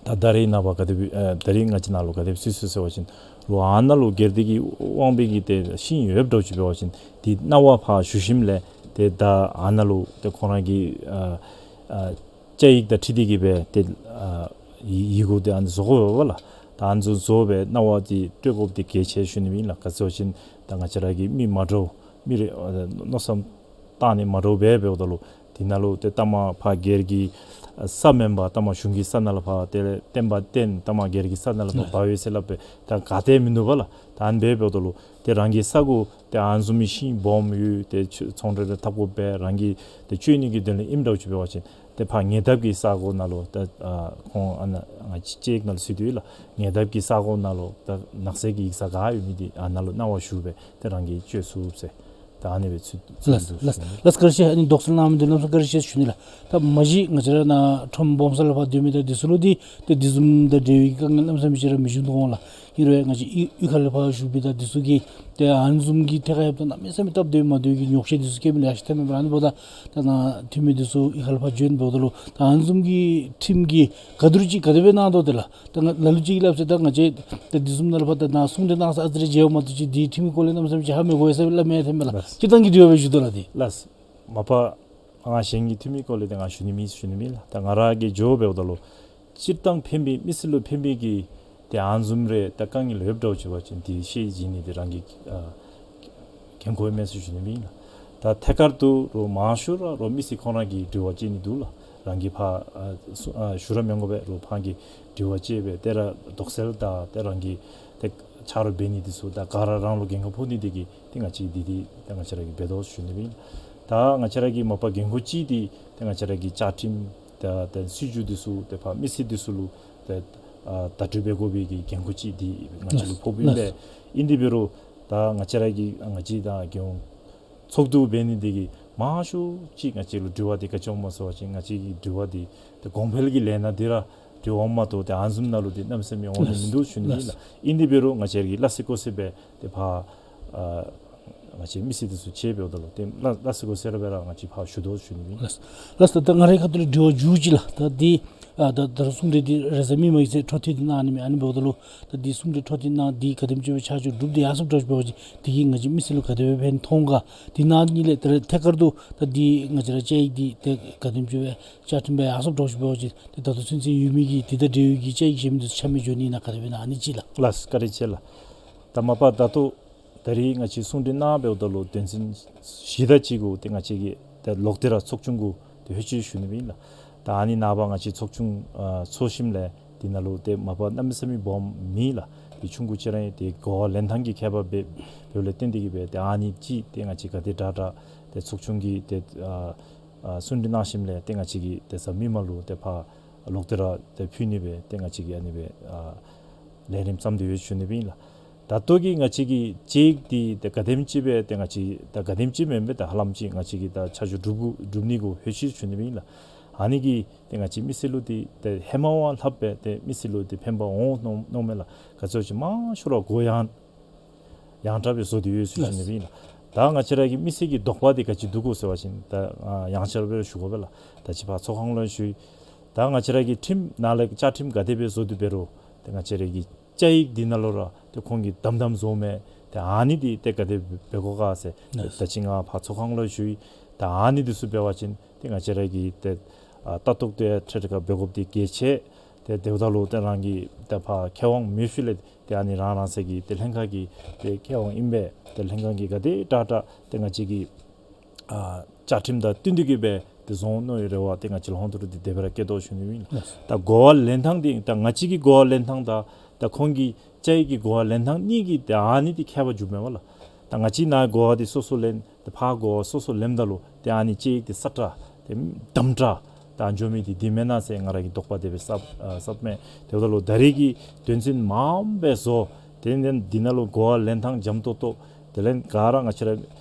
ད་ད་རེས་ནངས་པ་ག་དེ་སྦེ་ཨ་ད་རེས་ང་བཅས་ནང་ལུ་ག་དེ་སྦེ་ཚུད་སོང་ཟེར་བ་ཅིན་ལོག་ཨ་ནཱ་ལུ་སྒེར་སྡེ་གི་དབང་པོའི་གི་ཏེ་ཤིང་ཡོདཔ་འདྲཝ་ཅིག་འབད་བ་ཅིན་འདི་གནང་བ་ཕར་ཞུ་ཞིནམ་ལས་ཏེ་ད་ཨ་ནཱ་ལུ་ཏེ་ཁོང་ར་གི་ཨ་ཨ་བཅའ་ཡིག་དང་འཁྲིལ་ཏེ་གིས་སྦེ་ཏེ་ཨ་ཡི་ཡི་གུ་འདི་ཨ་ནི་བཟོ་དགོ་པས་ལགས། ད་ཨ་ནི་བཟོ་བཟོ་སྦེ་གནང་བ་འདི་སྤྲོད་དགོཔ་འདི་གལ་ཆེ་ཞུ་ནི་ཨིན་ལགས། ག་ཅི་ཟེར་བ་ཅིན་ད་ང་བཅས་ར་གི་མི་མ་འདྲཝ་མི་རེ་ཨ་མནོ་བསམ་བཏང་ནི་མ་འདྲཝ་སྦེ་འབདཝ་ད་ལུ་འདི་ནང་ལུ་ཏེ་ལྟ་མ་ཕར་སྒེར་གྱི་ས་མེན་པར་ལྟ་མ་གཞུང་གི་ས་ནང་ལུ་ཕར་ཏེ་བརྟེན་པ་བརྟེན་ལྟ་མ་སྒེར་གྱི་ས་ནང་ལུ་ཕར་འབག་ཡོད་ཟེར་སླབ་སྦེ་ད་ག་ཏེ་མིན་འདུག་པ་ལགས། ད་ཨ་ནི་སྦེ་འབདཝ་ད་ལུ་ཏེ་རང་གི་ས་གུ་ཏེ་ཨ་ནི་བཟུམ་མའི་ཤིང་སྦོམ་ཡོད། ཏེ་ཚོང་འབྲེལ་འཐབ་དགོ་པས། རང་གི་ཏེ་སྤྱོད་ནི་གི་དོན་ལས་ཨིནམ་འདྲཝ་ཅིག་འབད་བ་ཅིན་ཏེ་ཕར་ཉེ་འདབས་ཀྱི་ས་གོ་ནང་ལུ་ད་ཨ་ཁོང་ཨ་ནཱ་ང་བཅས་ཅིག་ནང་ལུ་ཚུད་དེ་ཡོད་ལགས། ཉེ་འདབས་ཀྱི་ས་གོ་ནང་ལུ་ད་ནགས་ཚལ་གྱི་ཡིག་ཚང་ག་ཡོད་མི་འདི་ཨ་ནཱ་ལུ་གནང་བ་ཞུ་སྦེ་ཏེ་རང་གིས་སྤྱོད་ཚུགས་ཟེར། ད་ཨ་ནི་སྦེ་ཚུད་ཚུད་ལགས་ལགས་ལགས། བཀའ་དྲིན་ཆེ། ཨ་ནི་དོགས་སེལ་གནང་མི་འདི་ལམ་སང་བཀའ་དྲིན་ཆེ་ཞུ་ནི་ལགས། ད་མ་གཞི་ང་བཅས་ར་ནཱ་ཁྲོམ་སྦོམ་ས་ལུ་ཕར་སྡོད་མི་དང་འདི་ཚུ་ལུ་འདི་ཏེ་འདི་བཟུམ་དང་འབྲེལ་བའི་དཀའ་ངལ་གནམ་མེད་ས་མེད་ཅིག་ར་མི་བྱུང་དོ་འོང་ལགས། ཨིན་རུང་ང་བཅས་གཡུས་གཡུས་ཁ་ལས་ཕར་བཞུགས་པའི་དང་འདི་ཚུ་གིས་ཏེ་ཨ་ནི་བཟུམ་གྱི་ཐད་ཁར་ཡོདཔ་ད་གནམ་མེད་ས་མེད་སྟབས་བདེ་མ་བདེ་གི་ཉོགས་བཤད་འདི་ཚུ་སྐྱེལ་མི་ལེ་ཤ་ཐོན་མས་པ་ལགས། ཨ་ནི་འབདཝ་ད་ད་ནཱ་འཐུས་མི་འདི་ཚུ་གཡུས་ཁ་ལས་ཕར་བྱོན་འབདཝ་ད་ལུ་ད་ཨ་ནི་བཟུམ་གྱི་ཁྲིམས་ཀྱི་ག་དེ་རུང་ཅིག་ག་དེ་སྦེ་གནང་དོ་ཏེ་ལགས། ད་ང་ལ་ལུ་ཅིག་གིས་སླབ་ཟེར། ད་ང་བཅས་ད་འདི་བཟུམ་ནང་ལུ་ཕར་ད་ནཱ་གསུང་གྲོས་གནང་ས་ཨ་ཙི་རེ་མཇལཝ་མ་གཏོགས་ཅིག་འདི་ཁྲིམས་ཀྱི་སྐོར་ལས་གནམ་མེད་ས་མེད་ཅིག་ཧ་མི་གོ་ཡི་ཟེར་སླབ་མི་ཐོན་མས་ལགས། ལགས། སྤྱིར་བཏང་གི་དྲི་བ་སྦེ་ཞུ་དོ་ལགས་འདི། ལགས། མ་པ་ང་གཞན་གྱི་འཐུས་མི་སྐོར་ལས་ཏེ་ང་ཞུ་ནི་མེད་ཞུ་ནི་མེད་ལགས། ད་ང་ར་གིས་འགྱོ་འབདཝ་ད་ལུ་སྤྱིར་བཏང་ཕན་པའི་མི་སེར་ལུ་ཕན་པའི་གི་ཏེ་ཨ་ནི་བཟུམ་རེ་ད་དཀའ་ངལ་ཡོདཔ་འདྲཝ་ཅིག་འབད་བ་ཅིན་འདི་ཤེས་བཞིན་ནི་འདི་རང་གི་ཨ་འགན་ཁུར་མས་ཟེར་ཞུ་ནི་ཨིན་ལགས། ད་ཐད་ཀར་དུ་རོགས་མང་ཤོས་ར་རོགས་མི་སེར་ཁོང་ར་གིས་དྲི་བ་བཅད་ནི་འདུག་ལགས། རང་གིས་ཕར་ཨ་སུ་ཨ་ཞུ་ར་མི་དགོ་པས། རོགས་ཕར་གྱིས་དྲི་བ་བཅད་སྦེ་ཏེ་ར་དོགས་སེལ་དང་ཏེ་རང་གི་ཏེ་ ཆ་རོགས་འབད་ནི་འདི་ཚུ་ད་ག་ར་རང་ལུ་འགན་ཁག་ཕོག་ནི་འདི་གིས་ཏེ་ང་བཅས་འདི་འདི་ད་ང་བཅས་ར་གིས་འབད་དོ་ཞུ་ནི་ཨིན། ད་ང་བཅས་ར་གི་མ་པ་འགན་ཁུར་ཅིག་འདི་ད་ང་བཅས་ར་གི་བཅའ་ཁྲིམས་ད་ད་སྲིད་བྱུས་འདི་ཚུ་ཏེ་ཕར་མི་སེར་འདི་ཚུ་ལུ་ཏེ་ཨ་བརྡ་སྤྲོད་འབད་དགོ་པའི་གི་འགན་ཁུར་ཅིག་འདི་ང་བཅས་ལུ་ཕོགཔ་ཨིན་པས། ཨིན་དེ་འབད་རུང་ད་ང་བཅས་ར་གི་ང་བཅས་ད་རྒྱལ་ཡོངས་ཚོགས་འདུ་འབད་ནི་འདི་གིས་མང་ཤོས་ཅིག་ང་བཅས་ལུ་དྲི་བ་འདི་ག་ཅི་འོངམ་སྨོ་ཟེར་བ་ཅིན་ང་བཅས་ཀྱི་དྲི་བ་འདི་ཏེ་གོང་འཕེལ་གྱི་ལས་སྣ་འདི་ར་དྲི་བ་འོངམ་མ་གཏོགས་ཏེ་ཨ་ནི་བཟུམ་ནང་ལུ་ཏེ་གནམ་མེད་ས་མེད་འོང་ནི་མིན་འདུག་ཞུ་ནི་ཨིན་ལགས། ཨིན་དེ་འབད་རུང་ང་བཅས་ར་གིས་སླ་བསྲེ་ཀོ་བསྲེ་སྦེ་ཏེ་ཕར་ཨ་ང་བཅས་མི་སེར་འདི་ཚུ་ཆ་འབདཝ་ད་ལུ་ཏེ་སླ་སླ་བསྲེ་ཀོ་བསྲེ་ར་སྦེ་ར་ང་བཅས་ཕར་ཞུ་དོ་ཞུ་ནི་ཨིན། ལགས་ལགས། ད་ད་ང་རའི་ཁ་ཐུག་ལས་དྲི་བ་མཇུག་ཅིག་ལགས། ད་འདི་ཨ་ད་ད་རུང་གསུང་གྲོས་འདི་རེས་གཟའ་མིག་དམར་གྱི་ཚེ་འཕྲོ་མཐུད་དེ་གནང་ནི་མས། ཨ་ནི་འབདཝ་ད་ལུ་ད་འདི་གསུང་གྲོས་འཕྲོ་མཐུད་གནང་འདི་ག་དེམ་ཅིག་སྦེ་ཆ་འཇོག་གྲུབ་སྟེ་ཡར་སོངམ་འདྲཝ་ཅིག་འབད་བ་ཅིན་དེ་གིས་ང་བཅས་མི་སེར་ལུ་ག་དེ་སྦེ་ཕན་ཐོགས་ག། དེ་ནང་གཉིས་ལས་ད་རེས་ཐད་ཀར་དུ་ད་འདི་ང་བཅས་ར་བཅའ་ཡིག་འདི་ཏེ་ག་དེམ་ཅིག་སྦེ་བཅའ་ཁྲིམས་སྦེ་ཡར་སོངམ་འདྲཝ་ཅིག་འབད་བ་ཅིན་ཏེ་ད་ལྟོ་ཚུན་ཚོད་ཡོད་མི་གི་འདི་དང་འབྲེལ་བའི་གི་བཅའ་ཡིག་གཞན་མི་འདི་ཚུ་ཆ་མེད་འགྱོ་ནི་ཨིན་ན། ག་དེ་སྦེ་ཨིན་ན་ཨ་ནི་ཅིག་ལགས། ལགས་བཀའ་དྲིན་ཆེ་ལགས། ད་མ་པ་ད་ལྟོ་ད་རེས་ང་བཅས་གསུང་གྲོས་གནང་འབདཝ་ད་ལུ་དོན་ཚན་བཞི་དང་གཅིག་གུ་ཏེ་ང་བཅས་ཀྱི་ད་ལོག་སྟེ་ར་ཚོགས་ཆུང་གུ་ཏེ་ཕྱོགས་སྒྲིག་ཞུ་ནི་ཨིན་ལགས། ད་ཨ་ནི་ནངས་པ་ང་བཅས་ཚོགས་ཆུང་ཨ་ཚོགས་ཞིནམ་ལས་འདི་ནང་ལུ་ཏེ་མ་པ་གནམ་མེད་ས་མེད་སྦོམ་མེད་ལགས། ཏེ་ཆུང་ཀུ་ཅིག་ར་ཨིན། ཏེ་གོ་བ་ལེན་ཐངས་ཀྱི་ཁྱད་པར་འབད་འབདཝ་ལས་བརྟེན་ཏེ་གིས་སྦེ་ཏེ་ཨ་ནི་ཅིག་ཏེ་ང་བཅས་ག་དེ་དྲག་དྲག་ཏེ་ཚོགས་ཆུང་གིས་ཏེ་ཨ་ཨ་གསུང་གྲོས་གནང་ཞིནམ་ལས་ཏེ་ང་བཅས་ཀྱིས་ཏེ་གཟའ་མིག་དམར་ལུ་ཏེ་ཕར་ལོག་སྟེ་ར་ཏེ་ཕུལ་ནི་སྦེ་ཏེ་ང་བཅས་ཀྱིས་ཨ་ནི་སྦེ་ཨ་ལས་རིམ་བརྩམས་ཏེ་ཡོད་ཞུ་ནི་སྦེ་ཨིན་ལགས། ད་ལྟོ་གི་ང་བཅས་ཀྱི་བཅའ་ཡིག་འདི་ཏེ་ག་དེམ་ཅིག་སྦེ་ཏེ་ང་བཅས་ད་ག་དེམ་ཅིག་མེན་པས། ད་ཧ་ལམ་ཅིག་ང་བཅས་ཀྱིས་ད་ཆ་འཇོག་གྲུབ་གྲུབ་ནི་གུ་ཕྱོགས་སྒྲིག་ཞུ་ནི་སྦེ་ཨིན་ལགས། ཨ་ནི་གིས་ཏེ་ང་བཅས་མི་སེར་ལུ་འདི་ཏེ་ཧེ་མ་བ་ལྷགཔ་སྦེ་ཏེ་མི་སེར་ལུ་འདི་ཕན་པ་འོང་མནོ་མནོཝ་མས་ལགས། ག་ཅི་ཟེར་བ་ཅིན་མང་ཤོས་ར་གོ་ཡངས་ཡངས་དྲགས་སྦེ་བཟོ་སྟེ་ཡོད་ཞུ་ཞུ་ནི་སྦེ་ཨིན་ལགས། ད་ང་བཅས་ར་གི་མི་སེར་གྱི་དོགས་པ་འདི་ག་ཅི་འདུག་གོ་ཟེར་བ་ཅིན་ད་ཨ་ཡང་བསྐྱར་སྦེ་ཞུ་དགོ་པས་ལགས། ད་ཅི་ཕར་ཚོགས་ཁང་ལུ་ཞུ་ཡི། ད་ང་བཅས་ར་གི་ཁྲིམས་ནང་ལས་བཅའ་ཁྲིམས་ག་དེ་སྦེ་བཟོ་སྟེ་འབད་རུང་ཏེ་ང་བཅས་ར་གི་བཅའ་ཡིག་འདི་ནང་ལུ་ར་ཏེ་ཁོང་གིས་དམ་དམ་བཟོཝ་མས། ཏེ་ཨ་ནི་འདི་ཏེ་ག་དེ་སྦེ་འབད་དགོ་ག་ཟེར་ད་ཅི་ང་ཕར་ཚོགས་ཁང་ལུ་ཞུ་ཡི། ད་ཨ་ནི་འདི་ཚུ་འབད་བ་ཅིན་ཏེ་ང་བཅས་ར་གི་ཏེ་ཨ་ལྟ་རྟོག་འདི་ཡང་ཁྲིག་ཁྲི་ཁ་འབད་དགོཔ་འདི་གལ་ཆེ། ཏེ་དེ་འབདཝ་ད་ལུ་ཏེ་རང་གི་ཏེ་ཕར་ཁེ་དབང་མེད་ཤུལ་ལས་ཏེ་ཨ་ནི་རང་རང་སོའི་གི་ཏེ་ལྷན་ཁག་གི་ཏེ་ཁེ་དབང་ཨིན་པས། ཏེ་ལྷན་ཁག་གིས་ག་དེ་དྲག་དྲག་ཏེ་ང་བཅས་ཀྱི་ཨ་བཅའ་ཁྲིམས་དང་བསྟུན་ཏེ་གིས་སྦེ་ཏེ་བཟོ་འོང་མནོ་བའི་རེ་བ་ཏེ་ང་བཅས་ལུ་ཧོན་ཏུ་རུ་འདི་དེ་སྦེ་ར་བསྐྱེད་དོ་ཞུ་ནི་ཨིན་ལགས། ད་གོ་བ་ལེན་ཐངས་འདི་ད་ང་བཅས་ཀྱི་གོ་བ་ལེན་ཐངས་དང་ད་ཁོང་གི་བཅའ་ཡིག་གི་གོ་བ་ལེན་ཐངས་གཉིས་ཀྱི་ཏེ་ཨ་ནི་འདི་ཁྱད་པར་འགྱོཝ་མས་པ་ལགས། ད་ང་བཅས་ནཱ་གོ་བ་འདི་སོ་སོ་ལེན། ཏེ་ཕར་གོ་བ་སོ་སོ་ལེནམ་ད་ལུ་ཏེ་ཨ་ནི་བཅའ་ཡིག་འདི་སྲ་དྲགས་ཏེ་དམ་དྲགས་ད་འགྱོ་མི་འདི་འདི་མེན་ན་ཟེར་ང་ར་གིས་དོགས་པ་དེ་སྦེ་ཟ་ཨ་ཟཝ་མས། དེ་འབདཝ་ད་ལུ་ད་རེས་ཀྱི་དོན་ཚན་མངམ་སྦེ་བཟོ། ཏེ་ནཱ་འདི་ནང་ལུ་གོ་བ་ལེན་ཐངས་འཇམ་ཏོང་ཏོ་དེ་ལས་ག་ར་ང་བཅས་ར་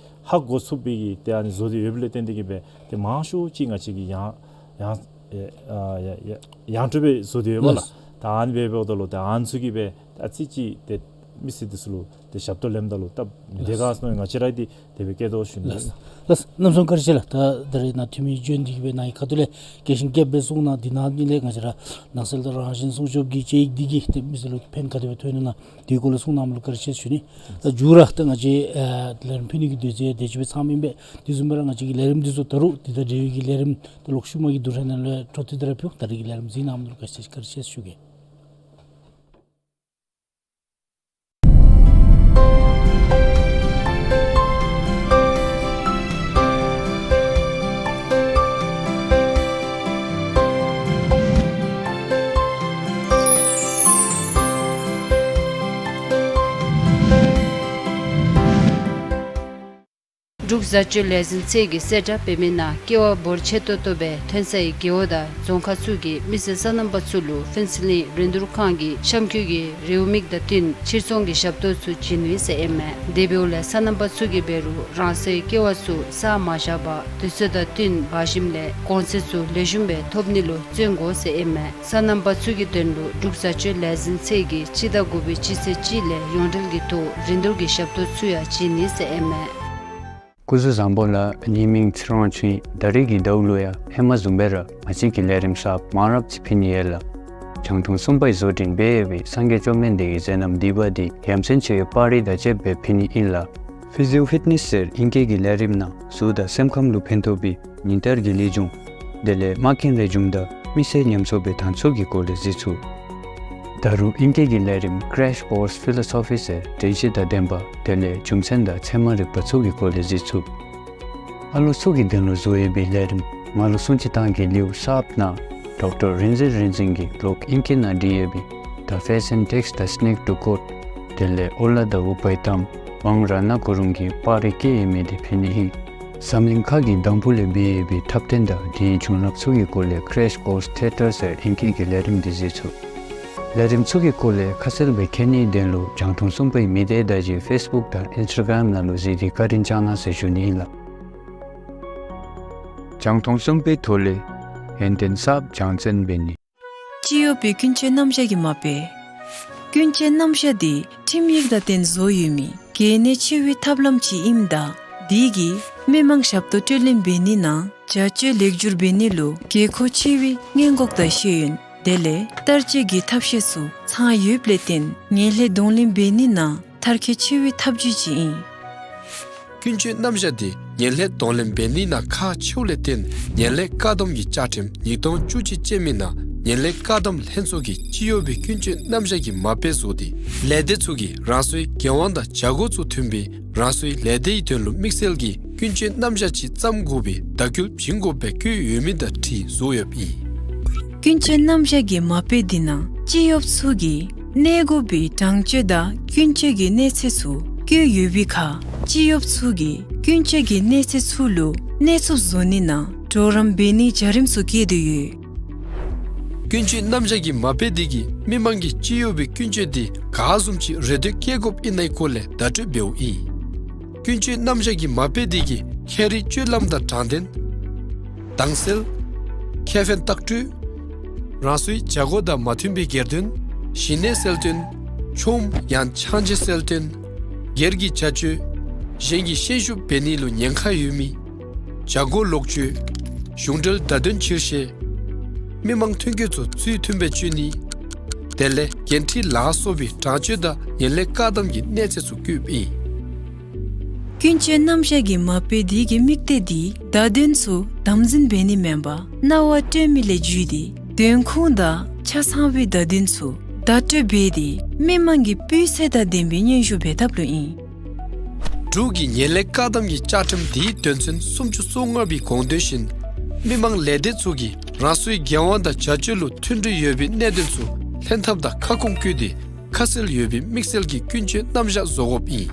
ཧ་གོ་ཚུགས་པའི་གི་ཏེ་ཨ་ནི་བཟོ་སྟེ་ཡོདཔ་ལས་བརྟེན་ཏེ་གིས་སྦེ་ཏེ་མང་ཤོས་ཅིག་ང་བཅས་ཀྱིས་ཡང་ཡང་ཨེ་ཨ་ཡ་ཡ་ཡང་སྤྲོད་སྦེ་བཟོ་སྟེ་ཡོད་པ་ལགས། ལགས། ད་ཨ་ནི་སྦེ་འབདཝ་ད་ལུ་ད་ཨ་ནི་ཚུ་གིས་སྦེ་ཨ་ཙི་ཅིག་ཏེ་མི་སེར་འདི་ཚུ་ལུ་ཏེ་ཞབས་ཏོག་ལེནམ་ད་ལུ་སྟབས་མི་བདེ་ག་ཟེར་མནོ་ང་བཅས་ར་འདི་དེ་སྦེ་བསྐྱེད་དོ་ཞུ་ནི། ལགས། ལགས། གནམ་མེད་ས་མེད་བཀའ་དྲིན་ཆེ་ལགས། ད་ད་རེས་ནཱ་འཐུས་མི་བྱོན་ཏེ་གིས་སྦེ་ནཱ་གི་ཁ་ཐུག་ལས་རྒྱས་ཤིང་རྒྱསཔ་སྦེ་གསུངས་གནང་། འདི་ནང་ཨ་ནི་ལས་ང་བཅས་ར་ནང་གསེས་ལུ་རང་བཞིན་སྲུང་སྐྱོབ་ཀྱི་བཅའ་ཡིག་འདི་གིས་ཏེ་མི་སེར་ལུ་ཕན་ག་དེ་སྦེ་ཐོགས་ནི་ཨིན་ན་དེ་གི་སྐོར་ལས་གསུངས་གནངམ་ལུ་བཀའ་དྲིན་ཆེ་ཞུ་ནི། ད་མཇུག་ར་ད་ང་བཅས་ཨ་ལས་རིམ་ཕུལ་ནི་གི་དུས་ཚོད་དེ་ཅིག་སྦེ་ཚངམ་ཨིན་པས། དེ་བཟུམ་སྦེ་ར་ང་བཅས་ཀྱི་ལས་རིམ་འདི་ཚུ་ད་རུང་འདི་དང་འབྲེལ་བའི་གི་ལས་རིམ་ད་ལོག་ཤུལ་མ་གི་དུས་ཚོད་ནང་ལུ་འཕྲོ་མཐུད་དེ་ར་ཕུལ། ད་རེས་ཀྱི་ལས་རིམ་གཟིགས་གནང་མི་ལུ་བཀའ་དྲིན་ཆེ་བཀའ་དྲིན་ཆེ་ཞུ་གེ། འབྲུག་བཟའ་སྤྱོད་ལས་འཛིན་ཚད་ཀྱིས་གསལ་བསྒྲགས་འབད་མི་ནང་ཀེ་བ་འབོར་ཆེ་ཏོག་ཏོ་སྦེ་ཐོན་སའི་རྒེད་འོག་དང་རྫོང་ཁག་ཚུ་གི་མི་སེར་སོ་ནམ་པ་ཚུ་ལུ་ཕུན་ཚོགས་གླིང་རིན་བསྡུར་ཁང་གི་གཤམ་འཁོད་ཀྱི་རེའུ་མིག་དང་བསྟུན་ཕྱིར་ཚོང་གི་ཞབས་ཏོག་ཚུ་བྱིན་ནི་ཟེར་ཨིན་མས། དེ་འབདཝ་ལས་སོ་ནམ་པ་ཚུ་གིས་འབད་རུང་རང་སོའི་ཀེ་བ་ཚུ་ས་མ་བཞག་པར་དུས་ཚོད་དང་བསྟུན་འབག་ཞིནམ་ལས་གོང་ཚད་ཚུ་ལེགས་ཤོམ་སྦེ་ཐོབ་ནི་ལུ་བརྩོན་དགོ་ཟེར་ཨིན་མས། སོ་ནམ་པ་ཚུ་གི་དོན་ལུ་འབྲུག་བཟའ་སྤྱོད་ལས་འཛིན་ཚད་ཀྱིས་སྤྱི་ཟླ་དགུ་པའི་སྤྱི་ཚེས་གཅིག་ལས་ཡོངས་འབྲེལ་གྱི་ཐོག་རིན་བསྡུར་གྱི་ཞབས་ཏོག་ཚུ་ཡང་བྱིན་ནི་ཟེར་ཨིན་མས། སྐུ་གཟུགས་བཟང་པོ་ལགས། ངེའི་མིང་ཚེ་རིང་ཆོས་དབྱིངས། ད་རེས་ཀྱི་ཟླཝ་ལུ་ཡང་ཧེ་མ་བཟུམ་སྦེ་ར་ང་བཅས་ཀྱིས་ལས་རིམ་གསརཔ་མང་རབས་ཅིག་ཕུལ་ནི་ཡོད་ལགས། རྒྱང་མཐོང་གསུམ་པའི་བཟོ་སྐྲུན་འབད་ཡོད་པའི་སངས་རྒྱས་བཅོམ་ལྡན་འདས་ཀྱི་མཛད་རྣམ་བསྡུས་པ་འདི་ཡ་མཚན་ཆེ་བའི་པར་རིས་དང་བཅསཔ་སྦེ་ཕུལ་ནི་ཨིན་ལགས། ཕི་ཟི་ཡོ་ཕིཊ་ནེསི་ཟེར་ཨིང་སྐད་ཀྱི་ལས་རིམ་ནང་གཟུགས་དང་སེམས་ཁམས་ལུ་ཕན་ཐོགས་པའི་ཉིན་བསྟར་གྱི་ལེགས་བྱུང་དེ་ལས་མ་རྐྱེན་རེ་བྱུངམ་ད་མི་སེར་ཉམས་གསོ་སྦེ་བཏང་ཚུལ་གྱི་སྐོར་ལས་གཟིགས་ཚུགས། ད་རུང་ཨིང་སྐད་ཀྱི་ལས་རིམ་Crash Course Philosophy ཟེར་དྲན་ཤེས་དང་ལྡན་པ་དེ་ལས་རྒྱུ་མཚན་དང་ཚད་མ་རིག་པ་ཚུ་གི་སྐོར་ལས་གཟིགས་ཚུགས། ཨ་ལོ་ཚུ་གི་དོན་ལུ་བཟོ་ཡོད་པའི་ལས་རིམ་ང་ལུ་གསུང་ཅི་བཏང་གི་ལེའུ་གསརཔ་ནང་ཌོག་ཊར་རིག་འཛིན་རིག་འཛིན་གྱིས་ལོག་ཨིང་སྐད་ནང་བྲིས་ཡོད་པའི་The Fashion Takes the Snake to Court དེ་ དེ་ལས་ཨོ་ལ་དང་ཨུ་པའི་ཏམ་ཝང་ར་ན་གུ་རུང་གིས་པར་རིས་བཀལ་ཡོད་མི་དེ་ཕུལ་ནི་ཨིན། འཛམ་གླིང་ཁ་གི་འདམ་བུ་ལས་འབད་ཡོད་པའི་འཁྲབ་སྟོན་དང་དེའི་བྱུང་རབས་ཚུ་གི་སྐོར་ལས་Crash Course Theatre ཟེར་ཨིང་སྐད་ཀྱི་ལས་རིམ་དེ་གཟིགས་ཚུགས། ལས་རིམ་ཚུ་གི་སྐོར་ལས་ཁ་གསལ་སྦེ་མཁྱེན་ནིའི་དོན་ལུ་རྒྱང་མཐོང་གསུམ་པའི་མི་སྡེ་བརྡ་བརྒྱུད་Facebook དང་Instagram ནང་ལུ་གཟིགས་ཏེ་བཀའ་དྲིན་བསྐྱང་གནང་ཟེར་ཞུ་ནི་ཨིན་ལགས། རྒྱང་མཐོང་གསུམ་པའི་ཐོག་ལས་ཡོན་ཏན་གསརཔ་སྦྱང་བརྩོན་འབད་ནི། སྤྱི་གཡོགཔ་སྦེ་ཀུན་སྤྱོད་རྣམ་གཞག་གི་མ་དཔེ། ཀུན་སྤྱོད་རྣམ་གཞག་འདི་ཁྲིམས་ཡིག་དང་བསྟུན་བཟོ་ཡོད་མི་གལ་གནད་ཆེ་བའི་ཐབས་ལམ་ཅིག་ཨིནམ་ད་དེ་གིས་མི་མང་ཞབས་ཏོག་སྤྲོད་ལེན་འབད་ནི་ནང་བྱ་སྤྱོད་ལེགས་བསྒྱུར་འབད་ནི་ལུ་དགོས་མཁོ་ཆེ་བའི་སྔོན་འགོག་དང་ཤེས་ཡོན་དེ་ལས་བསྟར་སྤྱོད་ཀྱི་ཐབས་ཤེས་ཚུ་ཚང་ཡོདཔ་ལས་བརྟེན་ངན་ལྷད་གདོང་ལེན་འབད་ནི་ནང་མཐར་འཁྱོལ་ཆེ་བའི་ཐབས་བྱུས་ཅིག་ཨིན། ཀུན་སྤྱོད་རྣམ་གཞག་འདི་ངན་ལྷད་གདོང་ལེན་འབད་ནི་ནང་ཁག་ཆེཝ་ལས་བརྟེན་ངན་ལྷད་བཀག་སྡོམ་གྱི་བཅའ་ཁྲིམས་ཉིས་སྟོང་བཅུ་གཅིག་ཅན་མའི་ནང་ངན་ལྷད་བཀག་སྡོམ་ལྷན་ཚོགས་ཀྱིས་སྤྱི་གཡོགཔ་སྦེ་ཀུན་སྤྱོད་རྣམ་གཞག་གི་མ་དཔེ་བཟོ་སྟེ་ལས་སྡེ་ཚུ་གིས་རང་སོའི་འགན་དབང་དང་བྱ་སྒོ་ཚུ་མཐུན་པའི་རང་སོའི་ལས་སྡེའི་དོན་ལུ་དམིགས་བསལ་གྱི་ཀུན་སྤྱོད་རྣམ་གཞག་ཅིག་བརྩམ་དགོ་པའི་བརྡ་སྐུལ་བྱིན་དགོཔ་སྦེ་བཀོད་ཡོད་མི་དང་འཁྲིལ་བཟོ་ཡོདཔ་ཨིན། ཀུན་སྤྱོད་རྣམ་གཞག་གི་མ་དཔེ་འདི་ནང་སྤྱི་གཡོགཔ་ཚུ་གིས་གནས་དགོ་པའི་དྲང་སྤྱོད་དང་ཀུན་སྤྱོད་ཀྱི་གནས་ཚད་ཚུ་བཀོད་ཡོད་པའི་ཁར་སྤྱི་གཡོགཔ་ཚུ་གིས་ཀུན་སྤྱོད་ཀྱི་གནས་ཚད་ཚུ་ལུ་གནས་ཚུགསཔ་བཟོ་ནི་ནང་གྲོགས་རམ་འབད་ནིའི་བྱ་རིམ་ཚུ་བཀོད་དེ་ཡོད། ཀུན་སྤྱོད་རྣམ་གཞག་གི་མ་དཔེ་འདི་གིས་མི་མང་གིས་སྤྱི་གཡོགཔ་སྦེ་ཀུན་སྤྱོད་འདི་ག་བཟུམ་ཅིག་རེ་འདོད་བསྐྱེད་དགོཔ་ཨིན་ན་གི་སྐོར་ལས་བརྡ་སྤྲོད་འབདཝ་ཨིན། ཀུན་སྤྱོད་རྣམ་གཞག་གི་མ་དཔེ་འདི་གིས་ཁྱད་རིག་སྤྱོད་ལམ་དང་དྲང་བདེན། དྭངས་གསལ། ཁེ་ཕན་ལྟག་སྤྲོད། རང་སོའི་བྱ་སྒོ་དང་མ་མཐུན་པའི་སྒེར་དོན། ཞི་གནས་གསལ་སྟོན། ཆོམ་ཡང་ཆང་བརྗེ་གསལ་སྟོན། སྒེར་གྱི་བྱ་སྤྱོད། གཞན་གྱི་ཤན་ཤུགས་འབད་ནི་ལུ་ཉེན་ཁ་ཡོད་མི། བྱ་སྒོ་ལོག་སྤྱོད། གཞུང་འབྲེལ་བརྡ་དོན་ཆེར་བཤད། མི་མང་ཐོན་སྐྱེད་ཚུ་ཚུལ་མཐུན་སྦེ་སྤྱོད་ནི། དེ་ལས་འགན་འཁྲི་ལ་སོགས་པའི་དྲང་སྤྱོད་དང་ངན་ལྷད་བཀག་སྡོམ་གྱི་གནས་ཚད་ཚུ་བཀོདཔ་ཨིན། ཀུན་སྤྱོད་རྣམ་གཞག་གི་མ་དཔེ་འདི་གི་དམིགས་གཏད་འདི་བརྡ་དོན་ཚུ་དམ་འཛིན་འབད་ནི་མེན་པར་རྣ་བར་སྤྲོད་མི་ལས་བརྒྱུད་དེ་དོན་ཁུངས་དང་ཆ་ཚང་བའི་བརྡ་དོན་ཚུ་བརྡ་སྤྲོད་འབད་དེ་མི་མང་གི་སྤུས་ཚད་དང་ལྡན་པའི་སྙན་ཞུ་འབད་ཐབས་ལུ་ཨིན། འབྲུག་གི་ངན་ལྷད་བཀག་སྡོམ་གྱི་བཅའ་ཁྲིམས་འདིའི་དོན་ཚན་སུམ་ཅུ་སོ་ལྔ་པའི་དགོངས་དོན་བཞིན་མི་མང་ལས་སྡེ་ཚུ་གིས་རང་སོའི་འགན་དབང་དང་བྱ་སྤྱོད་ལུ་མཐུན་སྒྲིལ་ཡོད་པའི་གནད་དོན་ཚུ་ལྷན་ཐབས་དང་ཁ་སྐོང་བཀོད་དེ་ཁ་གསལ་ཡོད་པའི་དམིགས་བསལ་གྱི་ཀུན་སྤྱོད་རྣམ་གཞག་བཟོ་དགོཔ་ཨིན།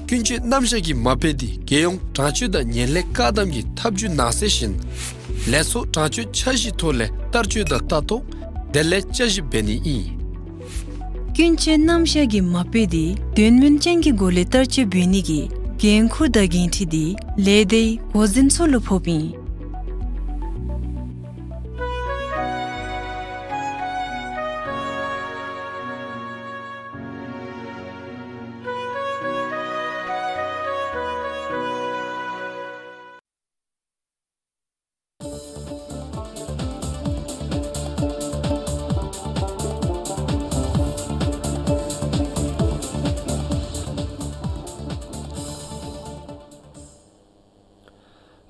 ཀུན་སྤྱོད་རྣམ་གཞག་གི་མ་དཔེ་འདི་རྒྱལ་ཡོངས་དྲང་སྤྱོད་དང་ངན་ལྷད་བཀག་སྡོམ་གྱི་ཐབས་བྱུས་ནང་གསེས་བཞིན་ལས་ཚོགས་དྲང་སྤྱོད་འཆར་གཞིའི་ཐོག་ལས་བསྟར་སྤྱོད་དང་ལྟ་རྟོག་དེ་ལས་བསྐྱར་ཞིབ་འབད་ནི་ཨིན། ཀུན་སྤྱོད་རྣམ་གཞག་གི་མ་དཔེ་འདི་དོན་སྨིན་ཅན་གྱི་སྒོ་ལས་བསྟར་སྤྱོད་འབད་ནི་གི་འགན་ཁུར་དང་འགན་འཁྲི་འདི་ལས་སྡེའི་འགོ་འཛིན་ཚུ་ལུ་ཕོགཔ་ཨིན།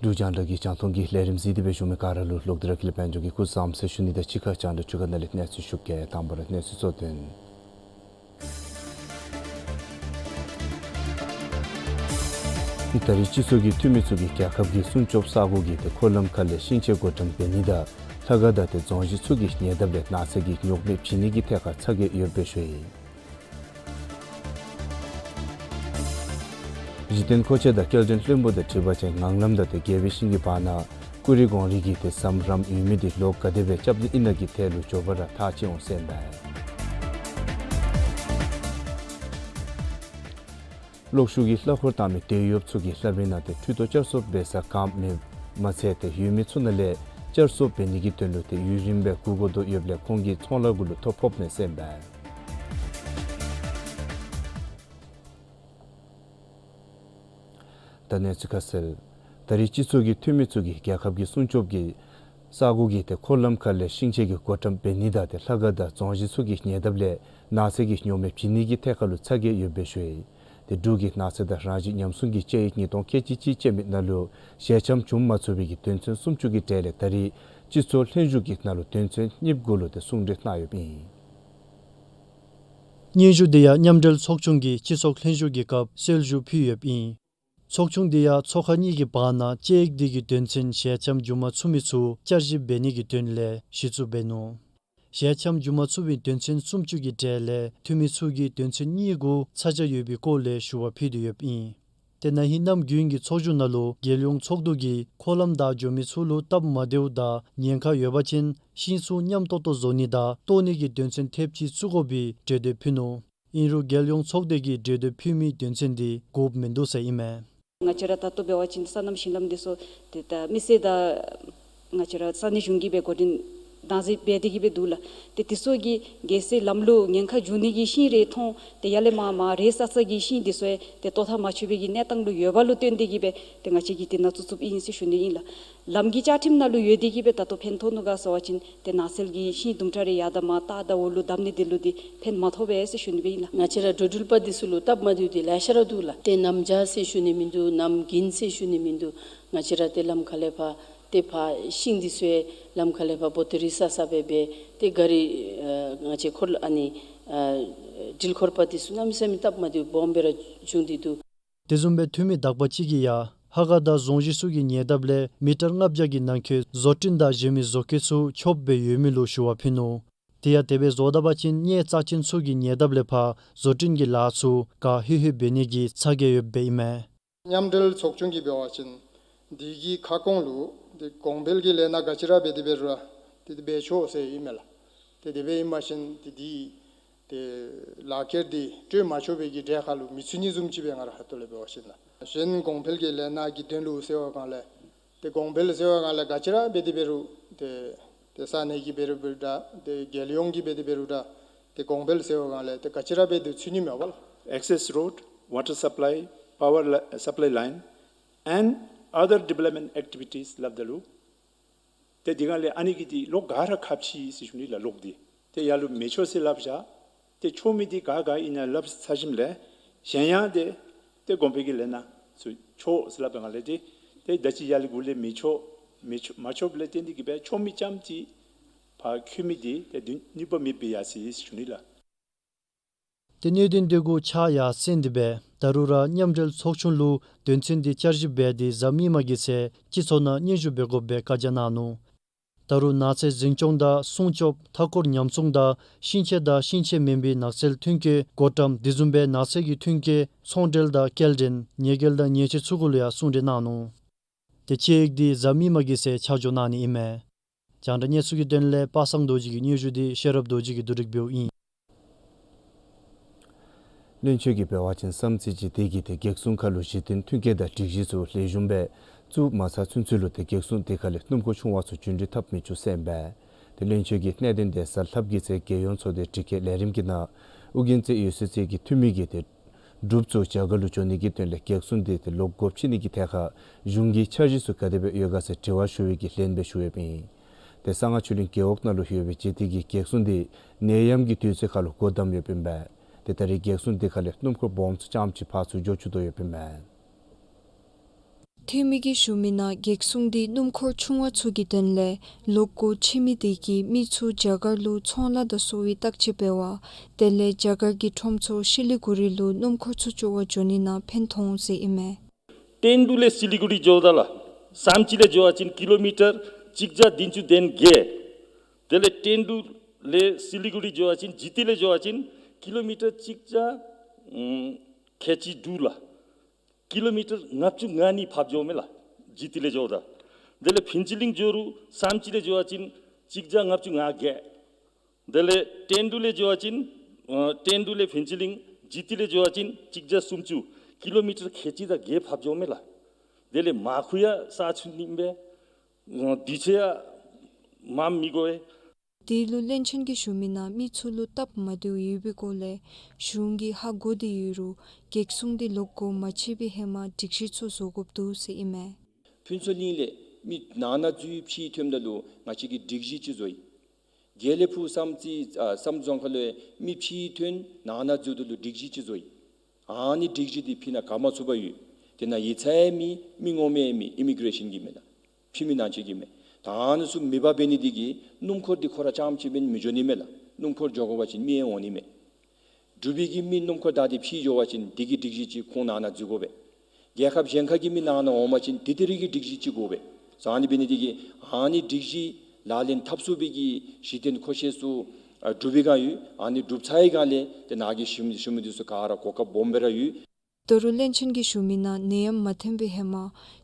འབྲུག་རྒྱང་བསྒྲགས་ཀྱི་རྒྱང་མཐོང་གི་ལས་རིམ་གཟིགས་ཏེ་སྦེ་བཞུགས་མི་ག་ར་ལུ་ལོག་སྟེ་ར་ཀུན་ལེགས་དཔལ་འབྱོར་གྱིས་སྐུ་གཟུགས་བཟང་ཟེར་ཞུ་ནི་དང་གཅིག་ཁར་རྒྱང་བསྒྲགས་འཕྲུལ་ཁང་ནང་ལས་གནས་ཚུལ་ཞུ་གེ། དང་པ་ར་གནས་ཚུལ་གཙོ་དོན། ད་རེས་སྤྱི་ཚོགས་ཀྱི་འཐུས་མི་ཚུ་གིས་རྒྱལ་ཁབ་ཀྱི་སྲུང་སྐྱོབ་ས་གོ་གི་ཏེ་འཁོར་ལམ་ཁ་ལས་ཤིང་ཆས་བགོ་བཀྲམ་འབད་ནི་དང་ལྷ་ཁང་དང་ཏེ་རྫོང་གཞི་ཚུ་གི་ཉེ་འདབས་ལས་ནགས་ཚལ་གྱི་རྙོག་མེ་བྱིན་ནི་གི་ཐད་ཁར་ཚ་གྱང་ཡོདཔ་སྦེ་ཞུ་ཡི། གཞི་རྟེན་མཁོ་ཆས་དང་སྐྱེལ་འདྲེན་བློན་པོ་དང་འཁྲིལ་བ་ཅིན་ངང་ལམ་དང་ཏེ་རྒྱལ་པོའི་ཤིང་གི་བར་ན་ཀུ་རི་གོང་རི་གི་ཏེ་ཟམ་རམ་ཡོད་མི་འདི་ལོག་ག་དེ་སྦེ་རྐྱབ་ནི་ཨིན་ན་གི་ཐད་ལུ་མགྱོགས་པ་ར་ཐག་བཅད་འོང་ཟེར་ཨིན་པས། གློག་ཤུགས་ཀྱི་གླ་འཁོར་བཏང་མི་དེད་གཡོགཔ་ཚུ་གིས་ལྷ་མི་ནང་ཏེ་འཕྲུལ་དོ་བསྐྱར་གསོ་འབད་ས་ག་མེདཔ་མ་ཚད་ཏེ་ཡོད་མི་ཚུ་ནང་ལས་བསྐྱར་གསོ་འབད་ནི་གི་དོན་ལུ་ཏེ་ཡུན་རིངམོ་སྦེ་སྒུག་དགོ་དོ་ཡོདཔ་ལས་ཁོང་གི་ཚོང་ལཱ་གུ་ལུ་ཐོ་ཕོགཔ་མས་ཟེར་ཨིན་པས། ད་གནས་ཚུལ་ཁ་གསལ། ད་རེས་སྤྱི་ཚོགས་ཀྱི་འཐུས་མི་ཚུ་གིས་རྒྱལ་ཁབ་ཀྱི་སྲུང་སྐྱོབ་ཀྱི་ས་གོ་གི་ཏེ་འཁོར་ལམ་ཁ་ལས་ཤིང་ཆས་ཀྱི་བགོ་བཀྲམ་འབད་ནི་དང་ཏེ་ལྷ་ཁང་དང་རྫོང་གཞི་ཚུ་གི་ཉེ་འདབས་ལས་ནགས་ཚལ་གྱི་རྙོག་མེ་བྱིན་ནི་གི་ཐད་ཁར་ལུ་ཚ་གྱང་ཡོདཔ་སྦེ་ཞུ་ཡི། ཏེ་འབྲུག་གི་ནགས་ཚལ་དང་རང་བཞིན་ཉམས་སྲུང་གི་དཔྱད་ཡིག་ཉིས་སྟོང་ཁལ་གཅིག་གཅིག་ཅན་མའི་ནང་ལུ་ཞལ་འཆམ་བྱུང་མ་ཚུགས་པའི་གི་དོན་ཚན་སུམ་ཅུ་གི་གྲས་ལས་ད་རེས་སྤྱི་ཚོགས་ལྷན་བཞུགས་ཀྱི་ནང་ལུ་དོན་ཚན་གཉིས་གུ་ལུ་ཏེ་གསུང་གྲོས་གནང་ཡོདཔ་ཨིན། སྙན་ཞུ་འདི་ཡང་མཉམ་འབྲེལ་ཚོགས་ཆུང་གིས་སྤྱི་ཚོགས་ལྷན་བཞུགས་ཀྱི་སྐབས་གསལ་ཞུ་ཕུལ་ཡོདཔ་ཨིན། ཚོགས་ཆུང་འདི་ཡང་ཚོགས་ཁང་གཉིས་ཀྱི་བར་ན་དཔྱད་ཡིག་འདི་གི་དོན་ཚན་ཞལ་འཆམ་བྱུང་མ་ཚུགས་མི་ཚུ་བསྐྱར་ཞིབ་འབད་ནི་གི་དོན་ལས་གཞི་བཙུགས་འབད་ནུག། ཞལ་འཆམ་འབྱུང་མ་ཚུགས་པའི་དོན་ཚན་སུམ་ཅུ་གི་གྲས་ལས་འཐུས་མི་ཚུ་གིས་དོན་ཚན་གཉིས་གུ་ཚ་གྱང་ཡོད་པའི་སྐོར་ལས་ཞུ་བ་ཕུལ་ཏེ་ཡོདཔ་ཨིན། ཏེ་ན་ཧིང་གནམ་དགུན་གྱི་ཚོགས་བཞུགས་ནང་ལུ་རྒྱལ་ཡོངས་ཚོགས་འདུ་གིས་འཁོར་ལམ་བདའ་འགྱོ་མི་ཚུ་ལུ་སྟབས་མ་བདེཝ་དང་ཉེན་ཁ་ཡོད་པ་ཅིན་ཤིང་ཚུ་མཉམ་ཏོག་ཏོ་བཟོ་ནི་དང་བཏོག་ནི་གི་དོན་ཚན་ཐེབས་ཅིག་བཙུགས་དགོ་པའི་གྲོས་འདེབས་ཕུལ་ནུག། ཨིན་རུང་རྒྱལ་ཡོངས་ཚོགས་སྡེ་གིས་གྲོས་འདེབས་ཕུལ་མི་དོན་ཚན་འདི་དགོཔ་མིན་འདུག་ཟེར་ཨིན་མས། ང་བཅས་ར་ད་ལྟོ་འབད་བ་ཅིན་སོ་ནམ་ཞིང་ལམ་འདི་ཚུ་ཏེ་ད་མི་སེར་དང་ང་བཅས་ར་ས་གནས་གཞུང་གིས་སྦེ་འགོ་འདྲེན་བདག་འཛིན་འབད་དེ་གི་སྦེ་འདུག་ལགས། ཏེ་འདི་ཚུ་གིས་གལ་སྲིད་ལམ་ལུ་ཉེན་ཁ་འབྱུང་ནི་གི་ཤིང་རེ་མཐོང་སྟེ་ཡར་ལས་མར་མར་རེག་ས་ས་གི་ཤིང་འདི་ཚུ་ཡང་ཏེ་བཏོག་ཐག་མ་ཆོད་པའི་གི་གནས་སྟངས་ལུ་ཡོདཔ་ལུ་བརྟེན་ཏེ་གི་སྦེ་ཏེ་ང་བཅས་ཀྱིས་ཏེ་ནཱ་བཙུགས་བཙུགསཔ་ཨིན་ཟེར་ཞུ་ནི་ཨིན་ལགས། ལམ་གྱི་བཅའ་ཁྲིམས་ནང་ལུ་ཡོད་དེ་གི་སྦེ་ད་ལྟོ་ཕན་ཐོགས་ནུག་ག་ཟེར་བ་ཅིན་ཏེ་ནགས་ཚལ་གྱི་ཤིང་དུམ་གྲ་རེ་ཡར་དང་མར་ལྟག་དང་འོག་ལུ་བསྡམ་ནི་འདི་ལུ་འདི་ཕན་མ་ཐོགས་པས་ཟེར་ཞུ་ནི་སྦེ་ཨིན་ལགས། ང་བཅས་ར་འགྲོ་འགྲུལ་པ་འདི་ཚུ་ལུ་སྟབས་མ་བདེཝ་འདི་ལེ་ཤ་ར་འདུག་ལགས། ཏེ་གནམ་བྱཱར་ཟེར་ཞུ་ནི་མིན་འདུག། གནམ་དགུན་ཟེར་ཞུ་ནི་མིན་འདུག། ང་བཅས་ར་ཏེ་ལམ་ཁ་ལས་ཕར་ཏེ་ཕར་ཤིང་འདི་ཚུ་ཡང་ལམ་ཁ་ལས་ཕར་བོ་ཏི་རི་ས་ས་སྦེ་སྦེ་ཏེ་ག་རི་ཨ་ང་བཅས་འཁོར་ལོ་ཨ་ནི་ཨ་འགྲུལ་འཁོར་པ་འདི་ཚུ་གནམ་མེད་ས་མེད་སྟབས་མ་བདེཝ་སྦོམ་སྦེ་ར་བྱུང་སྟེ་འདུག། དེ་བཟུམ་སྦེ་འཐུས་མི་དག་པ་ཅིག་གིས་ཡང་ལྷ་ཁང་དང་རྫོང་གཞི་ཚུ་གི་ཉེ་འདབས་ལས་མི་ཊར་ལྔ་བརྒྱ་གི་ནང་འཁོད་བཟོ་སྐྲུན་དང་གཞན་མི་བཟོ་བཀོད་ཚུ་ཆོགཔ་སྦེ་ཡོད་མི་ལུ་ཞུ་བ་ཕུལ་ནུག། དེ་ཡང་དེ་སྦེ་བཟོ་ད་པ་ཅིན་གནས་རྩ་ཅན་ཚུ་གི་ཉེ་འདབས་ལས་ཕར་བཟོ་སྐྲུན་གྱི་ལཱ་ཚུ་ག་ཧུད་ཧུད་འབད་ནི་གི་ཚ་གྱང་ཡོདཔ་སྦེ་ཨིན་མས། མཉམ་འབྲེལ་ཚོགས་ཆུང་གིས་འབད་བ་ཅིན་འདི་གི་ཁ་སྐོང་ལུ་འདི་གོང་འཕེལ་གྱི་ལས་སྣ་ག་ཅི་ར་འབད་དེ་འབད་རུང་ར་འདི་འདི་འབད་ཆོག་ཟེར་ཨིན་མས་ལགས། ཏེ་དེ་སྦེ་ཨིན་པ་ཅིན་འདི་འདི་ཏེ་ལག་ཁྱེར་འདི་སྤྲོད་མ་ཆོག་པའི་གི་གྲས་ཁར་ལུ་མི་ཚུད་ནི་བཟུམ་ཅིག་སྦེ་ང་ར་ཧ་ཏོ་ལས་འབད་བ་ཅིན་ལགས། གཞན་གོང་འཕེལ་གྱི་ལས་སྣ་གི་དོན་ལུ་ཟེར་བའི་སྒང་ལས་ཏེ་གོང་འཕེལ་ཟེར་བའི་སྒང་ལས་ག་ཅི་ར་འབད་དེ་འབད་རུང་ཏེ་ཏེ་ས་གནས་ཀྱིས་འབད་རུང་འབད་རུང་འདྲ་ཏེ་རྒྱལ་ཡོངས་ཀྱིས་འབད་དེ་འབད་རུང་འདྲ་ཏེ་གོང་འཕེལ་ཟེར་བའི་སྒང་ལས་ཏེ་ག་ཅི་ར་འབད་དེ་ཚུད་ནི་མས་པ་ལགས། Access road, water supply, power li- supply line and other development activities སླབ་ད་ལུ་ཏེ་དེ་སྒང་ལས་ཨ་ནི་གི་འདི་ལོག་ག་ར་ཁག་ཆེ་ཟེར་ཞུ་ནི་ལགས། ལོག་འདི་ཏེ་ཡར་ལུ་མི་ཆོག་ཟེར་སླབ་བཞག། ཏེ་ཆོག་མི་འདི་ག་ག་ཨིན་ན་སླབ་ཚར་ཞིནམ་ལས་གཞན་ཡང་ཏེ་ཏེ་གོང་འཕེལ་གྱི་ལས་སྣ་ཚུ་ཆོག་ཟེར་སླབ་པའི་སྒང་ལས་ཏེ་ཏེ་ད་ཅི་ཡར་ལས་འགོ་ལས་མི་ཆོག་མི་ཆོག་མ་ཆོགཔ་ལས་བརྟེན་ཏེ་གི་སྦེ་ཆོག་མི་རྐྱངམ་ཅིག་ཕར་འཁྱོལ་མི་འདི་ཏེ་དུས་ནུས་པ་མེདཔ་སྦེ་ཡར་སོ་ཡི་ཟེར་ཞུ་ནི་ལགས། ཏེ་གནད་དོན་འདི་གུ་ཕྱག་ཡར་སེང་སྟེ་སྦེ་ད་རུང་ར་མཉམ་འབྲེལ་ཚོགས་ཆུང་ལུ་དོན་ཚན་འདི་བསྐྱར་ཞིབ་འབད་དེ་གཟའ་མིག་དམར་གྱི་ཚེས་སྤྱི་ཚོགས་ནང་སྙན་ཞུ་འབད་དགོཔ་སྦེ་བཀའ་རྒྱ་གནང་ནུག། ད་རུང་ནགས་ཚལ་འཛིན་སྐྱོང་དང་སྲུང་སྐྱོབ་མཐའ་འཁོར་ཉམས་སྲུང་དང་ཤིང་ཆེན་དང་ཤིང་ཆེན་མེན་པའི་ནགས་ཚལ་ཐོན་སྐྱེད་བགོ་བཀྲམ་དེ་བཟུམ་སྦེ་ནགས་ཚལ་གྱི་ཐོན་སྐྱེད་ཚོང་འབྲེལ་དང་སྐྱེལ་འདྲེན་ཉེས་འགེལ་དང་ཉེས་ཆད་ཚུ་གུ་ལུ་ཡང་གསུང་གྲོས་གནང་ནུག། ཏེ་དཔྱད་ཡིག་འདི་གཟའ་མིག་དམར་གྱི་ཚེས་ཆ་འཇོག་གནང་ནི་ཨིན་མས། རྒྱང་བསྒྲགས་གནས་ཚུལ་གྱི་དོན་ལས་པ་སངས་རྡོ་རྗེ་གི་སྙན་ཞུ་འདི་ཤེས་རབ་རྡོ་རྗེ་གིས་བསྡུ་སྒྲིག་འབདཝ་ཨིན། བློན་ཆེན་གྱིས་འབད་བ་ཅིན་བསམ་རྩེ་སྤྱི་བདེ་གི་ཏེ་གེགས་སྲུང་ཁ་ལུ་གཞི་རྟེན་མཐུན་རྐྱེན་དང་སྒྲིག་གཞི་ཚུ་ལེགས་ཤོམ་སྦེ་བཙུགས་མ་ཚར་ཚུན་ཚོད་ལུ་ཏེ་གེགས་སྲུང་དེ་ཁ་ལས་སྣུམ་འཁོར་ཆུང་བ་ཚུ་རྒྱུན་འགྲུལ་འཐབ་མི་ཚུགས་ཟེར་ཨིན་པས། ཏེ་བློན་ཆེན་གྱིས་གནད་དོན་དེ་གཟའ་ལྷགཔ་གི་ཚེས་རྒྱལ་ཡོངས་ཚོགས་སྡེ་སྒྲིག་བཀོད་ལས་རིམ་གྱི་ནང་ཨོ་རྒྱན་རྩེ་འོད་གསལ་རྩེ་གི་འཐུས་མི་གིས་ཏེ་འབྲུགཔ་ཚུ་རྒྱ་གར་ལུ་འགྱོ་ནི་གི་དོན་ལས་གེགས་སྲུང་འདི་ཏེ་ལོག་སྒོ་ཕྱེ་ནི་གི་ཐད་ཁར་གཞུང་གི་འཆར་གཞི་ཚུ་ག་དེ་སྦེ་ཡོད་ག་ཟེར་དྲི་བ་ཞུ་བའི་གི་ལན་སྦེ་ཞུ་ཡོདཔ་ཨིན། ཏེ་གསང་སྔགས་ཆོས་གླིང་རྒེད་འོག་ནང་ལུ་ཡོད་པའི་སྤྱི་བདེ་གི་གེགས་སྲུང་འདི་ནད་ཡམས་ཀྱི་དུས་ཚོད་ཁར་ལུ་སྒོ་བསྡམས་ཡོདཔ་ཨིན་པས། ཏེ་ད་རེས་གེགས་སྲུང་འདི་ཁ་ལས་སྣུམ་འཁོར་སྦོམ་ཚུ་རྐྱངམ་ཅིག་ཕར་ཚུར་འགྱོ་བཅུག་དོ་ཡོདཔ་ཨིན་པས། འཐུས་མི་གིས་ཞུ་མི་ནང་གེགས་སྲུང་འདི་སྣུམ་འཁོར་ཆུང་བ་ཚུ་གི་དོན་ལས་ལོག་སྒོ་ཕྱེ་མི་དེ་གིས་མི་ཚུ་རྒྱ་གར་ལུ་ཚོང་ལཱ་དང་གསོ་བའི་བརྟག་དཔྱད་འབད་བར་དེ་ལས་རྒྱ་གར་གྱི་ཁྲོམ་ཚོགས་སི་ལི་གུ་རི་ལུ་སྣུམ་འཁོར་ཚུ་འགྱོ་བར་འགྱོ་ནི་ནང་ཕན་ཐོགས་འོང་ཟེར་ཨིན་མས། ཏེན་ཏུ་ལས་སི་ལི་གུ་རི་འགྱོཝ་ད་ལགས། བསམ་རྩེ་ལས་འགྱོ་བ་ཅིན་ཀི་ལོ་མི་ཊར་གཅིག་བརྒྱ་བདུན་ཅུ་དོན་བརྒྱད། དེ་ལས་ཏེན་ཏུ་ལས་སི་ལི་གུ་རི་འགྱོ་བ་ཅིན་ཇི་ཏི་ལས་འགྱོ་བ་ཅིན་ཀི་ལོ་མི་ཊར་གཅིག་བརྒྱ་ཨམ་ཁལ་གཅིག་དྲུག་ལགས། ཀི་ལོ་མི་ཊར་ལྔ་བཅུ་ང་གཉིས་ཕབ་འགྱོཝ་མས་ལགས། ཇི་ཏི་ལས་འགྱོཝ་ད། དེ་ལས་ཕུན་ཚོགས་གླིང་འགྱོ་རུང་བསམ་རྩེ་ལས་འགྱོ་བ་ཅིན་གཅིག་བརྒྱ་ལྔ་བཅུ་ང་བརྒྱད། དེ་ལས་ཏེན་ཏུ་ལས་འགྱོ་བ་ཅིན་ཨ་ཏེན་ཏུ་ལས་ཕུན་ཚོགས་གླིང་ཇི་ཏི་ལས་འགྱོ་བ་ཅིན་གཅིག་བརྒྱ་སུམ་ཅུ། ཀི་ལོ་མི་ཊར་ཁལ་གཅིག་དང་བརྒྱད་ཕབ་འགྱོཝ་མས་ལགས། དེ་ལས་མར་ཁུ་ཡང་ས་ཆུ་ནིམ་པས། ཨ་དུས་ཚོད་ཡང་མངམ་མི་དགོ་པས། དེ་ལུ་བློན་ཆེན་གྱིས་ཞུ་མི་ནང་མི་ཚུ་ལུ་སྟབས་མ་བདེཝ་ཡོད་པའི་སྐོར་ལས་གཞུང་གིས་ཧ་གོ་སྟེ་ཡོད་རུང་གེགས་སྲུང་འདི་ལོག་སྒོ་མ་ཕྱེ་བའི་ཧེ་མ་སྒྲིག་གཞི་ཚུ་བཟོ་དགོཔ་འདུག་ཟེར་ཨིན་མས། ཕུན་ཚོགས་གླིང་ལས་མི་ནང་ན་འཛུལ་ཕྱི་ཐོནམ་ད་ལུ་ང་བཅས་ཀྱིས་སྒྲིག་གཞི་ཅིག་བཟོ་ཡི། དགེ་ལེགས་ཕུག་བསམ་རྩེ་ཨ་བསམ་རྫོང་ཁ་ལུ་མི་ཕྱི་ཐོན་ནང་ན་འཛུལཝ་ད་ལུ་སྒྲིག་གཞི་ཅིག་བཟོ་ཡི། ཨ་ནི་སྒྲིག་གཞི་འདི་ཕི་ནང་ག་མ་ཚུགས་པར་ཡོད། དེ་ནང་ཡིག་ཚང་ཡང་མེད། མི་ངོ་མ་ཡང་མེད། ཨི་མི་གེ་རེ་ཤཱན་གྱི་མེད་ལགས། ཕྱི་མི་ནང་བཅུག་གི་མེད། ད་ཨ་ནི་ཚུ་མེདཔ་འབད་ནི་འདི་གིས་སྣུམ་འཁོར་འདི་ཁོ་ར་རྐྱངམ་ཅིག་འབད་ནི་མི་འགྱོ་ནི་མས་ལགས། སྣུམ་འཁོར་འགྱོ་དགོ་པ་ཅིན་མི་ཡང་འོང་ནི་མས། འབྲུག་པའི་གི་མི་སྣུམ་འཁོར་བདའ་སྟེ་ཕྱི་འགྱོ་བ་ཅིན་དེ་གི་སྒྲིག་གཞི་ཅིག་ཁོང་ནང་ན་འཛུལ་དགོ་པས། རྒྱལ་ཁབ་གཞན་ཁ་གི་མི་ནང་ན་འོང་པ་ཅིན་དེ་དེ་རིགས་ཀྱི་སྒྲིག་གཞི་ཅིག་དགོ་པས། ཨ་ནི་འབད་ནི་འདི་གིས་ཨ་ནི་སྒྲིག་གཞི་ ལག་ལེན་འཐབ་ཚུགས་པའི་གི་གཞི་རྟེན་མཁོ་ཆས་ཚུ་ཨ་གྲུབ་པའི་བསྒང་ཡོད། ཨ་ནི་གྲུབ་ཚར་བའི་བསྒང་ལས་ཏེ་ནཱ་གི་གཞི་གཞི་མི་འདི་ཚུ་ག་ར་གོ་སྐབས་སྦོམ་སྦེ་ར་ཡོད། ད་རུང་བློན་ཆེན་གྱིས་ཞུ་མི་ནང་ནད་ཡམས་མ་ཐོན་པའི་ཧེ་མ་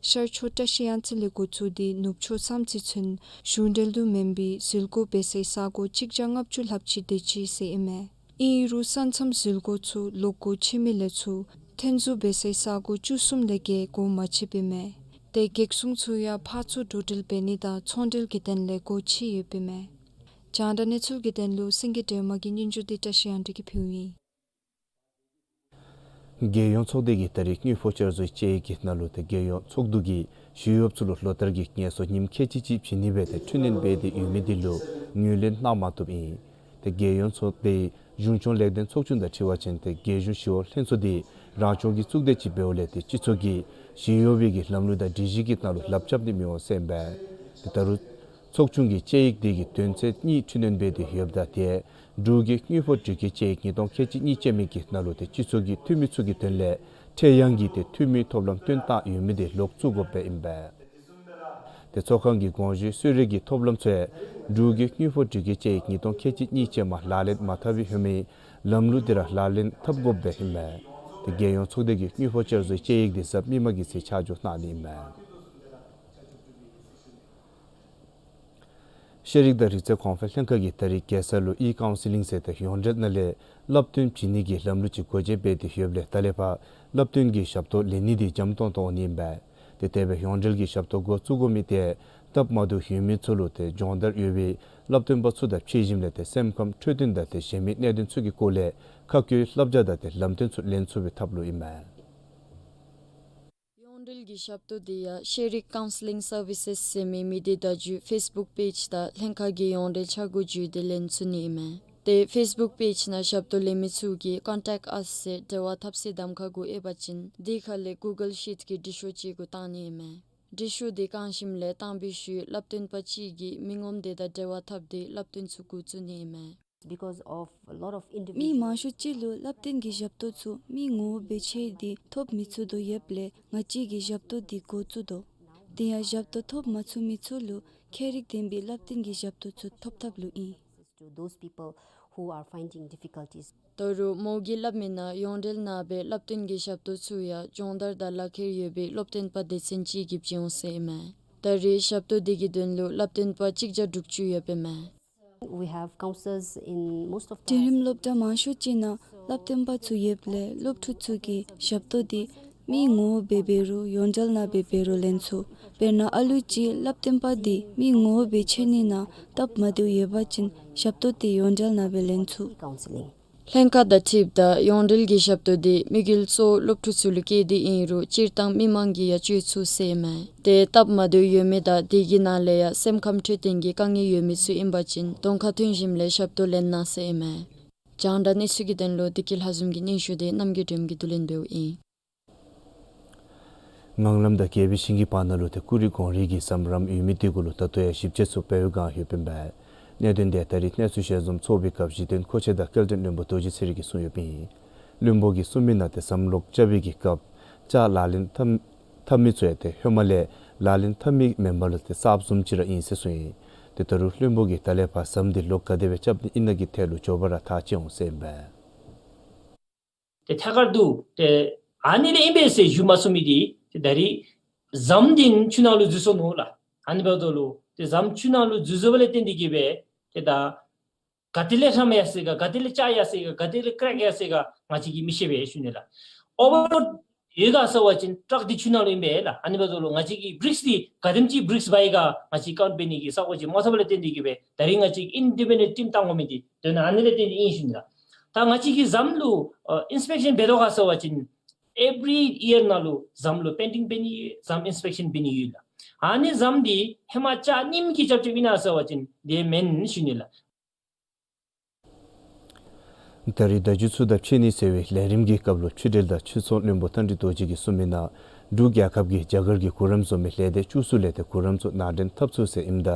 ཤར་ཕྱོགས་བཀྲ་ཤིས་གཡང་རྩེ་ལས་འགོ་བཙུགས་ཏེ་ནུབ་ཕྱོགས་བསམ་རྩེ་ཚུན་གཞུང་འབྲེལ་དུ་མེན་པའི་ཟིལ་གོབ་འབད་སའི་ས་གོ་གཅིག་བརྒྱ་ལྔ་བཅུ་ལྷགཔ་ཅིག་དེ་ཅིག་ཟེར་ཨིན་མས། ཨིན་རུང་ས་མཚམས་ཟིལ་གོབ་ཚུ་ལོག་སྒོ་ཕྱེ་མི་ལས་ཚུར་འཐེན་འཛུལ་འབད་སའི་ས་གོ་བཅུ་གསུམ་ལས་བརྒལ་སྒོ་མ་ཕྱེ་བས་མས། ཏེ་གེགས་སྲུང་ཚུ་ཡང་ཕར་ཚུར་འགྲོ་འགྲུལ་འབད་ནི་དང་ཚོང་འབྲེལ་གྱི་དོན་ལས་སྒོ་ཕྱེ་ཡོདཔ་ཨིན་མས། རྒྱང་བསྒྲགས་གནས་ཚུལ་གྱི་དོན་ལུ་སེང་གེ་སྒྲོལ་མ་གི་སྙན་ཞུ་འདི་བཀྲ་ཤིས་གཡང་སྒྲོན་གྱིས་ཕུལཝ་ཨིན། རྒྱལ་ཡོངས་ཚོགས་སྡེ་གིས་ད་རིས་དངུལ་ཕོགས་བསྐྱར་བཟོའི་དཔྱད་ཡིག་གི་ནང་ལུ་ཏེ་རྒྱལ་ཡོངས་ཚོགས་འདུ་གིས་ཞི་གཡོགཔ་ཚུ་ལུ་ལོ་ལྟར་གྱི་ངལ་གསོ་ཉིནམ་ཁལ་གཅིག་གཅིག་བྱིན་ནི་སྦེ་ཏེ་འཕྲི་སྣོན་འབད་དེ་ཡོད་མི་འདི་ལུ་ངོས་ལེན་གནང་མ་བཏུབ་ཨིན། ཏེ་རྒྱལ་ཡོངས་ཚོགས་སྡེའི་གཞུང་སྐྱོང་ལས་དོན་ཚོགས་ཆུང་དང་འཁྲིལ་བ་ཅིན་ཏེ་རྒྱལ་གཞུང་ཞི་གཡོག་ལྷན་ཚོགས་འདི་རང་སྐྱོང་གི་གཙུག་སྡེ་ཅིག་འབདཝ་ལས་ཏེ་སྤྱི་ཚོགས་ཀྱི་ཞི་གཡོག་པའི་གི་ལམ་ལུགས་དང་སྒྲིག་གཞི་གི་ནང་ལུ་ལགཔ་རྐྱབ་ནི་མི་འོང་ཟེར་ཨིན་པས། ཏེ་ད་རུང་ཚོགས་ཆུང་གིས་དཔྱད་ཡིག་འདི་གི་དོན་ཚན་གཉིས་འཕྲི་སྣོན་འབད་དེ་ཡོདཔ་ད་ཏེ་འབྲུག་གི་དངུལ་ཕོགས་སྒྲིག་བཀོད་དཔྱད་ཡིག་ཉིས་སྟོང་ཁལ་གཅིག་གཉིས་ཅན་མའི་གི་ནང་ལུ་ཏེ་སྤྱི་ཚོགས་ཀྱི་འཐུས་མི་ཚུ་གི་དོན་ལས་འཕྲལ་ཡང་གི་ཏེ་འཐུས་མིའི་ཐོབ་ལམ་བཏོན་བཏང་ཡོད་མི་འདི་ལོག་བཙུགས་དགོཔ་སྦེ་ཨིན་པས། ཏེ་ཚོགས་ཁང་གི་དགོངས་ཞུའི་གསོལ་རས་ཀྱི་ཐོབ་ལམ་ཚུ་ཡང་འབྲུག་གི་དངུལ་ཕོགས་སྒྲིག་བཀོད་དཔྱད་ཡིག་ཉིས་སྟོང་ཁལ་གཅིག་གཉིས་ཅན་མ་ལག་ལེན་མ་འཐབ་པའི་ཧེ་མའི་ལམ་ལུགས་འདི་ར་ལག་ལེན་འཐབ་དགོཔ་སྦེ་ཨིན་མས། ཏེ་རྒྱལ་ཡོངས་ཚོགས་སྡེ་གིས་དངུལ་ཕོགས་བསྐྱར་བཟོའི་དཔྱད་ཡིག་འདི་གཟའ་མིག་དམར་གྱི་ཚེ་ཆ་འཇོག་གནང་ནི་ཨིན་མས། ཤེས་རིག་དང་རིག་རྩལ་གོང་འཕེལ་ལྷན་ཁག་གིས་ད་རིས་རྒྱལ་ས་ལུ་ཨི་ཀའུན་སི་ལིང་ཟེར་ཏེ་ཡོངས་འབྲེལ་ནང་ལས་བསླབ་སྟོན་བྱིན་ནི་གི་ལམ་ལུགས་ཅིག་འགོ་འབྱེད་འབད་དེ་ཡོདཔ་ལས་ད་ལས་ཕར་བསླབ་སྟོན་གྱི་ཞབས་ཏོག་ལེན་ནི་འདི་འཇམ་ཏོང་ཏོ་འོང་ནི་ཨིན་པས། ཏེ་དེ་སྦེ་ཡོངས་འབྲེལ་གྱི་ཞབས་ཏོག་འགོ་བཙུགས་དགོ་མི་དེ་སྟབས་མ་བདེཝ་ཡོད་མི་ཚུ་ལུ་ཏེ་སྦྱོང་བརྡར་ཡོད་པའི་བསླབ་སྟོན་པ་ཚུ་དང་ཕྱད་ཞིནམ་ལས་ཏེ་སེམས་ཁམས་འཕྲོད་བསྟེན་དང་ཏེ་གཞན་མི་གནད་དོན་ཚུ་གི་སྐོར་ལས་ཁ་བཀོད་བསླབ་བྱ་དང་ཏེ་ལམ་སྟོན་ཚུ་ལེན་ཚུགས་པའི་ཐབས་ལུ་ཨིན་མས། ཡོངས་འབྲེལ་གྱི་ཞབས་ཏོག་འདི་ཡང་ཤེས་རིག་ཀའུན་སི་ལིང་སར་བི་སེས་ཟེར་མི་མི་སྡེ་བརྡ་བརྒྱུད་ཕེསི་བུཀ་པེཇ་དང་ལྷན་ཁག་གི་ཡོངས་འབྲེལ་ཆ་བགོས་བརྒྱུད་དེ་ལེན་ཚུགས་ནི་ཨིན་མས། ཏེ་ཕེསི་བུཀ་པེཇ་ནང་ཞབས་ཏོག་ལེན་མི་ཚུ་གིས་Contact Us ཟེར་འབྲེལ་བ་འཐབ་སའི་གདམ་ཁ་གུ་ཨེབ་པ་ཅིན་དེ་ཁ་ལས་གུ་གཱལ་ཤིཊ་ཀྱི་འབྲི་ཤོག་ཅིག་གུ་བཏང་ནི་ཨིན་མས། འབྲི་ཤོག་དེ་བཀང་ཞིནམ་ལས་བཏང་པའི་ཤུལ་བསླབ་སྟོན་པ་གཅིག་གིས་མི་ངོམ་དེ་དང་འབྲེལ་བ་འཐབ་སྟེ་བསླབ་སྟོན་ཚུ་འགོ་བཙུགས་ནི་ཨིན་མས། Because of a lot of individual མི་མང་ཤོས་ཅིག་ལུ་བསླབ་སྟོན་གྱི་ཞབས་ཏོག་ཚུ་མི་ངོ་བོ་སྦེ་ཕྱད་དེ་ཐོབ་མི་ཚུགས་དོ་ཡོདཔ་ལས་ང་བཅས་ཀྱིས་ཞབས་ཏོག་འདི་འགོ་བཙུགས་དོ། དེ་ཡང་ཞབས་ཏོག་ཐོབ་མ་ཚུགས་མི་ཚུ་ལུ་ཁྱད་རིག་ལྡན་པའི་བསླབ་སྟོན་གྱི་ཞབས་ཏོག་ཚུ་ཐོབ་ཐབས་ལུ་ཨིན། To those people who are finding difficulties. ད་རུང་མོ་གིས་སླབ་མི་ནང་ཡོངས་འབྲེལ་ནང་སྦེ་བསླབ་སྟོན་གྱི་ཞབས་ཏོག་ཚུ་ཡང་སྦྱོང་བརྡར་དང་ལག་ཁྱེར་ཡོད་པའི་སློབ་སྟོན་པ་སྡེ་ཚན་གཅིག་གིས་བྱིན་འོང་ཟེར་ཨིན་མས། ད་རེས་ཞབས་ཏོག་འདི་གི་དོན་ལུ་བསླབ་སྟོན་པ་གཅིག་བརྒྱ་དྲུག་ཅུ་ཡོདཔ་ཨིན་མས། We have counselors in most of the འབྲིང་རིམ་སློབ་གྲྭ་མང་ཤོས་ཅིག་ནང་བསླབ་སྟོན་པ་ཚུ་ཡོདཔ་ལས་སློབ་ཕྲུག་ཚུ་གིས་ཞབས་ཏོག་འདི་མི་ངོ་བོ་སྦེ་འབད་རུང་ཡོངས་འབྲེལ་ནང་སྦེ་འབད་རུང་ལེན་ཚུགས། དཔེར་ན་ཨ་ལུ་ཅིག་བསླབ་སྟོན་པ་འདི་མི་ངོ་བོ་སྦེ་ཕྱད་ནི་ནང་སྟབས་མ་བདེཝ་ཡོད་པ་ཅིན་ཞབས་ཏོག་འདི་ཡོངས་འབྲེལ་ནང་སྦེ་ལེན་ཚུགས། Counseling. ལྷན་ཁག་དང་འཁྲིལཝ་ད་ཡོངས་འབྲེལ་གྱི་ཞབས་ཏོག་འདི་དམིགས་ཡུལ་གཙོ་བོ་སློབ་ཕྲུག་ཚུ་ལུ་བསྐྱེད་དེ་ཨིན་རུང་སྤྱིར་བཏང་མི་མང་གིས་ཡང་སྤྱོད་ཚུགས་ཟེར་ཨིན་མས། ཏེ་སྟབས་མ་བདེཝ་ཡོད་མི་དང་དེ་གི་ནང་ལས་ཡང་སེམས་ཁམས་འཕྲོད་བསྟེན་གྱི་དཀའ་ངལ་ཡོད་མི་ཚུ་ཨིན་པ་ཅིན་གདོང་ཁར་ཐོན་ཞིནམ་ལས་ཞབས་ཏོག་ལེན་གནང་ཟེར་ཨིན་མས། རྒྱང་བསྒྲགས་གནས་ཚུལ་གྱི་དོན་ལུ་བདེ་སྐྱིད་ལྷ་འཛོམས་ཀྱི་སྙན་ཞུ་འདི་རྣམ་རྒྱལ་སྒྲོལ་མ་གིས་བསྡུ་ལེན་འབདཝ་ཨིན། ངང་ལམ་དང་རྒྱལ་པོའི་ཤིང་གི་བར་ན་ལུ་ཏེ་ཀུ་རི་གོང་རིའི་གི་ཟམ་རམ་ཡོད་མི་དེ་གུ་ལུ་ད་ལྟོ་ཡང་ཞིབ་དཔྱད་ཚུ་འབད་བའི་བསྒང་ཡོདཔ་ཨིན་པས། གནད་དོན་འདི་ད་རིས་གནས་ཚུལ་ཞལ་འཛོམས་ཚོགས་པའི་སྐབས་གཞི་རྟེན་མཁོ་ཆས་དང་སྐྱེལ་འདྲེན་བློན་པོ་རྡོ་རྗེ་ཚེ་རིང་གིས་གསུངས་ཡོདཔ་ཨིན། བློན་པོ་གིས་གསུངས་མི་ནང་ཏེ་ཟམ་ལོག་རྐྱབ་པའི་གི་སྐབས་ལྕགས་ལག་ལེན་འཐབ་འཐབ་མི་ཚུ་ཡང་ཏེ་ཧེ་མ་ལས་ལག་ལེན་འཐབ་མི་མེན་པར་ལུ་ཏེ་གསརཔ་བཟུམ་ཅིག་ར་ཨིན་ཟེར་གསུངས་ཡི། ཏེ་ད་རུང་བློན་པོ་གིས་ད་ལས་ཕར་ཟམ་འདི་ལོག་ག་དེ་སྦེ་རྐྱབ་ནི་ཨིན་ན་གི་ཐད་ལུ་མགྱོགས་པ་ར་ཐག་བཅད་འོང་ཟེར་ཨིན་པས། ཏེ་ཐད་ཀར་དུ་ཏེ་ཨ་ནི་ལས་ཨིན་པས་ཟེར་ཞུ་མ་ཚུགས་མི་འདི་ཏེ་ད་རིས་ཟམ་འདི་ཆུ་ནང་ལུ་འཛུལ་སོ་ནུག་ལགས། ཨ་ནི་འབདཝ་ད་ལུ་ཏེ་ཟམ་ཆུ་ནང་ལུ་འཛུལ་སོ་བ་ལས་བརྟེན་ཏེ་གིས་སྦེ་ཏེ་ད་ག་ཏེ་ལས་ཧྲམ་ཡར་སོ་ཡི་ག་ག་ཏེ་ལས་ལྕགས་ཡར་སོ་ཡི་ག་ག་ཏེ་ལས་ཀྲེག་ཡར་སོ་ཡི་ག་ང་བཅས་ཀྱིས་མི་ཤེས་པས་ཞུ་ནི་ལགས། ཨོ་བར་ལོཌ་ཡོད་ག་ཟེར་བ་ཅིན་ཊཱག་འདི་ཆུ་ནང་ལུ་ཨིན་པས་ལགས། ཨ་ནི་འབདཝ་ད་ལུ་ང་བཅས་ཀྱིས་བི་རིཀསི་འདི་ག་དེམ་ཅིག་བི་རིཀསི་འབག་ཡི་ག་ང་བཅས་ཀའུནཊ་འབད་ནི་གི་ས་གོ་ཅིག་མ་ཐོབ་པ་ལས་བརྟེན་ཏེ་གིས་སྦེ་ད་རིས་ང་བཅས་ཀྱིས་ཨིན་ཌི་པེན་ཌེནཊ་ཊིམ་བཏང་དགོ་མི་འདི་དོན་ཨ་ནི་ལས་བརྟེན་ཏེ་ཨིན་ཞུ་ནི་ལགས། ད་ང་བཅས་ཀྱིས་ཟམ་ལུ་ཨ་ཨིན་སི་པེག་ཤཱན་འབད་དོ་ག་ཟེར་བ་ཅིན་ཨེབ་རི་ཡར་ནང་ལུ་ཟམ་ལུ་པེན་ཊིང་འབད་ནི་ཡོད། ཟམ་ཨིན་སི་པེག་ཤཱན་འབད་ནི་ཡོད་ལགས། ཨ་ནི་ཟམ་འདི་ཧེ་མ་ལྕགས་རྙིངམ་གིས་རྐྱབ་རྐྱབ་ཨིན་ན་ཟེར་བ་ཅིན་དེ་མེན་ཞུ་ནི་ལགས། ད་རིས་བརྡ་བརྒྱུད་ཚུ་དང་ཕྱད་ནི་ཟེར་བའི་ལས་རིམ་གྱི་སྐབས་ལུ་ཕྱི་འབྲེལ་དང་ཕྱི་ཚོང་བློན་པོ་ཐང་ཀྲི་རྡོ་རྗེ་གིས་གསུངས་མི་ནང་འབྲུག་རྒྱལ་ཁབ་ཀྱིས་རྒྱ་གར་གྱི་གུ་རམ་བཟོ་མི་ལས་སྡེ་བཅུ་གསུམ་ལས་ཏེ་གུ་རམ་ཚུ་ནང་འདྲེན་འཐབ་ཚུགས་ཟེར་ཨིནམ་ད་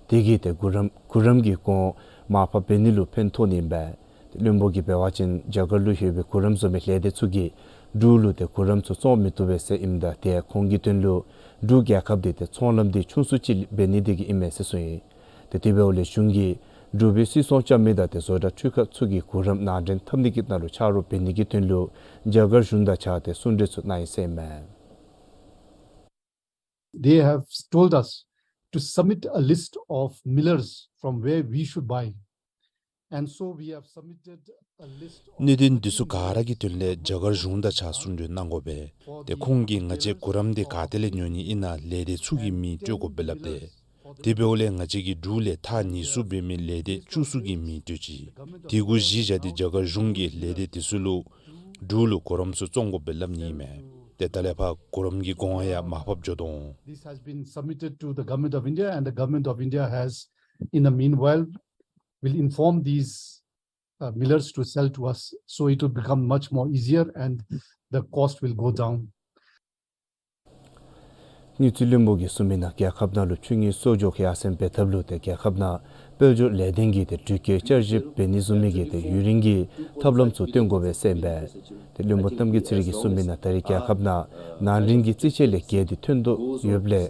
དེ་གིས་ཏེ་གུ་རམ་གུ་རམ་གྱི་གོང་མར་ཕབ་འབད་ནི་ལུ་ཕན་ཐོགས་ནི་ཨིན་པས། ཏེ་བློན་པོ་གིས་འབད་བ་ཅིན་རྒྱ་གར་ལུ་ཡོད་པའི་གུ་རམ་བཟོ་མི་ལས་སྡེ་ཚུ་གིས་འབྲུག་ལུ་ཏེ་གུ་རམ་ཚུ་བཙོང་མི་བཏུབ་པས་ཟེར་ཨིནམ་ད་ཏེ་ཁོང་གི་དོན་ལུ་འབྲུག་རྒྱལ་ཁབ་འདི་ཏེ་ཚོང་ལམ་འདི་ཆུང་སུ་ཅིག་འབད་ནི་དེ་གིས་ཨིན་མས་ཟེར་གསུངས་ཡི། ཏེ་དེ་འབདཝ་ལས་གཞུང་གིས་འབྲུག་པའི་སིལ་སོང་རྐྱབ་མི་དང་ཏེ་བཟོ་གྲྭ་འཕྲུལ་ཁང་ཚུ་གི་གུ་རམ་ནང་འདྲེན་འཐབ་ནི་གི་ནང་ལུ་ཆ་རོགས་འབད་ནི་གི་དོན་ལུ་རྒྱ་གར་གཞུང་དང་གཅིག་ཁར་ཏེ་གསུང་གྲོས་ཚུ་གནང་ཡི་ཟེར་ཨིན་མས། They have told us to submit a list of millers from where we should buy. And so we have submitted a list of གནད་དོན་འདི་ཚུ་ག་ར་གི་དོན་ལས་རྒྱ་གར་གཞུང་དང་གཅིག་ཁར་གསུང་གྲོས་གནང་དགོ་པས། ཏེ་ཁོང་གིས་ང་བཅས་གུ་རམ་འདི་ག་ཏེ་ལས་ཉོ་ནི་ཨིན་ན་ལས་སྡེ་ཚུ་གི་མིང་སྤྲོད་དགོ་པས་སླབ་སྟེ། དེ་འབདཝ་ལས་ང་བཅས་ཀྱིས་འབྲུག་ལས་ཐག་ཉེ་སུ་འབད་མི་ལས་སྡེ་བཅུ་གསུམ་གྱི་མིང་སྤྲོད་ཅི། དེ་གུ་གཞི་བཞག་སྟེ་རྒྱ་གར་གཞུང་གིས་ལས་སྡེ་དེ་ཚུ་ལུ་འབྲུག་ལུ་གུ་རམ་ཚུ་བཙོང་དགོ་པས་སླབ་ནི་ཨིན་མས། ཏེ་ད་ལས་ཕར་གུ་རམ་གྱི་གོང་ཡང་མར་ཕབ་འགྱོ་དོ། This has been submitted to the Government of India, and the Government of India has, in the meanwhile, will inform these, uh, millers to sell to us. So it will become much more easier, and the cost will go down. དངུལ་རྩིས་བློན་པོ་གིས་གསུངས་མི་ནང་རྒྱལ་ཁབ་ནང་ལུ་ཆོས་དངུལ་གསོག་འཇོག་ཡར་སེང་འབད་ཐབས་ལུ་ཏེ་རྒྱལ་ཁབ་ནང་དཔལ་འབྱོར་ལས་དོན་གྱི་ཏེ་འགྲུལ་སྐྱེལ་བསྐྱར་ཞིབ་འབད་ནི་བཟུམ་མའི་གི་ཏེ་ཡུན་རིང་གི་ཐབས་ལམ་ཚུ་སྟོན་དགོ་པས་ཟེར་ཨིན་པས། ཏེ་བློན་པོ་རྣམ་རྒྱལ་ཚེ་རིང་གིས་གསུངས་མི་ནང་ད་རེས་རྒྱལ་ཁབ་ནང་ནང་འདྲེན་གྱི་རྩིས་ཆད་ལས་བརྒལ་ཏེ་ཐོན་དོ་ཡོདཔ་ལས་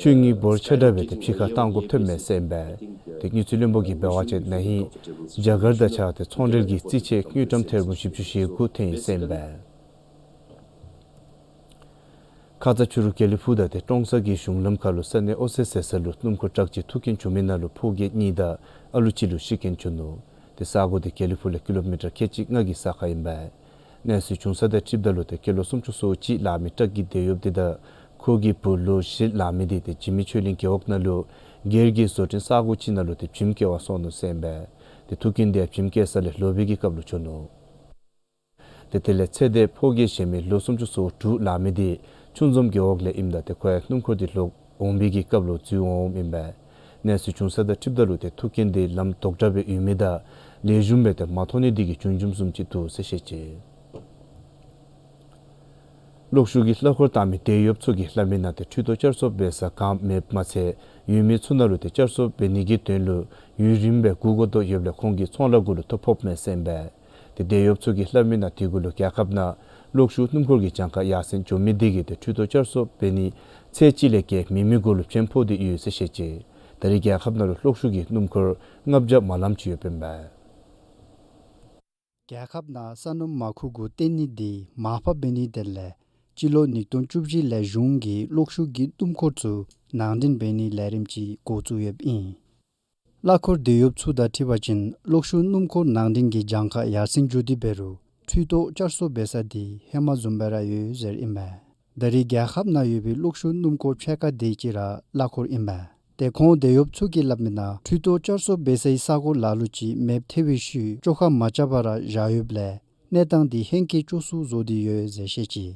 ཆོས་དངུལ་འབོར་ཆེ་དྲགས་སྦེ་ཏེ་ཕྱི་ཁར་བཏང་དགོཔ་ཐོནམ་མས་ཟེར་ཨིན་པས། ཏེ་དངུལ་རྩིས་བློན་པོ་གིས་འབད་བ་ཅིན་ན་ཧིང་རྒྱ་གར་དང་གཅིག་ཁར་ཏེ་ཚོང་འབྲེལ་གྱི་རྩིས་ཆད་དངུལ་ཀྲམ་ཐེར་འབུམ་བཞི་བཅུ་ཞེ་དགུ་ཐོན་ཡི་ཟེར་ཨིན་པས། ཁ་ཙ་ཕྱི་རུ་དགེ་ལེགས་ཕུག་དང་ཏེ་ཀྲོང་གསར་གྱི་གཞུང་ལམ་ཁར་ལུ་ས་གནས་ཨོ་སེ་ཟེར་ས་ལུ་སྣུམ་འཁོར་ཊཱག་ཅིག་ཐུག་རྐྱེན་བྱུང་མི་ནང་ལུ་ཕོ་སྐྱེས་གཉིས་དང་ཨ་ལུ་གཅིག་ལུ་ཤི་རྐྱེན་བྱུང་ནུག། ཏེ་ས་གོ་འདི་དགེ་ལེགས་ཕུག་ལས་ཀི་ལོ་མི་ཊར་ཁལ་གཅིག་ལྔ་གི་ས་ཁར་ཨིན་པས། གནས་ཚུལ་བྱུང་ས་དང་འཁྲིལཝ་ད་ལུ་ཏེ་སྐྱེས་ལོ་སུམ་ཅུ་སོ་གཅིག་ལང་མི་ཊཱག་གི་དེད་གཡོགཔ་འདི་དང་ཁོ་གི་བུ་ལོ་བཞི་ལང་མི་འདི་ཏེ་འཇིགས་མེད་ཆོས་གླིང་རྒེད་འོག་ནང་ལུ་སྒེར་གྱི་བཟོ་སྐྲུན་ས་གོ་ཅིག་ནང་ལུ་ཏེ་བྱེམ་བཀལ་བར་སོང་ནུག་ཟེར་ཨིན་པས། ཏེ་ཐུག་རྐྱེན་འདི་བྱེམ་བཀལ་ས་ལས་ལོག་པའི་གི་སྐབས་ལུ་བྱུང་ནུག། ཏེ་དེ་ལས་ཚེ་འདས་ཕོ་སྐྱེས་ཟེར་མི་ལོ་སུམ་ཅུ་སོ་དྲུག་ལང་མི་འདི་ཆུ་འཛོམས་རྒེད་འོག་ལས་ཨིནམ་ད་ཏེ་ཁོ་ཡང་སྣུམ་འཁོར་འདི་ལོག་འོང་པའི་གི་སྐབས་ལུ་འཛུལ་འོངམ་ཨིན་པས། གནས་ཚུལ་བྱུང་ས་དང་འཁྲིལཝ་ད་ལུ་ཏེ་ཐུག་རྐྱེན་འདི་ལམ་རྡོག་བྲ་སྦེ་ཡོད་མི་དང་ལེགས་ཤོམ་སྦེ་ཏེ་མ་ཐོན་ནི་འདི་གིས་བྱུང་བྱུངམ་བཟུམ་ཅིག་འདུག་ཟེར་བཤད་ཅི། གློག་ཤུགས་ཀྱི་གླ་འཁོར་བཏང་མི་དེད་གཡོགཔ་ཚུ་གིས་སླབ་མི་ནང་ཏེ་འཕྲུལ་ཐོག་བསྐྱར་གསོ་འབད་ས་ག་མེདཔ་མ་ཚད་ཡོད་མི་ཚུ་ནང་ལུ་ཏེ་བསྐྱར་གསོ་འབད་ནི་གི་དོན་ལུ་ཡུན་རིངམོ་སྦེ་སྒུག་དགོ་དོ་ཡོདཔ་ལས་ཁོང་གི་ཚོང་ལཱ་གུ་ལུ་ཐོ་ཕོགཔ་མས་ཟེར་ཨིན་པས། ཏེ་དེད་གཡོགཔ་ཚུ་གིས་སླབ་མི་ནང་དེ་གུ་ལུ་རྒྱལ་ཁབ་ནང་གློག་ཤུགས་སྣུམ་འཁོར་གྱི་གྱངས་ཁ་ཡར་སེང་འགྱོ་མི་འདི་གིས་ཏེ་འཕྲུལ་ཐོག་བསྐྱར་གསོ་འབད་ནི་ཚད་ཅིག་ལས་བརྒལ་མེད་མི་གུ་ལུ་བྱེམ་ཕོག་སྟེ་ཡོད་ཟེར་བཤད་ཅི། ད་རེས་རྒྱལ་ཁབ་ནང་ལུ་གློག་ཤུགས་ཀྱི་སྣུམ་འཁོར་ལྔ་བརྒྱ་མ་ལངམ་ཅིག་ཡོདཔ་ཨིན་པས། རྒྱལ་ཁབ་ནང་ས་སྣུམ་མར་ཁུ་གུ་བཏོན་ནི་འདི་མར་ཕབ་འབད་ནི་དེ་ལས་སྤྱི་ལོ་ཉིས་སྟོང་བཅུ་བཞི་ལས་གཞུང་གིས་གློག་ཤུགས་ཀྱི་སྣུམ་འཁོར་ཚུ་ནང་འདྲེན་འབད་ནིའི་ལས་རིམ་ཅིག་འགོ་བཙུགས་ཡོདཔ་ཨིན། གླ་འཁོར་དེད་གཡོགཔ་ཚུ་དང་འཁྲིལ་བ་ཅིན་གློག་ཤུགས་སྣུམ་འཁོར་ནང་འདྲེན་གྱི་གྱངས་ཁ་ཡར་སེང་འགྱོ་སྟེ་འབད་རུང་འཕྲུལ་ཐོག་བསྐྱར་གསོ་འབད་ས་འདི་ཧེ་མ་བཟུམ་སྦེ་ར་ཡོད་ཟེར་ཨིན་མས། ད་རེས་རྒྱལ་ཁབ་ནང་ཡོད་པའི་གློག་ཤུགས་སྣུམ་འཁོར་ཕྱེད་ཀ་དེ་ཅིག་ར་གླ་འཁོར་ཨིན་མས། ཏེ་ཁོང་དེད་གཡོགཔ་ཚུ་གིས་སླབ་མི་ནང་འཕྲུལ་ཐོག་བསྐྱར་གསོ་འབད་སའི་ས་གོ་ལ་ལུ་ཅིག་མེདཔ་ཐལ་བའི་ཤུལ་བཅོ་ཁ་མ་རྐྱབ་པར་ར་བཞག་ཡོདཔ་ལས་གནས་སྟངས་འདི་ཧེང་སྐལ་སྐྱོ་སུ་བཟོ་སྟེ་ཡོད་ཟེར་བཤད་ཅི།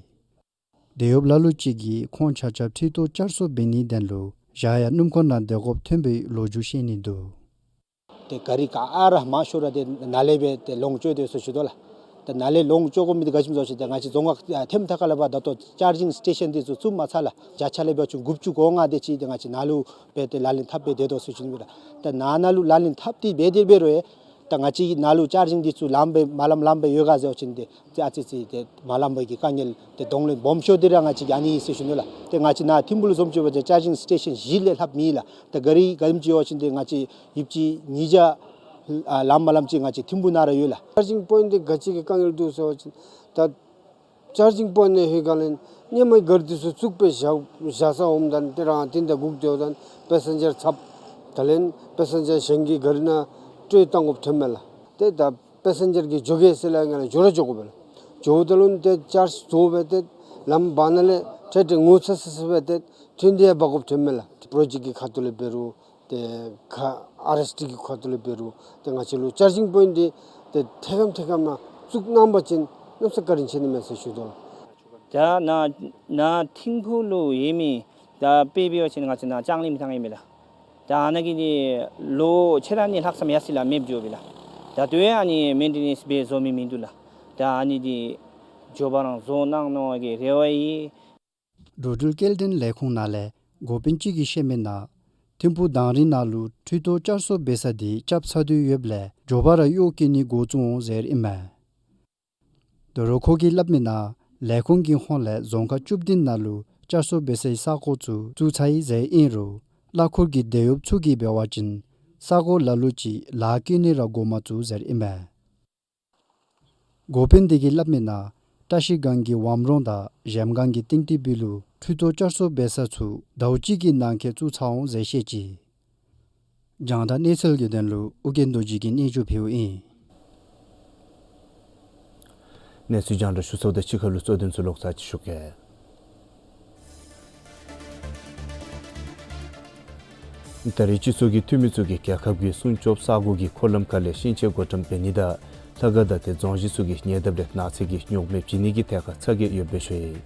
དེད་གཡོགཔ་ལ་ལུ་ཅིག་གིས་ཁོང་ཆ་ཁྱབ་འཕྲུལ་ཐོག་བསྐྱར་གསོ་འབད་ནིའི་དོན་ལུ་བཞག་ཡང་སྣུམ་འཁོར་ནང་སྡོད་དགོཔ་ཐོན་པའི་ལོ་རྒྱུས་བཤད་ནི་འདུག། ཏེ་ག་རི་ག་ཨ་ར་མང་ཤོས་ར་ཏེ་ནཱ་ལས་སྦེ་ཏེ་ལོངས་སྤྱོད་དེ་ཟེར་ཞུ་དོ་ལགས། ཏེ་ནཱ་ལས་ལོངས་སྤྱོད་དགོ་མི་འདི་ག་ཅི་སྨོ་ཟེར་བ་ཅིན་ཏེ་ང་བཅས་རྫོང་ཁག་ཐེམ་ཐ་ཁ་ལས་ཕར་ད་ལྟོ་ཅར་ཇིང་སི་ཊེ་ཤཱན་འདི་ཚུ་བཙུགས་མ་ཚར་ལགས། བརྒྱ་ཆ་ལས་འབད་བ་ཅིན་དགུ་བཅུ་གོ་ལྔ་དེ་ཅིག་ཏེ་ང་བཅས་ནཱ་ལུ་སྦེ་ཏེ་ལག་ལེན་འཐབ་སྦེ་སྡོད་དོ་ཟེར་ཞུ་ནི་ཨིན་ལགས། ཏེ་ནཱ་ནཱ་ལུ་ལག་ལེན་འཐབ་སྟེ་འབད་དེ་འབད་རུང་ཡང་ད་ང་བཅས་ནཱ་ལུ་ཅར་ཇིང་འདི་ཚུ་ལངམ་སྦེ་མ་ལངམ་ལངམ་སྦེ་ཡོད་ག་ཟེར་བ་ཅིན་ཏེ་ཏེ་ཨ་ཙི་ཙི་ཏེ་མ་ལངམ་པའི་གི་དཀའ་ངལ་ཏེ་གདོང་ལེན་སྦོམ་ཤོས་འདི་ར་ང་བཅས་ཀྱི་ཨ་ནི་ཨིན་ཟེར་ཞུ་ནི་ལགས། ཏེ་ང་བཅས་ནཱ་ཐིམ་ཕུག་ལུ་བཟུམ་ཅིག་འབད་བ་ཅིན་ཅར་ཇིང་སི་ཊེ་ཤཱན་བཞི་ལས་ལྷགཔ་མེད་ལགས། ཏེ་ག་རི་ག་དེམ་ཅིག་ཡོད་བ་ཅིན་ཏེ་ང་བཅས་ཡོདཔ་ཅིག་ཉིས་བརྒྱ་ཨ་ལངམ་མ་ལངམ་ཅིག་ང་བཅས་ཐིམ་ཕུག་ནང་ར་ཡོད་ལགས། ཅར་ཇིང་པོའིནཊ་འདི་ག་ཅི་གི་དཀའ་ངལ་འདུག་ཟེར་བ་ཅིན་ད་ཅར་ཇིང་པོའིནཊ་ནང་ལྷོད་ག་ལས་སྔོན་མའི་ག་རི་འདི་ཚུ་བཙུགས་སྦེ་བཞག་བཞག་ས་འོངམ་ད་ཏེ་རང་ཏན་ཏན་སྒུག་སྡོད་ད་པེ་སེན་ཇར་ཚབ་ད་ལས་པེ་སེན་ཇར་གཞན་གྱི་ག་རི་ནང་སྤྲོད་བཏང་དགོཔ་ཐོནམ་མས་ལགས། ཏེ་ད་པེ་སེན་ཇར་གྱིས་འགྱོ་གེ་ཟེར་ལས་ང་ལས་འགྱོ་ར་འགྱོ་དགོ་པས་ལགས། འགྱོཝ་ད་ལུ་ཏེ་ཅརཇ་རྫོགས་སྦེ་ཏེ་ལམ་བར་ན་ལས་ཏེ་ཏེ་ངོ་ཚ་ས་ས་སྦེ་ཏེ་ཐོན་ཏེ་ཡང་འབག་དགོཔ་ཐོནམ་མས་ལགས། པྲོ་ཇེཀཊ་ཀྱི་ཁ་ཐུག་ལས་འབད་རུང་ཏེ་ཁ་ཨར་ཨེསི་ཌི་གི་ཁ་ཐུག་ལས་འབད་རུང་ཏེ་ང་བཅས་ལུ་ཅར་ཇིང་པོའིནཊ་འདི་ཏེ་ཐད་ཀར་ཐད་ཀར་ནང་བཙུགས་གནང་པ་ཅིན་གནམ་ས་བཀའ་དྲིན་ཆེ་ནི་མས་ཟེར་ཞུ་དོ་ལགས། ད་ནཱ་ནཱ་ཐིམ་ཕུག་ལུ་ཡོད་མི་ད་དཔེ་འབད་བ་ཅིན་ང་བཅས་ནཱ་ལྕང་གླིང་མི་ཐང་ཨིན་མས་ལགས། ད་ཨ་ནཱ་གི་འདི་ལོ་ཕྱེད་དང་གཉིས་ལྷག་ཙམ་ཡར་སོང་ཡི་ལགས། མེདཔ་འགྱོ་སྦེ་ལགས། ད་ལྟོ་ཡང་ཨ་ནི་མེན་ཊེ་ནེནསི་འབད་བཟོ་མི་མིན་འདུག་ལགས། ད་ཨ་ནི་འདི་མགྱོགས་པ་རང་བཟོ་གནང་གནང་བའི་རེ་བ་ཡོད། འགྲོ་འགྲུལ་སྐྱེལ་འདྲེན་ལས་ཁུངས་ནང་ལས་འགོ་དཔོན་ཅིག་གིས་བཤད་མི་ནང་ཐིམ་ཕུག་དང་རི་ནང་ལུ་འཕྲུལ་ཐོག་བསྐྱར་གསོ་འབད་ས་འདི་རྐྱབ་ཚར་དོ་ཡོདཔ་ལས་མགྱོགས་པ་ར་གཡོག་བསྐྱོད་ནི་འགོ་བཙུགས་འོང་ཟེར་ཨིན་མས། ད་རུང་ཁོ་གིས་སླབ་མི་ནང་ལས་ཁུངས་ཀྱི་ཧོངས་ལས་རྫོང་ཁག་བཅུ་བདུན་ནང་ལུ་བསྐྱར་གསོ་འབད་སའི་ས་གོ་ཚུ་བཙུགས་ཚར་ཡི་ཟེར་ཨིན་རུང་ གླ་འཁོར་གྱི་དེད་གཡོགཔ་ཚུ་གིས་འབད་བ་ཅིན་ས་གོ་ལ་ལུ་ཅིག་ལཱ་བཀོལ་ནི་ར་འགོ་མ་བཙུགས་ཟེར་ཨིན་པས། འགོ་དཔོན་དེ་གིས་སླབ་མིའི་ནང་བཀྲ་ཤིས་སྒང་གི་ཝམ་རོང་དང་གཞལམ་སྒང་གི་ཏིང་ཏི་སྦུག་ལུ་འཕྲུལ་ཐོག་བསྐྱར་གསོ་འབད་ས་ཚུ་ཟླཝ་གཅིག་གི་ནང་འཁོད་བཙུགས་ཚར་འོང་ཟེར་བཤད་ཅི། རྒྱང་བསྒྲགས་གནས་ཚུལ་གྱི་དོན་ལུ་ཨོ་རྒྱན་རྡོ་རྗེ་གིས་སྙན་ཞུ་ཕུལཝ་ཨིན། གནས་ཚུལ་རྒྱང་བསྒྲགས་ཞུ་ཚརཝ་དང་གཅིག་ཁར་ལུ་གཙོ་དོན་ཚུ་ལོག་ཚར་ཅིག་ཞུ་གེ། ད་རེས་སྤྱི་ཚོགས་ཀྱི་འཐུས་མི་ཚུ་གིས་རྒྱལ་ཁབ་ཀྱི་སྲུང་སྐྱོབ་ས་གོ་གི་འཁོར་ལམ་ཁ་ལས་ཤིང་ཆས་བགོ་བཀྲམ་འབད་ནི་དང་ལྷ་ཁང་དང་ཏེ་རྫོང་གཞི་ཚུ་གི་ཉེ་འདབས་ལས་ནགས་ཚལ་གྱི་རྙོག་མེ་བྱིན་ནི་གི་ཐད་ཁར་ཚ་གྱང་ཡོདཔ་སྦེ་ཞུ་ཡི།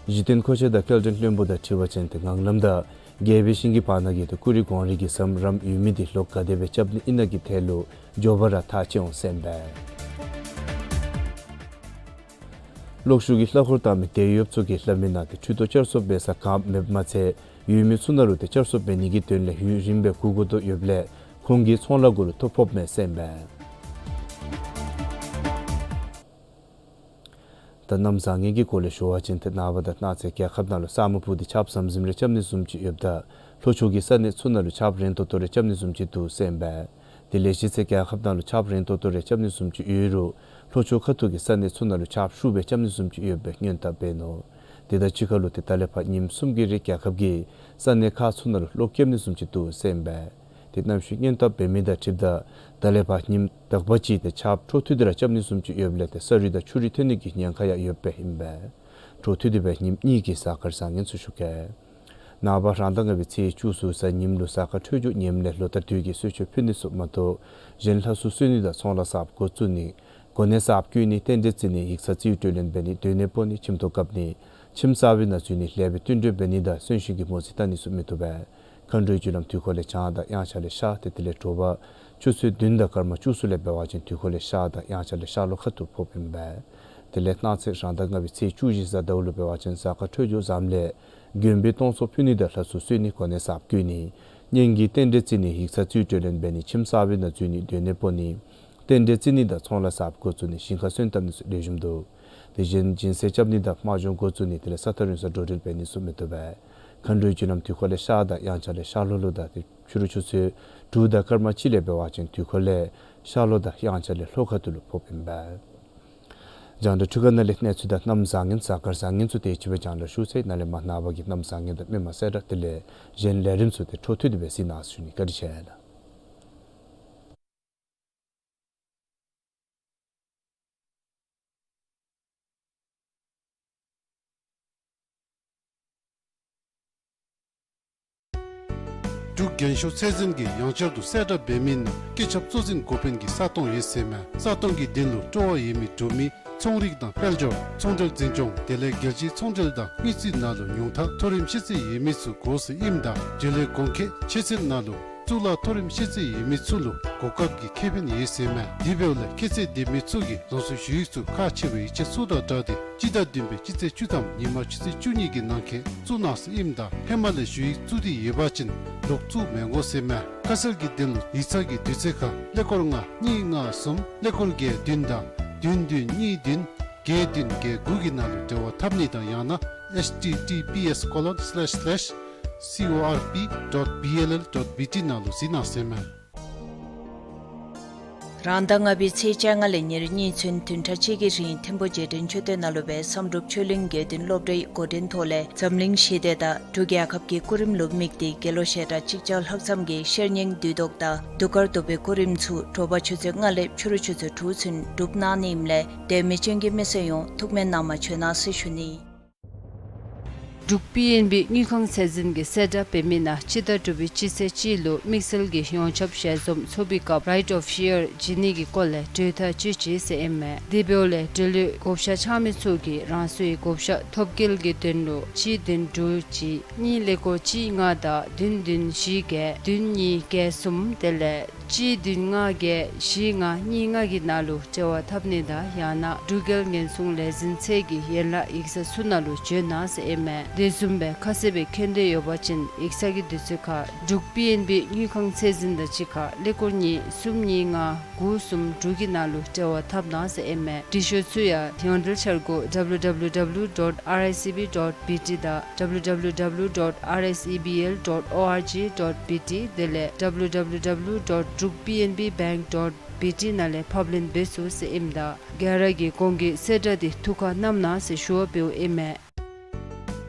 གཞི་རྟེན་མཁོ་ཆས་དང་སྐྱེལ་འདྲེན་བློན་པོ་དང་འཁྲིལ་བ་ཅིན་ཏེ་ངང་ལམ་དང་རྒྱལ་པོའི་ཤིང་གི་བར་ན་གི་ཏེ་ཀུ་རི་གོང་རི་གི་ཟམ་རམ་ཡོད་མི་དེ་ལོག་ག་དེ་སྦེ་རྐྱབ་ནི་ཨིན་ན་གི་ཐད་ལུ་མགྱོགས་པ་ར་ཐག་བཅད་འོང་ཟེར་ཨིན་པས། གློག་ཤུགས་ཀྱི་གླ་འཁོར་བཏང་མི་དེད་གཡོགཔ་ཚུ་གིས་སླབ་མིའི་ནང་ཏེ་འཕྲུལ་ཐོག་བསྐྱར་གསོ་འབད་ས་ག་མེདཔ་མ་ཚད་ཡོད་མི་ཚུ་ནང་ལུ་ཏེ་བསྐྱར་གསོ་འབད་ནི་གི་དོན་ལས་ཡུན་རིངམོ་སྦེ་སྒུག་དགོ་དོ་ཡོདཔ་ལས་ཁོང་གི་ཚོང་ལཱ་གུ་ལུ་ཐོ་ཕོགཔ་མས་ཟེར་ཨིན་པས། ད་གནམ་བཟང་ངན་གྱི་སྐོར་ལས་ཞུ་བ་ཅིན་ཏེ་ནངས་པ་དང་གནངས་ཚེ་རྒྱལ་ཁབ་ནང་ལུ་ས་སྨུག་སྤུབས་ཏེ་ཆརཔ་ཟམ་ཟིམ་རེ་རྐྱབ་ནི་བཟུམ་ཅིག་ཡོདཔ་ད་ལྷོ་ཕྱོགས་ཀྱི་ས་གནས་ཚུ་ནང་ལུ་ཆརཔ་རན་ཏོག་ཏོ་རེ་རྐྱབ་ནི་བཟུམ་ཅིག་འདུག་ཟེར་ཨིན་པས། དེ་ལས་གཞི་ཚེ་རྒྱལ་ཁབ་ནང་ལུ་ཆརཔ་རན་ཏོག་ཏོ་རེ་རྐྱབ་ནི་བཟུམ་ཅིག་ཡོད་རུང་ལྷོ་ཕྱོགས་ཁ་ཐུག་གི་ས་གནས་ཚུ་ནང་ལུ་ཆརཔ་ཤུགས་སྦེ་རྐྱབ་ནི་བཟུམ་ཅིག་ཡོདཔ་སྦེ་སྔོན་དཔག་འབད་ནུག། དེ་དང་གཅིག་ཁར་ལུ་ཏེ་ད་ལས་ཕར་ཉིནམ་གསུམ་གྱི་རིང་རྒྱལ་ཁབ་ཀྱི་ས་གནས་ཁག་ཚུ་ནང་ལུ་གློག་རྐྱབ་ནི་བཟུམ་ཅིག་འདུག་ཟེར་ཨིན་པས། ཏེ་གནམ་གཤིས་སྔོན་དཔག་འབད་མི་དང་འཁྲིལཝ་ད་ད་ལས་ཕར་ཉིནམ་དག་པ་ཅིག་ཏེ་ཆརཔ་འཕྲོ་མཐུད་དེ་ར་རྐྱབ་ནི་བཟུམ་ཅིག་ཡོདཔ་ལས་ཏེ་ས་རུད་དང་ཆུ་རུད་ཐོན་ནི་གི་ཉེན་ཁ་ཡང་ཡོདཔ་སྦེ་ཨིན་པས། འཕྲོ་མཐུད་དེ་སྦེ་ཉིནམ་གཉིས་ཀྱི་གཟའ་སྐར་བཟང་ངན་ཚུ་ཞུ་གེ། ནངས་པ་རང་ཟླ་ལྔ་པའི་ཚེས་བཅུ་གསུམ་གཟའ་ཉིམ་ལུ་གཟའ་སྐར་འཕྲོད་སྦྱོར་ངནམ་ལས་ལོ་ལྟར་དུས་ཀྱི་གསོལ་མཆོད་ཕུལ་ནི་ཚུ་མ་གཏོགས་གཞན་ལྷ་སྲུང་གསོལ་ནི་དང་ཚོང་ལཱ་གསརཔ་འགོ་བཙུགས་ནི་གོ་གནས་གསརཔ་བསྐོ་ནི་རྟེན་འབྲེལ་བརྩི་ནི་ཡིག་ཚང་རྩིས་སྤྲོད་ལེན་འབད་ནི་སྡོད་གནས་སྤོ་ནི་ཁྱིམ་ཐོག་བཀབ་ནི་ཁྱིམ་གསར་པའི་ནང་འཛུལ་ནི་ལེགས་པའི་བསྟུན་གྲོས་འབད་ནི་དང་གསོན་གཤིན་གྱི་མོ་རྩིས་བལྟ་ནི་ཚུ་མི་བཏུབ་པས། མཁའ་འགྲོའི་རྒྱུ་ལམ་དུས་འཁོར་ལས་བྱང་དང་དབྱངས་འཆར་ལས་ཤར་ཏེ་དེ་ལས་དྲོ་པ་ཆུ་ཚོད་བདུན་དང་སྐར་མ་བཅུ་གསུམ་ལས་འབད་བ་ཅིན་དུས་འཁོར་ལས་ཤར་དང་དབྱངས་འཆར་ལས་ཤར་ལྷོ་ཁ་ཐུག་ཕོགཔ་ཨིན་པས། དེ་ལས་གནངས་ཚེ་རང་ཟླ་ལྔ་པའི་ཚེས་བཅུ་བཞི་གཟའ་ཟླཝ་ལུ་འབད་བ་ཅིན་གཟའ་སྐར་འཕྲོད་སྦྱོར་བཟངམ་ལས་དགོན་པའི་སྟོང་ཚོགས་ཕུལ་ནི་དང་ལྷ་སྲུང་གསོལ་ནི་གོ་གནས་གསརཔ་བསྐོ་ནི་གཉེན་གྱི་རྟེན་འབྲེལ་བརྩི་ནི་ཡིག་ཚང་རྩིས་སྤྲོད་ལེན་འབད་ནི་ཁྱིམ་གསར་པའི་ནང་འཛུལ་ནི་སྡོད་གནས་སྤོ་ནི་རྟེན་འབྲེལ་བརྩི་ནི་དང་ཚོང་ལཱ་གསརཔ་འགོ་བཙུགས་ནི་ཞིང་ཁ་སོན་བཏབ་ནི་ཚུ་ལེགས་ཤོམ་འདུག། དེ་བཞིན་སྦྱིན་སྲེག་རྐྱབ་ནི་དང་དམག་སྦྱོང་འགོ་བཙུགས་ནི་དེ་ལས་ས་ཐག་རིང་སར་འགྲོ་འགྲུལ་འབད་ནི་ཚུ་མི་བཏུབ་པས། མཁའ་འགྲོའི་རྒྱུ་ལམ་དུས་འཁོར་ལས་ཤར་དང་དབྱངས་འཆར་ལས་ཤར་ལྷོ་ལུ་དང་ཏེ་ཕྱི་རུ་ཆུ་ཚོད་དྲུག་དང་སྐར་མ་གཅིག་ལས་འབད་བ་ཅིན་དུས་འཁོར་ལས་ཤར་ལྷོ་དང་དབྱངས་འཆར་ལས་ལྷོ་ཁ་ཐུག་ལུ་ཕོགཔ་ཨིན་པས། རྒྱང་བསྒྲགས་འཕྲུལ་ཁང་ནང་ལས་གནས་ཚུལ་དང་གནམ་བཟང་ངན་གཟའ་སྐར་བཟང་ངན་ཚུ་དེ་ཅིག་སྦེ་རྒྱང་བསྒྲགས་ཞུ་ཚར་ཡི། ནཱ་ལས་མར་ནངས་པ་གི་གནམ་བཟང་ངན་དང་མི་མང་གསལ་བསྒྲགས་དེ་ལས་གཞན་ལས་རིམ་ཚུ་ཏེ་འཕྲོ་མཐུད་དེ་སྦེ་གཟིགས་གནང་ཟེར་ཞུ་ནི། བཀའ་དྲིན་ཆེ་ལགས། འབྲུག་རྒྱན་ཤོག་ཚད་འཛིན་གྱིས་ཡང་བསྐྱར་དུ་གསལ་བསྒྲགས་འབད་མི་ནང་སྐུ་ཚབ་གཙོ་འཛིན་འགོ་དཔོན་གྱི་ས་སྟོང་ཡོད་ཟེར་མས། ས་སྟོང་གི་དོན་ལུ་སྤྲོ་བ་ཡོད་མི་འབྲུག་མི་ཚོང་རིག་དང་དཔལ་འབྱོར་ཚོང་འབྲེལ་འཛིན་སྐྱོང་དེ་ལས་རྒྱལ་སྤྱིའི་ཚོང་འབྲེལ་དང་དངུལ་རྩིས་ནང་ལུ་ཉུང་མཐའ་མཐོ་རིམ་ཤེས་ཚད་ཡོད་མི་ཚུ་དགོ་ཟེར་ཨིནམ་ད་འབྲེལ་ཡོད་གོང་འཁོད་ཆོས་ཚན་ནང་ལུ་གཙུག་ལག་མཐོ་རིམ་ཤེས་ཚད་ཡོད་མི་ཚུ་ལུ་གོ་སྐབས་ཀྱི་ཁེ་ཕན་ཡོད་ཟེར་མས། དེ་འབདཝ་ལས་ཁྱད་ཚད་ལྡན་མི་ཚུ་གིས་རང་སོའི་ཞུ་ཡིག་ཚུ་ཁག་ཆེ་བའི་ཡིག་ཆ་ཚུ་དང་སྦྲགས་ཏེ་སྤྱི་ཟླ་བདུན་པའི་སྤྱི་ཚེས་བཅུ་ཐམ་ཉིན་མ་ཆུ་ཚོད་བཅུ་གཉིས་ཀྱི་ནང་འཁོད་བཙུགས་གནང་ཟེར་ཨིནམ་ད་ཧེ་མ་ལས་ཞུ་ཡིག་བཙུགས་ཏེ་ཡོད་པ་ཅིན་ལོག་བཙུགས་མི་དགོ་ཟེར་མས། ཁ་གསལ་གྱི་དོན་ལུ་ཡིག་ཚང་གི་དུས་ཚོད་ཁར་ཀླད་ཀོར་ལྔ་གཉིས་ལྔ་གསུམ་ཀླད་ཀོར་བརྒྱད་བདུན་དང་བདུན་བདུན་གཉིས་བདུན་བརྒྱད་བདུན་བརྒྱད་དགུ་གི་ནང་ལུ་འབྲེལ་བ་འཐབ་ནི་དང་ཡང་ན་ཨེཆ་ཊི་ཊི་པི་ཨེསི་ཀོ་ལོན་སི་ལེཤ་སི་ལེཤ་སི་ཨོ་ཨར་པི་ཌོཊ་བི་ཨེལ་ཨེལ་ཌོཊ་བི་ཊི་ནང་ལུ་གཟིགས་གནང་ཟེར་མས། རང་ཟླ་ལྔ་པའི་ཚེས་བཅོ་ལྔ་ལས་ཉེར་གཉིས་ཚུན་བདུན་ཕྲག་གཅིག་གི་རིང་ཐིམ་ཕུ་རྗེས་དྲན་མཆོད་རྟེན་ནང་ལུ་སྦེ་བསམ་གྲུབ་ཆོས་གླིང་དགེ་འདུན་སློབ་གྲྭའི་འགོ་འདྲེན་ཐོག་ལས་འཛམ་གླིང་ཞི་བདེ་དང་འབྲུག་རྒྱལ་ཁབ་ཀྱི་སྐུ་རིམ་ལུ་དམིགས་ཏེ་དགེ་སློང་ཞལ་གྲངས་གཅིག་བརྒྱ་ལྷག་ཙམ་གྱིས་ཤེར་སྙིང་བདུད་བཟློག་དང་གདུགས་དཀར་གདུག་པའི་སྐུ་རིམ་ཚུ་དྲོ་པ་ཆུ་ཚོད་ལྔ་ལས་ཕྱི་རུ་ཆུ་ཚོད་དྲུག་ཚུན་སྒྲུབ་གནང་ནི་ཨིནམ་ལས་དད་མོས་ཅན་གྱི་མི་སེར་ཡོངས་ཐུགས་སྨོན་གནང་བར་བྱོན་གནང་ཟེར་ཞུ་ནི། འབྲུག་པི་ཨེན་བི་དངུལ་ཁང་ཚད་འཛིན་གྱིས་གསལ་བསྒྲགས་འབད་མི་ནང་སྤྱི་ཟླ་དྲུག་པའི་སྤྱི་ཚེས་གཅིག་ལུ་དམིགས་བསལ་གྱི་ཡོངས་ཁྱབ་ཞལ་འཛོམས་ཚོགས་པའི་སྐབས་རའིཊ་ཨོཕ་ཤེར་བྱིན་ནི་གི་སྐོར་ལས་གྲོས་ཐག་བཅད་ཅི་ཟེར་ཨིན་མས། དེ་འབདཝ་ལས་འབྲེལ་ཡོད་བགོ་བཤའ་འཆང་མི་ཚུ་གིས་རང་སོའི་བགོ་བཤའ་ཐོབ་སྐྱེལ་གྱི་དོན་ལུ་གཅིག་བདུན་དྲུག་གཅིག་གཉིས་ཀླད་ཀོར་གཅིག་ལྔ་དང་བདུན་བདུན་བཞི་བརྒྱད་བདུན་གཉིས་བརྒྱད་གསུམ་དེ་ལས་ གཅིག་བདུན་ལྔ་བརྒྱད་བཞི་ལྔ་གཉིས་ལྔ་གི་ནང་ལུ་འབྲེལ་བ་འཐབ་ནི་དང་ཡང་ན་འབྲུག་རྒྱལ་ཉེན་སྲུང་ལས་འཛིན་ཚད་ཀྱི་ཡན་ལག་ཡིག་ཚང་ཚུ་ནང་ལུ་བྱོན་གནང་ཟེར་ཨིན་མས། དེ་བཟུམ་སྦེ་ཁ་གསལ་སྦེ་མཁྱེན་འདོད་ཡོད་པ་ཅིན་ཡིག་ཚང་གི་དུས་ཚོད་ཁར་འབྲུག་པི་ཨེན་བི་དངུལ་ཁང་ཚད་འཛིན་དང་གཅིག་ཁར་ཀླད་ཀོར་གཉིས་གསུམ་གཉིས་ལྔ་དགུ་གསུམ་དྲུག་གི་ནང་ལུ་འབྲེལ་བ་འཐབ་གནང་ཟེར་ཨིན་མས། འབྲི་ཤོག་ཚུ་ཡང་ཡོངས་འབྲེལ་འཆར་སྒོ་W W W dot R I C B dot B T དང་W W W dot R S E B L dot org dot B T དེ་ལས་W W W dot druk P N B bank dot B T ནང་ལས་ཕབ་ལེན་འབད་ཚུགས་ཟེར་ཨིནམ་ད་ག་ར་གིས་གོང་གི་གསལ་བསྒྲགས་འདི་ཐུགས་ཁར་བསྣམ་གནང་ཟེར་ཞུ་བ་འབདཝ་ཨིན་མས།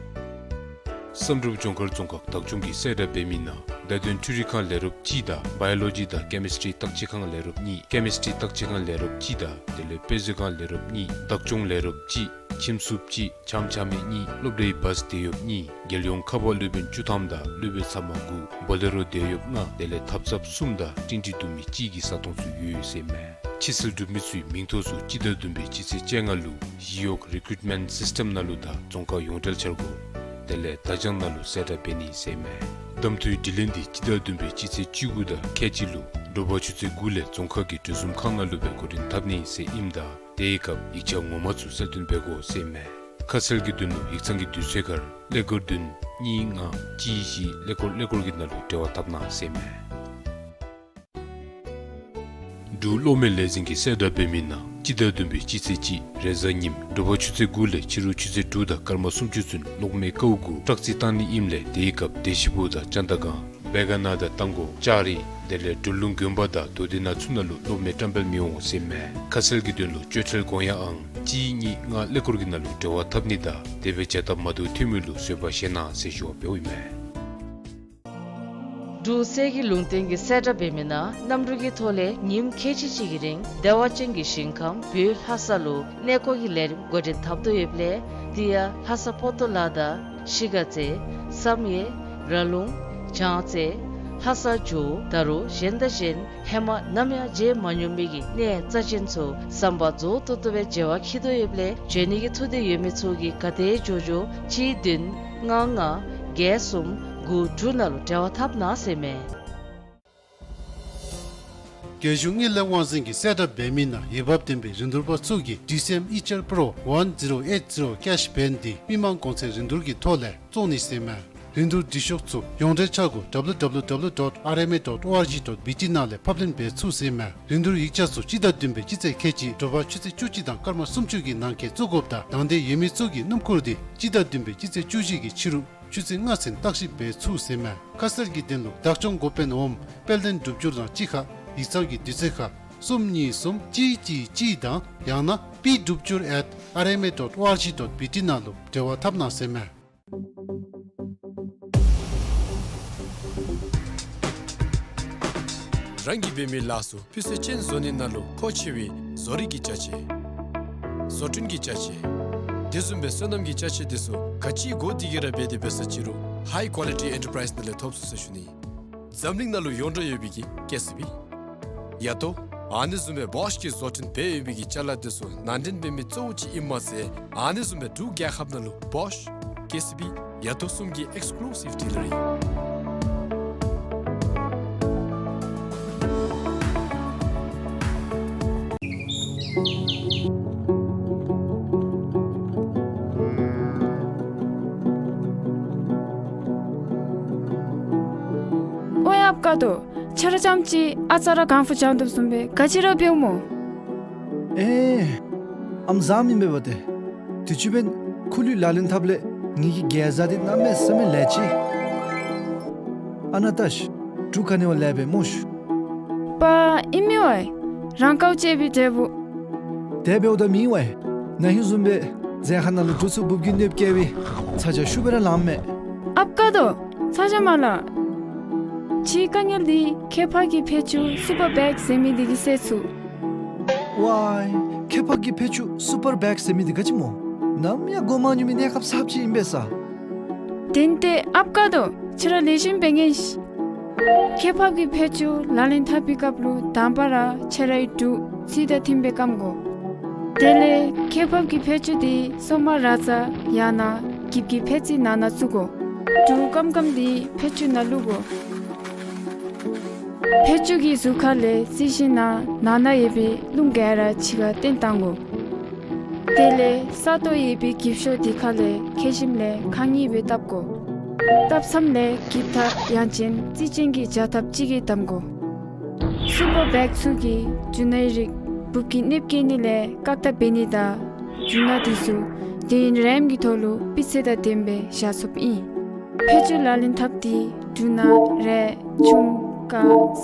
བསམ་གྲུབ་ལྗོངས་མཁར་རྫོང་ཁག་བདག་སྐྱོང་གིས་གསལ་བསྒྲགས་འབད་མི་ནང་བརྡ་དོན་འཕྲུལ་རིག་ཁང་ལས་རོགསཔ་གཅིག་དང་བཱ་ཡོ་ལོ་ཇི་དང་ཀེ་མིསི་ཊི་བརྟག་དཔྱད་ཁང་ལས་རོགསཔ་གཉིས་ཀེ་མིསི་ཊི་བརྟག་དཔྱད་ཁང་ལས་རོགསཔ་གཅིག་དང་དེ་ལས་དཔེ་མཛོད་ཁང་ལས་རོགསཔ་གཉིས་བདག་སྐྱོང་ལས་རོགསཔ་གཅིག་ཁྱིམ་སྲུབས་གཅིག་ཆམ་ཆ་མེད་གཉིས་སློབ་གྲྭའི་བཱས་དེད་གཡོགཔ་གཉིས་རྒྱལ་ཡོངས་ཁ་པར་སློབ་དཔོན་བཅུ་ཐམ་དང་སློབ་དཔོན་ཚབ་མ་དགུ་བོ་ལེ་རོ་དེད་གཡོགཔ་ལྔ་དེ་ལས་ཐབ་ཚངཔ་གསུམ་དང་སྤྲིན་འགྲིག་འདུག་མི་གཅིག་གི་ས་སྟོང་ཚུ་ཡོད་ཟེར་མས། ཕྱིར་སེལ་གྲུབ་མི་ཚུའི་མིང་ཐོ་ཚུ་སྤྱི་ཟླ་བདུན་པའི་སྤྱི་ཚེས་བཅོ་ལྔ་ལུ་གཞི་གཡོག་རི་ཀུ་རུཊ་མེནཊ་སིསི་ཊེམ་ནང་ལུ་དང་རྫོང་ཁག་ཡོངས་འབྲེལ་འཆར་སྒོ་དེ་ལས་བརྡ་བྱང་ནང་ལུ་གསལ་བསྒྲགས་འབད་ནི་ཟེར་མས། གདམ་འཐུའི་དྲི་ལན་འདི་སྤྱི་ཟླ་བདུན་པའི་སྤྱི་ཚེས་བཅུ་དགུ་དང་ཁལ་གཅིག་ལུ་དྲོ་པ་ཆུ་ཚོད་དགུ་ལས་རྫོང་ཁག་གི་གྲོས་འཛོམས་ཁང་ནང་ལུ་སྦེ་འགོ་འདྲེན་འཐབ་ནི་ཟེར་ཨིནམ་ད་དེའི་སྐབས་ཡིག་ཆ་ངོ་མ་ཚུ་གསལ་སྟོན་འབད་དགོ་ཟེར་མས། ཁ་གསལ་གྱི་དོན་ལུ་ཡིག་ཚང་གི་དུས་ཚོད་ཁར་ཀླད་ཀོར་བདུན་གཉིས་ལྔ་གཅིག་བཞི་ཀླད་ཀོར་ཀླད་ཀོར་གྱི་ནང་ལུ་འབྲེལ་བ་འཐབ་གནང་ཟེར་མས། འབྲུག་གློག་མེ་ལས་འཛིན་གྱིས་གསལ་བསྒྲགས་འབད་མི་ནང་སྤྱི་ཟླ་བདུན་པའི་སྤྱི་ཚེས་གཅིག་རེས་གཟའ་ཉིམ་དྲོ་པ་ཆུ་ཚོད་དགུ་ལས་ཕྱི་རུ་ཆུ་ཚོད་དྲུག་དང་སྐར་མ་སུམ་ཅུ་ཚུན་གློག་མེ་ཀཝ་གུ་སྲེག་རྩིས་བཏང་ནི་ཨིནམ་ལས་དེའི་སྐབས་བདེ་ཆེན་པོ་དང་ཅན་དྷ་སྒང་བེ་ག་ན་དང་རྟ་མགོ་ལྕགས་རི་དེ་ལས་འབྲི་ལུང་དགོན་པ་དང་རྡོ་སྡེ་ནང་ཚུ་ནང་ལུ་གློག་མེ་བཀྲམ་སྤེལ་མི་འོང་ཟེར་མས། ཁ་གསལ་གྱི་དོན་ལུ་སྤྱོད་ཁྲལ་དགོངས་ཡངས་ཨང་གཅིག་གཉིས་ལྔ་ཀླད་ཀོར་གྱི་ནང་ལུ་འབྲེལ་བ་འཐབ་ནི་དང་དེ་སྦེ་བྱ་སྟབས་མ་བདེཝ་ཐོན་མི་ལུ་བཟོད་པ་བཞེས་གནང་ཟེར་ཞུ་བ་འབདཝ་ཨིན་མས། འབྲུག་གསེར་གྱི་ལུང་བསྟན་གྱིས་གསལ་བསྒྲགས་འབད་མི་ནང་གནམ་གྲུ་གི་ཐོག་ལས་ཉིནམ་ཁལ་གཅིག་གཅིག་གི་རིང་བདེ་བ་ཅན་གྱི་ཞིང་ཁམས་བོད་ལྷ་ས་ལུ་གནས་སྐོར་གྱི་ལས་རིམ་འགོ་འདྲེན་འཐབ་དོ་ཡོདཔ་ལས་དེ་ཡང་ལྷ་ས་པོ་ཏོ་ལ་དང་གཞིས་ཀ་རྩེ་བསམ་ཡས་ར་ལུང་བྱང་རྩེ་ལྷ་ས་ཇོ་བོ་ད་རུང་གཞན་དང་གཞན་ཧེ་མ་ནམ་ཡང་མཇལ་མ་མྱོང་མི་གི་གནས་རྩ་ཅན་ཚུ་བསམ་པ་རྫོགས་ཏོག་ཏོ་སྦེ་མཇལ་བར་འཁྱིད་དོ་ཡོདཔ་ལས་བྱོན་ནི་གི་ཐུགས་འདོད་ཡོད་མི་ཚུ་གིས་ག་དེ་མགྱོགས་མགྱོགས་གཅིག་བདུན་ལྔ་ལྔ་བརྒྱད་གསུམ་དགུ་དྲུག་ནང་ལུ་འབྲེལ་བ་འཐབ་གནང་ཟེར་མས། རྒྱལ་གཞུང་དངུལ་ལས་དབང་འཛིན་གྱིས་གསལ་བསྒྲགས་འབད་མི་ནང་འོས་འབབ་ལྡན་པའི་རིན་བསྡུར་པ་ཚུ་གིས་ཌི་སི་ཨེམ་ཨི་ཅར་པྲོ་ཝན་ཛི་རོ་ཨེཊ་ཛི་རོ་ཀེཤ་བེན་འདི་མི་མང་གོང་ཚད་རིན་བསྡུར་གྱི་ཐོག་ལས་བཙོང་ནི་ཟེར་མས། རིན་བསྡུར་འབྲི་ཤོག་ཚུ་ཡོངས་འབྲེལ་འཆར་སྒོ་W W W dot R M A dot O R G dot B T ནང་ལས་ཕབ་ལེན་འབད་ཚུགས་ཟེར་མས། རིན་བསྡུར་ཡིག་ཆ་ཚུ་སྤྱི་ཟླ་བདུན་པའི་སྤྱི་ཚེས་ཁལ་གཅིག་དྲོ་པ་ཆུ་ཚོད་བཅུ་གཅིག་དང་སྐར་མ་སུམ་ཅུ་གི་ནང་འཁོད་བཙུགས་དགོཔ་དང་དང་འདོད་ཡོད་མི་ཚུ་གིས་སྣུམ་འཁོར་འདི་སྤྱི་ཟླ་བདུན་པའི་སྤྱི་ཚེས་བཅུ་བཞི་གི་ཕྱི་རུ་ཆུ་ཚོད་ལྔ་ཚུན་བརྟག་ཞིབ་འབད་ཚུགས་ཟེར་མས། ཁ་གསལ་གྱི་དོན་ལུ་བདག་སྐྱོང་འགོ་དཔོན་འོགམ་དཔལ་ལྡན་སྒྲུབ་སྐྱོར་དང་གཅིག་ཁར་ཡིག་ཚང་གི་དུས་ཚོད་ཁར་གསུམ་གཉིས་གསུམ་གཅིག་གཅིག་གཅིག་དང་ཡང་ན་P སྒྲུབ་སྐྱོར་at R M A dot O R G dot B T ནང་ལུ་འབྲེལ་བ་འཐབ་གནང་ཟེར་མས། རང་གིས་འབད་མི་ལཱ་ཚུ་སྤུས་ཚད་ཅན་བཟོ་ནི་ནང་ལུ་མཁོ་ཆེ་བའི་བཟོ་རིག་གི་ཅ་ཆས། བཟོ་སྐྲུན་གྱི་ཅ་ཆས། དེ་བཟུམ་སྦེ་སོ་ནམ་གྱི་ཅ་ཆས་དེ་ཚུ་ག་ཅི་དགོ་དེ་གི་ར་འབད་དེ་འབད་ས་ཅི་རུང་High Quality Enterprise ནང་ལས་ཐོབ་ཚུགས་ཟེར་ཞུ་ནི། འཛམ་གླིང་ནང་ལུ་ཡོངས་གྲགས་ཡོད་པའི་གི་ཀེ་སི་བི། ཡ་ཏོ། ཨ་ནི་བཟུམ་སྦེ་བོཤ་གི་བཟོ་སྐྲུན་འབད་ཡོད་པའི་གི་ཅ་ལ་དེ་ཚུ་ནང་འདྲེན་འབད་མི་གཙོ་བོ་ཅིག་ཨིནམ་མ་ཚད་ཨ་ནི་བཟུམ་སྦེ་འབྲུག་རྒྱལ་ཁབ་ནང་ལུ་བོཤ་ཀེ་སི་བི་ཡ་ཏོ་གསུམ་གྱི་ཨེགསི་ཀུ་ལུ་སིབ་ཌི་ལར་ཨིན། ཨོའི་ཨཔ་དཀར་རྡོ། ཁྱོད་ར་རྐྱངམ་གཅིག་ཨ་ཙ་ར་གང་ཕུ་བྱང་འདུག་བཟུམ་སྦེ་ག་ཅི་ར་འབདཝ་སྨོ། ཨེ་ཨམ་བཟའ་མི་འབད་བ་ཏེ། དུས་ཅི་འབདན་ཁུ་ལུ་ལག་ལེན་འཐབ་ལས་ངེ་གི་གེ་ཟ་འདི་གནམ་མེད་ས་མེད་ལེགས་ཅི། ཨ་ན་ཏ་ཤི་འབྲུག་ག་ནི་བ་ལས་འབད་སྨོ་ཤུ། པ་ཨིན་མི་ཝའི། རང་དཀའཝ་སྤྱད་པའི་འབྲས་བུ། དེ་འབདཝ་ད་མི་ཝའི། ན་ཧིང་བཟུམ་སྦེ་རྫས་ཁ་ནང་ལུ་འབྲུ་ཚུ་འབུབ་གི་གནོདཔ་བཀལ་བའི་ཚ་གྱང་ཤུགས་སྦེ་ར་ལངམ་མས། ཨཔ་དཀར་རྡོ། ཚ་གྱང་མ་ལང་། ཕྱིའི་དཀའ་ངལ་འདི་ཁྱད་འཕགས་ཀྱི་ཕད་ཅུང་སུ་པར་བེག་ཟེར་མི་འདི་གིས་སེལ་ཚུགས། ཝའི། ཁྱད་འཕགས་ཀྱི་ཕད་ཅུང་སུ་པར་བེག་ཟེར་མི་འདི་ག་ཅི་སྨོ། ནམ་ཡང་གོ་མ་མྱོང་མི་གནས་སྐབས་གསརཔ་ཅིག་ཨིན་པས་ས། དེན་ཏེ་ཨཔ་དཀར་རྡོ་ཁྱོད་ར་ལེགས་ཤོམ་འབད་ངེས་ཤིག། ཁྱད་འཕགས་ཀྱི་ཕད་ཅུང་ལག་ལེན་འཐབ་པའི་སྐབས་ལུ་དང་པ་ར་ཁྱོད་རའི་འབྲུ་རྩི་དང་མཐུནམ་སྦེ་སྐམ་དགོ། དེ་ལས་ཁྱད་འཕགས་ཀྱི་ཕད་ཅུང་འདི་སོ་མ་ར་ཙ་ཡང་ན་འགྱིབ་ཀྱི་ཕད་རྩི་ནང་ན་བཙུགས་དགོ། འབྲུ་སྐམ་སྐམ་འདི་ཕད་ཅུང་ནང་བླུགས་དགོ། ཕད་ཅུང་གི་ཟུར་ཁ་ལས་རྩི་ཞིནམ་ན་ནང་ན་ཡོད་པའི་རླུང་ག་ར་ཕྱི་ཁར་བཏོན་བཏང་དགོ། དེ་ལས་ས་སྟོང་ཡོད་པའི་འགྱིབ་ཤོག་དེ་ཁ་ལས་ཁ་ཞིམ་ལས་ཁ་ངེས་སྦེ་བཏབ་དགོ། བཏབ་མཚམས་ལས་འགྱིབ་ཐག་ཡང་ཅིན་རྩི་ཅན་གྱི་བྱ་ཐབ་ཅིག་གིས་བསྡམ་དགོ། སུ་པར་བེག་ཚུ་གིས་འབྲུ་སྣ་རིགས་འབུབ་ཀྱི་གནོདཔ་བཀལ་ནི་ལས་བཀག་ཐབས་འབད་ནི་དང་འབྲུ་སྣ་དེ་ཚུ་དུས་ཡུན་རིངམོ་གི་ཐོག་ལུ་སྤུས་ཚད་དང་ལྡནམ་སྦེ་བཞག་ཚུགསཔ་ཨིན། ཕད་ཅུང་ལག་ལེན་འཐབ་སྟེ་འབྲུ་སྣ་རས་ཆུང་ཀ་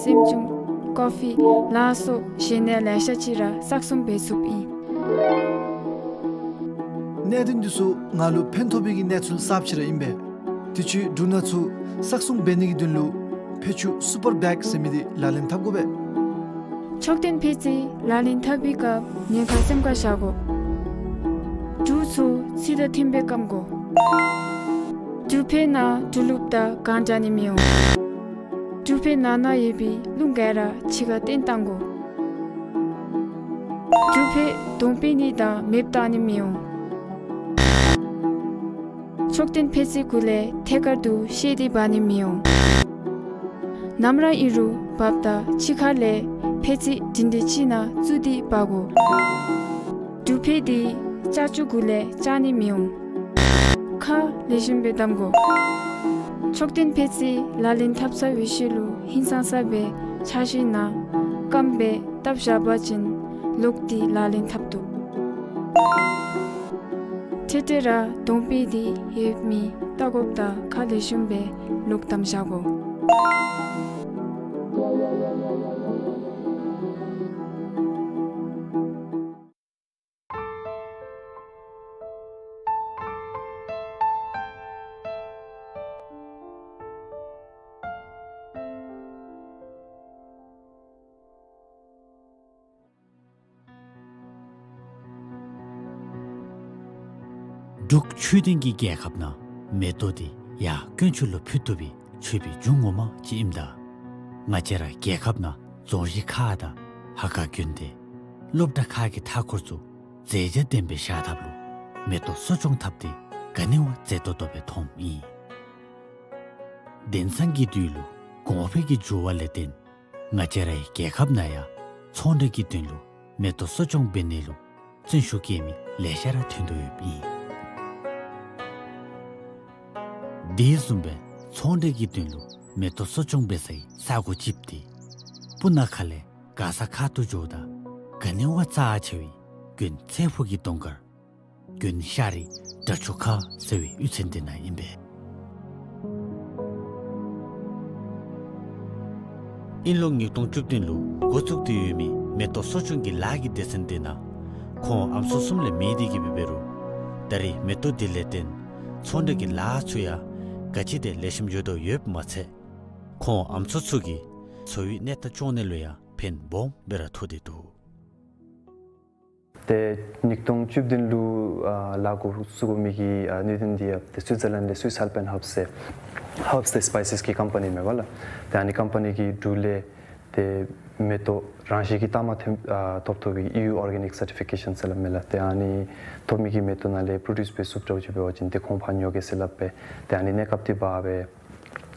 སྲནམ་ཆུང་ཀོ་ཕི་ལ་སོགས་གཞན་ཡང་ལེ་ཤ་ཅིག་ར་བསགས་གསུམ་འབད་ཚུགསཔ་ཨིན། གནད་དོན་འདི་ཚུ་ང་ལུ་ཕན་ཐོགས་པའི་གི་གནས་ཚུལ་གསརཔ་ཅིག་ར་ཨིན་པས། དུས་ཅི་འབྲུ་སྣ་ཚུ་བསགས་གསུམ་འབད་ནི་གི་དོན་ལུ་ཕད་ཅུང་སུ་པར་བེག་ཟེར་མི་འདི་ལག་ལེན་འཐབ་དགོ་པས། མཆོག་ཐོན་ཕད་ཅུང་ལག་ལེན་འཐབ་པའི་སྐབས་ཉེན་ཁ་སེམས་ཁར་བཞག་དགོ། འབྲུ་ཚུ་ཚུ་དང་མཐུནམ་སྦེ་སྐམ་དགོ། འབྲུ་ཕད་ནང་འབྲུ་ལུགཔ་དང་གང་འདྲ་ནི་མི་འོང་། འབྲུ་ཕད་ནང་ན་ཡོད་པའི་རླུང་ག་ར་ཕྱི་ཁར་བཏོན་བཏང་དགོ། འབྲུ་ཕད་དོང་ཕད་ནི་དང་མེདཔ་བཏང་ནི་མི་འོང་། མཆོག་ཐོན་ཕད་ཅུང་གུ་ལས་ཐད་ཀར་དུ་བཤལ་ཏེ་འབག་ནི་མི་འོང་། ནམ་ར་ཨིན་རུང་འབགཔ་ད་ཕྱི་ཁ་ལས་ཕད་ཅུང་སྒྲིང་སྒྲི་ཅིག་ནང་བཙུགས་ཏེ་འབག་དགོ། འབྲུ་ཕད་དེ་ལྕགས་ཀྱུ་གུ་ལས་བཅག་ནི་མི་འོང་། ཁ་ལེགས་ཤོམ་སྦེ་བསྡམ་དགོ། མཆོག་ཐོན་ཕད་ཅུང་ལག་ལེན་འཐབ་ཚར་བའི་ཤུལ་ལུ་ཧིང་སངས་ས་སྦེ་འཕྱར་ཞིནམ་ན་སྐམ་སྦེ་བཏབ་བཞག་པ་ཅིན་ལོག་སྟེ་ལག་ལེན་འཐབ་བཏུབ། འཕྲལ་འཕྲལ་ར་དོང་ཕད་དེ་ཡོད་མེད་བལྟ་དགོཔ་ད་ཁ་ལེགས་ཤོམ་སྦེ་ལོག་བསྡམ་བཞག་དགོ། འབྲུག་ཆོས་ལྡན་གྱི་རྒྱལ་ཁབ་ནང་མེ་ཏོག་འདི་ཡར་དཀོན་མཆོག་ལུ་ཕུལ་བཏུབ་པའི་མཆོད་པའི་རྒྱུ་ངོ་མ་ཅིག་ཨིནམ་ད་ང་བཅས་ར་རྒྱལ་ཁབ་ནང་རྫོང་གཞི་ཁག་དང་ཧ་ག་དགོན་སྡེ་སློབ་གྲྭ་ཁག་གི་མཐའ་འཁོར་ཚུ་མཛེས་རྒྱ་ལྡན་པའི་བཞག་ཐབས་ལུ་མེ་ཏོག་གསོ་སྐྱོང་འཐབ་སྟེ་ག་ནི་བ་མཛེས་ཏོག་ཏོ་སྦེ་མཐོངམ་ཨིན། དེང་སང་གི་དུས་ལུ་གོང་འཕེལ་གྱི་འགྱུར་བ་ལས་བརྟེན་ང་བཅས་རའི་རྒྱལ་ཁབ་ནང་ཡང་ཚོང་འབྲེལ་གྱི་དོན་ལུ་མེ་ཏོག་གསོ་སྐྱོང་འབད་ནི་ལུ་བརྩོན་ཤུགས་བསྐྱེད་མི་ལེ་ཤ་ར་ཐོན་དོ་ཡོདཔ་ཨིན། དེ་བཟུམ་སྦེ་ཚོང་འབྲེལ་གྱི་དོན་ལུ་མེ་ཏོག་གསོ་སྐྱོང་འབད་སའི་ས་གོ་ཅིག་འདི་སྤུ་ན་ཁ་ལས་མགར་ས་ཁ་ཐུག་འགྱོཝ་ད་ག་ནི་བ་རྩ་ཆེ་བའི་དགོན་ཚེ་ཕུག་གི་གདོང་དཀར་དགོན་ཤ་རི་དགྲ་ཕྱུག་ཁ་ཟེར་བའི་གཡུས་ཚན་འདི་ནང་ཨིན་པས། དབྱིན་ལོ་ཉིས་སྟོང་བཅུ་བདུན་ལུ་འགོ་བཙུགས་ཏེ་ཡོད་མི་མེ་ཏོག་གསོ་སྐྱོང་གི་ལཱ་གི་སྡེ་ཚན་འདི་ནང་ཁོང་ཨམ་སྲུ་གསུམ་ལས་མེད་དེ་གིས་འབད་རུང་ད་རེས་མེ་ཏོག་འདི་ལས་བརྟེན་ཚོང་འབྲེལ་གྱི་ལཱ་ཚུ་ཡང་ག་ཅི་དེ་ལེགས་ཤོམ་འགྱོ་དོ་ཡོདཔ་མ་ཚད་ཁོང་ཨམ་སྲུ་ཚུ་གི་འཚོ་བའི་གནས་སྟངས་སྐྱོང་ནི་ལུ་ཡང་ཕན་སྦོམ་སྦེ་ར་ཐོགས་ཏེ་འདུག། ཏེ་ཉིས་སྟོང་བཅུ་བདུན་ལུ་ཨ་ལཱ་འགོ་བཙུགས་མི་གི་ཨ་གནད་དོན་འདི་ཡང་ཏེ་སུའི་ཛར་ལེནཌ་ལས་སུའིས་ཨལ་པའིན་ཧརབས་ཟེར་ཧརབས་ཏེ་སི་པའི་སིས་ཀྱི་ཀམ་པ་ནི་མས་པ་ལགས། ཏེ་ཨ་ནི་ཀམ་པ་ནི་གི་འབྲུ་ལས་ཏེ་མེ་ཏོག་རང་བཞིན་གྱི་ལྟག་མ་ཐོན་ཨ་ཐོབ་ཐོབ་པའི་ཨི་ཡུ་ཨོར་གེ་ནིཀ་སར་ཊི་ཕི་ཀེ་ཤཱན་ཟེར་སླབ་མས་ལགས། ཏེ་ཨ་ནི་ཐོབ་མི་གི་མེ་ཏོག་ནང་ལས་པྲོ་ཌིའུསི་འབད་ཚུགསཔ་འདྲཝ་ཅིག་འབད་བ་ཅིན་ཏེ་ཁོང་ཕར་ཉོ་གེ་ཟེར་སླབ་སྦེ་ཏེ་ཨ་ནི་གནས་སྐབས་འདི་འབག་སྦེ་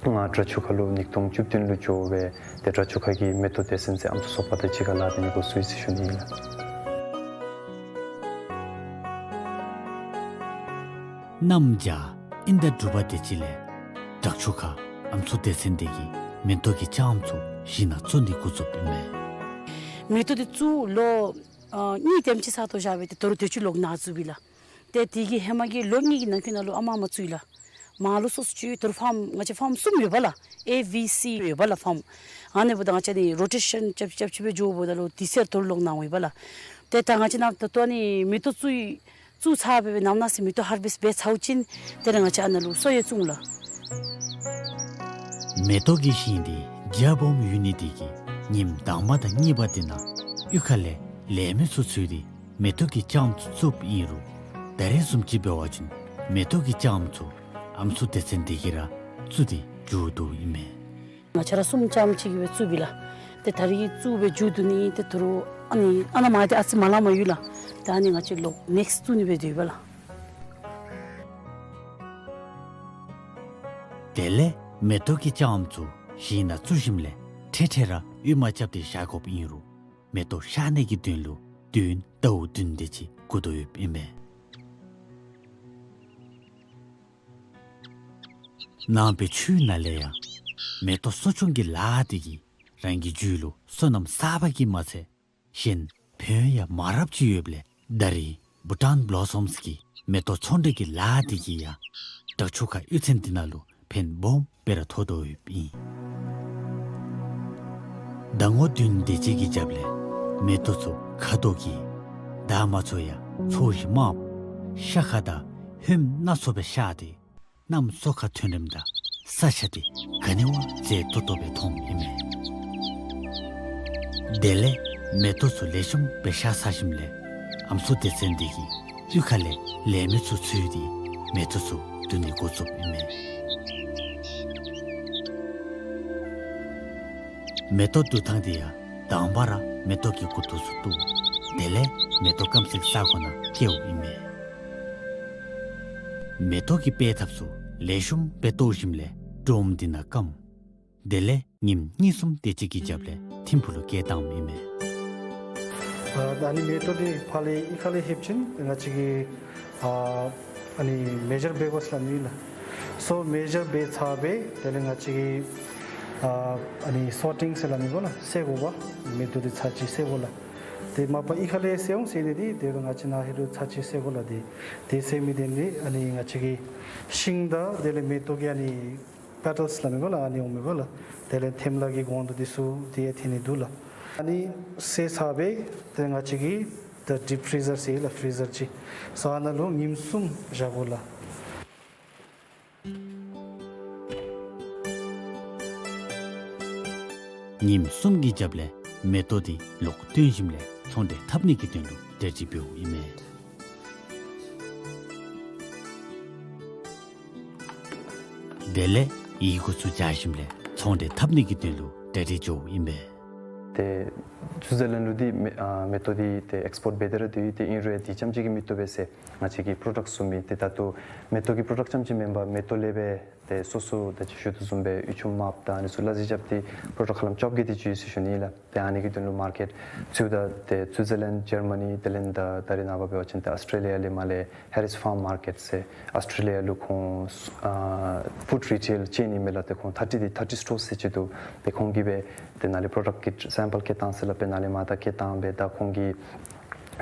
ང་དགྲ་ཕྱུག་ཁ་ལུ་ཉིས་སྟོང་བཅུ་བདུན་ལུ་འགྱོ་སྦེ་ཏེ་དགྲ་ཕྱུག་ཁ་གི་མེ་ཏོག་སྡེ་ཚན་ཟེར་ཨམ་སྲུ་ཚོགས་པ་དང་གཅིག་ཁར་ལཱ་འབད་ནི་འགོ་བཙུགས་ཡི་ཟེར་ཞུ་ནི་ཨིན་ལགས། གནམ་བྱཱར་ཨིན་ཟླ་དྲུག་པ་དེ་ཅིག་ལས་དགྲ་ཕྱུག་ཁ་ཨམ་སྲུ་སྡེ་ཚན་འདི་གིས་མེ་ཏོག་གི་ལྕངམ་ཚུ་ཞིང་ནང་བཙུགས་ནི་འགོ་བཙུགསཔ་ཨིན་མས། མེ་ཏོག་འདི་བཙུགས་ལོ་ཨ་གཉིས་དེམ་ཅིག་ཚར་དོ་བཞག་སྦེ་ཏེ་ད་རུང་དེ་ཅིག་ལོག་ནཱ་བཙུགསཔ་ཨིན་ལགས། ཏེ་དེ་གི་ཧེ་མ་གི་ལོ་གཉིས་ཀྱི་ནང་འཁོད་ནང་ལུ་ཨ་མ་མ་བཙུགས་ཡི་ལགས། མར་ལུ་སོ་སོ་ཅིག་ད་རུང་ཕཱརམ་ང་བཅས་ཕཱརམ་གསུམ་ཡོད་པ་ལགས། ཨེ་བི་སི་ཡོད་པ་ལགས་ཕཱརམ། ཨ་ནི་འབདཝ་ད་ང་བཅས་ནི་རོ་ཊེ་ཤཱན་རྐྱབ་རྐྱབ་ཅིག་སྦེ་འགྱོཝ་ད་ལུ་དེ་ཚེ་ད་རུང་ལོག་ནཱ་འོང་ཡི་པ་ལགས། ཏེ་ད་ང་བཅས་ནཱ་ད་ལྟོ་ཨ་ནི་མེ་ཏོག་བཙུགས་བཙུགས་ཚར་སྦེ་སྦེ་ནམ་ནང་ཟེར་མེ་ཏོག་ཧར་བེསཊ་འབད་ཚརཝ་ཅིག་ཏེ་ར་ང་བཅས་ཨ་ནཱ་ལུ་གསོ་ཡང་བཙུགས་འོང་ལགས། མེ་ཏོག་གི་ཞིང་འདི་རྒྱ་སྦོམ་ཡོད་ནི་དེ་གིས་ཉིནམ་དང་པ་དང་གཉིས་པ་དེ་ནང་གཡུས་ཁ་ལས་ལས་མི་ཚུ་འཚོལ་ཏེ་མེ་ཏོག་གི་ལྕངམ་ཚུ་བཙུགསཔ་ཨིན་རུང་ད་རེས་བཟུམ་ཅིག་འབད་བ་ཅིན་མེ་ཏོག་གི་ལྕངམ་ཚུ་ཨམ་སྲུ་སྡེ་ཚན་འདི་གིས་ར་བཙུགས་ཏེ་མཇུག་བསྡུཝ་ཨིན་མས། ང་བཅས་ར་གསུམ་རྐྱངམ་ཅིག་གིས་སྦེ་བཙུགསཔ་ཨིན་ལགས། ཏེ་ད་རིས་བཙུགས་སྦེ་མཇུག་བསྡུ་ནི་ཏེ་ད་རུང་ཨ་ནི་ཨ་ནཱ་མར་ཏེ་ཨ་ཙི་མ་ལངམ་ཡོད་ལགས། ད་ཨ་ནི་ང་བཅས་ལོག་ནེགསཊ་བཙུགས་ནི་སྦེ་སྡོད་ཡི་པ་ལགས། དེ་ལས་མེ་ཏོག་གི་ལྕངམ་ཚུ་ཞིང་ནང་བཙུགས་ཞིནམ་ལས་ འཕྲལ་འཕྲལ་ར་གཡུས་མ་རྐྱབ་སྟེ་བཞག་དགོཔ་ཨིན་རུང་མེ་ཏོག་ཤར་ནི་གི་དོན་ལུ་བདུན་ཟླཝ་བདུན་དེ་ཅིག་འགོར་དོ་ཡོདཔ་ཨིན་མས། ནང་པའི་ཆོས་ནང་ལས་ཡང་མེ་ཏོག་གསོ་སྐྱོང་གི་ལཱ་དེ་གིས་རང་གི་རྒྱུད་ལུ་བསོད་ནམས་བསགས་པ་གིས་མ་ཚད་གཞན་ཕན་ཡང་མང་རབས་ཅིག་ཡོདཔ་ལས་ད་རིས་བྷུ་ཊཱན་བློ་སོམས་ཀྱི་མེ་ཏོག་ཚོང་འབྲེལ་གྱི་ལཱ་དེ་གིས་ཡང་དྭགས་ཆོས་ཁ་གཡུས་ཚན་འདི་ནང་ལུ་ཕན་སྦོམ་སྦེ་ར་ཐོགས་དོ་ཡོདཔ་ཨིན། ཟླ་ངོ་བདུན་དེ་ཅིག་གི་རྒྱབ་ལས་མེ་ཏོག་ཚུ་ཁ་དོག་གིས་འདབ་མ་ཚུ་ཡང་ཚོས་གཞི་དམརཔོ་ཤ་ཁ་དང་ཧོནམ་སྣ་ཚོགས་སྦེ་ཤར་ཏེ་གནམ་སོ་ཁ་ཐོན་རནམ་ད་ས་ཆ་དེ་ག་ནི་བ་མཛེས་ཏོག་ཏོ་སྦེ་མཐོངམ་ཨིན་མས། དེ་ལས་མེ་ཏོག་ཚུ་ལེགས་ཤོམ་སྦེ་ཤར་ཚར་ཞིནམ་ལས་ཨམ་སྲུ་སྡེ་ཚན་དེ་གིས་གཡུས་ཁ་ལས་ལས་མི་ཚུ་འཚོལ་ཏེ་མེ་ཏོག་ཚུ་བསྡུ་ནི་འགོ་བཙུགསཔ་ཨིན་མས། མེ་ཏོག་བསྡུ་ཐངས་དེ་ཡང་དང་པ་ར་མེ་ཏོག་གི་མགུ་ཏོ་ཚུ་བཏོག། དེ་ལས་མེ་ཏོག་སྐམ་སའི་ས་གོ་ནང་བཀལཝ་ཨིན་མས། མེ་ཏོག་གི་སྤེལ་ཐབས་ཚུ་ལེགས་ཤོམ་སྦེ་བཏོག་ཞིནམ་ལས་སྒྲོམ་དེ་ནང་བསྐམ། དེ་ལས་ཉིནམ་གཉིས་གསུམ་དེ་ཅིག་གི་རྒྱབ་ལས་ཐིམ་ཕུག་ལུ་བསྐྱལ་བཏངམ་ཨིན་མས། ཨ་ཨ་ནི་མེ་ཏོག་འདི་ཕར་ལས་གཡུས་ཁ་ལས་ལྷོདཔ་ཅིག་ང་བཅས་ཀྱིས་ཨ་ཨ་ནི་མེ་ཇར་འབད་དགོ་ཟེར་སླབ་ནི་ལགས། སོ་མེ་ཇར་འབད་ཚར་སྦེ་དེ་ལས་ང་བཅས་ཀྱིས་ཨ་ཨ་ནི་སོར་ཊིང་ཟེར་སླབ་ནི་གོ་ལགས། བསལ་དགོ་པས། མེ་ཏོག་འདི་ཚར་གཅིག་བསལ་དགོ་ལགས། དེ་མ་པ་གཡུས་ཁ་ལས་བསལ་འོང་ཟེར་ནི་འདི་དེ་རུང་ང་བཅས་ནཱ་ཧེ་རུ་ཚར་གཅིག་བསལ་དགོ་ལགས། དེ་དེ་བསལ་མི་དེ་ནི་ཨ་ནི་ང་བཅས་ཀྱིས་ཤིང་དང་དེ་ལས་མེ་ཏོག་གི་ཨ་ནི་པེ་ཊལསི་སླབ་མི་གོ་ལགས། ཨ་ནི་འོང་མི་གོ་ལགས། དེ་ལས་ཐེམ་ལ་གི་གོང་དུ་འདི་ཚུ་དེ་ཡང་ཐོན་ནི་འདུག་ལགས། ཨ་ནི་བསལ་ཚར་སྦེ་དེ་ང་བཅས་ཀྱིས་ད་ཌིབ་ཕི་རི་ཟར་ཟེར་ལགས། ཕི་རི་ཟར་ཅིག་ས་ནང་ལུ་ཉིནམ་གསུམ་བཞག་དགོ་ལགས། ཉིནམ་གསུམ་གྱི་རྒྱབ་ལས་མེ་ཏོག་འདི་ལོག་བཏོན་ཞིནམ་ལས་ཚོང་འབྲེལ་འཐབ་ནི་གི་དོན་ལུ་གྲ་སྒྲིག་འབདཝ་ཨིན་མས། དེ་ལས་ཡི་གུ་ཚུ་སྦྱར་ཞིནམ་ལས་ཚོང་འབྲེལ་འཐབ་ནི་གི་དོན་ལུ་གྲ་སྒྲིག་འགྱོཝ་ཨིན་པས། ཏེ་སུའི་ཛར་ལེནཌ་ལུ་འདི་མེ་ཨ་མེ་ཏོག་འདི་ཏེ་ཨེགསི་པོརཊ་འབད་དེ་ར་འདུག། ཏེ་ཨིན་རུང་འདི་རྐྱངམ་ཅིག་གིས་མི་བཏུབ་པས་ཟེར་ང་བཅས་ཀྱི་པྲོ་ཌག་ཚུ་མེད། ཏེ་ད་ལྟོ་མེ་ཏོག་གི་པྲོ་ཌག་རྐྱངམ་ཅིག་མེན་པར་མེ་ཏོག་ལས་སྦེ་ཏེ་སོ་སོ་ད་ཅི་ཞུ་དོ་བཟུམ་སྦེ་གཡུ་ཆུ་དམརཔོ་དང་ཨ་ནི་ཚུ་ལ་ཟི་རྐྱབ་སྟེ་པྲོ་ཌག་ཧ་ལམ་བཅོ་བརྒྱད་དེ་ཅིག་ཡོད་ཟེར་ཞུ་ནི་ལགས། ཏེ་ཨ་ནི་གི་དོན་ལུ་མར་ཀེཊ་ཚུ་ད་ཏེ་སུའི་ཛར་ལེནཌ་ཇར་མ་ནི་དེ་ལས་ད་ད་རེས་ནངས་པ་འབད་བ་ཅིན་ཏེ་ཨོསི་ཊྲེ་ལི་ཡ་ལས་མར་ལས་ཧེ་རིསི་ཕཱརམ་མར་ཀེཊ་ཟེར་ཨོསི་ཊྲེ་ལི་ཡ་ལུ་ཁོང་ཨ་ཕུཌ་རི་ཊེལ་ཅེན་ཨིན་མས་ལགས། ཏེ་ཁོང་ཐར་ཊི་དེ་ཐར་ཊི་སི་ཊོར་ཟེར་ཅིག་འདུག། ཏེ་ཁོང་གིས་སྦེ་ཏེ་ནཱ་ལས་པྲོ་ཌག་གི་སེམ་པཱལ་བཀལ་བཏང་ཟེར་སླབ་སྦེ་ནཱ་ལས་མར་ད་བཀལ་བཏང་སྦེ་ད་ཁོང་གིས་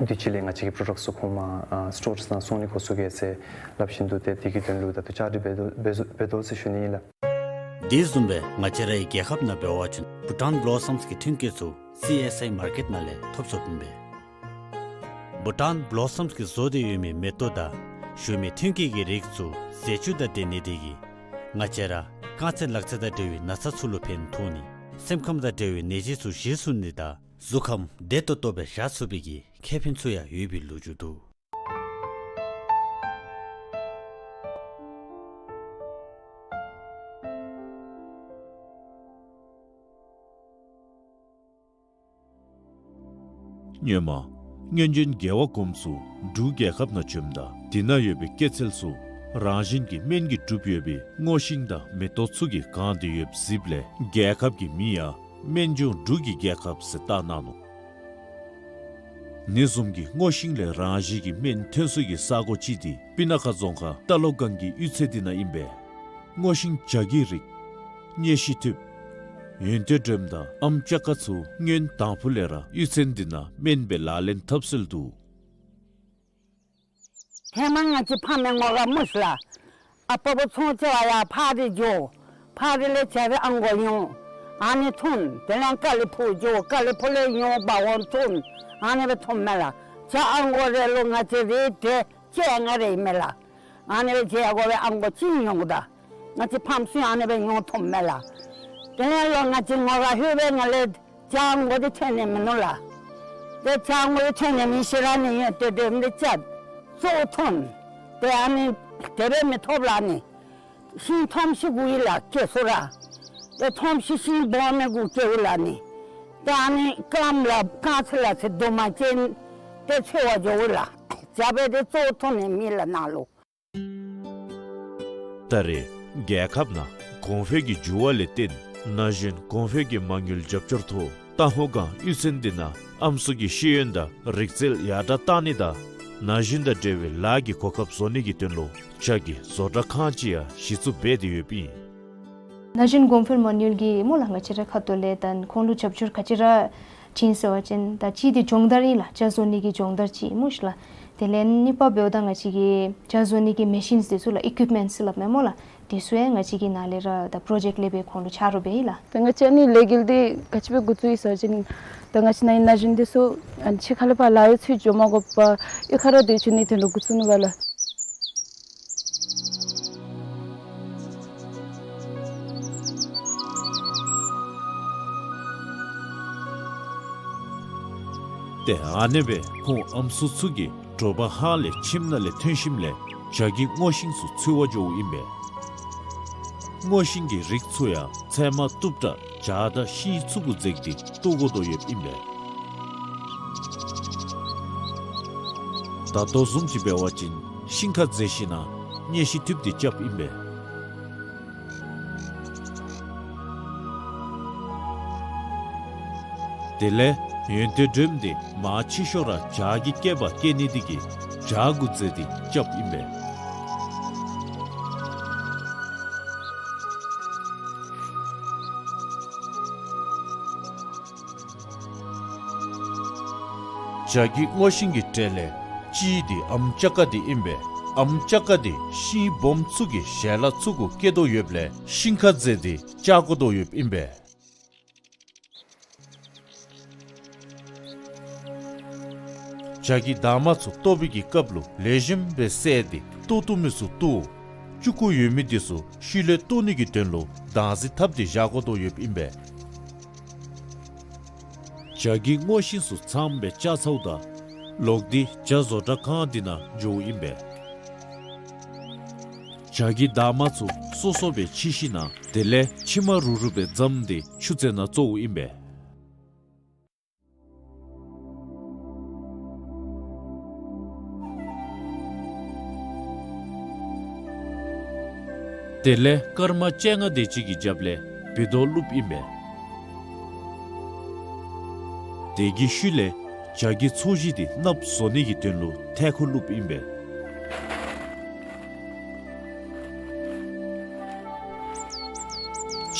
དུས་ཅི་ལས་ང་བཅས་ཀྱི་པྲོ་ཌག་ཚུ་ཁོང་མར་ཨ་སི་ཊོར་ནང་སོང་ནི་འགོ་བཙུགས་གེ་ཟེར་སླབ་བཞིན་འདུག། ཏེ་དེ་གི་དོན་ལུ་ད་ལྟོ་བཅའ་སྒྲིག་འབད་དོ་འབད་དོ་འབད་དོ་ཟེར་ཞུ་ནི་ཨིན་ལགས། དེ་བཟུམ་སྦེ་ང་བཅས་རའི་རྒྱལ་ཁབ་ནང་འབད་བ་ཅིན་བྷུ་ཊཱན་བློ་སམས་ཀྱི་ཐོན་སྐྱེད་ཚུ་སི་ཨེསི་ཨའི་མར་ཀེཊ་ནང་ལས་ཐོབ་ཚུགསཔ་ཨིན་པས། བྷུ་ཊཱན་བློ་སམས་ཀྱིས་བཟོ་སྟེ་ཡོད་མི་མེ་ཏོག་དང་ཞུ་མི་ཐོན་སྐྱེད་ཀྱི་རིགས་ཚུ་ཟས་བཅུད་དང་ལྡན་ནི་དེ་གིས་ང་བཅས་ར་རྐང་ཚེ་ལག་ཚེ་དང་འབྲེལ་བའི་ན་ཚ་ཚུ་ལུ་ཕན་ཐོགས་ནི་སེམས་ཁམས་དང་འབྲེལ་བའི་ནད་གཞི་ཚུ་ཞི་ཚུགས་ནི་དང་གཟུགས་ཁམས་བདེ་ཏོག་ཏོ་སྦེ་བཞག་ཚུགས་པའི་གི་ཁེ་ཕན་ཚུ་ཡང་ཡོད་པའི་ལོ་རྒྱུས་འདུག། སྔོན་མ་སྔོན་བྱོན་རྒྱལ་བ་གོངམ་ཚུ་འབྲུག་རྒྱལ་ཁབ་ནང་བྱོནམ་ད་དེ་ནང་ཡོད་པའི་སྐྱེད་ཚལ་ཚུ་རང་བཞིན་གྱི་སྨན་གྱིས་གྲུབ་ཡོད་པའི་སྔོ་ཤིང་དང་མེ་ཏོག་ཚུ་གིས་གང་སྟེ་ཡོདཔ་གཟིགསཔ་ལས་རྒྱལ་ཁབ་ཀྱི་མིང་ཡང་སྨན་ལྗོངས་འབྲུག་གི་རྒྱལ་ཁབ་ཟེར་བཏགས་གནང་ནུག། ཨ་ནི་བཟུམ་གྱི་སྔོ་ཤིང་ལས་རང་བཞིན་གྱི་སྨན་ཐོན་ས་གི་ས་གོ་ཅིག་འདི་སྤུ་ན་ཁ་རྫོང་ཁག་རྟ་ལོག་སྒང་གི་གཡུས་ཚན་འདི་ནང་ཨིན་པས། སྔོ་ཤིང་བྱ་རྒོད་རིགས་གཉེར་ཞིབ་ཐེབས་ཡོན་ཏན་སྒྲོལམ་དང་ཨམ་ཅ་ཀ་ཚུ་སྔོན་དང་ཕུ་ལས་ར་གཡུས་ཚན་འདི་ནང་སྨན་སྦེ་ལག་ལེན་འཐབ་སྲོལ་འདུག། ཧེ་མ་ང་བཅས་ཕམ་ངོ་ག་མུ་ཤ་ལ་ཨ་པ་བུ་ཚོང་ཅ་བ་ཡར་ཕག་རི་འགྱོ། ཕག་རི་ལས་བྱ་རི་ཨ་མགོ་ཡོང་། ཨ་ནི་འཐུང་། དེ་ལས་ཀ་ལི་ཕུག་འགྱོ། ཀ་ལི་ཕུག་ལས་ཡོང་འབག་འོང་འཐུང་། ཨ་ནི་སྦེ་འཐུངམ་མས་ལགས། བྱ་ཨ་མགོ་རེ་ལུ་ང་བཅས་རེ་དེ་བཅོ་ལྔ་རེ་ཨིན་མས་ལགས། ཨ་ནི་སྦེ་བྱ་ཨ་མགོ་སྦེ་ཨ་མགོ་གཅིག་ཉོ་དགོ་ད། ང་བཅས་ཕམ་ཚུ་ཨ་ནི་སྦེ་ཉོ་འཐུངམ་མས་ལགས། དེ་ལས་ལོག་ང་བཅས་ངོ་ག་ལྷོད་སྦེ་ང་ལས་བྱ་ཨ་མགོ་འདི་ཐོན་ནི་མིན་ནུག་ལགས། ཏེ་བྱ་ཨ་མགོ་འདི་ཐོན་ནི་མེད་ཤེས་ར་ནི་ཡོད་དེ་དེ་འདི་བཅད་བཙོ་འཐུང་། ཏེ་ཨ་ནི་དེ་སྦེ་མི་ཐོབ་ལགས་ནི། ཤིང་ཐོམ་ཤི་གུ་ཡི་ལགས་སྐྱེ་ས་ར། ཏེ་ཐོམ་ཤི་ཤིང་སྦོམ་མི་གུ་སྐྱེཝ་ལགས་ནི། ཏེ་ཨ་ནི་རྐངམ་ལགས་རྐང་ཚེ་ལག་ཚེ་དུ་མ་ཅན་ཏེ་འཚོ་བ་འགྱོཝ་ལགས། བྱ་སྦེ་ཏེ་བཙོ་འཐུང་ནི་མེད་ལགས་ནཱ་ལུ། ད་རེས་རྒྱལ་ཁབ་ནང་གོང་འཕེལ་གྱི་འགྱུར་བ་ལས་བརྟེན་ ན་གཞོན་གོང་འཕེལ་གྱི་མ་དངུལ་རྒྱབ་སྐྱོར་ཐོག་རྟ་སྔོ་སྒང་གཡུས་ཚན་འདི་ནང་ཨམ་སྲུ་གི་ཤེས་ཡོན་དང་རིག་རྩལ་ཡར་དྲག་བཏང་ནི་དང་ན་གཞོན་དང་འབྲེལ་བའི་ལཱ་གི་གོ་སྐབས་བཟོ་ནི་གི་དོན་ལུ་བྱ་རྒྱུད་བཟོ་གྲྭ་ཁང་ཅིག་ཡང་གཞི་བཙུགས་འབད་དེ་ཡོདཔ་ཨིན། ན་གཞོན་གོང་འཕེལ་མ་དངུལ་གྱིས་སྨོ་ལགས་ང་བཅས་རའི་ཁ་ཐུག་ལས་ད་ཁོང་ལུ་རྒྱབ་སྐྱོར་ག་ཅི་ར་བྱིན་ཟེར་བ་ཅིན་ད་གཅིག་འདི་སྦྱོང་བརྡར་ཨིན་ལགས། བྱ་བཟོ་ནི་གི་སྦྱོང་བརྡར་ཅིག་སྨོ་ཤིག་ལགས། དེ་ལས་གཉིས་པ་འབདཝ་ད་ང་བཅས་ཀྱི་བྱ་བཟོ་ནི་གི་མེ་ཤིནསི་འདི་ཚུ་ལགས་ཨི་ཀུའིཔ་མེནཊསི་སླབ་མས་སྨོ་ལགས། དེ་ཚུ་ཡང་ང་བཅས་ཀྱི་ནཱ་ལས་ར་ད་པྲོ་ཇེཀཊ་ལས་སྦེ་ཁོང་ལུ་ཆ་རོགས་འབད་ཡི་ལགས། ད་ང་བཅས་ཨ་ནི་ལས་འགུལ་འདི་ག་ཅི་སྦེ་འགོ་བཙུགས་ཡི་ཟེར་བ་ཅིན་ད་ང་བཅས་ནཱ་ཨིན་ན་གཞོན་འདི་ཚུ་ཨ་ནི་ཕྱི་ཁ་ལས་ཕར་ལཱ་གཡོག་ཚུ་འགྱོ་མ་དགོ་པར་གཡུས་ཁར་ར་སྡོད་བཅུག་ནིའི་དོན་ལུ་འགོ་བཙུགས་ནུག་པ་ལགས། ཏེ་ཨ་ནེ་སྦེ་ཁོང་ཨམ་སྲུ་ཚུ་གིས་དྲོ་པ་ཧ་ལས་ཁྱིམ་ནང་ལས་ཐོན་ཞིནམ་ལས་བྱ་རྒྱུད་སྔོ་ཤིང་ཚུ་འཚོལ་བར་འགྱོཝ་ཨིན་པས། སྔོ་ཤིང་གི་རིགས་ཚུ་ཡང་ཚལ་མ་གཏུབ་དྲགས་བྱག་དང་ཤིང་ཚུ་གུ་འཛེགས་ཏེ་གཏོར་དགོ་དོ་ཡོདཔ་ཨིན་པས། ད་ལྟོ་བཟུམ་ཅིག་འབད་བ་ཅིན་ཤིང་ཁར་འཛེགས་ཞིན་ན་མཉེ་ཤིང་ཐུབ་སྟེ་རྐྱབ་ཨིན་པས། དེ་ལས་ཡོན་ཏན་སྒྲོནམ་འདི་མང་ཆེ་ཤོས་ར་བྱག་གི་སྐེད་པར་བཀལ་ནི་འདི་གིས་བྱག་གུ་འཛེགས་ཏེ་རྐྱབ་ཨིན་པས། བྱ་རྒྱུད་སྔོ་ཤིང་གི་གྲས་ལས་གཅིག་འདི་ཨམ་ཅ་ཀ་འདི་ཨིན་པས། ཨམ་ཅ་ཀ་འདི་ཤིང་སྦོམ་ཚུ་གི་ཞལ་ལག་ཚུ་གུ་བཀལ་དོ་ཡོདཔ་ལས་ཤིང་ཁར་འཛེགས་ཏེ་བཅག་དགོ་དོ་ཡོདཔ་ཨིན་པས། བྱ་རྒྱུད་དྭངས་མ་ཚུ་གཏོར་བའི་གི་སྐབས་ལུ་ལེགས་ཤོམ་སྦེ་བསལ་ཏེ་གཏོར་བཏུབ་མི་ཚུ་གཏོར། ལྕུག་གུ་ཡོད་མི་འདི་ཚུ་ཤུལ་ལས་གཏོར་ནི་གི་དོན་ལུ་དྭངས་ཟེར་བཏབ་སྟེ་བཞག་དགོ་དོ་ཡོདཔ་ཨིན་པས། བྱ་རྒྱུད་སྔོ་ཤིང་ཚུ་ཚངམ་སྦེ་བཅག་ཚརཝ་ད་ལོག་སྟེ་བྱ་བཟོ་གྲྭ་ཁང་འདི་ནང་འགྱོཝ་ཨིན་པས། བྱ་རྒྱུད་དྭངས་མ་ཚུ་སོ་སོ་སྦེ་ཕྱིས་ཞིན་ན་དེ་ལས་ཕྱེ་མ་རུབ་རུབ་སྦེ་བརྫངམ་སྟེ་ཆུ་རྩེ་ནང་བཙོཝ་ཨིན་པས། དེ་ལས་སྐར་མ་བཅོ་ལྔ་དེ་ཅིག་གི་རྒྱབ་ལས་བི་དོ་བླུགསཔ་ཨིན་པས། དེ་གི་ཤུལ་ལས་བྱ་རྒྱུད་ཚོས་གཞི་འདི་གནགཔོ་བཟོ་ནི་གི་དོན་ལུ་ཐལ་ཁུ་བླུགསཔ་ཨིན་པས།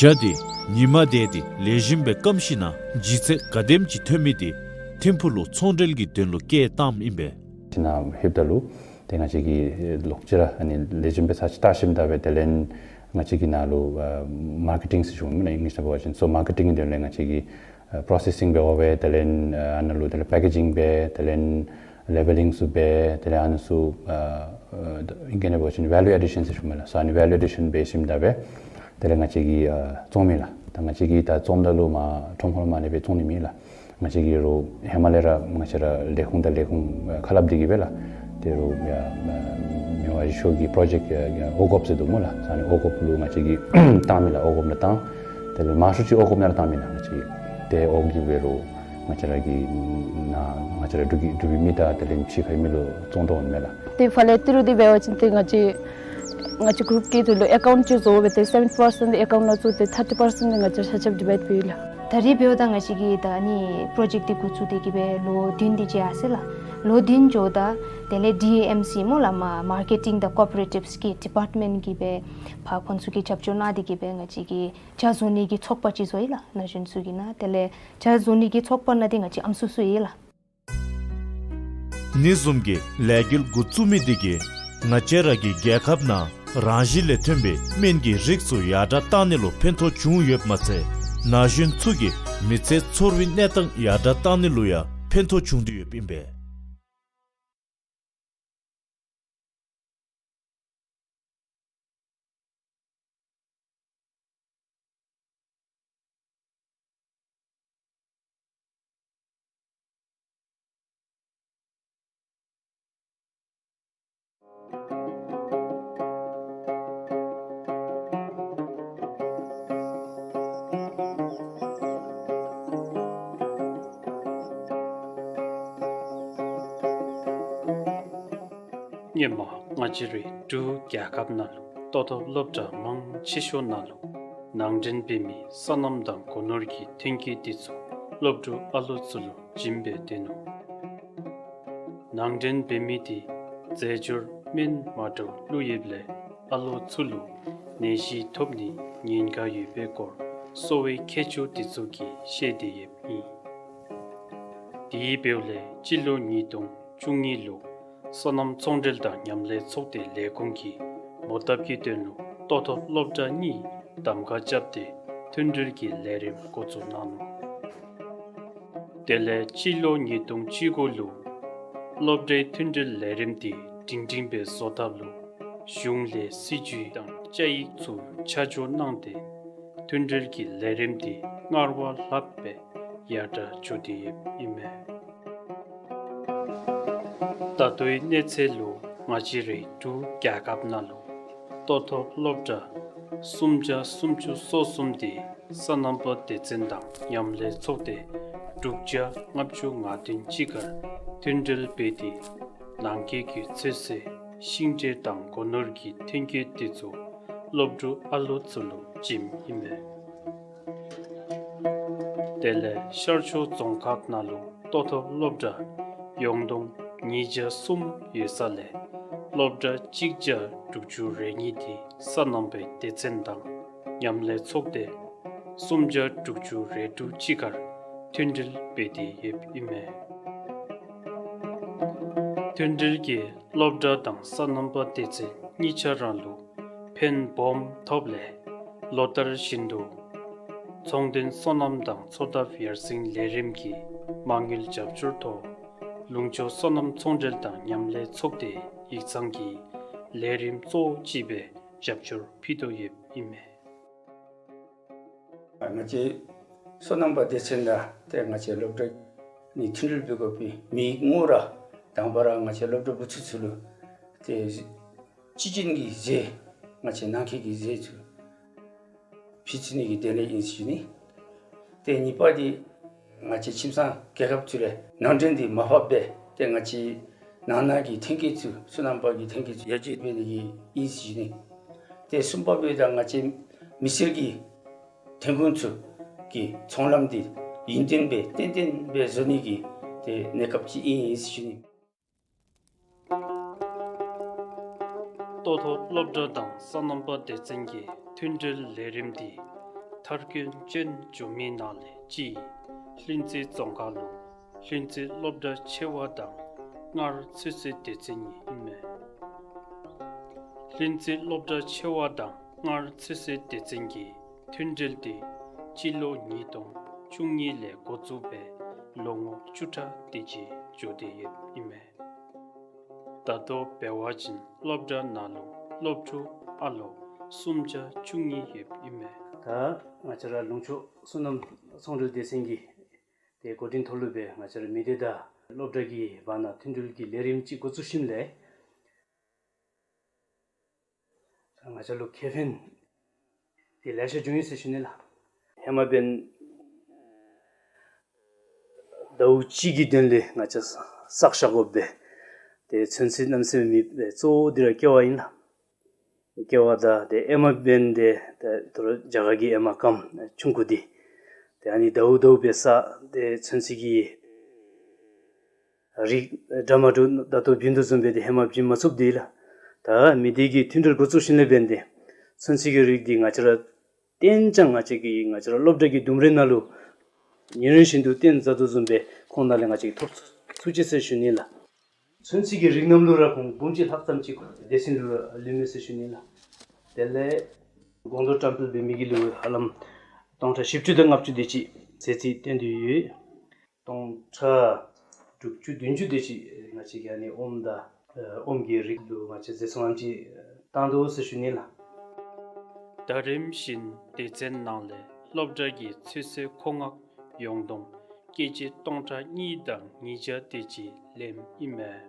བྱ་འདི་ཉིན་མ་དེ་འདི་ལེགས་ཤོམ་སྦེ་སྐམ་ཞིན་ན་ལྗིད་ཚད་ག་དེམ་ཅིག་ཐོན་མི་འདི་ཐིམ་ཕུག་ལུ་ཚོང་འབྲེལ་གྱི་དོན་ལུ་སྐྱེལ་བཏངམ་ཨིན་པས། ཏེ་ནཱ་ལྷོདཔ་ད་ལུ་ཏེ་ང་བཅས་ཀྱིས་ལོག་ཅི་ར་ཨ་ནི་ལེགས་ཤོམ་སྦེ་ཚར་ཅིག་བལྟ་ཞིནམ་ད་སྦེ་དེ་ལས་ང་བཅས་ཀྱིས་ནཱ་ལུ་ཨ་མར་ཀེ་ཊིང་ཟེར་ཞུཝ་ཨིན་ན་ཨིང་ལིཤ་ནང་འབད་བ་ཅིན། སོ་མར་ཀེ་ཊིང་དེ་ལས་ང་བཅས་ཀྱིས་ཨ་པྲོ་སེ་སིང་འབད་བ་སྦེ་དེ་ལས་ཨ་ནཱ་ལུ་དེ་ལས་པེ་ཀེ་ཇིང་འབད་དེ་ལས་ལེ་བེ་ལིང་ཚུ་འབད་དེ་ལས་ཨ་ནི་ཚུ་ཨ་ཨ་ཨིང་སྐད་ནང་འབད་བ་ཅིན་ཝེ་ལུ་ཨེ་ཌི་ཤཱན་ཟེར་ཞུཝ་མས་ལགས། སོ་ཨ་ནི་ཝེ་ལུ་ཨེ་ཌི་ཤཱན་འབད་ཞིནམ་ད་སྦེ་དེ་ལས་ང་བཅས་ཀྱིས་ཨ་བཙོང་མས་ལགས། ད་ང་བཅས་ཀྱིས་ད་བཙོངམ་ད་ལུ་མར་ཁྲོམ་ཁར་མ་ལས་སྦེ་བཙོང་ནི་མེད་ལགས། ང་བཅས་ཀྱིས་རོགས་ཧེ་མ་ལས་ར་ང་བཅས་ར་ལས་ཁུངས་དང་ལས་ཁུངས་ཨ་ཁ་སླབ་སྟེ་གིས་སྦེ་ལགས། ཏེ་རོགས་ཡ་མི་དབང་རི་ཤོད་ཀྱི་པྲོ་ཇེཀཊ་ཨ་ཨོ་གོབ་ཟེར་འདུག་སྨོ་ལགས། ཨ་ནི་ཨོ་གོབ་ལུ་ང་བཅས་ཀྱིས་བཏང་མས་ལགས། ཨོ་གོབ་ནང་བཏང་། དེ་ལས་མང་ཤོས་ཅིག་ཨོ་གོབ་ནང་ར་བཏང་མས་ལགས། ང་བཅས་ཀྱིས་ཏེ་ཨོ་གོབ་ཀྱིས་འབད་རུང་ང་བཅས་ར་གི་ནཱ་ང་བཅས་ར་འབྲུག་གི་འབྲུག་པའི་མི་དང་དེ་ལས་ཕྱི་ཁའི་མི་ལུ་བཙོང་དོ་འོང་མས་ལགས། ཏེ་ཕར་ལས་ཏི་རུ་འདི་འབད་བ་ཅིན་ཏེ་ང་བཅས་ང་བཅས་གུ་རུབ་ཀྱིས་ཏེ་ལོག་ཨེ་ཀའུནཊ་ཅིག་བཟོ་སྦེ་ཏེ་སེ་བེན་ཊི་པར་སེནཊ་ཨེ་ཀའུནཊ་ནང་བཙུགས་ཏེ་ཐར་ཊི་པར་སེནཊ་འདི་ང་བཅས་ཆ་ཁྱབ་ཌི་བའིཌ་འབད་ཡི་ལགས། ད་རེས་འབདཝ་ད་ང་བཅས་ཀྱིས་ད་ཨ་ནི་པྲོ་ཇེཀཊ་འདི་འགོ་བཙུགས་ཏེ་གིས་སྦེ་ལོ་བདུན་དེ་ཅིག་ཡར་སོ་ཡི་ལགས། ལོ་བདུན་འགྱོཝ་ད་དེ་ལས་ཌི་ཨེ་ཨེམ་སི་སྨོ་ལགས་མར་མར་ཀེ་ཊིང་དང་ཀོ་པ་རེ་ཊིབས་ཀྱི་ཌི་པརཊ་མེནཊ་གིས་སྦེ་ཕར་ཁོང་ཚུ་གིས་རྒྱབ་སྐྱོར་གནང་སྟེ་གིས་སྦེ་ང་བཅས་ཀྱི་བྱ་བཟོ་ནི་གི་ཚོགས་པ་ཅིག་བཟོ་ཡི་ལགས། ན་གཞོན་ཚུ་གི་ནང་དེ་ལས་བྱ་བཟོ་ནི་གི་ཚོགས་པ་ནང་འདི་ང་བཅས་ཨམ་སྲུ་ཚུ་ཡོད་ལགས། ཨ་ནི་བཟུམ་གྱི་ལས་འགུལ་འགོ་བཙུགས་མི་འདི་གིས་ང་བཅས་ར་གི་རྒྱལ་ཁབ་ནང་རང་བཞིན་ལས་ཐོན་པའི་སྨན་གྱི་རིགས་ཚུ་ཡར་དྲགས་བཏང་ནི་ལུ་ཕན་ཐོགས་བྱུང་ཡོདཔ་མ་ཚད་ན་གཞོན་ཚུ་གི་མི་ཚེ་འཚོ་བའི་གནས་སྟངས་ཡར་དྲགས་བཏང་ནི་ལུ་ཡང་ཕན་ཐོགས་བྱུང་སྟེ་ཡོདཔ་ཨིན་པས། སྔོན་མ་ང་བཅས་རའི་འབྲུག་རྒྱལ་ཁབ་ནང་ལུ་ལྟོ་ཐོབ་སློབ་གྲྭ་མང་ཆེ་ཤོས་ནང་ལུ་ ནང་འདྲེན་འབད་མི་སོ་ནམ་དང་སྒོ་ནོར་གྱི་ཐོན་སྐྱེད་དེ་ཚུ་སློབ་ཕྲུག་ཨ་ལོ་ཚུ་ལུ་བྱིན་སྦེ་སྟོན་ནུག། ནང་འདྲེན་འབད་མི་དེ་རྫས་སྦྱོར་སྨན་མ་འདྲཝ་བླུགས་ཡོདཔ་ལས་ཨ་ལོ་ཚུ་ལུ་ནད་གཞི་ཐོབ་ནིའི་ཉེན་ཁ་ཡོད་པའི་སྐོར་གསོ་བའི་མཁས་མཆོག་དེ་ཚུ་གིས་བཤད་དེ་ཡོདཔ་ཨིན། དེ་འབདཝ་ལས་སྤྱི་ལོ་ཉིས་སྟོང་བཅུ་གཉིས་ལུ་སོ་ནམ་ཚོང་འབྲེལ་དང་མཉམ་ལས་ཚོགས་སྡེ་ལས་ཁུངས་ཀྱིས་མོ་བཏབ་ཀྱི་དོན་ལུ་ལྟོ་ཐོབ་སློབ་གྲྭ་གཉིས་གདམ་ཁ་རྐྱབ་སྟེ་མཐུན་སྒྲིལ་གྱི་ལས་རིམ་འགོ་བཙུགས་གནང་ནུག། དེ་ལས་སྤྱི་ལོ་ཉིས་སྟོང་བཅུ་དགུ་ལུ་སློབ་གྲྭའི་མཐུན་སྒྲིལ་ལས་རིམ་དེ་སྒྲིང་སྒྲིང་སྦེ་བཟོ་ཐབས་ལུ་གཞུང་ལས་སྲིད་བྱུས་དང་བཅའ་ཡིག་ཚུ་ཆ་འཇོག་གནང་སྟེ་མཐུན་སྒྲིལ་གྱི་ལས་རིམ་དེ་སྔར་བ་ལྷག་སྦེ་ཡར་དྲག་འགྱོ་སྟེ་ཡོདཔ་ཨིན་མས། ད་ལྟོའི་གནས་ཚད་ལུ་ང་བཅས་རའི་འབྲུག་རྒྱལ་ཁབ་ནང་ལུ་ལྟོ་ཐོབ་སློབ་གྲྭ་སུམ་བརྒྱ་སུམ་ཅུ་སོ་གསུམ་དེ་སོ་ནམ་པ་སྡེ་ཚན་དང་མཉམ་ལས་ཚོགས་སྡེ་དྲུག་བརྒྱ་ལྔ་བཅུ་ང་བདུན་གཅིག་ཁར་མཐུན་སྒྲིལ་འབད་དེ་ནང་འཁོད་ཀྱི་ཚོད་བསྲེ་ཤིང་འབྲས་དང་སྒོ་ནོར་གྱི་ཐོན་སྐྱེད་དེ་ཚུ་སློབ་ཕྲུག་ཨ་ལོ་ཚུ་ལུ་བྱིནམ་ཨིན་མས། དེ་ལས་ཤར་ཕྱོགས་རྫོང་ཁག་ནང་ལུ་ལྟོ་ཐོབ་སློབ་གྲྭ་ཡོངས་བསྡོམས་ཉིས་བརྒྱ་གསུམ་ཡོད་ས་ལས་སློབ་གྲྭ་གཅིག་བརྒྱ་དྲུག་ཅུ་རེ་གཉིས་དེ་སོ་ནམ་པའི་སྡེ་ཚན་དང་མཉམ་ལས་ཚོགས་སྡེ་སུམ་བརྒྱ་དྲུག་ཅུ་རེ་དྲུག་གཅིག་ཁར་མཐུན་སྒྲིལ་འབད་དེ་ཡོདཔ་ཨིན་མས། མཐུན་སྒྲིལ་གྱིས་སློབ་གྲྭ་དང་སོ་ནམ་པ་སྡེ་ཚན་གཉིས་ཆ་ར་ལུ་ཕན་སྦོམ་ཐོབ་ལས་ལོ་ལྟར་བཞིན་དུ་ཚོང་དོན་སོ་ནམ་དང་འཚོ་ཐབས་ཡར་སེང་ལས་རིམ་གྱི་མ་དངུལ་རྒྱབ་སྐྱོར་ཐོག་ལུང་ཕྱོགས་སོ་ནམ་ཚོང་འབྲེལ་དང་མཉམ་ལས་ཚོགས་སྡེ་ཡིག་ཚང་གི་ལས་རིམ་གཙོ་བོ་ཅིག་སྦེ་རྒྱབ་སྐྱོར་ཕུལ་དོ་ཡོདཔ་ཨིན་མས། ང་བཅས་སོ་ནམ་པ་སྡེ་ཚན་དང་ཏེ་ང་བཅས་སློབ་གྲྭ་ནི་མཐུན་སྒྲིལ་འབད་དགོ་པའི་མི་དངོས་ར་དང་པ་ར་ང་བཅས་སློབ་གྲྭ་བུ་ཚ་ཚུ་ལུ་ཏེ་སྤྱི་བྱིན་གྱི་ཟས་ང་བཅས་ནང་འཁོད་ཀྱི་ཟས་ཚུ་ཕུལ་ཚུགས་ནི་གི་དོན་ལས་ཨིན་ཟེར་ཞུ་ནི། ཏེ་གཉིས་པ་འདི་ང་བཅས་ཁྱིམ་ཚང་རྒྱལ་ཁབ་ཚུ་ལས་ནང་འདྲེན་འདི་མར་ཕབ་སྦེ་ཏེ་ང་བཅས་ནང་ན་གི་ཐོན་སྐྱེད་ཚུ་སོ་ནམ་པ་གི་ཐོན་སྐྱེད་ཚུ་ཡར་རྒྱས་འབད་ནི་གི་ཨིན་ཟེར་ཞུ་ནི། ཏེ་གསུམ་པ་འབདཝ་ད་ང་བཅས་མི་སེར་གྱི་ཐོན་ཁུངས་ཚུ་གི་ཚོང་ལམ་འདི་ཡུན་བརྟན་སྦེ་ཏན་ཏན་སྦེ་བཟོ་ནི་གི་ཏེ་གནས་སྐབས་ཅིག་ཨིན་ཟེར་ཞུ་ནི། ལྟོ་ཐོབ་སློབ་གྲྭ་དང་སོ་ནམ་པ་སྡེ་ཚན་གྱི་མཐུན་སྒྲིལ་ལས་རིམ་འདི་མཐར་འཁྱོལ་ཅན་བྱུང་མི་ནང་ལས་གཅིག་ལྷུན་རྩེ་རྫོང་ཁག་ལུ་ལྷུན་རྩེ་སློབ་གྲྭ་ཆེ་བ་དང་སྔར་ཚོད་བསྲེ་སྡེ་ཚན་གཉིས་ཨིན་མས། ལྷུན་རྩེ་སློབ་གྲྭ་ཆེ་བ་དང་སྔར་ཚོད་བསྲེ་སྡེ་ཚན་གྱི་མཐུན་སྒྲིལ་འདི་སྤྱི་ལོ་ཉིས་སྟོང་བཅུ་གཉིས་ལས་འགོ་བཙུགས་སྦེ་ལོ་ངོ་བཅུ་ཕྲག་དེ་ཅིག་འགྱོ་སྟེ་ཡོདཔ་ཨིན་མས། ད་ལྟོ་འབད་བ་ཅིན་སློབ་གྲྭ་ནང་ལུ་སློབ་ཕྲུག་ཨ་ལོ་སུམ་བརྒྱ་བཅུ་གཉིས་ཡོདཔ་ཨིན་མས། ད་ང་བཅས་ར་ལུང་ཕྱོགས་སོ་ནམ་ཚོང་འབྲེལ་སྡེ་ཚན་གྱི་ཏེ་འགོ་འདྲེན་ཐོག་ལུ་སྦེ་ང་བཅས་ར་མི་སྡེ་དང་སློབ་གྲྭ་གི་བར་ན་མཐུན་སྒྲིལ་གྱི་ལས་རིམ་ཅིག་འགོ་བཙུགས་ཞིནམ་ལས་ང་བཅས་ལུ་ཁེ་ཕན་དེ་ལེ་ཤ་བྱུང་ཡི་ཟེར་ཞུ་ནི་ལགས། ཧེ་མ་འབདན་ཟླཝ་གཅིག་གི་དོན་ལས་ང་བཅས་བསགས་བཞག་དགོ་པས། ཏེ་ཚོད་བསྲེ་གནམ་མེད་ས་མེད་མེད་པས། གཙོ་བོ་འདི་ར་ཀེ་བ་ཨིན་ལགས། ཀེ་བ་དང་ཏེ་ཨེ་མ་འབདན་ཏེ་ད་ལྟོ་རྒྱ་གར་གྱི་ཨེ་མ་སྐམ་ཆུང་ཀུ་འདི་ཏེ་ཨ་ནི་ཟླཝ་ཟླཝ་སྦེ་བསགས། ཏེ་ཚོད་བསྲེ་གི་རིགས་འདྲ་མ་འདྲཝ་ད་ལྟོ་བྱིན་དོ་བཟུམ་སྦེ་ཏེ་ཧེ་མ་བྱིན་མ་ཚུགསཔ་འདི་ལགས། ད་མི་སྡེ་གི་མཐུན་སྒྲིལ་འགོ་བཙུགས་ཞིནམ་ལས་འབདན་ཏེ་ཚོད་བསྲེ་གི་རིགས་འདི་ང་བཅས་ར་བཏོན་ཙང་ང་བཅས་ཀྱི་ང་བཅས་ར་སློབ་གྲྭ་གི་ལྡུམ་རའི་ནང་ལུ་ཉིན་རེ་བཞིན་དུ་བཏོན་བཟའ་དོ་བཟུམ་སྦེ་ཁོང་ནང་ལས་ང་བཅས་ཀྱིས་ཐོབ་ཚུགས་ཅི་ཟེར་ཞུ་ནི་ལགས། ཚོད་བསྲེ་གི་རིགས་རྣམས་ལུ་ར་ཁོང་འབུམ་གཅིག་ལྷག་ཙམ་ཅིག་སྡེ་ཚན་ལུ་ར་ལུས་མས་ཟེར་ཞུ་ནི་ལགས། དེ་ལས་སྒོང་རྡོག་བཀྲམ་སྤེལ་འབད་མི་གི་ལུ་ཧ་ལམ་སྟོང་ཕྲག་བཞི་བཅུ་དང་ལྔ་བཅུ་དེ་ཅིག་ཟད་རྩིས་བཏོན་ཏེ་ཡོད། སྟོང་ཕྲག་དྲུག་ཅུ་བདུན་ཅུ་དེ་ཅིག་ང་བཅས་ཀྱིས་ཨ་ནི་ཨོམ་དང་ཨོམ་གྱི་རིགས་ལུ་ང་བཅས་ཟད་སོངམ་ཅིག་བཏང་དོ་ཟེར་ཞུ་ནི་ལགས། ད་རིམ་བཞིན་སྡེ་ཚན་ནང་ལས་སློབ་གྲྭ་གི་ཚོད་བསྲེ་མཁོ་མངགས་ཡོངས་བསྡོམས་ཀེ་ཇི་སྟོང་ཕྲག་གཉིས་དང་ཉིས་བརྒྱ་དེ་ཅིག་ལེནམ་ཨིན་མས།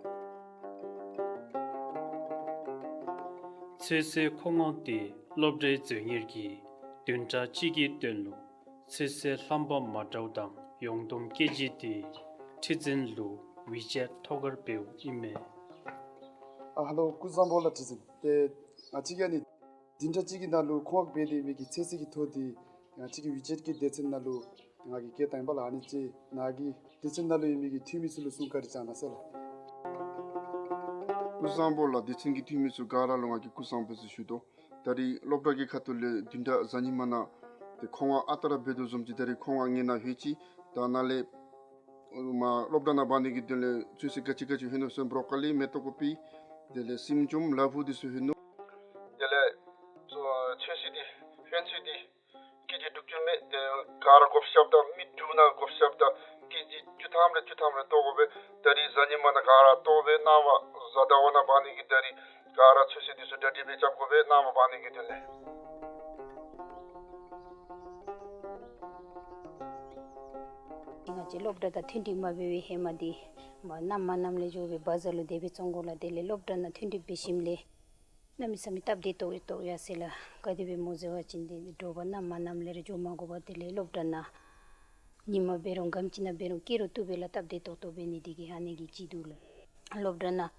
ཚོད་བསྲེ་མཁོ་མངགས་དེ་སློབ་གྲྭའི་མཛོད་གཉེར་གྱིས་བདུན་ཕྲག་གཅིག་གི་དོན་ལུ་ཚོད་བསྲེ་རྣམ་པ་མ་འདྲཝ་དང་ཡོངས་བསྡོམས་ཀེ་ཇི་དེ་ཁྲི་འཛིན་ལུ་ཝི་ཅེཊ་ཐོག་ཁར་འབདཝ་ཨིན་མས། ཨ་ཧེ་ལོ་སྐུ་གཟུགས་བཟང་པོ་ལགས། ཁྲི་འཛིན་ཏེ་ང་བཅས་ཀྱིས་ཨ་ནི་ བདུན་ཕྲག་གཅིག་གི་ནང་ལུ་མཁོ་མངགས་འབད་དེ་མི་གི་ཚོད་བསྲེ་གི་ཐོ་འདི་ང་བཅས་ཀྱི་ཝི་ཅེཊ་གི་སྡེ་ཚན་ནང་ལུ་ང་གིས་བསྐྱལ་བཏང་ཡི་པ་ལགས། ཨ་ནི་ཅིག་ནཱ་གི་སྡེ་ཚན་ནང་ལུ་ཡོད་མི་གི་འཐུས་མི་ཚུ་ལུ་གསུང་བཀའ་དྲིན་བསྐྱང་གནང་ཟེར་ལགས། སྐུ་གཟུགས་བཟང་པོ་ལགས། སྡེ་ཚན་གྱི་འཐུས་མི་ཚུ་ག་ར་ལུ་ང་གིས་སྐུ་གཟུགས་བཟང་པོ་ཟེར་ཞུ་དོ། ད་རིས་སློབ་གྲྭ་གི་ཁ་ཐུག་ལས་བདུན་ཕྲག་གཟའ་ཉི་མ་ནང་ཏེ་མཁོ་མངགས་ཨ་རྟག་ར་འབད་དོ་བཟུམ་ཅིག་ད་རིས་མཁོ་མངགས་ངེ་ནང་ལྷོད་ཅི། ད་ནཱ་ལས་མར་སློབ་གྲྭ་ནང་འབག་ནི་གི་དོན་ལས་ཚོད་བསྲེ་ག་ཅི་ག་ཅི་ལྷོད་ནུག་ཟེར་བ་ཅིན་བོརོ་ཀོ་ལི་མེ་ཏོག་ཀོ་པི་དེ་ལས་སྲིངམོ་ཅུམ་ལ་ཕུག་འདི་ཚུ་ལྷོད་ནུག། དེ་ལས་ཚོད་བསྲེ་འདི་ཧོན་ཚོད་འདི་ཀེ་ཇི་དྲུག་ཅུ་མས། དེ་ག་ར་བགོ་བཤའ་འབད་ད་མི་དྲུག་ནང་བགོ་བཤའ་འབད་ད་ཀེ་ཇི་བཅུ་ཐམ་རེ་བཅུ་ཐམ་རེ་བཏོག་དགོ་པས། ད་རིས་གཟའ་ཉི་མ་ནང་ག་ར་བཏོག་སྦེ་གནངམ་གཟའ་ཟླ་བ་ནང་འབག་ནི་གི་ད་རིས་ག་ར་ཚོད་བསྲེ་འདི་ཚུ་གྲ་སྒྲིག་འབད་རྐྱབ་དགོ་པས། གནངམ་འབག་ནི་གི་དོན་ལས། ང་བཅས་སློབ་གྲྭ་དང་མཐུན་འགྲིག་མ་འབད་བའི་ཧེ་མ་འདི་མར་གནམ་མ་གནམ་ལས་འགྱོ་སྦེ་བ་ཛར་ལུ་དེ་སྦེ་བཙོང་དགོ་ལགས། དེ་ལས་སློབ་གྲྭ་ནང་མཐུན་འགྲིག་འབད་ཞིནམ་ལས་གནམ་མེད་ས་མེད་སྟབས་བདེ་ཏོག་ཏོ་ཡར་སོ་ཡི་ལགས། ག་དེ་སྦེ་སྨོ་ཟེར་བ་ཅིན་དེ་དྲོ་པ་གནམ་མ་གནམ་ལས་ར་འགྱོ་མ་དགོ་པར་དེ་ལས་སློབ་གྲྭ་ནང་ཉིན་མ་འབད་རུང་ག་དེམ་ཅིག་ནང་འབད་རུང་སྐྱིད་རུང་སྟུག་པོ་ལགས། སྟབས་བདེ་ཏོག་ཏོ་འབད་ནི་དེ་གིས་ཨ་ནི་གིས་ཅིག་འདུག་ལགས། སློབ་གྲྭ་ནང་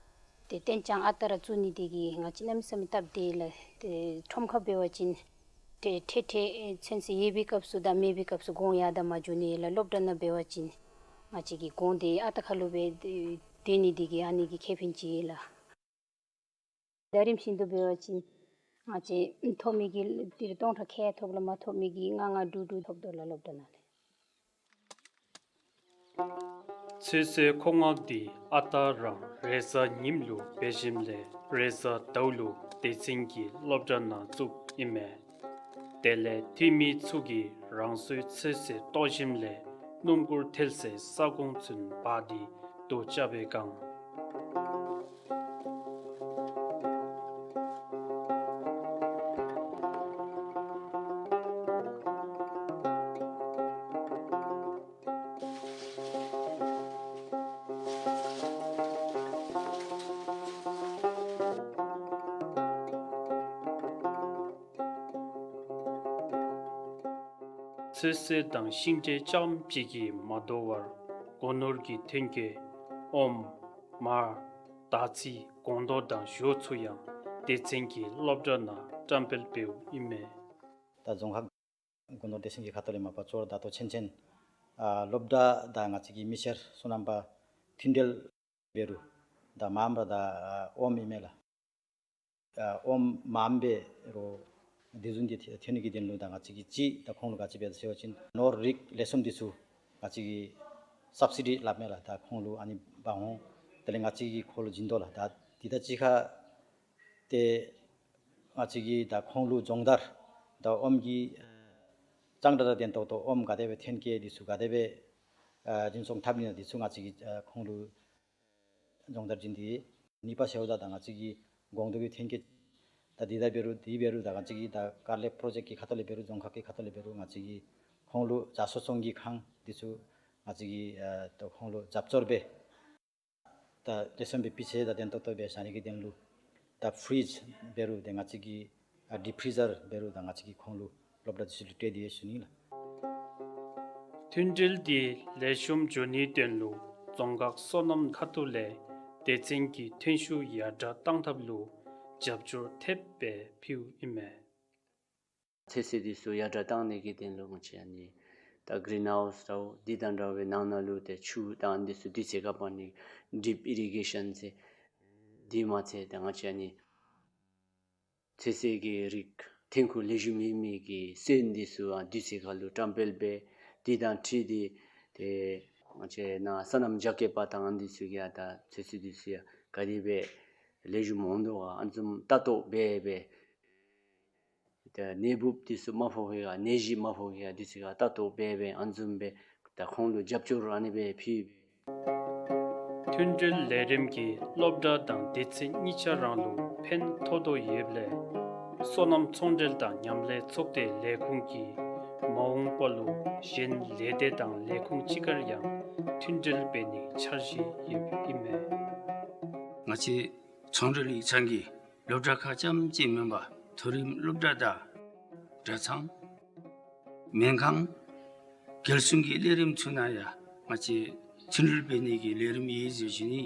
ཏེ་གཏན་བཅག་ཨ་རྟག་ར་བཙུགས་ནི་དེ་གིས་ང་བཅས་གནམ་མེད་ས་མེད་སྟབས་བདེ་ལགས། ཏེ་ཁྲོམ་ཁར་འབད་བ་ཅིན་ཏེ་ཁྲལ་ཁྲལ་ཚོད་བསྲེ་ཡོད་པའི་སྐབས་སུ་དང་མེད་པའི་སྐབས་སུ་གོང་ཡར་དང་མར་འགྱོ་ནི་ཡོད་ལགས། སློབ་གྲྭ་ནང་འབད་བ་ཅིན་ང་བཅས་ཀྱི་གོང་དེ་ཨ་རྟག་ཁར་ལུ་སྦེ་སྡོད་ནི་དེ་གིས་ཨ་ནི་གིས་ཁེ་ཕན་ཅིག་ཡོད་ལགས། ཟླ་རིམ་བཞིན་དུ་འབད་བ་ཅིན་ང་བཅས་ཐོབ་མི་གི་ཏི་རུ་སྟོང་ཕྲག་ཁལ་ཐོབ་ལགས། མ་ཐོབ་མི་གིས་ལྔ་ལྔ་དྲུག་དྲུག་ཐོབ་དོ་ལགས་སློབ་གྲྭ་ནང་ལས། ཚོད་བསྲེ་མཁོ་མངགས་འདི་ཨ་རྟག་རང་རེས་གཟའ་ཉིམ་ལུ་འབད་ཞིནམ་ལས་རེས་གཟའ་ཟླཝ་ལུ་སྡེ་ཚན་གྱི་སློབ་གྲྭ་ནང་བཙུགསཔ་ཨིན་མས། དེ་ལས་འཐུས་མི་ཚུ་གིས་རང་སོའི་ཚོད་བསྲེ་བཏོག་ཞིནམ་ལས་སྣུམ་འཁོར་ཐལ་སའི་ས་ཁོངས་ཚུན་འབག་སྟེ་དོ་རྐྱབ་པའི་སྒང་ཚོད་བསྲེ་དང་ཤིང་འབྲས་རྐྱངམ་གཅིག་གིས་མ་དོ་བར་སྒོ་ནོར་གྱི་ཐོན་སྐྱེད་ཨོམ་མར་དར་ཚི་སྒོང་རྡོག་དང་ཞོ་ཚུ་ཡང་སྡེ་ཚན་གྱི་སློབ་གྲྭ་ནང་བཀྲམ་སྤེལ་འབདཝ་ཨིན་མས། ད་རྫོང་ཁག་སྒོ་ནོར་སྡེ་ཚན་གྱི་ཁ་ཐུག་ལས་མ་པ་གཙོ་བོ་ད་ལྟོ་ཆེན་ཆེན་ཨ་སློབ་གྲྭ་དང་ང་བཅས་ཀྱི་མི་སེར་སོ་ནམ་པ་མཐུན་འབྲེལ་འབད་རུང་ད་མངམ་ར་ད་ཨ་ཨོམ་ཨིན་མས་ལགས། ཨ་ཨོམ་མངམ་འབད་རུང་དེ་བཟུམ་འདི་ཐོན་ནི་གི་དོན་ལུ་ད་ང་བཅས་ཀྱིས་ཅིག་ད་ཁོང་ལུ་ག་ཅི་འབད་ཟེར་བ་ཅིན་ནོར་རིགས་ལེགས་ཤོམ་འདི་ཚུ་ང་བཅས་ཀྱིས་སབ་སི་ཌི་སླབ་མས་ལགས། ད་ཁོང་ལུ་ཨ་ནི་འབག་འོང་། དེ་ལས་ང་བཅས་ཀྱིས་ཁོང་ལུ་བྱིན་དོ་ལགས། ད་འདི་དང་གཅིག་ཁར་ཏེ་ང་བཅས་ཀྱིས་ད་ཁོང་ལུ་སྦྱོང་བརྡར་ད་ཨོམ་གྱི་ཨ་གཙང་སྦྲ་དང་ལྡན་ཏོག་ཏོ་ཨོམ་ག་དེ་སྦེ་ཐོན་སྐྱེད་འདི་ཚུ་ག་དེ་སྦེ་ཨ་འཛིན་སྐྱོང་འཐབ་ནི་ཨ་འདི་ཚུ་ང་བཅས་ཀྱིས་ཨ་ཁོང་ལུ་སྦྱོང་བརྡར་བྱིན་ཏེ་གཉིས་པ་ཟེརཝ་ད་ད་ང་བཅས་ཀྱི་སྒོང་རྡོག་གི་ཐོན་སྐྱེད་ད་འདི་ད་འབད་རུང་འདི་འབད་རུང་ད་ང་བཅས་ཀྱི་ད་ཀར་ལེབ་པྲོ་ཇེཀཊ་ཀྱི་ཁ་ཐུག་ལས་འབད་རུང་རྫོང་ཁག་གི་ཁ་ཐུག་ལས་འབད་རུང་ང་བཅས་ཀྱིས་ཁོང་ལུ་བྱ་གསོ་ཚོང་གི་ཁང་འདི་ཚུ་ང་བཅས་ཀྱིས་ཨ་ད་ཁོང་ལུ་རྒྱབ་སྐྱོར་འབད་ད་ལེགས་ཤོམ་སྦེ་སྤུས་ཚད་དང་ལྡན་ཏོག་ཏོ་སྦེ་བཞག་ནི་གི་དོན་ལུ་ད་ཕྲིཇ་འབད་རུང་ཏེ་ང་བཅས་ཀྱི་ཨ་ཌིབ་ཕྲི་ཛར་འབད་རུང་ད་ང་བཅས་ཀྱིས་ཁོང་ལུ་སློབ་གྲྭ་འདི་ཚུ་ལུ་སྤྲོད་དེ་ཡོད་ཟེར་ཞུ་ནི་ལགས། མཐུན་འབྲེལ་འདི་ལེགས་ཤོམ་འགྱོ་ནིའི་དོན་ལུ་རྫོང་ཁག་སོ་ནམ་ཁ་ཐུག་ལས་སྡེ་ཚན་གྱི་ཐོན་ཤུགས་ཡར་དྲག་གཏང་ཐབས་ལུ་རྒྱབ་སྐྱོར་ཐེབས་སྦེ་ཕུལཝ་ཨིན་མས། ཚོད་བསྲེ་འདི་ཚུ་ཡར་དྲག་གཏང་ནི་གི་དོན་ལུ་ང་བཅས་ཨ་ནི་ད་གི་རིན་ཧའུསི་ར་འོ་འདི་དང་འདྲ་བའི་ནང་ན་ལུ་ཏེ་ཆུ་དང་འདི་ཚུ་དུས་ཚོད་ཁར་འབག་ནི་ཌིབ་ཨི་རི་གེ་ཤཱན་ཟེར། དེ་མ་ཚད་ད་ང་བཅས་ཨ་ནི་ཚོད་བསྲེ་གི་རིགས་ཐོན་ཁུངས་ལེགས་ཤོམ་ཡོད་མི་གི་སོན་འདི་ཚུ་ཡང་དུས་ཚོད་ཁར་ལུ་བཀྲམ་སྤེལ་འབད། དེ་དང་འཁྲིལ་ཏེ་ཏེ་ང་བཅས་ནཱ་སོ་ནམ་རྒྱ་སྐྱེད་པ་དང་འདི་ཚུ་གིས་ཡང་ད་ཚོད་བསྲེ་འདི་ཚུ་ཡང་ག་དེ་སྦེ་ལེགས་ཤོམ་འོང་དོ་ག་ཨ་ནི་བཟུམ་ལྟ་རྟོག་འབད་འབད། ཏེ་ནད་འབུཔ་འདི་ཚུ་མ་ཕོག་པའི་ག་ནད་གཞི་མ་ཕོག་པའི་ག་འདི་ཚུ་ག་ལྟ་རྟོག་འབད་འབད་ཨ་ནི་བཟུམ་སྦེ་ད་ཁོང་ལུ་རྒྱབ་སྐྱོར་ཨ་ནི་སྦེ་ཕུལ། མཐུན་འབྲེལ་ལས་རིམ་གྱིས་སློབ་གྲྭ་དང་སྡེ་ཚན་གཉིས་ཆ་ར་ལུ་ཕན་ཐོགས་དོ་ཡོདཔ་ལས་སོ་ནམ་ཚོང་འབྲེལ་དང་མཉམ་ལས་ཚོགས་སྡེ་ལས་ཁུངས་ཀྱིས་མ་འོངས་པ་ལུ་གཞན་ལས་སྡེ་དང་ལས་ཁུངས་གཅིག་ཁར་ཡང་མཐུན་འབྲེལ་འབད་ནིའི་འཆར་གཞི་ཡོདཔ་ཨིན་མས། ང་བཅས་ཚོང་འབྲེལ་ཡིག་ཚང་གིས་སློབ་གྲྭ་ཁག་རྐྱངམ་གཅིག་མེན་པར་མཐོ་རིམ་སློབ་གྲྭ་དང་གྲྭ་ཚང་སྨན་ཁང་རྒྱལ་སྲུང་གི་ལས་རིམ་ཚུ་ནང་ཡང་ང་བཅས་མཐུན་སྒྲིལ་འབད་ནི་གི་ལས་རིམ་ཡོད་ཟེར་ཞུ་ནི།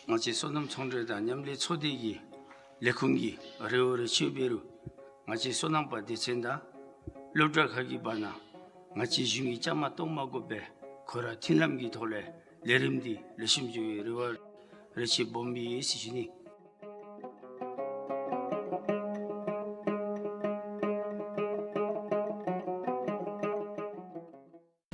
ང་བཅས་སོ་ནམ་ཚོང་འབྲེལ་དང་མཉམ་ལས་ཚོགས་སྡེ་གི་ལས་ཁུངས་ཀྱི་རེ་བ་རེ་ཆེ་འབད་རུང་ང་བཅས་སོ་ནམ་པ་སྡེ་ཚན་དང་སློབ་གྲྭ་ཁག་གི་བར་ན་ང་བཅས་གཞུང་གི་བཅའ་མར་གཏོགས་མ་དགོ་པར་ཁོང་ར་མཐུན་ལམ་གྱི་ཐོག་ལས་ལས་རིམ་འདི་ལེགས་ཤོམ་འགྱོ་བའི་རེ་བ་རེ་ཆེ་སྦོམ་ཡོད་ཟེར་ཞུ་ནི།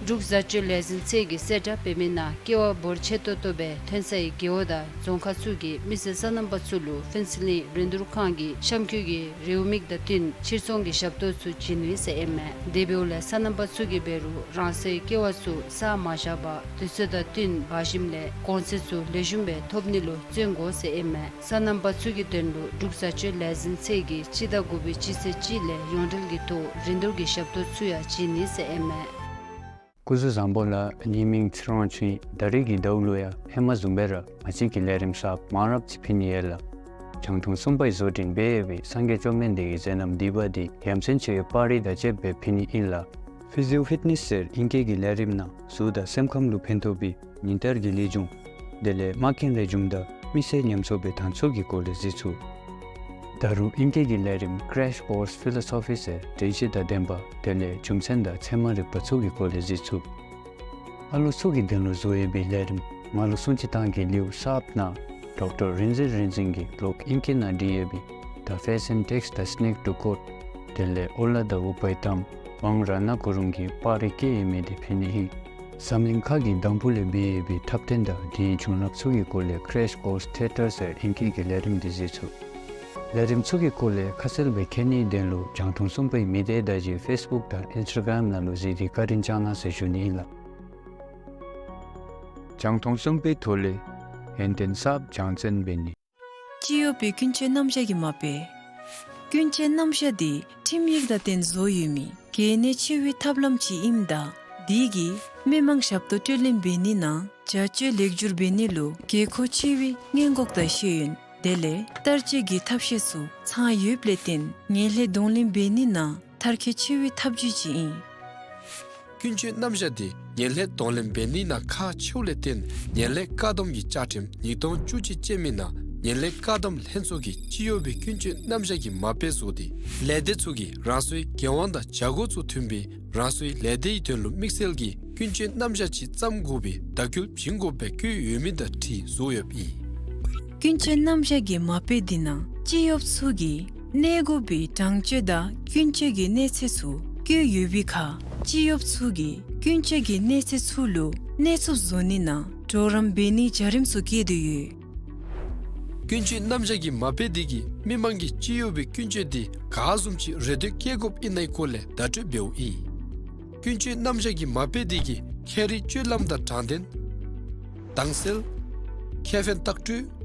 འབྲུག་བཟའ་སྤྱོད་ལས་འཛིན་ཚད་ཀྱི་གསལ་བསྒྲགས་འབད་མི་ནང་ཀེ་བ་འབོར་ཆེ་ཏོག་ཏོ་སྦེ་ཐོན་སའི་རྒེད་འོག་དང་རྫོང་ཁག་ཚུ་གི་མི་སེར་སོ་ནམ་པ་ཚུ་ལུ་ཕུན་ཚོགས་གླིང་རིན་བསྡུར་ཁང་གི་གཤམ་འཁོད་ཀྱི་རེའུ་མིག་དང་བསྟུན་ཕྱིར་ཚོང་གི་ཞབས་ཏོག་ཚུ་བྱིན་ནི་ཟེར་ཨིན་མས། དེ་འབདཝ་ལས་སོ་ནམ་པ་ཚུ་གིས་འབད་རུང་རང་སོའི་ཀེ་བ་ཚུ་ཟ་མ་བཞག་པར་དུས་ཚོད་དང་བསྟུན་འབག་ཞིནམ་ལས་གོང་ཚད་ཚུ་ལེགས་ཤོམ་སྦེ་ཐོབ་ནི་ལུ་བརྩོན་དགོ་ཟེར་ཨིན་མས། སོ་ནམ་པ་ཚུ་གི་དོན་ལུ་འབྲུག་བཟའ་སྤྱོད་ལས་འཛིན་ཚད་ཀྱིས་སྤྱི་ཟླ་དགུ་པའི་སྤྱི་ཚེས་གཅིག་ལས་ཡོངས་འབྲེལ་གྱི་ཐོག་རིན་བསྡུར་གྱི་ཞབས་ཏོག་ཚུ་ཡང་བྱིན་ནི་ཟེར་ཨིན་མས། སྐུ་གཟུགས་བཟང་པོ་ལགས། ངེའི་མིང་ཚེ་རིང་དབང་ཕྱུག་ཨིན། ད་རེས་ཀྱི་ཟླཝ་ལུ་ཡང་ཧེ་མ་བཟུམ་སྦེ་ར་ང་བཅས་ཀྱིས་ལས་རིམ་གསརཔ་མང་རབས་ཅིག་ཕུལ་ནི་ཡོད་ལགས། རྒྱང་མཐོང་གསུམ་པའི་བཟོ་སྐྲུན་འབད་ཡོད་པའི་སངས་རྒྱས་བཅོམ་ལྡན་འདས་ཀྱི་མཛད་རྣམ་བསྡུས་པ་འདི་ཡ་མཚན་ཆེ་བའི་པར་རིས་དང་བཅསཔ་སྦེ་ཕུལ་ནི་ཨིན་ལགས། ཕི་ཟི་ཡོ་ཕིཊ་ནེསི་ཟེར་ཨིང་སྐད་ཀྱི་ལས་རིམ་ནང་གཟུགས་དང་སེམས་ཁམས་ལུ་ཕན་ཐོགས་པའི་ཉིན་བསྟར་གྱི་ལེགས་ཆུང་དེ་ལས་མ་རྐྱེན་ལེགས་ཆུང་དང་མི་སེར་ཉམས་གསོ་འབད་ཐངས་ཚུ་གི་སྐོར་ལས་གཟིགས་ཚུགས། ད་རུང་ཨིང་སྐད་ཀྱི་ལས་རིམ་Crash Course Philosophy ཟེར་དྲན་ཤེས་དང་ལྡན་པ་དེ་ལས་རྒྱུ་མཚན་དང་ཚད་མ་རིག་པ་ཚུ་གི་སྐོར་ལས་གཟིགས་ཚུགས། ཨ་ལོ་ཚུ་གི་དོན་ལུ་བཟོ་ཡོད་པའི་ལས་རིམ་ང་ལུ་སྲུང་བརྩི་གཏང་གེ་ལེའུ་གསརཔ་ནང་ཌོག་ཊར་རིག་འཛིན་རིག་འཛིན་གྱིས་ལོག་ཨིང་སྐད་ནང་བྲིས་ཡོད་པའི་The Fashion Text, The Snake to Quote དེ་ལས་ཨོ་ལ་དང་ཨུ་པའི་གཏམ་ཝང་ར་ན་གུ་རུང་གིས་པར་རིས་བཀོད་ཡོད་མི་འདི་ཕུལ་ནི་ཨིན། འཛམ་གླིང་ཁ་གི་འདམ་བུ་ལས་འབད་ཡོད་པའི་འཁྲབ་སྟོན་དང་དེའི་བྱུང་རབས་ཚུ་གི་སྐོར་ལས་Crash Course Theatre ཟེར་ཨིང་སྐད་ཀྱི་ལས་རིམ་འདི་གཟིགས་ཚུགས། ལས་རིམ་ཚུ་གི་སྐོར་ལས་ཁ་གསལ་སྦེ་མཁྱེན་ནིའི་དོན་ལུ་རྒྱང་མཐོང་གསུམ་པའི་མི་སྡེ་བརྡ་བརྒྱུད་ཕེསི་བུཀ་དང་ཨིནསི་ཊ་གརམ་ནང་ལུ་གཟིགས་ཏེ་བཀའ་དྲིན་བསྐྱང་གནང་ཟེར་ཞུ་ནི་ཨིན་ལགས། རྒྱང་མཐོང་གསུམ་པའི་ཐོག་ལས་ཡོན་ཏན་གསརཔ་སྦྱང་བརྩོན་འབད་ནི། སྤྱི་གཡོགཔ་གི་ཀུན་སྤྱོད་རྣམ་གཞག་གི་མ་དཔེ། ཀུན་སྤྱོད་རྣམ་གཞག་འདི་ཁྲིམས་ཡིག་དང་བསྟུན་བཟོ་ཡོད་མི་གལ་གནད་ཆེ་བའི་ཐབས་ལམ་ཅིག་ཨིནམ་ད་འདི་གིས་མི་མང་ཞབས་ཏོག་སྤྲོད་ལེན་འབད་ནི་ནང་བྱ་སྤྱོད་ལེགས་བསྒྱུར་འབད་ནི་ལུ་དགོས་མཁོ་ཆེ་བའི་སྔོན་འགོག་དང་ཤེས་ཡོན་དེ་ལས་བསྟར་སྤྱོད་ཀྱི་ཐབས་ཤེས་ཚུ་ཚང་ཡོདཔ་ལས་བརྟེན་ངན་ལྷད་གདོང་ལེན་འབད་ནི་ནང་མཐར་འཁྱོལ་ཆེ་བའི་ཐབས་བྱུས་ཅིག་ཨིན། ཀུན་སྤྱོད་རྣམ་གཞག་འདི་ངན་ལྷད་གདོང་ལེན་འབད་ནི་ནང་ཁག་ཆེཝ་ལས་བརྟེན་ངན་ལྷད་བཀག་སྡོམ་གྱི་བཅའ་ཁྲིམས་ཉིས་སྟོང་བཅུ་གཅིག་ཅན་མའི་ནང་ངན་ལྷད་བཀག་སྡོམ་ལྷན་ཚོགས་ཀྱིས་སྤྱི་གཡོགཔ་གི་ཀུན་སྤྱོད་རྣམ་གཞག་གི་མ་དཔེ་བཟོ་སྟེ་ལས་སྡེ་ཚུ་གིས་རང་སོའི་འགན་དབང་དང་བྱ་སྒོ་ཚུ་མཐུན་པའི་རང་སོའི་ལས་སྡེའི་དོན་ལུ་དམིགས་བསལ་གྱི་ཀུན་སྤྱོད་རྣམ་གཞག་ཅིག་བརྩམ་དགོ་པའི་བརྡ་སྐུལ་བྱིན་དགོཔ་སྦེ་བཀོད་ཡོད་མི་དང་འཁྲིལ་བཟོ་ཡོདཔ་ཨིན། ཀུན་སྤྱོད་རྣམ་གཞག་གི་མ་དཔེ་འདི་ནང་སྤྱི་གཡོགཔ་ཚུ་གིས་གནས་དགོ་པའི་དྲང་སྤྱོད་དང་ཀུན་སྤྱོད་ཀྱི་གནས་ཚད་ཚུ་བཀོད་ཡོད་པའི་ཁར་སྤྱི་གཡོགཔ་ཚུ་གིས་ཀུན་སྤྱོད་ཀྱི་གནས་ཚད་ཚུ་ལུ་གནས་ཚུགསཔ་བཟོ་ནི་ནང་གྲོགས་རམ་འབད་ནིའི་བྱ་རིམ་ཚུ་བཀོད་དེ་ཡོད། ཀུན་སྤྱོད་རྣམ་གཞག་གི་མ་དཔེ་འདི་གིས་མི་མང་གིས་སྤྱི་གཡོགཔ་གི་ཀུན་སྤྱོད་འདི་ག་བཟུམ་ཅིག་རེ་འདོད་བསྐྱེད་དགོཔ་ཨིན་ནའི་སྐོར་ལས་བརྡ་སྤྲོད་འབདཝ་ཨིན། ཀུན་སྤྱོད་རྣམ་གཞག་གི་མ་དཔེ་འདི་གིས་ཁྱད་རིག་སྤྱོད་ལམ་དང་དྲང་བདེན། དྭངས་གསལ། ཁེ་ཕན་ལྟག་སྤྲོད།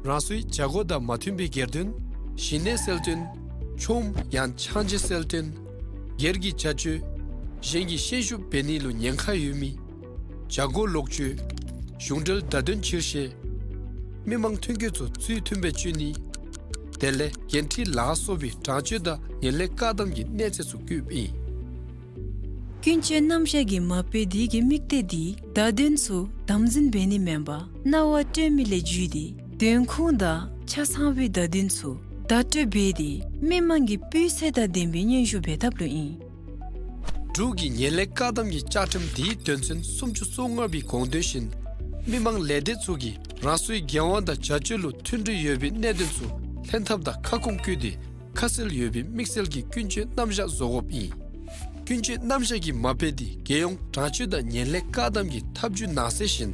རང་སོའི་བྱ་སྒོ་དང་མ་མཐུན་པའི་སྒེར་དོན། ཞི་གནས་གསལ་སྟོན། ཆོམ་ཡང་ཆང་ཆེ་གསལ་སྟོན། སྒེར་གྱི་བྱ་སྤྱོད། གཞན་གྱི་ཤན་ཤུགས་འབད་ནི་ལུ་ཉེན་ཁ་ཡོད་མི། བྱ་སྒོ་ལོག་སྤྱོད། གཞུང་འབྲེལ་བརྡ་དོན་ཕྱིར་བཤེར། མི་མང་ཐོན་སྐྱེད་ཚུ་ཚུལ་མཐུན་སྦེ་སྤྱོད་ནི། དེ་ལས་འགན་འཁྲི་ལ་སོགས་པའི་དྲང་སྤྱོད་དང་ངན་ལྷད་བཀག་སྡོམ་གྱི་གནས་ཚད་ཚུ་བཀོདཔ་ཨིན། ཀུན་སྤྱོད་རྣམ་གཞག་གི་མ་དཔེ་འདི་གི་དམིགས་གཏད་འདི་བརྡ་དོན་ཚུ་དམ་འཛིན་འབད་ནི་མེན་པར་རྣ་བར་སྤྲོད་མི་ལས་བརྒྱུད་དེ་དོན་ཁུངས་དང་ཆ་ཚང་བའི་བརྡ་དོན་ཚུ་བརྡ་སྤྲོད་འབད་དེ་མི་མང་གི་སྤུས་ཚད་དང་ལྡན་པའི་སྙན་ཞུ་འབད་ཐབས་ལུ་ཨིན། འབྲུག་གི་ངན་ལྷད་བཀག་སྡོམ་གྱི་བཅའ་ཁྲིམས་འདིའི་དོན་ཚན་སུམ་ཅུ་སོ་ལྔ་པའི་དགོངས་དོན་བཞིན་མི་མང་ལས་སྡེ་ཚུ་གིས་རང་སོའི་འགན་དབང་དང་བྱ་སྤྱོད་ལུ་མཐུན་སྒྲིལ་ཡོད་པའི་གནད་དོན་ཚུ་ལྷན་ཐབས་དང་ཁ་སྐོང་བཀོད་དེ་ཁ་གསལ་ཡོད་པའི་དམིགས་བསལ་གྱི་ཀུན་སྤྱོད་རྣམ་གཞག་བཟོ་དགོཔ་ཨིན། ཀུན་སྤྱོད་རྣམ་གཞག་གི་མ་དཔེ་འདི་རྒྱལ་ཡོངས་དྲང་སྤྱོད་དང་ངན་ལྷད་བཀག་སྡོམ་གྱི་ཐབས་བྱུས་ནང་གསེས་བཞིན་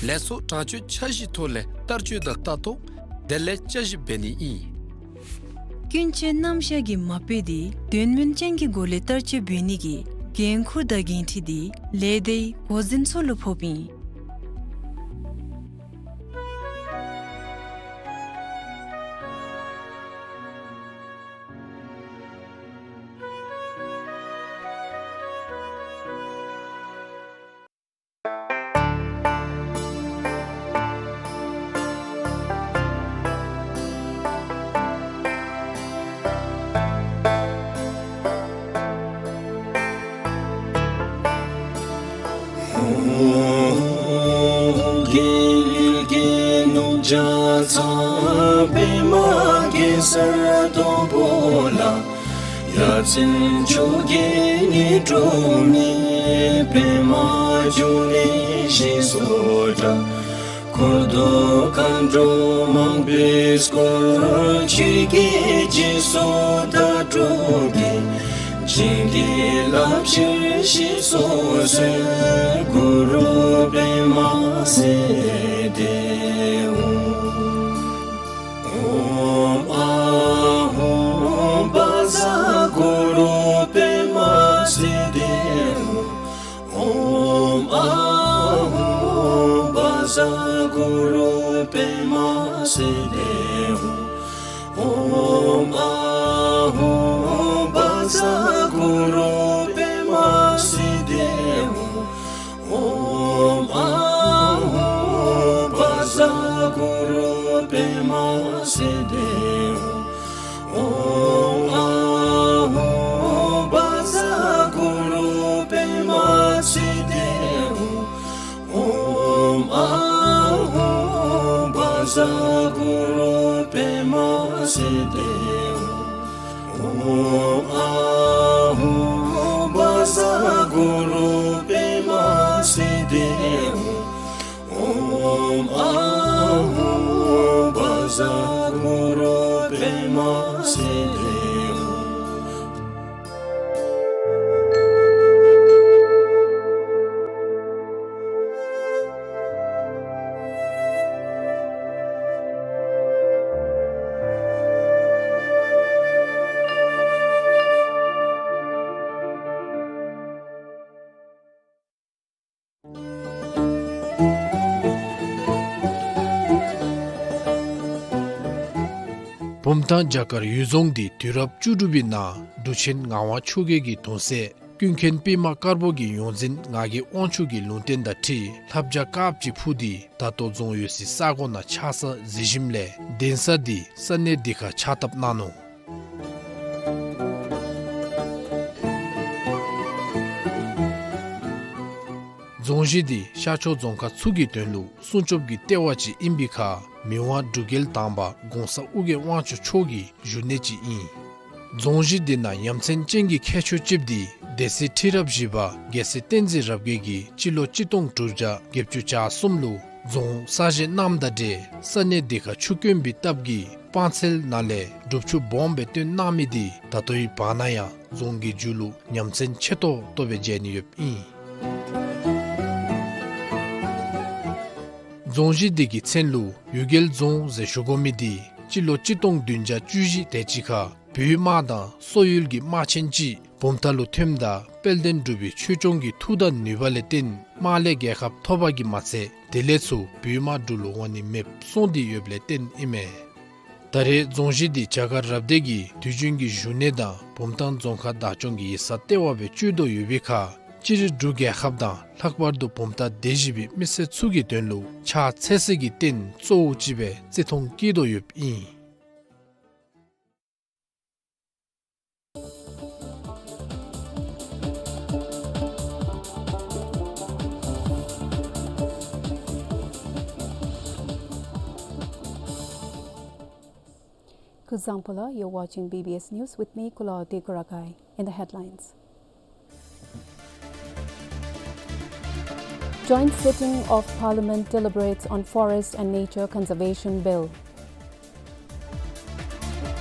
ལས་ཚོགས་དྲང་སྤྱོད་འཆར་གཞིའི་ཐོག་ལས་བསྟར་སྤྱོད་དང་ལྟ་རྟོག་དེ་ལས་བསྐྱར་ཞིབ་འབད་ནི་ཨིན། ཀུན་སྤྱོད་རྣམ་གཞག་གི་མ་དཔེ་འདི་དོན་སྨིན་ཅན་གྱི་སྒོ་ལས་བསྟར་སྤྱོད་འབད་ནི་གི་འགན་ཁུར་དང་འགན་འཁྲི་འདི་ལས་སྡེའི་འགོ་འཛིན་ཚུ་ལུ་ཕོགཔ་ཨིན། གསེར་སྡོང་པོ་ལ། ཡ་མཚན་མཆོག་གི་ཉི་སྒྲོན་མེ། པདྨ་འབྱུང་གནས་ཞེས་སུ་གྲགས། འཁོར་དང་མཁའ་འགྲོ་མང་པོས་བསྐོར། ཆོས་ཀྱི་རྗེས་སུ་བདག་སྒྲུབ་ཀྱིས། བྱིན་གྱིས་བརླབ་ཕྱིར་ཞེས་སུ་གསོལ། གུ་རུ་པདྨ་སིདྡྷི་ཧཱུྃ། ཨོཾ་ཨཱཿཧཱུྃ་བཛྲ་གུ་རུ་པདྨ་སིདྡྷི་ཧཱུྃ། ཨོཾ་ཨཱཿཧཱུྃ་བཛྲ་གུ་རུ་པདྨ་སིདྡྷི་ཧཱུྃ། ཨོཾ་ཨཱཿཧཱུྃ་བཛྲ་གུ་རུ་པདྨ་སིདྡྷི་ཧཱུྃ། ཨོཾ་ཨཱཿཧཱུྃ་བཛྲ་གུ་རུ་པདྨ་སིདྡྷི་ཧཱུྃ། ཨོཾ་ཨཱཿཧཱུྃ་བཛྲ་གུ་རུ་པདྨ་སིདྡྷི་ཧཱུྃ། ཨོཾ་ཨཱཿཧཱུྃ་བཛྲ་གུ་རུ་པདྨ་སིདྡྷི་ཧཱུྃ། ཨོཾ་ཨཱཿཧཱུྃ་བཛྲ་གུ་རུ་པདྨ་སིདྡྷི་ཧཱུྃ། ཨོཾ་ཨཱཿཧཱུྃ་བཛྲ་གུ་རུ་པདྨ་སིདྡྷི་ཧཱུྃ། བུམ་ཐང་བྱ་དཀར་གཡུལ་རྫོང་འདི་དུས་རབས་བཅུ་དྲུག་པའི་ནང་འབྲུག་ཆེན་ངག་དབང་ཆོས་རྒྱལ་གྱི་གདུང་སྲས་ཀུན་མཁྱེན་པདྨ་དཀར་པོ་གི་ཡོངས་འཛིན་ངག་གི་དབང་ཕྱུག་གི་ལུང་བསྟན་དང་འཁྲིལ་ལྷ་བྱ་དཀརཔོ་ཅིག་འཕུར་ཏེ་ད་ལྟོ་རྫོང་ཡོད་སའི་ས་གོ་ནང་ཆགས་ས་གཟིགས་ཞིནམ་ལས་གདན་ས་འདི་ས་གནས་འདི་ཁར་ཕྱག་བཏབ་གནང་ནུག། རྫོང་གཞི་འདི་ཤར་ཕྱོགས་རྫོང་ཁག་ཚུ་གི་དོན་ལུ་སྲུང་སྐྱོབ་ཀྱི་ལྟེ་བ་ཅིག་ཨིན་པའི་ཁར་མི་དབང་འབྲུག་རྒྱལ་དང་པ་གོང་ས་ཨོ་རྒྱན་དབང་ཕྱུག་མཆོག་གི་བཞུགས་གནས་ཅིག་ཨིན། རྫོང་གཞི་འདི་ནང་ཡ་མཚན་ཅན་གྱི་ཁྱད་ཆོས་ཅིག་འདི་སྡེ་སྲིད་ཁྲི་རབས་བཞི་པ་རྒྱལ་སྲས་བསྟན་འཛིན་རབ་རྒྱས་ཀྱིས་སྤྱི་ལོ་གཅིག་སྟོང་དྲུག་བརྒྱ་བརྒྱད་ཅུ་གྱ་གསུམ་ལུ་རྫོང་གསར་བཞེངས་གནངམ་དང་འབྲེལ་ས་གནས་འདི་ཁར་ཆུ་དཀོན་པའི་སྟབས་ཀྱིས་སྤང་ཚལ་ནང་ལས་སྒྲུབ་ཆུ་སྦོམ་སྦེ་བཏོན་གནང་མི་འདི་ད་ལྟོའི་བར་ན་ཡང་རྫོང་གི་མཇུག་ལུ་ཡ་མཚན་ཆེ་ཏོག་ཏོ་སྦེ་མཇལ་ནི་ཡོདཔ་ཨིན། རྫོང་གཞི་འདི་གི་མཚན་ལུ་གཡུལ་རྒྱལ་རྫོང་ཟེར་ཞུ་དགོ་མི་འདི་སྤྱི་ལོ་གཅིག་སྟོང་བདུན་བརྒྱ་བཅུ་བཞི་དེ་ཅིག་ཁར་བོད་དམག་དང་སོག་ཡུལ་གྱི་དམག་ཆེན་ཅིག་བུམ་ཐང་ལུ་ཐོནམ་ད་དཔལ་ལྡན་འབྲུག་པའི་ཆོས་སྐྱོང་གི་མཐུ་དང་ནུས་པ་ལས་བརྟེན་དམག་ལས་རྒྱལ་ཁ་ཐོབ་པ་གིས་མ་ཚད་དེ་ལས་ཚུར་བོད་དམག་འབྲུག་ལུ་འོང་ནི་མེདཔ་སོང་སྟེ་ཡོདཔ་ལས་བརྟེན་ཨིན་མས། ད་རེས་རྫོང་གཞི་འདི་བྱ་དཀར་རབ་སྡེ་གི་དུས་རྒྱུན་གྱི་བཞུགས་གནས་དང་བུམ་ཐང་རྫོང་ཁག་བདག་སྐྱོང་གི་ཡིག་ཚང་ལྟེ་བ་སྦེ་སྤྱོད་དོ་ཡོད་པའི་ཁར་སྤྱིར་འབྲུག་རྒྱལ་ཁབ་དང་ལྷག་པར་དུ་བུམ་ཐང་སྡེ་བཞི་པའི་མི་སེར་ཚུ་གི་དོན་ལུ་ཕྱག་འཚལ་སའི་གི་རྟེན་གཙོ་བོ་ཅིག་སྦེ་བརྩི་མཐོང་བསྐྱེད་དོ་ཡོདཔ་ཨིན། Kuzuzangpo la, you're watching B B S News with me, Kulaw Dekurakoi. In the headlines. Joint sitting of Parliament deliberates on Forest and Nature Conservation Bill.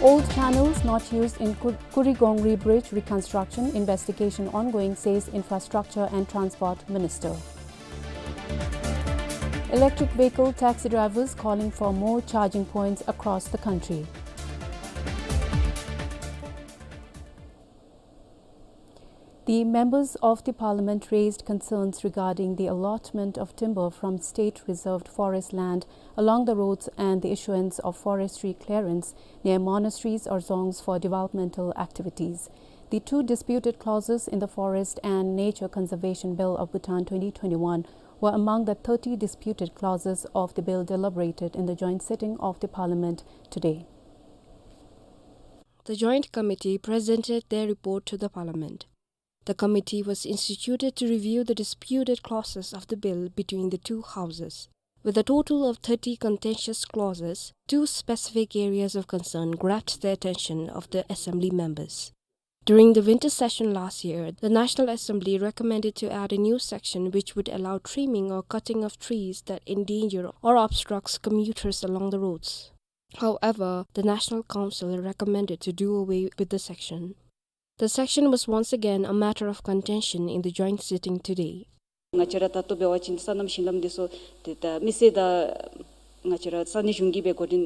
Old channels not used in Kur-, Kurigongri Bridge reconstruction, investigation ongoing, says Infrastructure and Transport Minister. Electric vehicle taxi drivers calling for more charging points across the country. The members of the parliament raised concerns regarding the allotment of timber from state reserved forest land along the roads and the issuance of forestry clearance near monasteries or dzongs for developmental activities. The two disputed clauses in the Forest and Nature Conservation Bill of Bhutan twenty twenty-one were among the thirty disputed clauses of the bill deliberated in the joint sitting of the parliament today. The Joint Committee presented their report to the Parliament. The committee was instituted to review the disputed clauses of the bill between the two houses. With a total of thirty contentious clauses, two specific areas of concern grabbed the attention of the assembly members. During the winter session last year, the National Assembly recommended to add a new section which would allow trimming or cutting of trees that endanger or obstructs commuters along the roads. However, the National Council recommended to do away with the section. The section was once again a matter of contention in the joint sitting today. ང་བཅས་ར་ད་ལྟོ་འབད་བ་ཅིན་སོ་ནམ་ཞིང་ལམ་འདི་ཚུ་ཏེ་ད་མི་སེར་དང་ང་བཅས་ར་ས་གནས་གཞུང་གིས་སྦེ་འགོ་འདྲེན་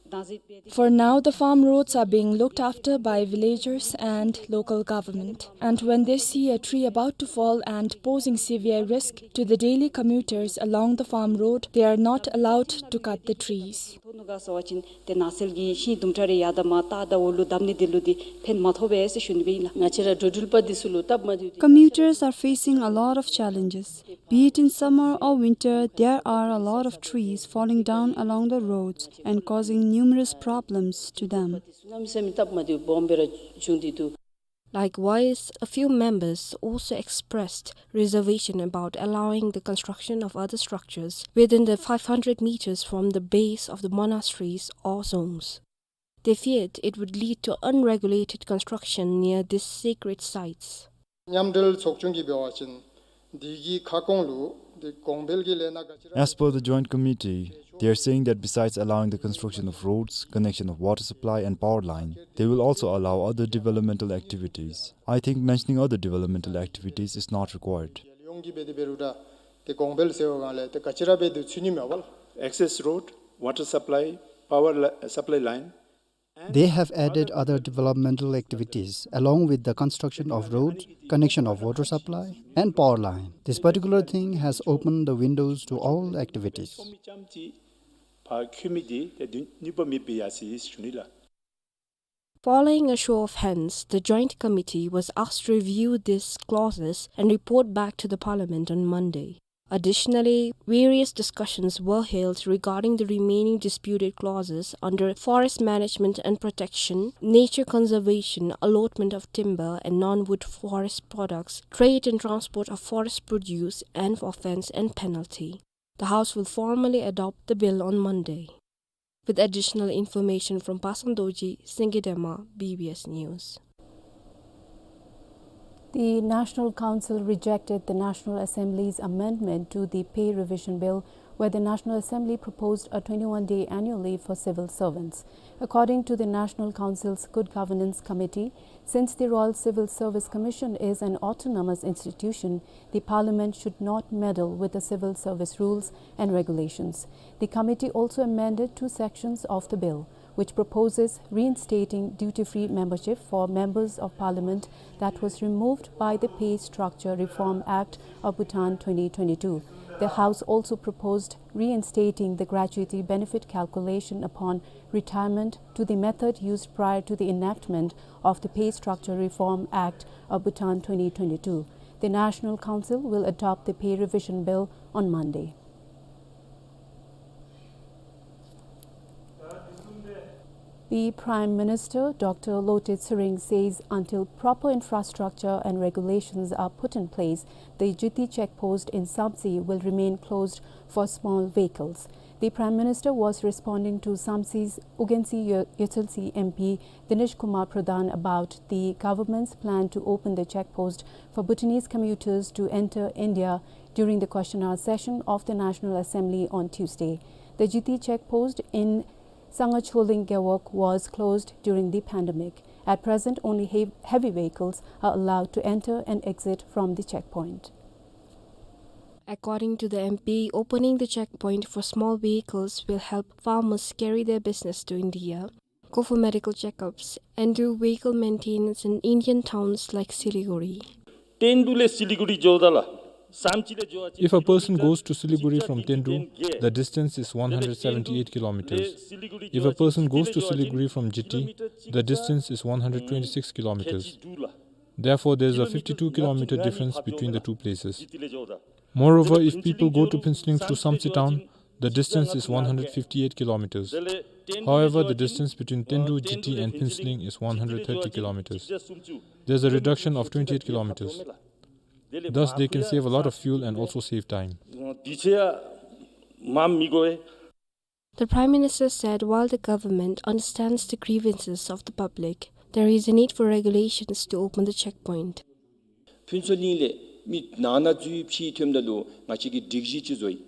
བདག་འཛིན་འབད་དེ། For now, the farm roads are being looked after by villagers and local government. And when they see a tree about to fall and posing severe risk to the daily commuters along the farm road, they are not allowed to cut the trees. མཐོ་ནུ་ག་ཟེར་བ་ཅིན་ཏེ་ནགས་ཚལ་གྱི་ཤིང་དུམ་གྲ་རེ་ཡར་དང་མར་ལྟག་དང་འོག་ལུ་བརྡབ་ནི་འདི་ལུ་འདི་ཕན་མ་ཐོགས་པས་ཟེར་ཞུ་ནི་སྦེ་ཨིན་ལགས། ང་བཅས་ར་འགྲོ་འགྲུལ་པ་འདི་ཚུ་ལུ་སྟབས་མ་བདེཝ་འདི། Commuters are facing a lot of challenges. Be it in summer or winter, there are a lot of trees falling down along the roads and causing numerous problems to them. སོ་ནམ་ཟེར་མི་སྟབས་མ་བདེཝ་སྦོམ་སྦེ་ར་བྱུང་སྟེ་འདུག། Likewise, a few members also expressed reservation about allowing the construction of other structures within the five hundred meters from the base of the monasteries or zones. They feared it would lead to unregulated construction near these sacred sites. མཉམ་འབྲེལ་ཚོགས་ཆུང་གིས་འབད་བ་ཅིན་འདི་གི་ཁ་སྐོང་ལུ་འདི་གོང་འཕེལ་གྱི་ལས་སྣ་ག་ཅི་ར། As per the Joint Committee, they are saying that besides allowing the construction of roads, connection of water supply and power line, they will also allow other developmental activities. I think mentioning other developmental activities is not required. རྒྱལ་ཡོངས་ཀྱི་འབད་དེ་འབད་རུང་ད་ཏེ་གོང་འཕེལ་ཟེར་བ་གང་ལས་ཏེ་ག་ཅི་ར་འབད་དེ་ཚུད་ནི་མས་པ་ལགས། Access road, water supply, power li-, supply line. They have added other developmental activities along with the construction of road, connection of water supply and power line. This particular thing has opened the windows to all activities. Following a show of hands, the Joint Committee was asked to review these clauses and report back to the Parliament on Monday. Additionally, various discussions were held regarding the remaining disputed clauses under forest management and protection, nature conservation, allotment of timber and non-wood forest products, trade and transport of forest produce, and offense and penalty. The House will formally adopt the bill on Monday. With additional information from Pasang Dorji, Singye Dema, B B S News. The National Council rejected the National Assembly's amendment to the Pay Revision Bill, where the National Assembly proposed a twenty-one-day annual leave for civil servants. According to the National Council's Good Governance Committee, since the Royal Civil Service Commission is an autonomous institution, the Parliament should not meddle with the civil service rules and regulations. The committee also amended two sections of the bill, which proposes reinstating duty-free membership for members of Parliament that was removed by the Pay Structure Reform Act of Bhutan twenty twenty-two. The House also proposed reinstating the gratuity benefit calculation upon retirement to the method used prior to the enactment of the Pay Structure Reform Act of Bhutan twenty twenty-two. The National Council will adopt the Pay Revision Bill on Monday. The Prime Minister, Doctor Lotay Tshering, says until proper infrastructure and regulations are put in place, the Jiti check post in Samtse will remain closed for small vehicles. The Prime Minister was responding to Samtse's Ugensi Yo-, Yotsilsi M P Dinesh Kumar Pradhan about the government's plan to open the check post for Bhutanese commuters to enter India during the question hour session of the National Assembly on Tuesday. The Jiti check post in Sangha Choling Gewog was closed during the pandemic. At present, only hev-, heavy vehicles are allowed to enter and exit from the checkpoint. According to the M P, opening the checkpoint for small vehicles will help farmers carry their business to India, go for medical checkups, and do vehicle maintenance in Indian towns like Siliguri. ཏེན་ཌུ་ལས་སི་ལི་གུ་རི་འགྱོཝ་ད་ལུ་སམ་ཙི་ལས་འགྱོ་བ་ཅིན། If a person goes to Siliguri from Tendu, the distance is one hundred seventy-eight kilometers. If a person goes to Siliguri from Jiti, the distance is one hundred twenty-six kilometers. Therefore, there is a fifty-two kilometer difference between the two places. Moreover, if people go to Phuentsholing through Samtse town, the distance is one hundred fifty-eight kilometers. However, the distance between Tendu, Jiti and Phuentsholing is one hundred thirty kilometers. There's a reduction of twenty-eight kilometers. Thus, they can save a lot of fuel and also save time. དུས་ཚོད་ མ་མི་དགོ་པས། The Prime Minister said while the government understands the grievances of the public, there is a need for regulations to open the checkpoint. ཕུན་ཚོགས་གླིང་ལས་མི་ནང་ན་འཛུལ་ཕྱི་ཐོནམ་ད་ལུ་ང་བཅས་ཀྱིས་སྒྲིག་གཞི་ཅིག་བཟོ་ཡི།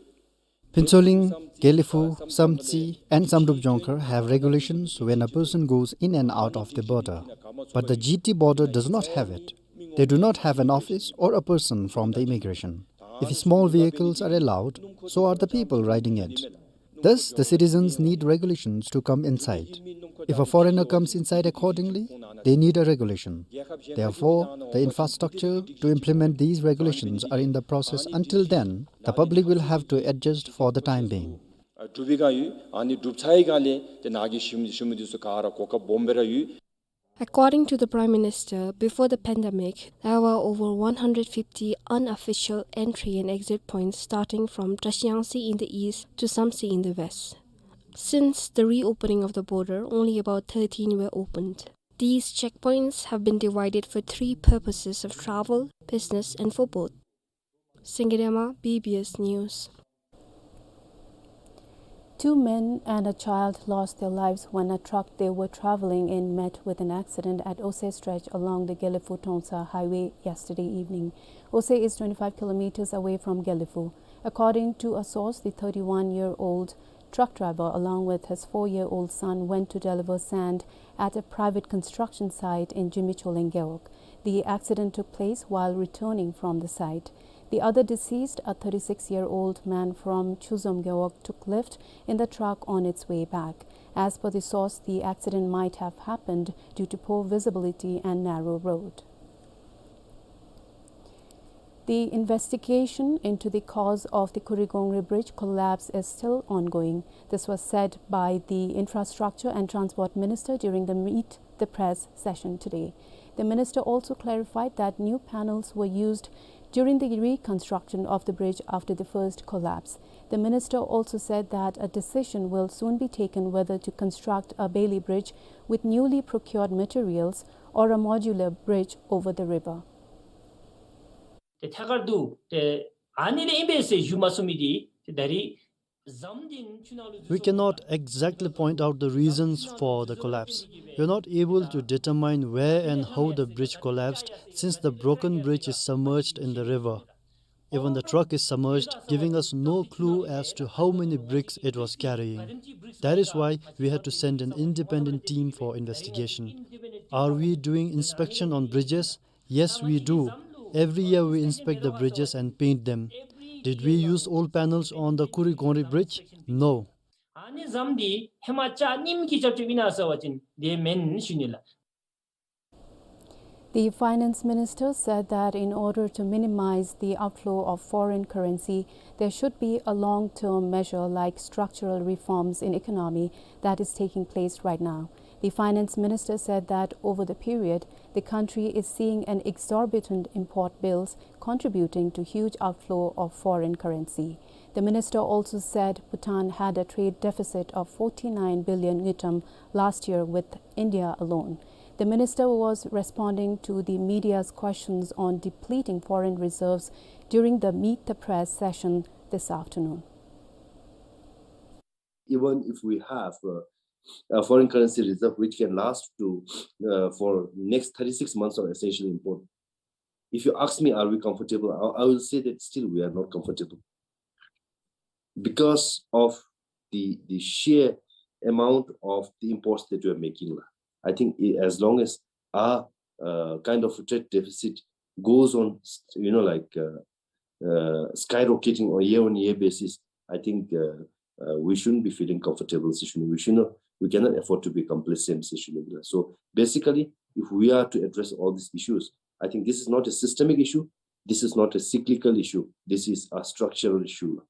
Phuentsholing, Gelephu, Samtse and Samdrup Jongkhar have regulations when a person goes in and out of the border. But the G T border does not have it. They do not have an office or a person from the immigration. If small vehicles are allowed, so are the people riding it. Thus, the citizens need regulations to come inside. If a foreigner comes inside accordingly, they need a regulation. Therefore, the infrastructure to implement these regulations are in the process. Until then, the public will have to adjust for the time being. གྲུབ་པའི་སྒང་ཡོད། ཨ་ནི་གྲུབ་ཚར་བའི་སྒང་ལས་ཏེ་ནཱ་གི་ཤུལ་མུ་ཤུལ་མུ་འདི་ཚུ་ག་ར་གོ་སྐབས་སྦོམ་སྦེ་ར་ཡོད། According to the Prime Minister, before the pandemic, there were over one hundred fifty unofficial entry and exit points starting from Trashiyangtse in the east to Samtse in the west. Since the reopening of the border, only about thirteen were opened. These checkpoints have been divided for three purposes of travel, business, and for both. Singye Rema, B B S News. Two men and a child lost their lives when a truck they were traveling in met with an accident at Ose stretch along the Gelephu-Tongsa highway yesterday evening. Ose is twenty-five kilometers away from Gelephu. According to a source, the thirty-one-year-old truck driver, along with his four-year-old son, went to deliver sand at a private construction site in Zimikholeng Gewog. The accident took place while returning from the site. The other deceased, a thirty-six-year-old man from Chuzom Gewog, took lift in the truck on its way back. As per the source, the accident might have happened due to poor visibility and narrow road. The investigation into the cause of the Kurigongri Bridge collapse is still ongoing. This was said by the Infrastructure and Transport Minister during the Meet the Press session today. The minister also clarified that new panels were used during the reconstruction of the bridge after the first collapse. The minister also said that a decision will soon be taken whether to construct a bailey bridge with newly procured materials or a modular bridge over the river. ཏེ་ཐད་ཀར་དུ་ཏེ་ཨ་ནི་ལས་ཨིན་པས་ཟེར་ཞུ་མ་ཚུགས་མི་འདི་ཏེ་ད་རིས་ཟམ་འདི་ཆུ་ནང་ལུ་འཛུལ་སོང་། We cannot exactly point out the reasons for the collapse. We are not able to determine where and how the bridge collapsed, since the broken bridge is submerged in the river. Even the truck is submerged, giving us no clue as to how many bricks it was carrying. That is why we had to send an independent team for investigation. Are we doing inspection on bridges? Yes, we do. Every year we inspect the bridges and paint them. Did we use old panels on the Kurigongri Bridge? No. ཨ་ནི་ཟམ་འདི་ཧེ་མ་ཅ་ཉིམ་གི་ཅབ་ཅིག་ཨིན་ན་ཟེར་བ་ཅིན་དེ་མེན་ཞུ་ནི་ལགས། The finance minister said that in order to minimize the outflow of foreign currency, there should be a long-term measure like structural reforms in economy that is taking place right now. The finance minister said that over the period, the country is seeing an exorbitant import bills contributing to huge outflow of foreign currency. The minister also said Bhutan had a trade deficit of forty-nine billion ngultrum last year with India alone. The minister was responding to the media's questions on depleting foreign reserves during the Meet the Press session this afternoon. Even if we have, uh, a foreign currency reserve which can last to, uh, for next thirty-six months of essential import, if you ask me, are we comfortable? I, I will say that still we are not comfortable because of the, the sheer amount of the imports that we are making. I think i-, as long as our, uh, kind of trade deficit goes on, you know, like, uh, uh, skyrocketing on year-on-year basis, I think, uh, uh, we shouldn't be feeling comfortable. We shouldn't, we cannot afford to be complacent. So basically, if we are to address all these issues, I think this is not a systemic issue. This is not a cyclical issue. This is a structural issue.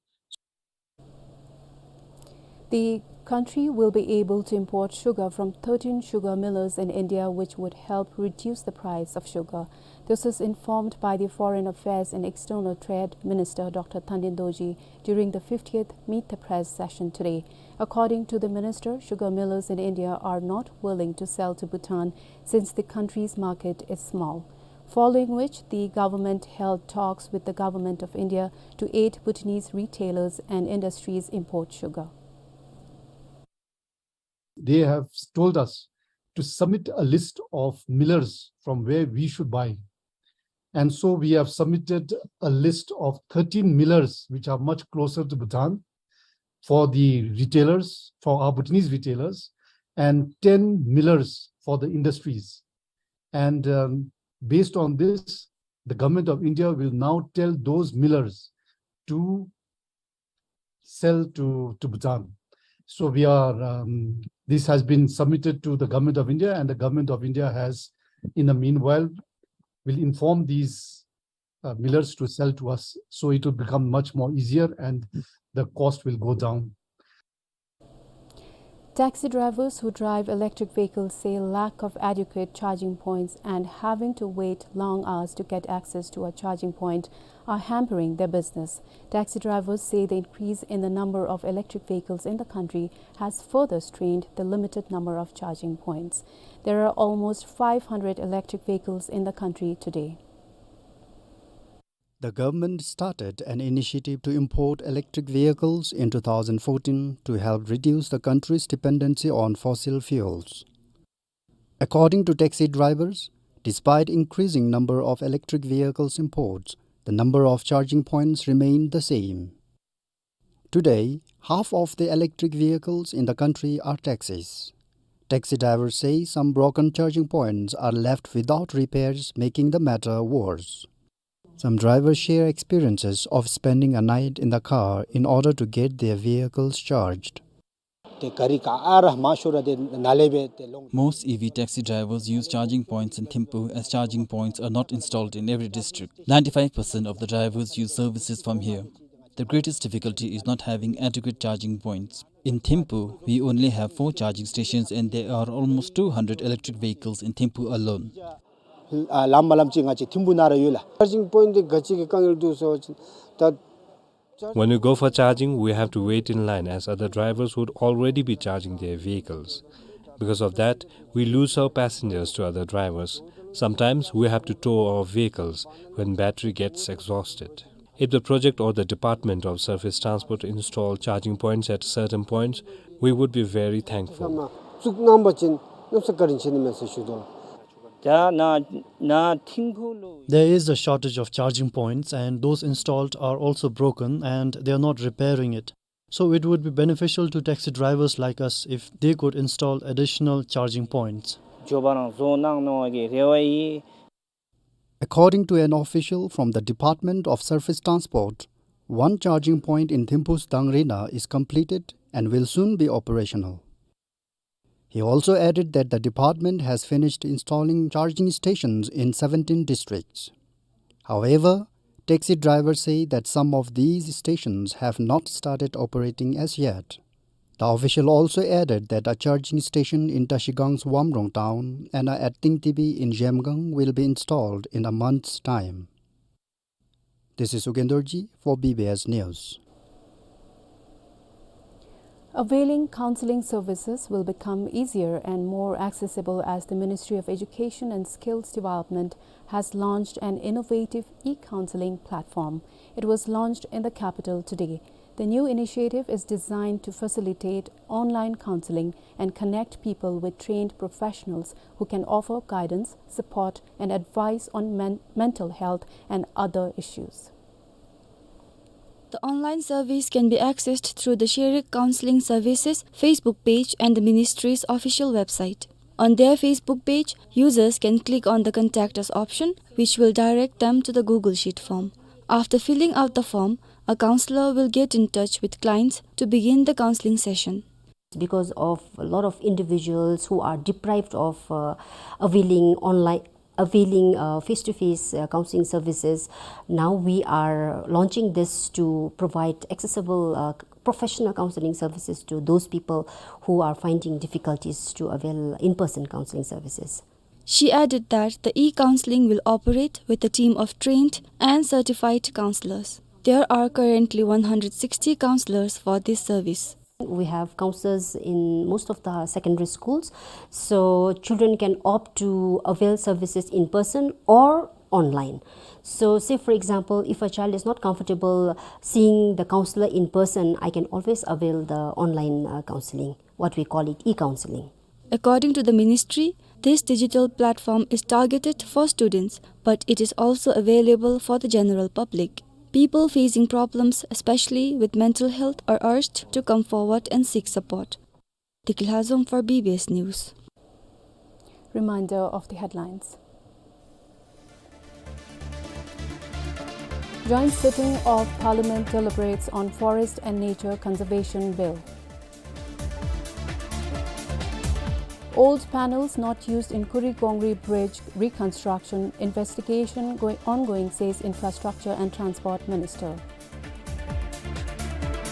The country will be able to import sugar from thirteen sugar millers in India, which would help reduce the price of sugar. This was informed by the Foreign Affairs and External Trade Minister, Doctor Thandin Dorji, during the fiftieth Meet the Press session today. According to the minister, sugar millers in India are not willing to sell to Bhutan since the country's market is small. Following which, the government held talks with the Government of India to aid Bhutanese retailers and industries import sugar. They have told us to submit a list of millers from where we should buy. And so we have submitted a list of thirteen millers, which are much closer to Bhutan, for the retailers, for our Bhutanese retailers, and ten millers for the industries. And, um, based on this, the Government of India will now tell those millers to sell to, to Bhutan. So we are, um, this has been submitted to the Government of India, and the Government of India has, in the meanwhile, will inform these, uh, millers to sell to us. So it will become much more easier and the cost will go down. Taxi drivers who drive electric vehicles say lack of adequate charging points and having to wait long hours to get access to a charging point are hampering their business. Taxi drivers say the increase in the number of electric vehicles in the country has further strained the limited number of charging points. There are almost five hundred electric vehicles in the country today. The government started an initiative to import electric vehicles in two thousand fourteen to help reduce the country's dependency on fossil fuels. According to taxi drivers, despite increasing number of electric vehicles imports, the number of charging points remained the same. Today, half of the electric vehicles in the country are taxis. Taxi drivers say some broken charging points are left without repairs, making the matter worse. Some drivers share experiences of spending a night in the car in order to get their vehicles charged. ཏེ་ག་རི་ག་ཨ་ར་མ་ཤོར་ར་ཏེ་ནཱ་ལས་སྦེ་ཏེ་ལོང་། Most E V taxi drivers use charging points in Thimphu, as charging points are not installed in every district. Ninety-five percent of the drivers use services from here. The greatest difficulty is not having adequate charging points. In Thimphu, we only have four charging stations and there are almost two hundred electric vehicles in Thimphu alone. ཨ་ལམ་མ་ལམ་ཅིག་ང་བཅས་ཐིམ་ཕུ་ནང་ར་ཡོད་ལགས། Charging point འདི་ག་ཅི་གི་དཀའ་ངལ་འདུག་ཟེར་བ་ཅིན་ད། When we go for charging, we have to wait in line as other drivers would already be charging their vehicles. Because of that, we lose our passengers to other drivers. Sometimes we have to tow our vehicles when battery gets exhausted. If the project or the Department of Surface Transport install charging points at certain points, we would be very thankful. བཙུགས་གནང་བ་ཅིན་གནམ་ས་བཀའ་དྲིན་ཆེ་ནི་མས་ཟེར་ཞུ་དོ། ད་ནཱ་ནཱ་ཐིམ་ཕུ་ལུ། There is a shortage of charging points and those installed are also broken and they are not repairing it. So it would be beneficial to taxi drivers like us if they could install additional charging points. མགྱོགས་པ་རང་བཟོ་གནང་གནང་བའི་རེ་བ་ཡོད། According to an official from the Department of Surface Transport, one charging point in Thimphu's Dangrena is completed and will soon be operational. He also added that the department has finished installing charging stations in seventeen districts. However, taxi drivers say that some of these stations have not started operating as yet. The official also added that a charging station in Trashigang's Wamrong town and a at Tingtibi in Zhemgang will be installed in a month's time. This is Ugen Dorji for B B S News. Availing counseling services will become easier and more accessible as the Ministry of Education and Skills Development has launched an innovative e-counseling platform. It was launched in the capital today. The new initiative is designed to facilitate online counseling and connect people with trained professionals who can offer guidance, support, and advice on men-, mental health and other issues. The online service can be accessed through the Sherik Counseling Services Facebook page and the ministry's official website. On their Facebook page, users can click on the Contact Us option, which will direct them to the Google Sheet form. After filling out the form, a counselor will get in touch with clients to begin the counseling session. Because of a lot of individuals who are deprived of, uh, availing online, availing, uh, face-to-face, uh, counseling services, now we are launching this to provide accessible, uh, professional counseling services to those people who are finding difficulties to avail in-person counseling services. She added that the e-counseling will operate with a team of trained and certified counselors. There are currently one hundred sixty counselors for this service. We have counselors in most of the secondary schools, so children can opt to avail services in person or online. So, say for example, if a child is not comfortable seeing the counselor in person, I can always avail the online, uh, counseling, what we call it e-counseling. According to the ministry, this digital platform is targeted for students, but it is also available for the general public. People facing problems, especially with mental health, are urged to come forward and seek support. Deki Lhazom for B B S News. Reminder of the headlines. Joint sitting of Parliament deliberates on Forest and Nature Conservation Bill. Old panels not used in Kurigongri Bridge reconstruction, investigation goi-, ongoing, says Infrastructure and Transport Minister.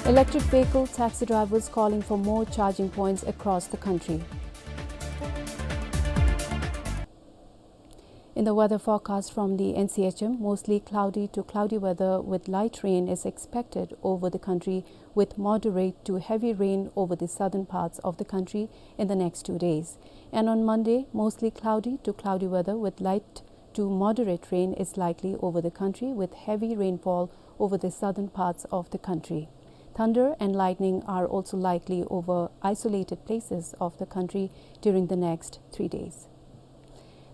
Electric vehicle taxi drivers calling for more charging points across the country. In the weather forecast from the N C H M, mostly cloudy to cloudy weather with light rain is expected over the country, with moderate to heavy rain over the southern parts of the country in the next two days. And on Monday, mostly cloudy to cloudy weather with light to moderate rain is likely over the country, with heavy rainfall over the southern parts of the country. Thunder and lightning are also likely over isolated places of the country during the next three days.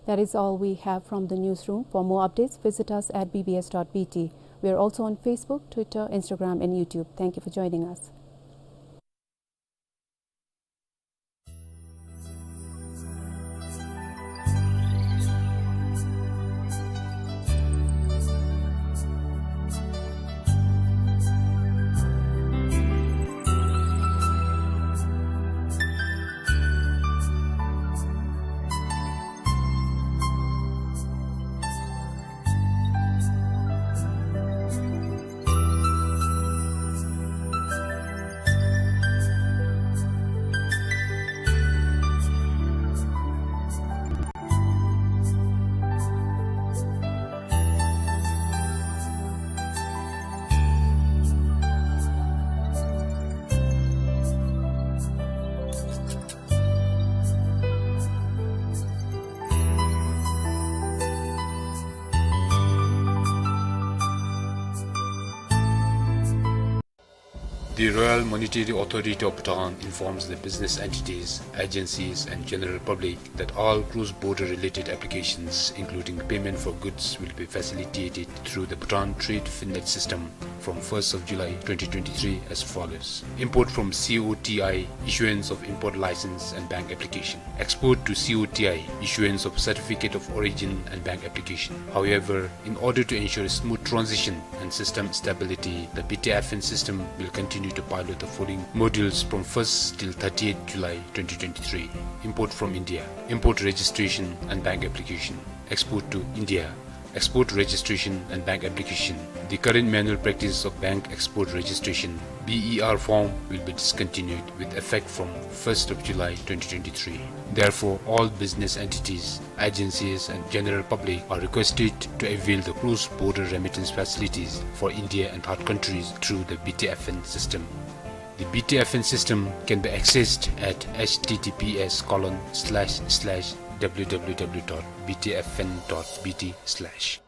That is all we have from the newsroom. For more updates, visit us at B B S dot B T. We are also on Facebook, Twitter, Instagram, and YouTube. Thank you for joining us. The Royal Monetary Authority of Bhutan informs the business entities, agencies and general public that all cross-border related applications, including payment for goods, will be facilitated through the Bhutan Trade Finnet system from first of July twenty twenty-three as follows. Import from C O T I, issuance of import license and bank application. Export to C O T I, issuance of certificate of origin and bank application. However, in order to ensure a smooth transition and system stability, the B T F N system will continue to pilot the following modules from first till thirtieth July twenty twenty-three. Import from India, import registration and bank application. Export to India, export registration and bank application. The current manual practice of bank export registration, B E R form, will be discontinued with effect from first of July twenty twenty-three. Therefore, all business entities, agencies and general public are requested to avail the cross-border remittance facilities for India and third countries through the B T F N system. The B T F N system can be accessed at H T T P S colon slash slash W W W dot B T F N dot B T slash.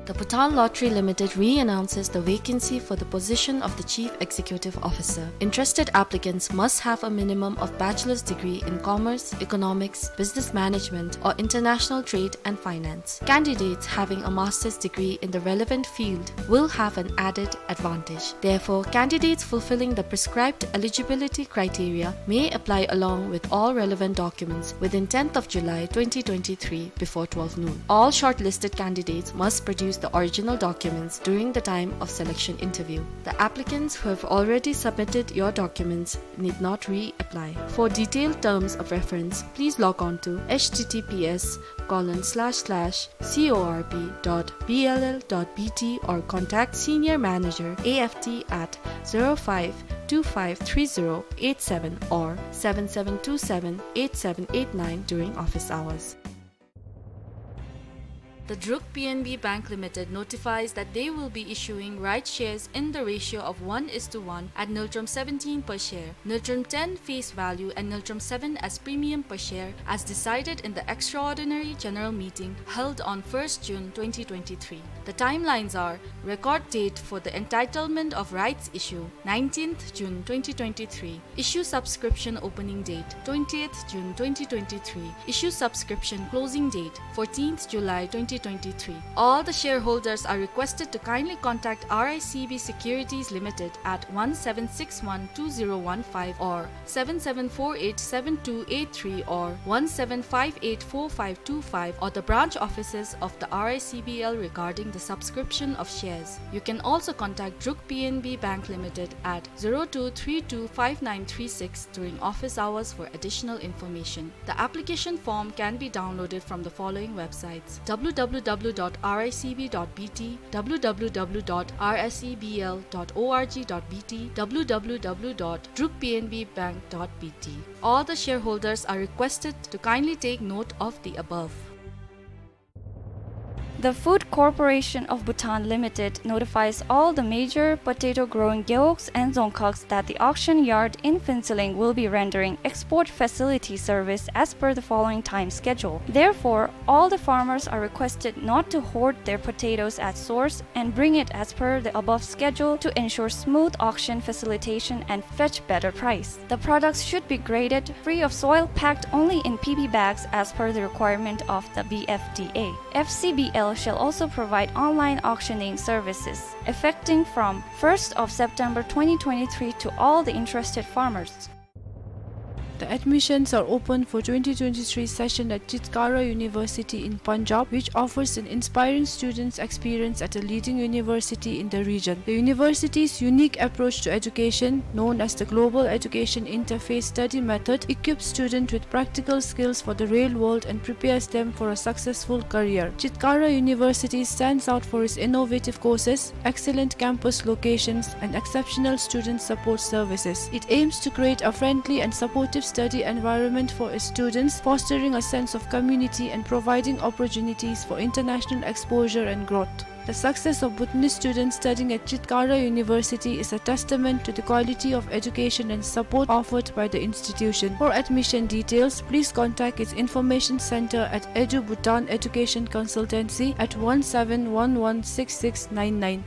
The Bhutan Lottery Limited re-announces the vacancy for the position of the Chief Executive Officer. Interested applicants must have a minimum of bachelor's degree in commerce, economics, business management, or international trade and finance. Candidates having a master's degree in the relevant field will have an added advantage. Therefore, candidates fulfilling the prescribed eligibility criteria may apply along with all relevant documents within tenth of July twenty twenty-three before twelve noon. All shortlisted candidates must produce the original documents during the time of selection interview. The applicants who have already submitted your documents need not reapply. For detailed terms of reference, please log on to H T T P S colon slash slash C O R P dot B L L dot B T or contact Senior Manager A F T at zero five two five three zero eight seven or seven seven two seven eight seven eight nine during office hours. The Druk P N B Bank Limited notifies that they will be issuing rights shares in the ratio of one is to one at Ngultrum seventeen per share, Ngultrum ten face value and Ngultrum seven as premium per share, as decided in the extraordinary general meeting held on first June twenty twenty-three. The timelines are: record date for the entitlement of rights issue, nineteenth June twenty twenty-three. Issue subscription opening date, twentieth June twenty twenty-three. Issue subscription closing date, fourteenth July twenty twenty-three. All the shareholders are requested to kindly contact R I C B Securities Limited at one seven six one two zero one five or seven seven four eight seven two eight three or one seven five eight four five two five or the branch offices of the R I C B L regarding the subscription of shares. You can also contact Druk P N B Bank Limited at zero two three two five nine three six during office hours for additional information. The application form can be downloaded from the following websites: W W W dot R I C B dot B T, W W W dot R S E B L dot org dot B T, W W W dot druk P N B bank dot B T. All the shareholders are requested to kindly take note of the above. The Food Corporation of Bhutan Limited notifies all the major potato-growing gewogs and dzongkhags that the auction yard in Phuentsholing will be rendering export facility service as per the following time schedule. Therefore, all the farmers are requested not to hoard their potatoes at source and bring it as per the above schedule to ensure smooth auction facilitation and fetch better price. The products should be graded free of soil, packed only in P P bags as per the requirement of the B F D A. F C B L shall also provide online auctioning services effecting from first of September twenty twenty-three to all the interested farmers. The admissions are open for twenty twenty-three session at Chitkara University in Punjab, which offers an inspiring student's experience at a leading university in the region. The university's unique approach to education, known as the Global Education Interface Study Method, equips students with practical skills for the real world and prepares them for a successful career. Chitkara University stands out for its innovative courses, excellent campus locations, and exceptional student support services. It aims to create a friendly and supportive study environment for its students, fostering a sense of community and providing opportunities for international exposure and growth. The success of Bhutanese students studying at Chitkara University is a testament to the quality of education and support offered by the institution. For admission details, please contact its information center at Edu Bhutan Education Consultancy at one seven one one six six nine nine.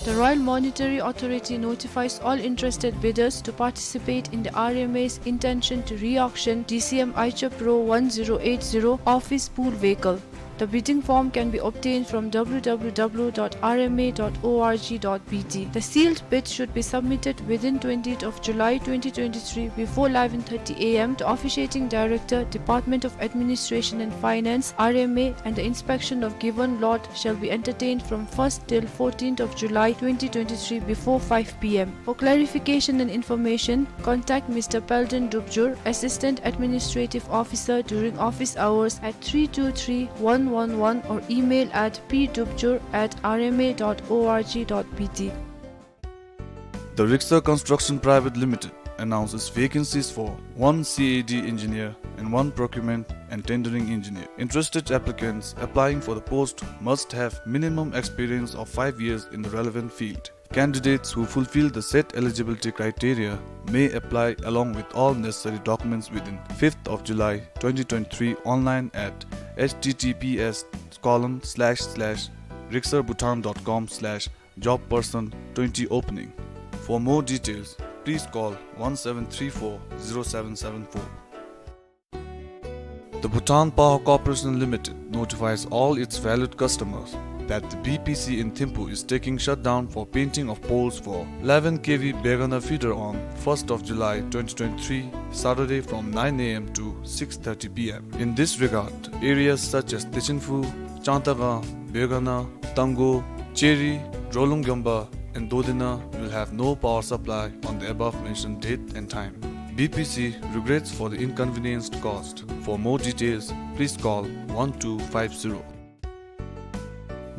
The Royal Monetary Authority notifies all interested bidders to participate in the R M A's intention to re-auction D C M Aicha Pro one zero eight zero office pool vehicle. The bidding form can be obtained from W W W dot R M A dot org dot B T. The sealed bid should be submitted within twentieth of July twenty twenty-three before eleven thirty A M. The officiating director, Department of Administration and Finance, R M A, and the inspection of given lot shall be entertained from first till fourteenth of July twenty twenty-three before five P M. For clarification and information, contact Mister Peldon Dubjur, Assistant Administrative Officer, during office hours at three two three one one one or email at p dubjur at r m a dot org dot b t. The Rixar Construction Private Limited announces vacancies for one C A D engineer and one procurement and tendering engineer. Interested applicants applying for the post must have minimum experience of five years in the relevant field. Candidates who fulfill the set eligibility criteria may apply along with all necessary documents within fifth of July twenty twenty-three online at h t t p s colon slash slash rixarbhutan dot com slash job person twenty opening. For more details, please call one seven three four zero seven seven four. The Bhutan Power Corporation Limited notifies all its valued customers that the B P C in Thimphu is taking shutdown for painting of poles for eleven K V Begana feeder on first of July twenty twenty-three, Saturday, from nine A M to six thirty P M. In this regard, areas such as Techinphu, Changtakang, Begana, Tanggo, Cheri, Drolung Gyomba, and Dodena will have no power supply on the above mentioned date and time. B P C regrets for the inconvenience caused. For more details, please call one two five zero.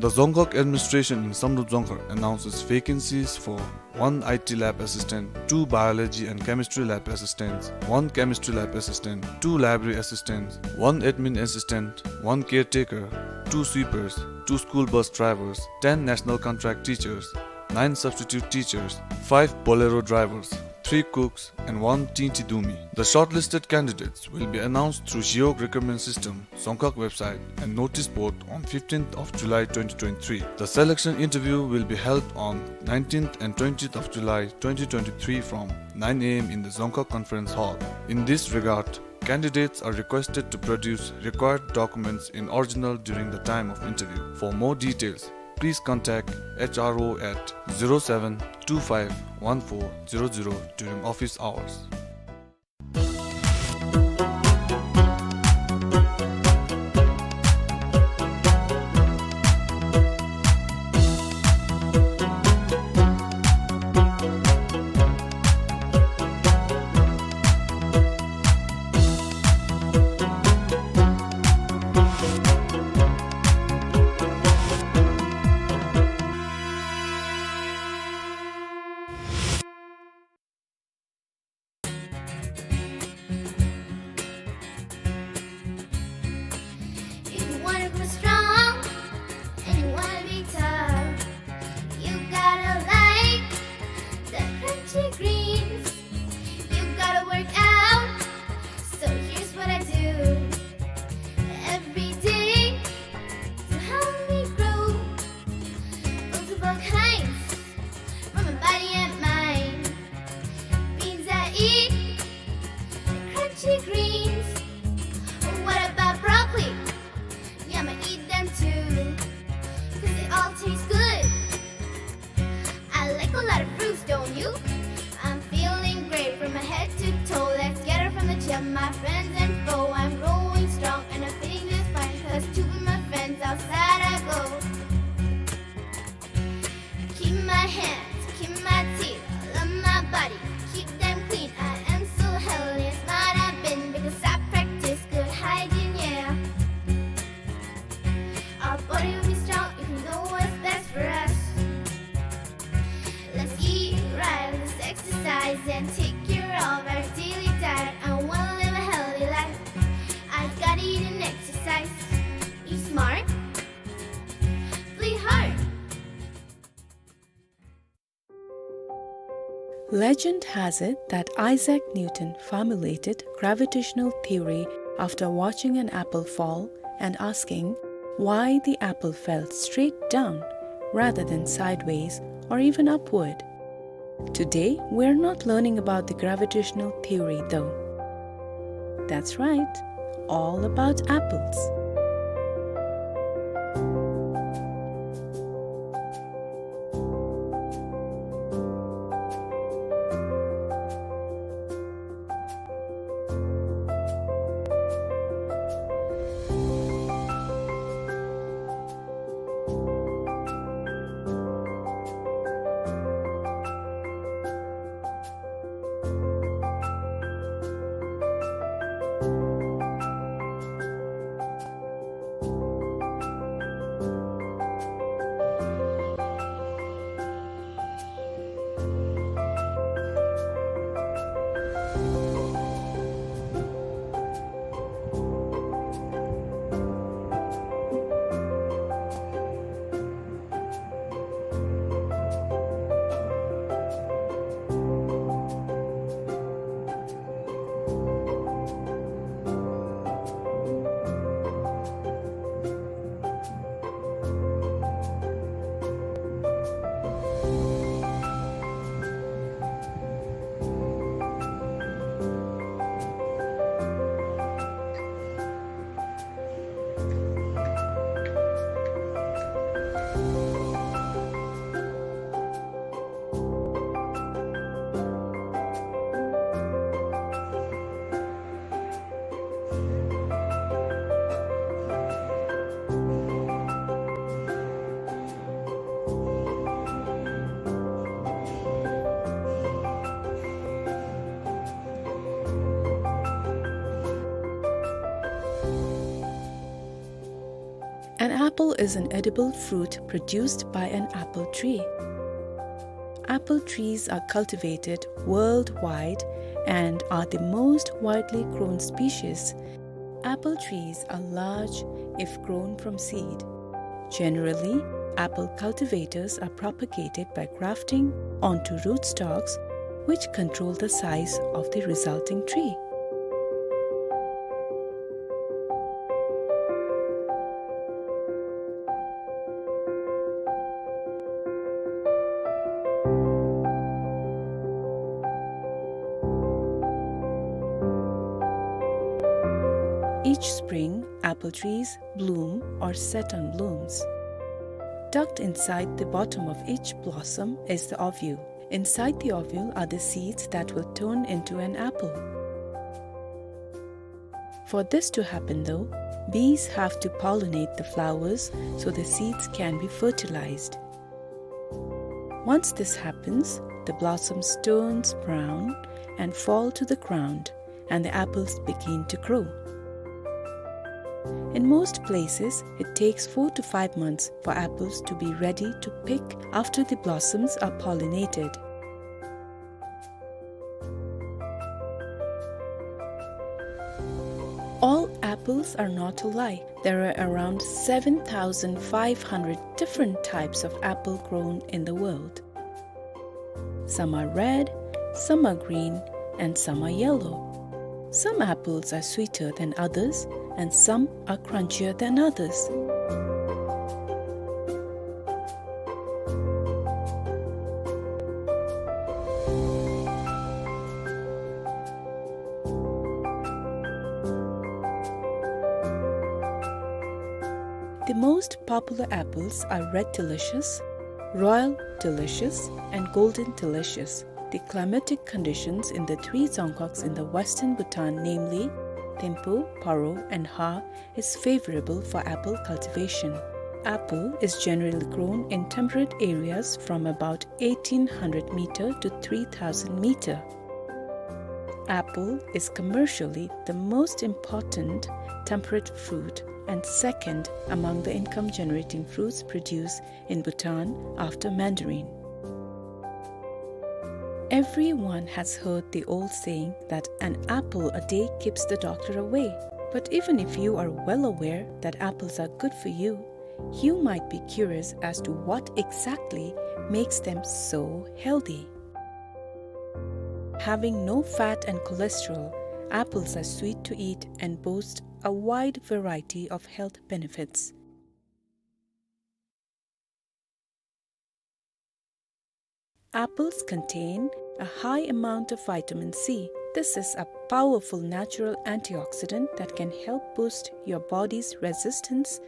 The Dzongkhag administration in Samdrup Dzongkhag announces vacancies for one I T lab assistant, two biology and chemistry lab assistants, one chemistry lab assistant, two library assistants, one admin assistant, one caretaker, two sweepers, two school bus drivers, ten national contract teachers, nine substitute teachers, five Bolero drivers, three cooks, and one Tinti Dumi. The shortlisted candidates will be announced through Zhiog recruitment system, Dzongkhag website, and notice board on fifteenth of July twenty twenty-three. The selection interview will be held on nineteenth and twentieth of July twenty twenty-three from nine A M in the Dzongkhag Conference Hall. In this regard, candidates are requested to produce required documents in original during the time of interview. For more details, please contact H R O at zero seven two five one four zero zero during office hours. If you wanna grow strong and you wanna be tough, you gotta like the crunchy greens. You gotta work out, so here's what I do every day to help me grow. Multiple kinds for my body and mind. Beans I eat, crunchy greens. What about broccoli? Yeah, I'ma eat them too, 'cause they all taste good. I like a lot of fruits, don't you? I'm feeling great from my head to toe. Let's gather from the chill, my friends and foe. I'm growing strong and I'm feeling just fine, 'cause to be my friends outside I go. Keep my hands, keep my teeth, all of my body, keep them clean. I am so healthy, smart I've been, because I practice good hygiene, yeah. Our body will be strong if we know what's best for us. Let's eat right, let's exercise and take care of our daily diet. I wanna live a healthy life. I gotta eat and exercise. Eat smart, play hard. Legend has it that Isaac Newton formulated gravitational theory after watching an apple fall and asking why the apple fell straight down rather than sideways or even upward. Today, we're not learning about the gravitational theory, though. That's right, all about apples. An apple is an edible fruit produced by an apple tree. Apple trees are cultivated worldwide and are the most widely grown species. Apple trees are large if grown from seed. Generally, apple cultivators are propagated by grafting onto rootstocks, which control the size of the resulting tree. Each spring, apple trees bloom or set on blooms. Tucked inside the bottom of each blossom is the ovule. Inside the ovule are the seeds that will turn into an apple. For this to happen, though, bees have to pollinate the flowers so the seeds can be fertilized. Once this happens, the blossoms turns brown and fall to the ground, and the apples begin to grow. In most places, it takes four to five months for apples to be ready to pick after the blossoms are pollinated. All apples are not alike. There are around seven thousand five hundred different types of apple grown in the world. Some are red, some are green, and some are yellow. Some apples are sweeter than others, and some are crunchier than others. The most popular apples are Red Delicious, Royal Delicious, and Golden Delicious. The climatic conditions in the three Dzongkhoks in the western Bhutan, namely Thimphu, Paro, and Ha, is favorable for apple cultivation. Apple is generally grown in temperate areas from about eighteen hundred meter to three thousand meter. Apple is commercially the most important temperate fruit and second among the income-generating fruits produced in Bhutan after mandarin. Everyone has heard the old saying that an apple a day keeps the doctor away. But even if you are well aware that apples are good for you, you might be curious as to what exactly makes them so healthy. Having no fat and cholesterol, apples are sweet to eat and boast a wide variety of health benefits. Apples contain a high amount of vitamin C. This is a powerful natural antioxidant that can help boost your body's resistance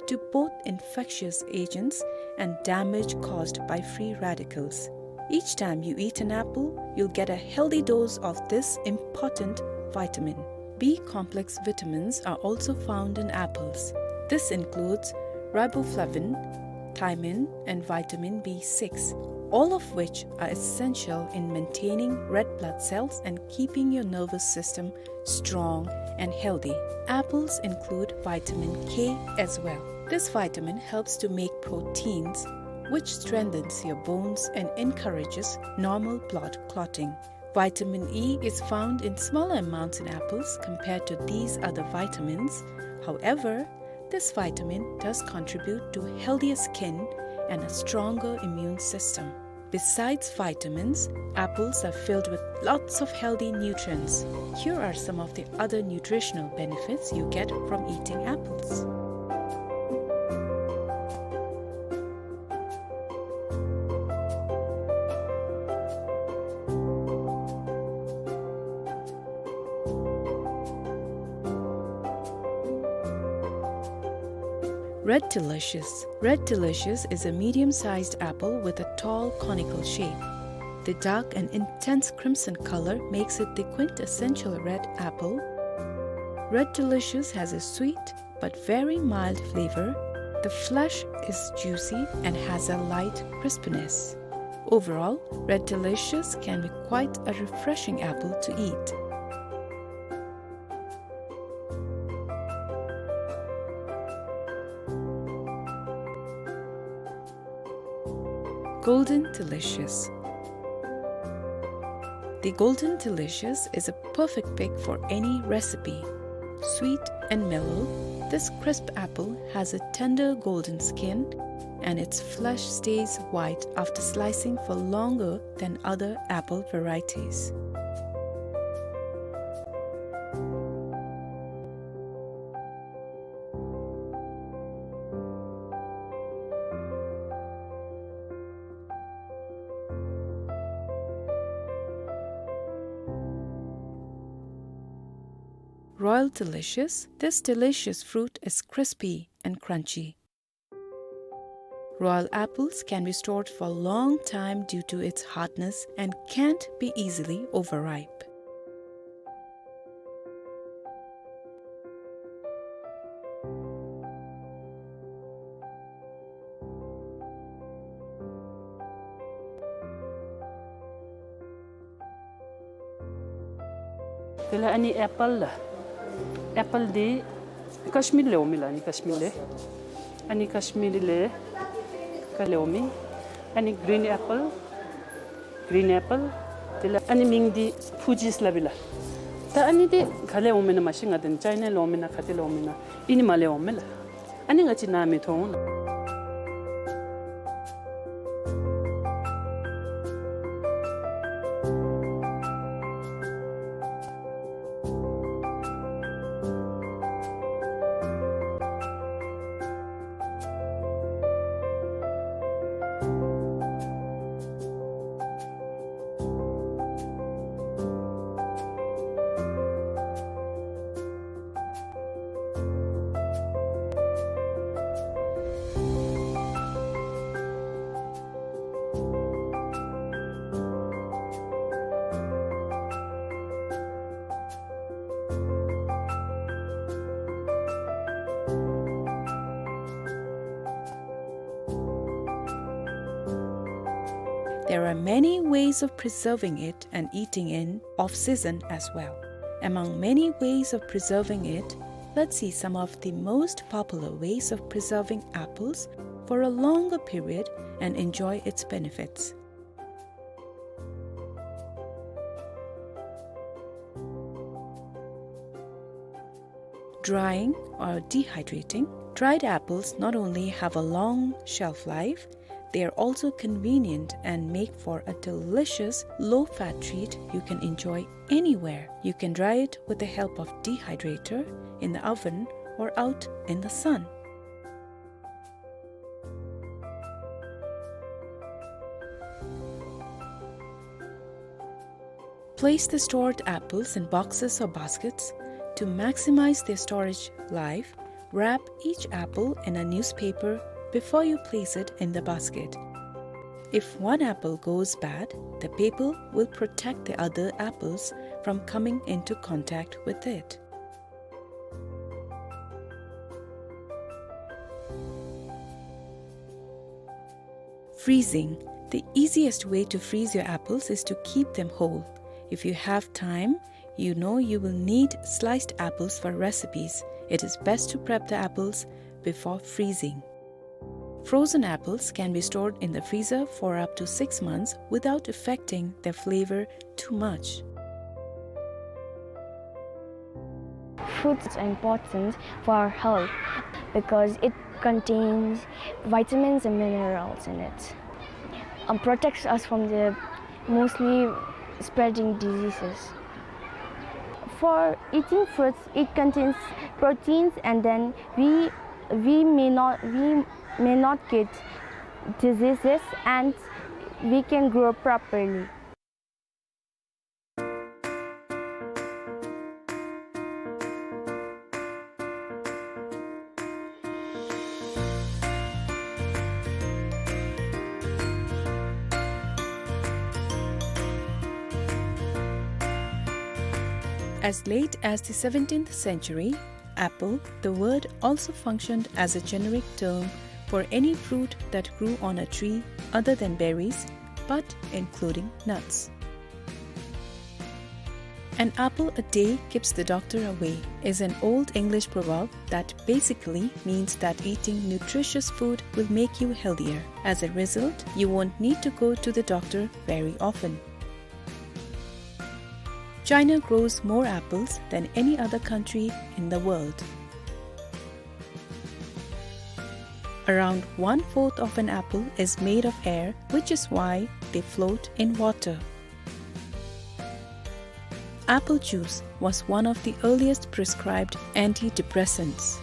to both infectious agents and damage caused by free radicals. Each time you eat an apple, you'll get a healthy dose of this important vitamin. B complex vitamins are also found in apples. This includes riboflavin, thiamine, and vitamin B six, all of which are essential in maintaining red blood cells and keeping your nervous system strong and healthy. Apples include vitamin K as well. This vitamin helps to make proteins, which strengthens your bones and encourages normal blood clotting. Vitamin E is found in smaller amounts in apples compared to these other vitamins. However, this vitamin does contribute to healthier skin and a stronger immune system. Besides vitamins, apples are filled with lots of healthy nutrients. Here are some of the other nutritional benefits you get from eating apples. Red Delicious. Red Delicious is a medium-sized apple with a tall conical shape. The dark and intense crimson color makes it the quintessential red apple. Red Delicious has a sweet but very mild flavor. The flesh is juicy and has a light crispiness. Overall, Red Delicious can be quite a refreshing apple to eat. Golden Delicious. The Golden Delicious is a perfect pick for any recipe. Sweet and mellow, this crisp apple has a tender golden skin, and its flesh stays white after slicing for longer than other apple varieties. Royal Delicious. This delicious fruit is crispy and crunchy. Royal apples can be stored for a long time due to its hardness and can't be easily overripe. དེ་ལས་ཨ་ནི་ཨེ་པཱལ་ལགས། ཨེ་པཱལ་འདི་ཀཤ་མིར་ལས་འོང་མི་ལགས། ཨ་ནི་ཀཤ་མིར་ལས། ཨ་ནི་ཀཤ་མིར་ལས་ཀ་ལས་འོང་མི། ཨ་ནི་གིརིན་ཨེ་པཱལ། གིརིན་ཨེ་པཱལ། དེ་ལས་ཨ་ནི་མིང་འདི་ཕུ་ཇིས་སླབ་ཨིན་ལགས། ད་ཨ་ནི་འདི་ག་ལས་འོང་མི་ན་མ་ཤེས། ང་དེ་ཅའི་ན་ལས་འོང་མི་ན་ག་ཏེ་ལས་འོང་མི་ན་ཨིན་ནི་མ་ལས་འོང་མི་ལགས། ཨ་ནི་ང་བཅས་ནཱ་མི་མཐོང་ལགས། There are many ways of preserving it and eating in off-season as well. Among many ways of preserving it, let's see some of the most popular ways of preserving apples for a longer period and enjoy its benefits. Drying or dehydrating. Dried apples not only have a long shelf life, they are also convenient and make for a delicious low-fat treat you can enjoy anywhere. You can dry it with the help of dehydrator, in the oven, or out in the sun. Place the stored apples in boxes or baskets. To maximize their storage life, wrap each apple in a newspaper before you place it in the basket. If one apple goes bad, the paper will protect the other apples from coming into contact with it. Freezing. The easiest way to freeze your apples is to keep them whole. If you have time, you know you will need sliced apples for recipes. It is best to prep the apples before freezing. Frozen apples can be stored in the freezer for up to six months without affecting their flavor too much. Fruits are important for our health because it contains vitamins and minerals in it. Um, protects us from the mostly spreading diseases. For eating fruits, it contains proteins, and then we, we may not, we may not get diseases, and we can grow properly. As late as the seventeenth century, apple, the word, also functioned as a generic term for any fruit that grew on a tree other than berries, but including nuts. "An apple a day keeps the doctor away" is an old English proverb that basically means that eating nutritious food will make you healthier. As a result, you won't need to go to the doctor very often. China grows more apples than any other country in the world. Around one-fourth of an apple is made of air, which is why they float in water. Apple juice was one of the earliest prescribed antidepressants.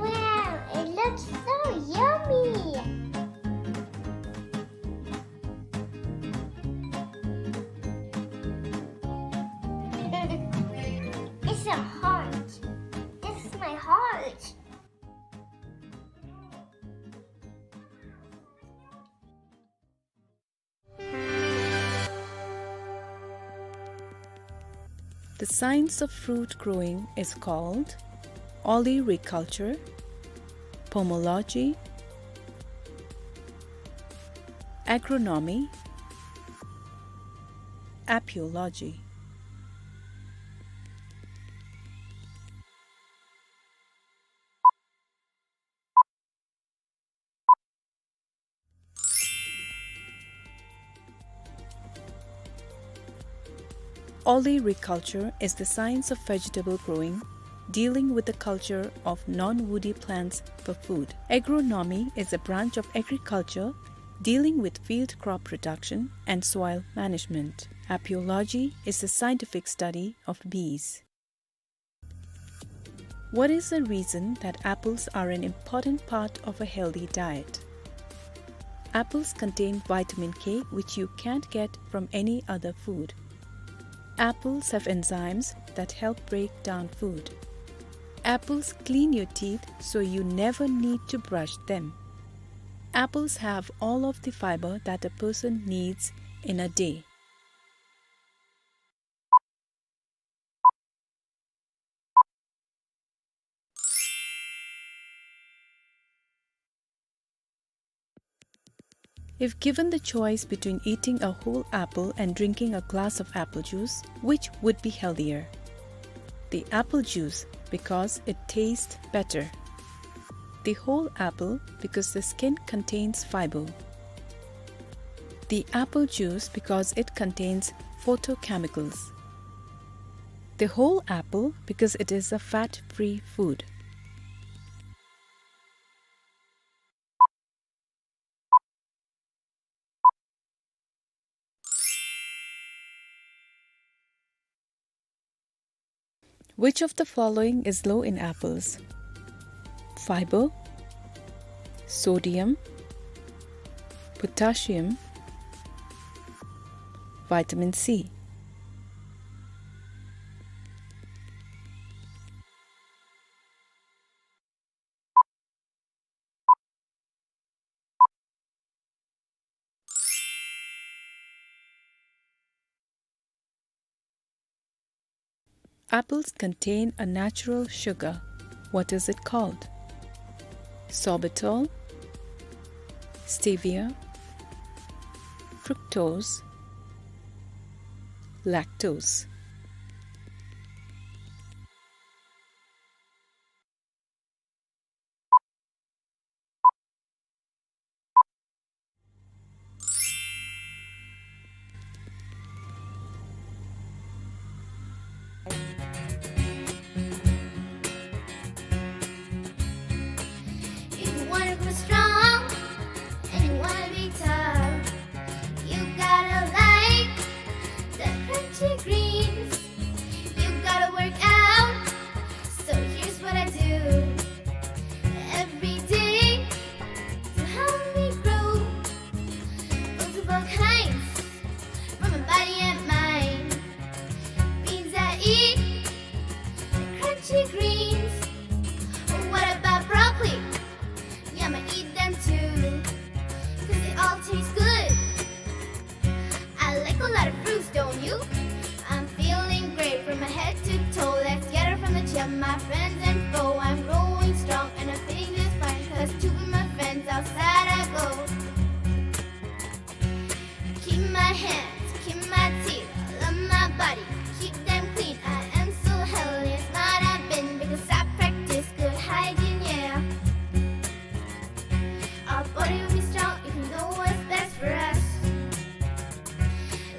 Wow, it looks so yummy! It's a heart. This is my heart. The science of fruit growing is called olericulture, pomology, agronomy, apiology. Olericulture is the science of vegetable growing, dealing with the culture of non-woody plants for food. Agronomy is a branch of agriculture dealing with field crop production and soil management. Apiology is the scientific study of bees. What is the reason that apples are an important part of a healthy diet? Apples contain vitamin K, which you can't get from any other food. Apples have enzymes that help break down food. Apples clean your teeth, so you never need to brush them. Apples have all of the fiber that a person needs in a day. If given the choice between eating a whole apple and drinking a glass of apple juice, which would be healthier? The apple juice, because it tastes better. The whole apple, because the skin contains fiber. The apple juice, because it contains phytochemicals. The whole apple, because it is a fat-free food. Which of the following is low in apples? Fiber, sodium, potassium, vitamin C. Apples contain a natural sugar. What is it called? Sorbitol, stevia, fructose, lactose. If you wanna grow strong and you wanna be tall, you gotta like the crunchy greens. You gotta work out. So here's what I do every day to help me grow. Multiple kinds for my body and mind. Beans I eat, crunchy greens. What about broccoli? Yum, I eat them too, 'cause they all taste good. I like a lot of fruits, don't you? I'm feeling great from my head to toe. Let's gather from the gym, my friends and foe. I'm growing strong and I'm feeling just fine, 'cause to be my friends outside I go. Keep my hands, keep my teeth, love my body, keep them clean. I am so healthy and smart I've been, because I practice good hygiene, yeah. Our body will be strong if we know what's best for us.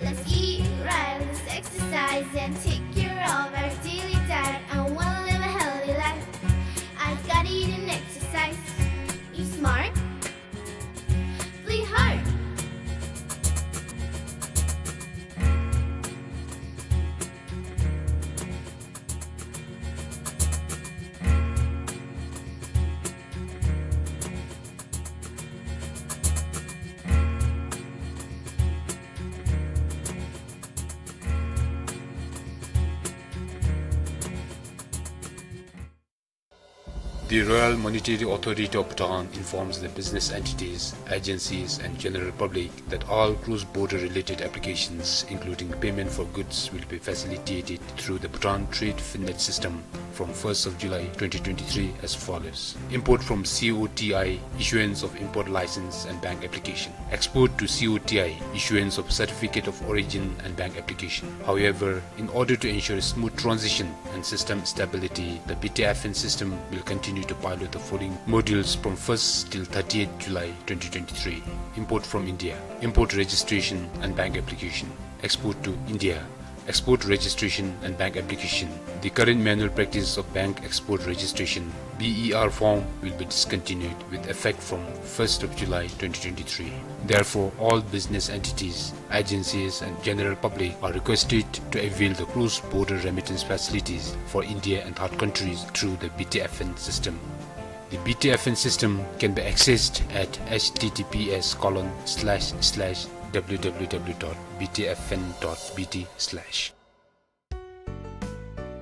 Let's eat right, let's exercise and take care of our daily diet. I wanna live a healthy life. I gotta eat and exercise. Eat smart, play hard. The Royal Monetary Authority of Bhutan informs the business entities, agencies, and general public that all cross-border related applications, including payment for goods, will be facilitated through the Bhutan Trade Finnet system from first of July twenty twenty-three as follows. Import from C O T I, issuance of import license and bank application. Export to C O T I, issuance of certificate of origin and bank application. However, in order to ensure a smooth transition and system stability, the B T F N system will continue to pilot the following modules from first till thirtieth July twenty twenty-three. Import from India, import registration and bank application. Export to India, export registration and bank application. The current manual practice of bank export registration, B E R form, will be discontinued with effect from first of July twenty twenty-three. Therefore, all business entities, agencies and general public are requested to avail the cross-border remittance facilities for India and third countries through the B T F N system. The B T F N system can be accessed at H T T P S colon slash slash W W W dot B T F N dot B T slash.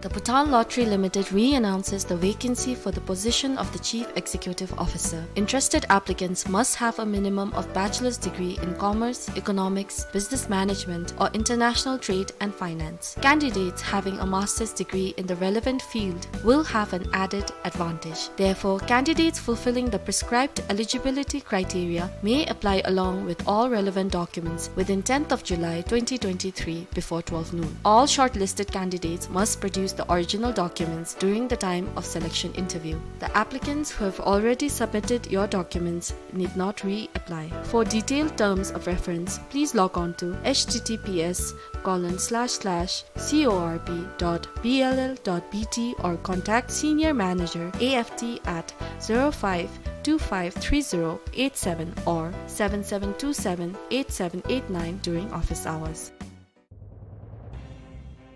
The Bhutan Lottery Limited re-announces the vacancy for the position of the Chief Executive Officer. Interested applicants must have a minimum of bachelor's degree in commerce, economics, business management, or international trade and finance. Candidates having a master's degree in the relevant field will have an added advantage. Therefore, candidates fulfilling the prescribed eligibility criteria may apply along with all relevant documents within tenth of July twenty twenty-three before twelve noon. All shortlisted candidates must produce the original documents during the time of selection interview. The applicants who have already submitted your documents need not reapply. For detailed terms of reference, please log on to H T T P S colon slash slash C O R P dot B L L dot B T or contact Senior Manager A F T at zero five two five three zero eight seven or seven seven two seven eight seven eight nine during office hours.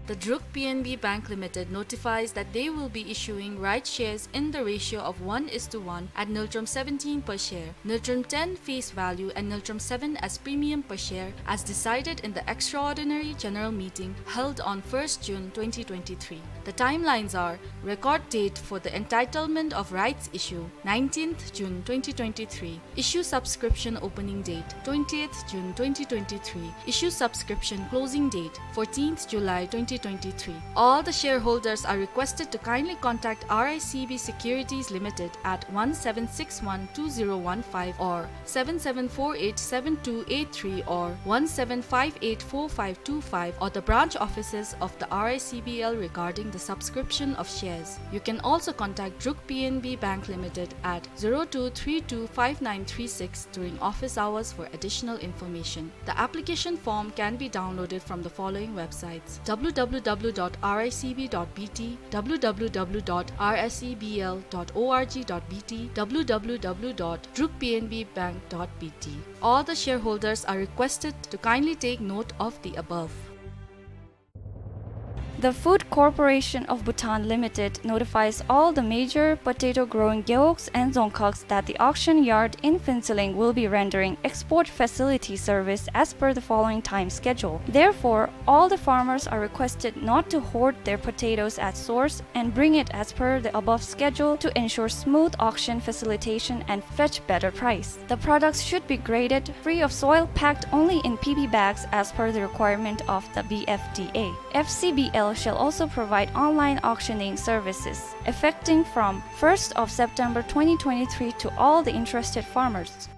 The Druk P N B Bank Limited notifies that they will be issuing rights shares in the ratio of one is to one at Ngultrum seventeen per share, Ngultrum ten face value and Ngultrum seven as premium per share as decided in the extraordinary general meeting held on first June twenty twenty-three. The timelines are: record date for the entitlement of rights issue, nineteenth June twenty twenty-three. Issue subscription opening date, twentieth June twenty twenty-three. Issue subscription closing date, fourteenth July twenty twenty-three. All the shareholders are requested to kindly contact R I C B Securities Limited at one seven six one two zero one five or seven seven four eight seven two eight three or one seven five eight four five two five or the branch offices of the R I C B L regarding the subscription of shares. You can also contact Druk P N B Bank Limited at zero two three two five nine three six during office hours for additional information. The application form can be downloaded from the following websites: W W W dot R I C B dot B T, W W W dot R I C B L dot org dot B T, W W W dot druk P N B bank dot B T. All the shareholders are requested to kindly take note of the above. The Food Corporation of Bhutan Limited notifies all the major potato-growing gewogs and dzongkhags that the auction yard in Phuentsholing will be rendering export facility service as per the following time schedule. Therefore, all the farmers are requested not to hoard their potatoes at source and bring it as per the above schedule to ensure smooth auction facilitation and fetch better price. The products should be graded free of soil, packed only in P P bags as per the requirement of the B F D A. F C B L shall also provide online auctioning services effecting from first of September twenty twenty-three to all the interested farmers.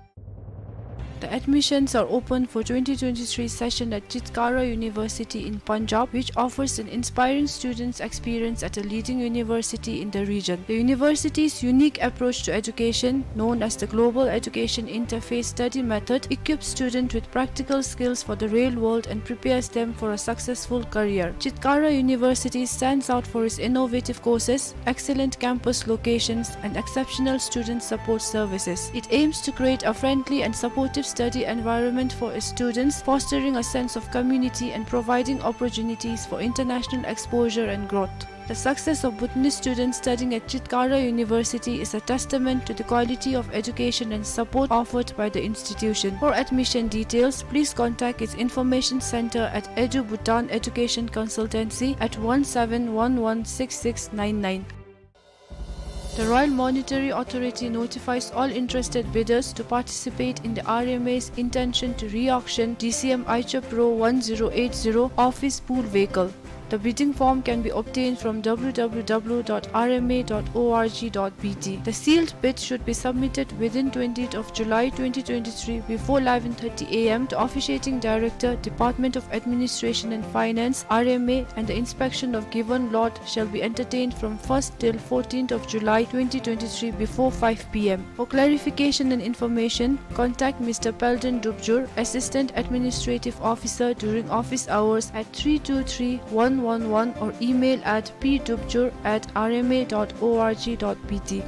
The admissions are open for twenty twenty-three session at Chitkara University in Punjab, which offers an inspiring students' experience at a leading university in the region. The university's unique approach to education, known as the Global Education Interface Study Method, equips students with practical skills for the real world and prepares them for a successful career. Chitkara University stands out for its innovative courses, excellent campus locations, and exceptional student support services. It aims to create a friendly and supportive study environment for its students, fostering a sense of community and providing opportunities for international exposure and growth. The success of Bhutanese students studying at Chitkara University is a testament to the quality of education and support offered by the institution. For admission details, please contact its information center at Edu Bhutan Education Consultancy at one seven one one six six nine nine. The Royal Monetary Authority notifies all interested bidders to participate in the R M A's intention to re-auction D C M Aicha Pro one zero eight zero office pool vehicle. The bidding form can be obtained from W W W dot R M A dot org dot B T. The sealed bid should be submitted within twentieth of July twenty twenty-three before eleven thirty A M to Officiating Director, Department of Administration and Finance, R M A, and the inspection of given lot shall be entertained from first till fourteenth of July twenty twenty-three before five P M. For clarification and information, contact Mister Peldon Dubjur, Assistant Administrative Officer, during office hours at three two three one one one or email at p dubjur at r m a dot org dot b t.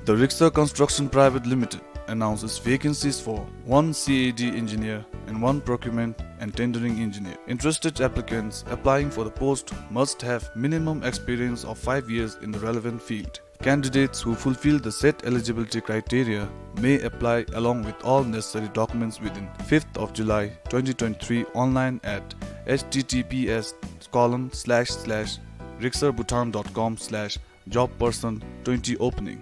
The Riksa Construction Private Limited announces vacancies for one C A D engineer and one procurement and tendering engineer. Interested applicants applying for the post must have minimum experience of five years in the relevant field. Candidates who fulfill the set eligibility criteria may apply along with all necessary documents within fifth of July twenty twenty-three online at H T T P S colon slash slash rixar bhutan dot com slash job person twenty opening.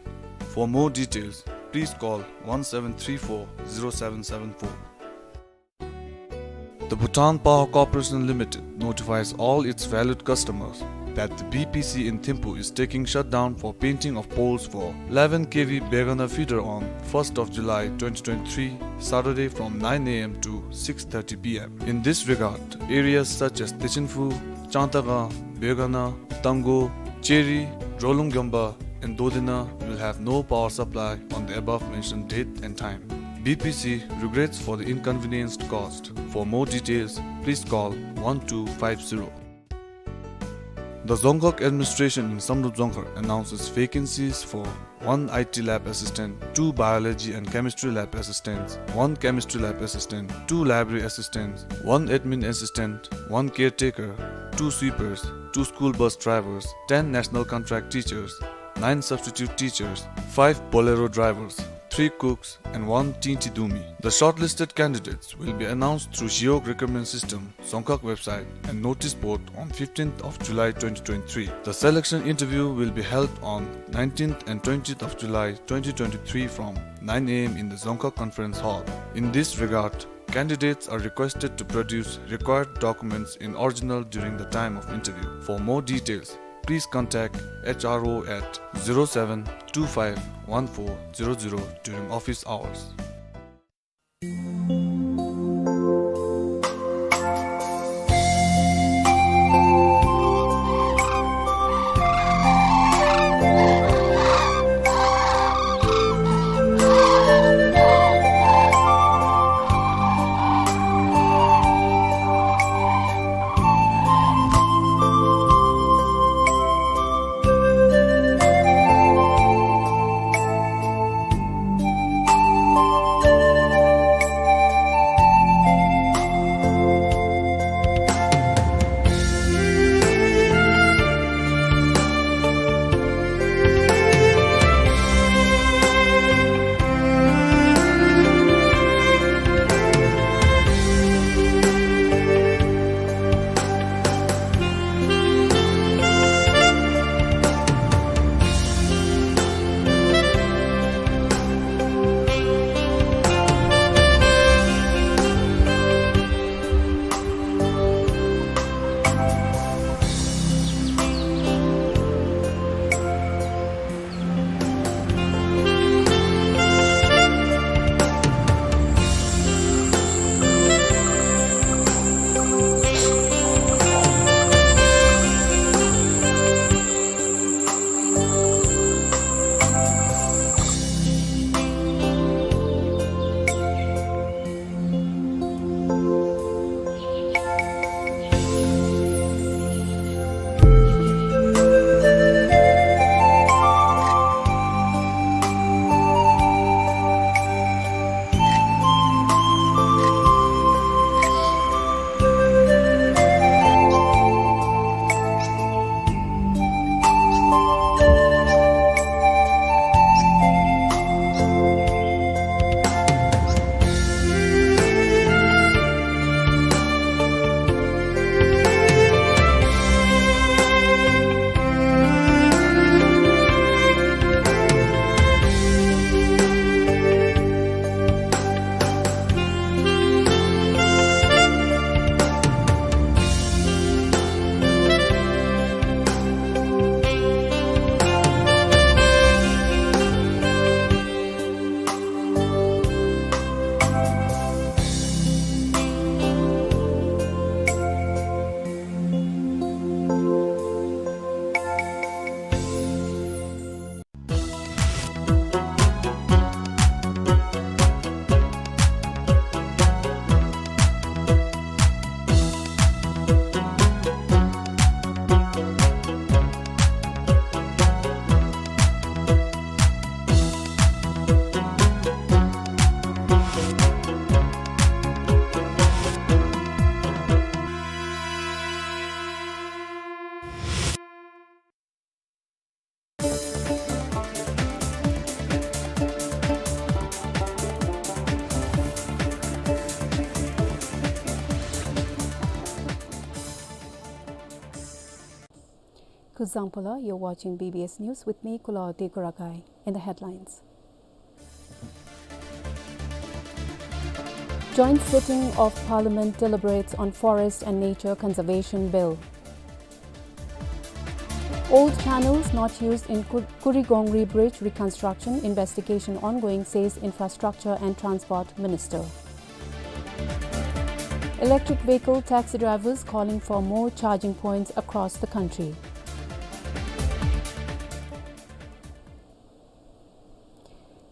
For more details, please call one seven three four zero seven seven four. The Bhutan Power Corporation Limited notifies all its valued customers that the B P C in Thimphu is taking shutdown for painting of poles for eleven K V Begana feeder on first of July twenty twenty-three, Saturday, from nine A M to six thirty P M. In this regard, areas such as Techinphu, Changtakang, Begana, Tanggo, Cheri, Rolung Gyomba, and Dodena will have no power supply on the above mentioned date and time. B P C regrets for the inconvenience caused. For more details, please call one two five zero. The Dzongkhag administration in Samdrup Dzongkhag announces vacancies for one I T lab assistant, two biology and chemistry lab assistants, one chemistry lab assistant, two library assistants, one admin assistant, one caretaker, two sweepers, two school bus drivers, ten national contract teachers, nine substitute teachers, five Bolero drivers, three cooks, and one Tinti Dumi. The shortlisted candidates will be announced through Zhiog recruitment system, Dzongkhag website, and notice board on fifteenth of July twenty twenty-three. The selection interview will be held on nineteenth and twentieth of July twenty twenty-three from nine A M in the Dzongkhag Conference Hall. In this regard, candidates are requested to produce required documents in original during the time of interview. For more details, please contact H R O at zero seven two five one four zero zero during office hours. Kuzuzangpo la, you're watching B B S News with me, Kulaw Degoragai. In the headlines. Joint sitting of Parliament deliberates on Forest and Nature Conservation Bill. Old channels not used in Kur-, Kurigongri Bridge reconstruction, investigation ongoing, says Infrastructure and Transport Minister. Electric vehicle taxi drivers calling for more charging points across the country.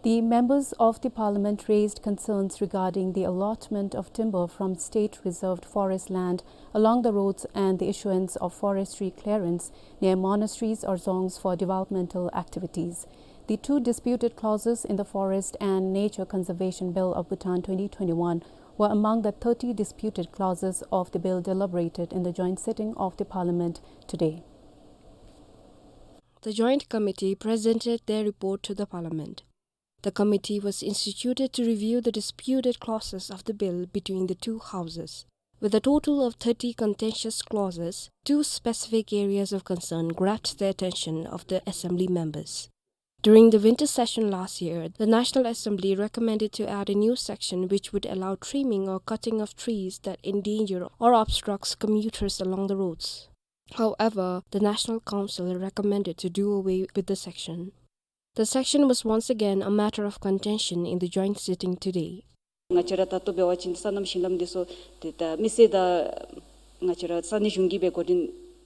The members of the parliament raised concerns regarding the allotment of timber from state reserved forest land along the roads and the issuance of forestry clearance near monasteries or dzongs for developmental activities. The two disputed clauses in the Forest and Nature Conservation Bill of Bhutan twenty twenty-one were among the thirty disputed clauses of the bill deliberated in the joint sitting of the parliament today. The joint committee presented their report to the parliament. The committee was instituted to review the disputed clauses of the bill between the two houses. With a total of thirty contentious clauses, two specific areas of concern grabbed the attention of the assembly members. During the winter session last year, the National Assembly recommended to add a new section which would allow trimming or cutting of trees that endanger or obstructs commuters along the roads. However, the National Council recommended to do away with the section. The section was once again a matter of contention in the joint sitting today. ང་བཅས་ར་ད་ལྟོ་འབད་བ་ཅིན་སོ་ནམ་ཞིང་ལམ་འདི་ཚུ་ཏེ་ད་མི་སེར་དང་ང་བཅས་ར་ས་གནས་གཞུང་གིས་འབད་འགོ་འདྲེན་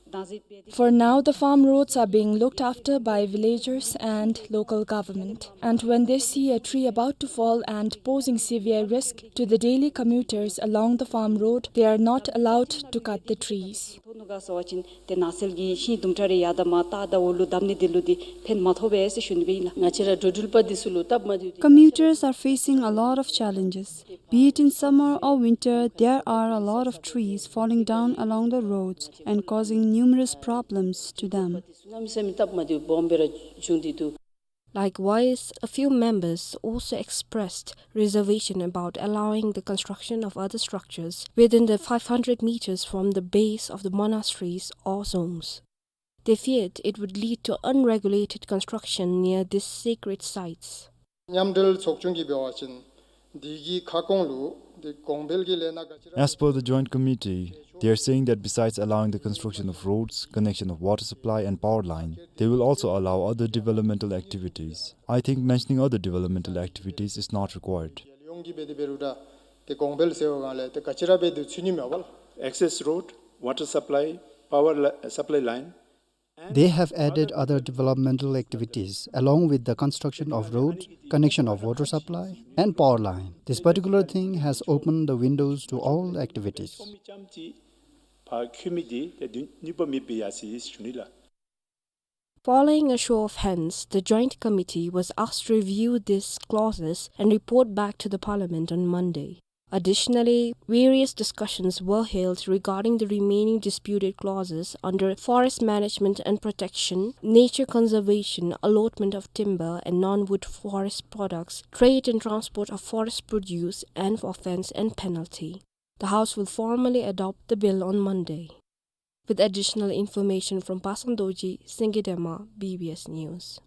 བཏང་ཟེར་འབད། For now, the farm roads are being looked after by villagers and local government. And when they see a tree about to fall and posing severe risk to the daily commuters along the farm road, they are not allowed to cut the trees. ཐོག་ནུ་ག་ཟེར་བ་ཅིན་ཏེ་ནགས་ཚལ་གྱི་ཤིང་དུམ་གྲ་རེ་ཡར་དང་མར་སྟག་དང་འོལ་ལུ་བརྡབ་ནི་འདི་ལུ་འདི་ཕན་མ་ཐོགས་པས་ཟེར་ཞུ་ནི་སྦེ་ཨིན་ལགས། ང་བཅས་ར་འགྲོ་འགྲུལ་པ་འདི་ཚུ་ལུ་སྟབས་མ་བདེཝ་འདི། Commuters are facing a lot of challenges. Be it in summer or winter, there are a lot of trees falling down along the roads and causing numerous problems to them. སོ་ནམ་ཟེར་མི་སྟབས་མ་བདེཝ་སྦོམ་སྦེ་ར་བྱུང་སྟེ་འདུག། Likewise, a few members also expressed reservation about allowing the construction of other structures within the five hundred meters from the base of the monasteries or dzongs. They feared it would lead to unregulated construction near these sacred sites. མཉམ་འབྲེལ་ཚོགས་ཆུང་གིས་འབད་བ་ཅིན་འདི་གི་ཁ་སྐོང་ལུ་འདི་གོང་འཕེལ་གྱི་ལས་སྣ་ག་ཅི་ར། As per the joint committee, they are saying that besides allowing the construction of roads, connection of water supply and power line, they will also allow other developmental activities. I think mentioning other developmental activities is not required. རྒྱལ་ཡོངས་ཀྱི་འབད་དེ་འབད་རུང་ར་ཏེ་གོང་འཕེལ་ཟེར་བའི་སྒང་ལས་ཏེ་ག་ཅི་ར་འབད་དེ་ཚུད་ནི་མས་པ་ལགས། Access road, water supply, power li-, supply line. They have added other developmental activities along with the construction of road, connection of water supply and power line. This particular thing has opened the windows to all activities. Following a show of hands, the Joint Committee was asked to review these clauses and report back to the Parliament on Monday. Additionally, various discussions were held regarding the remaining disputed clauses under forest management and protection, nature conservation, allotment of timber and non-wood forest products, trade and transport of forest produce, and offense and penalty. The House will formally adopt the bill on Monday. With additional information from Pasang Dorji, Singye Dema, B B S News.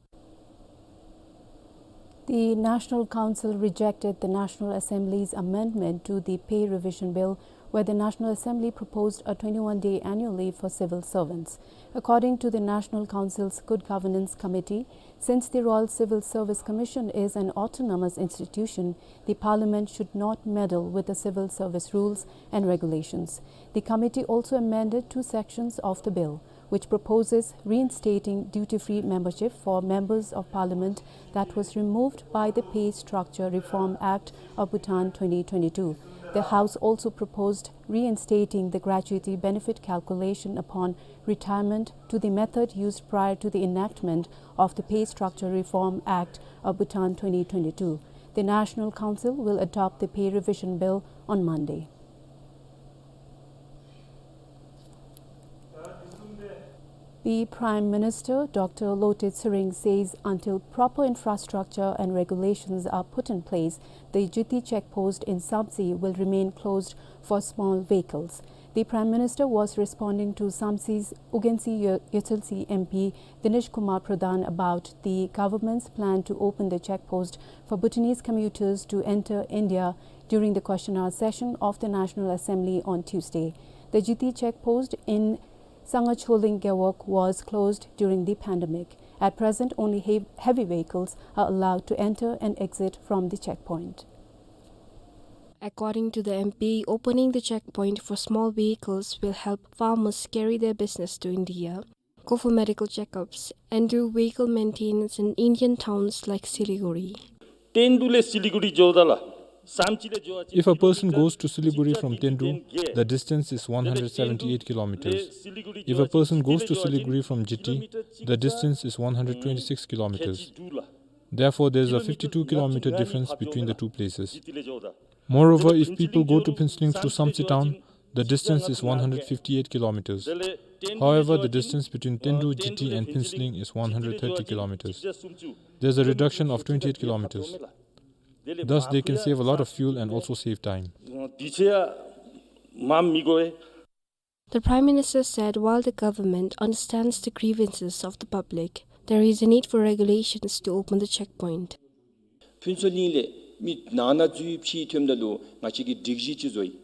The National Council rejected the National Assembly's amendment to the Pay Revision Bill, where the National Assembly proposed a twenty-one-day annual leave for civil servants. According to the National Council's Good Governance Committee, since the Royal Civil Service Commission is an autonomous institution, the Parliament should not meddle with the civil service rules and regulations. The committee also amended two sections of the bill, which proposes reinstating duty-free membership for members of Parliament that was removed by the Pay Structure Reform Act of Bhutan twenty twenty-two. The House also proposed reinstating the gratuity benefit calculation upon retirement to the method used prior to the enactment of the Pay Structure Reform Act of Bhutan twenty twenty-two. The National Council will adopt the Pay Revision Bill on Monday. The Prime Minister, Doctor Lotay Tshering, says until proper infrastructure and regulations are put in place, the Jiti checkpost in Samtse will remain closed for small vehicles. The Prime Minister was responding to Samtse's Ugensi Yo-, Yochultsi M P Dinesh Kumar Pradhan about the government's plan to open the check post for Bhutanese commuters to enter India during the question hour session of the National Assembly on Tuesday. The Jiti check post in Sangacholeng Gewog was closed during the pandemic. At present, only hev-, heavy vehicles are allowed to enter and exit from the checkpoint. According to the M P, opening the checkpoint for small vehicles will help farmers carry their business to India, go for medical checkups, and do vehicle maintenance in Indian towns like Siliguri. टेन्डुले सिलिगुडी जोडला, साम्चीले जोडा चाहिँ If a person goes to Siliguri from Tendu, the distance is one hundred seventy-eight kilometers. If a person goes to Siliguri from Jiti, the distance is one hundred twenty-six kilometers. Therefore, there is a fifty-two kilometer difference between the two places. Moreover, if people go to Phuentsholing through Samtse town, the distance is one hundred fifty-eight kilometers. However, the distance between Tendu, Jiti and Phuentsholing is one hundred thirty kilometers. There is a reduction of twenty-eight kilometers. Thus, they can save a lot of fuel and also save time. 어, ܕܝܫܐ ܡ ܡܝ ܓܘ ܗ. The Prime Minister said while the government understands the grievances of the public, there is a need for regulations to open the checkpoint. ཕུན་ཚོགས་གླིང་ལས་མི་ནང་ན་འཛུལ་ཕྱི་ཐོནམ་ད་ལུ་ང་བཅས་ཀྱིས་སྒྲིག་གཞི་ཅིག་བཟོ་ཡི།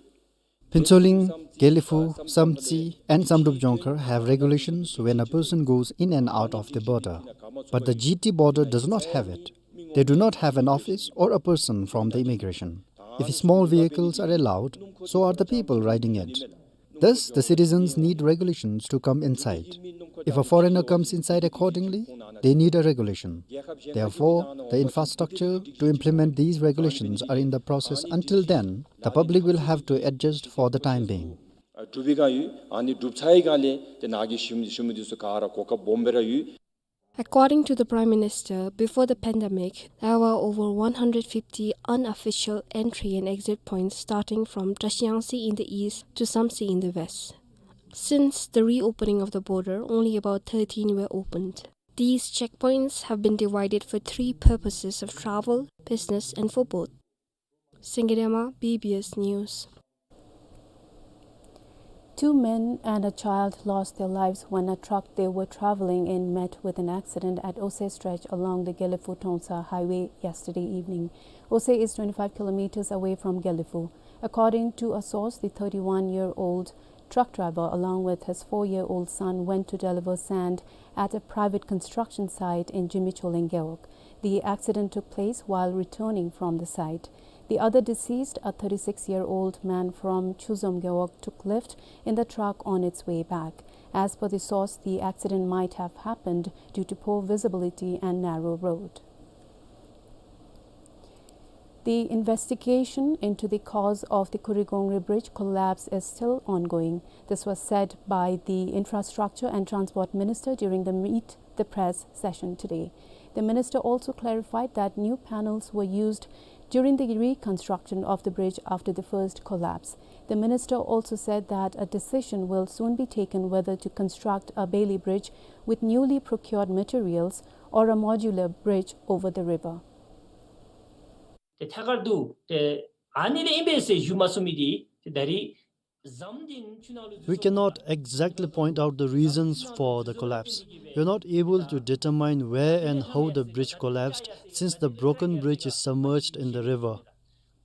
ཕུན་ཚོགས་གླིང་། དགེ་ལེགས་ཕུག། བསམ་རྩེ་and Samdrup Jongkhar have regulations when a person goes in and out of the border. But the G T border does not have it. They do not have an office or a person from the immigration. If small vehicles are allowed, so are the people riding it. Thus, the citizens need regulations to come inside. If a foreigner comes inside accordingly, they need a regulation. Therefore, the infrastructure to implement these regulations are in the process. Until then, the public will have to adjust for the time being. གྲུབ་པའི་སྒང་ཡོད། ཨ་ནི་གྲུབ་ཚར་བའི་སྒང་ལས་ཏེ་ནཱ་གི་ཤུལ་མུ་ཤུལ་མུ་འདི་ཚུ་ག་ར་གོ་སྐབས་སྦོམ་སྦེ་ར་ཡོད། According to the Prime Minister, before the pandemic, there were over one hundred fifty unofficial entry and exit points starting from Trashiyangtse in the east to Samtse in the west. Since the reopening of the border, only about thirteen were opened. These checkpoints have been divided for three purposes of travel, business, and for both. Singirema, B B S News. Two men and a child lost their lives when a truck they were traveling in met with an accident at Ose stretch along the Gelephu-Tongsa highway yesterday evening. Ose is twenty-five kilometers away from Gelephu. According to a source, the thirty-one-year-old truck driver, along with his four-year-old son, went to deliver sand at a private construction site in Jimicholeng Gewog. The accident took place while returning from the site. The other deceased, a thirty-six-year-old man from Chuzom Gewog, took lift in the truck on its way back. As per the source, the accident might have happened due to poor visibility and narrow road. The investigation into the cause of the Kurigongri Bridge collapse is still ongoing. This was said by the Infrastructure and Transport Minister during the Meet the Press session today. The minister also clarified that new panels were used during the reconstruction of the bridge after the first collapse. The minister also said that a decision will soon be taken whether to construct a bailey bridge with newly procured materials or a modular bridge over the river. ཏེ་ཐད་ཀར་དུ་ཏེ་ཨ་ནི་ལས་ཨིན་པས་ཟེར་ཞུ་མ་ཚུགས་མི་འདི་ཏེ་ད་རིས་ཟམ་འདི་ཆུ་ནང་ལུ་འཛུལ་སོང་། We cannot exactly point out the reasons for the collapse. We are not able to determine where and how the bridge collapsed since the broken bridge is submerged in the river.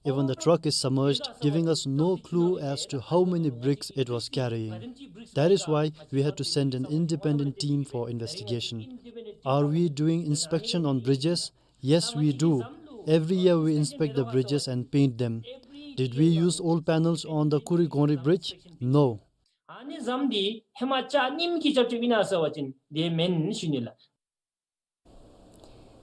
Even the truck is submerged, giving us no clue as to how many bricks it was carrying. That is why we had to send an independent team for investigation. Are we doing inspection on bridges? Yes, we do. Every year we inspect the bridges and paint them. Did we use old panels on the Kurigongri Bridge? No. ཨ་ནི་ཟམ་འདི་ཧེ་མ་ཅ་རྙིངམ་གི་རྐྱབ་རྐྱབ་ཨིན་ན་ཟེར་བ་ཅིན་དེ་མེན་ཞུ་ནི་ལགས།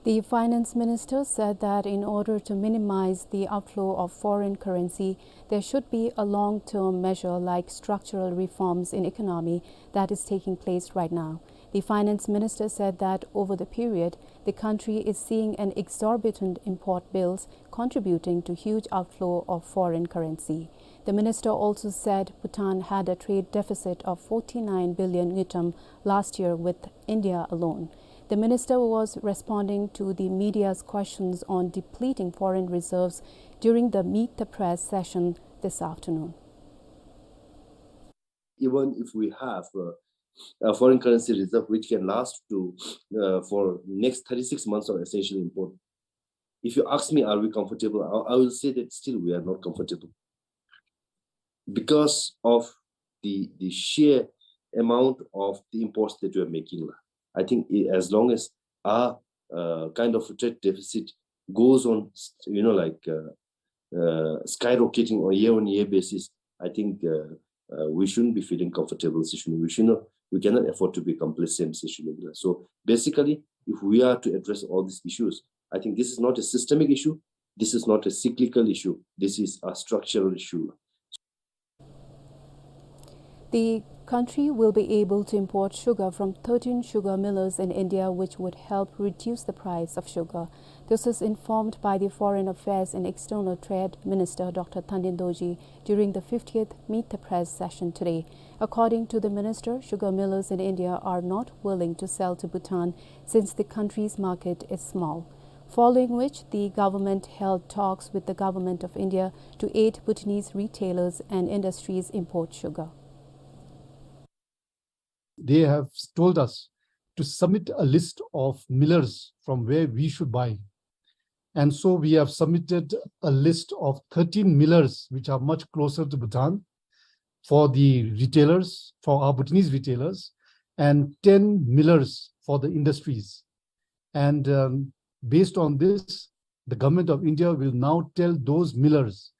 The finance minister said that in order to minimize the outflow of foreign currency, there should be a long-term measure like structural reforms in economy that is taking place right now. The finance minister said that over the period, the country is seeing an exorbitant import bills contributing to huge outflow of foreign currency. The minister also said Bhutan had a trade deficit of forty-nine billion ngultrum last year with India alone. The minister was responding to the media's questions on depleting foreign reserves during the Meet the Press session this afternoon. even if we have, uh, a foreign currency reserve which can last to, uh, for next thirty-six months of essential import, if you ask me, are we comfortable? I, I will say that still we are not comfortable because of the, the sheer amount of the imports that we are making. I think i-, as long as our, uh, kind of trade deficit goes on, you know, like, uh, uh, skyrocketing on year-on-year basis, I think, uh, uh, we shouldn't be feeling comfortable, sir. We should not, we cannot afford to be complacent, sir. So basically, if we are to address all these issues, I think this is not a systemic issue. This is not a cyclical issue. This is a structural issue. The country will be able to import sugar from thirteen sugar millers in India, which would help reduce the price of sugar. This was informed by the Foreign Affairs and External Trade Minister, Doctor Thandin Dorji, during the fiftieth Meet the Press session today. According to the minister, sugar millers in India are not willing to sell to Bhutan since the country's market is small. Following which, the government held talks with the Government of India to aid Bhutanese retailers and industries import sugar. They have told us to submit a list of millers from where we should buy. And so we have submitted a list of thirteen millers, which are much closer to Bhutan, for the retailers, for our Bhutanese retailers, and ten millers for the industries. And, um, based on this, the Government of India will now tell those millers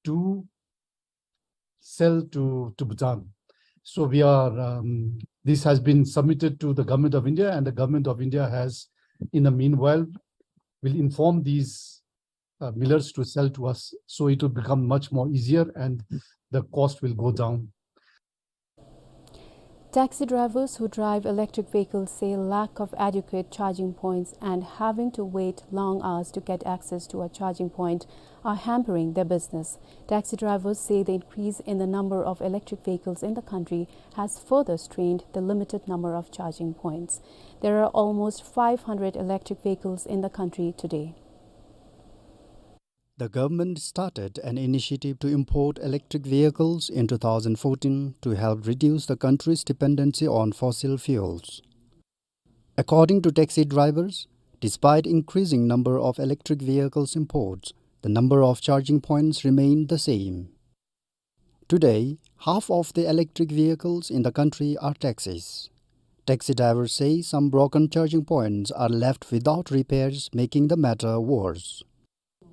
to sell to, to Bhutan. So we are, um, this has been submitted to the Government of India, and the Government of India has, in the meanwhile, will inform these, uh, millers to sell to us. So it will become much more easier and the cost will go down. Taxi drivers who drive electric vehicles say lack of adequate charging points and having to wait long hours to get access to a charging point are hampering their business. Taxi drivers say the increase in the number of electric vehicles in the country has further strained the limited number of charging points. There are almost five hundred electric vehicles in the country today. The government started an initiative to import electric vehicles in two thousand fourteen to help reduce the country's dependency on fossil fuels. According to taxi drivers, despite increasing number of electric vehicles imports, the number of charging points remained the same. Today, half of the electric vehicles in the country are taxis. Taxi drivers say some broken charging points are left without repairs, making the matter worse.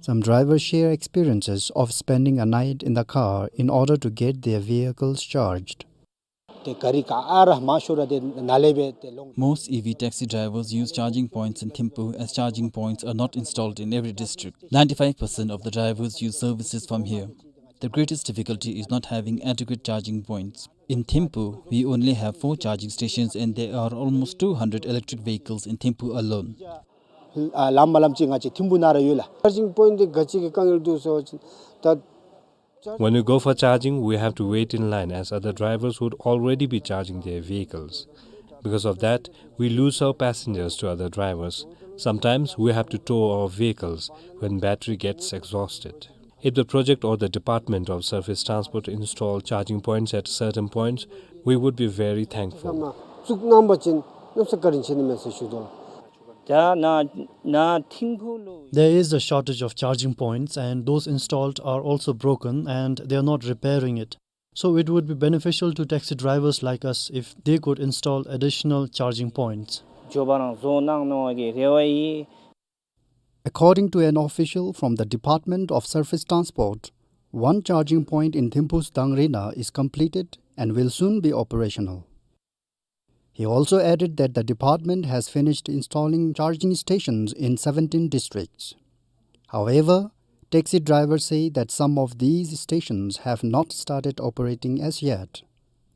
Some drivers share experiences of spending a night in the car in order to get their vehicles charged. ཏེ་ག་རི་ག་ཨ་ར་མ་ཤོར་ར་ཏེ་ནཱ་ལས་སྦེ་ཏེ་ལོང་། Most E V taxi drivers use charging points in Thimphu, as charging points are not installed in every district. Ninety-five percent of the drivers use services from here. The greatest difficulty is not having adequate charging points. In Thimphu, we only have four charging stations and there are almost two hundred electric vehicles in Thimphu alone. ཨ་ལམ་མ་ལམ་ཅིག་ང་བཅས་ཐིམ་ཕུ་ནང་ར་ཡོད་ལགས། Charging point འདི་ག་ཅི་གི་དཀའ་ངལ་འདུག་ཟེར་བ་ཅིན་ད། When we go for charging, we have to wait in line as other drivers would already be charging their vehicles. Because of that, we lose our passengers to other drivers. Sometimes we have to tow our vehicles when battery gets exhausted. If the project or the Department of Surface Transport install charging points at certain points, we would be very thankful. བཙུགས་གནང་བ་ཅིན་གནམ་ས་བཀའ་དྲིན་ཆེ་ནི་མས་ཟེར་ཞུ་དོ། ད་ནཱ་ནཱ་ཐིམ་ཕུ་ལུ། There is a shortage of charging points, and those installed are also broken, and they are not repairing it. So it would be beneficial to taxi drivers like us if they could install additional charging points. མགྱོགས་པ་རང་བཟོ་གནང་གནང་བ་གི་རེ་བ་ཡོད། According to an official from the Department of Surface Transport, one charging point in Thimphu's Dangrena is completed and will soon be operational. He also added that the department has finished installing charging stations in seventeen districts. However, taxi drivers say that some of these stations have not started operating as yet.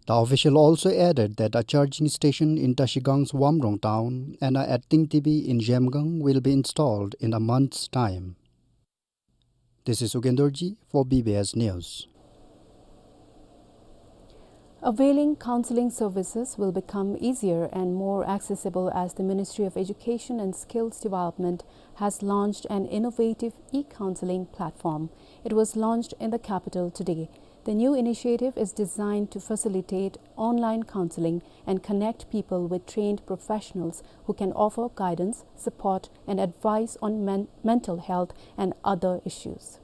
The official also added that a charging station in Trashigang's Wamrong town and a at Tingtibi in Zhemgang will be installed in a month's time. This is Ugen Dorji for B B S News. Availing counseling services will become easier and more accessible as the Ministry of Education and Skills Development has launched an innovative e-counseling platform. It was launched in the capital today. The new initiative is designed to facilitate online counseling and connect people with trained professionals who can offer guidance, support, and advice on men-, mental health and other issues.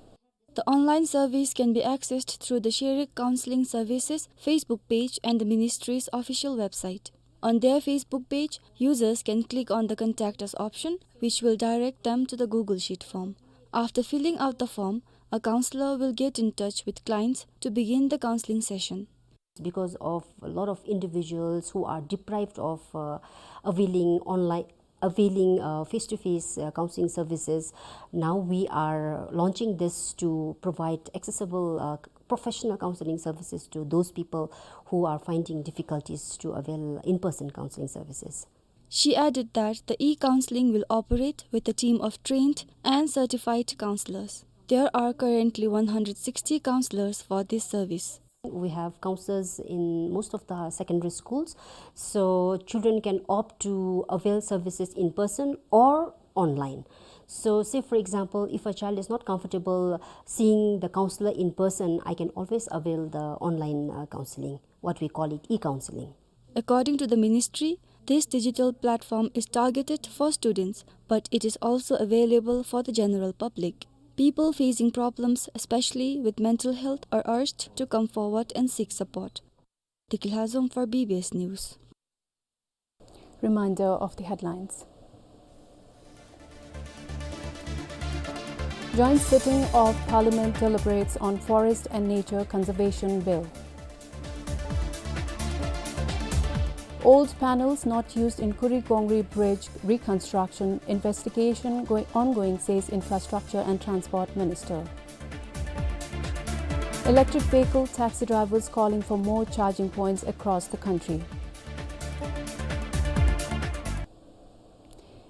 The online service can be accessed through the Sherik Counseling Services Facebook page and the ministry's official website. On their Facebook page, users can click on the Contact Us option, which will direct them to the Google Sheet form. After filling out the form, a counselor will get in touch with clients to begin the counseling session. Because of a lot of individuals who are deprived of, uh, availing online, availing, uh, face-to-face, uh, counseling services, now we are launching this to provide accessible, uh, professional counseling services to those people who are finding difficulties to avail in-person counseling services. She added that the e-counseling will operate with a team of trained and certified counselors. There are currently one hundred sixty counselors for this service. We have counselors in most of the secondary schools, so children can opt to avail services in person or online. So, say for example, if a child is not comfortable seeing the counselor in person, I can always avail the online, uh, counseling, what we call it e-counseling. According to the ministry, this digital platform is targeted for students, but it is also available for the general public. People facing problems, especially with mental health, are urged to come forward and seek support. Deki Lhazom for B B S News. Reminder of the headlines. Joint sitting of Parliament deliberates on Forest and Nature Conservation Bill. Old panels not used in Kurigongri Bridge reconstruction, investigation going, ongoing, says Infrastructure and Transport Minister. Electric vehicle taxi drivers calling for more charging points across the country.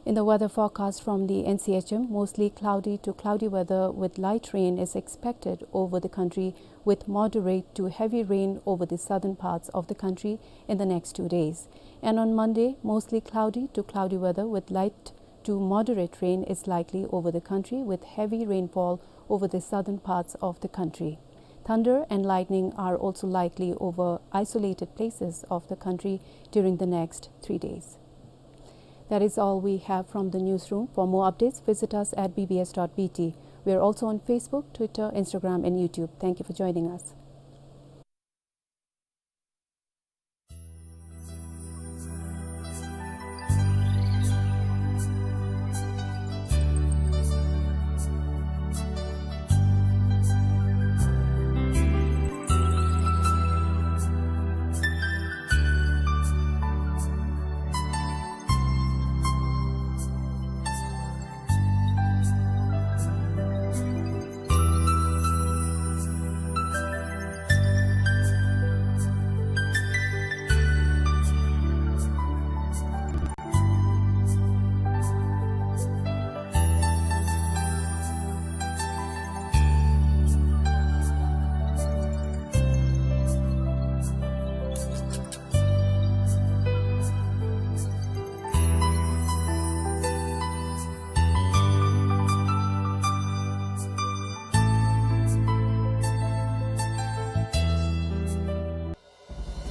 In the weather forecast from the N C H M, mostly cloudy to cloudy weather with light rain is expected over the country, with moderate to heavy rain over the southern parts of the country in the next two days. And on Monday, mostly cloudy to cloudy weather with light to moderate rain is likely over the country, with heavy rainfall over the southern parts of the country. Thunder and lightning are also likely over isolated places of the country during the next three days. That is all we have from the newsroom. For more updates, visit us at B B S dot B T. We are also on Facebook, Twitter, Instagram, and YouTube. Thank you for joining us.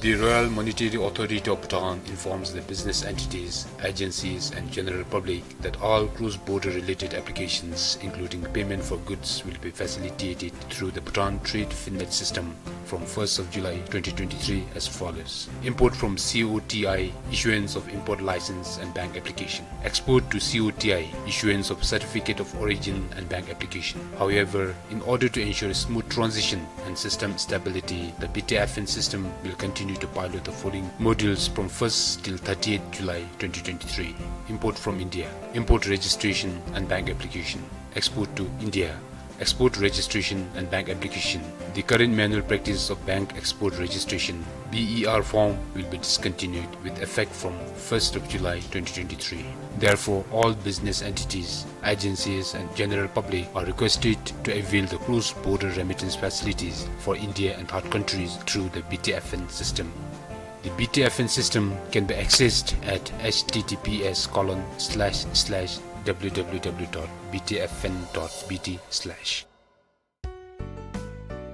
The Royal Monetary Authority of Bhutan informs the business entities, agencies, and general public that all cross-border related applications, including payment for goods, will be facilitated through the Bhutan Trade FinNet system from first of July twenty twenty-three as follows. Import from C O T I, issuance of import license and bank application. Export to C O T I, issuance of certificate of origin and bank application. However, in order to ensure a smooth transition and system stability, the B T F N system will continue to pilot the following modules from first till thirtieth July twenty twenty-three. Import from India, import registration and bank application. Export to India, export registration and bank application. The current manual practice of bank export registration, B E R form, will be discontinued with effect from first of July twenty twenty-three. Therefore, all business entities, agencies, and general public are requested to avail the cross-border remittance facilities for India and third countries through the B T F N system. The B T F N system can be accessed at H T T P S colon slash slash W W W dot B T F N dot B T slash.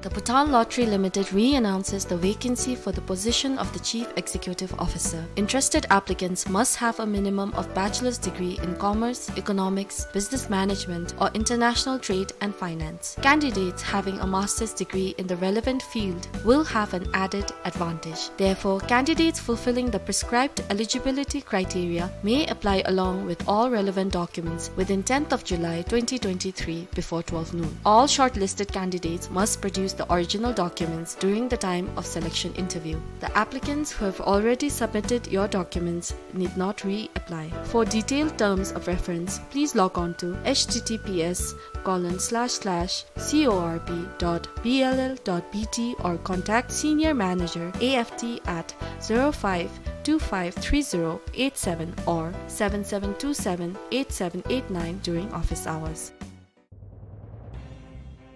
Bhutan Lottery Limited re-announces the vacancy for the position of the Chief Executive Officer. Interested applicants must have a minimum of bachelor's degree in commerce, economics, business management, or international trade and finance. Candidates having a master's degree in the relevant field will have an added advantage. Therefore, candidates fulfilling the prescribed eligibility criteria may apply along with all relevant documents within tenth of July twenty twenty-three before twelve noon. All shortlisted candidates must produce the original documents during the time of selection interview. The applicants who have already submitted your documents need not reapply. For detailed terms of reference, please log on to H T T P S colon slash slash C O R P dot B L L dot B T or contact Senior Manager A F T at zero five two five three zero eight seven or seven seven two seven eight seven eight nine during office hours.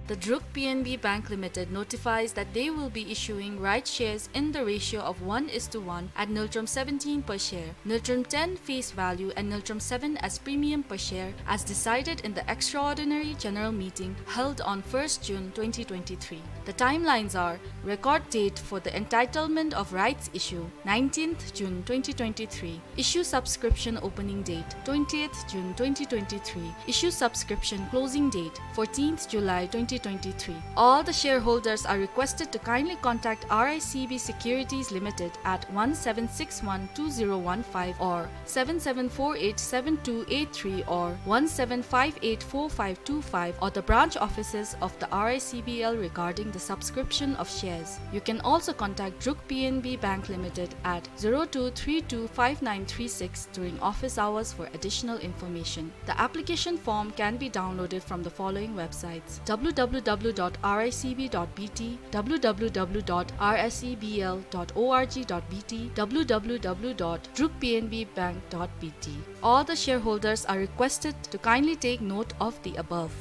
The Druk P N B Bank Limited notifies that they will be issuing rights shares in the ratio of one is to one at ngultrum seventeen per share, ngultrum ten face value and ngultrum seven as premium per share as decided in the extraordinary general meeting held on first June twenty twenty-three. The timelines are: record date for the entitlement of rights issue, nineteenth June twenty twenty-three. Issue subscription opening date, twentieth June twenty twenty-three. Issue subscription closing date, fourteenth July twenty twenty-three. All the shareholders are requested to kindly contact R I C B Securities Limited at one seven six one two zero one five or seven seven four eight seven two eight three or one seven five eight four five two five or the branch offices of the R I C B L regarding the subscription of shares. You can also contact Druk P N B Bank Limited at zero two three two five nine three six during office hours for additional information. The application form can be downloaded from the following websites: W W W dot R I C B dot B T, W W W dot R I C B L dot org dot B T, W W W dot druk P N B bank dot B T. All the shareholders are requested to kindly take note of the above.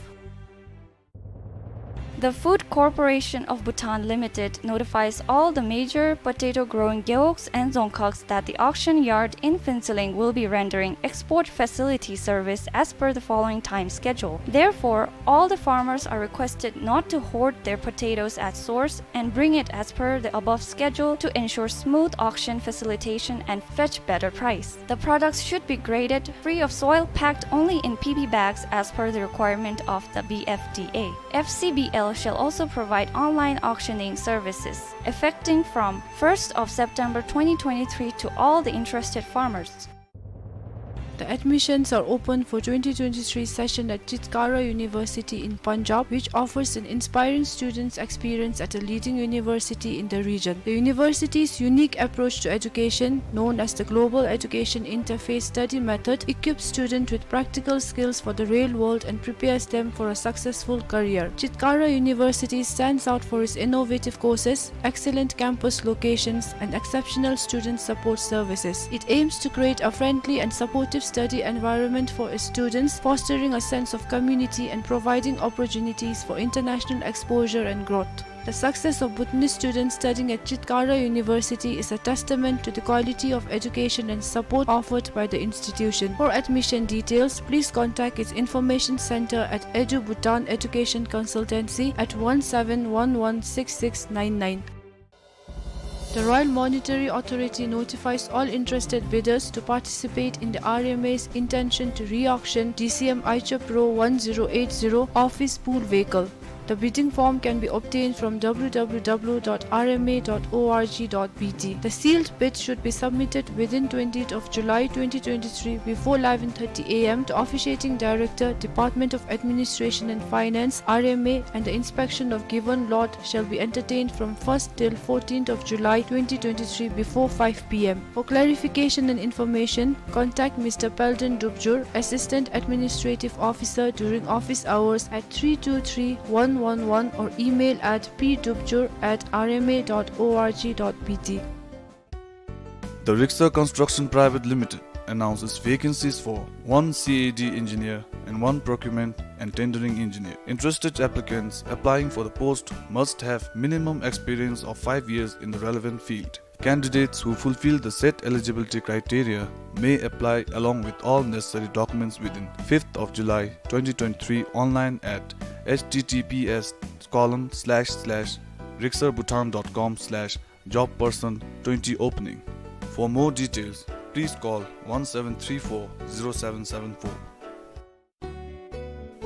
The Food Corporation of Bhutan Limited notifies all the major potato-growing gewogs and dzongkhags that the auction yard in Phuentsholing will be rendering export facility service as per the following time schedule. Therefore, all the farmers are requested not to hoard their potatoes at source and bring it as per the above schedule to ensure smooth auction facilitation and fetch better price. The products should be graded free of soil, packed only in P P bags as per the requirement of the B F D A. F C B L shall also provide online auctioning services effecting from first of September twenty twenty-three to all the interested farmers. The admissions are open for twenty twenty-three session at Chitkara University in Punjab, which offers an inspiring student's experience at a leading university in the region. The university's unique approach to education, known as the Global Education Interface Study Method, equips students with practical skills for the real world and prepares them for a successful career. Chitkara University stands out for its innovative courses, excellent campus locations, and exceptional student support services. It aims to create a friendly and supportive study environment for its students, fostering a sense of community and providing opportunities for international exposure and growth. The success of Bhutanese students studying at Chitkara University is a testament to the quality of education and support offered by the institution. For admission details, please contact its information center at Edu Bhutan Education Consultancy at one seven one one six six nine nine. The Royal Monetary Authority notifies all interested bidders to participate in the R M A's intention to re-auction D C M Aicher Pro one zero eight zero office pool vehicle. The bidding form can be obtained from W W W dot R M A dot org dot B T. The sealed bid should be submitted within twentieth of July twenty twenty-three before eleven thirty A M to Officiating Director, Department of Administration and Finance, R M A, and the inspection of given lot shall be entertained from first till fourteenth of July twenty twenty-three before five P M. For clarification and information, contact Mister Peldon Dubjur, Assistant Administrative Officer, during office hours at three two three one one one or email at p dubjur at r m a dot org dot b t. The Riksa Construction Private Limited announces vacancies for one C A D engineer and one procurement and tendering engineer. Interested applicants applying for the post must have minimum experience of five years in the relevant field. Candidates who fulfill the set eligibility criteria may apply along with all necessary documents within fifth of July twenty twenty-three online at h t t p s colon slash slash rixar bhutan dot com slash job person twenty opening. For more details, please call one seven three four zero seven seven four.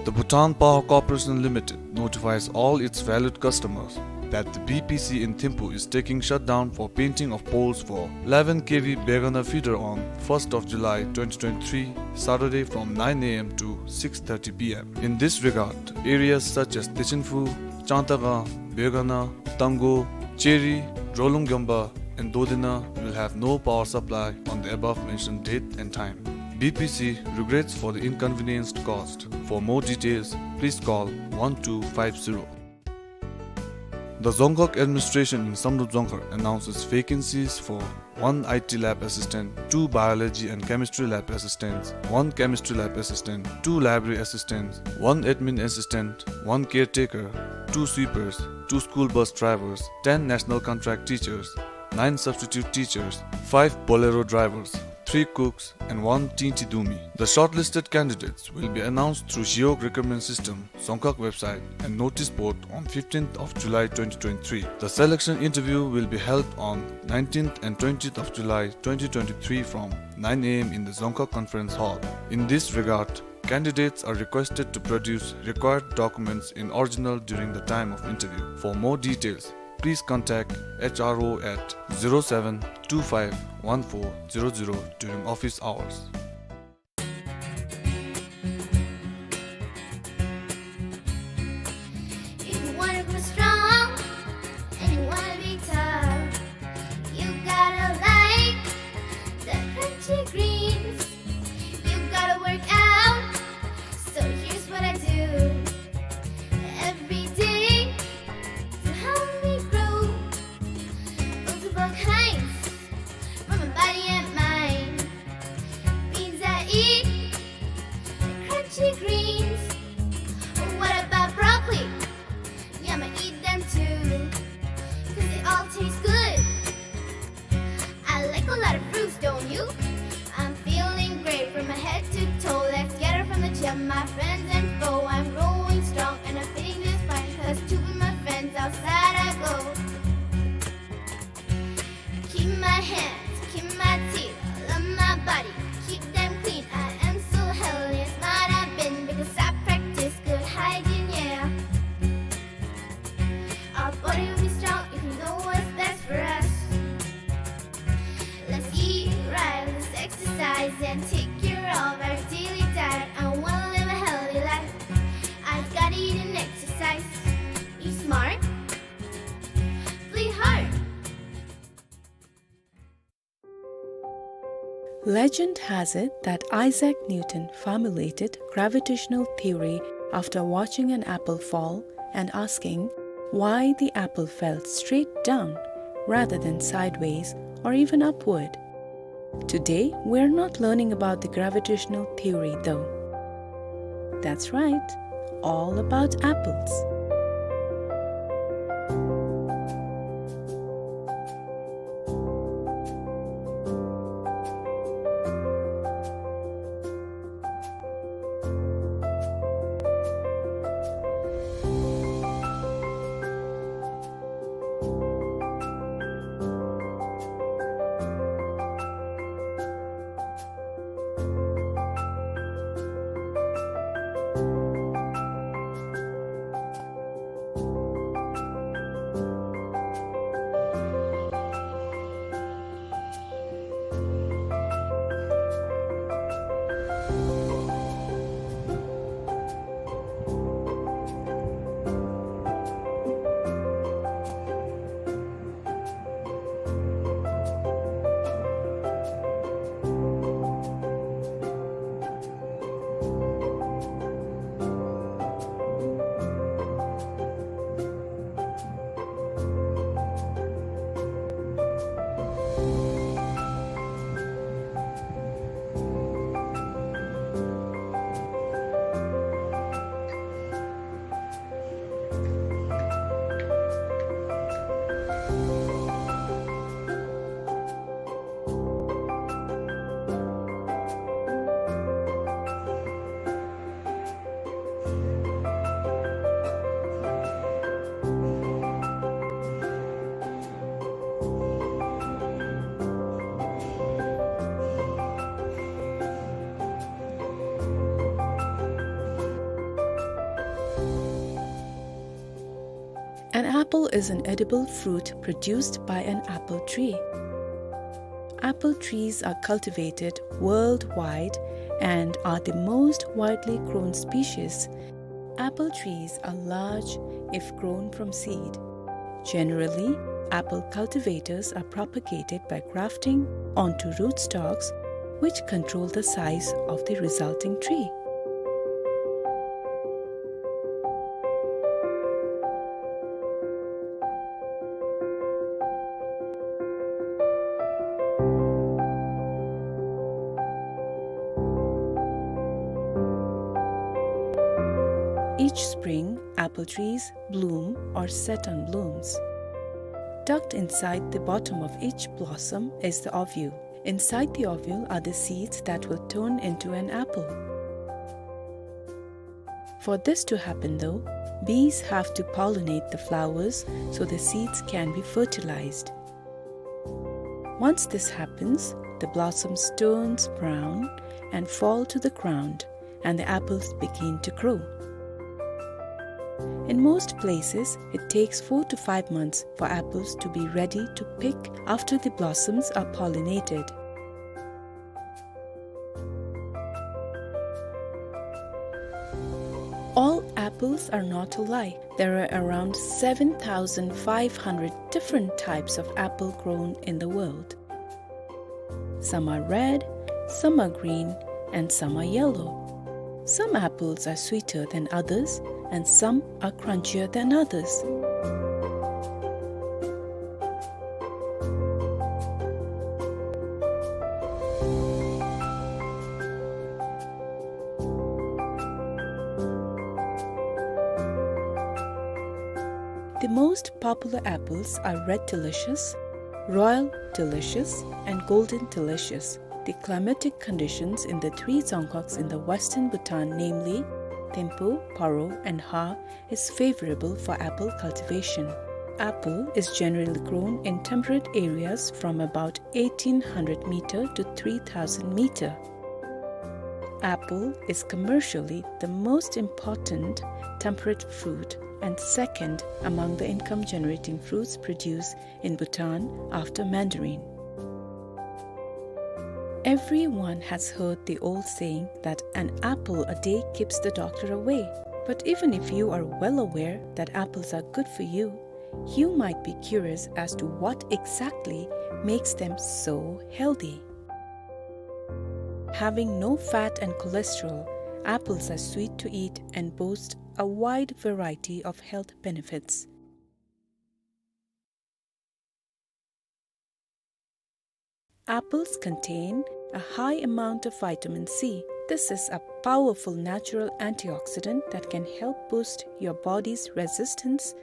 The Bhutan Power Corporation Limited notifies all its valued customers that the B P C in Thimphu is taking shutdown for painting of poles for eleven K V Begana feeder on first of July twenty twenty-three, Saturday, from nine A M to six thirty P M. In this regard, areas such as Techinphu, Changtakang, Begana, Tanggo, Cheri, Drolung Gyomba, and Dodena will have no power supply on the above mentioned date and time. B P C regrets for the inconvenience caused. For more details, please call one two five zero. The Dzongkhag administration in Samdrup Dzongkhag announces vacancies for one I T lab assistant, two biology and chemistry lab assistants, one chemistry lab assistant, two library assistants, one admin assistant, one caretaker, two sweepers, two school bus drivers, ten national contract teachers, nine substitute teachers, five Bolero drivers, three cooks, and one Tinti Dumi. The shortlisted candidates will be announced through Zhihog recruitment system, Dzongkhag website, and notice board on fifteenth of July twenty twenty-three. The selection interview will be held on nineteenth and twentieth of July twenty twenty-three from nine A M in the Dzongkhag Conference Hall. In this regard, candidates are requested to produce required documents in original during the time of interview. For more details, please contact H R O at zero seven two five one four zero zero during office hours. If you wanna grow strong and you wanna be tough, you gotta like the crunchy greens. You gotta work out, so here's what I do every day to help me grow. Multiple kinds for my body and mind. Beans I eat, crunchy greens. What about broccoli? Yeah, I'ma eat them too, 'cause they all taste good. I like a lot of fruits, don't you? I'm feeling great from my head to toe. Let's gather from the gym, my friends and foe. I'm growing strong and I'm feeling just fine, 'cause to be my friends outside I go. Keep my hands, keep my teeth, love my body, keep them clean. I am so healthy, as might have been, because I practice good hygiene, yeah. Our body will be strong if we know what's best for us. Let's eat right, let's exercise and take care of our daily diet. I wanna live a healthy life. I gotta eat and exercise. Eat smart, play hard. Legend has it that Isaac Newton formulated gravitational theory after watching an apple fall and asking why the apple fell straight down rather than sideways or even upward. Today, we're not learning about the gravitational theory, though. That's right, all about apples. An apple is an edible fruit produced by an apple tree. Apple trees are cultivated worldwide and are the most widely grown species. Apple trees are large if grown from seed. Generally, apple cultivators are propagated by grafting onto rootstocks, which control the size of the resulting tree. Each spring, apple trees bloom or set on blooms. Tucked inside the bottom of each blossom is the ovule. Inside the ovule are the seeds that will turn into an apple. For this to happen, though, bees have to pollinate the flowers so the seeds can be fertilized. Once this happens, the blossoms turns brown and fall to the ground, and the apples begin to grow. In most places, it takes four to five months for apples to be ready to pick after the blossoms are pollinated. All apples are not alike. There are around seven thousand five hundred different types of apple grown in the world. Some are red, some are green, and some are yellow. Some apples are sweeter than others, and some are crunchier than others. The most popular apples are Red Delicious, Royal Delicious, and Golden Delicious. The climatic conditions in the three Dzongkhags in the western Bhutan, namely Thimphu, Paro, and Ha, is favorable for apple cultivation. Apple is generally grown in temperate areas from about eighteen hundred meter to three thousand meter. Apple is commercially the most important temperate fruit and second among the income-generating fruits produced in Bhutan after mandarin. Everyone has heard the old saying that an apple a day keeps the doctor away. But even if you are well aware that apples are good for you, you might be curious as to what exactly makes them so healthy. Having no fat and cholesterol, apples are sweet to eat and boast a wide variety of health benefits. Apples contain a high amount of vitamin C. This is a powerful natural antioxidant that can help boost your body's resistance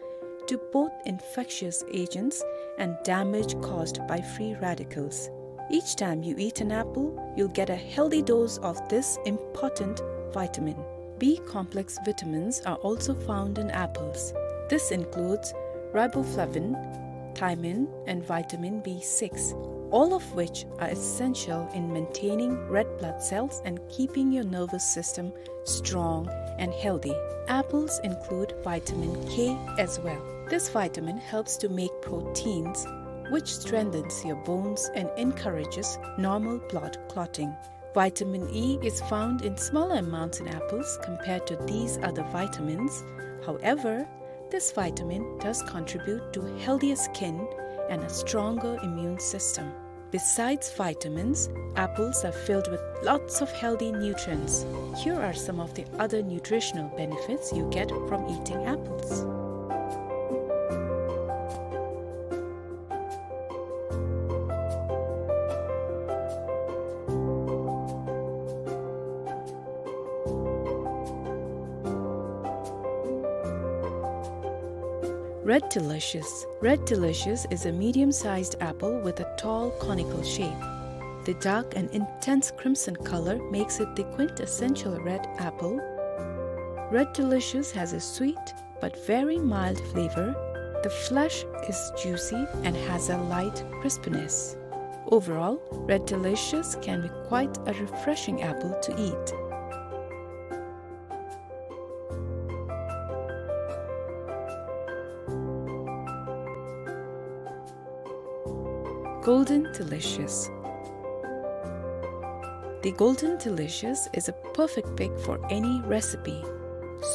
to both infectious agents and damage caused by free radicals. Each time you eat an apple, you'll get a healthy dose of this important vitamin. B complex vitamins are also found in apples. This includes riboflavin, thiamine, and vitamin B six, all of which are essential in maintaining red blood cells and keeping your nervous system strong and healthy. Apples include vitamin K as well. This vitamin helps to make proteins, which strengthens your bones and encourages normal blood clotting. Vitamin E is found in smaller amounts in apples compared to these other vitamins. However, this vitamin does contribute to healthier skin and a stronger immune system. Besides vitamins, apples are filled with lots of healthy nutrients. Here are some of the other nutritional benefits you get from eating apples. Red Delicious. Red Delicious is a medium-sized apple with a tall conical shape. The dark and intense crimson color makes it the quintessential red apple. Red Delicious has a sweet but very mild flavor. The flesh is juicy and has a light crispiness. Overall, Red Delicious can be quite a refreshing apple to eat. Golden Delicious. The Golden Delicious is a perfect pick for any recipe.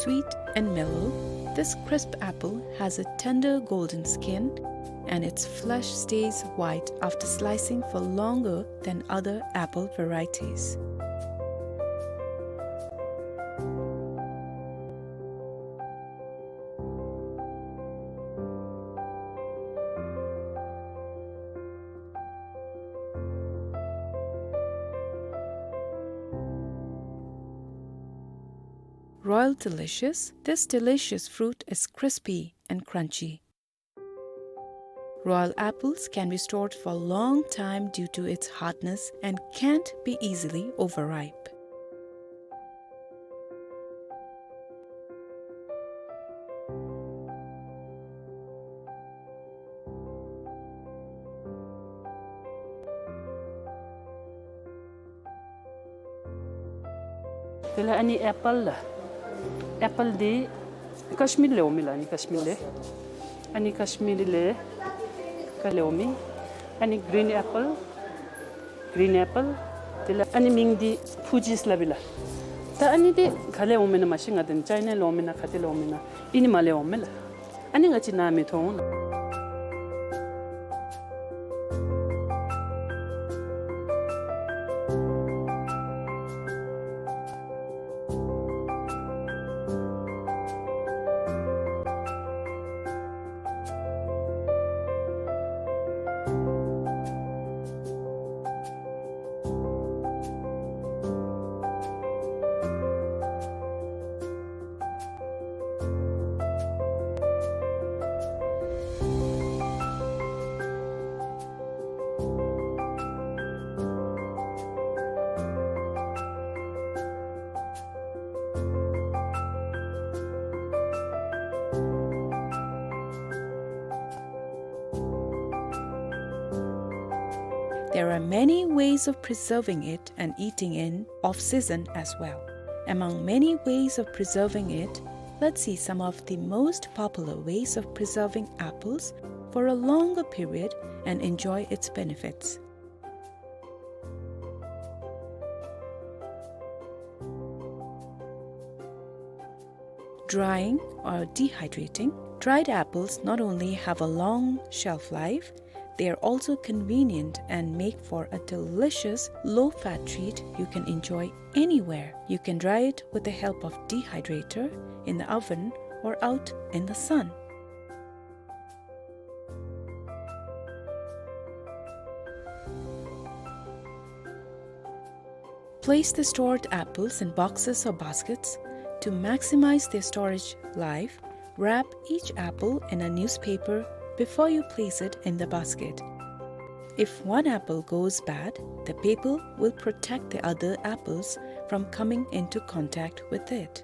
Sweet and mellow, this crisp apple has a tender golden skin, and its flesh stays white after slicing for longer than other apple varieties. Royal Delicious. This delicious fruit is crispy and crunchy. Royal apples can be stored for a long time due to its hardness and can't be easily overripe. དེ་ལས་ཨ་ནི་ཨེ་པཱལ་ལགས། ཨེ་པཱལ་འདི་ཀཤ་མིར་ལས་འོང་མི་ལགས། ཨ་ནི་ཀཤ་མིར་ལས། ཨ་ནི་ཀཤ་མིར་ལས་ཀ་ལས་འོང་མི། ཨ་ནི་གི་རིན་ཨེ་པཱལ། གི་རིན་ཨེ་པཱལ། དེ་ལས་ཨ་ནི་མིང་འདི་ཕུ་ཇིས་སླབ་ཨིན་ལགས། ད་ཨ་ནི་འདི་ག་ལས་འོང་མེན་ན་མ་ཤེས། ང་འདི་ཅའི་ན་ལས་འོང་མེན་ན་ག་ཏེ་ལས་འོང་མེན་ན་ཨིན་ནི་མ་ལས་འོང་མེན་ལགས། ཨ་ནི་ང་བཅས་ནཱ་མི་མཐོང་ལགས། There are many ways of preserving it and eating in off-season as well. Among many ways of preserving it, let's see some of the most popular ways of preserving apples for a longer period and enjoy its benefits. Drying or dehydrating. Dried apples not only have a long shelf life, they are also convenient and make for a delicious low-fat treat you can enjoy anywhere. You can dry it with the help of dehydrator, in the oven, or out in the sun. Place the stored apples in boxes or baskets. To maximize their storage life, wrap each apple in a newspaper before you place it in the basket. If one apple goes bad, the paper will protect the other apples from coming into contact with it.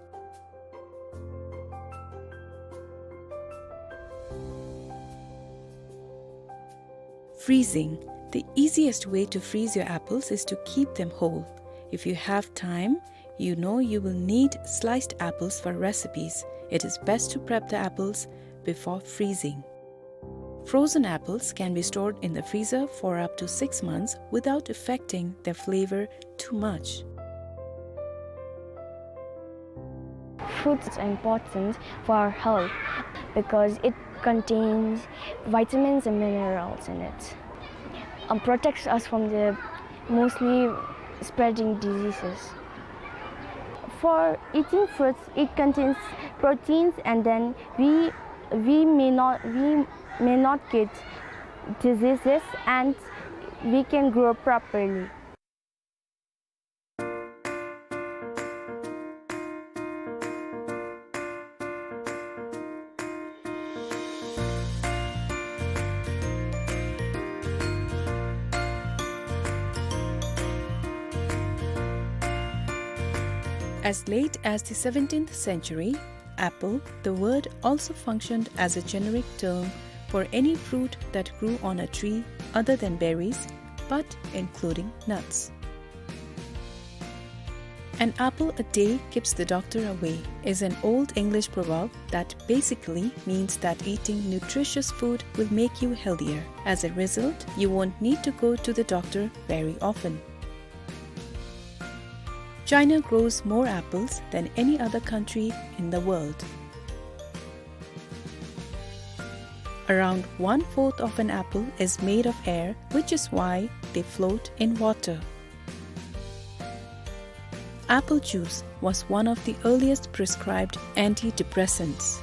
Freezing. The easiest way to freeze your apples is to keep them whole. If you have time, you know you will need sliced apples for recipes. It is best to prep the apples before freezing. Frozen apples can be stored in the freezer for up to six months without affecting their flavor too much. Fruits are important for our health because it contains vitamins and minerals in it, and protects us from the mostly spreading diseases. For eating fruits, it contains proteins, and then we, we may not, we may not get diseases, and we can grow properly. As late as the seventeenth century, apple, the word, also functioned as a generic term for any fruit that grew on a tree other than berries, but including nuts. "An apple a day keeps the doctor away" is an old English proverb that basically means that eating nutritious food will make you healthier. As a result, you won't need to go to the doctor very often. China grows more apples than any other country in the world. Around one-fourth of an apple is made of air, which is why they float in water. Apple juice was one of the earliest prescribed antidepressants.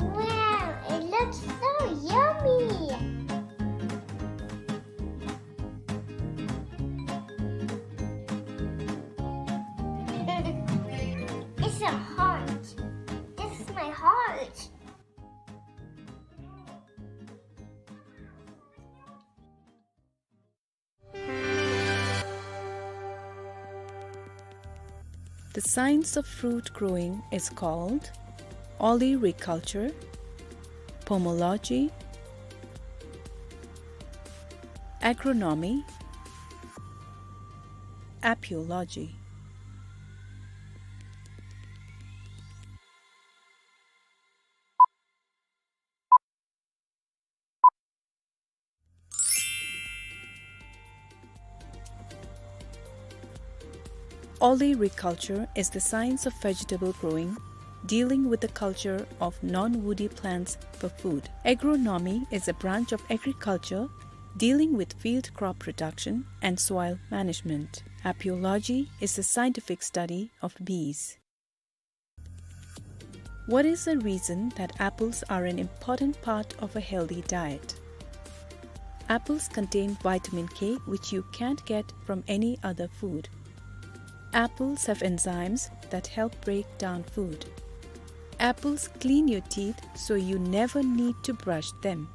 Wow, it looks so yummy! It's a heart. This is my heart. The science of fruit growing is called olericulture, pomology, agronomy, apiology. Olericulture is the science of vegetable growing, dealing with the culture of non-woody plants for food. Agronomy is a branch of agriculture dealing with field crop production and soil management. Apiology is the scientific study of bees. What is the reason that apples are an important part of a healthy diet? Apples contain vitamin K, which you can't get from any other food. Apples have enzymes that help break down food. Apples clean your teeth, so you never need to brush them.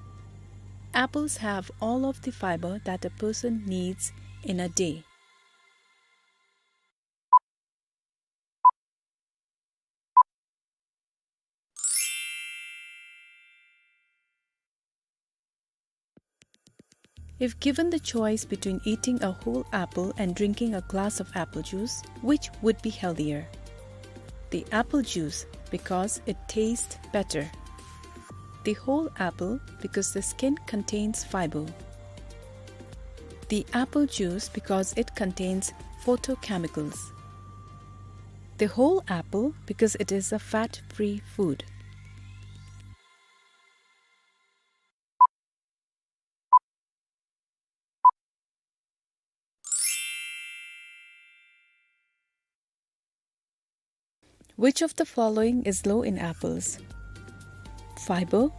Apples have all of the fiber that a person needs in a day. If given the choice between eating a whole apple and drinking a glass of apple juice, which would be healthier? The apple juice, because it tastes better. The whole apple, because the skin contains fiber. The apple juice, because it contains phytochemicals. The whole apple, because it is a fat-free food. Which of the following is low in apples? Fiber,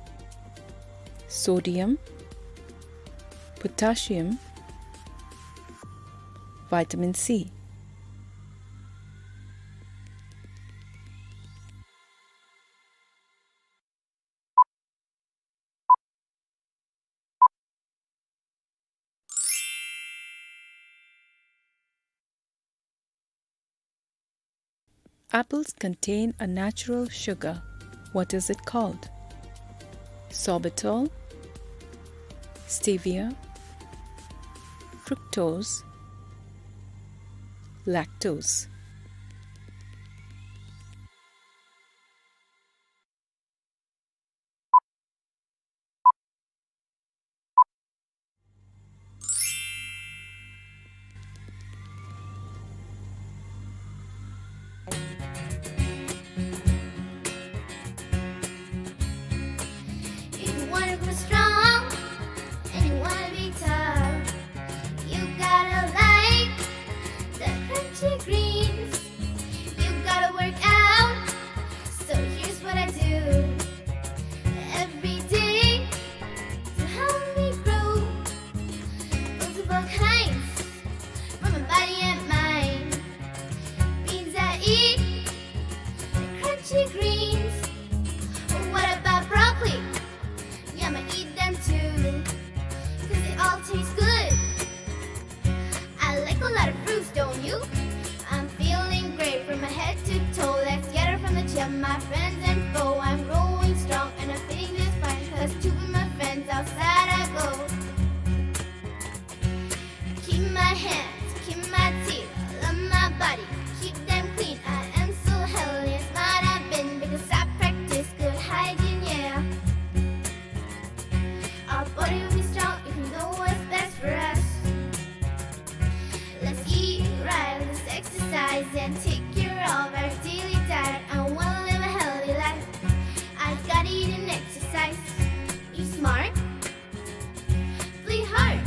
sodium, potassium, vitamin C. Apples contain a natural sugar. What is it called? Sorbitol, stevia, fructose, lactose. If you wanna grow strong and you wanna be tall, you gotta like the crunchy greens. You gotta work out. So here's what I do every day to help me grow. Multiple kinds for my body and mind. Beans I eat, crunchy greens. What about broccoli? Yeah, I'ma eat them too, 'cause they all taste good. I like a lot of fruits, don't you? I'm feeling great from my head to toe. Let's gather from the gym, my friends and foe. I'm growing strong and I'm feeling just fine, 'cause to be my friends outside I go. Keep my hands, keep my teeth, love my body, keep them clean. I am so healthy and smart I've been, because I practice good hygiene, yeah. Our body will be strong if we know what's best for us. Let's eat right, let's exercise and take care of our daily diet. I wanna live a healthy life. I gotta eat and exercise. Eat smart, play hard.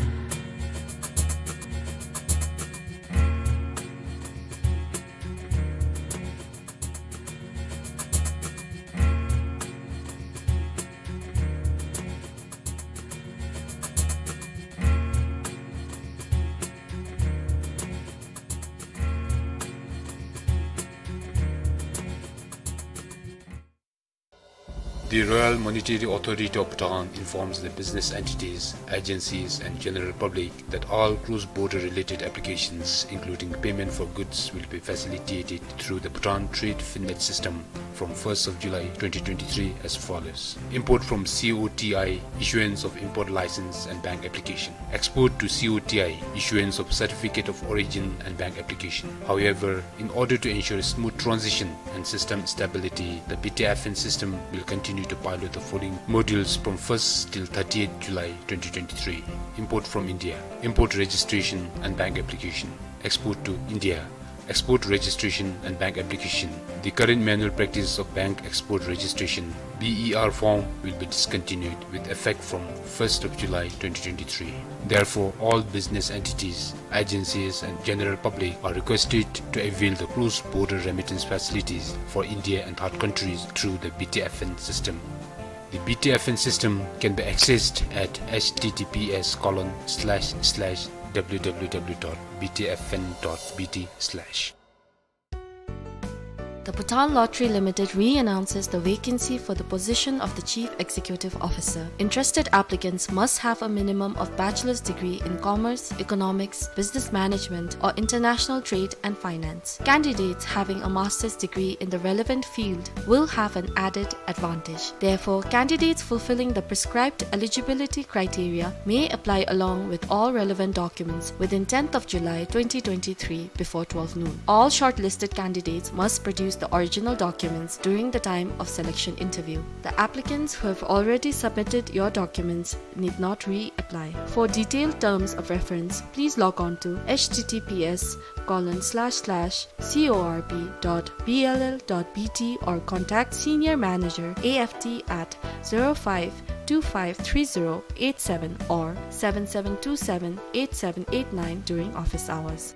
The Royal Monetary Authority of Bhutan informs the business entities, agencies and general public that all cross-border related applications, including payment for goods, will be facilitated through the Bhutan Trade Finnet system from first of July twenty twenty-three as follows. Import from C O T I, issuance of import license and bank application. Export to C O T I, issuance of certificate of origin and bank application. However, in order to ensure a smooth transition and system stability, the B T F N system will continue to pilot the following modules from first till thirtieth July twenty twenty-three. Import from India, import registration and bank application. Export to India, export registration and bank application. The current manual practice of bank export registration, B E R form, will be discontinued with effect from first of July twenty twenty-three. Therefore, all business entities, agencies and general public are requested to avail the cross-border remittance facilities for India and third countries through the B T F N system. The B T F N system can be accessed at H T T P S colon slash slash W W W dot B T F N dot B T slash. The Bhutan Lottery Limited re-announces the vacancy for the position of the Chief Executive Officer. Interested applicants must have a minimum of bachelor's degree in commerce, economics, business management, or international trade and finance. Candidates having a master's degree in the relevant field will have an added advantage. Therefore, candidates fulfilling the prescribed eligibility criteria may apply along with all relevant documents within tenth of July twenty twenty-three before twelve noon. All shortlisted candidates must produce the original documents during the time of selection interview. The applicants who have already submitted your documents need not reapply. For detailed terms of reference, please log on to H T T P S colon slash slash C O R P dot B L L dot B T or contact Senior Manager A F T at zero five two five three zero eight seven or seven seven two seven eight seven eight nine during office hours.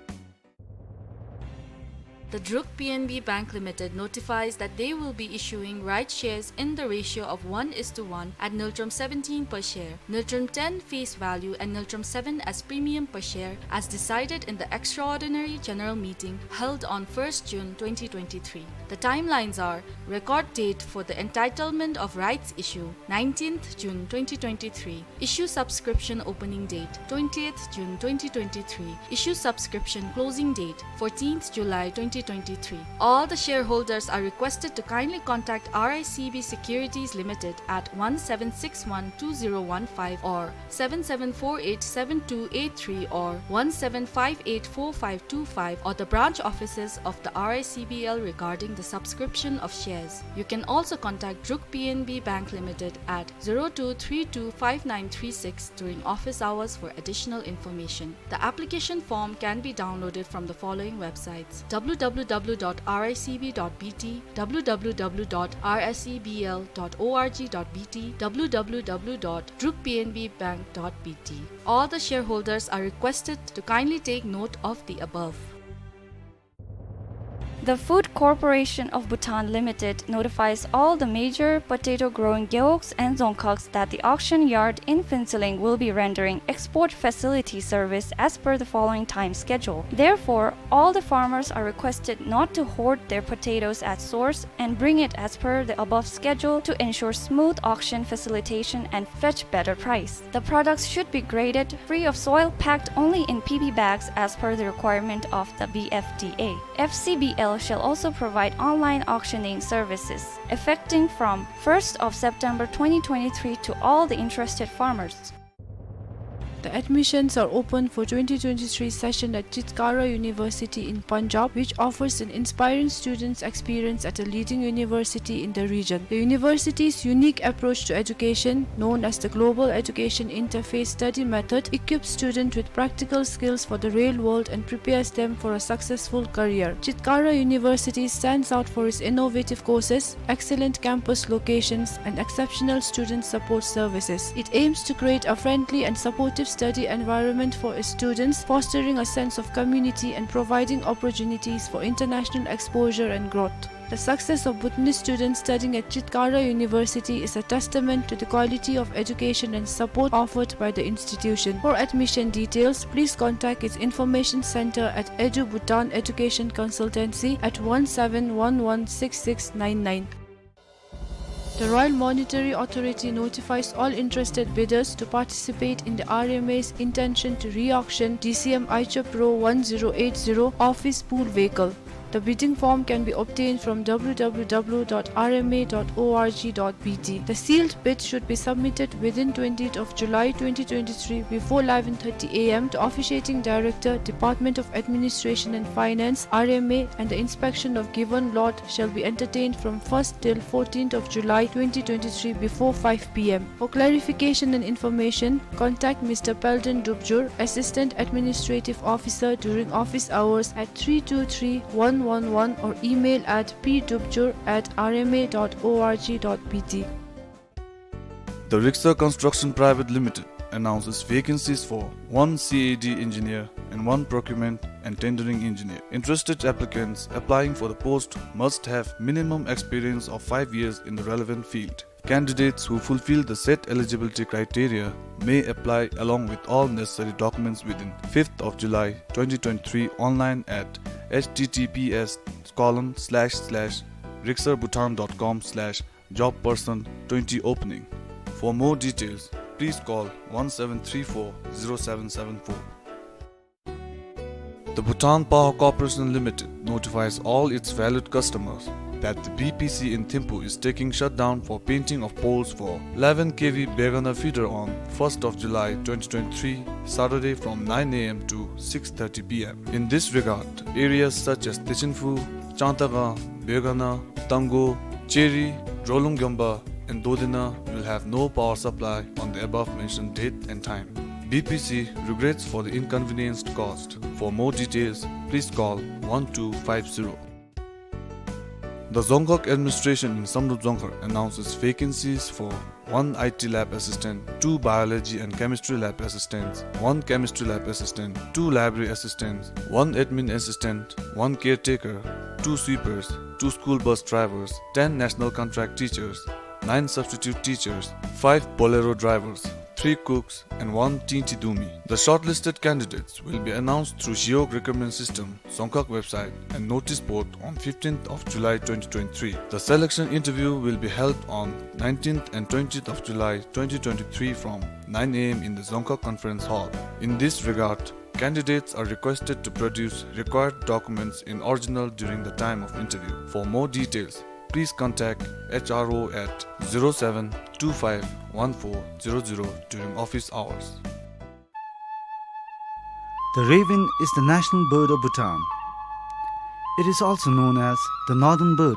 The Druk P N B Bank Limited notifies that they will be issuing rights shares in the ratio of one is to one at Ngultrum seventeen per share, Ngultrum ten face value and Ngultrum seven as premium per share as decided in the extraordinary general meeting held on first June twenty twenty-three. The timelines are: record date for the entitlement of rights issue, nineteenth June twenty twenty-three. Issue subscription opening date, twentieth June twenty twenty-three. Issue subscription closing date, fourteenth July twenty twenty-three. All the shareholders are requested to kindly contact R I C B Securities Limited at one seven six one two zero one five or seven seven four eight seven two eight three or one seven five eight four five two five or the branch offices of the R I C B L regarding the subscription of shares. You can also contact Druk P N B Bank Limited at zero two three two five nine three six during office hours for additional information. The application form can be downloaded from the following websites: W W W dot R I C B dot B T, W W W dot R I C B L dot org dot B T, W W W dot druk P N B bank dot B T. All the shareholders are requested to kindly take note of the above. The Food Corporation of Bhutan Limited notifies all the major potato-growing gewogs and dzongkhags that the auction yard in Phuentsholing will be rendering export facility service as per the following time schedule. Therefore, all the farmers are requested not to hoard their potatoes at source and bring it as per the above schedule to ensure smooth auction facilitation and fetch better price. The products should be graded free of soil, packed only in P P bags as per the requirement of the B F D A. F C B L shall also provide online auctioning services effecting from first of September twenty twenty-three to all the interested farmers. The admissions are open for twenty twenty-three session at Chitkara University in Punjab, which offers an inspiring student's experience at a leading university in the region. The university's unique approach to education, known as the Global Education Interface Study Method, equips students with practical skills for the real world and prepares them for a successful career. Chitkara University stands out for its innovative courses, excellent campus locations, and exceptional student support services. It aims to create a friendly and supportive study environment for its students, fostering a sense of community and providing opportunities for international exposure and growth. The success of Bhutanese students studying at Chitkara University is a testament to the quality of education and support offered by the institution. For admission details, please contact its information center at Edu Bhutan Education Consultancy at one seven one one six six nine nine. The Royal Monetary Authority notifies all interested bidders to participate in the R M A's intention to re-auction D C M Aicha Pro one zero eight zero office pool vehicle. The bidding form can be obtained from W W W dot R M A dot org dot B T. The sealed bid should be submitted within twentieth of July twenty twenty-three before eleven thirty A M to officiating director, Department of Administration and Finance, R M A, and the inspection of given lot shall be entertained from first till fourteenth of July twenty twenty-three before five P M. For clarification and information, contact Mister Peldon Dubjur, Assistant Administrative Officer, during office hours at three two three one one one or email at p dubjur at r m a dot org dot b t. The Rixa Construction Private Limited announces vacancies for one C A D engineer and one procurement and tendering engineer. Interested applicants applying for the post must have minimum experience of five years in the relevant field. Candidates who fulfill the set eligibility criteria may apply along with all necessary documents within fifth of July twenty twenty-three online at h t t p s colon slash slash rixar bhutan dot com slash job person twenty opening. For more details, please call one seven three four zero seven seven four. The Bhutan Power Corporation Limited notifies all its valued customers that the B P C in Thimphu is taking shutdown for painting of poles for eleven K V Begana feeder on first of July twenty twenty-three, Saturday, from nine A M to six thirty P M. In this regard, areas such as Techinphu, Changtakang, Begana, Tanggo, Cheri, Drolung Gyomba, and Dodena will have no power supply on the above mentioned date and time. B P C regrets for the inconvenience caused. For more details, please call one two five zero. The Dzongkhag administration in Samdrup Dzongkhag announces vacancies for one I T lab assistant, two biology and chemistry lab assistants, one chemistry lab assistant, two library assistants, one admin assistant, one caretaker, two sweepers, two school bus drivers, ten national contract teachers, nine substitute teachers, five Bolero drivers, three cooks, and one Tinti Dumi. The shortlisted candidates will be announced through Zhiog recruitment system, Dzongkhag website, and notice board on fifteenth of July twenty twenty-three. The selection interview will be held on nineteenth and twentieth of July twenty twenty-three from nine A M in the Dzongkhag Conference Hall. In this regard, candidates are requested to produce required documents in original during the time of interview. For more details, please contact H R O at zero seven two five one four zero zero during office hours. The raven is the national bird of Bhutan. It is also known as the northern bird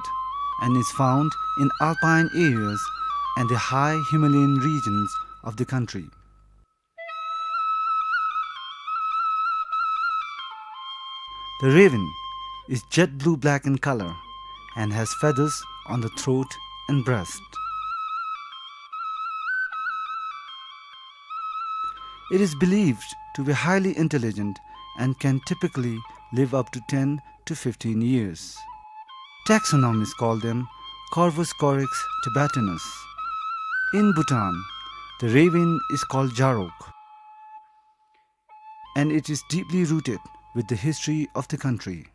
and is found in alpine areas and the high Himalayan regions of the country. The raven is jet blue-black in color and has feathers on the throat and breast. It is believed to be highly intelligent and can typically live up to ten to fifteen years. Taxonomists call them Corvus corax tibetanus. In Bhutan, the raven is called Jarok, and it is deeply rooted with the history of the country.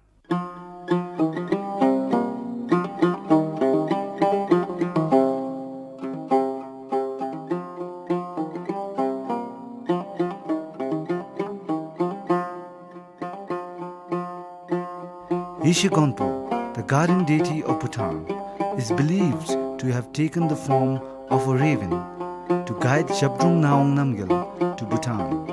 Yeshe Gonpo, the guardian deity of Bhutan, is believed to have taken the form of a raven to guide Zhabdrung Ngawang Namgyal to Bhutan.